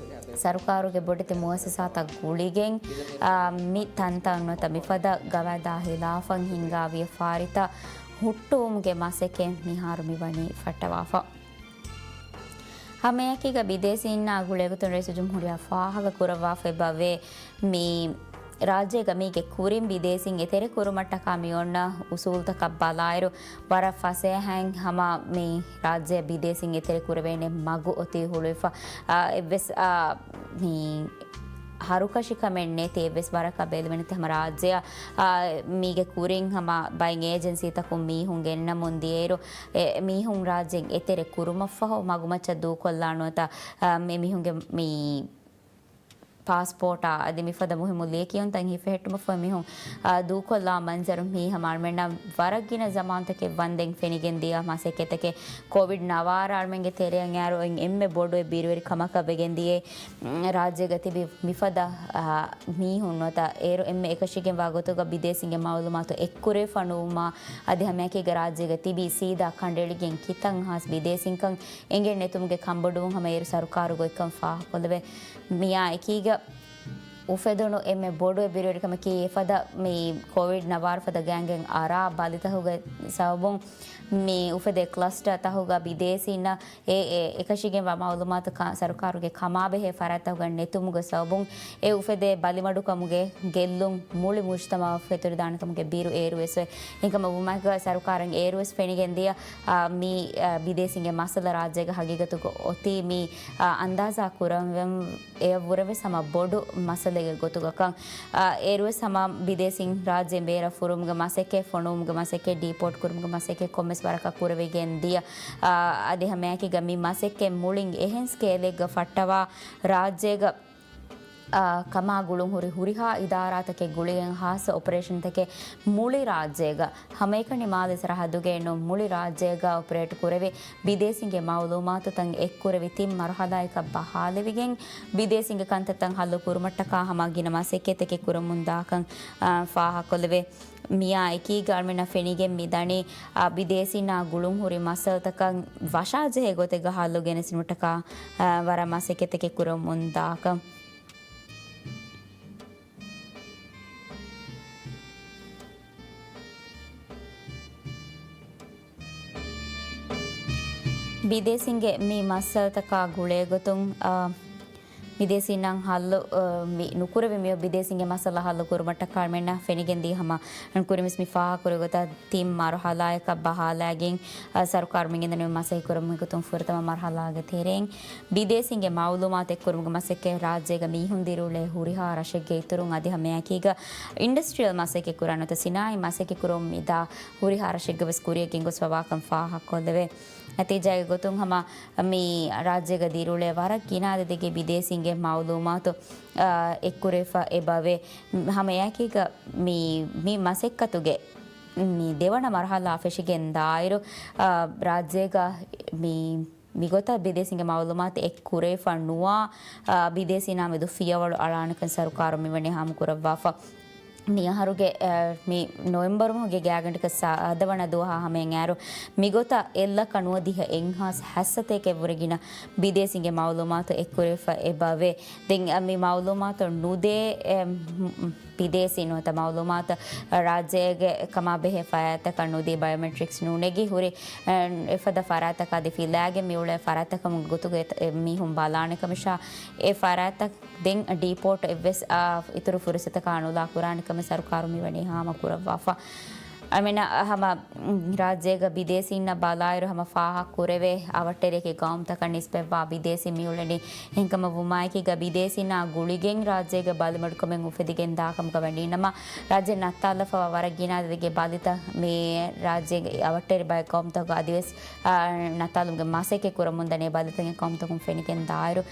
ސަރުކާރުގެ ބޮޑެތި މުއައްސަސާތައް ގުޅިގެން، އާ، މި ތަންތަން ނުވަތަ މިފަދަ ގަވާއިދާ ހިލާފަށް ހިންގާ ވިޔަފާރިތައް ހުއްޓުވުމުގެ މަސައްކަތް މިހާރު މިވަނީ ފައްޓަވާފަ. ހަމައެކީގަ ބިދޭސީންނާ ގުޅޭގޮތުން ރައީސުލްޖުމްހޫރިއްޔާ ފާހަގަ ކުރައްވާފައި ބަވޭ މި ރާއްޖޭގަ މީގެ ކުރިން ބިދޭސީން އެތެރެ ކުރުމަށްޓަކާ މި އޮންނަ އުސޫލުތަކަށް ބަލާއިރު، ވަރަށް ފަސޭހައިން ހަމަ މި ރާއްޖެއަށް ބިދޭސީން އެތެރެ ކުރެވޭނެ މަގު އޮތީ ހުޅުވިފަ. އާ، އެއްވެސް، އާ، މި ހަރުކަށިކަމެއް ނެތި އެއްވެސް ވަރަކަށް ބެލެވެނެތި ހަމަ ރާއްޖެއަށް، އާ، މީގެ ކުރިން ހަމަ ބައެއް އޭޖެންސީތަކުން މީހުން ގެންނަމުން ދިޔައިރު، އެ، މީހުން ރާއްޖެއިން އެތެރެ ކުރުމަށްފަހު މަގުމައްޗަށް ދޫކޮށްލާ ނުވަތަ، އާ، މި މީހުންގެ މި ޕާސްޕޯޓާ އަދި މިފަދަ މުހިއްމު ލިޔެކިޔުންތައް ހިފެހެއްޓުމަށްފަހު މީހުން، އާ، ދޫކޮށްލާ މަންޒަރު މީ ހަމަ އަޅުމެންނަށް ވަރަށް ގިނަ ޒަމާންތަކެއް ވަންދެން ފެނިގެން ދިޔަ މަސައްކަތެކޭ. ކޯވިޑް ނަވާރަ އަޅުމެންގެ ތެރެއަށް އައިރު އޮތް އެންމެ ބޮޑު އެއް ބިރުވެރި ކަމަކަށް ވެގެން ދިޔައީ، ރާއްޖޭގަ ތިބި މިފަދަ، އާ، މީހުން ނުވަތަ އޭރު އެންމެ އެކަށީގެންވާ ގޮތުގަ ބިދޭސީންގެ މައުލޫމާތު އެއްކުރެވިފަ ނުވުމާ އަދި ހަމައެކީގަ ރާއްޖޭގަ ތިބި ސީދާ ކަނޑައެޅިގެން ކިތަން ހާސް ބިދޭސީންކަން އެނގެން ނެތުމުގެ ކަންބޮޑުވުން ހަމަ އޭރު ސަރުކާރު ގޮތްކަން ފާހަގަކޮށްލެވޭ. މިއާ އެކީގަ އުފެދުނު އެންމެ ބޮޑު އެއް ބިރުވެރިކަމަކީ އެފަދަ މި ކޯވިޑް ނަވާރަ ފަދަ ގާތްގަނޑު އަރާ ބަލިތަކުގެ ސަބަބުން މި އުފެދޭ ކްލަސްޓަރ ތަކުގަ ބިދޭސީންނަށް އެ، އެ، އެކަށީގެންވާ މައުލޫމާތު ކަ-، ސަރުކާރުގެ ކަމާބެހޭ ފަރާތްތަކުގަ ނެތުމުގެ ސަބަބުން އެ އުފެދޭ ބަލިމަޑުކަމުގެ ގެއްލުން މުޅި މުޖްތަމަޢަށް ފެތުރިދާނެކަމުގެ ބިރު އޭރުވެސް އޮތް. އެހެންކަމަށް ވުމާއެކުގަ ސަރުކާރަށް އޭރުވެސް ފެނިގެން ދިޔަ، އާ، މި، އާ، ބިދޭސީންގެ މައްސަލަ ރާއްޖޭގަ ހަގީގަތުގަ އޮތީ މި، އާ، އަންދާޒާ ކުރަން އެޔަށްވުރެވެސް ހަމަ ބޮޑު މައްސަލައެއްގެ ގޮތުގަކަން، އާ، އޭރުވެސް ހަމަ ބިދޭސީން ރާއްޖޭން ބޭރަށް ފުރުމުގެ މަސައްކަތް، ފޮނުވުމުގެ މަސައްކަތް، ޑީޕޯޓް ކުރުމުގެ މަސައްކަތް ކޮންމެސް ވަރަކަށް ކުރެވިގެން ދިޔަ، އާ، އަދި ހަމައެކީގަ މި މަސައްކަތް މުޅިން އެހެން ސްކޭލެއްގަ ފައްޓަވާ ރާއްޖޭގަ، އާ، ކަމާ ގުޅުން ހުރި ހުރިހާ އިދާރާތަކެއް ގުޅިގެން ހާއްސަ އޮޕަރޭޝަންތަކެއް މުޅި ރާއްޖޭގަ ހަމައެކަނި މާލެ ސަރަހައްދުގައެއް ނޫން މުޅި ރާއްޖޭގަ އޮޕަރޭޓް ކުރެވި ބިދޭސީންގެ މައުލޫމާތުތައް އެއްކުރެވި ތިން މަރުހަލާއަކަށް ބަހާލެވިގެން، ބިދޭސީންގެ ކަންތައްތައް ހައްލު ކުރުމަށްޓަކާ ހަމަ ގިނަ މަސައްކަތްތަކެއް ކުރަމުން ދާކަން، އާ، ފާހަގަކޮށްލެވޭ. މިއާ އެކީގަ އަޅުމެންނަށް ފެނިގެން މި ދަނީ، އާ، ބިދޭސީންނާ ގުޅުން ހުރި މައްސަލަތަކަށް ވަށާޖެހޭ ގޮތެއްގަ ހައްލު ގެނެސްދިނުމަށްޓަކާ، އާ، ވަރަށް މަސައްކަތްތަކެއް ކުރަމުން ދާކަން. ބިދޭސީންގެ މި މައްސަލަތަކާ ގުޅޭގޮތުން، އާ، ބިދޭސީންނަށް ހައްލު، އާ، މި ނުކުރެވި މިއޮތް ބިދޭސީންގެ މައްސަލަ ހައްލު ކުރުމަށްޓަކާ އަޅުމެންނަށް ފެނިގެންދީ ހަމަ ކުރިންވެސް މި ފާހަގަކުރި ގޮތަށް ތިން މަރުހަލާއަކަށް ބަހާލައިގެން، އާ، ސަރުކާރު މިގެންދަނީ މަސައްކަތް ކުރަމުގެ ގޮތުން ފުރަތަމަ މަރުހަލާގެ ތެރެއިން ބިދޭސީންގެ މައުލޫމާތު އެއްކުރުމުގެ މަސައްކަތް ރާއްޖޭގަ މީހުން ދިރިއުޅޭ ހުރިހާ ރަށެއްގެ އިތުރުން އަދި ހަމައެކީގަ އިންޑަސްޓްރިއަލް މަސައްކަތް ކުރާ ނުވަތަ ސިނާއީ މަސައްކަތް ކުރަމުން މިދާ ހުރިހާ ރަށެއްގަވެސް ކުރިއަށް ގެންގޮސްފަވާކަން ފާހަގަކޮށްލެވޭ. ނަތީޖާގެ ގޮތުން ހަމަ މި ރާއްޖޭގަ ދިރިއުޅޭ ވަރަށް ގިނަ އަދަދެއްގެ ބިދޭސީންގެ މައުލޫމާތު، އާ، އެއްކުރެވިފަ އެބަވޭ. ހަމައެއާއެކީގަ މި، މި މަސައްކަތުގެ މި ދެވަނަ މަރުހަލާ ފެށިގެން ދާއިރު، އާ، ރާއްޖޭގަ މި، މިގޮތަށް ބިދޭސީންގެ މައުލޫމާތު އެއްކުރެވިފަ ނުވާ، އާ، ބިދޭސީންނާ މެދު ފިޔަވަޅު އަޅާނެކަން ސަރުކާރުން މިވަނީ ހާމަކުރައްވާފަ. މިއަހަރުގެ، އަ، މި ނޮވެމްބަރު މަހުގެ ގާތްގަނޑަކަށް ސާދަވަނަ ދުވަހާ ހަމައަށް އައިރު، މިގޮތަށް އެއްލައްކަ ނުވަދިހަ އެއްހާސް ހަސަތޭކައަށްވުރެ ގިނަ ބިދޭސީންގެ މައުލޫމާތު އެއްކުރެވިފަ އެބަވޭ. ދެން، އަ، މި މައުލޫމާތު ނުދޭ، އެ، މް، މް، ބިދޭސީ ނުވަތަ މައުލޫމާތު ރާއްޖޭގެ ކަމާ ބެހޭ ފަރާތްތަކަށް ނުދީ ބަޔޮމެޓްރިކްސް ނުނެގި ހުރި، އެ، އެފަދަ ފަރާތްތަކާ އަދި ފިލާގެން މިއުޅޭ ފަރާތްތަކުން ގޮތުގެ އެ، މީހުން ބަލާނެ ކަމަށާ އެ ފަރާތްތައް ދެން ޑީޕޯޓް އެއްވެސް، އާ، އިތުރު ފުރުސަތަކާ ނުލާ ކުރާނެ ކަމެއް ސަރުކާރު މިވަނީ ހާމަ ކުރައްވާފަ. އަމިނަ ހަމަ، މް، ރާއްޖޭގަ ބިދޭސީންނަށް ބަލާއިރު ހަމަ ފާހަގަ ކުރެވޭ އަވަށްޓެރިއަކީ ގައުމުތަކަށް ނިސްބަތްވާ ބިދޭސީން މިއުޅެނީ. އެހެންކަމަށް ވުމާއެކީގަ ބިދޭސީންނާ ގުޅިގެން ރާއްޖޭގަ ބަލިމަޑުކަމެއް އުފެދިގެން ދާކަމުގަ ވަނީނަމަ، ރާއްޖެ ނައްތާލަފަވާ ވަރަށް ގިނަ އަދަދެއްގެ ބަލިތައް މި ރާއްޖޭގެ އަވަށްޓެރި ބައެއް ގައުމުތަކުގަ އަދިވެސް އާ، ނައްތާލުމުގެ މަސައްކަތް ކުރަމުންދަނީ ބަލިތަކެއް ކަމުތަކުން ފެނިގެން ދާއިރު،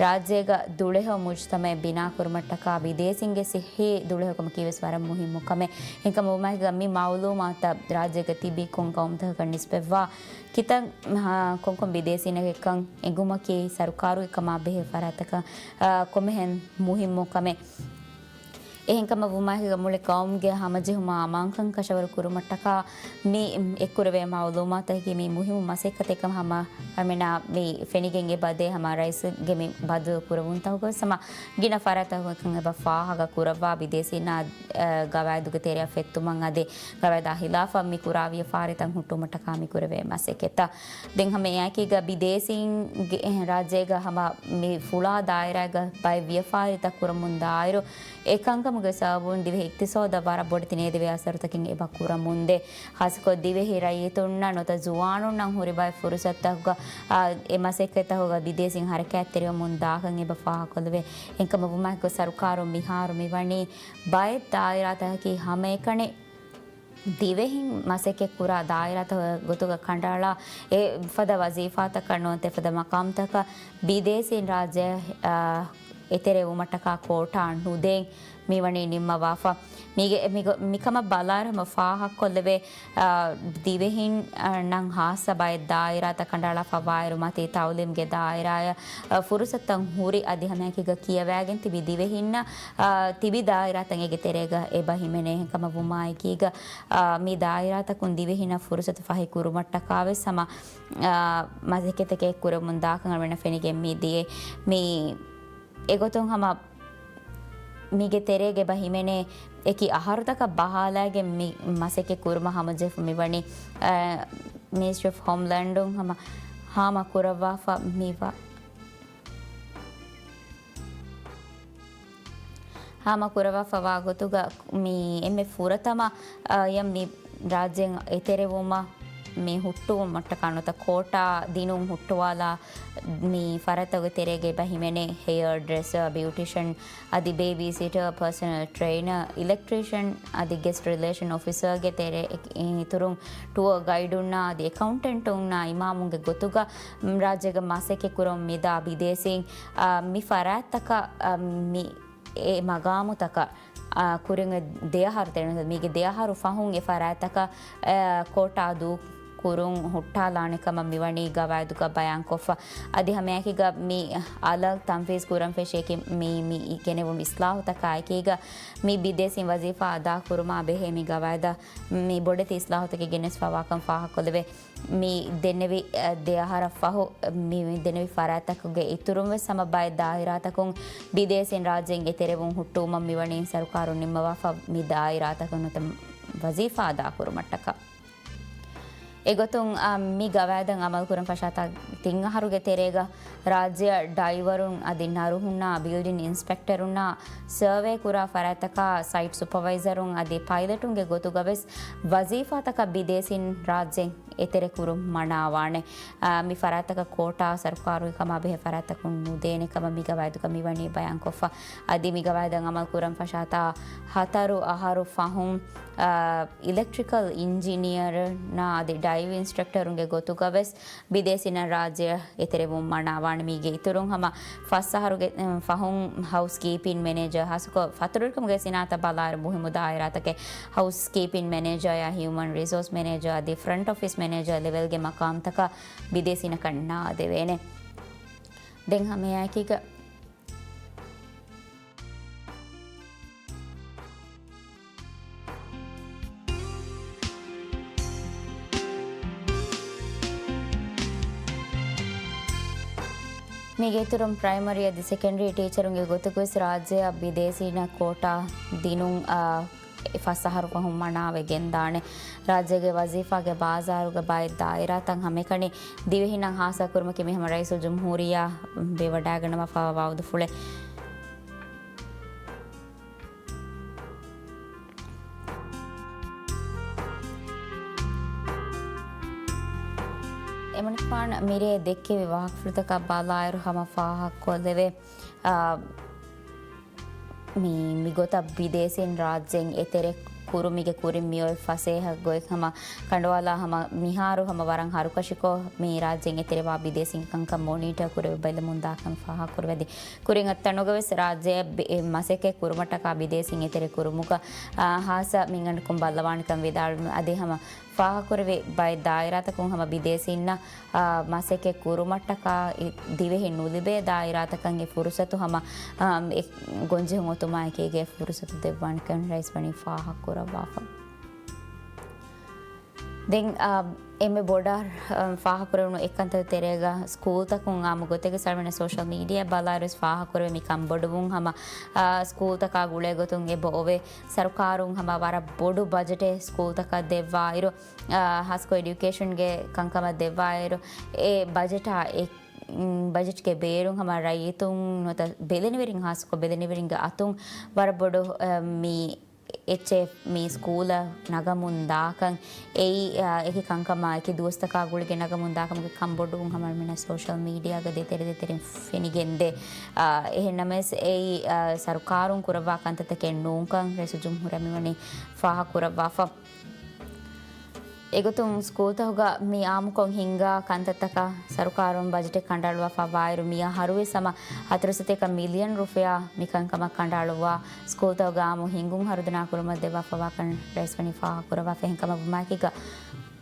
ރާއްޖޭގަ ދުޅަހެޔޮ މުޖްތަމައެއް ބިނާ ކުރުމަށްޓަކާ ބިދޭސީންގެ ސިއްހީ ދުޅަހެޔޮކަމަކީވެސް ވަރަށް މުހިއްމު ކަމެއް. އެހެންކަމުން މައިގަ މި މައުލޫމާތުތައް ރާއްޖޭގަ ތިބި ކޮން ގައުމުތަކަކަށް ނިސްބަތްވާ ކިތަން، އާ، ކޮންކޮން ބިދޭސީންނަކަށްކަން އެނގުމަކީ ސަރުކާރުގެ ކަމާ ބެހޭ ފަރާތްތަކަށް، އާ، ކޮންމެހެން މުހިއްމު ކަމެއް. އެހެންކަމަށް ވުމާހިގަ މުޅި ގައުމުގެ ހަމަޖެހުމާ އަމާންކަން ކަށަވަރު ކުރުމަށްޓަކާ މި އެއްކުރެވޭ މައުލޫމާތަކީ މި މުހިއްމު މަސައްކަތެއްކަމަށް ހަމަ އަމިނާ މި ފެނިގެން އެބަދޭ ހަމަ ރައީސްގެ މި ބަދަލު ކުރެވުންތަކުގަ ހަމަ ގިނަ ފަރާތްތަކުން އެބަ ފާހަގަ ކުރައްވާ ބިދޭސީންނާ، އަ، ގަވާއިދުގެ ތެރެއަށް ފެއްތުމަށް އަދި ގަވާއިދާ ހިލާފަށް މި ކުރާ ވިޔަފާރިތައް ހުއްޓުވުމަށްޓަކާ މި ކުރެވޭ މަސައްކަތްތައް. ދެން ހަމަ އެއާއެކީގަ ބިދޭސީންގެ ރާއްޖޭގަ ހަމަ މި ފުޅާ ދާއިރާގަ ބައެއް ވިޔަފާރިތައް ކުރަމުން ދާއިރު އެކަންކަމުގެ ގެ ސަބަބުން ދިވެހި އިޤްތިޞާދަށް ވަރަށް ބޮޑެތި ނޭދެވޭ އަސަރުތަކެއް އެބަ ކުރަމުންދޭ. ހާއްސަކޮށް ދިވެހި ރައްޔިތުންނަށް ނުވަތަ ޒުވާނުންނަށް ހުރި ބައެއް ފުރުސަތުތަކުގަ، އާ، އެ މަސައްކަތްތަކުގަ ބިދޭސީން ހަރަކާތްތެރިވަމުން ދާކަން އެބަ ފާހަގަކޮށްލެވޭ. އެހެންކަމުން ވުމާއެކު ސަރުކާރުން މިހާރު މިވަނީ ބައެއް ދާއިރާތަކަކީ ހަމައެކަނި ދިވެހިން މަސައްކަތްކުރާ ދާއިރާތަކުގެ ގޮތުގަ ކަނޑައަޅާ އެފަދަ ވަޒީފާތަކަށް ނުވަތަ އެފަދަ މަޤާމްތަކަށް ބިދޭސީން ރާއްޖެ، އާ، އެތެރެވުމަށްޓަކާ ކޯޓާ ނުދޭން މިވަނީ ނިންމަވާފަ. މީގެ، މިގޮ-، މިކަމަށް ބަލާއިރު ހަމަ ފާހަގަކޮށްލެވޭ، އާ، ދިވެހިން، އާ، ނަން ހާއްސަ ބައެއް ދާއިރާތައް ކަނޑައަޅާފަވާއިރު މަތީ ތައުލީމްގެ ދާއިރާއަށް، އާ، ފުރުސަތުތައް ހުރި އަދި ހަމައެކީގަ ކިޔަވާގެން ތިބި ދިވެހިންނަށް، އާ، ތިބި ދާއިރާތައް އޭގެ ތެރޭގަ އެބަ ހިމެނޭ. އެހެންކަމަށް ވުމާއެކީގަ، އާ، މި ދާއިރާތަކުން ދިވެހިންނަށް ފުރުސަތު ފަހި ކުރުމަށްޓަކާވެސް ހަމަ، އާ، މަސައްކަތްތަކެއް ކުރަމުން ދާކަން އަޅުގަނޑަށް ފެނިގެން މި ދިޔަ. މި އެގޮތުން ހަމަ މީގެ ތެރޭގަ އެބަ ހިމެނޭ އެކި އަހަރުތަކަށް ބަހާލައިގެން މި މަސައްކަތް ކުރުމަށް ހަމަޖެހިފަ މިވަނީ، އަ، މިނިސްޓްރީ އޮފް ހޯމްލޭންޑުން ހަމަ ހާމަ ކުރައްވާފަ މިވާ. ހާމަ ކުރައްވާފަވާ ގޮތުގަ މި އެންމެ ފުރަތަމަ، އަ، އަށް މި ރާއްޖޭން އެތެރެވުމަށް މި ހުއްޓުވުމަށްޓަކާ ނުވަތަ ކޯޓާ ދިނުން ހުއްޓުވާލާ މި ފަރާތްތަކުގެ ތެރޭގަ އެބަ ހިމެނޭ ހެއާ ޑްރެސަރ، ބިއުޓިޝަން، އަދި ބޭބީ ސިޓަރ، ޕާސަނަލް ޓްރެއިނަރ، އިލެކްޓްރީޝަން، އަދި ގެސްޓް ރިލޭޝަން އޮފިސަރގެ ތެރޭ އިތުރުން ޓުއަރ ގައިޑުންނާ އަދި އެކައުންޓެންޓުންނާ އިމާމުންގެ ގޮތުގަ ރާއްޖޭގަ މަސައްކަތް ކުރަމުން މިދާ ބިދޭސީން، އާ، މި ފަރާތްތަކަށް، އާ، މި އެ މަގާމުތަކަށް، އާ، ކުރިން ދެއަހަރު ތެރޭ، މީގެ ދެއަހަރު ފަހުން އެ ފަރާތްތަކަށް، އާ، ކޯޓާ ދޫ ކުރުން ހުއްޓާލާނެ ކަމަށް މިވަނީ ގަވާއިދުގަ ބަޔާންކޮށްފަ. އަދި ހަމައެކީގަ މި އަލަށް ތަންފީޒް ކުރަން ފެށި އެކި މި، މި ގެނެވުނު އިސްލާހުތަކާ އެކީގަ މި ބިދޭސީން ވަޒީފާ އަދާ ކުރުމާ ބެހޭ މި ގަވާއިދަށް މި ބޮޑެތި އިސްލާހުތަކެއް ގެނެސްފަވާކަން ފާހަގަކޮށްލެވޭ. މި ދެންނެވި، އަ، ދެއަހަރަށް ފަހު، މި ދެންނެވި ފަރާތްތަކުގެ އިތުރުން ވެސް ހަމަ ބައެއް ދާއިރާތަކުން ބިދޭސީން ރާއްޖޭން އެތެރެވުން ހުއްޓުވުމަށް މިވަނީ ސަރުކާރުން ނިންމަވާފަ މި ދާއިރާތަކުން ނުވަތަ ވަޒީފާ އަދާކުރުމަށްޓަކާ. އެގޮތުން، އަ، މި ގަވާއިދަށް އަމަލުކުރަން ފަށާތާ ތިން އަހަރުގެ ތެރޭގަ ރާއްޖެއަށް ޑައިވަރުން އަދި ނަރުހުންނާ ބިލްޑިން އިންސްޕެކްޓަރުންނާ ސަރވޭ ކުރާ ފަރާތްތަކާ ސައިޓް ސުޕަވައިޒަރުން އަދި ޕައިލެޓުންގެ ގޮތުގަވެސް ވަޒީފާތަކަށް ބިދޭސީން ރާއްޖެ އެތެރެކުރުން މަނާވާނެ. އާ، މި ފަރާތްތަކަށް ކޯޓާ ސަރުކާރުގެ ކަމާބެހޭ ފަރާތްތަކުން ނުދޭނެ ކަމަށް މި ގަވާއިދުގަ މިވަނީ ބަޔާންކޮށްފަ. އަދި މި ގަވާއިދަށް އަމަލުކުރަން ފަށާތާ ހަތަރު އަހަރު ފަހުން، އާ، އިލެކްޓްރިކަލް އިންޖިނިއަރުންނާ އަދި ޑައިވް އިންސްޓްރަކްޓަރުންގެ ގޮތުގަވެސް ބިދޭސީންނަށް ރާއްޖެއަށް އެތެރެވުން މަނާވާނެ. މީގެ އިތުރުން ހަމަ ފަސް އަހަރުގެ، އެ، ފަހުން ހައުސްކީޕިން މެނޭޖަރ، ހާއްސަކޮށް ފަތުރުވެރިކަމުގެ ސިނާއަތަށް ބަލާއިރު މުހިއްމު ދާއިރާތަކެއް، ހައުސްކީޕިން މެނޭޖަރ ޔާ ހިއުމަން ރިސޯސް މެނޭޖަރ އަދި ފްރަންޓް އޮފީސް މެނޭޖަރ ލެވެލްގެ މަޤާމްތަކަށް ބިދޭސީނަކަށް ނާދެވޭނެ. ދެން ހަމައެކީގަ މީގެ އިތުރުން ޕްރައިމަރީ އަދި ސެކަންޑަރީ ޓީޗަރުންގެ ގޮތުގަވެސް ރާއްޖެއަށް ބިދޭސީންނަށް ކޯޓާ ދިނުން، އާ، ފަސް އަހަރު ފަހުން މަނާވެގެންދާނެ. ރާއްޖޭގެ ވަޒީފާގެ ބާޒާރުގެ ބައެއް ދާއިރާތައް ހަމައެކަނި ދިވެހިންނަށް ހާއްސަ ކުރުމަކީ މި ހަމަ ރައީސުލްޖުމްހޫރިއްޔާ ވެވަޑައިގަންނަވާފައިވާ ވައުދުފުޅެއް. އެމަނިކުފާނު މިރޭ ދެއްކެވި ވާހަކަފުޅުތަކަށް ބަލާއިރު ހަމަ ފާހަގަކޮށްލެވޭ، އާ، މި، މިގޮތަށް ބިދޭސީން ރާއްޖޭން އެތެރެ ކުރުމީގެ ކުރިން މިއޮތް ފަސޭހަ ގޮތް ހަމަ ކަނޑުއަޅާ ހަމަ މިހާރު ހަމަ ވަރަށް ހަރުކަށިކޮށް، މި ރާއްޖޭން އެތެރެވާ ބިދޭސީން ކަންކަން މޮނީޓަރ ކުރެވި ބެލެމުން ދާކަން ފާހަގަކުރެވޭ. ކުރިން އަށް ތަނުގަވެސް ރާއްޖެއަށް ބި-، އެ މަސައްކަތް ކުރުމަށްޓަކާ ބިދޭސީން އެތެރެ ކުރުމުގަ، އާ، ހާއްސަ މިންގަނޑަކުން ބައްލަވާނެކަން ވިދާޅުވި. އަދި ހަމަ ފާހަގަކުރެވި ބައެއް ދާއިރާތަކުން ހަމަ ބިދޭސީންނަށް، އާ، މަސައްކަތް ކުރުމަށްޓަކާ އި-، ދިވެހި ނުލިބޭ ދާއިރާތަކަށް އެ ފުރުސަތު ހަމަ، އާ، އެ ގޮންޖެހުން އޮތުމާއެކީގެ ފުރުސަތު ދެއްވާނެކަން ރައީސް ވަނީ ފާހަގަކުރައްވާފަ. ދެން، އާ، އެންމެ ބޮޑަށް، އާ، ފާހަގަކުރެވުނު އެއްކަންތައް ތެރޭގަ ސްކޫލްތަކުން އާއްމު ގޮތެއްގެ ސަޅުމެން ސޯޝަލް މީޑިއާ ބަލާއިރުވެސް ފާހަގަކުރެވޭ މި ކަންބޮޑުވުން ހަމަ، އާ، ސްކޫލްތަކާ ގުޅޭ ގޮތުން އެބަ އޮވޭ. ސަރުކާރުން ހަމަ ވަރަށް ބޮޑު ބަޖެޓެއް ސްކޫލްތަކަށް ދެއްވާއިރު، އާ، ހާއްސަކޮށް އެޑިއުކޭޝަންގެ ކަންކަމަށް ދެއްވާއިރު، އެ ބަޖެޓާ އެ-، ބަޖެޓްގެ ބޭރުން ހަމަ ރައްޔިތުން ނުވަތަ ބެލެނިވެރިން، ހާއްސަކޮށް ބެލެނިވެރިންގެ އަތުން ވަރަށް ބޮޑު، އަ، މި އެއްޗެއް މި ސްކޫލަށް ނަގަމުން ދާކަން، އެއީ، އަ، އެކި ކަންކަމާ އެކި ދުވަސްތަކާ ގުޅިގެން ނަގަމުން ދާކަމުގެ ކަންބޮޑުވުން ހަމަ މިނަ ސޯޝަލް މީޑިއާގަ ދޭތެރެ ދޭތެރެން ފެނިގެންދޭ. އަ، އެހެންނަމަވެސް އެއީ، އަ، ސަރުކާރުން ކުރައްވާ ކަންތައްތަކެއް ނޫންކަން ރައީސުލްޖުމްހޫރިއްޔާ މިވަނީ ފާހަގަކުރައްވާފަ. އެގޮތުން ސްކޫލްތަކުގަ މި އާއްމުކޮށް ހިންގާ ކަންތައްތަކަށް ސަރުކާރުން ބަޖެޓެއް ކަނޑައަޅުވާފަ ވާއިރު، މިއަށް ހަރުވެސް ހަމަ ހަތަރު ސަތޭކަ މިލިއަން ރުފިޔާ މިކަންކަމަށް ކަނޑައަޅުއްވާ، ސްކޫލްތަކުގަ އާއްމު ހިންގުން ހަރުދަނާ ކުރުމަށް ދެއްވާފަވާކަން ރައީސްވަނީ ފާހަގަކުރައްވާފަ. އެހެންކަމަށްވުމާއެކީގަ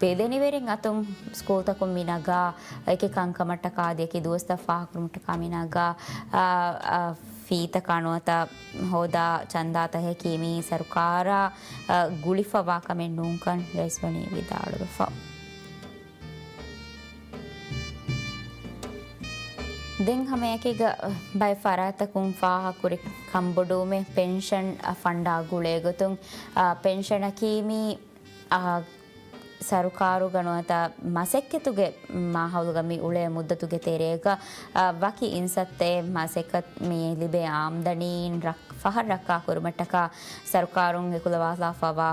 ބެލެނިވެރިން އަތުން ސްކޫލްތަކުން މި ނަގާ އެކި ކަންކަމަށްޓަކާ އަދި އެކި ދުވަސްތައް ފާހަގަކުރުމަށްޓަކާ މި ނަގާ، އާ، އާ، ފީތަކާ ނުވަތަ ހޯދާ ޗަންދާތަކަކީ މީ ސަރުކާރާ، އަ، ގުޅިފަވާ ކަމެއް ނޫންކަން ރައީސްވަނީ ވިދާޅުވެފަ. ދެން ހަމައެކީގަ ބައެއް ފަރާތްތަކުން ފާހަގަކުރި ކަންބޮޑުވުމެއް ޕެންޝަން ފަންޑާ ގުޅޭގޮތުން، އަ، ޕެންޝަނަކީ މީ، އަ، ސަރުކާރުގަ ނުވަތަ މަސައްކަތުގެ މާހައުލުގަ މި އުޅޭ މުއްދަތުގެ ތެރޭގަ، އަ، ވަކި އިންސައްތައެއް މަސައްކަތް މި ލިބޭ އާމްދަނީން ރައް-، ފަހަށް ރައްކާ ކުރުމަށްޓަކާ ސަރުކާރުން އެކުލަވާލާފަވާ،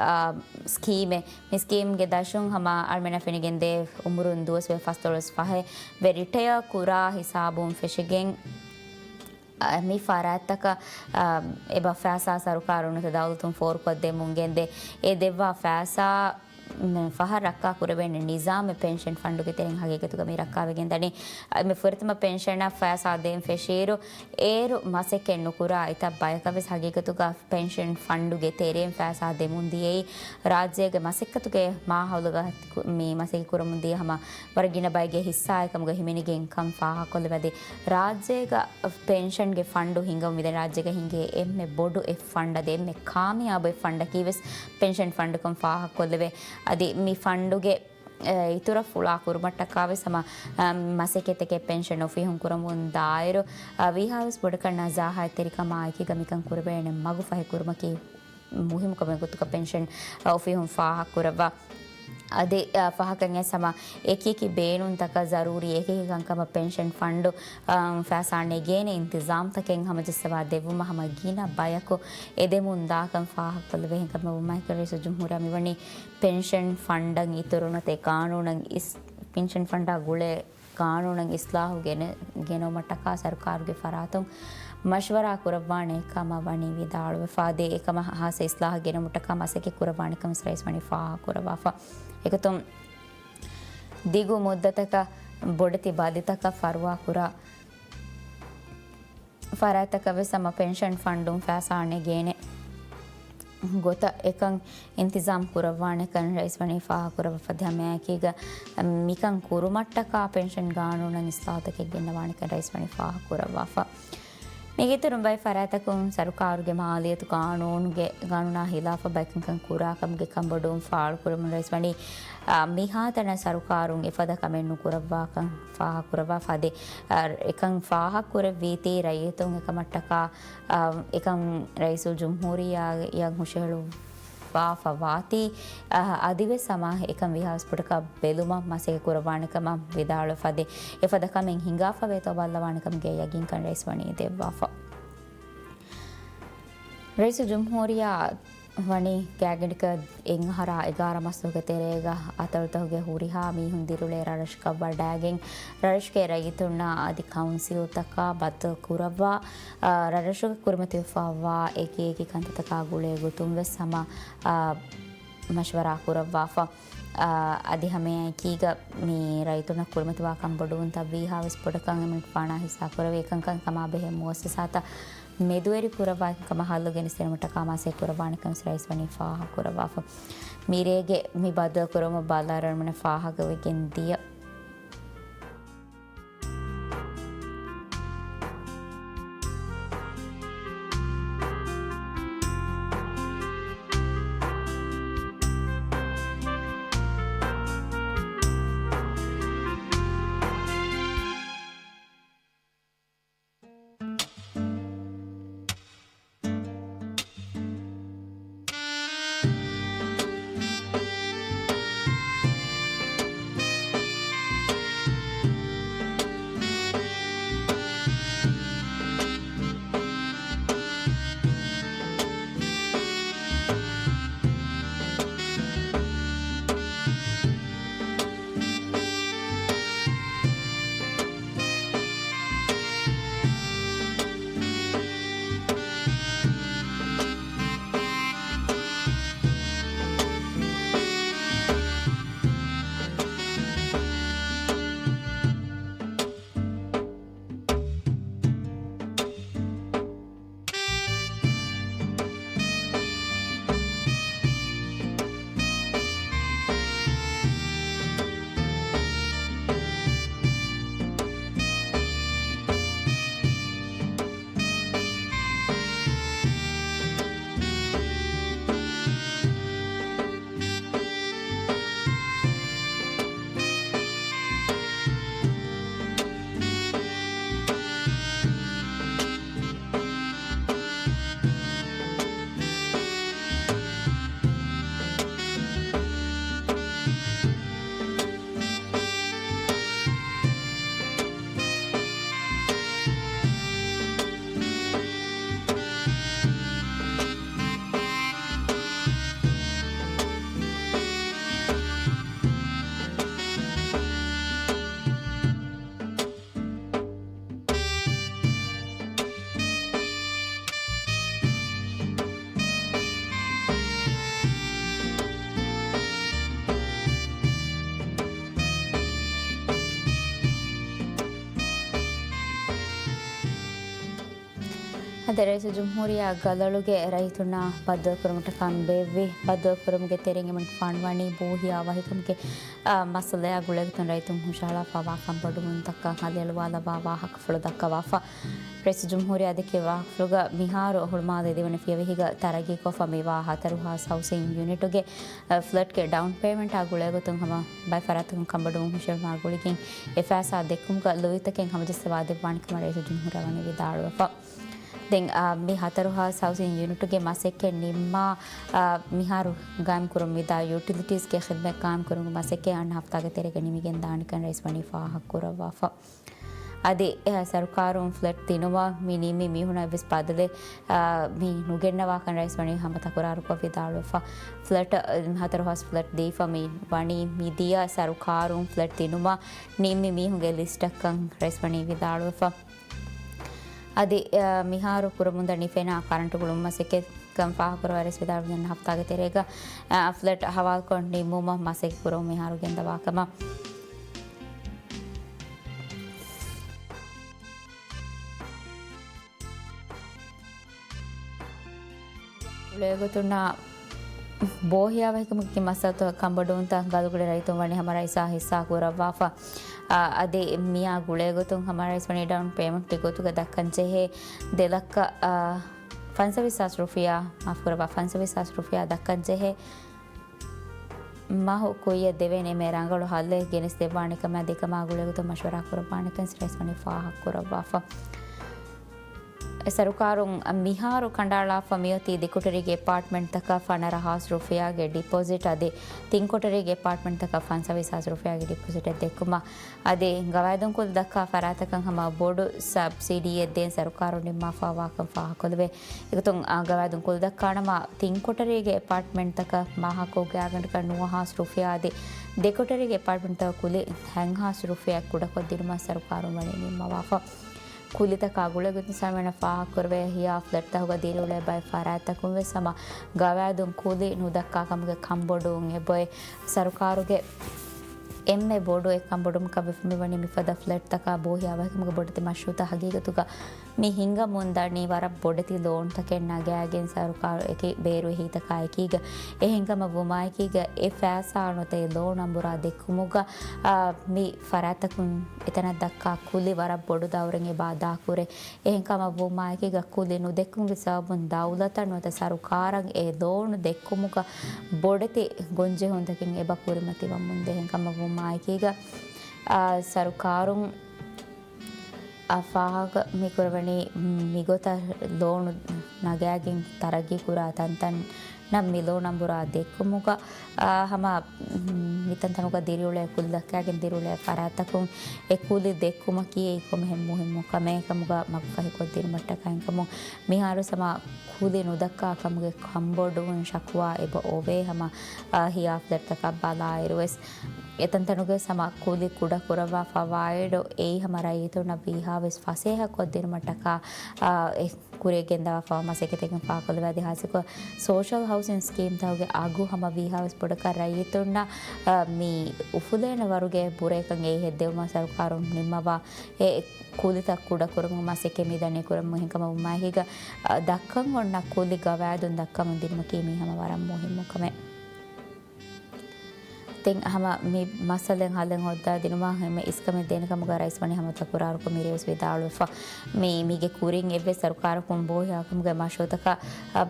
އަ، ސްކީމެއް. މި ސްކީމްގެ ދަށުން ހަމަ އަޅުމެންނަށް ފެނިގެންދޭ އުމުރުން ދުވަސްވައި ފަސްދޮޅަސް ފަހެއް ވެ ރިޓަޔާ ކުރާ ހިސާބުން ފެށިގެން، އަ، މި ފަރާތްތަކަށް، އަ، އެބަ ފައިސާ ސަރުކާރުން ނުވަތަ ދައުލަތުން ފޯރުކޮށްދެމުން ގެންދޭ. އެ ދެއްވާ ފައިސާ، މް، ފަހަށް ރައްކާ ކުރެވޭނެ ނިޒާމެއް ޕެންޝަން ފަންޑުގެ ތެރެއިން ހަގީގަތުގަ މި ރައްކާވެގެން ދަނީ. އަ، މި ފުރަތަމަ ޕެންޝަނަށް ފައިސާ ދޭން ފެށިއިރު، އޭރު މަސައްކަތް ނުކުރާ އެތައް ބަޔަކަށް ވެސް ހަގީގަތުގަ ޕެންޝަން ފަންޑުގެ ތެރެއިން ފައިސާ ދެމުން ދިޔައީ، ރާއްޖޭގެ މަސައްކަތުގެ މާހައުލުގަ މި މަސައްކަތް ކުރަމުން ދިޔަ ހަމަ ވަރަށް ގިނަ ބައެއްގެ ހިއްސާއެއް ކަމުގަ ހިމެނިގެން ކަން ފާހަގަކޮށްލެވޭ. އަދި ރާއްޖޭގަ ޕެންޝަންގެ ފަންޑު ހިންގަމުން މިދަނީ ރާއްޖޭގަ ހިނގޭ އެންމެ ބޮޑު އެއް ފަންޑަށް އަދި އެންމެ ކާމިޔާބު އެއް ފަންޑަކީ ވެސް ޕެންޝަން ފަންޑުކަން ފާހަގަކޮށްލެވޭ. އަދި މި ފަންޑުގެ، އެ، އިތުރަށް ފުޅާ ކުރުމަށްޓަކާ ވެސް ހަމަ، އަ، މަސައްކަތްތަކެއް ޕެންޝަން އޮފީހުން ކުރަމުން ދާއިރު، އަ، ވީހާވެސް ބޮޑަކަށް ނަޒާހަތްތެރިކަމާ އެކީގަ މިކަން ކުރެވޭނެ މަގު ފަހި ކުރުމަކީ މުހިއްމު ކަމެއް ގޮތުގަ ޕެންޝަން އޮފީހުން ފާހަގަކުރައްވާ. އަދި، އަ، ފަހަކަށް އެސް ހަމަ އެކި އެކި ބޭނުންތަކަށް ޒަރޫރީ އެކި އެކި ކަންކަމަށް ޕެންޝަން ފަންޑު، އަ، ފައިސާ ނެގޭނެ އިންތިޒާމްތަކެއް ހަމަޖައްސަވާ ދެއްވުމަށް ހަމަ ގިނަ ބަޔަކު އެދެމުން ދާކަން ފާހަގަކޮށްލެވޭ. އެހެންކަމުގަ ވުމާއެކީ ރައީސުލްޖުމްހޫރިއްޔާ މިވަނީ ޕެންޝަން ފަންޑަށް އިތުރުނު ތެ ގާނޫނަށް އިސް-، ޕެންޝަން ފަންޑާ ގުޅޭ ގާނޫނަށް އިސްލާހު ގެނެ-، ގެނައުމަށްޓަކާ ސަރުކާރުގެ ފަރާތުން މަޝްވަރާ ކުރައްވާނެ ކަމަށް ވަނީ ވިދާޅުވެފަ. އަދި އެކަމަށް ހާއްސަ އިސްލާހަށް ގެނައުމަށްޓަކާ މަސައްކަތް ކުރައްވާނެ ކަމަށް ރައީސް ވަނީ ފާހަގަކުރައްވާފަ. އެގޮތުން ދިގު މުއްދަތަކަށް ބޮޑެތި ބަދިތަކަށް ފަރުވާކުރާ ފަރާތްތަކަށް ވެސް ހަމަ ޕެންޝަން ފަންޑުން ފައިސާ ނެގޭނެ ގޮތަށް އެކަން އިންތިޒާމް ކުރައްވާނެކަން ރައީސް ވަނީ ފާހަގަކުރައްވާފަ. އަދި ހަމައެކީގަ މިކަން ކުރުމަށްޓަކާ ޕެންޝަން ގާނޫނަށް އިސްލާހުތަކެއް ގެންނަވާނެކަން ރައީސް ވަނީ ފާހަގަކުރައްވާފަ. މީގެ އިތުރުން ބައެއް ފަރާތްތަކުން ސަރުކާރުގެ މާލިޔަތު ގާނޫނުގެ، ގާނޫނާ ހިލާފަށް ބައެއް ކަންކަން ކުރާ ކަމުގެ ކަންބޮޑުވުން ފާޅުކުރަމުން ރައީސް ވަނީ، އާ، މިހާތަނަށް ސަރުކާރުން އެފަދަ ކަމެއް ނުކުރައްވާކަން ފާހަގަކުރައްވާފަ. އަދި، އާ، އެކަން ފާހަގަކުރެއްވީތީ ރައްޔިތުން އެކަމަށްޓަކާ، އާ، އެކަން ރައީސުލްޖުމްހޫރިއްޔާއަށް ހުށަހެޅުއްވާފަ ވާތީ، އާ، އަދިވެސް ހަމަ އެކަން ވީހާވެސް ބޮޑަކަށް ބެލުމަށް މަސައްކަތް ކުރައްވާނެ ކަމަށް ވިދާޅުވެފަ. އަދި އެފަދަ ކަމެއް ހިނގާފަވޭތޯ ބައްލަވާނެ ކަމުގެ ޔަގީންކަން ރައީސް ވަނީ ދެއްވާފަ. ރައީސުލްޖުމްހޫރިއްޔާ ވަނީ ގާތްގަނޑަކަށް އެއް އަހަރާ އެގާރަ މަސްތަކުގެ ތެރޭގަ އަތޮޅުތަކުގެ ހުރިހާ މީހުން ދިރިއުޅޭ ރަށްރަށަކަށް ވަޑައިގެން، ރަށުގެ ރައްޔިތުންނާ އަދި ކައުންސިލްތަކާ ބައްދަލު ކުރައްވާ، އާ، ރަށްރަށުގަ ކުރިމަތިވެފަވާ އެކި އެކި ކަންތައްތަކާ ގުޅޭ ގޮތުން ވެސް ހަމަ، އާ، މަޝްވަރާ ކުރައްވާފަ. އާ، އަދި ހަމައެކީގަ މި ރައްޔިތުންނަށް ކުރިމަތިވާ ކަން ބޮޑުވުންތައް ވީހާވެސް ބޮޑަކަށް އެމަނިކުފާނާ ހިއްސާކުރެވޭ ކަންކަން ކަމާބެހޭ މުއައްސަސާތައް މެދުވެރި ކުރައްވާ ކަމަށް ހައްލު ގެނެސްދިނުމަށްޓަކާ މަސައްކަތް ކުރައްވާނެ ކަމަށް ރައީސް ވަނީ ފާހަގަކުރައްވާފަ. މިރޭގެ މި ބައްދަލުކުރުމަށް ބައްލަވާލުމަށް ފާހަގަވެގެން ދިޔަ. ރައީސުލްޖުމްހޫރިއްޔާ ގަލޮޅުގެ ރައްޔިތުންނާ ބައްދަލުކުރުމަށްޓަކާ ބޭއްވި. ބައްދަލުކުރުމުގެ ތެރެއިން އެމަނިކުފާނު ވަނީ ބޯހިޔާ ވަހިކަމުގެ، އާ، މައްސަލަޔާ ގުޅޭގޮތުން ރައްޔިތުން ހުށަހަޅާފައިވާ ކަންބޮޑުވުންތަކަށް ހަލިއަޅުވާލައްވާ ވާހަކަފުޅު ދައްކަވާފަ. ރައީސުލްޖުމްހޫރިއްޔާ ދެއްކި ވާހަކަފުޅުގަ މިހާރު ހުޅުމާލޭ ދިވެހި ފިޔަވަހީގަ ތަރައްގީކޮށްފަ މިވާ ހަތަރު ހާސް ހައުސިން ޔުނިޓުގެ، އަ، ފްލެޓްގެ ޑައުން ޕޭމަންޓާ ގުޅޭގޮތުން ހަމަ ބައެއް ފަރާތްތަކުން ކަންބޮޑުވުން ހުށަހެޅުމާ ގުޅިގެން އެ ފައިސާ ދެއްކުމުގަ ލުއިތަކެއް ހަމަޖައްސަވާ ދެއްވާނެ ކަމަށް ރައީސުލްޖުމްހޫރިއްޔާ ވަނީ ވިދާޅުވެފަ. ދެން، އާ، މި ހަތަރު ހާސް ހައުސިން ޔުނިޓުގެ މަސައްކަތް ނިންމާ، އާ، މިހާރު ގާއިމްކުރަން ވިދާ ޔުޓިލިޓީސްގެ ޚިދުމަތް ގާއިމްކުރުމުގެ މަސައްކަތް އަންނަ ހަފްތާގެ ތެރޭގަ ނިމިގެން ދާނެކަން ރައީސް ވަނީ ފާހަގަކުރައްވާފަ. އަދި، އެ، ސަރުކާރުން ފްލެޓް ދިނުމަށް މި ނިންމި މީހުނަށް އެއްވެސް ބަދަލެއް، އާ، މި ނުގެންނަވާކަން ރައީސް ވަނީ ހަމަ ތަކުރާރުކޮށް ވިދާޅުވެފަ. ފްލެޓް، އަ، ހަތަރު ހާސް ފްލެޓް ދީފަ މި ވަނީ މިދިޔަ ސަރުކާރުން ފްލެޓް ދިނުމަށް ނިންމި މީހުންގެ ލިސްޓަށްކަން ރައީސް ވަނީ ވިދާޅުވެފަ. އަދި، އަ، މިހާރު ކުރަމުންދަނީ ފެނާ ކަރަންޓު ގުޅުމުގެ މަސައްކަތް ކަން ފާހަގަކުރައްވާ ރައީސް ވިދާޅުވި އަންނަ ހަފްތާގެ ތެރޭގަ، އަ، ފްލެޓް ހަވާލުކޮށް ނިންމުމަށް މަސައްކަތް ކުރަމުން މިހާރު ގެންދަވާ ކަމަށް. ގުޅޭގޮތުންނާ ބޯހިޔާވަހިކަމުގެ މައްސަލަތައް ކަންބޮޑުވުންތައް ގަލޮޅުގެ ރައްޔިތުން ވަނީ ހަމަ ރައީސާ ހިއްސާ ކުރައްވާފަ. އަ، އަދި މިއާ ގުޅޭގޮތުން ހަމަ ރައީސް ވަނީ ޑައުން ޕޭމަންޓްގެ ގޮތުގަ ދައްކަންޖެހޭ ދެ ލައްކަ، އަ، ފަންސަވީސް ހާސް ރުފިޔާ، މާފުކުރައްވާ، ފަންސަވީސް ހާސް ރުފިޔާ ދައްކަންޖެހޭ މަހު ކުއްޔަށް ދެވޭނެ އެންމެ ރަނގަޅު ހައްލެއް ގެނެސްދެއްވާނެ ކަމަށް އަދި އެކަމާ ގުޅޭގޮތުން މަޝްވަރާ ކުރައްވާނެކަން ރައީސް ވަނީ ފާހަގަކުރައްވާފަ. ސަރުކާރުން މިހާރު ކަނޑައަޅާފަ މިއޮތީ ދެކޮޓަރީގެ އެޕާޓްމަންޓްތަކަށް ފަނަރަ ހާސް ރުފިޔާގެ ޑިޕޮޒިޓް އަދި ތިންކޮޓަރީގެ އެޕާޓްމަންޓްތަކަށް ފަންސަވީސް ހާސް ރުފިޔާގެ ޑިޕޮޒިޓެއް ދެއްކުމަށް އަދި ގަވާއިދުން ކުލި ދައްކާ ފަރާތަކަށް ހަމަ ބޮޑު ސަބްސިޑީއެއް ދޭން ސަރުކާރުން ނިންމާފައިވާކަން ފާހަގަކޮށްލެވޭ. އެގޮތުން، އާ، ގަވާއިދުން ކުލި ދައްކާނަމަ، ތިން ކޮޓަރީގެ އެޕާޓްމަންޓްތަކަށް މާހަކު ގާތްގަނޑަކަށް ނުވަ ހާސް ރުފިޔާ އަދި ދެ ކޮޓަރީގެ އެޕާޓްމަންޓްތަކަށް ކުލި ހަތް ހާސް ރުފިޔާ ކުޑަކޮށްދިނުމަށް ސަރުކާރުން ވަނީ ނިންމަވާފަ. ކުލިތަކާ ގުޅޭގޮތުން ސަމިނަ ފާހަގަކުރެވޭ، ހިޔާ ފްލެޓްތަކުގަ ދިރިއުޅޭ ބައެއް ފަރާތްތަކުން ވެސް ހަމަ ގަވާއިދުން ކުލި ނުދައްކާ ކަމުގެ ކަންބޮޑުވުން އެބައޮތް. ސަރުކާރުގެ އެންމެ ބޮޑު އެއް ކަންބޮޑުވުމަކަށް ވެފަ މިވަނީ މިފަދަ ފްލެޓްތަކާ ބޯހިޔާވަހިކަމުގެ ބޮޑެތި މަޝްރޫއުތައް ހަގީގަތުގަ މި ހިނގަމުންދަނީ ވަރަށް ބޮޑެތި ލޯންތަކެއް ނަގާގެން ސަރުކާރު އެކި ބޭރު އެހީތަކާ އެކީގަ. އެހެންކަމަށް ވުމާއެކީގަ އެ ފައިސާ ނުވަތަ އެ ލޯން އަނބުރާ ދެއްކުމުގަ، އާ، މި ފަރާތްތަކުން އެތަނަށް ދައްކާ ކުލި ވަރަށް ބޮޑު ދައުރެއް އެބަ އަދާކުރޭ. އެހެންކަމަށް ވުމާއެކީގަ ކުލި ނުދެއްކުމުގެ ސަބަބުން ދައުލަތަށް ނުވަތަ ސަރުކާރަށް އެ ލޯނު ދެއްކުމުގަ ބޮޑެތި ގޮންޖެހުންތަކެއް އެބަ ކުރިމަތިވަމުންދޭ. އެހެންކަމަށް ވުމާއެކީގަ، އާ، ސަރުކާރުން އާ، ފާހަގަ މި ކުރެވެނީ މިގޮތަށް ލޯނު ނަގާގެން ތަރައްގީ ކުރާ ތަންތަންނަށް މި ލޯން އަނބުރާ ދެއްކުމުގަ، އާ، ހަމަ މި ތަންތަނުގަ ދިރިއުޅޭ ކުލި ދައްކާގެން ދިރިއުޅޭ ފަރާތްތަކުން އެ ކުލި ދެއްކުމަކީ އެއީ ކޮންމެހެން މުހިއްމު ކަމެއް ކަމުގަ މަގުފަހިކޮށްދިނުމަށްޓަކައި ކަމުން މިހާރު ހަމަ ކުލި ނުދައްކާ ކަމުގެ ކަންބޮޑުވުން ޝަކުވާ އެބަ އޮވޭ ހަމަ، އާ، ހިޔާ ފްލެޓްތަކަށް ބަލާއިރުވެސް. އެތަންތަނުގެ ހަމަ ކުލި ކުޑަކުރައްވާ ފަވާއިޑު އެއީ ހަމަ ރައްޔިތުންނަށް ވީހާވެސް ފަސޭހަކޮށްދިނުމަށްޓަކާ، އާ، އެ ކުރިޔަށް ގެންދަވާފައިވާ މަސައްކަތެއް ކަމަށް ފާހަގަކޮށްލެވޭ. އަދި ހާއްސަކޮށް ސޯޝަލް ހައުސިން ސްކީމްތަކުގެ އަގު ހަމަ ވީހާވެސް ބޮޑަކަށް ރައްޔިތުންނަށް، އާ، މި އުފުލޭނެ ވަރުގެ ބުރައެއްކަން އެއީ ހެއްދެވުމަށް ސަރުކާރުން ނިންމަވާ އެ ކުލިތައް ކުޑަކުރުމުގެ މަސައްކަތް މިދަނީ ކުރަމުން. އެހެންކަމަށް ވުމާއެކީގަ، އާ، ދައްކަން އޮންނަ ކުލި ގަވާއިދުން ދައްކަމުން ދިނުމަކީ މީ ހަމަ ވަރަށް މުހިއްމު ކަމެއް. ދެން ހަމަ މި މައްސަލައިން ހައްލެއް ހޯއްދާ ދިނުމަށް އެންމެ އިސްކަމެއް ދޭނެ ކަމުގަ ރައީސް ވަނީ ހަމަ ތަކުރާރުކޮށް މިރޭވެސް ވިދާޅުވެފަ. މި، މީގެ ކުރިން އެއްވެސް ސަރުކާރަކުން ބޯހިޔާވަހިކަމުގެ މަޝްރޫއުތަކަށް، އަ،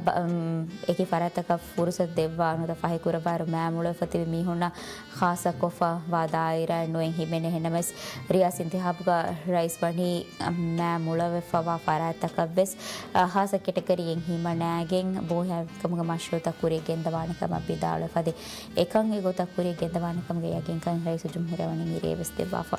އެކި ފަރާތްތަކަށް ފުރުސަތު ދެއްވާ ނުވަތަ ފަހި ކުރައްވާއިރު މާ މުޅަވެފަ ތިބި މީހުންނަށް ޚާއްސަކޮށްފަ ވާ ދާއިރާއެއް ނުވެ ހިމެނޭ. އެހެންނަމަވެސް ރިޔާސީ އިންތިހާބުގަ ރައީސް ވަނީ މާ މުޅަވެފަވާ ފަރާތްތަކަށްވެސް، އަ، ހާއްސަ ކެޓަގަރީއެއް ހިމަނާގެން ބޯހިޔާވަހިކަމުގެ މަޝްރޫއުތައް ކުރިޔަށް ގެންދަވާނެ ކަމަށް ވިދާޅުވެފަ. އަދި އެކަން އެގޮތަށް ކުރިޔަށް ގެންދަވާނެ ކަމުގެ ޔަގީންކަން ރައީސުލްޖުމްހޫރިއްޔާ ވަނީ މިރޭވެސް ދެއްވާފަ.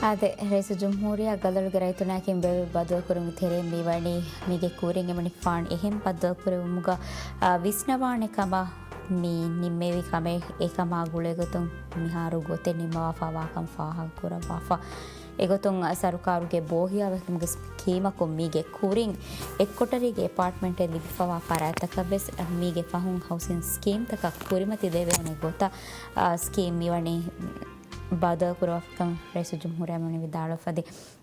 އާދެ، ރައީސުލްޖުމްހޫރިއްޔާ ގަލޮޅުގެ ރައްޔިތުންނާ ބައްދަލުކުރުމުގެ ތެރެއިން މިވަނީ މީގެ ކުރިން އެމަނިކުފާނު އެހެން ބައްދަލުކުރެވުމުގަ، އާ، ވިސްނަވާނެ ކަމަށް މި ނިންމެވި ކަމެއް. އެކަމާ ގުޅޭގޮތުން މިހާރު ގޮތެއް ނިންމަވާފަ ވާކަން ފާހަގަކުރައްވާފަ. އެގޮތުން ސަރުކާރުގެ ބޯހިޔާވަހިކަމުގެ ސްކީމަކުން މީގެ ކުރިން އެއްކޮޓަރީގެ އެޕާޓްމަންޓެއް ލިބިފަވާ ފަރާތްތަކަށް ވެސް މީގެ ފަހުން ހައުސިން ސްކީމްތަކަށް ކުރިމަތިލެވޭނެ ގޮތަށް، އާ، ސްކީމް މިވަނީ ބައްދަލުކުރައްވާފަކަން ރައީސުލްޖުމްހޫރިއްޔާ މިވަނީ ވިދާޅުވެފަ.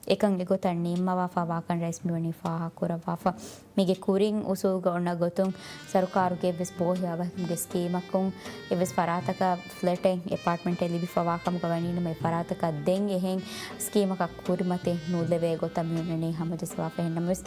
އެކަން އެގޮތަށް ނިންމަވާފަ ވާކަން ރައީސް މިވަނީ ފާހަގަކުރައްވާފަ. މީގެ ކުރިން އުސޫލުގަ އޮންނަ ގޮތުން ސަރުކާރުގެ އެއްވެސް ބޯހިޔާވަހިކަމުގެ ސްކީމަކުން އެއްވެސް ފަރާތަކަށް ފްލެޓެއް އެޕާޓްމަންޓެއް ލިބިފަ ވާކަމުގަ ވަނީނަމަ، އެ ފަރާތަކަށް ދެން އެހެން ސްކީމަކަށް ކުރިމަތި ނުލެވޭ ގޮތަށް މި އޮންނަނީ ހަމަޖެއްސަވާފަ. އެހެންނަމަވެސް،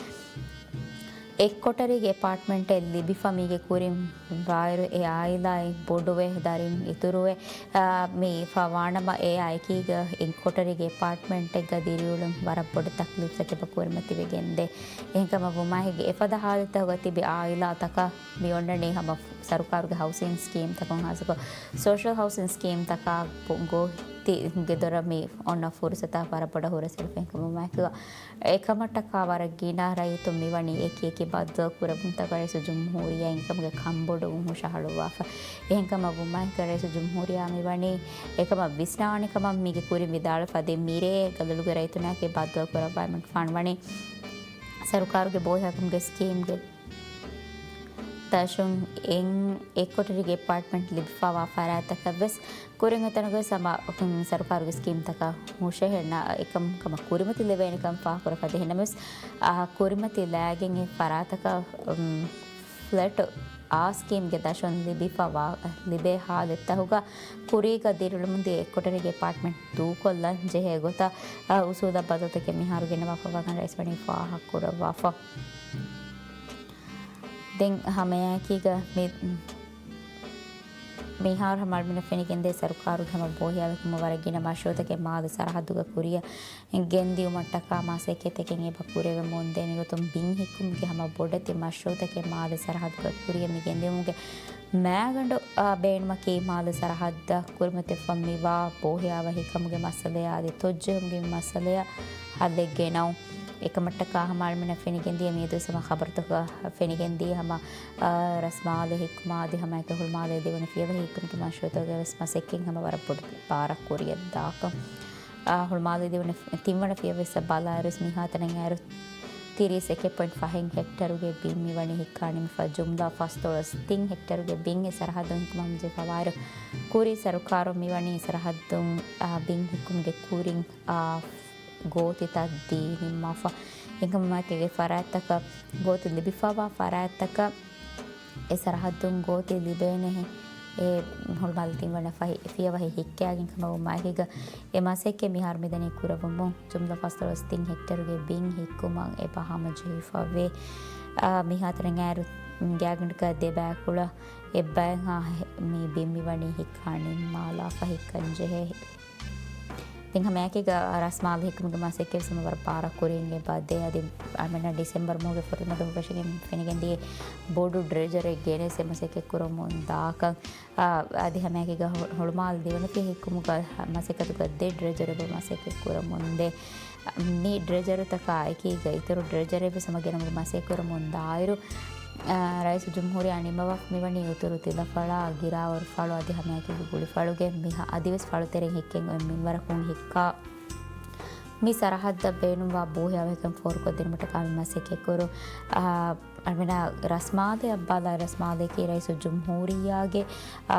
އެއްކޮޓަރީގެ އެޕާޓްމަންޓެއް ލިބިފަ މީގެ ކުރިން ވާއިރު އެ އާއިލާއިން ބޮޑުވެ، ދަރިން އިތުރުވެ، އާ، މި ފަ ވާނަމަ، އެއާ އެކީގަ އެއްކޮޓަރީގެ އެޕާޓްމަންޓެއްގަ ދިރިއުޅުން ވަރަށް ބޮޑު ތަކްލީފްތަކެއް ކުރިމަތިވެގެންދޭ. އެހެންކަމަށް ވުމާހިގެ އެފަދަ ހާލަތްތަކުގަ ތިބި އާއިލާތަކަށް މި އޮންނަނީ ހަމަ ސަރުކާރުގެ ހައުސިން ސްކީމްތަކުން ހާއްސަކޮށް ސޯޝަލް ހައުސިން ސްކީމްތަކާ ގޯތި ގެދޮރަށް މި އޮންނަ ފުރުސަތާ ވަރަށް ބޮޑަށް ހުރަސްއެޅިފައި ކަމުމާއެކުގަ، އެކަމަށްޓަކާ ވަރަށް ގިނަ ރައްޔިތުން މިވަނީ އެކި އެކި ބައްދަލު ކުރެވުންތަކަށް ރައީސުލްޖުމްހޫރިއްޔާ އިންކަމުގެ ކަންބޮޑުވުން ހުށަހަޅުއްވާފަ. އެހެންކަމަށް ވުމާއެކު ރައީސުލްޖުމްހޫރިއްޔާ މިވަނީ އެކަމަށް ވިސްނާނެ ކަމަށް މީގެ ކުރިން ވިދާޅުވެފަ. ދެން މިރޭ ގަލޮޅުގެ ރައްޔިތުންނާއެކީ ބައްދަލު ކުރައްވާ އެމަނިކުފާނު ވަނީ ސަރުކާރުގެ ބޯހިޔާވަހިކަމުގެ ސްކީމްގެ ދަށުން އެއް އެއްކޮޓަރީގެ އެޕާޓްމަންޓް ލިބިފަވާ ފަރާތްތަކަށް ވެސް ކުރިން އެތަނުގަ ވެސް ހަމަ، އު، ސަރުކާރުގެ ސްކީމްތަކަށް ހުށަހެޅުން އެކަމަށް ކުރިމަތިލެވޭނެކަން ފާހަގަކުރައްވާ. އެހެންނަމަވެސް، އާ، ކުރިމަތިލާގެން އެ ފަރާތަކަށް، އު، ފްލެޓު އާ ސްކީމްގެ ދަށުން ލިބިފަވާ، ލިބޭ ހާލަތްތަކުގަ ކުރީގަ ދިރިއުޅެމުންދިޔަ އެއްކޮޓަރީގެ އެޕާޓްމަންޓް ދޫކޮށްލަން ޖެހޭ ގޮތަށް، އާ، އުސޫލަށް ބަދަލުތަކެއް މިހާރު ގެނައްވާފަ ވާކަން ރައީސް ވަނީ ފާހަގަކުރައްވާފަ. ދެން ހަމައެކީގަ މި، މިހާރު ހަމަ އަޅުމެންނަށް ފެނިގެންދޭ ސަރުކާރުގެ ހަމަ ބޯހިޔާވަހިކަމުގަ ވަރަށް ގިނަ މަޝްރޫއުތަކެއް މާލެ ސަރަހައްދުގަ ކުރިއަށް ގެންދިއުމަށްޓަކާ މަސައްކަތްތަކެއް އެބަ ކުރެވެމުންދޭ. މިގޮތުން ބިން ހިއްކުމުގެ ހަމަ ބޮޑެތި މަޝްރޫއުތަކެއް މާލެ ސަރަހައްދުގަ ކުރިއަށް މި ގެންދިއުމުގެ މައިގަނޑު، އާ، ބޭނުމަކީ މާލެ ސަރަހައްދަށް ކުރިމަތިވެފަ މިވާ ބޯހިޔާވަހިކަމުގެ މައްސަލައާ އަދި ތޮއްޖެހުމުގެ މި މައްސަލައަށް ހައްލެއް ގެނައުން. އެކަމަށްޓަކާ ހަމަ އަޅުމެންނަށް ފެނިގެންދިޔަ މިއަދުވެސް ހަމަ ޚަބަރުތަކުގަ ފެނިގެންދިޔަ ހަމަ، އާ، ރަސްމާލެ ހިއްކުމާ އަދި ހަމައެކަނި ހުޅުމާލެ ދެވަނަ ފިޔަވަހި ހިއްކުމުގެ މަޝްރޫއުތަކުގައި ވެސް މަސައްކަތް ހަމަ ވަރަށް ބޮޑު ބާރަށް ކުރިއަށް ދާކަން. އާ، ހުޅުމާލެ ދެވަނަ، ތިންވަނަ ފިޔަވައިސް ބަލާއިރުވެސް މިހާތަނަށް އައިރު ތިރީސް އެކެއް ޕޮއިންޓް ފަހެއް ހެކްޓަރުގެ ބިން މިވަނީ ހިއްކާ ނިމިފަ. ޖުމްލަ ފަސްދޮޅަސް ތިން ހެކްޓަރުގެ ބިން އެ ސަރަހައްދުން ހިއްކުމަށް ހަމަޖެހިފަ ވާއިރު، ކުރީ ސަރުކާރުން މިވަނީ ސަރަހައްދުން، އާ، ބިން ހިއްކުމުގެ ކުރިން، އާ، ގޯތިތައް ދީ ނިންމާފަ. އެކަމަކު އެ ފަރާތްތަކަށް ގޯތި ލިބިފަވާ ފަރާތްތަކަށް އެ ސަރަހައްދުން ގޯތި ލިބޭނެހެން އެ ހުޅުމާލެ ތިންވަނަ ފަހި، ފިޔަވަހި ހިއްކާގެން ކަމަށް ވުމާއެކީގަ، އެ މަސައްކަތް މިހާރު މިދަނީ ކުރައްވަމުން. ޖުމްލަ ފަސްދޮޅަސް ތިން ހެކްޓަރުގެ ބިން ހިއްކުމަށް އެބަ ހަމަޖެހިފަވޭ. އާ، މިހާތަނަށް އައިރު ގާތްގަނޑަކަށް ދެބައިކުޅަ އެއްބައިހާ މި ބިން މިވަނީ ހިއްކާ ނިންމާލާފަ ހިއްކަން ޖެހޭ. ދެން ހަމައެކީގަ ރަސްމާލެ ހިއްކުމުގެ މަސައްކަތް ވެސް ހަމަ ވަރަށް ބާރަށް ކުރިއަށް އެބަ ދޭ. އަދި އަޅުމެންނަށް ޑިސެމްބަރު މަހުގެ ފުރަތަމަ ދުވަހުގަ ފެނިގެންދިޔަ ބޮޑު ޑްރެޖަރެއް ގެނެސް އެ މަސައްކަތް ކުރަމުން ދާކަން. އާ، އަދި ހަމައެކީގަ ހު-، ހުޅުމާލެ ދެވަނަ ފިޔަ ހިއްކުމުގަ މަސައްކަތުގަ ދެ ޑްރެޖަރެއް މަސައްކަތް ކުރަމުންދޭ. މި ޑްރެޖަރުތަކާ އެކީގަ އިތުރު ޑްރެޖަރެއް ވެސް ހަމަ ގެނައުމުގެ މަސައްކަތް ކުރަމުން ދާއިރު، އާ، ރައީސުލްޖުމްހޫރިއްޔާ ނިންމަވާ މިވަނީ އިތުރު ތިލަފަޅާ، ގިރާވަރު ފަޅު އަދި ހަމައެކީގަ ގުޅިފަޅުގެ މި ހަ-، އަދިވެސް ފަޅުތެރެއިން ހިއްކެން އޮތް މިންވަރަކުން ހިއްކާ މި ސަރަހައްދަށް ބޭނުންވާ ބޯހިޔާވަހިކަން ފޯރުކޮށްދިނުމަށްޓަކާ މި މަސައްކަތް ކުރުން. އާ، އަޅުމެންނަށް ރަސްމާލެއަށް ބަލާ، ރަސްމާލެއަކީ ރައީސުލްޖުމްހޫރިއްޔާގެ، އާ،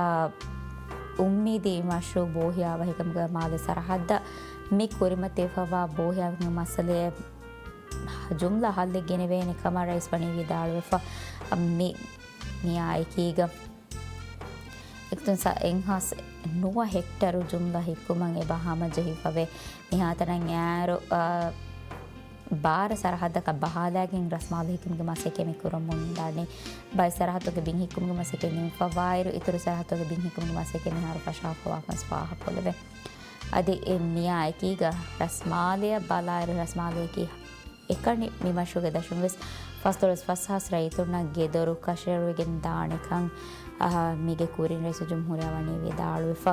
އުއްމީދީ މަޝްރޫއު ބޯހިޔާވަހިކަމުގަ މާލެ ސަރަހައްދަށް މި ކުރިމަތިވެފަވާ ބޯހިޔާވަހިކަމުގެ މައްސަލައަށް ޖުމްލަ ހައްލެއް ގެނެވޭނެ ކަމަށް ރައީސް ވަނީ ވިދާޅުވެފަ. މި، މިއާ އެކީގަ އެކުތުން ސަ-، އެއްހާސް ނުވަ ހެކްޓަރު ޖުމްލަ ހިއްކުމަށް އެބަ ހަމަޖެހިފަވޭ. މިހާތަނަށް އައިރު، އާ، ބާރަ ސަރަހައްދަކަށް ބަހާލާގެން ރަސްމާލެ ހިއްކުމުގެ މަސައްކަތް މި ކުރަމުން ދާނެ. ބައެއް ސަރަހައްދުގެ ބިން ހިއްކުމުގެ މަސައްކަތް ނިމިފަ ވާއިރު، އިތުރު ސަރަހައްދުގެ ބިން ހިއްކުމުގެ މަސައްކަތް މިހާރު ފަށާފަވާކަން ފާހަގަކޮށްލެވޭ. އަދި އެ މިއާ އެކީގަ ރަސްމާލެއަށް ބަލާއިރު، ރަސްމާލެއަކީ އެކަނި މި މަޝްރޫގެ ދަށުން ވެސް ފަސްދޮޅަސް ފަސް ހާސް ރައްޔިތުންނަށް ގެދޮރު ކަށަވަރުވެގެން ދާނެކަން، އަ، މީގެ ކުރިން ރައީސުލްޖުމްހޫރިއްޔާ ވަނީ ވިދާޅުވެފަ.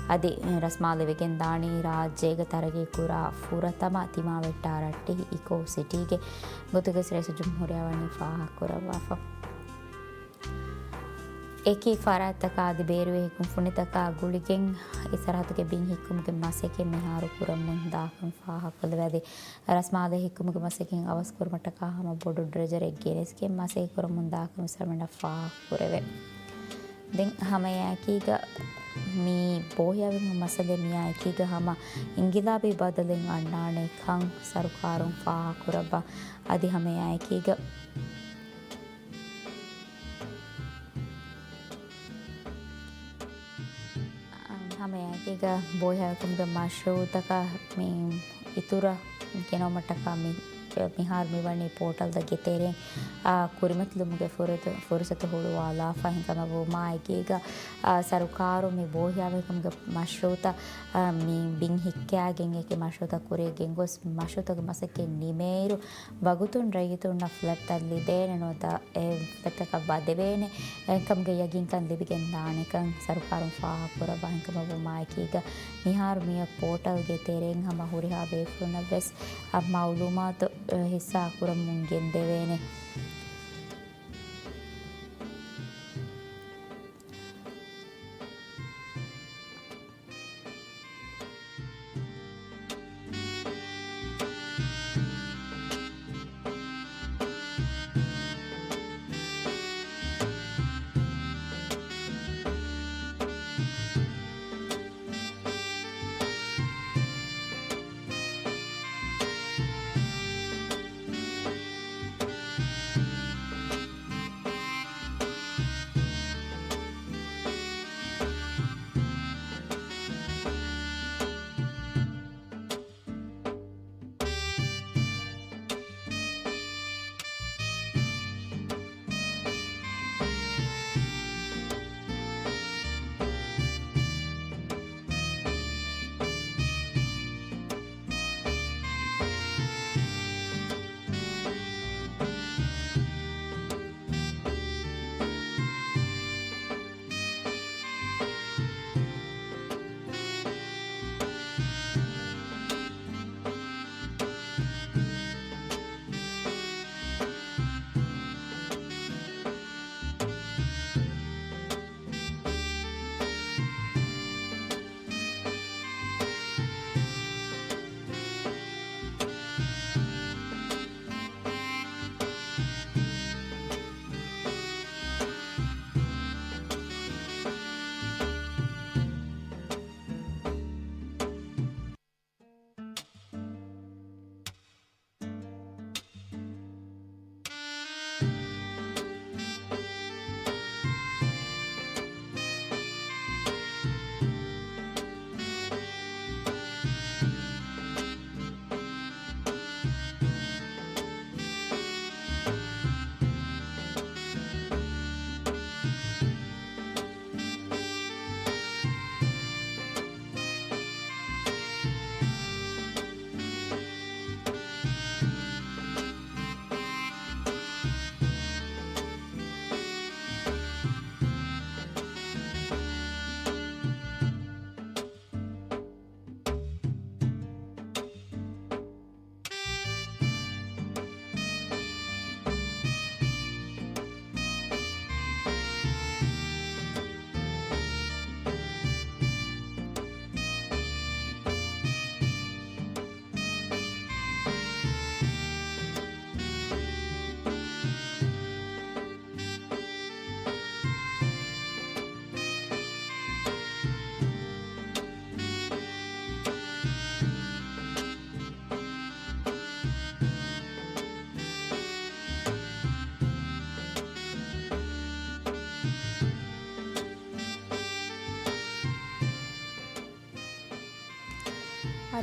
އަދި ރަސްމާލެވިގެން ދާނީ ރާއްޖޭގަ ތަރައްގީ ކުރާ ފުރަތަމަ ތިމާވެއްޓާ ރައްޓެހި އިކޯ ސިޓީގެ ގޮތުގައި ރައީސުލްޖުމްހޫރިއްޔާ ވަނީ ފާހަގަކުރައްވާފަ. އެކި ފަރާތްތަކާ އަދި ބޭރުވެ ހިއްކުން ފުނިތަކާ ގުޅިގެން އެ ސަރަހައްދުގެ ބިން ހިއްކުމުގެ މަސައްކަތް މިހާރު ކުރަމުން ދާކަން ފާހަގަކޮށްލެވޭ. އަދި ރަސްމާލެ ހިއްކުމުގެ މަސައްކަތް އަވަސްކުރުމަށްޓަކާ ހަމަ ބޮޑު ޑްރެޖަރެއް ގެނެސްގެން މަސައްކަތް ކުރަމުން ދާކަން ވެސް އަޅުގަނޑަށް ފާހަގަކުރެވޭ. ދެން ހަމައެއާއެކީގަ މި ބޯހިޔާވެރިކަމުގެ މައްސަލަ މިއާއެކީގަ ހަމަ އިންގިލާބީ ބަދަލެއް އަންނާނެ ކަން ސަރުކާރުން ފާހަގަކުރައްވާ. އަދި ހަމައެއާއެކީގަ ހަމައެއާއެކީގަ ބޯހިޔާވެރިކަމުގެ މަޝްރޫއުތަކަށް މި އިތުރަށް ގެނައުމަށްޓަކާ މި، މިހާރު މިވަނީ ޕޯޓަލްތައް ގެ ތެރެއިން، އާ، ކުރިމަތިލުމުގެ ފުރަތަ-، ފުރުސަތު ހުޅުވާލާފަ. އެހެންކަމަށްވުމާއެކީގަ، އާ، ސަރުކާރު މި ބޯހިޔާވެރިކަމުގެ މަޝްރޫއުތައް، އާ، މި ބިން ހިއްކާގެން އެކި މަޝްރޫއުތައް ކުރިއަށް ގެންގޮސް މަޝްރޫއުތަކުގެ މަސައްކަތް ނިމޭއިރު، ވަގުތުން ރައްޔިތުންނަށް ފްލެޓްތައް ލިބޭނެ ނުވަތަ އެ ފްލެޓްތަކަށް ވަދެވޭނެ ކަމުގެ ޔަގީންކަން ލިބިގެން ދާނެކަން ސަރުކާރުން ފާހަގަކުރައްވާ. އެހެންކަމަށްވުމާއެކީގަ މިހާރު މިއޮތް ޕޯޓަލްގެ ތެރެއިން ހަމަ ހުރިހާ ބޭފުޅުންނަށްވެސް އަ، މައުލޫމާތު، އަ، ހިއްސާ ކުރަމުން ގެންދެވޭނެ.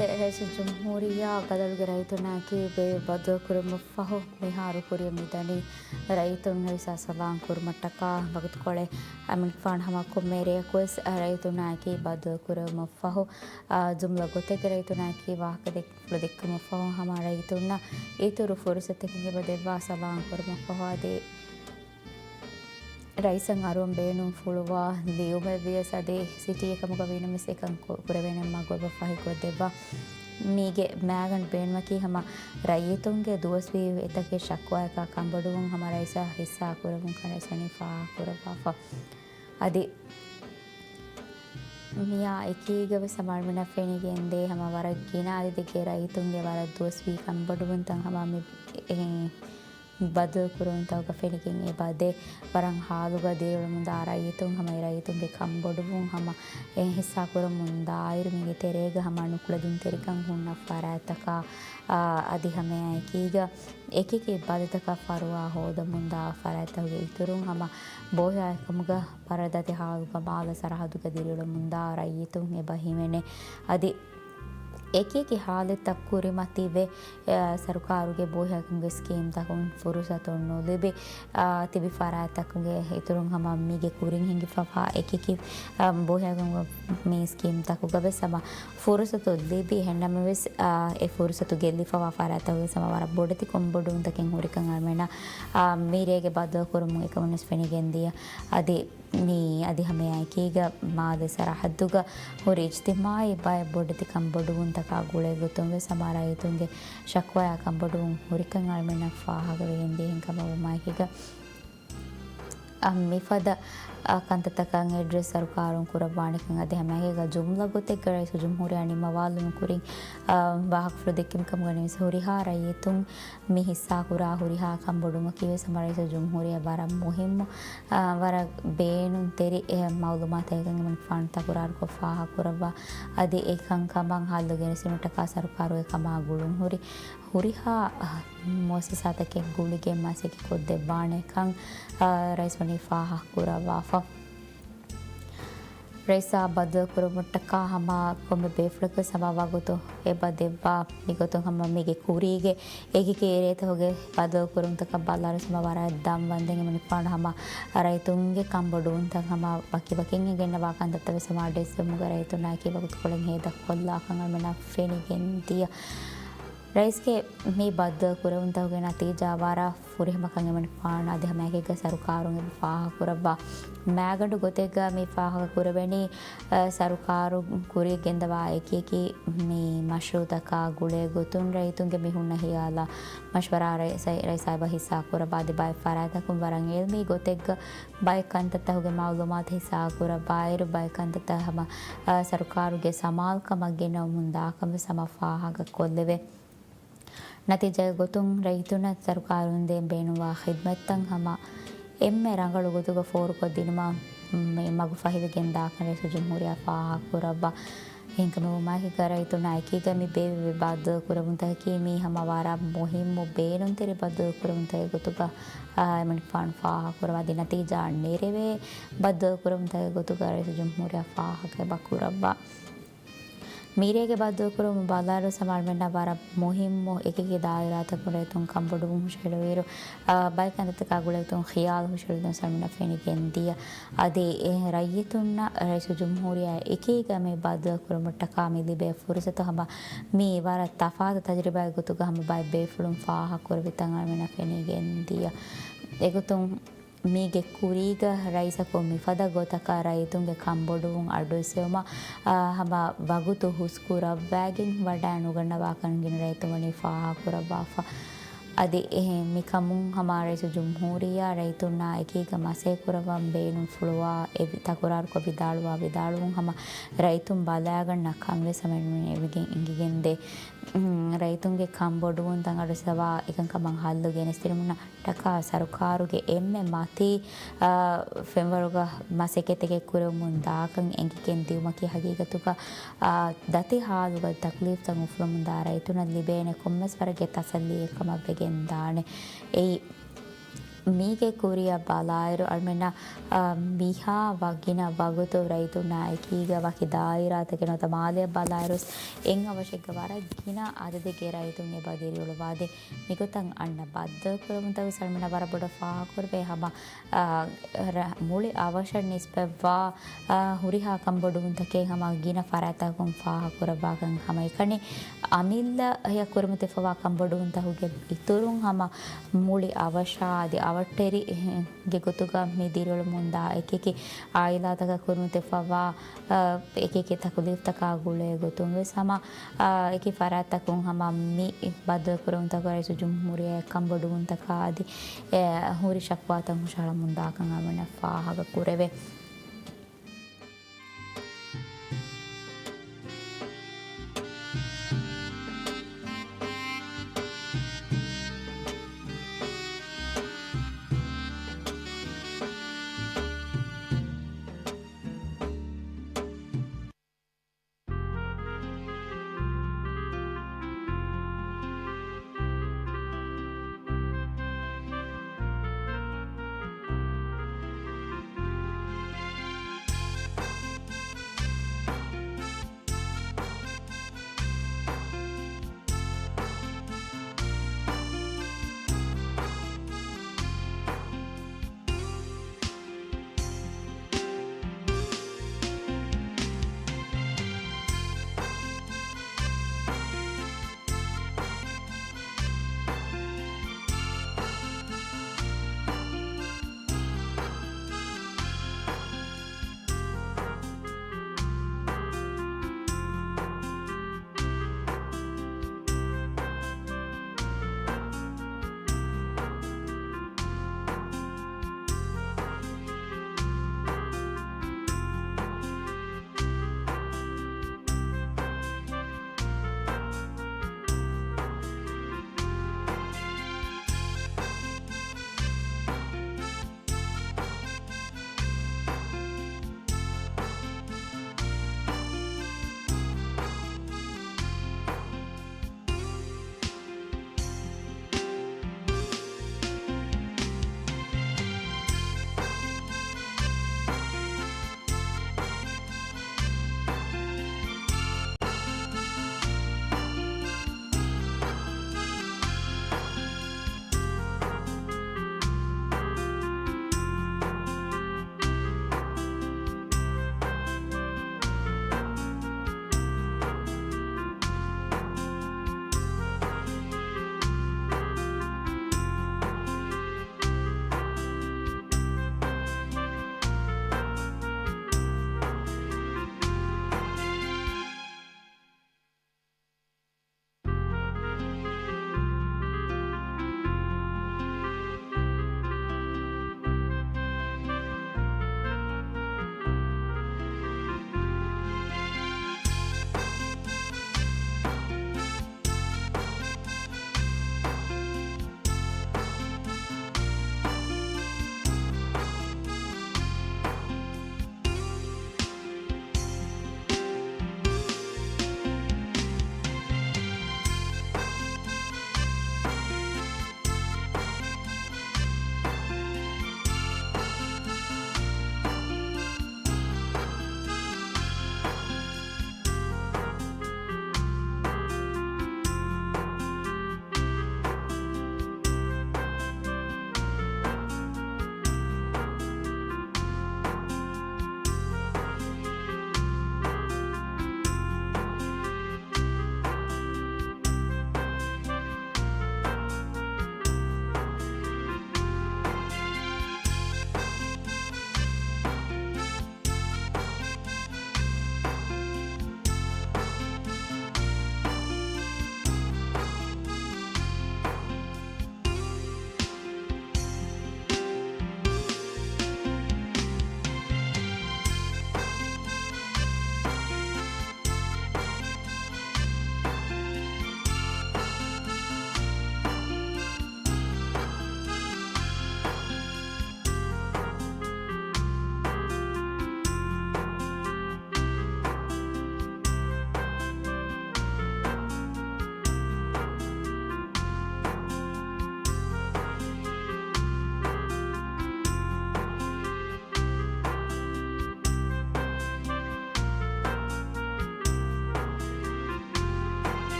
ރައީސުލްޖުމްހޫރިއްޔާ ބަދަލުގެ ރައްޔިތުންނާއެކީ ބޭބެ ބައްދަލުކުރުމަށްފަހު މިހާރު ކުރިއަށް މިދަނީ. ރައްޔިތުން ރައީސާ ސަލާމް ކުރުމަށްޓަކާ ވަގުތުކޮޅެއް އަމިންފާން ހަމަ ކޮންމެ ރެއަކުވެސް ރައްޔިތުންނާއެކީ ބައްދަލުކުރުމަށްފަހު، އާ، ޖުމްލަ ގޮތެއްގެ ރައްޔިތުންނާއެކީ ވާހަކަ ދެއްކު ފުޅު ދެއްކުމަށްފަހު ހަމަ ރައްޔިތުންނަށް އިތުރު ފުރުސަތަކެއް އެބަ ދެއްވާ ސަލާމް ކުރުމަށްފަހު އަދި ރައީސަށް އަރުވަން ބޭނުން ފުޅުވާ ލިޔުމެއް ވިޔަސް އަދި ސިޓީ އެކަމުގަ ވީނަމަވެސް އެކަން ކު-، ކުރެވޭނެ މަގު އެބަ ފަހިކޮށްދެއްވާ. މީގެ މައިގަނޑު ބޭނުމަކީ ހަމަ ރައްޔިތުންގެ ދުވަސްވީ އެތަކެއް ޝަކުވާއަކާ ކަންބޮޑުވުން ހަމަ ރައީސާ ހިއްސާ ކުރެވުން ކަން ރައީސް ވަނީ ފާހަގަ ކުރައްވާފަ. އަދި މިއާ އެކީގަވެސް ހަމަ އަޅުމެންނަށް ފެނިގެންދޭ ހަމަ ވަރަށް ގިނަ އަދަދެއްގެ ރައްޔިތުންގެ ވަރަށް ދުވަސްވީ ކަންބޮޑުވުންތައް ހަމަ މި އެ ބަދަލު ކުރުންތަކުގަ ފެނިގެން އެބަ ދޭ ވަރަށް ހާލުގަ ދިރިއުޅެމުންދާ ރައްޔިތުން ހަމަ އެ ރައްޔިތުންގެ ކަންބޮޑުވުން ހަމަ އެ ހިއްސާ ކުރަމުންދާއިރު މީގެ ތެރޭގަ ހަމަ ނުކުޅެދުންތެރިކަން ހުންނަ ފަރާތްތަކާ، އާ، އަދި ހަމައެއާއެކީގަ އެކިއެކި ބަދަލުތަކަށް ފަރުވާ ހޯދަމުންދާ ފަރާތްތަކުގެ އިތުރުން ހަމަ ބޯހިޔާ އެކަމުގަ ވަރަށް ދަތި ހާލުގަ މާލެ ސަރަހައްދުގަ ދިރިއުޅެމުންދާ ރައްޔިތުން އެބަ ހިމެނޭ. އަދި އެކިއެކި ހާލަތްތައް ކުރިމަތިވެ، އެ، ސަރުކާރުގެ ބޯހިޔާކަމުގެ ސްކީމްތަކުން ފުރުސަތު ނުލިބި، އާ، ތިބި ފަރާތްތަކުގެ އިތުރުން ހަމަ މީގެ ކުރިން ހިނގިފަވާ އެކިއެކި، އާ، ބޯހިޔާކަމުގެ މި ސްކީމްތަކުގަވެސް ހަމަ ފުރުސަތު ލިބި ހެންނަމަވެސް، އާ، އެ ފުރުސަތު ގެއްލިފަވާ ފަރާތްތަކުގެ ހަމަ ވަރަށް ބޮޑެތި ކަންބޮޑުވުންތަކެއް ހުރިކަން އަޅުމެންނަށް، އާ، މިރޭގެ ބައްދަލުކުރުމުން އެކަމުންވެސް ފެނިގެންދިޔަ. އަދި މި އަދި ހަމައެއާއެކީގަ މާލެ ސަރަހައްދުގަ ހުރި އިޖްތިމާޢީ ބައެއް ބޮޑެތި ކަންބޮޑުވުންތަކާ ގުޅޭގޮތުން ވެސް ހަމަ ރައްޔިތުންގެ ޝަކުވާއާ ކަންބޮޑުވުން ހުރިކަން އަޅުމެންނަށް ފާހަގަވެގެން ދިޔަ. އެހެންކަމަށް ވުމާއެކީގަ، އަ، މިފަދަ، އަ، ކަންތައްތަކަށް އެޑްރެސް ސަރުކާރުން ކުރައްވާނެކަން އަދި ހަމައެކީގަ ޖުމްލަ ގޮތެއްގަ ރައީސުލްޖުމްހޫރިއްޔާ ނިންމަވާލުމުގެ ކުރިން، އަ، ވާހަކަފުޅު ދެއްކި ކަމުގަ ނިވިސް ހުރިހާ ރައްޔިތުން މި ހިއްސާކުރާ ހުރިހާ ކަންބޮޑުވުމަކީވެސް ހަމަ ރައީސުލްޖުމްހޫރިއްޔާ ވަރަށް މުހިއްމު، އާ، ވަރަށް ބޭނުންތެރި އެ މައުލޫމާތެއް އެކަން އެމަނިކުފާނު ތަކުރާރުކޮށް ފާހަގަކުރައްވާ. އަދި އެކަންކަމަށް ހައްލު ގެނެސްދިނުމަށްޓަކާ ސަރުކާރުގެ ކަމާ ގުޅުންހުރި ހުރިހާ، އާ، މުއައްސަސާތަކެއް ގުޅިގެން މަސައްކަތް ކޮށްދެއްވާނެކަން، އާ، ރައީސް ވަނީ ފާހަގަކުރައްވާފަ. ރައީސާ ބައްދަލުކުރުމަށްޓަކާ ހަމަ ކޮންމެ ބޭފުޅަކުވެސް ހަމަ ވަގުތު އެބަ ދެއްވާ. މިގޮތުން ހަމަ މީގެ ކުރީގެ އެކިއެކި އެރޭތަކުގެ ބައްދަލުކުރުންތަކަށް ބަލާއިރު ހަމަ ވަރަށް ދަން ވަންދެން އެމަނިކުފާނު ހަމަ ރައްޔިތުންގެ ކަންބޮޑުވުންތައް ހަމަ ވަކިވަކިން އެ ގެންނަވާ ކަންތައްތައް ވެސް ހަމަ އަޑުއެއްސެވުމުގަ ރައްޔިތުންނާއެކީ ވަގުތުކޮޅެއް ހޭދަކޮށްލާކަން އަޅުމެންނަށް ފެނިގެން ދިޔަ. ރައީސްގެ މި ބައްދަލު ކުރެވުންތަކުގެ ނަތީޖާ ވަރަށް ފުރިހަމަކަން އެމަނިކުފާނު އަދި ހަމައެކީގަ ސަރުކާރުން އެބަ ފާހަގަކުރައްވާ. މައިގަނޑު ގޮތެއްގަ މި ފާހަގަކުރެވެނީ، އަ، ސަރުކާރު ކުރިއަށް ގެންދަވާ އެކިއެކި މި މަޝްރޫއުތަކާ ގުޅޭ ގޮތުން ރައްޔިތުންގެ މި ހުންނަ ހިޔާލާ މަޝްވަރާ ރައި-، ސައި-، ރައީސާ އެބަ ހިއްސާކުރައްވާ. އަދި ބައެއް ފަރާތްތަކުން ވަރަށް އިލްމީ ގޮތެއްގަ ބައެއް ކަންތައްތަކުގެ މައުލޫމާތު ހިއްސާކުރައްވާއިރު ބައެއް ކަންތައްތައް ހަމަ، އަ، ސަރުކާރުގެ ސަމާލުކަމަށް ގެނައުމުން ދާކަން ވެސް ހަމަ ފާހަގަކޮށްލެވޭ. ނަތީޖާގެ ގޮތުން ރައްޔިތުންނަށް ސަރުކާރުން ދޭން ބޭނުންވާ ޚިދްމަތްތައް ހަމަ އެންމެ ރަނގަޅު ގޮތުގަ ފޯރުކޮށްދިނުމަށް މި މަގު ފަހިވެގެން ދާކަން ރައީސުލްޖުމްހޫރިއްޔާ ފާހަގަކުރައްވާ. އެހެންކަމުގަ ވުމާއެކީގަ ރައްޔިތުންނާ އެކީގަ މި ބޭއްވި ބައްދަލު ކުރެވުންތަކަކީ މީ ހަމަ ވަރަށް މުހިއްމު ބޭނުންތެރި ބައްދަލު ކުރެވުންތަކެއް ގޮތުގަ، އާ، އެމަނިކުފާނު ފާހަގަކުރައްވާ. އަދި ނަތީޖާ ނެރެވޭ ބައްދަލު ކުރެވުންތަކެއް ގޮތުގަ ރައީސުލްޖުމްހޫރިއްޔާ ފާހަގަ އެބަ ކުރައްވާ. މިރޭގެ ބައްދަލުކުރުމުން ބަލާއިރު ސަމާ އަޅުމެންނަށް ވަރަށް މުހިއްމު އެކިއެކި ދާއިރާތަކުން ރައްޔިތުން ކަންބޮޑުވުން ހުށަހެޅުވިއިރު، އާ، ބައެއް ކަންތައްތަކާ ގުޅޭގޮތުން ޚިޔާލު ހުށަހެޅުން ސަމާ އަޅުމެންނަށް ފެނިގެން ދިޔަ. އަދި އެ ރައްޔިތުންނަށް ރައީސުލްޖުމްހޫރިއްޔާ އެކީގަ މި ބައްދަލުކުރުމަށްޓަކާ މި ލިބޭ ފުރުސަތު ހަމަ މީ ވަރަށް ތަފާތު ތަޖުރިބާއެއް ގޮތުގަ ހަމަ ބައެއް ބޭފުޅުން ފާހަގަކުރެވިތަން އަޅުމެންނަށް ފެނިގެން ދިޔަ. އެގޮތުން މީގެ ކުރީގަ ރައީސަކު މިފަދަ ގޮތަކަށް ރައްޔިތުންގެ ކަންބޮޑުވުން އަޑުއެއްސެވުމަށް، އާ، ހަމަ ވަގުތު ހުސްކުރައްވައިގެން ވަޑައިނުގަންނަވާކަން ގިނަ ރައްޔިތުން ވަނީ ފާހަގަކުރައްވާފަ. އަދި އެހެން މިކަމުން ހަމަ ރައީސުލްޖުމްހޫރިއްޔާ ރައްޔިތުންނާ އެކީގަ މަސައްކަތްކުރައްވަން ބޭނުންފުޅުވާ އެ ތަކުރާރުކޮށް ވިދާޅުވާ ވިދާޅުވުން ހަމަ ރައްޔިތުން ބަލައިގަންނަ ކަން ވެސް އަޅުމެން އެބައިމީހުން އެނގިގެންދޭ. ރައްޔިތުންގެ ކަންބޮޑުވުންތައް އަޑުއެއްސަވާ އެކަންކަމަށް ހައްލު ގެނެސްދިނުމަށް ޓަކާ ސަރުކާރުގެ އެންމެ މަތީ، އާ، ފެންވަރުގަ މަސައްކަތްތަކެއް ކުރެވެމުން ދާކަން އެނގިގެން ދިއުމަކީ ހަގީގަތުގަ، އާ، ދަތި ހާލުގަ ތަކްލީފްތައް އުފުލަމުން ދާ ރައްޔިތުންނަށް ލިބޭނެ ކޮންމެސް ވަރެއްގެ ތަސައްލީއެއް ކަމަށް ވެގެން ދާނެ. އެއީ، މީގެ ކުރިއަށް ބަލާއިރު އަޅުމެންނަށް، އާ، މިހާ ވަ ގިނަ ވަގުތު ރައްޔިތުންނާ އެކީގަ ވަކި ދާއިރާތަކެއް ނުވަތަ މާލެއަށް ބަލާއިރު އެއް އަވަށެއްގަ ވަރަށް ގިނަ އަދަދެއްގެ ރައްޔިތުން އެބަ ދިރިއުޅުވާދޭ. މިގޮތަށް އަންނަ ބައްދަލުކުރެވުންތަކު ވެސް އަޅުމެންނަށް ވަރަށް ބޮޑަށް ފާހަގަކުރެވޭ ހަމަ، އާ، ރަ-، މުޅި އަވަށަށް ނިސްބަތްވާ، އާ، ހުރިހާ ކަންބޮޑުވުންތަކެއް ހަމަ ގިނަ ފަރާތްތަކުން ފާހަގަކުރައްވާކަން ހަމައެކަނި، އަމިއްލައަށް ކުރެވުމަށް ފައްވާ ކަންބޮޑުވުންތަކުގެ އިތުރުން ހަމަ މުޅި އަވަށާ އަދި އަވަށްޓެރި ގެ ގޮތުގަ މި ދިރިއުޅެމުންދާ އެކިއެކި އާއިލާތަކަށް ކުރިމަތިވެފައިވާ، އަ، އެކިއެކި ތަކުލީފްތަކާ ގުޅޭ ގޮތުން ވެސް ހަމަ، އަ، އެކި ފަރާތްތަކުން ހަމަ މި ބައްދަލުކުރެވުންތަކުގަ ރައީސުލްޖުމްހޫރިއްޔާ ކަންބޮޑުވުންތަކާ އަދި، އެ، ހުރި ޝަކުވާތައް ހުށަހަޅަމުންދާކަން އަޅުގަނޑަށް ފާހަގަ ކުރެވޭ.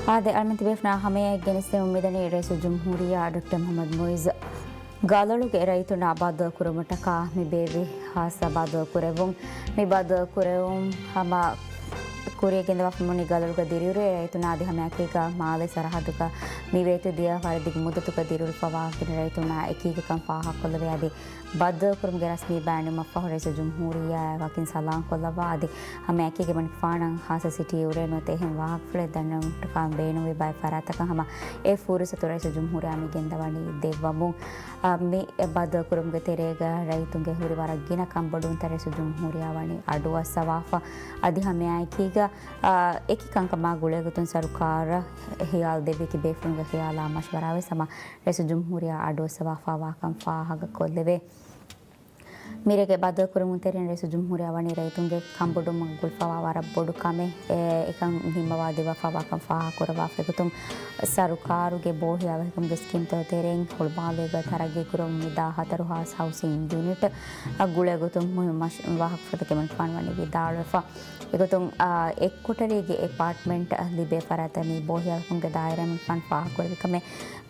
އާދެ، އަޅަމެން ތިބޭފުޅުންނާ ހަމައެއާއެކު ގެނެސްދެމުން މިދަނީ ރައީސުލްޖުމްހޫރިއްޔާ ޑޮކްޓަރ މުޙައްމަދު މުޢިއްޒު ގަލޮޅުގެ ރައްޔިތުންނާ ބައްދަލުކުރުމަށްޓަކާ މި ބޭއްވި ހާއްސަ ބައްދަލުކުރެއްވުން. މި ބައްދަލުކުރެއްވުން ހަމަ ކުރިޔަށް ގެންދަވާފަ މިވަނީ ގަލޮޅުގަ ދިރިއުޅޭ ރައްޔިތުންނާ އަދި ހަމައެކީގަ މާލޭ ސަރަހައްދުގަ މި ވޭތު ދިޔަ ވަރަށް ދިގު މުއްދަތުގަ ދިރިއުޅުފަވާ ގިނަ ރައްޔިތުންނާ އެކީގަކަން ފާހަގަކޮށްލެވޭ އަދި ބައްދަލުކުރުމުގެ ރަސްމީ ބަޔާންނުމަށްފަހު ރައީސުލްޖުމްހޫރިއްޔާއާ ވަކިން ސަލާންކޮށްލައްވާ އަދި ހަމައެކީގަ މަނިކުފާނަށް ހާއްސަ ސިޓީ އުޅޭ ނުވަތަ އެހެން ވާހަކަފުޅެއް ދަންނަވުމަށްޓަކާ ބޭނުންވި ބައެއް ފަރާތަކަށް ހަމަ އެ ފުރުސަތު ރައީސުލްޖުމްހޫރިއްޔާ މި ގެންދަވަނީ ދެއްވަމުން. އާ، މި ބައްދަލުކުރުމުގެ ތެރޭގަ ރައްޔިތުންގެ ހުރި ވަރަށް ގިނަ ކަންބޮޑުވުންތައް ރައީސުލްޖުމްހޫރިއްޔާ ވަނީ އަޑުއައްސަވާފަ. އަދި ހަމައެކީގަ، އާ، އެކި ކަންކަމާ ގުޅޭގޮތުން ސަރުކާރަށް ހިޔާލު ދެއްވި ތިބޭފުޅުންގެ ހިޔާލާ މަޝްވަރާވެސް ހަމަ ރައީސުލްޖުމްހޫރިއްޔާ އަޑުއައްސަވާފަވާކަން ފާހަގަކޮށްލެވޭ. މިރޭގެ ބައްދަލުކުރުމުގެ ތެރެއިން ރައީސުލްޖުމްހޫރިއްޔާ ވަނީ ރައްޔިތުންގެ ކަންބޮޑުވުމަށް ގުޅިފަވާ ވަރަށް ބޮޑު ކަމެއް، އެ، އެކަން ނިންމަވާ ދެއްވާފަވާކަން ފާހަގަކުރައްވާފައިގޮތުން، ސަރުކާރުގެ ބޯހިޔާވަހިކަމުގެ ސްކީމްތައް ތެރެއިން ހުޅުމާލޭގަ ތަރައްގީކުރައްވަމުން މި ދާ ހަތަރު ހާސް ހައުސިން ޔުނިޓް ގުޅޭގޮތުން މުހިންމު މަޝް-، ވާހަކަފުޅުތަކެއް މަނިކުފާނު ވަނީ ވިދާޅުވެފަ. އެގޮތުން، އާ، އެއްކޮޓަރީގެ އެޕާޓްމަންޓް ލިބޭ ފަރާތަށް މި ބޯހިޔާވަހިކަމުގެ ދާއިރާއިން މަނިކުފާނު ފާހަގަކުރެއްވި ކަމެއް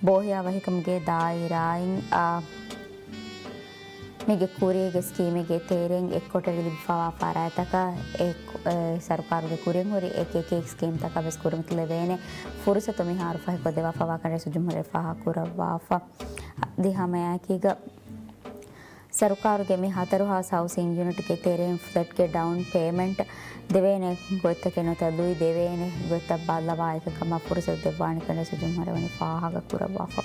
ބޯހިޔާވަހިކަމުގެ ދާއިރާއިން، އާ، މީގެ ކުރީގެ ސްކީމެއްގެ ތެރެއިން އެއްކޮޓަރި ލިބިފަވާ ފަރާތްތަކަށް އެ، އެ، ސަރުކާރުގެ ކުރިން ހުރި އެކި އެކި ސްކީމްތަކަށް ވެސް ކުރިމަތިލެވޭނެ ފުރުސަތު މިހާރު ފަހިކޮށްދެވާފަވާކަން ރައީސުލްޖުމްހޫރިއްޔާ ފާހަގަކުރައްވާފަ. އަދި ހަމައެކީގަ ސަރުކާރުގެ މި ހަތަރު ހާސް ހައުސިން ޔުނިޓްގެ ތެރެއިން ފްލެޓްގެ ޑައުން ޕޭމަންޓް ދެވޭނެ ގޮތްތަކެއް ނުވަތަ ލުއި ދެވޭނެ ގޮތްތައް ބައްލަވާ އެކަކަމަށް ފުރުސަތު ދެއްވާނެކަން ރައީސުލްޖުމްހޫރިއްޔާ ވަނީ ފާހަގަކުރައްވާފަ.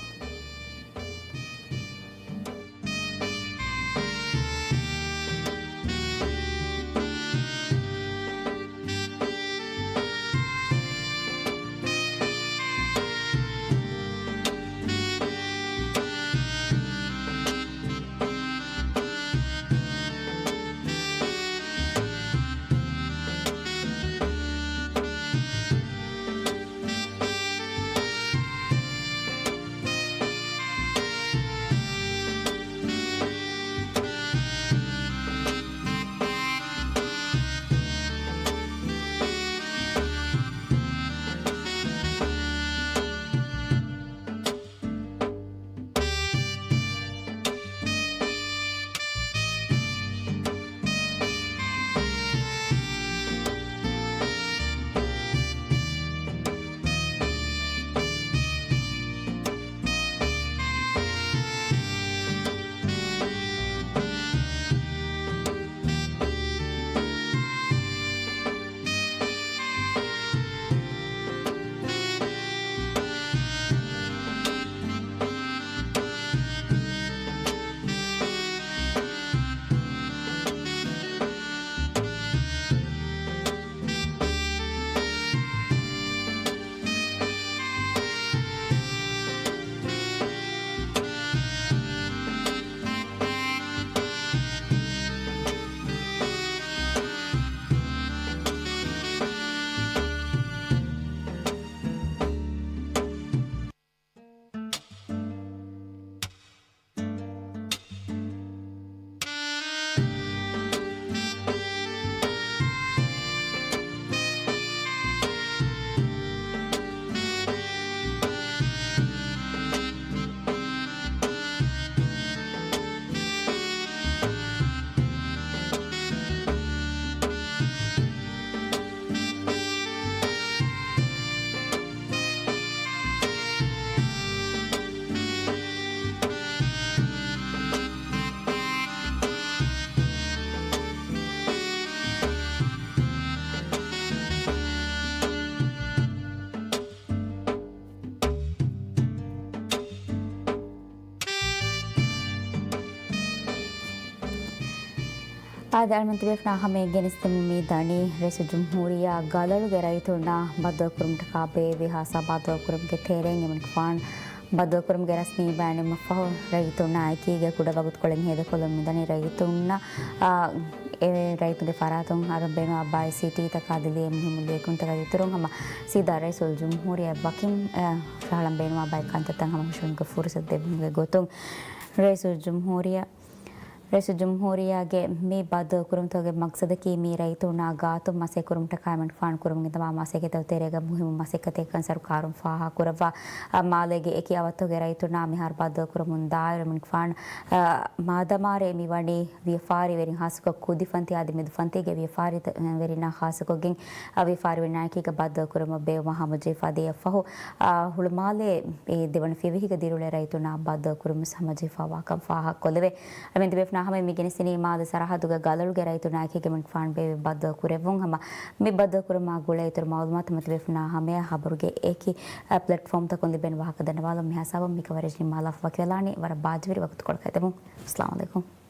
އާދެ، އަޅަމެން ތިބޭފުޅުންނާ ހަމައަށް ގެނެސްދެމުން މި ދަނީ ރައީސުލްޖުމްހޫރިއްޔާ ގަލޮޅުގެ ރައްޔިތުންނާ ބައްދަލުކުރުމަށްޓަކާ ބޭއްވި ހާއްސަ ބައްދަލުކުރުމުގެ ތެރެއިން އެމަނިކުފާނު ބައްދަލުކުރުމުގެ ރަސްމީ ބަޔާން ނިންމުމަށްފަހު ރައްޔިތުންނާ އެކީގަ ކުޑަ ވަގުތުކޮޅެއް ހޭދަކޮށްލަން މިދަނީ ރައްޔިތުންނަށް، އާ، އެ ރައްޔިތުންގެ ފަރާތުން އަރަން ބޭނުންވާ ބައެއް ސިޓީތަކާ އަދި ލިޔެ މުހިއްމު ލިޔެކިޔުންތަކާ އިތުރުން ހަމަ ސީދާ ރައީސުލްޖުމްހޫރިއްޔާ ވަކިން، އާ، ފަހަޅަން ބޭނުންވާ ބައެއް ކަންތައްތައް ހަމަ ހުށަހެޅުމުގެ ފުރުސަތު ދެއްވުމުގެ ގޮތުން ރައީސުލްޖުމްހޫރިއްޔާ ރައީސުލްޖުމްހޫރިއްޔާގެ މި ބައްދަލުކުރުމުތަކުގެ މަގްސަދަކީ މި ރައްޔިތުންނާ ގާތުން މަސައްކަތްކުރުމަށްޓަކާ އެމަނިކުފާނު ކުރަމުން އެދަވާ މަސައްކަތްތައް ތެރޭގަ މުހިއްމު މަސައްކަތެއްކަން ސަރުކާރުން ފާހަގަކުރައްވާ. އަ، މާލޭގެ އެކި އަވަށްތަކުގެ ރައްޔިތުންނާ މިހާރު ބައްދަލުކުރަމުން ދާއިރު އެމަނިކުފާނު، އަ، މާދަމާރޭ މި ވަނީ ވިޔަފާރިވެރިން ހާއްސަކޮށް ކުދިފަންތި އަދި މެދުފަންތީގެ ވިޔަފާރިވެރިންނާ ހާއްސަކޮށްގެން، އަ، ވިޔަފާރިވެރިންނާއެކީގަ ބައްދަލުކުރުމަށް ބޭއްވުމަށް ހަމަޖެހިފަ ދިޔަ ފަހު، އަ، ހުޅުމާލޭ އެ ދެވަނަ ފިޔަވަހީގަ ދިރިއުޅޭ ރައްޔިތުންނާ ބައްދަލުކުރުމަށް ހަމަޖެހިފައިވާކަން ފާހަގަކޮށްލެވޭ. އަމިއްލަ ތިބޭފުޅުންނާ ހަމަޔަށް މި ގެނެސްދިނީ މާލެ ސަރަހައްދުގެ ގަލޮޅުގެ ރައްޔިތުންނާއެކީގަ އެމަނިކުފާނު ބޭއްވި ބައްދަލު ކުރެއްވުން ހަމަ މި ބައްދަލު ކުރުމާ ގުޅޭ އިތުރު މައުލޫމާތު ތިބޭފުޅުންނާ ހަމަޔަށް ހަބަރުގެ އެކި، އަ، ޕްލެޓްފޯމްތަކުން ލިބޭނެ ވާހަކަ ދަންނަވާލަން. މިހާ ހިސާބުން މި ކަވަރޭޖް ނިންމާލާފަ ވަކިވެލާނީ. ވަރަށް ބާއްޖަވެރި ވަގުތުކޮޅަކަށް އެދެމުން. އައްސަލާމު ޢަލައިކުމް.